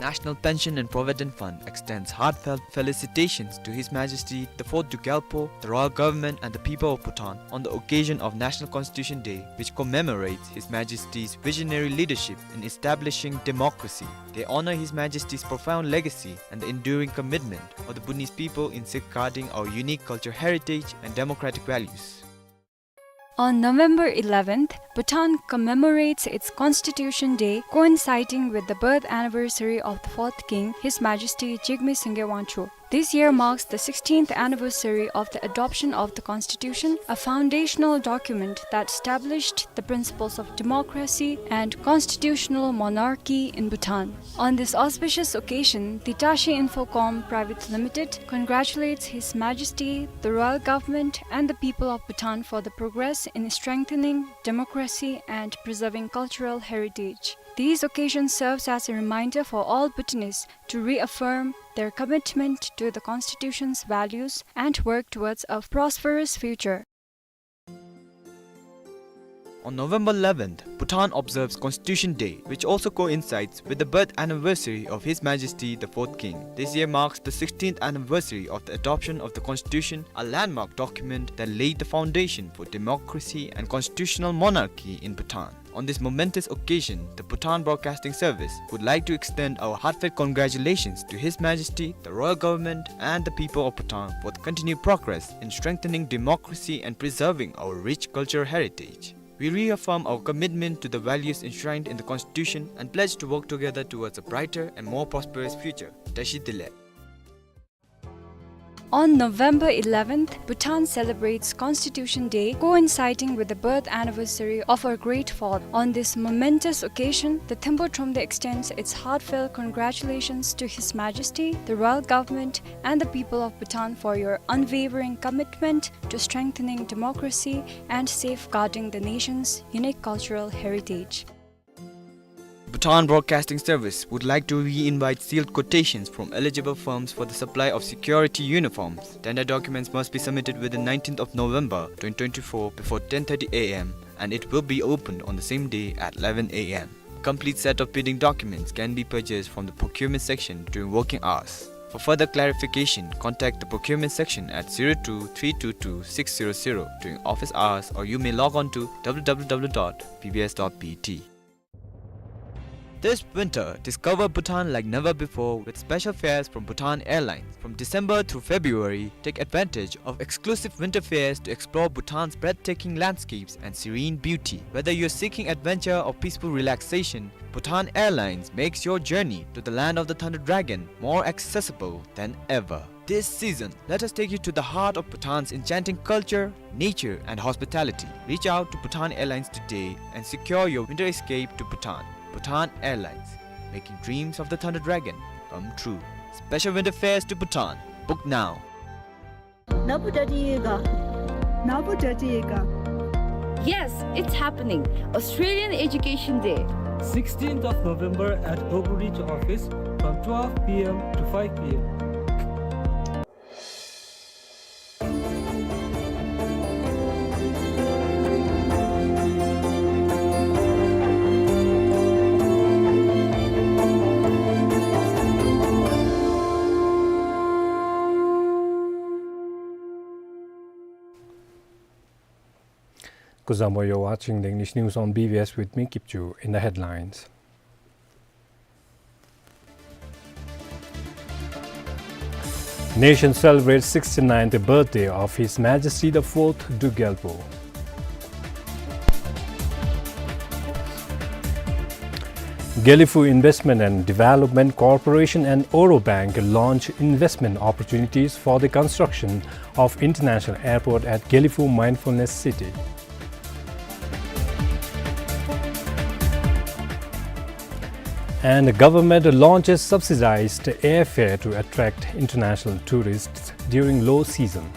National Pension and Provident Fund extends heartfelt felicitations to His Majesty the Fourth Duke Gyalpo, the Royal Government and the people of Bhutan on the occasion of National Constitution Day, which commemorates His Majesty's visionary leadership in establishing democracy. They honor His Majesty's profound legacy and the enduring commitment of the Bhutanese people in safeguarding our unique cultural heritage and democratic values. On November eleventh, Bhutan commemorates its Constitution Day, coinciding with the birth anniversary of the fourth king, His Majesty Jigme Singye Wangchuck. This year marks the sixteenth anniversary of the adoption of the Constitution, a foundational document that established the principles of democracy and constitutional monarchy in Bhutan. On this auspicious occasion, the Tashi Infocom Private Limited congratulates His Majesty, the Royal Government, and the people of Bhutan for the progress in strengthening democracy and preserving cultural heritage. These occasions serves as a reminder for all Bhutanese to reaffirm their commitment to the Constitution's values and work towards a prosperous future. On November eleventh, Bhutan observes Constitution Day, which also coincides with the birth anniversary of His Majesty the Fourth King. This year marks the sixteenth anniversary of the adoption of the Constitution, a landmark document that laid the foundation for democracy and constitutional monarchy in Bhutan. On this momentous occasion, the Bhutan Broadcasting Service would like to extend our heartfelt congratulations to His Majesty, the Royal Government, and the people of Bhutan for the continued progress in strengthening democracy and preserving our rich cultural heritage. We reaffirm our commitment to the values enshrined in the Constitution and pledge to work together towards a brighter and more prosperous future. Tashi Delek. On November eleventh, Bhutan celebrates Constitution Day, coinciding with the birth anniversary of our great father. On this momentous occasion, the Thimphu Thromde extends its heartfelt congratulations to His Majesty, the Royal Government, and the people of Bhutan for your unwavering commitment to strengthening democracy and safeguarding the nation's unique cultural heritage. Bhutan Broadcasting Service would like to re-invite sealed quotations from eligible firms for the supply of security uniforms. Tender documents must be submitted within nineteenth of November twenty twenty-four before ten thirty A M, and it will be opened on the same day at eleven A M. Complete set of bidding documents can be purchased from the procurement section during working hours. For further clarification, contact the procurement section at zero two three two two six zero zero during office hours, or you may log on to W W W dot B B S dot B T. This winter, discover Bhutan like never before with special fares from Bhutan Airlines. From December through February, take advantage of exclusive winter fares to explore Bhutan's breathtaking landscapes and serene beauty. Whether you're seeking adventure or peaceful relaxation, Bhutan Airlines makes your journey to the land of the Thunder Dragon more accessible than ever. This season, let us take you to the heart of Bhutan's enchanting culture, nature, and hospitality. Reach out to Bhutan Airlines today and secure your winter escape to Bhutan. Bhutan Airlines, making dreams of the Thunder Dragon come true. Special winter fares to Bhutan. Book now. Nabu dadi ga. Nabu dadi ga. Yes, it's happening. Australian Education Day. Sixteenth of November at Oakridge office from twelve P M to five P M. Kuzuzangpo, you're watching the English news on B B S with me, Kipchu. In the headlines. Nation celebrates sixty-ninth birthday of His Majesty the Fourth Druk Gyalpo. Gelephu Investment and Development Corporation and Oro Bank launch investment opportunities for the construction of International Airport at Gelephu Mindfulness City. And the government launches subsidized airfare to attract international tourists during low season.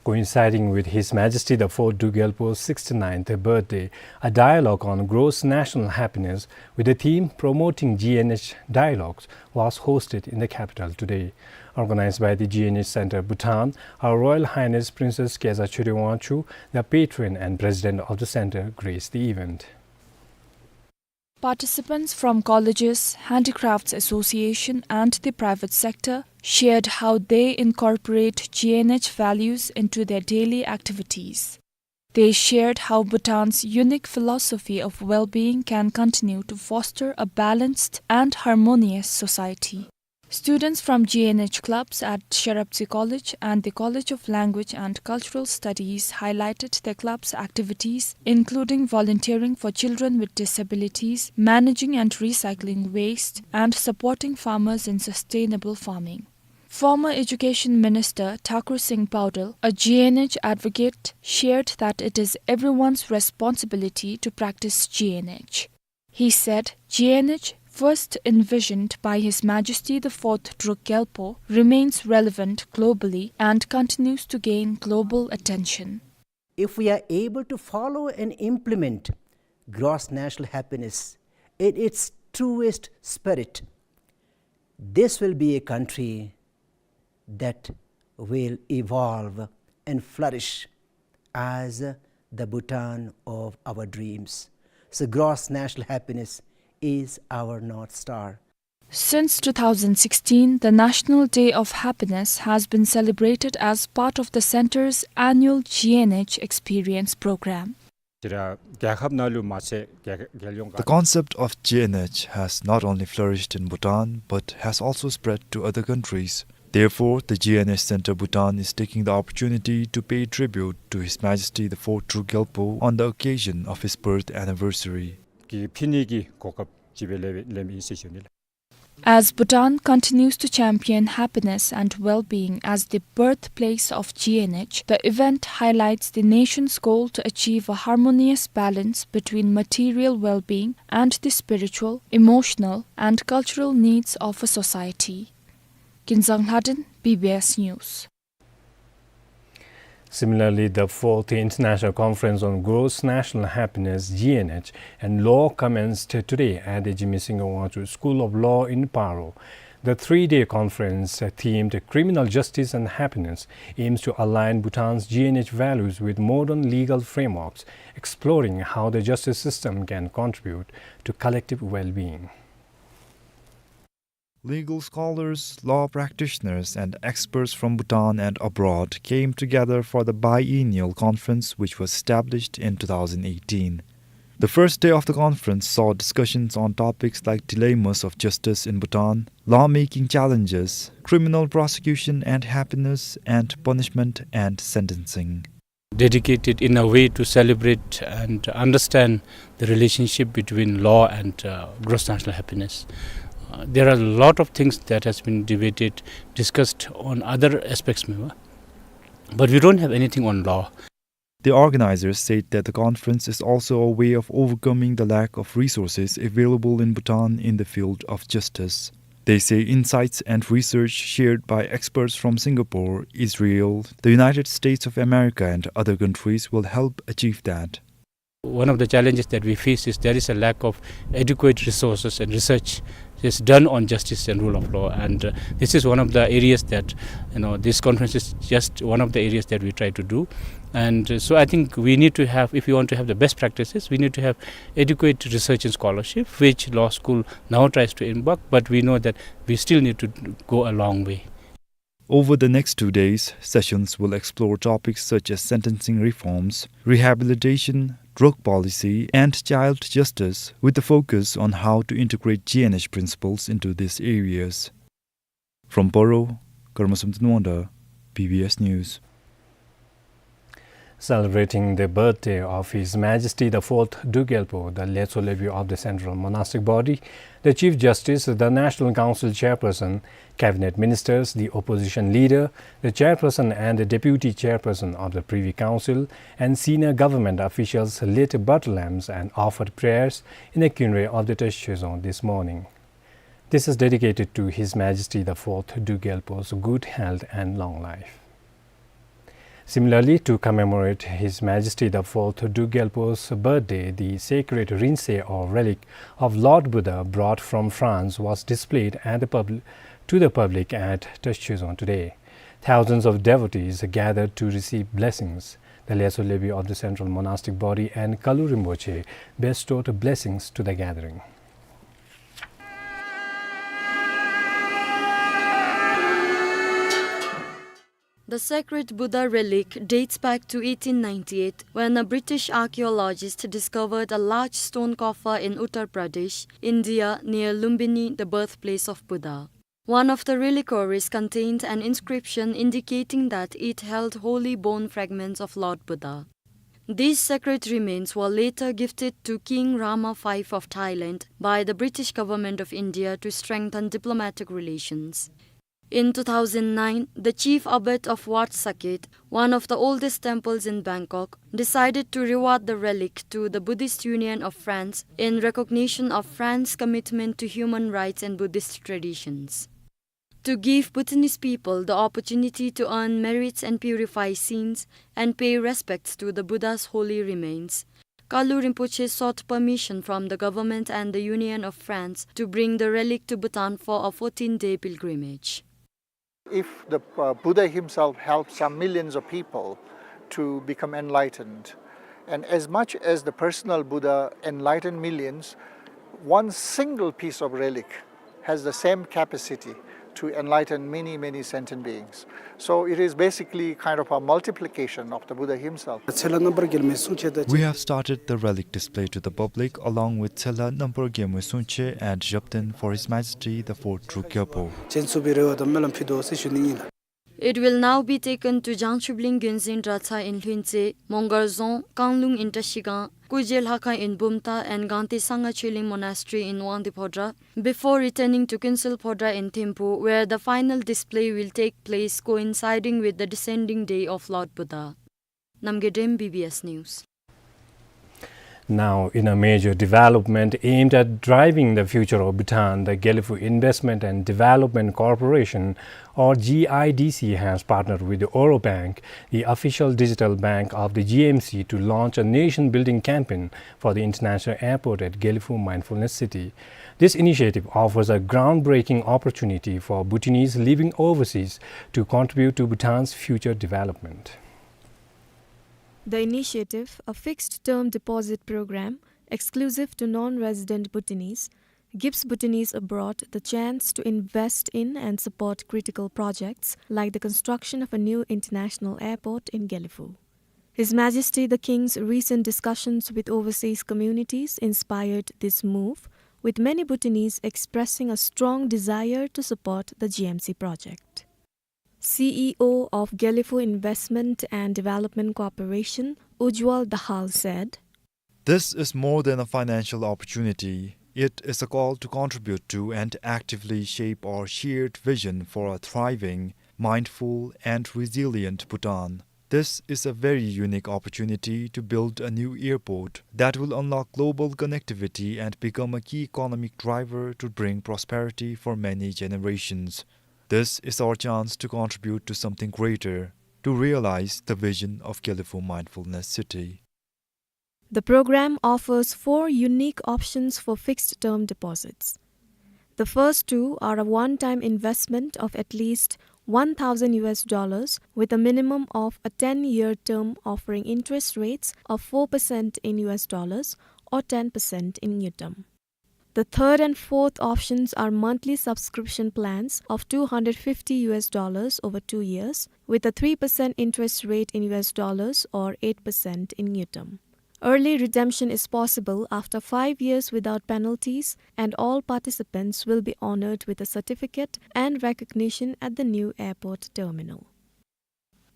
Coinciding with His Majesty the Fourth Druk Gyalpo's sixty-ninth birthday, a dialogue on gross national happiness with the theme Promoting G N H Dialogues was hosted in the capital today. Organized by the G N H Center Bhutan, Her Royal Highness Princess Keza Chökyi Wangchuck, the patron and president of the center, graced the event. Participants from colleges, handicrafts association, and the private sector shared how they incorporate G N H values into their daily activities. They shared how Bhutan's unique philosophy of well-being can continue to foster a balanced and harmonious society. Students from G N H clubs at Sherabtse College and the College of Language and Cultural Studies highlighted the club's activities, including volunteering for children with disabilities, managing and recycling waste, and supporting farmers in sustainable farming. Former Education Minister Thakur Singh Paudel, a G N H advocate, shared that it is everyone's responsibility to practice G N H. He said G N H, first envisioned by His Majesty the Fourth Druk Gyalpo, remains relevant globally and continues to gain global attention. If we are able to follow and implement gross national happiness in its truest spirit, this will be a country that will evolve and flourish as the Bhutan of our dreams. So gross national happiness is our North Star. Since two thousand sixteen, the National Day of Happiness has been celebrated as part of the center's annual G N H Experience program. དེ་ར་རྒྱལ་ཁབ་ནང་ལུ་མ་ཚད་རྒྱལ་རྒྱལ་ཡོངས། The concept of G N H has not only flourished in Bhutan but has also spread to other countries. Therefore, the G N H Center Bhutan is taking the opportunity to pay tribute to His Majesty the Fourth Druk Gyalpo on the occasion of his birth anniversary. གི་ཕི་ནི་གི་གོ་སྐབས་ཅིག་སྦེ་ལེན་ལེན་ཨིན་ཟེར་ཞུ་ནི་ལགས། As Bhutan continues to champion happiness and well-being as the birthplace of G N H, the event highlights the nation's goal to achieve a harmonious balance between material well-being and the spiritual, emotional, and cultural needs of a society. Kinzang Lhaden, B B S News. Similarly, the fourth International Conference on Gross National Happiness, G N H, and Law commenced today at the Jigme Singye Wangchuck School of Law in Paro. The three-day conference, uh, themed Criminal Justice and Happiness, aims to align Bhutan's G N H values with modern legal frameworks, exploring how the justice system can contribute to collective well-being. Legal scholars, law practitioners, and experts from Bhutan and abroad came together for the biennial conference, which was established in two thousand eighteen. The first day of the conference saw discussions on topics like dilemmas of justice in Bhutan, lawmaking challenges, criminal prosecution and happiness, and punishment and sentencing. Dedicated in a way to celebrate and understand the relationship between law and, uh, gross national happiness. Uh, there are a lot of things that has been debated, discussed on other aspects, but we don't have anything on law. The organizers said that the conference is also a way of overcoming the lack of resources available in Bhutan in the field of justice. They say insights and research shared by experts from Singapore, Israel, the United States of America, and other countries will help achieve that. One of the challenges that we face is there is a lack of adequate resources and research is done on justice and rule of law, and, uh, this is one of the areas that, you know, this conference is just one of the areas that we try to do. And, uh, so I think we need to have, if we want to have the best practices, we need to have adequate research and scholarship, which law school now tries to embark, but we know that we still need to go a long way. Over the next two days, sessions will explore topics such as sentencing reforms, rehabilitation, drug policy, and child justice, with a focus on how to integrate G N H principles into these areas. From Paro, Karma Samten Wangda, B B S News. Celebrating the birthday of His Majesty the Fourth Druk Gyalpo, the Letsho Lebi of the Central Monastic Body, the Chief Justice, the National Council Chairperson, Cabinet Ministers, the Opposition Leader, the Chairperson and the Deputy Chairperson of the Privy Council, and senior government officials lit butter lamps and offered prayers in the Khyunre of the Teshi Choezong this morning. This is dedicated to His Majesty the Fourth Druk Gyalpo's good health and long life. Similarly, to commemorate His Majesty the Fourth Druk Gyalpo's birthday, the sacred Rinzai or relic of Lord Buddha brought from France was displayed at the pub-, to the public at Teshi Choezong today. Thousands of devotees gathered to receive blessings. The Letsho Lebi of the Central Monastic Body and Kalu Rinpoche bestowed blessings to the gathering. The sacred Buddha relic dates back to eighteen ninety-eight, when a British archaeologist discovered a large stone coffer in Uttar Pradesh, India, near Lumbini, the birthplace of Buddha. One of the reliquaries contained an inscription indicating that it held holy bone fragments of Lord Buddha. These sacred remains were later gifted to King Rama five of Thailand by the British Government of India to strengthen diplomatic relations. In two thousand nine, the chief abbot of Wat Saket, one of the oldest temples in Bangkok, decided to reward the relic to the Buddhist Union of France in recognition of France's commitment to human rights and Buddhist traditions. To give Bhutanese people the opportunity to earn merits and purify sins and pay respects to the Buddha's holy remains, Kalu Rinpoche sought permission from the government and the Union of France to bring the relic to Bhutan for a fourteen-day pilgrimage. If the, uh, Buddha himself helped some millions of people to become enlightened, and as much as the personal Buddha enlightened millions, one single piece of relic has the same capacity to enlighten many, many sentient beings. So it is basically kind of a multiplication of the Buddha himself. ཚེ་ལྷ་རྣམ་པར་རྒྱལ་མོའི་གསུང་ཆོས་དང་། We have started the relic display to the public along with ཚེ་ལྷ་རྣམ་པར་རྒྱལ་མོའི་གསུང་ཆོས and ཞབས་བརྟན for His Majesty the Fourth Druk Gyalpo. སྤྱན་ཚུགས་པའི་རེ་བ་དང་སྨོན་ལམ་ཕུལ་དོ་ཟེར་ཞུ་ནི་ཨིན། It will now be taken to Jangchubling Gyonzin Dratsa in Lhuintse, Mongar Dzong, Kanglung in Trashigang, Kuje Lhakha in Bumta, and Gangte Sangha Choling Monastery in Wangdue Phodrang, before returning to Kuensel Phodrang in Thimphu, where the final display will take place coinciding with the descending day of Lord Buddha. Namgay Dem, B B S News. Now, in a major development aimed at driving the future of Bhutan, the Gelephu Investment and Development Corporation, or G I D C, has partnered with the Oro Bank, the official digital bank of the G M C, to launch a nation-building campaign for the international airport at Gelephu Mindfulness City. This initiative offers a groundbreaking opportunity for Bhutanese living overseas to contribute to Bhutan's future development. The initiative, a fixed-term deposit program exclusive to non-resident Bhutanese, gives Bhutanese abroad the chance to invest in and support critical projects like the construction of a new international airport in Gelephu. His Majesty the King's recent discussions with overseas communities inspired this move, with many Bhutanese expressing a strong desire to support the G M C project. C E O of Gelephu Investment and Development Corporation, Ujwal Dahal, said, "This is more than a financial opportunity. It is a call to contribute to and actively shape our shared vision for a thriving, mindful, and resilient Bhutan. This is a very unique opportunity to build a new airport that will unlock global connectivity and become a key economic driver to bring prosperity for many generations. This is our chance to contribute to something greater, to realize the vision of Gelephu Mindfulness City." The program offers four unique options for fixed-term deposits. The first two are a one-time investment of at least one thousand U S dollars with a minimum of a ten-year term offering interest rates of four percent in U S dollars or ten percent in Ngultrum. The third and fourth options are monthly subscription plans of two hundred fifty U S dollars over two years, with a three percent interest rate in U S dollars or eight percent in Ngultrum. Early redemption is possible after five years without penalties, and all participants will be honored with a certificate and recognition at the new airport terminal.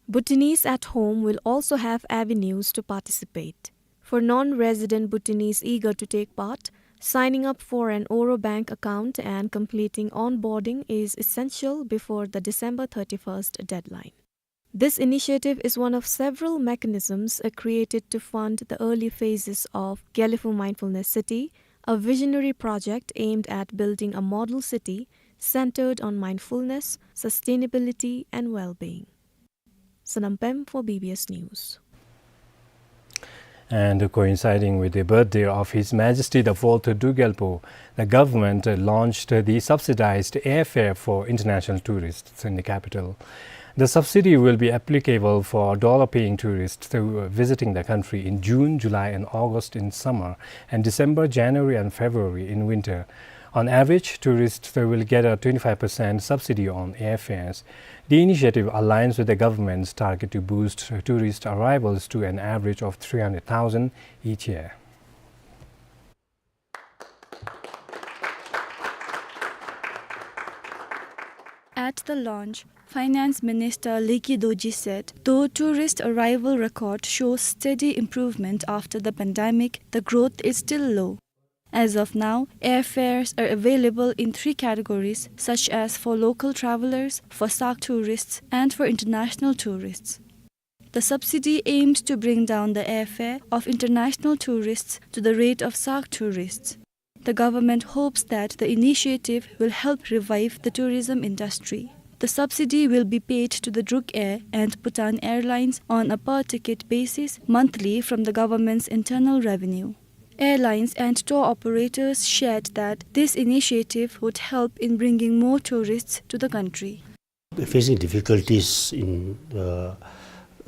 Bhutanese at home will also have avenues to participate. For non-resident Bhutanese eager to take part, signing up for an Oro Bank account and completing onboarding is essential before the December thirty-first deadline. This initiative is one of several mechanisms, uh, created to fund the early phases of Gelephu Mindfulness City, a visionary project aimed at building a model city centered on mindfulness, sustainability, and well-being. Sonam Pem for B B S News. And coinciding with the birthday of His Majesty the Fourth Druk Gyalpo, the government launched the subsidized airfare for international tourists in the capital. The subsidy will be applicable for dollar-paying tourists who are visiting the country in June, July, and August in summer, and December, January, and February in winter. On average, tourists will get a twenty-five percent subsidy on airfares. The initiative aligns with the government's target to boost tourist arrivals to an average of three hundred thousand each year. At the launch, Finance Minister Leki Dorji said, though tourist arrival record shows steady improvement after the pandemic, the growth is still low. As of now, airfares are available in three categories, such as for local travelers, for SAARC tourists, and for international tourists. The subsidy aims to bring down the airfare of international tourists to the rate of SAARC tourists. The government hopes that the initiative will help revive the tourism industry. The subsidy will be paid to the Druk Air and Bhutan Airlines on a per-ticket basis monthly from the government's internal revenue. Airlines and tour operators shared that this initiative would help in bringing more tourists to the country. Facing difficulties in, uh,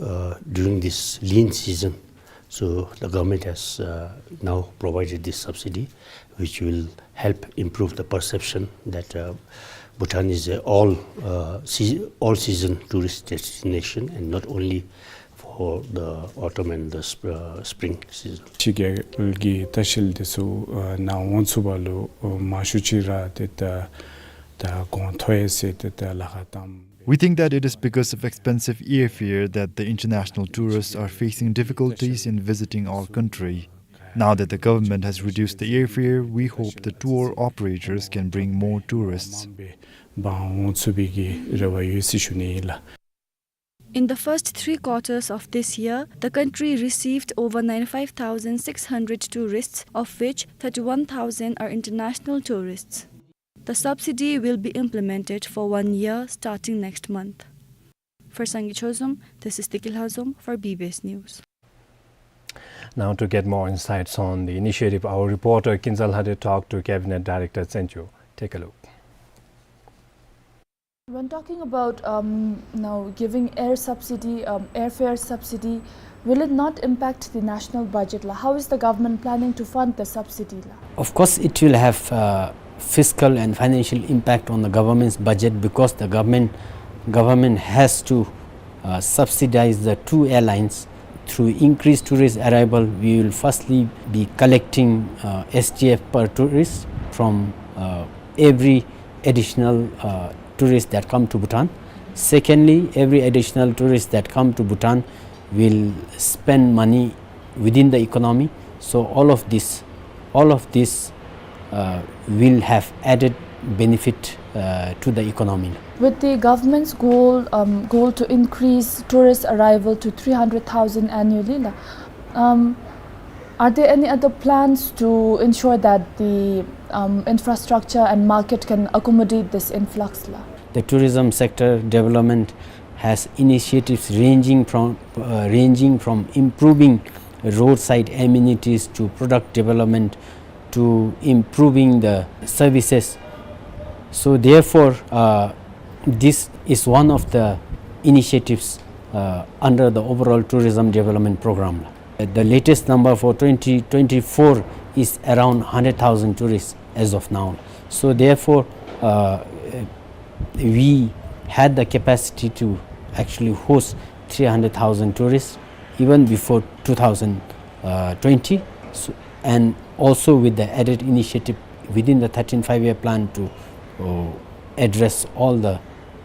uh, during this lean season. So the government has, uh, now provided this subsidy, which will help improve the perception that, uh, Bhutan is a all, uh, sea-, all season tourist destination and not only for the autumn and the sp-, uh, spring season. ཕྱི་རྒྱལ་གྱི་ལྟ་བཤལ་འདི་ཚུ་ཨ་ནཱ་འོང་ཚུགས་པ་ལུ་ཨ་མང་ཤོས་ཅིག་ར་ཏེ་ད་ད་གོང་མཐོ་ཡི་ཟེར་ཏེ་ད་ལཱ་ཁག་བཏངམ། We think that it is because of expensive airfare that the international tourists are facing difficulties in visiting our country. Now that the government has reduced the airfare, we hope the tour operators can bring more tourists. འབག་འོང་ཚུགས་པའི་གི་རེ་བ་ཡོད་ཟེར་ཞུ་ནི་ཨིན་ལགས། In the first three quarters of this year, the country received over ninety-five thousand six hundred tourists, of which thirty-one thousand are international tourists. The subsidy will be implemented for one year starting next month. For Sangay Chozom, this is Tiki Lhazom for B B S News. Now, to get more insights on the initiative, our reporter Kinza Lhade talked to Cabinet Director Tsencho. Take a look. When talking about, um, now giving air subsidy, um, airfare subsidy, will it not impact the national budget la? How is the government planning to fund the subsidy la? Of course, it will have, uh, fiscal and financial impact on the government's budget because the government, government has to, uh, subsidize the two airlines. Through increased tourist arrival, we will firstly be collecting, uh, S T F per tourist from, uh, every additional, uh, tourists that come to Bhutan. Secondly, every additional tourist that come to Bhutan will spend money within the economy. So all of this, all of this, uh, will have added benefit, uh, to the economy. With the government's goal, um, goal to increase tourist arrival to three hundred thousand annually, la, um, are there any other plans to ensure that the, um, infrastructure and market can accommodate this influx la? The tourism sector development has initiatives ranging from, uh, ranging from improving roadside amenities to product development to improving the services. So therefore, uh, this is one of the initiatives, uh, under the overall tourism development program. The latest number for twenty twenty-four is around hundred thousand tourists as of now. So therefore, uh, we had the capacity to actually host three hundred thousand tourists even before two thousand uh, twenty, so, and also with the added initiative within the thirteenth Five-Year Plan to, uh, address all the,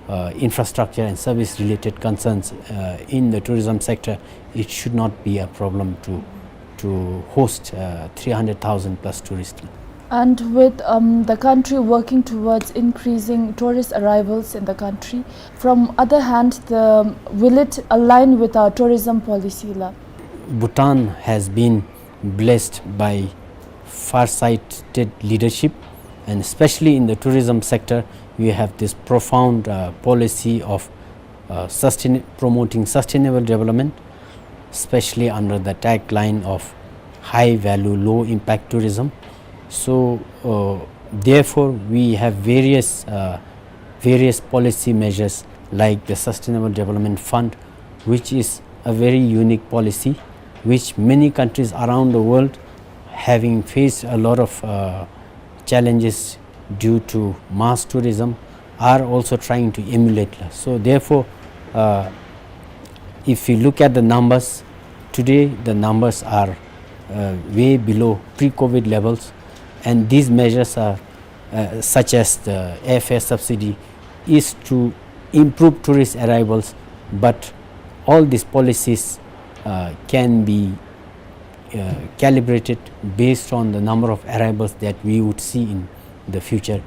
uh, infrastructure and service-related concerns, uh, in the tourism sector, it should not be a problem to, to host, uh, three hundred thousand plus tourists. And with, um, the country working towards increasing tourist arrivals in the country, from other hand, the, will it align with our tourism policy la? Bhutan has been blessed by far-sighted leadership, and especially in the tourism sector, we have this profound, uh, policy of, uh, sustain-, promoting sustainable development, especially under the tagline of high value, low impact tourism. So, uh, therefore, we have various, uh, various policy measures like the Sustainable Development Fund, which is a very unique policy, which many countries around the world, having faced a lot of, uh, challenges due to mass tourism, are also trying to emulate. So therefore, uh, if you look at the numbers, today the numbers are, uh, way below pre-COVID levels, and these measures are, uh, such as the airfare subsidy, is to improve tourist arrivals, but all these policies, uh, can be, uh, calibrated based on the number of arrivals that we would see in the future.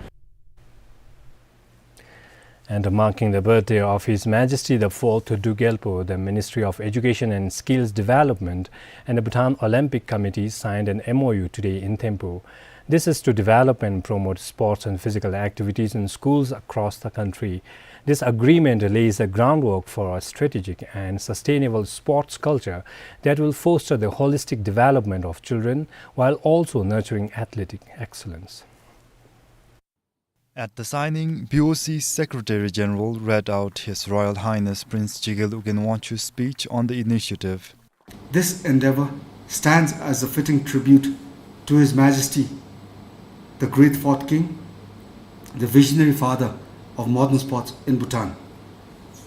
And marking the birthday of His Majesty the Fourth Druk Gyalpo, the Ministry of Education and Skills Development and the Bhutan Olympic Committee signed an M O U today in Thimphu. This is to develop and promote sports and physical activities in schools across the country. This agreement lays the groundwork for a strategic and sustainable sports culture that will foster the holistic development of children while also nurturing athletic excellence. At the signing, B O C Secretary General read out His Royal Highness Prince Jigel Ugyen Wangchuck's speech on the initiative. This endeavor stands as a fitting tribute to His Majesty, the Great Fourth King, the visionary father of modern sports in Bhutan,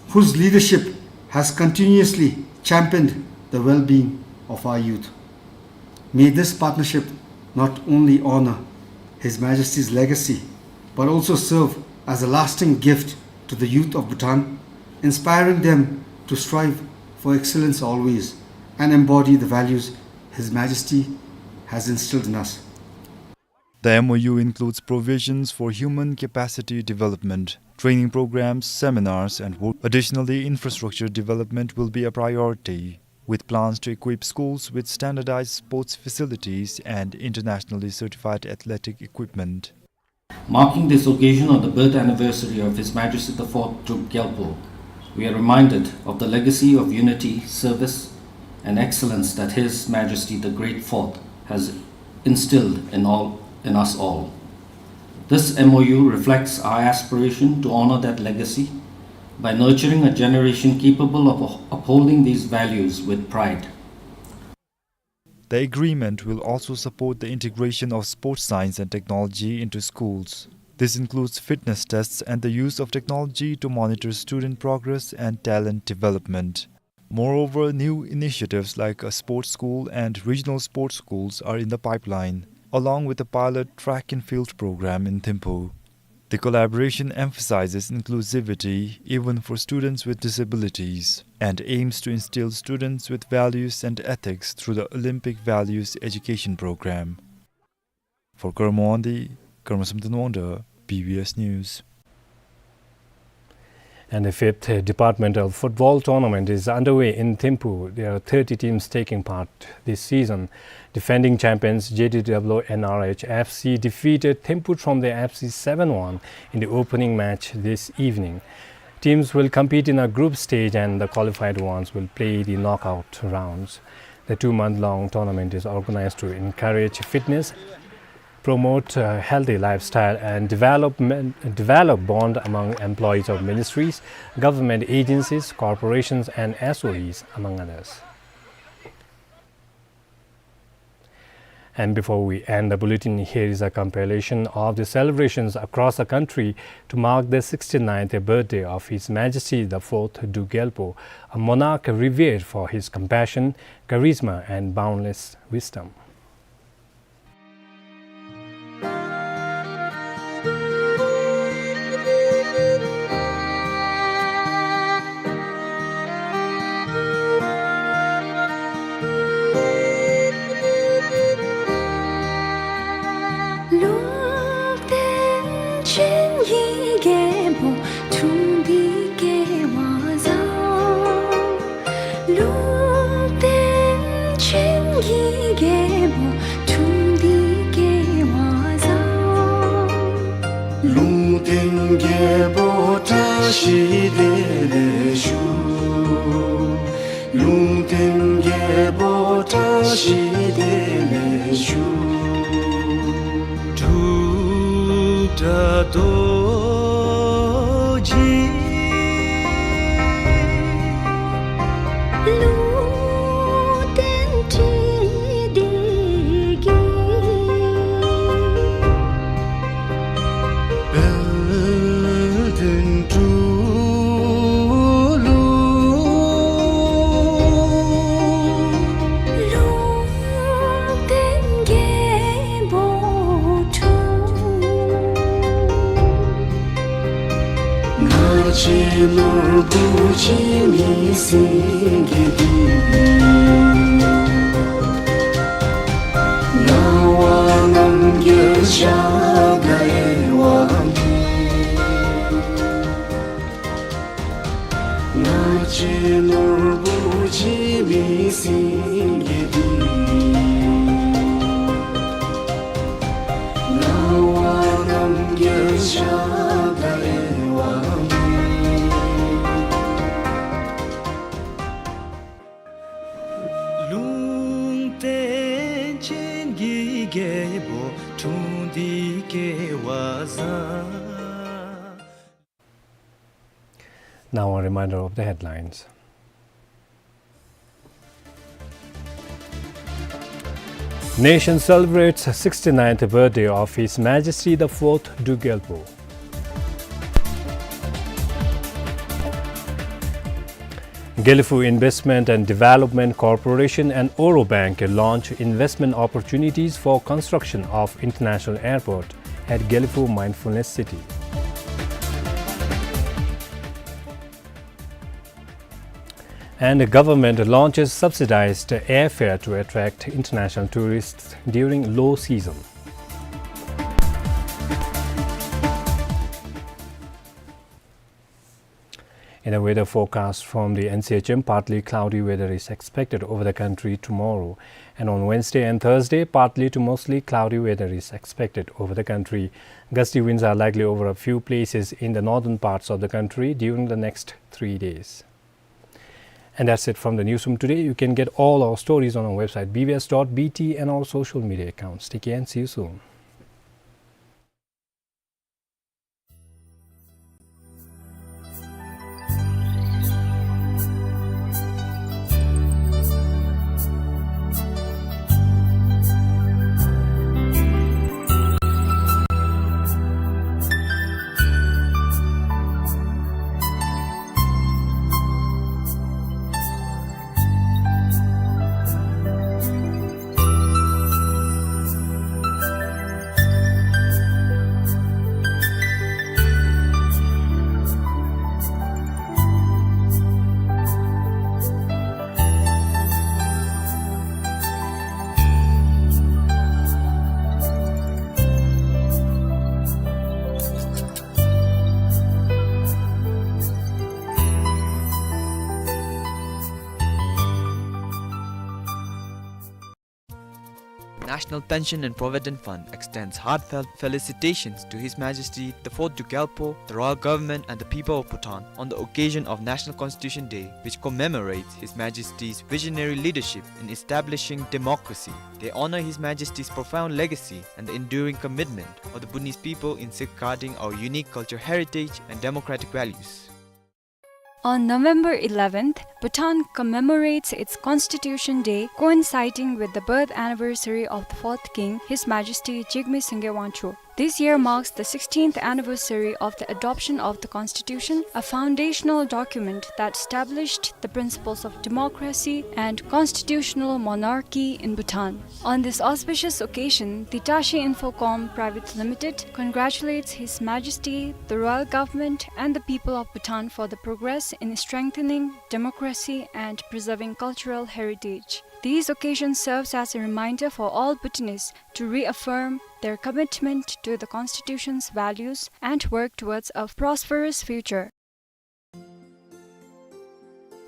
whose leadership has continuously championed the well-being of our youth. May this partnership not only honor His Majesty's legacy, but also serve as a lasting gift to the youth of Bhutan, inspiring them to strive for excellence always and embody the values His Majesty has instilled in us. The M O U includes provisions for human capacity development, training programs, seminars, and work. Additionally, infrastructure development will be a priority, with plans to equip schools with standardized sports facilities and internationally certified athletic equipment. Marking this occasion on the birth anniversary of His Majesty the Fourth Druk Gyalpo, we are reminded of the legacy of unity, service, and excellence that His Majesty the Great Fourth has instilled in all, in us all. This M O U reflects our aspiration to honor that legacy by nurturing a generation capable of upholding these values with pride. The agreement will also support the integration of sports science and technology into schools. This includes fitness tests and the use of technology to monitor student progress and talent development. Moreover, new initiatives like a sports school and regional sports schools are in the pipeline, along with a pilot track and field program in Thimphu. The collaboration emphasizes inclusivity even for students with disabilities and aims to instill students with values and ethics through the Olympic Values Education Program. For Karma Wangdi, Karma Samten Wangda, B B S News. And the fifth departmental football tournament is underway in Thimphu. There are thirty teams taking part this season. Defending champions J D W N R H F C defeated Thimphu Tromde F C seven one in the opening match this evening. Teams will compete in a group stage and the qualified ones will play the knockout rounds. The two-month-long tournament is organized to encourage fitness, promote a healthy lifestyle, and development, develop bond among employees of ministries, government agencies, corporations, and S O Es, among others. And before we end the bulletin, here is a compilation of the celebrations across the country to mark the sixty-ninth birthday of His Majesty the Fourth Druk Gyalpo, a monarch revered for his compassion, charisma, and boundless wisdom. ལུང་བསྟན་ཅན་གྱི་རྒྱལ་པོ་འཁྲུངས་ཏེ་སྐལ་བ་བཟང་། ལུང་བསྟན་ཅན་གྱི་རྒྱལ་པོ་འཁྲུངས་ཏེ་སྐལ་བ་བཟང་། ལུང་བསྟན་རྒྱལ་པོ་བཀྲ་ཤིས་བདེ་ལེགས་ཞུ། ལུང་བསྟན་རྒྱལ་པོ་བཀྲ་ཤིས་བདེ་ལེགས་ཞུ། འབྲུག་སྒྲ་རྡོ་རྗེ། ལུང་བསྟན་འབྲེལ་ལྡན་གྱི། དཔལ་ལྡན་སྤྲུལ་གླུ། ལུང་བསྟན་རྒྱལ་པོ་འཁྲུངས། ང་བཅས་ནོར་བུ་འཆི་མེད་སེང་གེ་འདི། སྣང་བ་རྣམ་རྒྱལ་ཤཱཀྱའི་དབང་ཕྱུག། ང་བཅས་ནོར་བུ་འཆི་མེད་སེང་གེ་འདི། སྣང་བ་རྣམ་རྒྱལ་ཤཱཀྱའི་དབང་ཕྱུག། ལུང་བསྟན་ཅན་གྱི་རྒྱལ་པོ་འཁྲུངས་ཏེ་སྐལ་བ་བཟང་། Now a reminder of the headlines. Nation celebrates sixty-ninth birthday of His Majesty the Fourth Druk Gyalpo. Gelephu Investment and Development Corporation and Oro Bank launch investment opportunities for construction of International Airport at Gelephu Mindfulness City. And the government launches subsidized airfare to attract international tourists during low season. In the weather forecast from the N C H M, partly cloudy weather is expected over the country tomorrow. And on Wednesday and Thursday, partly to mostly cloudy weather is expected over the country. Gusty winds are likely over a few places in the northern parts of the country during the next three days. And that's it from the newsroom today. You can get all our stories on our website, B B S dot B T, and all social media accounts. Take care and see you soon. National Pension and Provident Fund extends heartfelt felicitations to His Majesty the Fourth Druk Gyalpo, the Royal Government and the people of Bhutan on the occasion of National Constitution Day, which commemorates His Majesty's visionary leadership in establishing democracy. They honor His Majesty's profound legacy and the enduring commitment of the Bhutanese people in safeguarding our unique cultural heritage and democratic values. On November eleventh, Bhutan commemorates its Constitution Day, coinciding with the birth anniversary of the fourth king, His Majesty Jigme Singye Wangchuck. This year marks the sixteenth anniversary of the adoption of the Constitution, a foundational document that established the principles of democracy and constitutional monarchy in Bhutan. On this auspicious occasion, the Tashi Infocom Private Limited congratulates His Majesty, the Royal Government, and the people of Bhutan for the progress in strengthening democracy and preserving cultural heritage. These occasions serves as a reminder for all Bhutanese to reaffirm their commitment to the Constitution's values and work towards a prosperous future.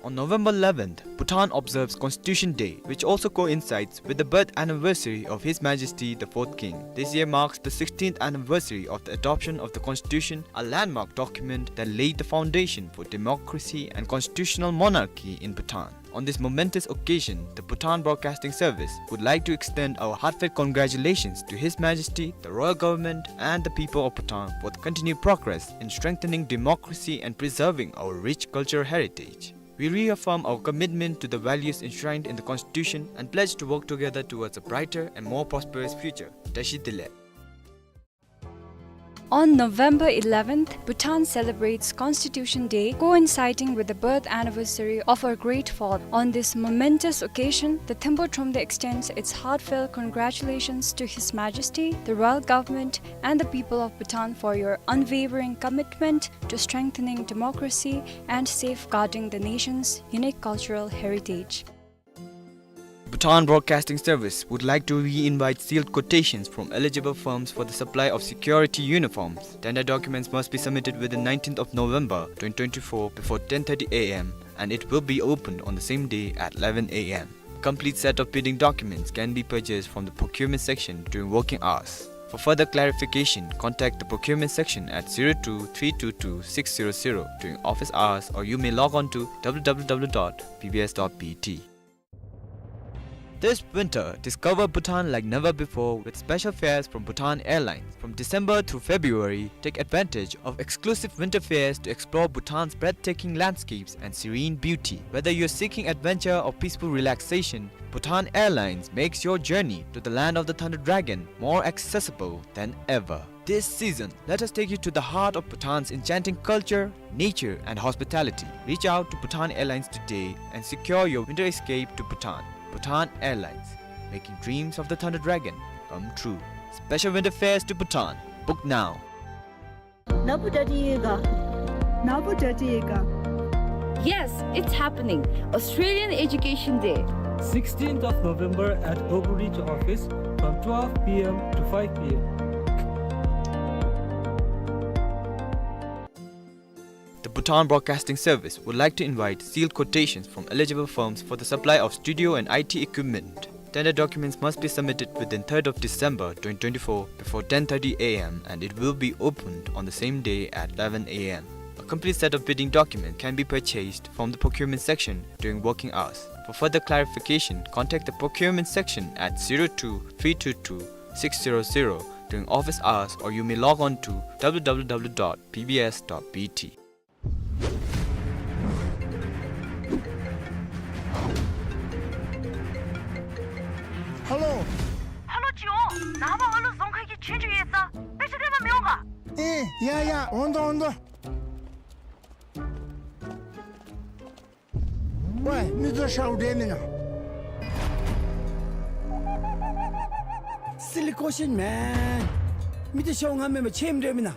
On November eleventh, Bhutan observes Constitution Day, which also coincides with the birth anniversary of His Majesty the fourth King. This year marks the sixteenth anniversary of the adoption of the Constitution, a landmark document that laid the foundation for democracy and constitutional monarchy in Bhutan. On this momentous occasion, the Bhutan Broadcasting Service would like to extend our heartfelt congratulations to His Majesty, the Royal Government, and the people of Bhutan for the continued progress in strengthening democracy and preserving our rich cultural heritage. We reaffirm our commitment to the values enshrined in the Constitution and pledge to work together towards a brighter and more prosperous future. Tashi Delek. On November eleventh, Bhutan celebrates Constitution Day, coinciding with the birth anniversary of our great father. On this momentous occasion, the Thempo Thromde extends its heartfelt congratulations to His Majesty, the Royal Government, and the people of Bhutan for your unwavering commitment to strengthening democracy and safeguarding the nation's unique cultural heritage. Bhutan Broadcasting Service would like to re-invite sealed quotations from eligible firms for the supply of security uniforms. Tender documents must be submitted within nineteenth of November twenty twenty-four before ten thirty A M, and it will be opened on the same day at eleven A M. A complete set of bidding documents can be purchased from the procurement section during working hours. For further clarification, contact the procurement section at zero two three two two six zero zero during office hours, or you may log on to W W W dot B B S dot B T. This winter, discover Bhutan like never before with special fares from Bhutan Airlines. From December through February, take advantage of exclusive winter fairs to explore Bhutan's breathtaking landscapes and serene beauty. Whether you're seeking adventure or peaceful relaxation, Bhutan Airlines makes your journey to the land of the Thunder Dragon more accessible than ever. This season, let us take you to the heart of Bhutan's enchanting culture, nature, and hospitality. Reach out to Bhutan Airlines today and secure your winter escape to Bhutan. Bhutan Airlines, making dreams of the Thunder Dragon come true. Special winter fares to Bhutan. Book now. ནཱ་བུ་ཌ་ཌི་ཡེ་ག་ནཱ་བུ་ཌ་ཌི་ཡེ་ག Yes, it's happening. Australian Education Day. Sixteenth of November at Gobu Ridge office from twelve P M to five P M. The Bhutan Broadcasting Service would like to invite sealed quotations from eligible firms for the supply of studio and I T equipment. Tender documents must be submitted within third of December twenty twenty-four before ten thirty A M, and it will be opened on the same day at eleven A M. A complete set of bidding documents can be purchased from the procurement section during working hours. For further clarification, contact the procurement section at zero two three two two six zero zero during office hours, or you may log on to W W W dot B B S dot B T. ཧེ་ལོ། ཧེ་ལོ་ཅིག་འོང་། ནངས་པ་ཨ་ལུ་རྫོང་ཁ་གི་ཆོས་རྒྱུགས་ཡོད་ས། དཔེ་ཆ་སྟོན་པར་མི་འོང་ག་ཨེ་ཡ་ཡ། འོང་དོ་འོང་དོ། ཝའེ་མི་ཚུ་ཤཝ་འདྲ་མེན་ན། Silly question man. མི་དེ་ཤཝ་ང་མེན་པར་ཁྱོད་འདྲ་མེན་ན།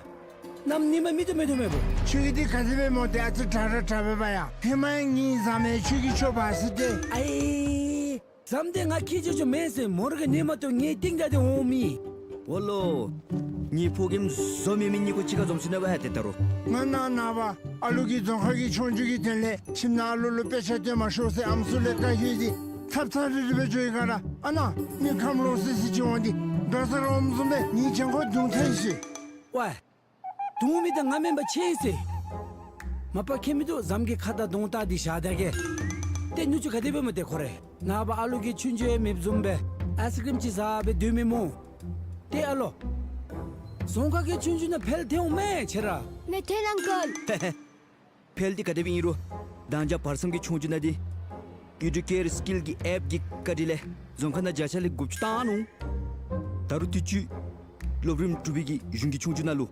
གནམ་ཉིནམ་མི་དེ་མེད་དོ་མེད་པོ། ཁྱོད་ཀྱི་དེ་ག་དེ་སྦེ་སྨོ། དེ་ཨ་ཙི་དྲག་ར་དྲག་པས་པ་ཡ། ཧེ་མ་ཡང་ངེའི་བཟའ་མི་ཁྱོད་ཀྱི་ཁྱོ་བ་ཟེར་ཏེ། ཨའི། བཟའ་མི་དེ་ང་ཁྱེད་ཅོ་ཅོ་མེན་ཟེར་མོ་ར་ག་ནི་མ་གཏོགས་ངེའི་རྟིང་བདའ་སྟེ་འོང་མི། ཝོ་ལོ། ངེའི་ཕོ་རྒནམ་བཟོ་མི་མི་གཉིས་ཀོ་གཅིག་ཁར་འཛོམས་ཅི་ན་བ་ཡ་དེ་ད་རུང་། ང་ན་ན་བ། ཨ་ལུ་གིས་རྫོང་ཁ་གི་ཆོས་རྒྱུགས་ཀྱི་དོན་ལས་ཁྱིམ་ནང་ཨ་ལུ་ལུ་དཔེ་ཆ་སྟོན་མ་ཤོག་ཟེར་ཨམ་སྲུ་ལས་བཀའ་ཡོད་དེ་ཚབ་ཚབ་རི་རི་སྦེ་འགྱོ་ཡི་ག་ར། ཨ་ན་མི་ཁམས་ལོག་སི་སི་ཅིག་འོང་སྟེ་འགྲོ་ས་ར་འོང་བཟུམ་སྦེ་ངེའི་གྱང་ཁོག་རྡུང་ཐལ་ཤིག། ཝའེ། རྡུང་མི་དེ་ང་མེན་པར་ཁྱེད་ཨིན་ཟེར། མ་པ་ཁྱད་མི་འདུག། བཟའ་མི་གི་ཁ་དར་གདོང་དར་འདི་བཞག་ད་གེ། ཏེ་ནུ་གཅུང་ག་དེ་སྦེ་སྨོ་ཏེ་ཁོ་རེ། ནངས་པ་ཨ་ལུ་གི་ཆོས་རྒྱུགས་ཡང་མེདཔ་བཟུམ་སྦེ་ཨའི་སི་ཀྲིམ་ཅིག་བཟའ་སྦེ་སྡོད་མི་སྨོ། ཏེ་ཨ་ལོ། རྫོང་ཁ་གི་ཆོས་རྒྱུགས་ནང་ཕེལ་ཏེ་འོང་མས་ཁྱེད་ར། མེད་ཐལ་ཨང་ཀལ། འཕེལ་འདི་ག་དེ་སྦེ་ཨིན་རུང་མདང་ཞག་བར་གསུམ་གྱི་ཆོས་རྒྱུགས་ནང་འདི་ཨི་ཌུ་ཀེར་སི་ཀིལ་གྱི་ཨེཔ་གི་བཀའ་དྲིན་ལས་རྫོང་ཁག་ནང་བརྒྱ་ཆ་ལས་དགུ་བཅུ་བཏང་ནུག། ད་རུང་དུས་ཅི་སློབ་རིམ་དྲུག་པའི་གི་གཞུང་གི་ཆོས་རྒྱུགས་ནང་ལུ་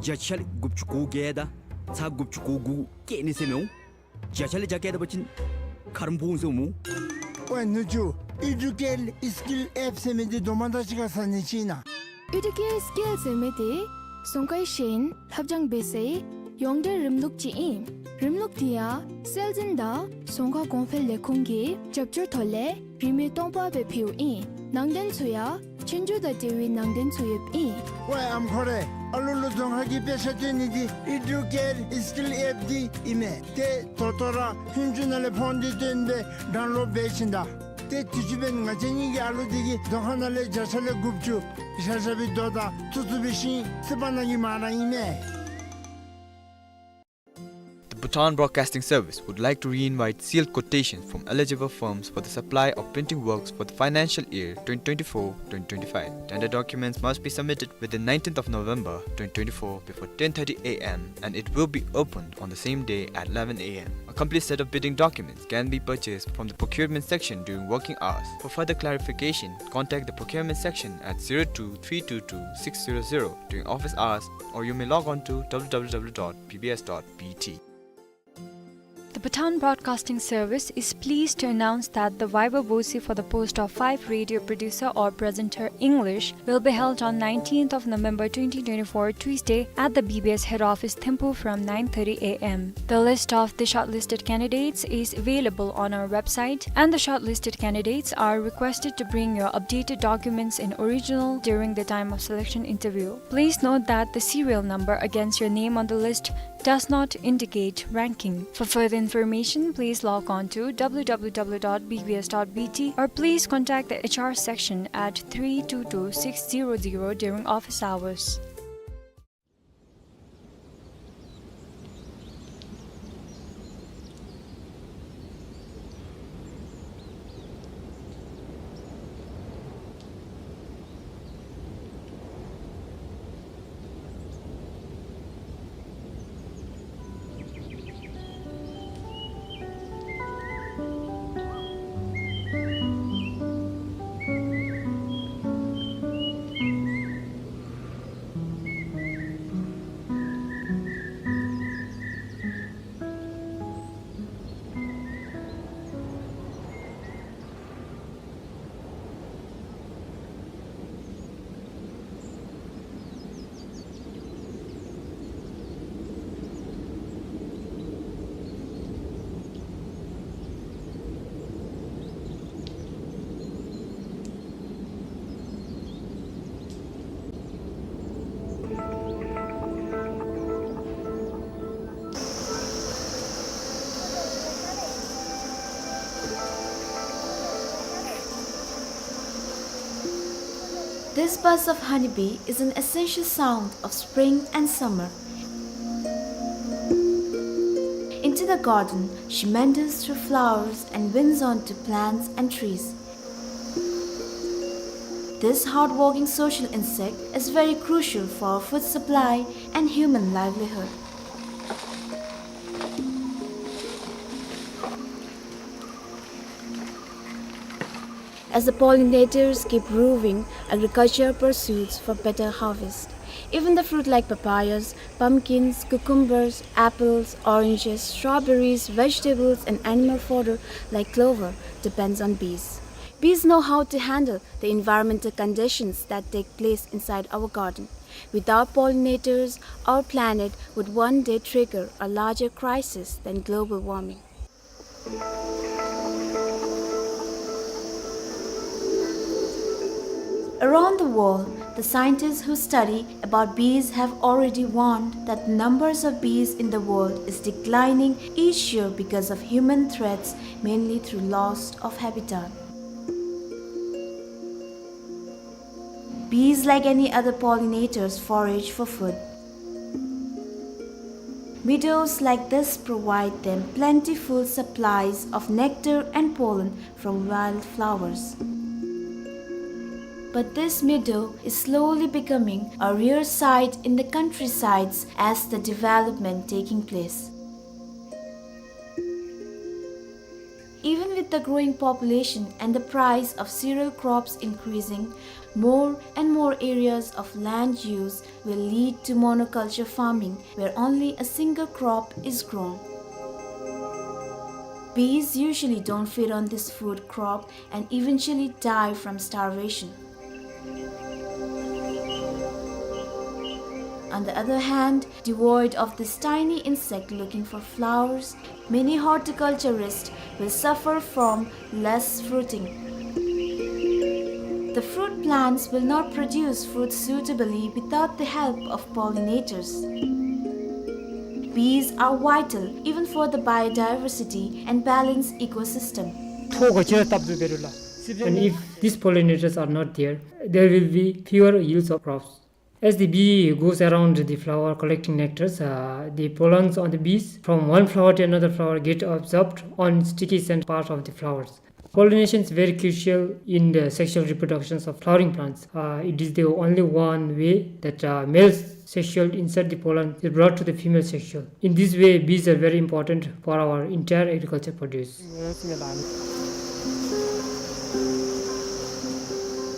བརྒྱ་ཆ་ལས་དགུ་བཅུ་གོ་བརྒྱད་དང་ཚག་དགུ་བཅུ་གོ་དགུ་བཀལ་ནི་ཟེར་མི་འོང་། བརྒྱ་ཆ་ལས་བརྒྱ་བཀལ་ད་པ་ཅིན་ཁ་རོག་འབོ་འོང་ཟེར་འོང་སྨོ། ཝའེ་ནུ་གཅུང་ཨི་ཌུ་ཀེར་སི་ཀིལ་ཨེཔ་ཟེར་མི་འདི་དོ་མ་ད་ཅི་ཁ་ས་ནི་ཅིག་ཨིན་ན། ཨི་ཌུ་ཀེར་སི་ཀིལ་ཟེར་མི་འདི་རྫོང་ཁའི་ཤེས་ཡོན་ལྷབ་སྦྱང་འབད་སའི་ཡོངས་འབྲེལ་རིམ་ལུགས་ཅིག་ཨིན། རིམ་ལུགས་འདི་ཡང་སྲོལ་འཛིན་དང་རྫོང་ཁ་གོང་འཕེལ་ལས་ཁུངས་ཀྱི་རྒྱབ་སྐྱོར་ཐོག་ལས་རིན་མེད་སྟོང་པ་སྦེ་ཕུལཝ་ཨིན། ནང་དོན་ཚུ་ཡང་ཆོས་རྒྱུགས་དང་འབྲེལ་བའི་ནང་དོན་ཚུ་ཡོདཔ་ཨིན། ཝའེ་ཨམ་ཁོ་རེ། ཨ་ལུ་ལུ་རྫོང་ཁ་གི་དཔེ་ཆ་སྟོན་ནི་འདི་ཨི་ཌུ་ཀེར་སི་ཀིལ་ཨེཔ་འདི་ཨིན་མས། ཏེ་ད་ལྟོ་ར་ཧུན་ཅུ་ནང་ལས་ཕོན་འདི་བཏོན་སྦེ་ཌའུན་ལོཌ་འབད་བྱིན་ད། ཏེ་དུས་ཅི་འབདན་ང་བཅས་གཉིས་ཀྱི་ཨ་ལུ་འདི་གིས་རྫོང་ཁ་ནང་ལས་བརྒྱ་ཆ་ལས་དགུ་བཅུ་ཞབས་ཞབས་སྦེ་བརྡོལ་ད་ཚུ་ཚུ་འབད་ཞིནམ་ལས་སི་པ་ནང་གི་མ་ར་ཨིན་མས། The Bhutan Broadcasting Service would like to re-invite sealed quotations from eligible firms for the supply of printing works for the financial year twenty twenty-four twenty twenty-five. Tender documents must be submitted within nineteenth of November twenty twenty-four before ten thirty A M and it will be opened on the same day at eleven A M. A complete set of bidding documents can be purchased from the procurement section during working hours. For further clarification, contact the procurement section at zero two three two two six zero zero during office hours, or you may log on to W W W dot B B S dot B T. The Bhutan Broadcasting Service is pleased to announce that the viva voce for the post of five radio producer or presenter English will be held on nineteenth of November twenty twenty-four, Tuesday, at the B B S head office, Thimphu, from nine thirty A M. The list of the shortlisted candidates is available on our website, and the shortlisted candidates are requested to bring your updated documents in original during the time of selection interview. Please note that the serial number against your name on the list does not indicate ranking. For further information, please log on to W W W dot B B S dot B T or please contact the H R section at three two two six zero zero during office hours. This buzz of honeybee is an essential sound of spring and summer. Into the garden, she meanders through flowers and winds onto plants and trees. This hardworking social insect is very crucial for food supply and human livelihood. As the pollinators keep roving, agriculture pursues for better harvest. Even the fruit like papayas, pumpkins, cucumbers, apples, oranges, strawberries, vegetables, and animal fodder like clover depends on bees. Bees know how to handle the environmental conditions that take place inside our garden. Without pollinators, our planet would one day trigger a larger crisis than global warming. Around the world, the scientists who study about bees have already warned that the numbers of bees in the world is declining each year because of human threats, mainly through loss of habitat. Bees, like any other pollinators, forage for food. Meadows like this provide them plentiful supplies of nectar and pollen from wildflowers. But this meadow is slowly becoming a rare sight in the countrysides as the development taking place. the growing population and the price of cereal crops increasing, more and more areas of land use will lead to monoculture farming, where only a single crop is grown. Bees usually don't feed on this food crop and eventually die from starvation. On the other hand, devoid of this tiny insect looking for flowers, many horticulturists will suffer from less fruiting. The fruit plants will not produce fruit suitably without the help of pollinators. Bees are vital even for the biodiversity and balanced ecosystem. And if these pollinators are not there, there will be fewer yields of crops. As the bee goes around the flower collecting nectars, uh, the pollens on the bees from one flower to another flower get absorbed on sticky scent part of the flowers. Pollination is very crucial in the sexual reproductions of flowering plants. Uh, it is the only one way that, uh, male sexual insert, the pollen, is brought to the female sexual. In this way, bees are very important for our entire agriculture produce.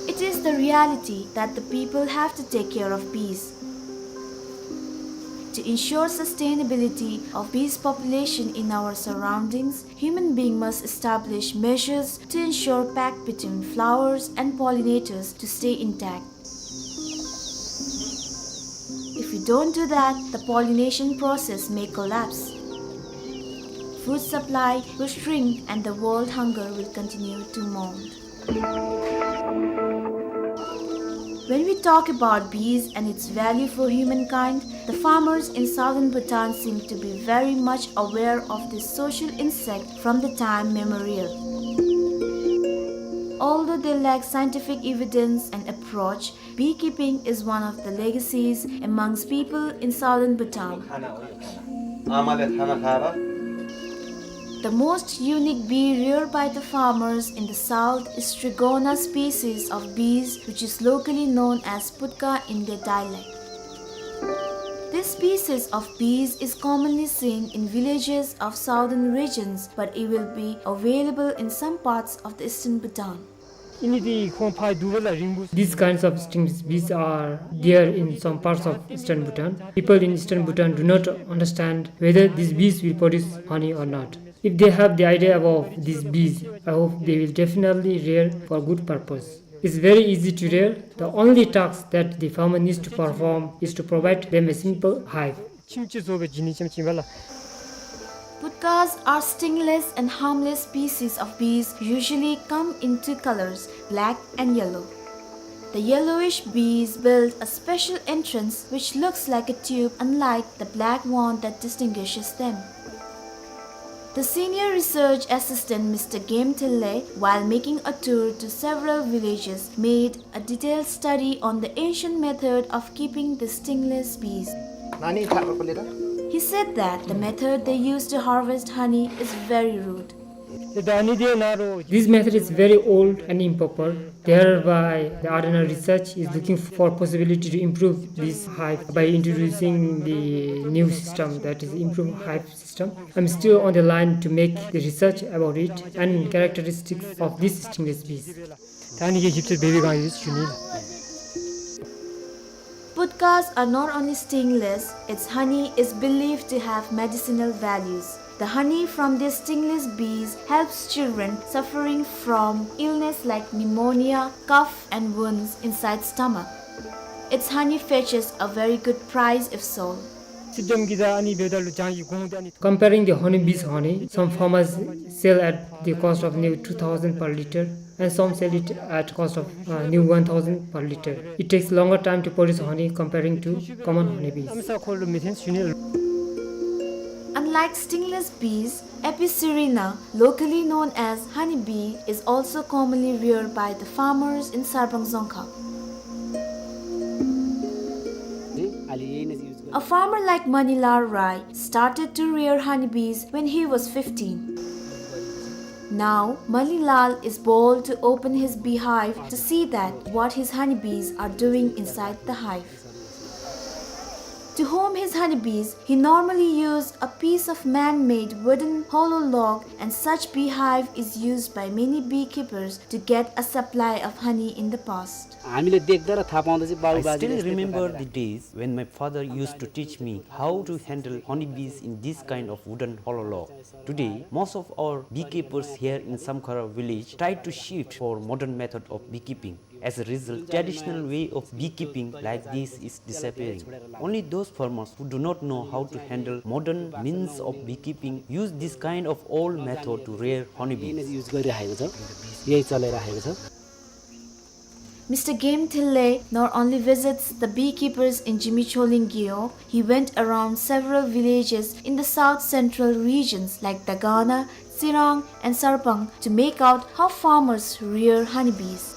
It is the reality that the people have to take care of bees. To ensure sustainability of bees population in our surroundings, human being must establish measures to ensure pact between flowers and pollinators to stay intact. If we don't do that, the pollination process may collapse. Food supply will shrink and the world hunger will continue to mount. When we talk about bees and its value for humankind, the farmers in southern Bhutan seem to be very much aware of this social insect from the time memorial. Although they lack scientific evidence and approach, beekeeping is one of the legacies amongst people in southern Bhutan. The most unique bee reared by the farmers in the south is Strigona species of bees, which is locally known as putka in their dialect. This species of bees is commonly seen in villages of southern regions, but it will be available in some parts of the eastern Bhutan. These kinds of stingless bees are there in some parts of eastern Bhutan. People in eastern Bhutan do not understand whether these bees will produce honey or not. If they have the idea about these bees, I hope they will definitely rear for good purpose. It's very easy to rear. The only task that the farmer needs to perform is to provide them a simple hive. Putkas are stingless and harmless species of bees, usually come in two colors, black and yellow. The yellowish bees build a special entrance which looks like a tube, unlike the black one that distinguishes them. The senior research assistant, Mister Game Thille, while making a tour to several villages, made a detailed study on the ancient method of keeping the stingless bees. He said that the method they used to harvest honey is very rude. This method is very old and improper. Thereby, the Ardhanar's research is looking for possibility to improve this hive by introducing the new system, that is improved hive system. I'm still on the line to make the research about it and characteristics of these stingless bees. Putkas are not only stingless, its honey is believed to have medicinal values. The honey from these stingless bees helps children suffering from illness like pneumonia, cough and wounds inside stomach. Its honey fetches a very good price if sold. Comparing the honeybee's honey, some farmers sell at the cost of near two thousand per liter and some sell it at cost of, uh, near one thousand per liter. It takes longer time to produce honey comparing to common honeybees. Unlike stingless bees, Apis cerana, locally known as honey bee, is also commonly reared by the farmers in Sarbang Dzongkha. A farmer like Manilal Rai started to rear honeybees when he was fifteen. Now, Manilal is bold to open his beehive to see that what his honeybees are doing inside the hive. To home his honeybees, he normally used a piece of man-made wooden hollow log, and such beehive is used by many beekeepers to get a supply of honey in the past. हामीले देख्दा र थाहा पाउँदा चाहिँ बाबु I बाजेले still यस्तै remember प्रकारले the days when my father used to teach me how to handle honeybees in this kind of wooden hollow log. Today, most of our beekeepers here in Samkhara village try to shift for modern method of beekeeping. As a result, traditional way of beekeeping like this is disappearing. Only those farmers who do not know how to handle modern means of beekeeping use this kind of old method to rear honeybees. यही नै युज गरिराखेको छ, यही चलाइराखेको छ। Mister Game Thillay not only visits the beekeepers in Zimichholing Gewog, he went around several villages in the south central regions like Dagana, Tsirang, and Sarpang to make out how farmers rear honeybees.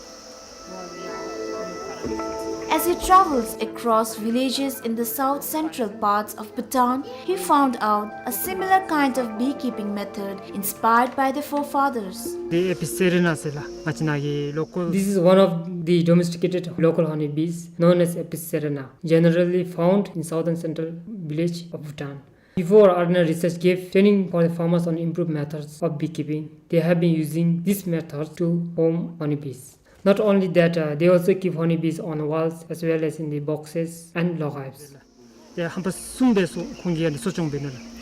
As he travels across villages in the south central parts of Bhutan, he found out a similar kind of beekeeping method inspired by the forefathers. འདི་ཨེ་པི་སེ་རི་ན་ཟེར་ལགས། ང་བཅས་ནཱ་གི་ལོ་ཀཱལ། This is one of the domesticated local honeybees known as Apis cerana, generally found in southern central village of Bhutan. Before, R N R research gave training for the farmers on improved methods of beekeeping. They have been using this method to home honeybees. Not only that, uh, they also keep honeybees on walls as well as in the boxes and log hives. དེ་ཧམ་པ་གསུམ་སྦེ་སོ་ཁོང་གིས་ཨ་ནི་གསོ་སྐྱོང་འབད་ནུག་ལགས།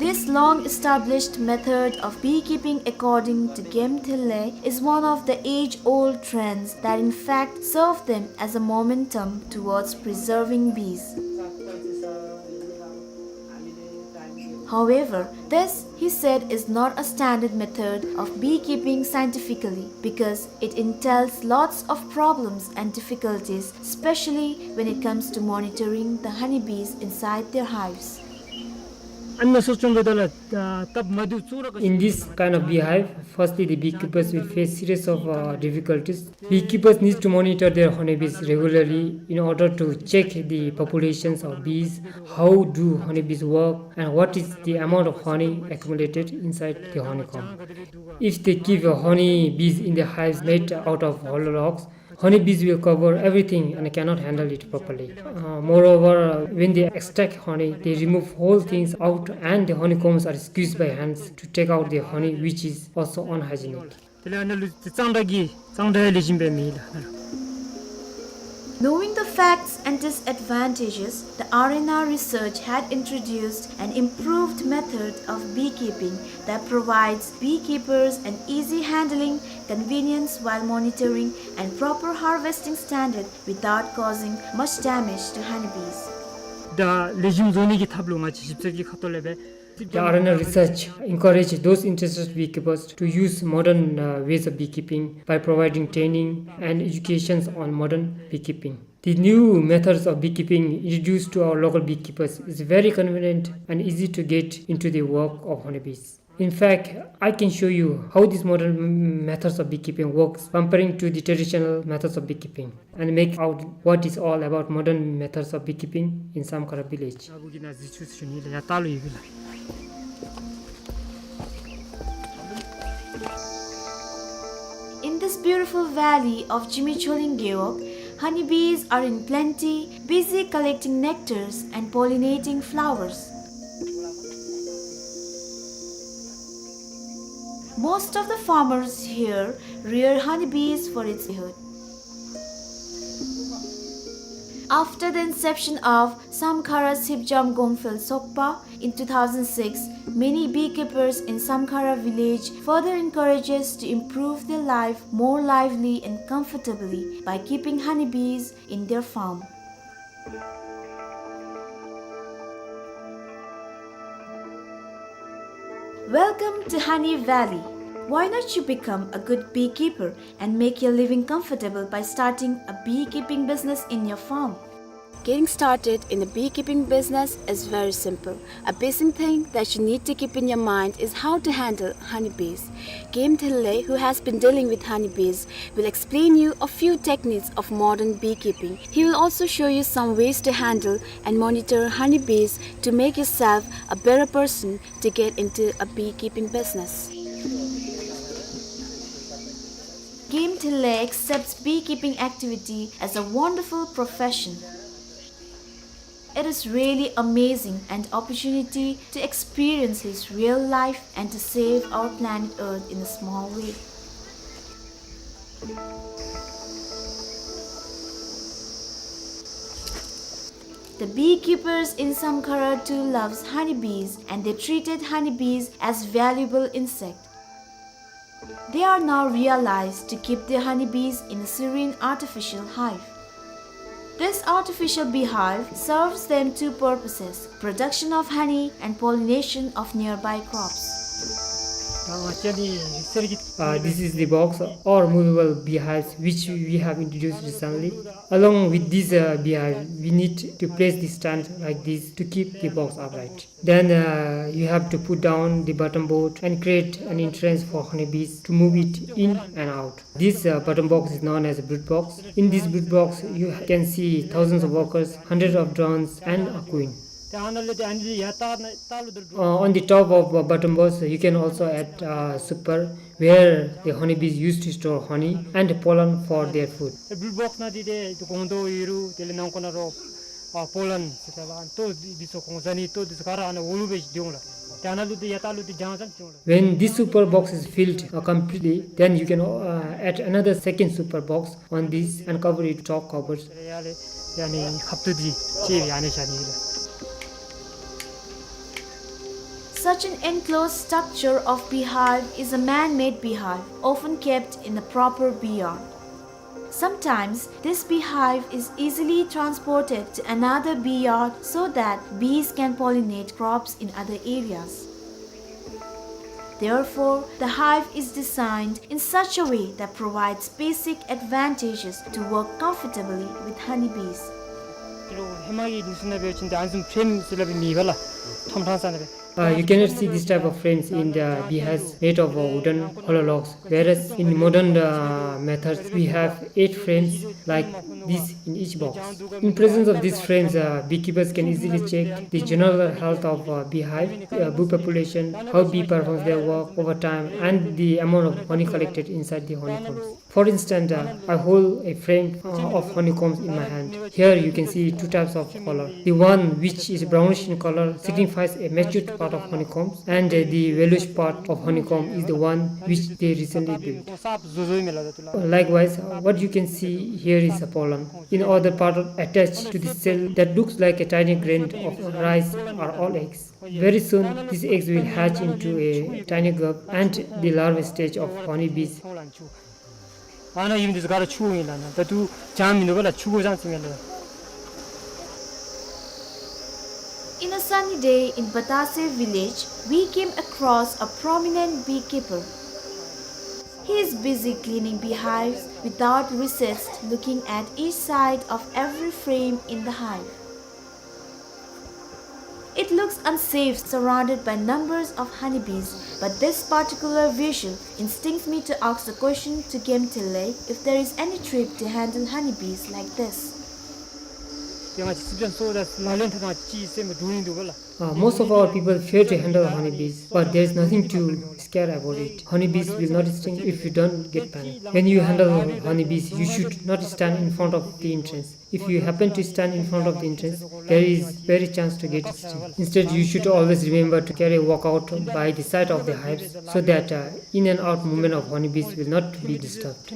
This long-established method of beekeeping, according to Game Thillay, is one of the age-old trends that in fact serve them as a momentum towards preserving bees. However, this, he said, is not a standard method of beekeeping scientifically because it entails lots of problems and difficulties, especially when it comes to monitoring the honeybees inside their hives. ཨ་ནི་གསོ་སྐྱོང་འབདཝ་ད་ལུ་ཨ་སྟབས་མ་བདེཝ་ཚུ་ར། In this kind of beehive, firstly the beekeepers will face series of uh, difficulties. Beekeepers need to monitor their honeybees regularly in order to check the populations of bees, how do honeybees work, and what is the amount of honey accumulated inside the honeycomb. If they keep uh, honeybees in the hives made out of hollow logs, honeybees will cover everything and cannot handle it properly. Uh, moreover, uh, when they extract honey, they remove whole things out and the honeycombs are squeezed by hands to take out the honey, which is also unhygienic. དེ་ལས་ཨ་ནཱ་ལུ་གཙང་སྦྲ་གི་གཙང་སྦྲ་ལེགས་ཤོམ་སྦེ་མེད་ལགས། Knowing the facts and disadvantages, the R N R research had introduced an improved method of beekeeping that provides beekeepers an easy handling, convenience while monitoring, and proper harvesting standard without causing much damage to honeybees. ད་ལེགས་ཤོམ་བཟོ་ནི་གི་ཐབས་ལུ་ང་བཅས་ཞིབ་འཚོལ་གྱི་ཁ་ཐུག་ལས་སྦེ། The R N R research encouraged those interested beekeepers to use modern uh, ways of beekeeping by providing training and educations on modern beekeeping. The new methods of beekeeping introduced to our local beekeepers is very convenient and easy to get into the work of honeybees. In fact, I can show you how these modern m- methods of beekeeping works comparing to the traditional methods of beekeeping and make out what is all about modern methods of beekeeping in Samkhara village. In this beautiful valley of Zimichholing Gewog, honeybees are in plenty, busy collecting nectars and pollinating flowers. Most of the farmers here rear honeybees for its livelihood. After the inception of Samkhara Sipjam Gongphel Sokpa in two thousand six, many beekeepers in Samkhara village further encourages to improve their life more lively and comfortably by keeping honeybees in their farm. Welcome to Honey Valley. Why not you become a good beekeeper and make your living comfortable by starting a beekeeping business in your farm? Getting started in a beekeeping business is very simple. A basic thing that you need to keep in your mind is how to handle honeybees. Game Thillay, who has been dealing with honeybees, will explain you a few techniques of modern beekeeping. He will also show you some ways to handle and monitor honeybees to make yourself a better person to get into a beekeeping business. Game Thillay accepts beekeeping activity as a wonderful profession. It is really amazing an opportunity to experience his real life and to save our planet Earth in a small way. The beekeepers in Samkhara too loves honeybees, and they treated honeybees as valuable insect. They are now realized to keep their honeybees in a serene artificial hive. This artificial beehive serves them two purposes, production of honey and pollination of nearby crops. Uh, this is the box or movable beehives which we have introduced recently. Along with this, uh, beehive, we need to place the stand like this to keep the box upright. Then, uh, you have to put down the bottom board and create an entrance for honeybees to move it in and out. This, uh, bottom box is known as a brood box. In this brood box, you can see thousands of workers, hundreds of drones, and a queen. Uh, on the top of, uh, bottom box, you can also add, uh, super, where the honeybees used to store honey and pollen for their food. ཨེ་བུལ་བོགས་ནང་འདི་ཏེ་ཏེ་སྒོང་རྡོག་ཡོད་རུང་དེ་ལས་ནང་ཁོག་ནང་རོ་ཨ་སྤོ་ལོན་ཟེར་ད་ལ་ཏོ་འདི་ཚུ་གོང་ཟ་ནི་ཏོ་འདི་ཚུ་ག་ར་ཨ་ནཱ་འོག་ལུ་སྦེ་སྡོད་འོང་ལགས། ཏེ་ཨ་ནཱ་ལུ་ཏེ་ཡར་ལྟག་ལུ་ཏེ་རྒྱང་ཙམ་སྡོད་འོང་ལགས། When this super box is filled, uh, completely, then you can, uh, add another second super box on this and cover it with chalk covers. ཡ་ལས་ཡ་ནི་ཁབ་ཏུ་འདི་ཅིག་ཡ་ནི་བཞག་ནི་ལགས། Such an enclosed structure of beehive is a man-made beehive, often kept in a proper bee yard. Sometimes, this beehive is easily transported to another bee yard so that bees can pollinate crops in other areas. Therefore, the hive is designed in such a way that provides basic advantages to work comfortably with honeybees. ཧེ་མ་གི་ནི་སུ་ན་བེ་ཅིན་ཏེ་ཨ་ནི་བཟུམ་ཕྲེམ་ཟེར་སླབ་མེད་པ་ལགས། ཐམ་ཐམ་ས་ན་བེ། Uh, you cannot see this type of frames in the beehives made of, uh, wooden hollow logs, whereas in modern, uh, methods we have eight frames like this in each box. In presence of these frames, uh, beekeepers can easily check the general health of, uh, beehive, uh, bee population, how bee performs their work over time, and the amount of honey collected inside the honeycombs. For instance, uh, I hold a frame, uh, of honeycombs in my hand. Here you can see two types of color. The one which is brownish in color signifies a matured part of honeycombs, and, uh, the yellowish part of honeycomb is the one which they recently built. Likewise, uh, what you can see here is a pollen. In other part, attached to the cell that looks like a tiny grain of rice, are all eggs. Very soon, these eggs will hatch into a tiny grub and the larval stage of honeybees. ཨ་ནཱ་ཡུམ་འདི་ཚུ་ག་ར་ཕྱུ་གུ་ཨིན་ལགས། ཨ་ནཱ་ད་ལྟོ་བྱང་མི་འདུག་པ་ལགས། ཕྱུ་གུ་བྱང་ཅི་མེད་ལགས། In a sunny day in Batase village, we came across a prominent beekeeper. He is busy cleaning beehives without recessed, looking at each side of every frame in the hive. It looks unsafe, surrounded by numbers of honeybees, but this particular visual instincts me to ask the question to Gemtele if there is any trick to handle honeybees like this. Uh, most of our people fear to handle honeybees, but there is nothing to scare about it. Honeybees will not sting if you don't get panic. When you handle honeybees, you should not stand in front of the entrance. If you happen to stand in front of the entrance, there is very chance to get stung. Instead, you should always remember to carry a walkout by the side of the hives so that, uh, in and out movement of honeybees will not be disturbed.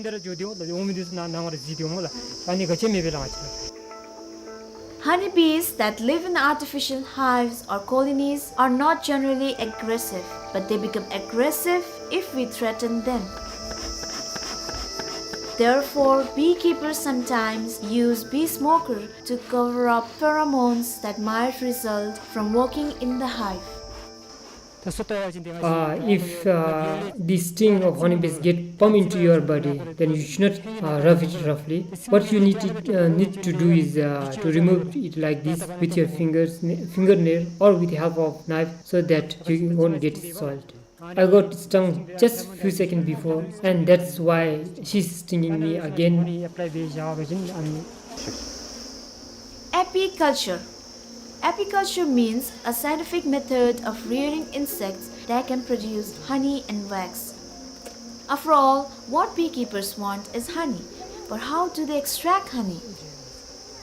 Honeybees that live in artificial hives or colonies are not generally aggressive, but they become aggressive if we threaten them. Therefore, beekeepers sometimes use bee smoker to cover up pheromones that might result from working in the hive. Uh, if, uh, the sting of honeybees get pump into your body, then you should not, uh, rub it roughly. What you need to, uh, need to do is, uh, to remove it like this with your fingers, n-, fingernail, or with the help of knife, so that you won't get soiled. I got stung just few seconds before, and that's why she's stinging me again. Apiculture. Apiculture means a scientific method of rearing insects that can produce honey and wax. After all, what beekeepers want is honey. But how do they extract honey?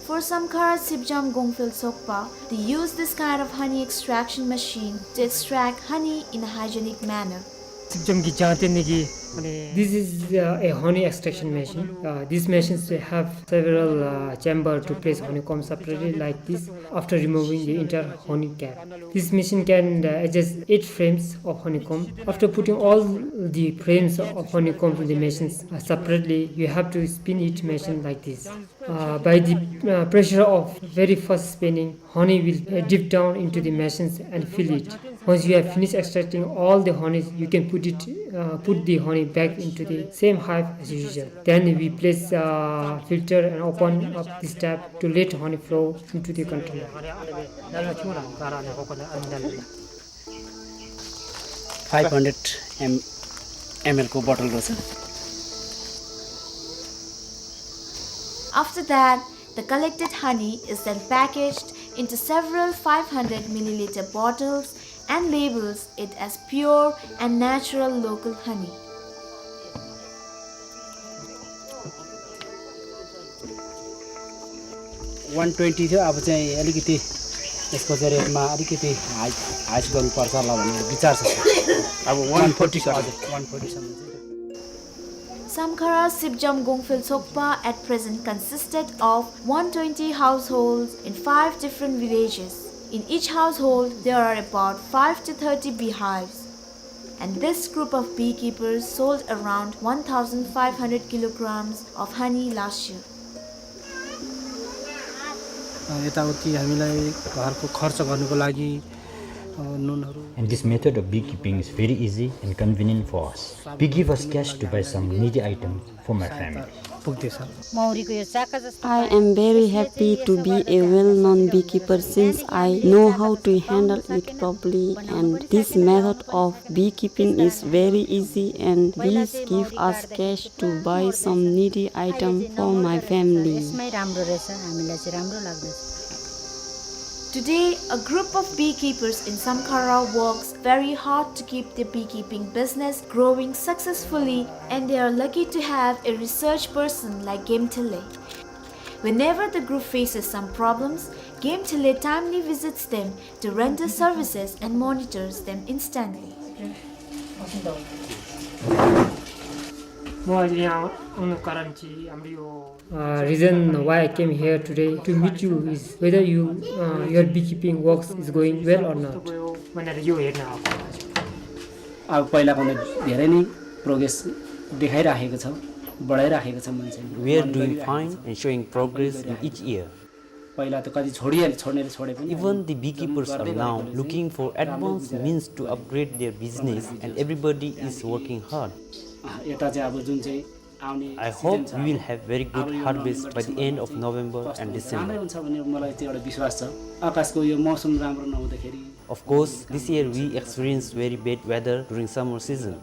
For Samkhara Sipjam Gongphel Sokpa, they use this kind of honey extraction machine to extract honey in a hygienic manner. Sipjam ki jante niki, mane, this is, uh, a honey extraction machine. Uh, these machines have several, uh, chamber to place honeycomb separately like this after removing the entire honey cap. This machine can, uh, adjust eight frames of honeycomb. After putting all the frames of honeycomb in the machines, uh, separately, you have to spin each machine like this. Uh, by the, uh, pressure of very fast spinning, honey will, uh, drip down into the machines and fill it. Once you have finished extracting all the honey, you can put it, uh, put the honey back into the same hive as usual. Then we place, uh, filter and open up this tap to let honey flow into the container. Five hundred M-, M L को bottle रहेछ। After that, the collected honey is then packaged into several five hundred milliliter bottles and labels it as pure and natural local honey. One twenty थियो, अब चाहिँ अलिकति यसको चाहिँ rate मा अलिकति high, high गर्नुपर्छ होला भन्ने विचार छ, sir। अब one forty, sir। हजुर, one forty सम्म चाहिँ। Samkhara Sipjam Gongphel Sokpa at present consisted of one twenty households in five different villages. In each household, there are about five to thirty beehives. And this group of beekeepers sold around one thousand five hundred kilograms of honey last year. अ, यताउति हामीलाई घरको खर्च गर्नको लागि, अ, नुनहरू। And this method of beekeeping is very easy and convenient for us. We give us cash to buy some needy items for my family. पुग्दैछ। मौरीको यो चाका जस्तो I am very happy to be a well-known beekeeper since I know how to handle it properly, and this method of beekeeping is very easy and this give us cash to buy some needy item for my family. यसमै राम्रो रहेछ, हामीलाई चाहिँ राम्रो लाग्दछ। Today, a group of beekeepers in Samkhara works very hard to keep their beekeeping business growing successfully, and they are lucky to have a research person like Gemthele. Whenever the group faces some problems, Gemthele timely visits them to render services and monitors them instantly. म अहिले यहाँ आउनु कारण चाहिँ हाम्रो यो Uh, reason why I came here today to meet you is whether you, uh, your beekeeping works is going well or not. भनेर यो हेर्न आएको। अब पहिलाभन्दा धेरै नै progress देखाइराखेको छ, बढाइराखेको छ मान्छेले। We are doing fine and showing progress in each year. पहिला त कति छोडिहाले, छोड्नेले छोडे पनि Even the beekeepers are now looking for advanced means to upgrade their business and everybody is working hard. अँ, यता चाहिँ अब जुन चाहिँ आउने season छ, I hope we will have very good harvest by the end of November and December. राम्रै हुन्छ भन्ने मलाई त्यो एउटा विश्वास छ। आकाशको यो मौसम राम्रो नहुँदाखेरि Of course, this year we experienced very bad weather during summer season.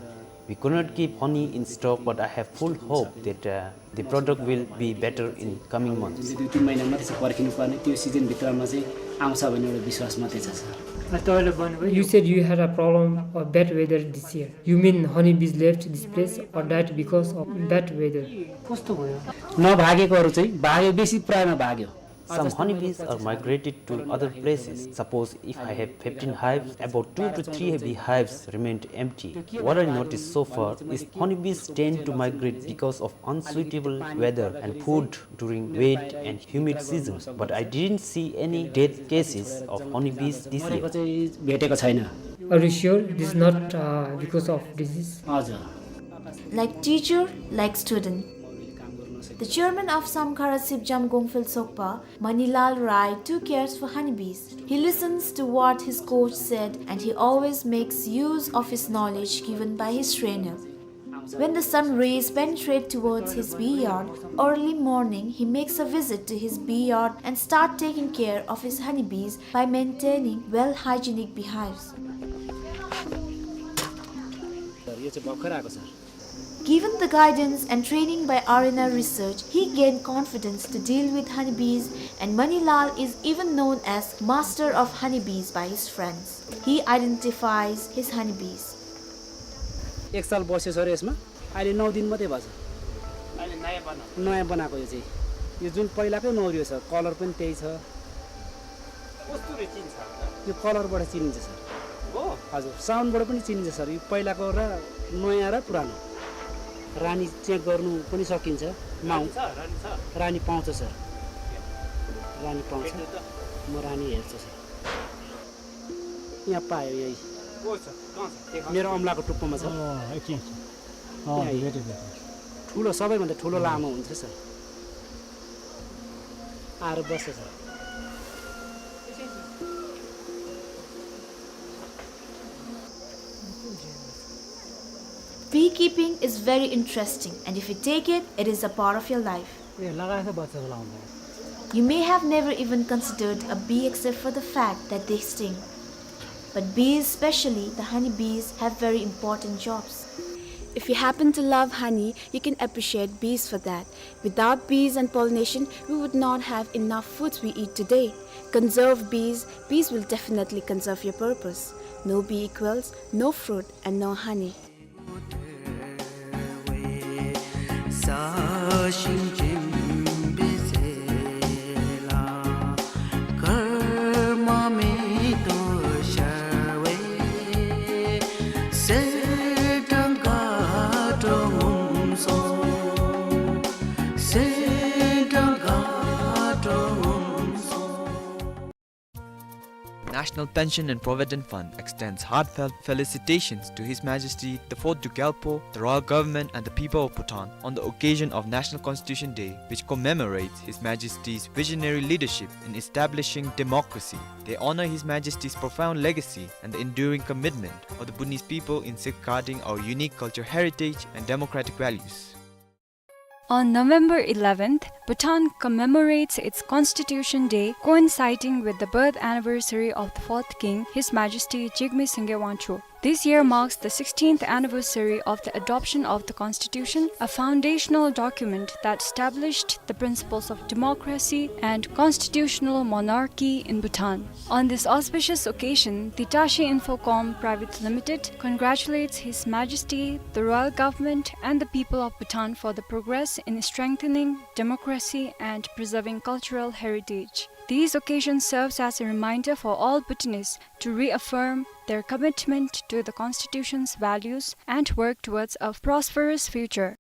We could not keep honey in stock, but I have full hope that, uh, the product will be better in coming months. जुन चाहिँ दुई तिन महिना मात्रै छ पर्खिनु पर्ने, त्यो season भित्रमा चाहिँ आउँछ भन्ने एउटा विश्वास मात्रै छ, sir। अ, तपाईँले भन्नुभयो You said you had a problem of bad weather this year. You mean honeybees left this place or died because of bad weather? कस्तो भयो? नभागेकोहरू चाहिँ भाग्यो, बेसी प्रायमा भाग्यो। Some honeybees are migrated to other places. Suppose if I have fifteen hives, about two to three beehives remained empty. What I noticed so far is honeybees tend to migrate because of unsuitable weather and food during wet and humid season, but I didn't see any death cases of honeybees this year. चाहिँ भेटेको छैन। Are you sure this is not, uh, because of disease? हजुर। Like teacher, like student. The chairman of Samkhara Sipjam Gongphel Sokpa, Manilal Rai, too cares for honeybees. He listens to what his coach said and he always makes use of his knowledge given by his trainer. When the sun rays penetrate towards his bee yard, early morning he makes a visit to his bee yard and start taking care of his honeybees by maintaining well hygienic beehives. यो चाहिँ भर्खर आएको छ। Given the guidance and training by R N R Research, he gained confidence to deal with honeybees, and Manilal is even known as master of honeybees by his friends. He identifies his honeybees. एक साल बस्यो सर यसमा, अहिले नौ दिन मात्रै भएको छ। अहिले नयाँ बनाएको। नयाँ बनाएको यो चाहिँ। यो जुन पहिलाकै मौरी हो सर, colour पनि त्यही छ। कस्तो रे चिन्छ होला? यो colourबाट चिनिन्छ सर। हो? हजुर, soundबाट पनि चिनिन्छ सर। यो पहिलाको र नयाँ र पुरानो। रानी check गर्नु पनि सकिन्छ। माउ- रानी छ, रानी छ। रानी पाउँछ सर। रानी पाउँछ। भेट्नु त। म रानी हेर्छु सर। यहाँ पायो यही। को छ? कहाँ छ? देखा। मेरो औँलाको टुप्पोमा छ। अँ, एकछिन, एकछिन। अँ, यहाँ। भेटेँ, भेटेँ। ठुलो, सबैभन्दा ठुलो लामो हुन्छ सर। आएर बस्छ sir. Beekeeping is very interesting, and if you take it, it is a part of your life. ए, लगाएछ बच्चा लाउँदा। You may have never even considered a bee except for the fact that they sting. But bees, especially the honey bees, have very important jobs. If you happen to love honey, you can appreciate bees for that. Without bees and pollination, we would not have enough foods we eat today. Conserve bees, bees will definitely conserve your purpose. No bee equals no fruit and no honey. National Pension and Provident Fund extends heartfelt felicitations to His Majesty the Fourth Duke Gyalpo, the Royal Government and the people of Bhutan on the occasion of National Constitution Day, which commemorates His Majesty's visionary leadership in establishing democracy. They honor His Majesty's profound legacy and the enduring commitment of the Bhutanese people in safeguarding our unique cultural heritage and democratic values. On November eleventh, Bhutan commemorates its Constitution Day, coinciding with the birth anniversary of the fourth king, His Majesty Jigme Singye Wangchuck. This year marks the sixteenth anniversary of the adoption of the Constitution, a foundational document that established the principles of democracy and constitutional monarchy in Bhutan. On this auspicious occasion, the Tashi Infocom Private Limited congratulates His Majesty, the Royal Government, and the people of Bhutan for the progress in strengthening democracy and preserving cultural heritage. These occasions serves as a reminder for all Bhutanese to reaffirm their commitment to the Constitution's values and work towards a prosperous future.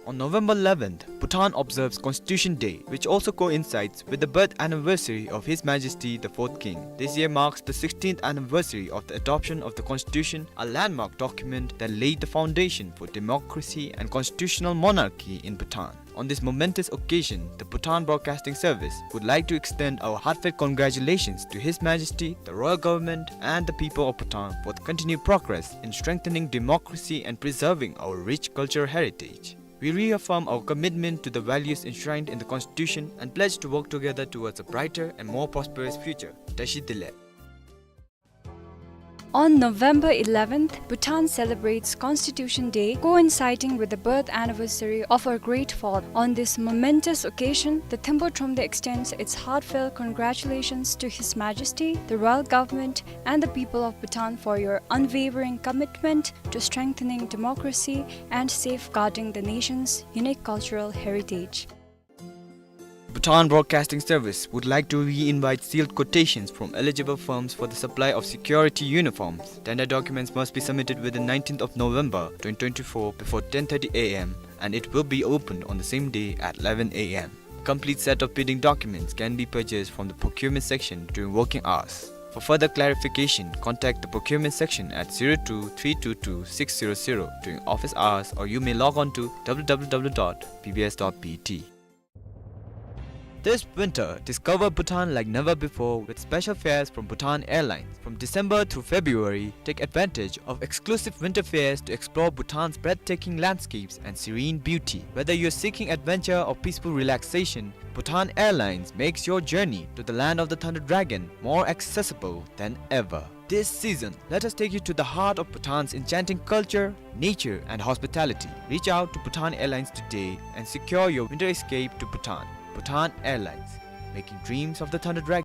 On November eleventh, Bhutan observes Constitution Day, which also coincides with the birth anniversary of His Majesty the Fourth King. This year marks the sixteenth anniversary of the adoption of the Constitution, a landmark document that laid the foundation for democracy and constitutional monarchy in Bhutan. On this momentous occasion, the Bhutan Broadcasting Service would like to extend our heartfelt congratulations to His Majesty, the Royal Government, and the people of Bhutan for the continued progress in strengthening democracy and preserving our rich cultural heritage. We reaffirm our commitment to the values enshrined in the Constitution and pledge to work together towards a brighter and more prosperous future. Tashi Delek. On November eleventh, Bhutan celebrates Constitution Day, coinciding with the birth anniversary of our great fourth. On this momentous occasion, the Thembo Thromde extends its heartfelt congratulations to His Majesty, the Royal Government, and the people of Bhutan for your unwavering commitment to strengthening democracy and safeguarding the nation's unique cultural heritage. Bhutan Broadcasting Service would like to re-invite sealed quotations from eligible firms for the supply of security uniforms. Tender documents must be submitted within nineteenth of November twenty twenty-four before ten thirty A M, and it will be opened on the same day at eleven A M. Complete set of bidding documents can be purchased from the procurement section during working hours. For further clarification, contact the procurement section at zero two three two two six zero zero during office hours, or you may log on to W W W dot B B S dot B T. This winter, discover Bhutan like never before with special fares from Bhutan Airlines. From December through February, take advantage of exclusive winter fares to explore Bhutan's breathtaking landscapes and serene beauty. Whether you're seeking adventure or peaceful relaxation, Bhutan Airlines makes your journey to the land of the Thunder Dragon more accessible than ever. This season, let us take you to the heart of Bhutan's enchanting culture, nature, and hospitality. Reach out to Bhutan Airlines today and secure your winter escape to Bhutan. Bhutan Airlines, making dreams of the Thunder Dragon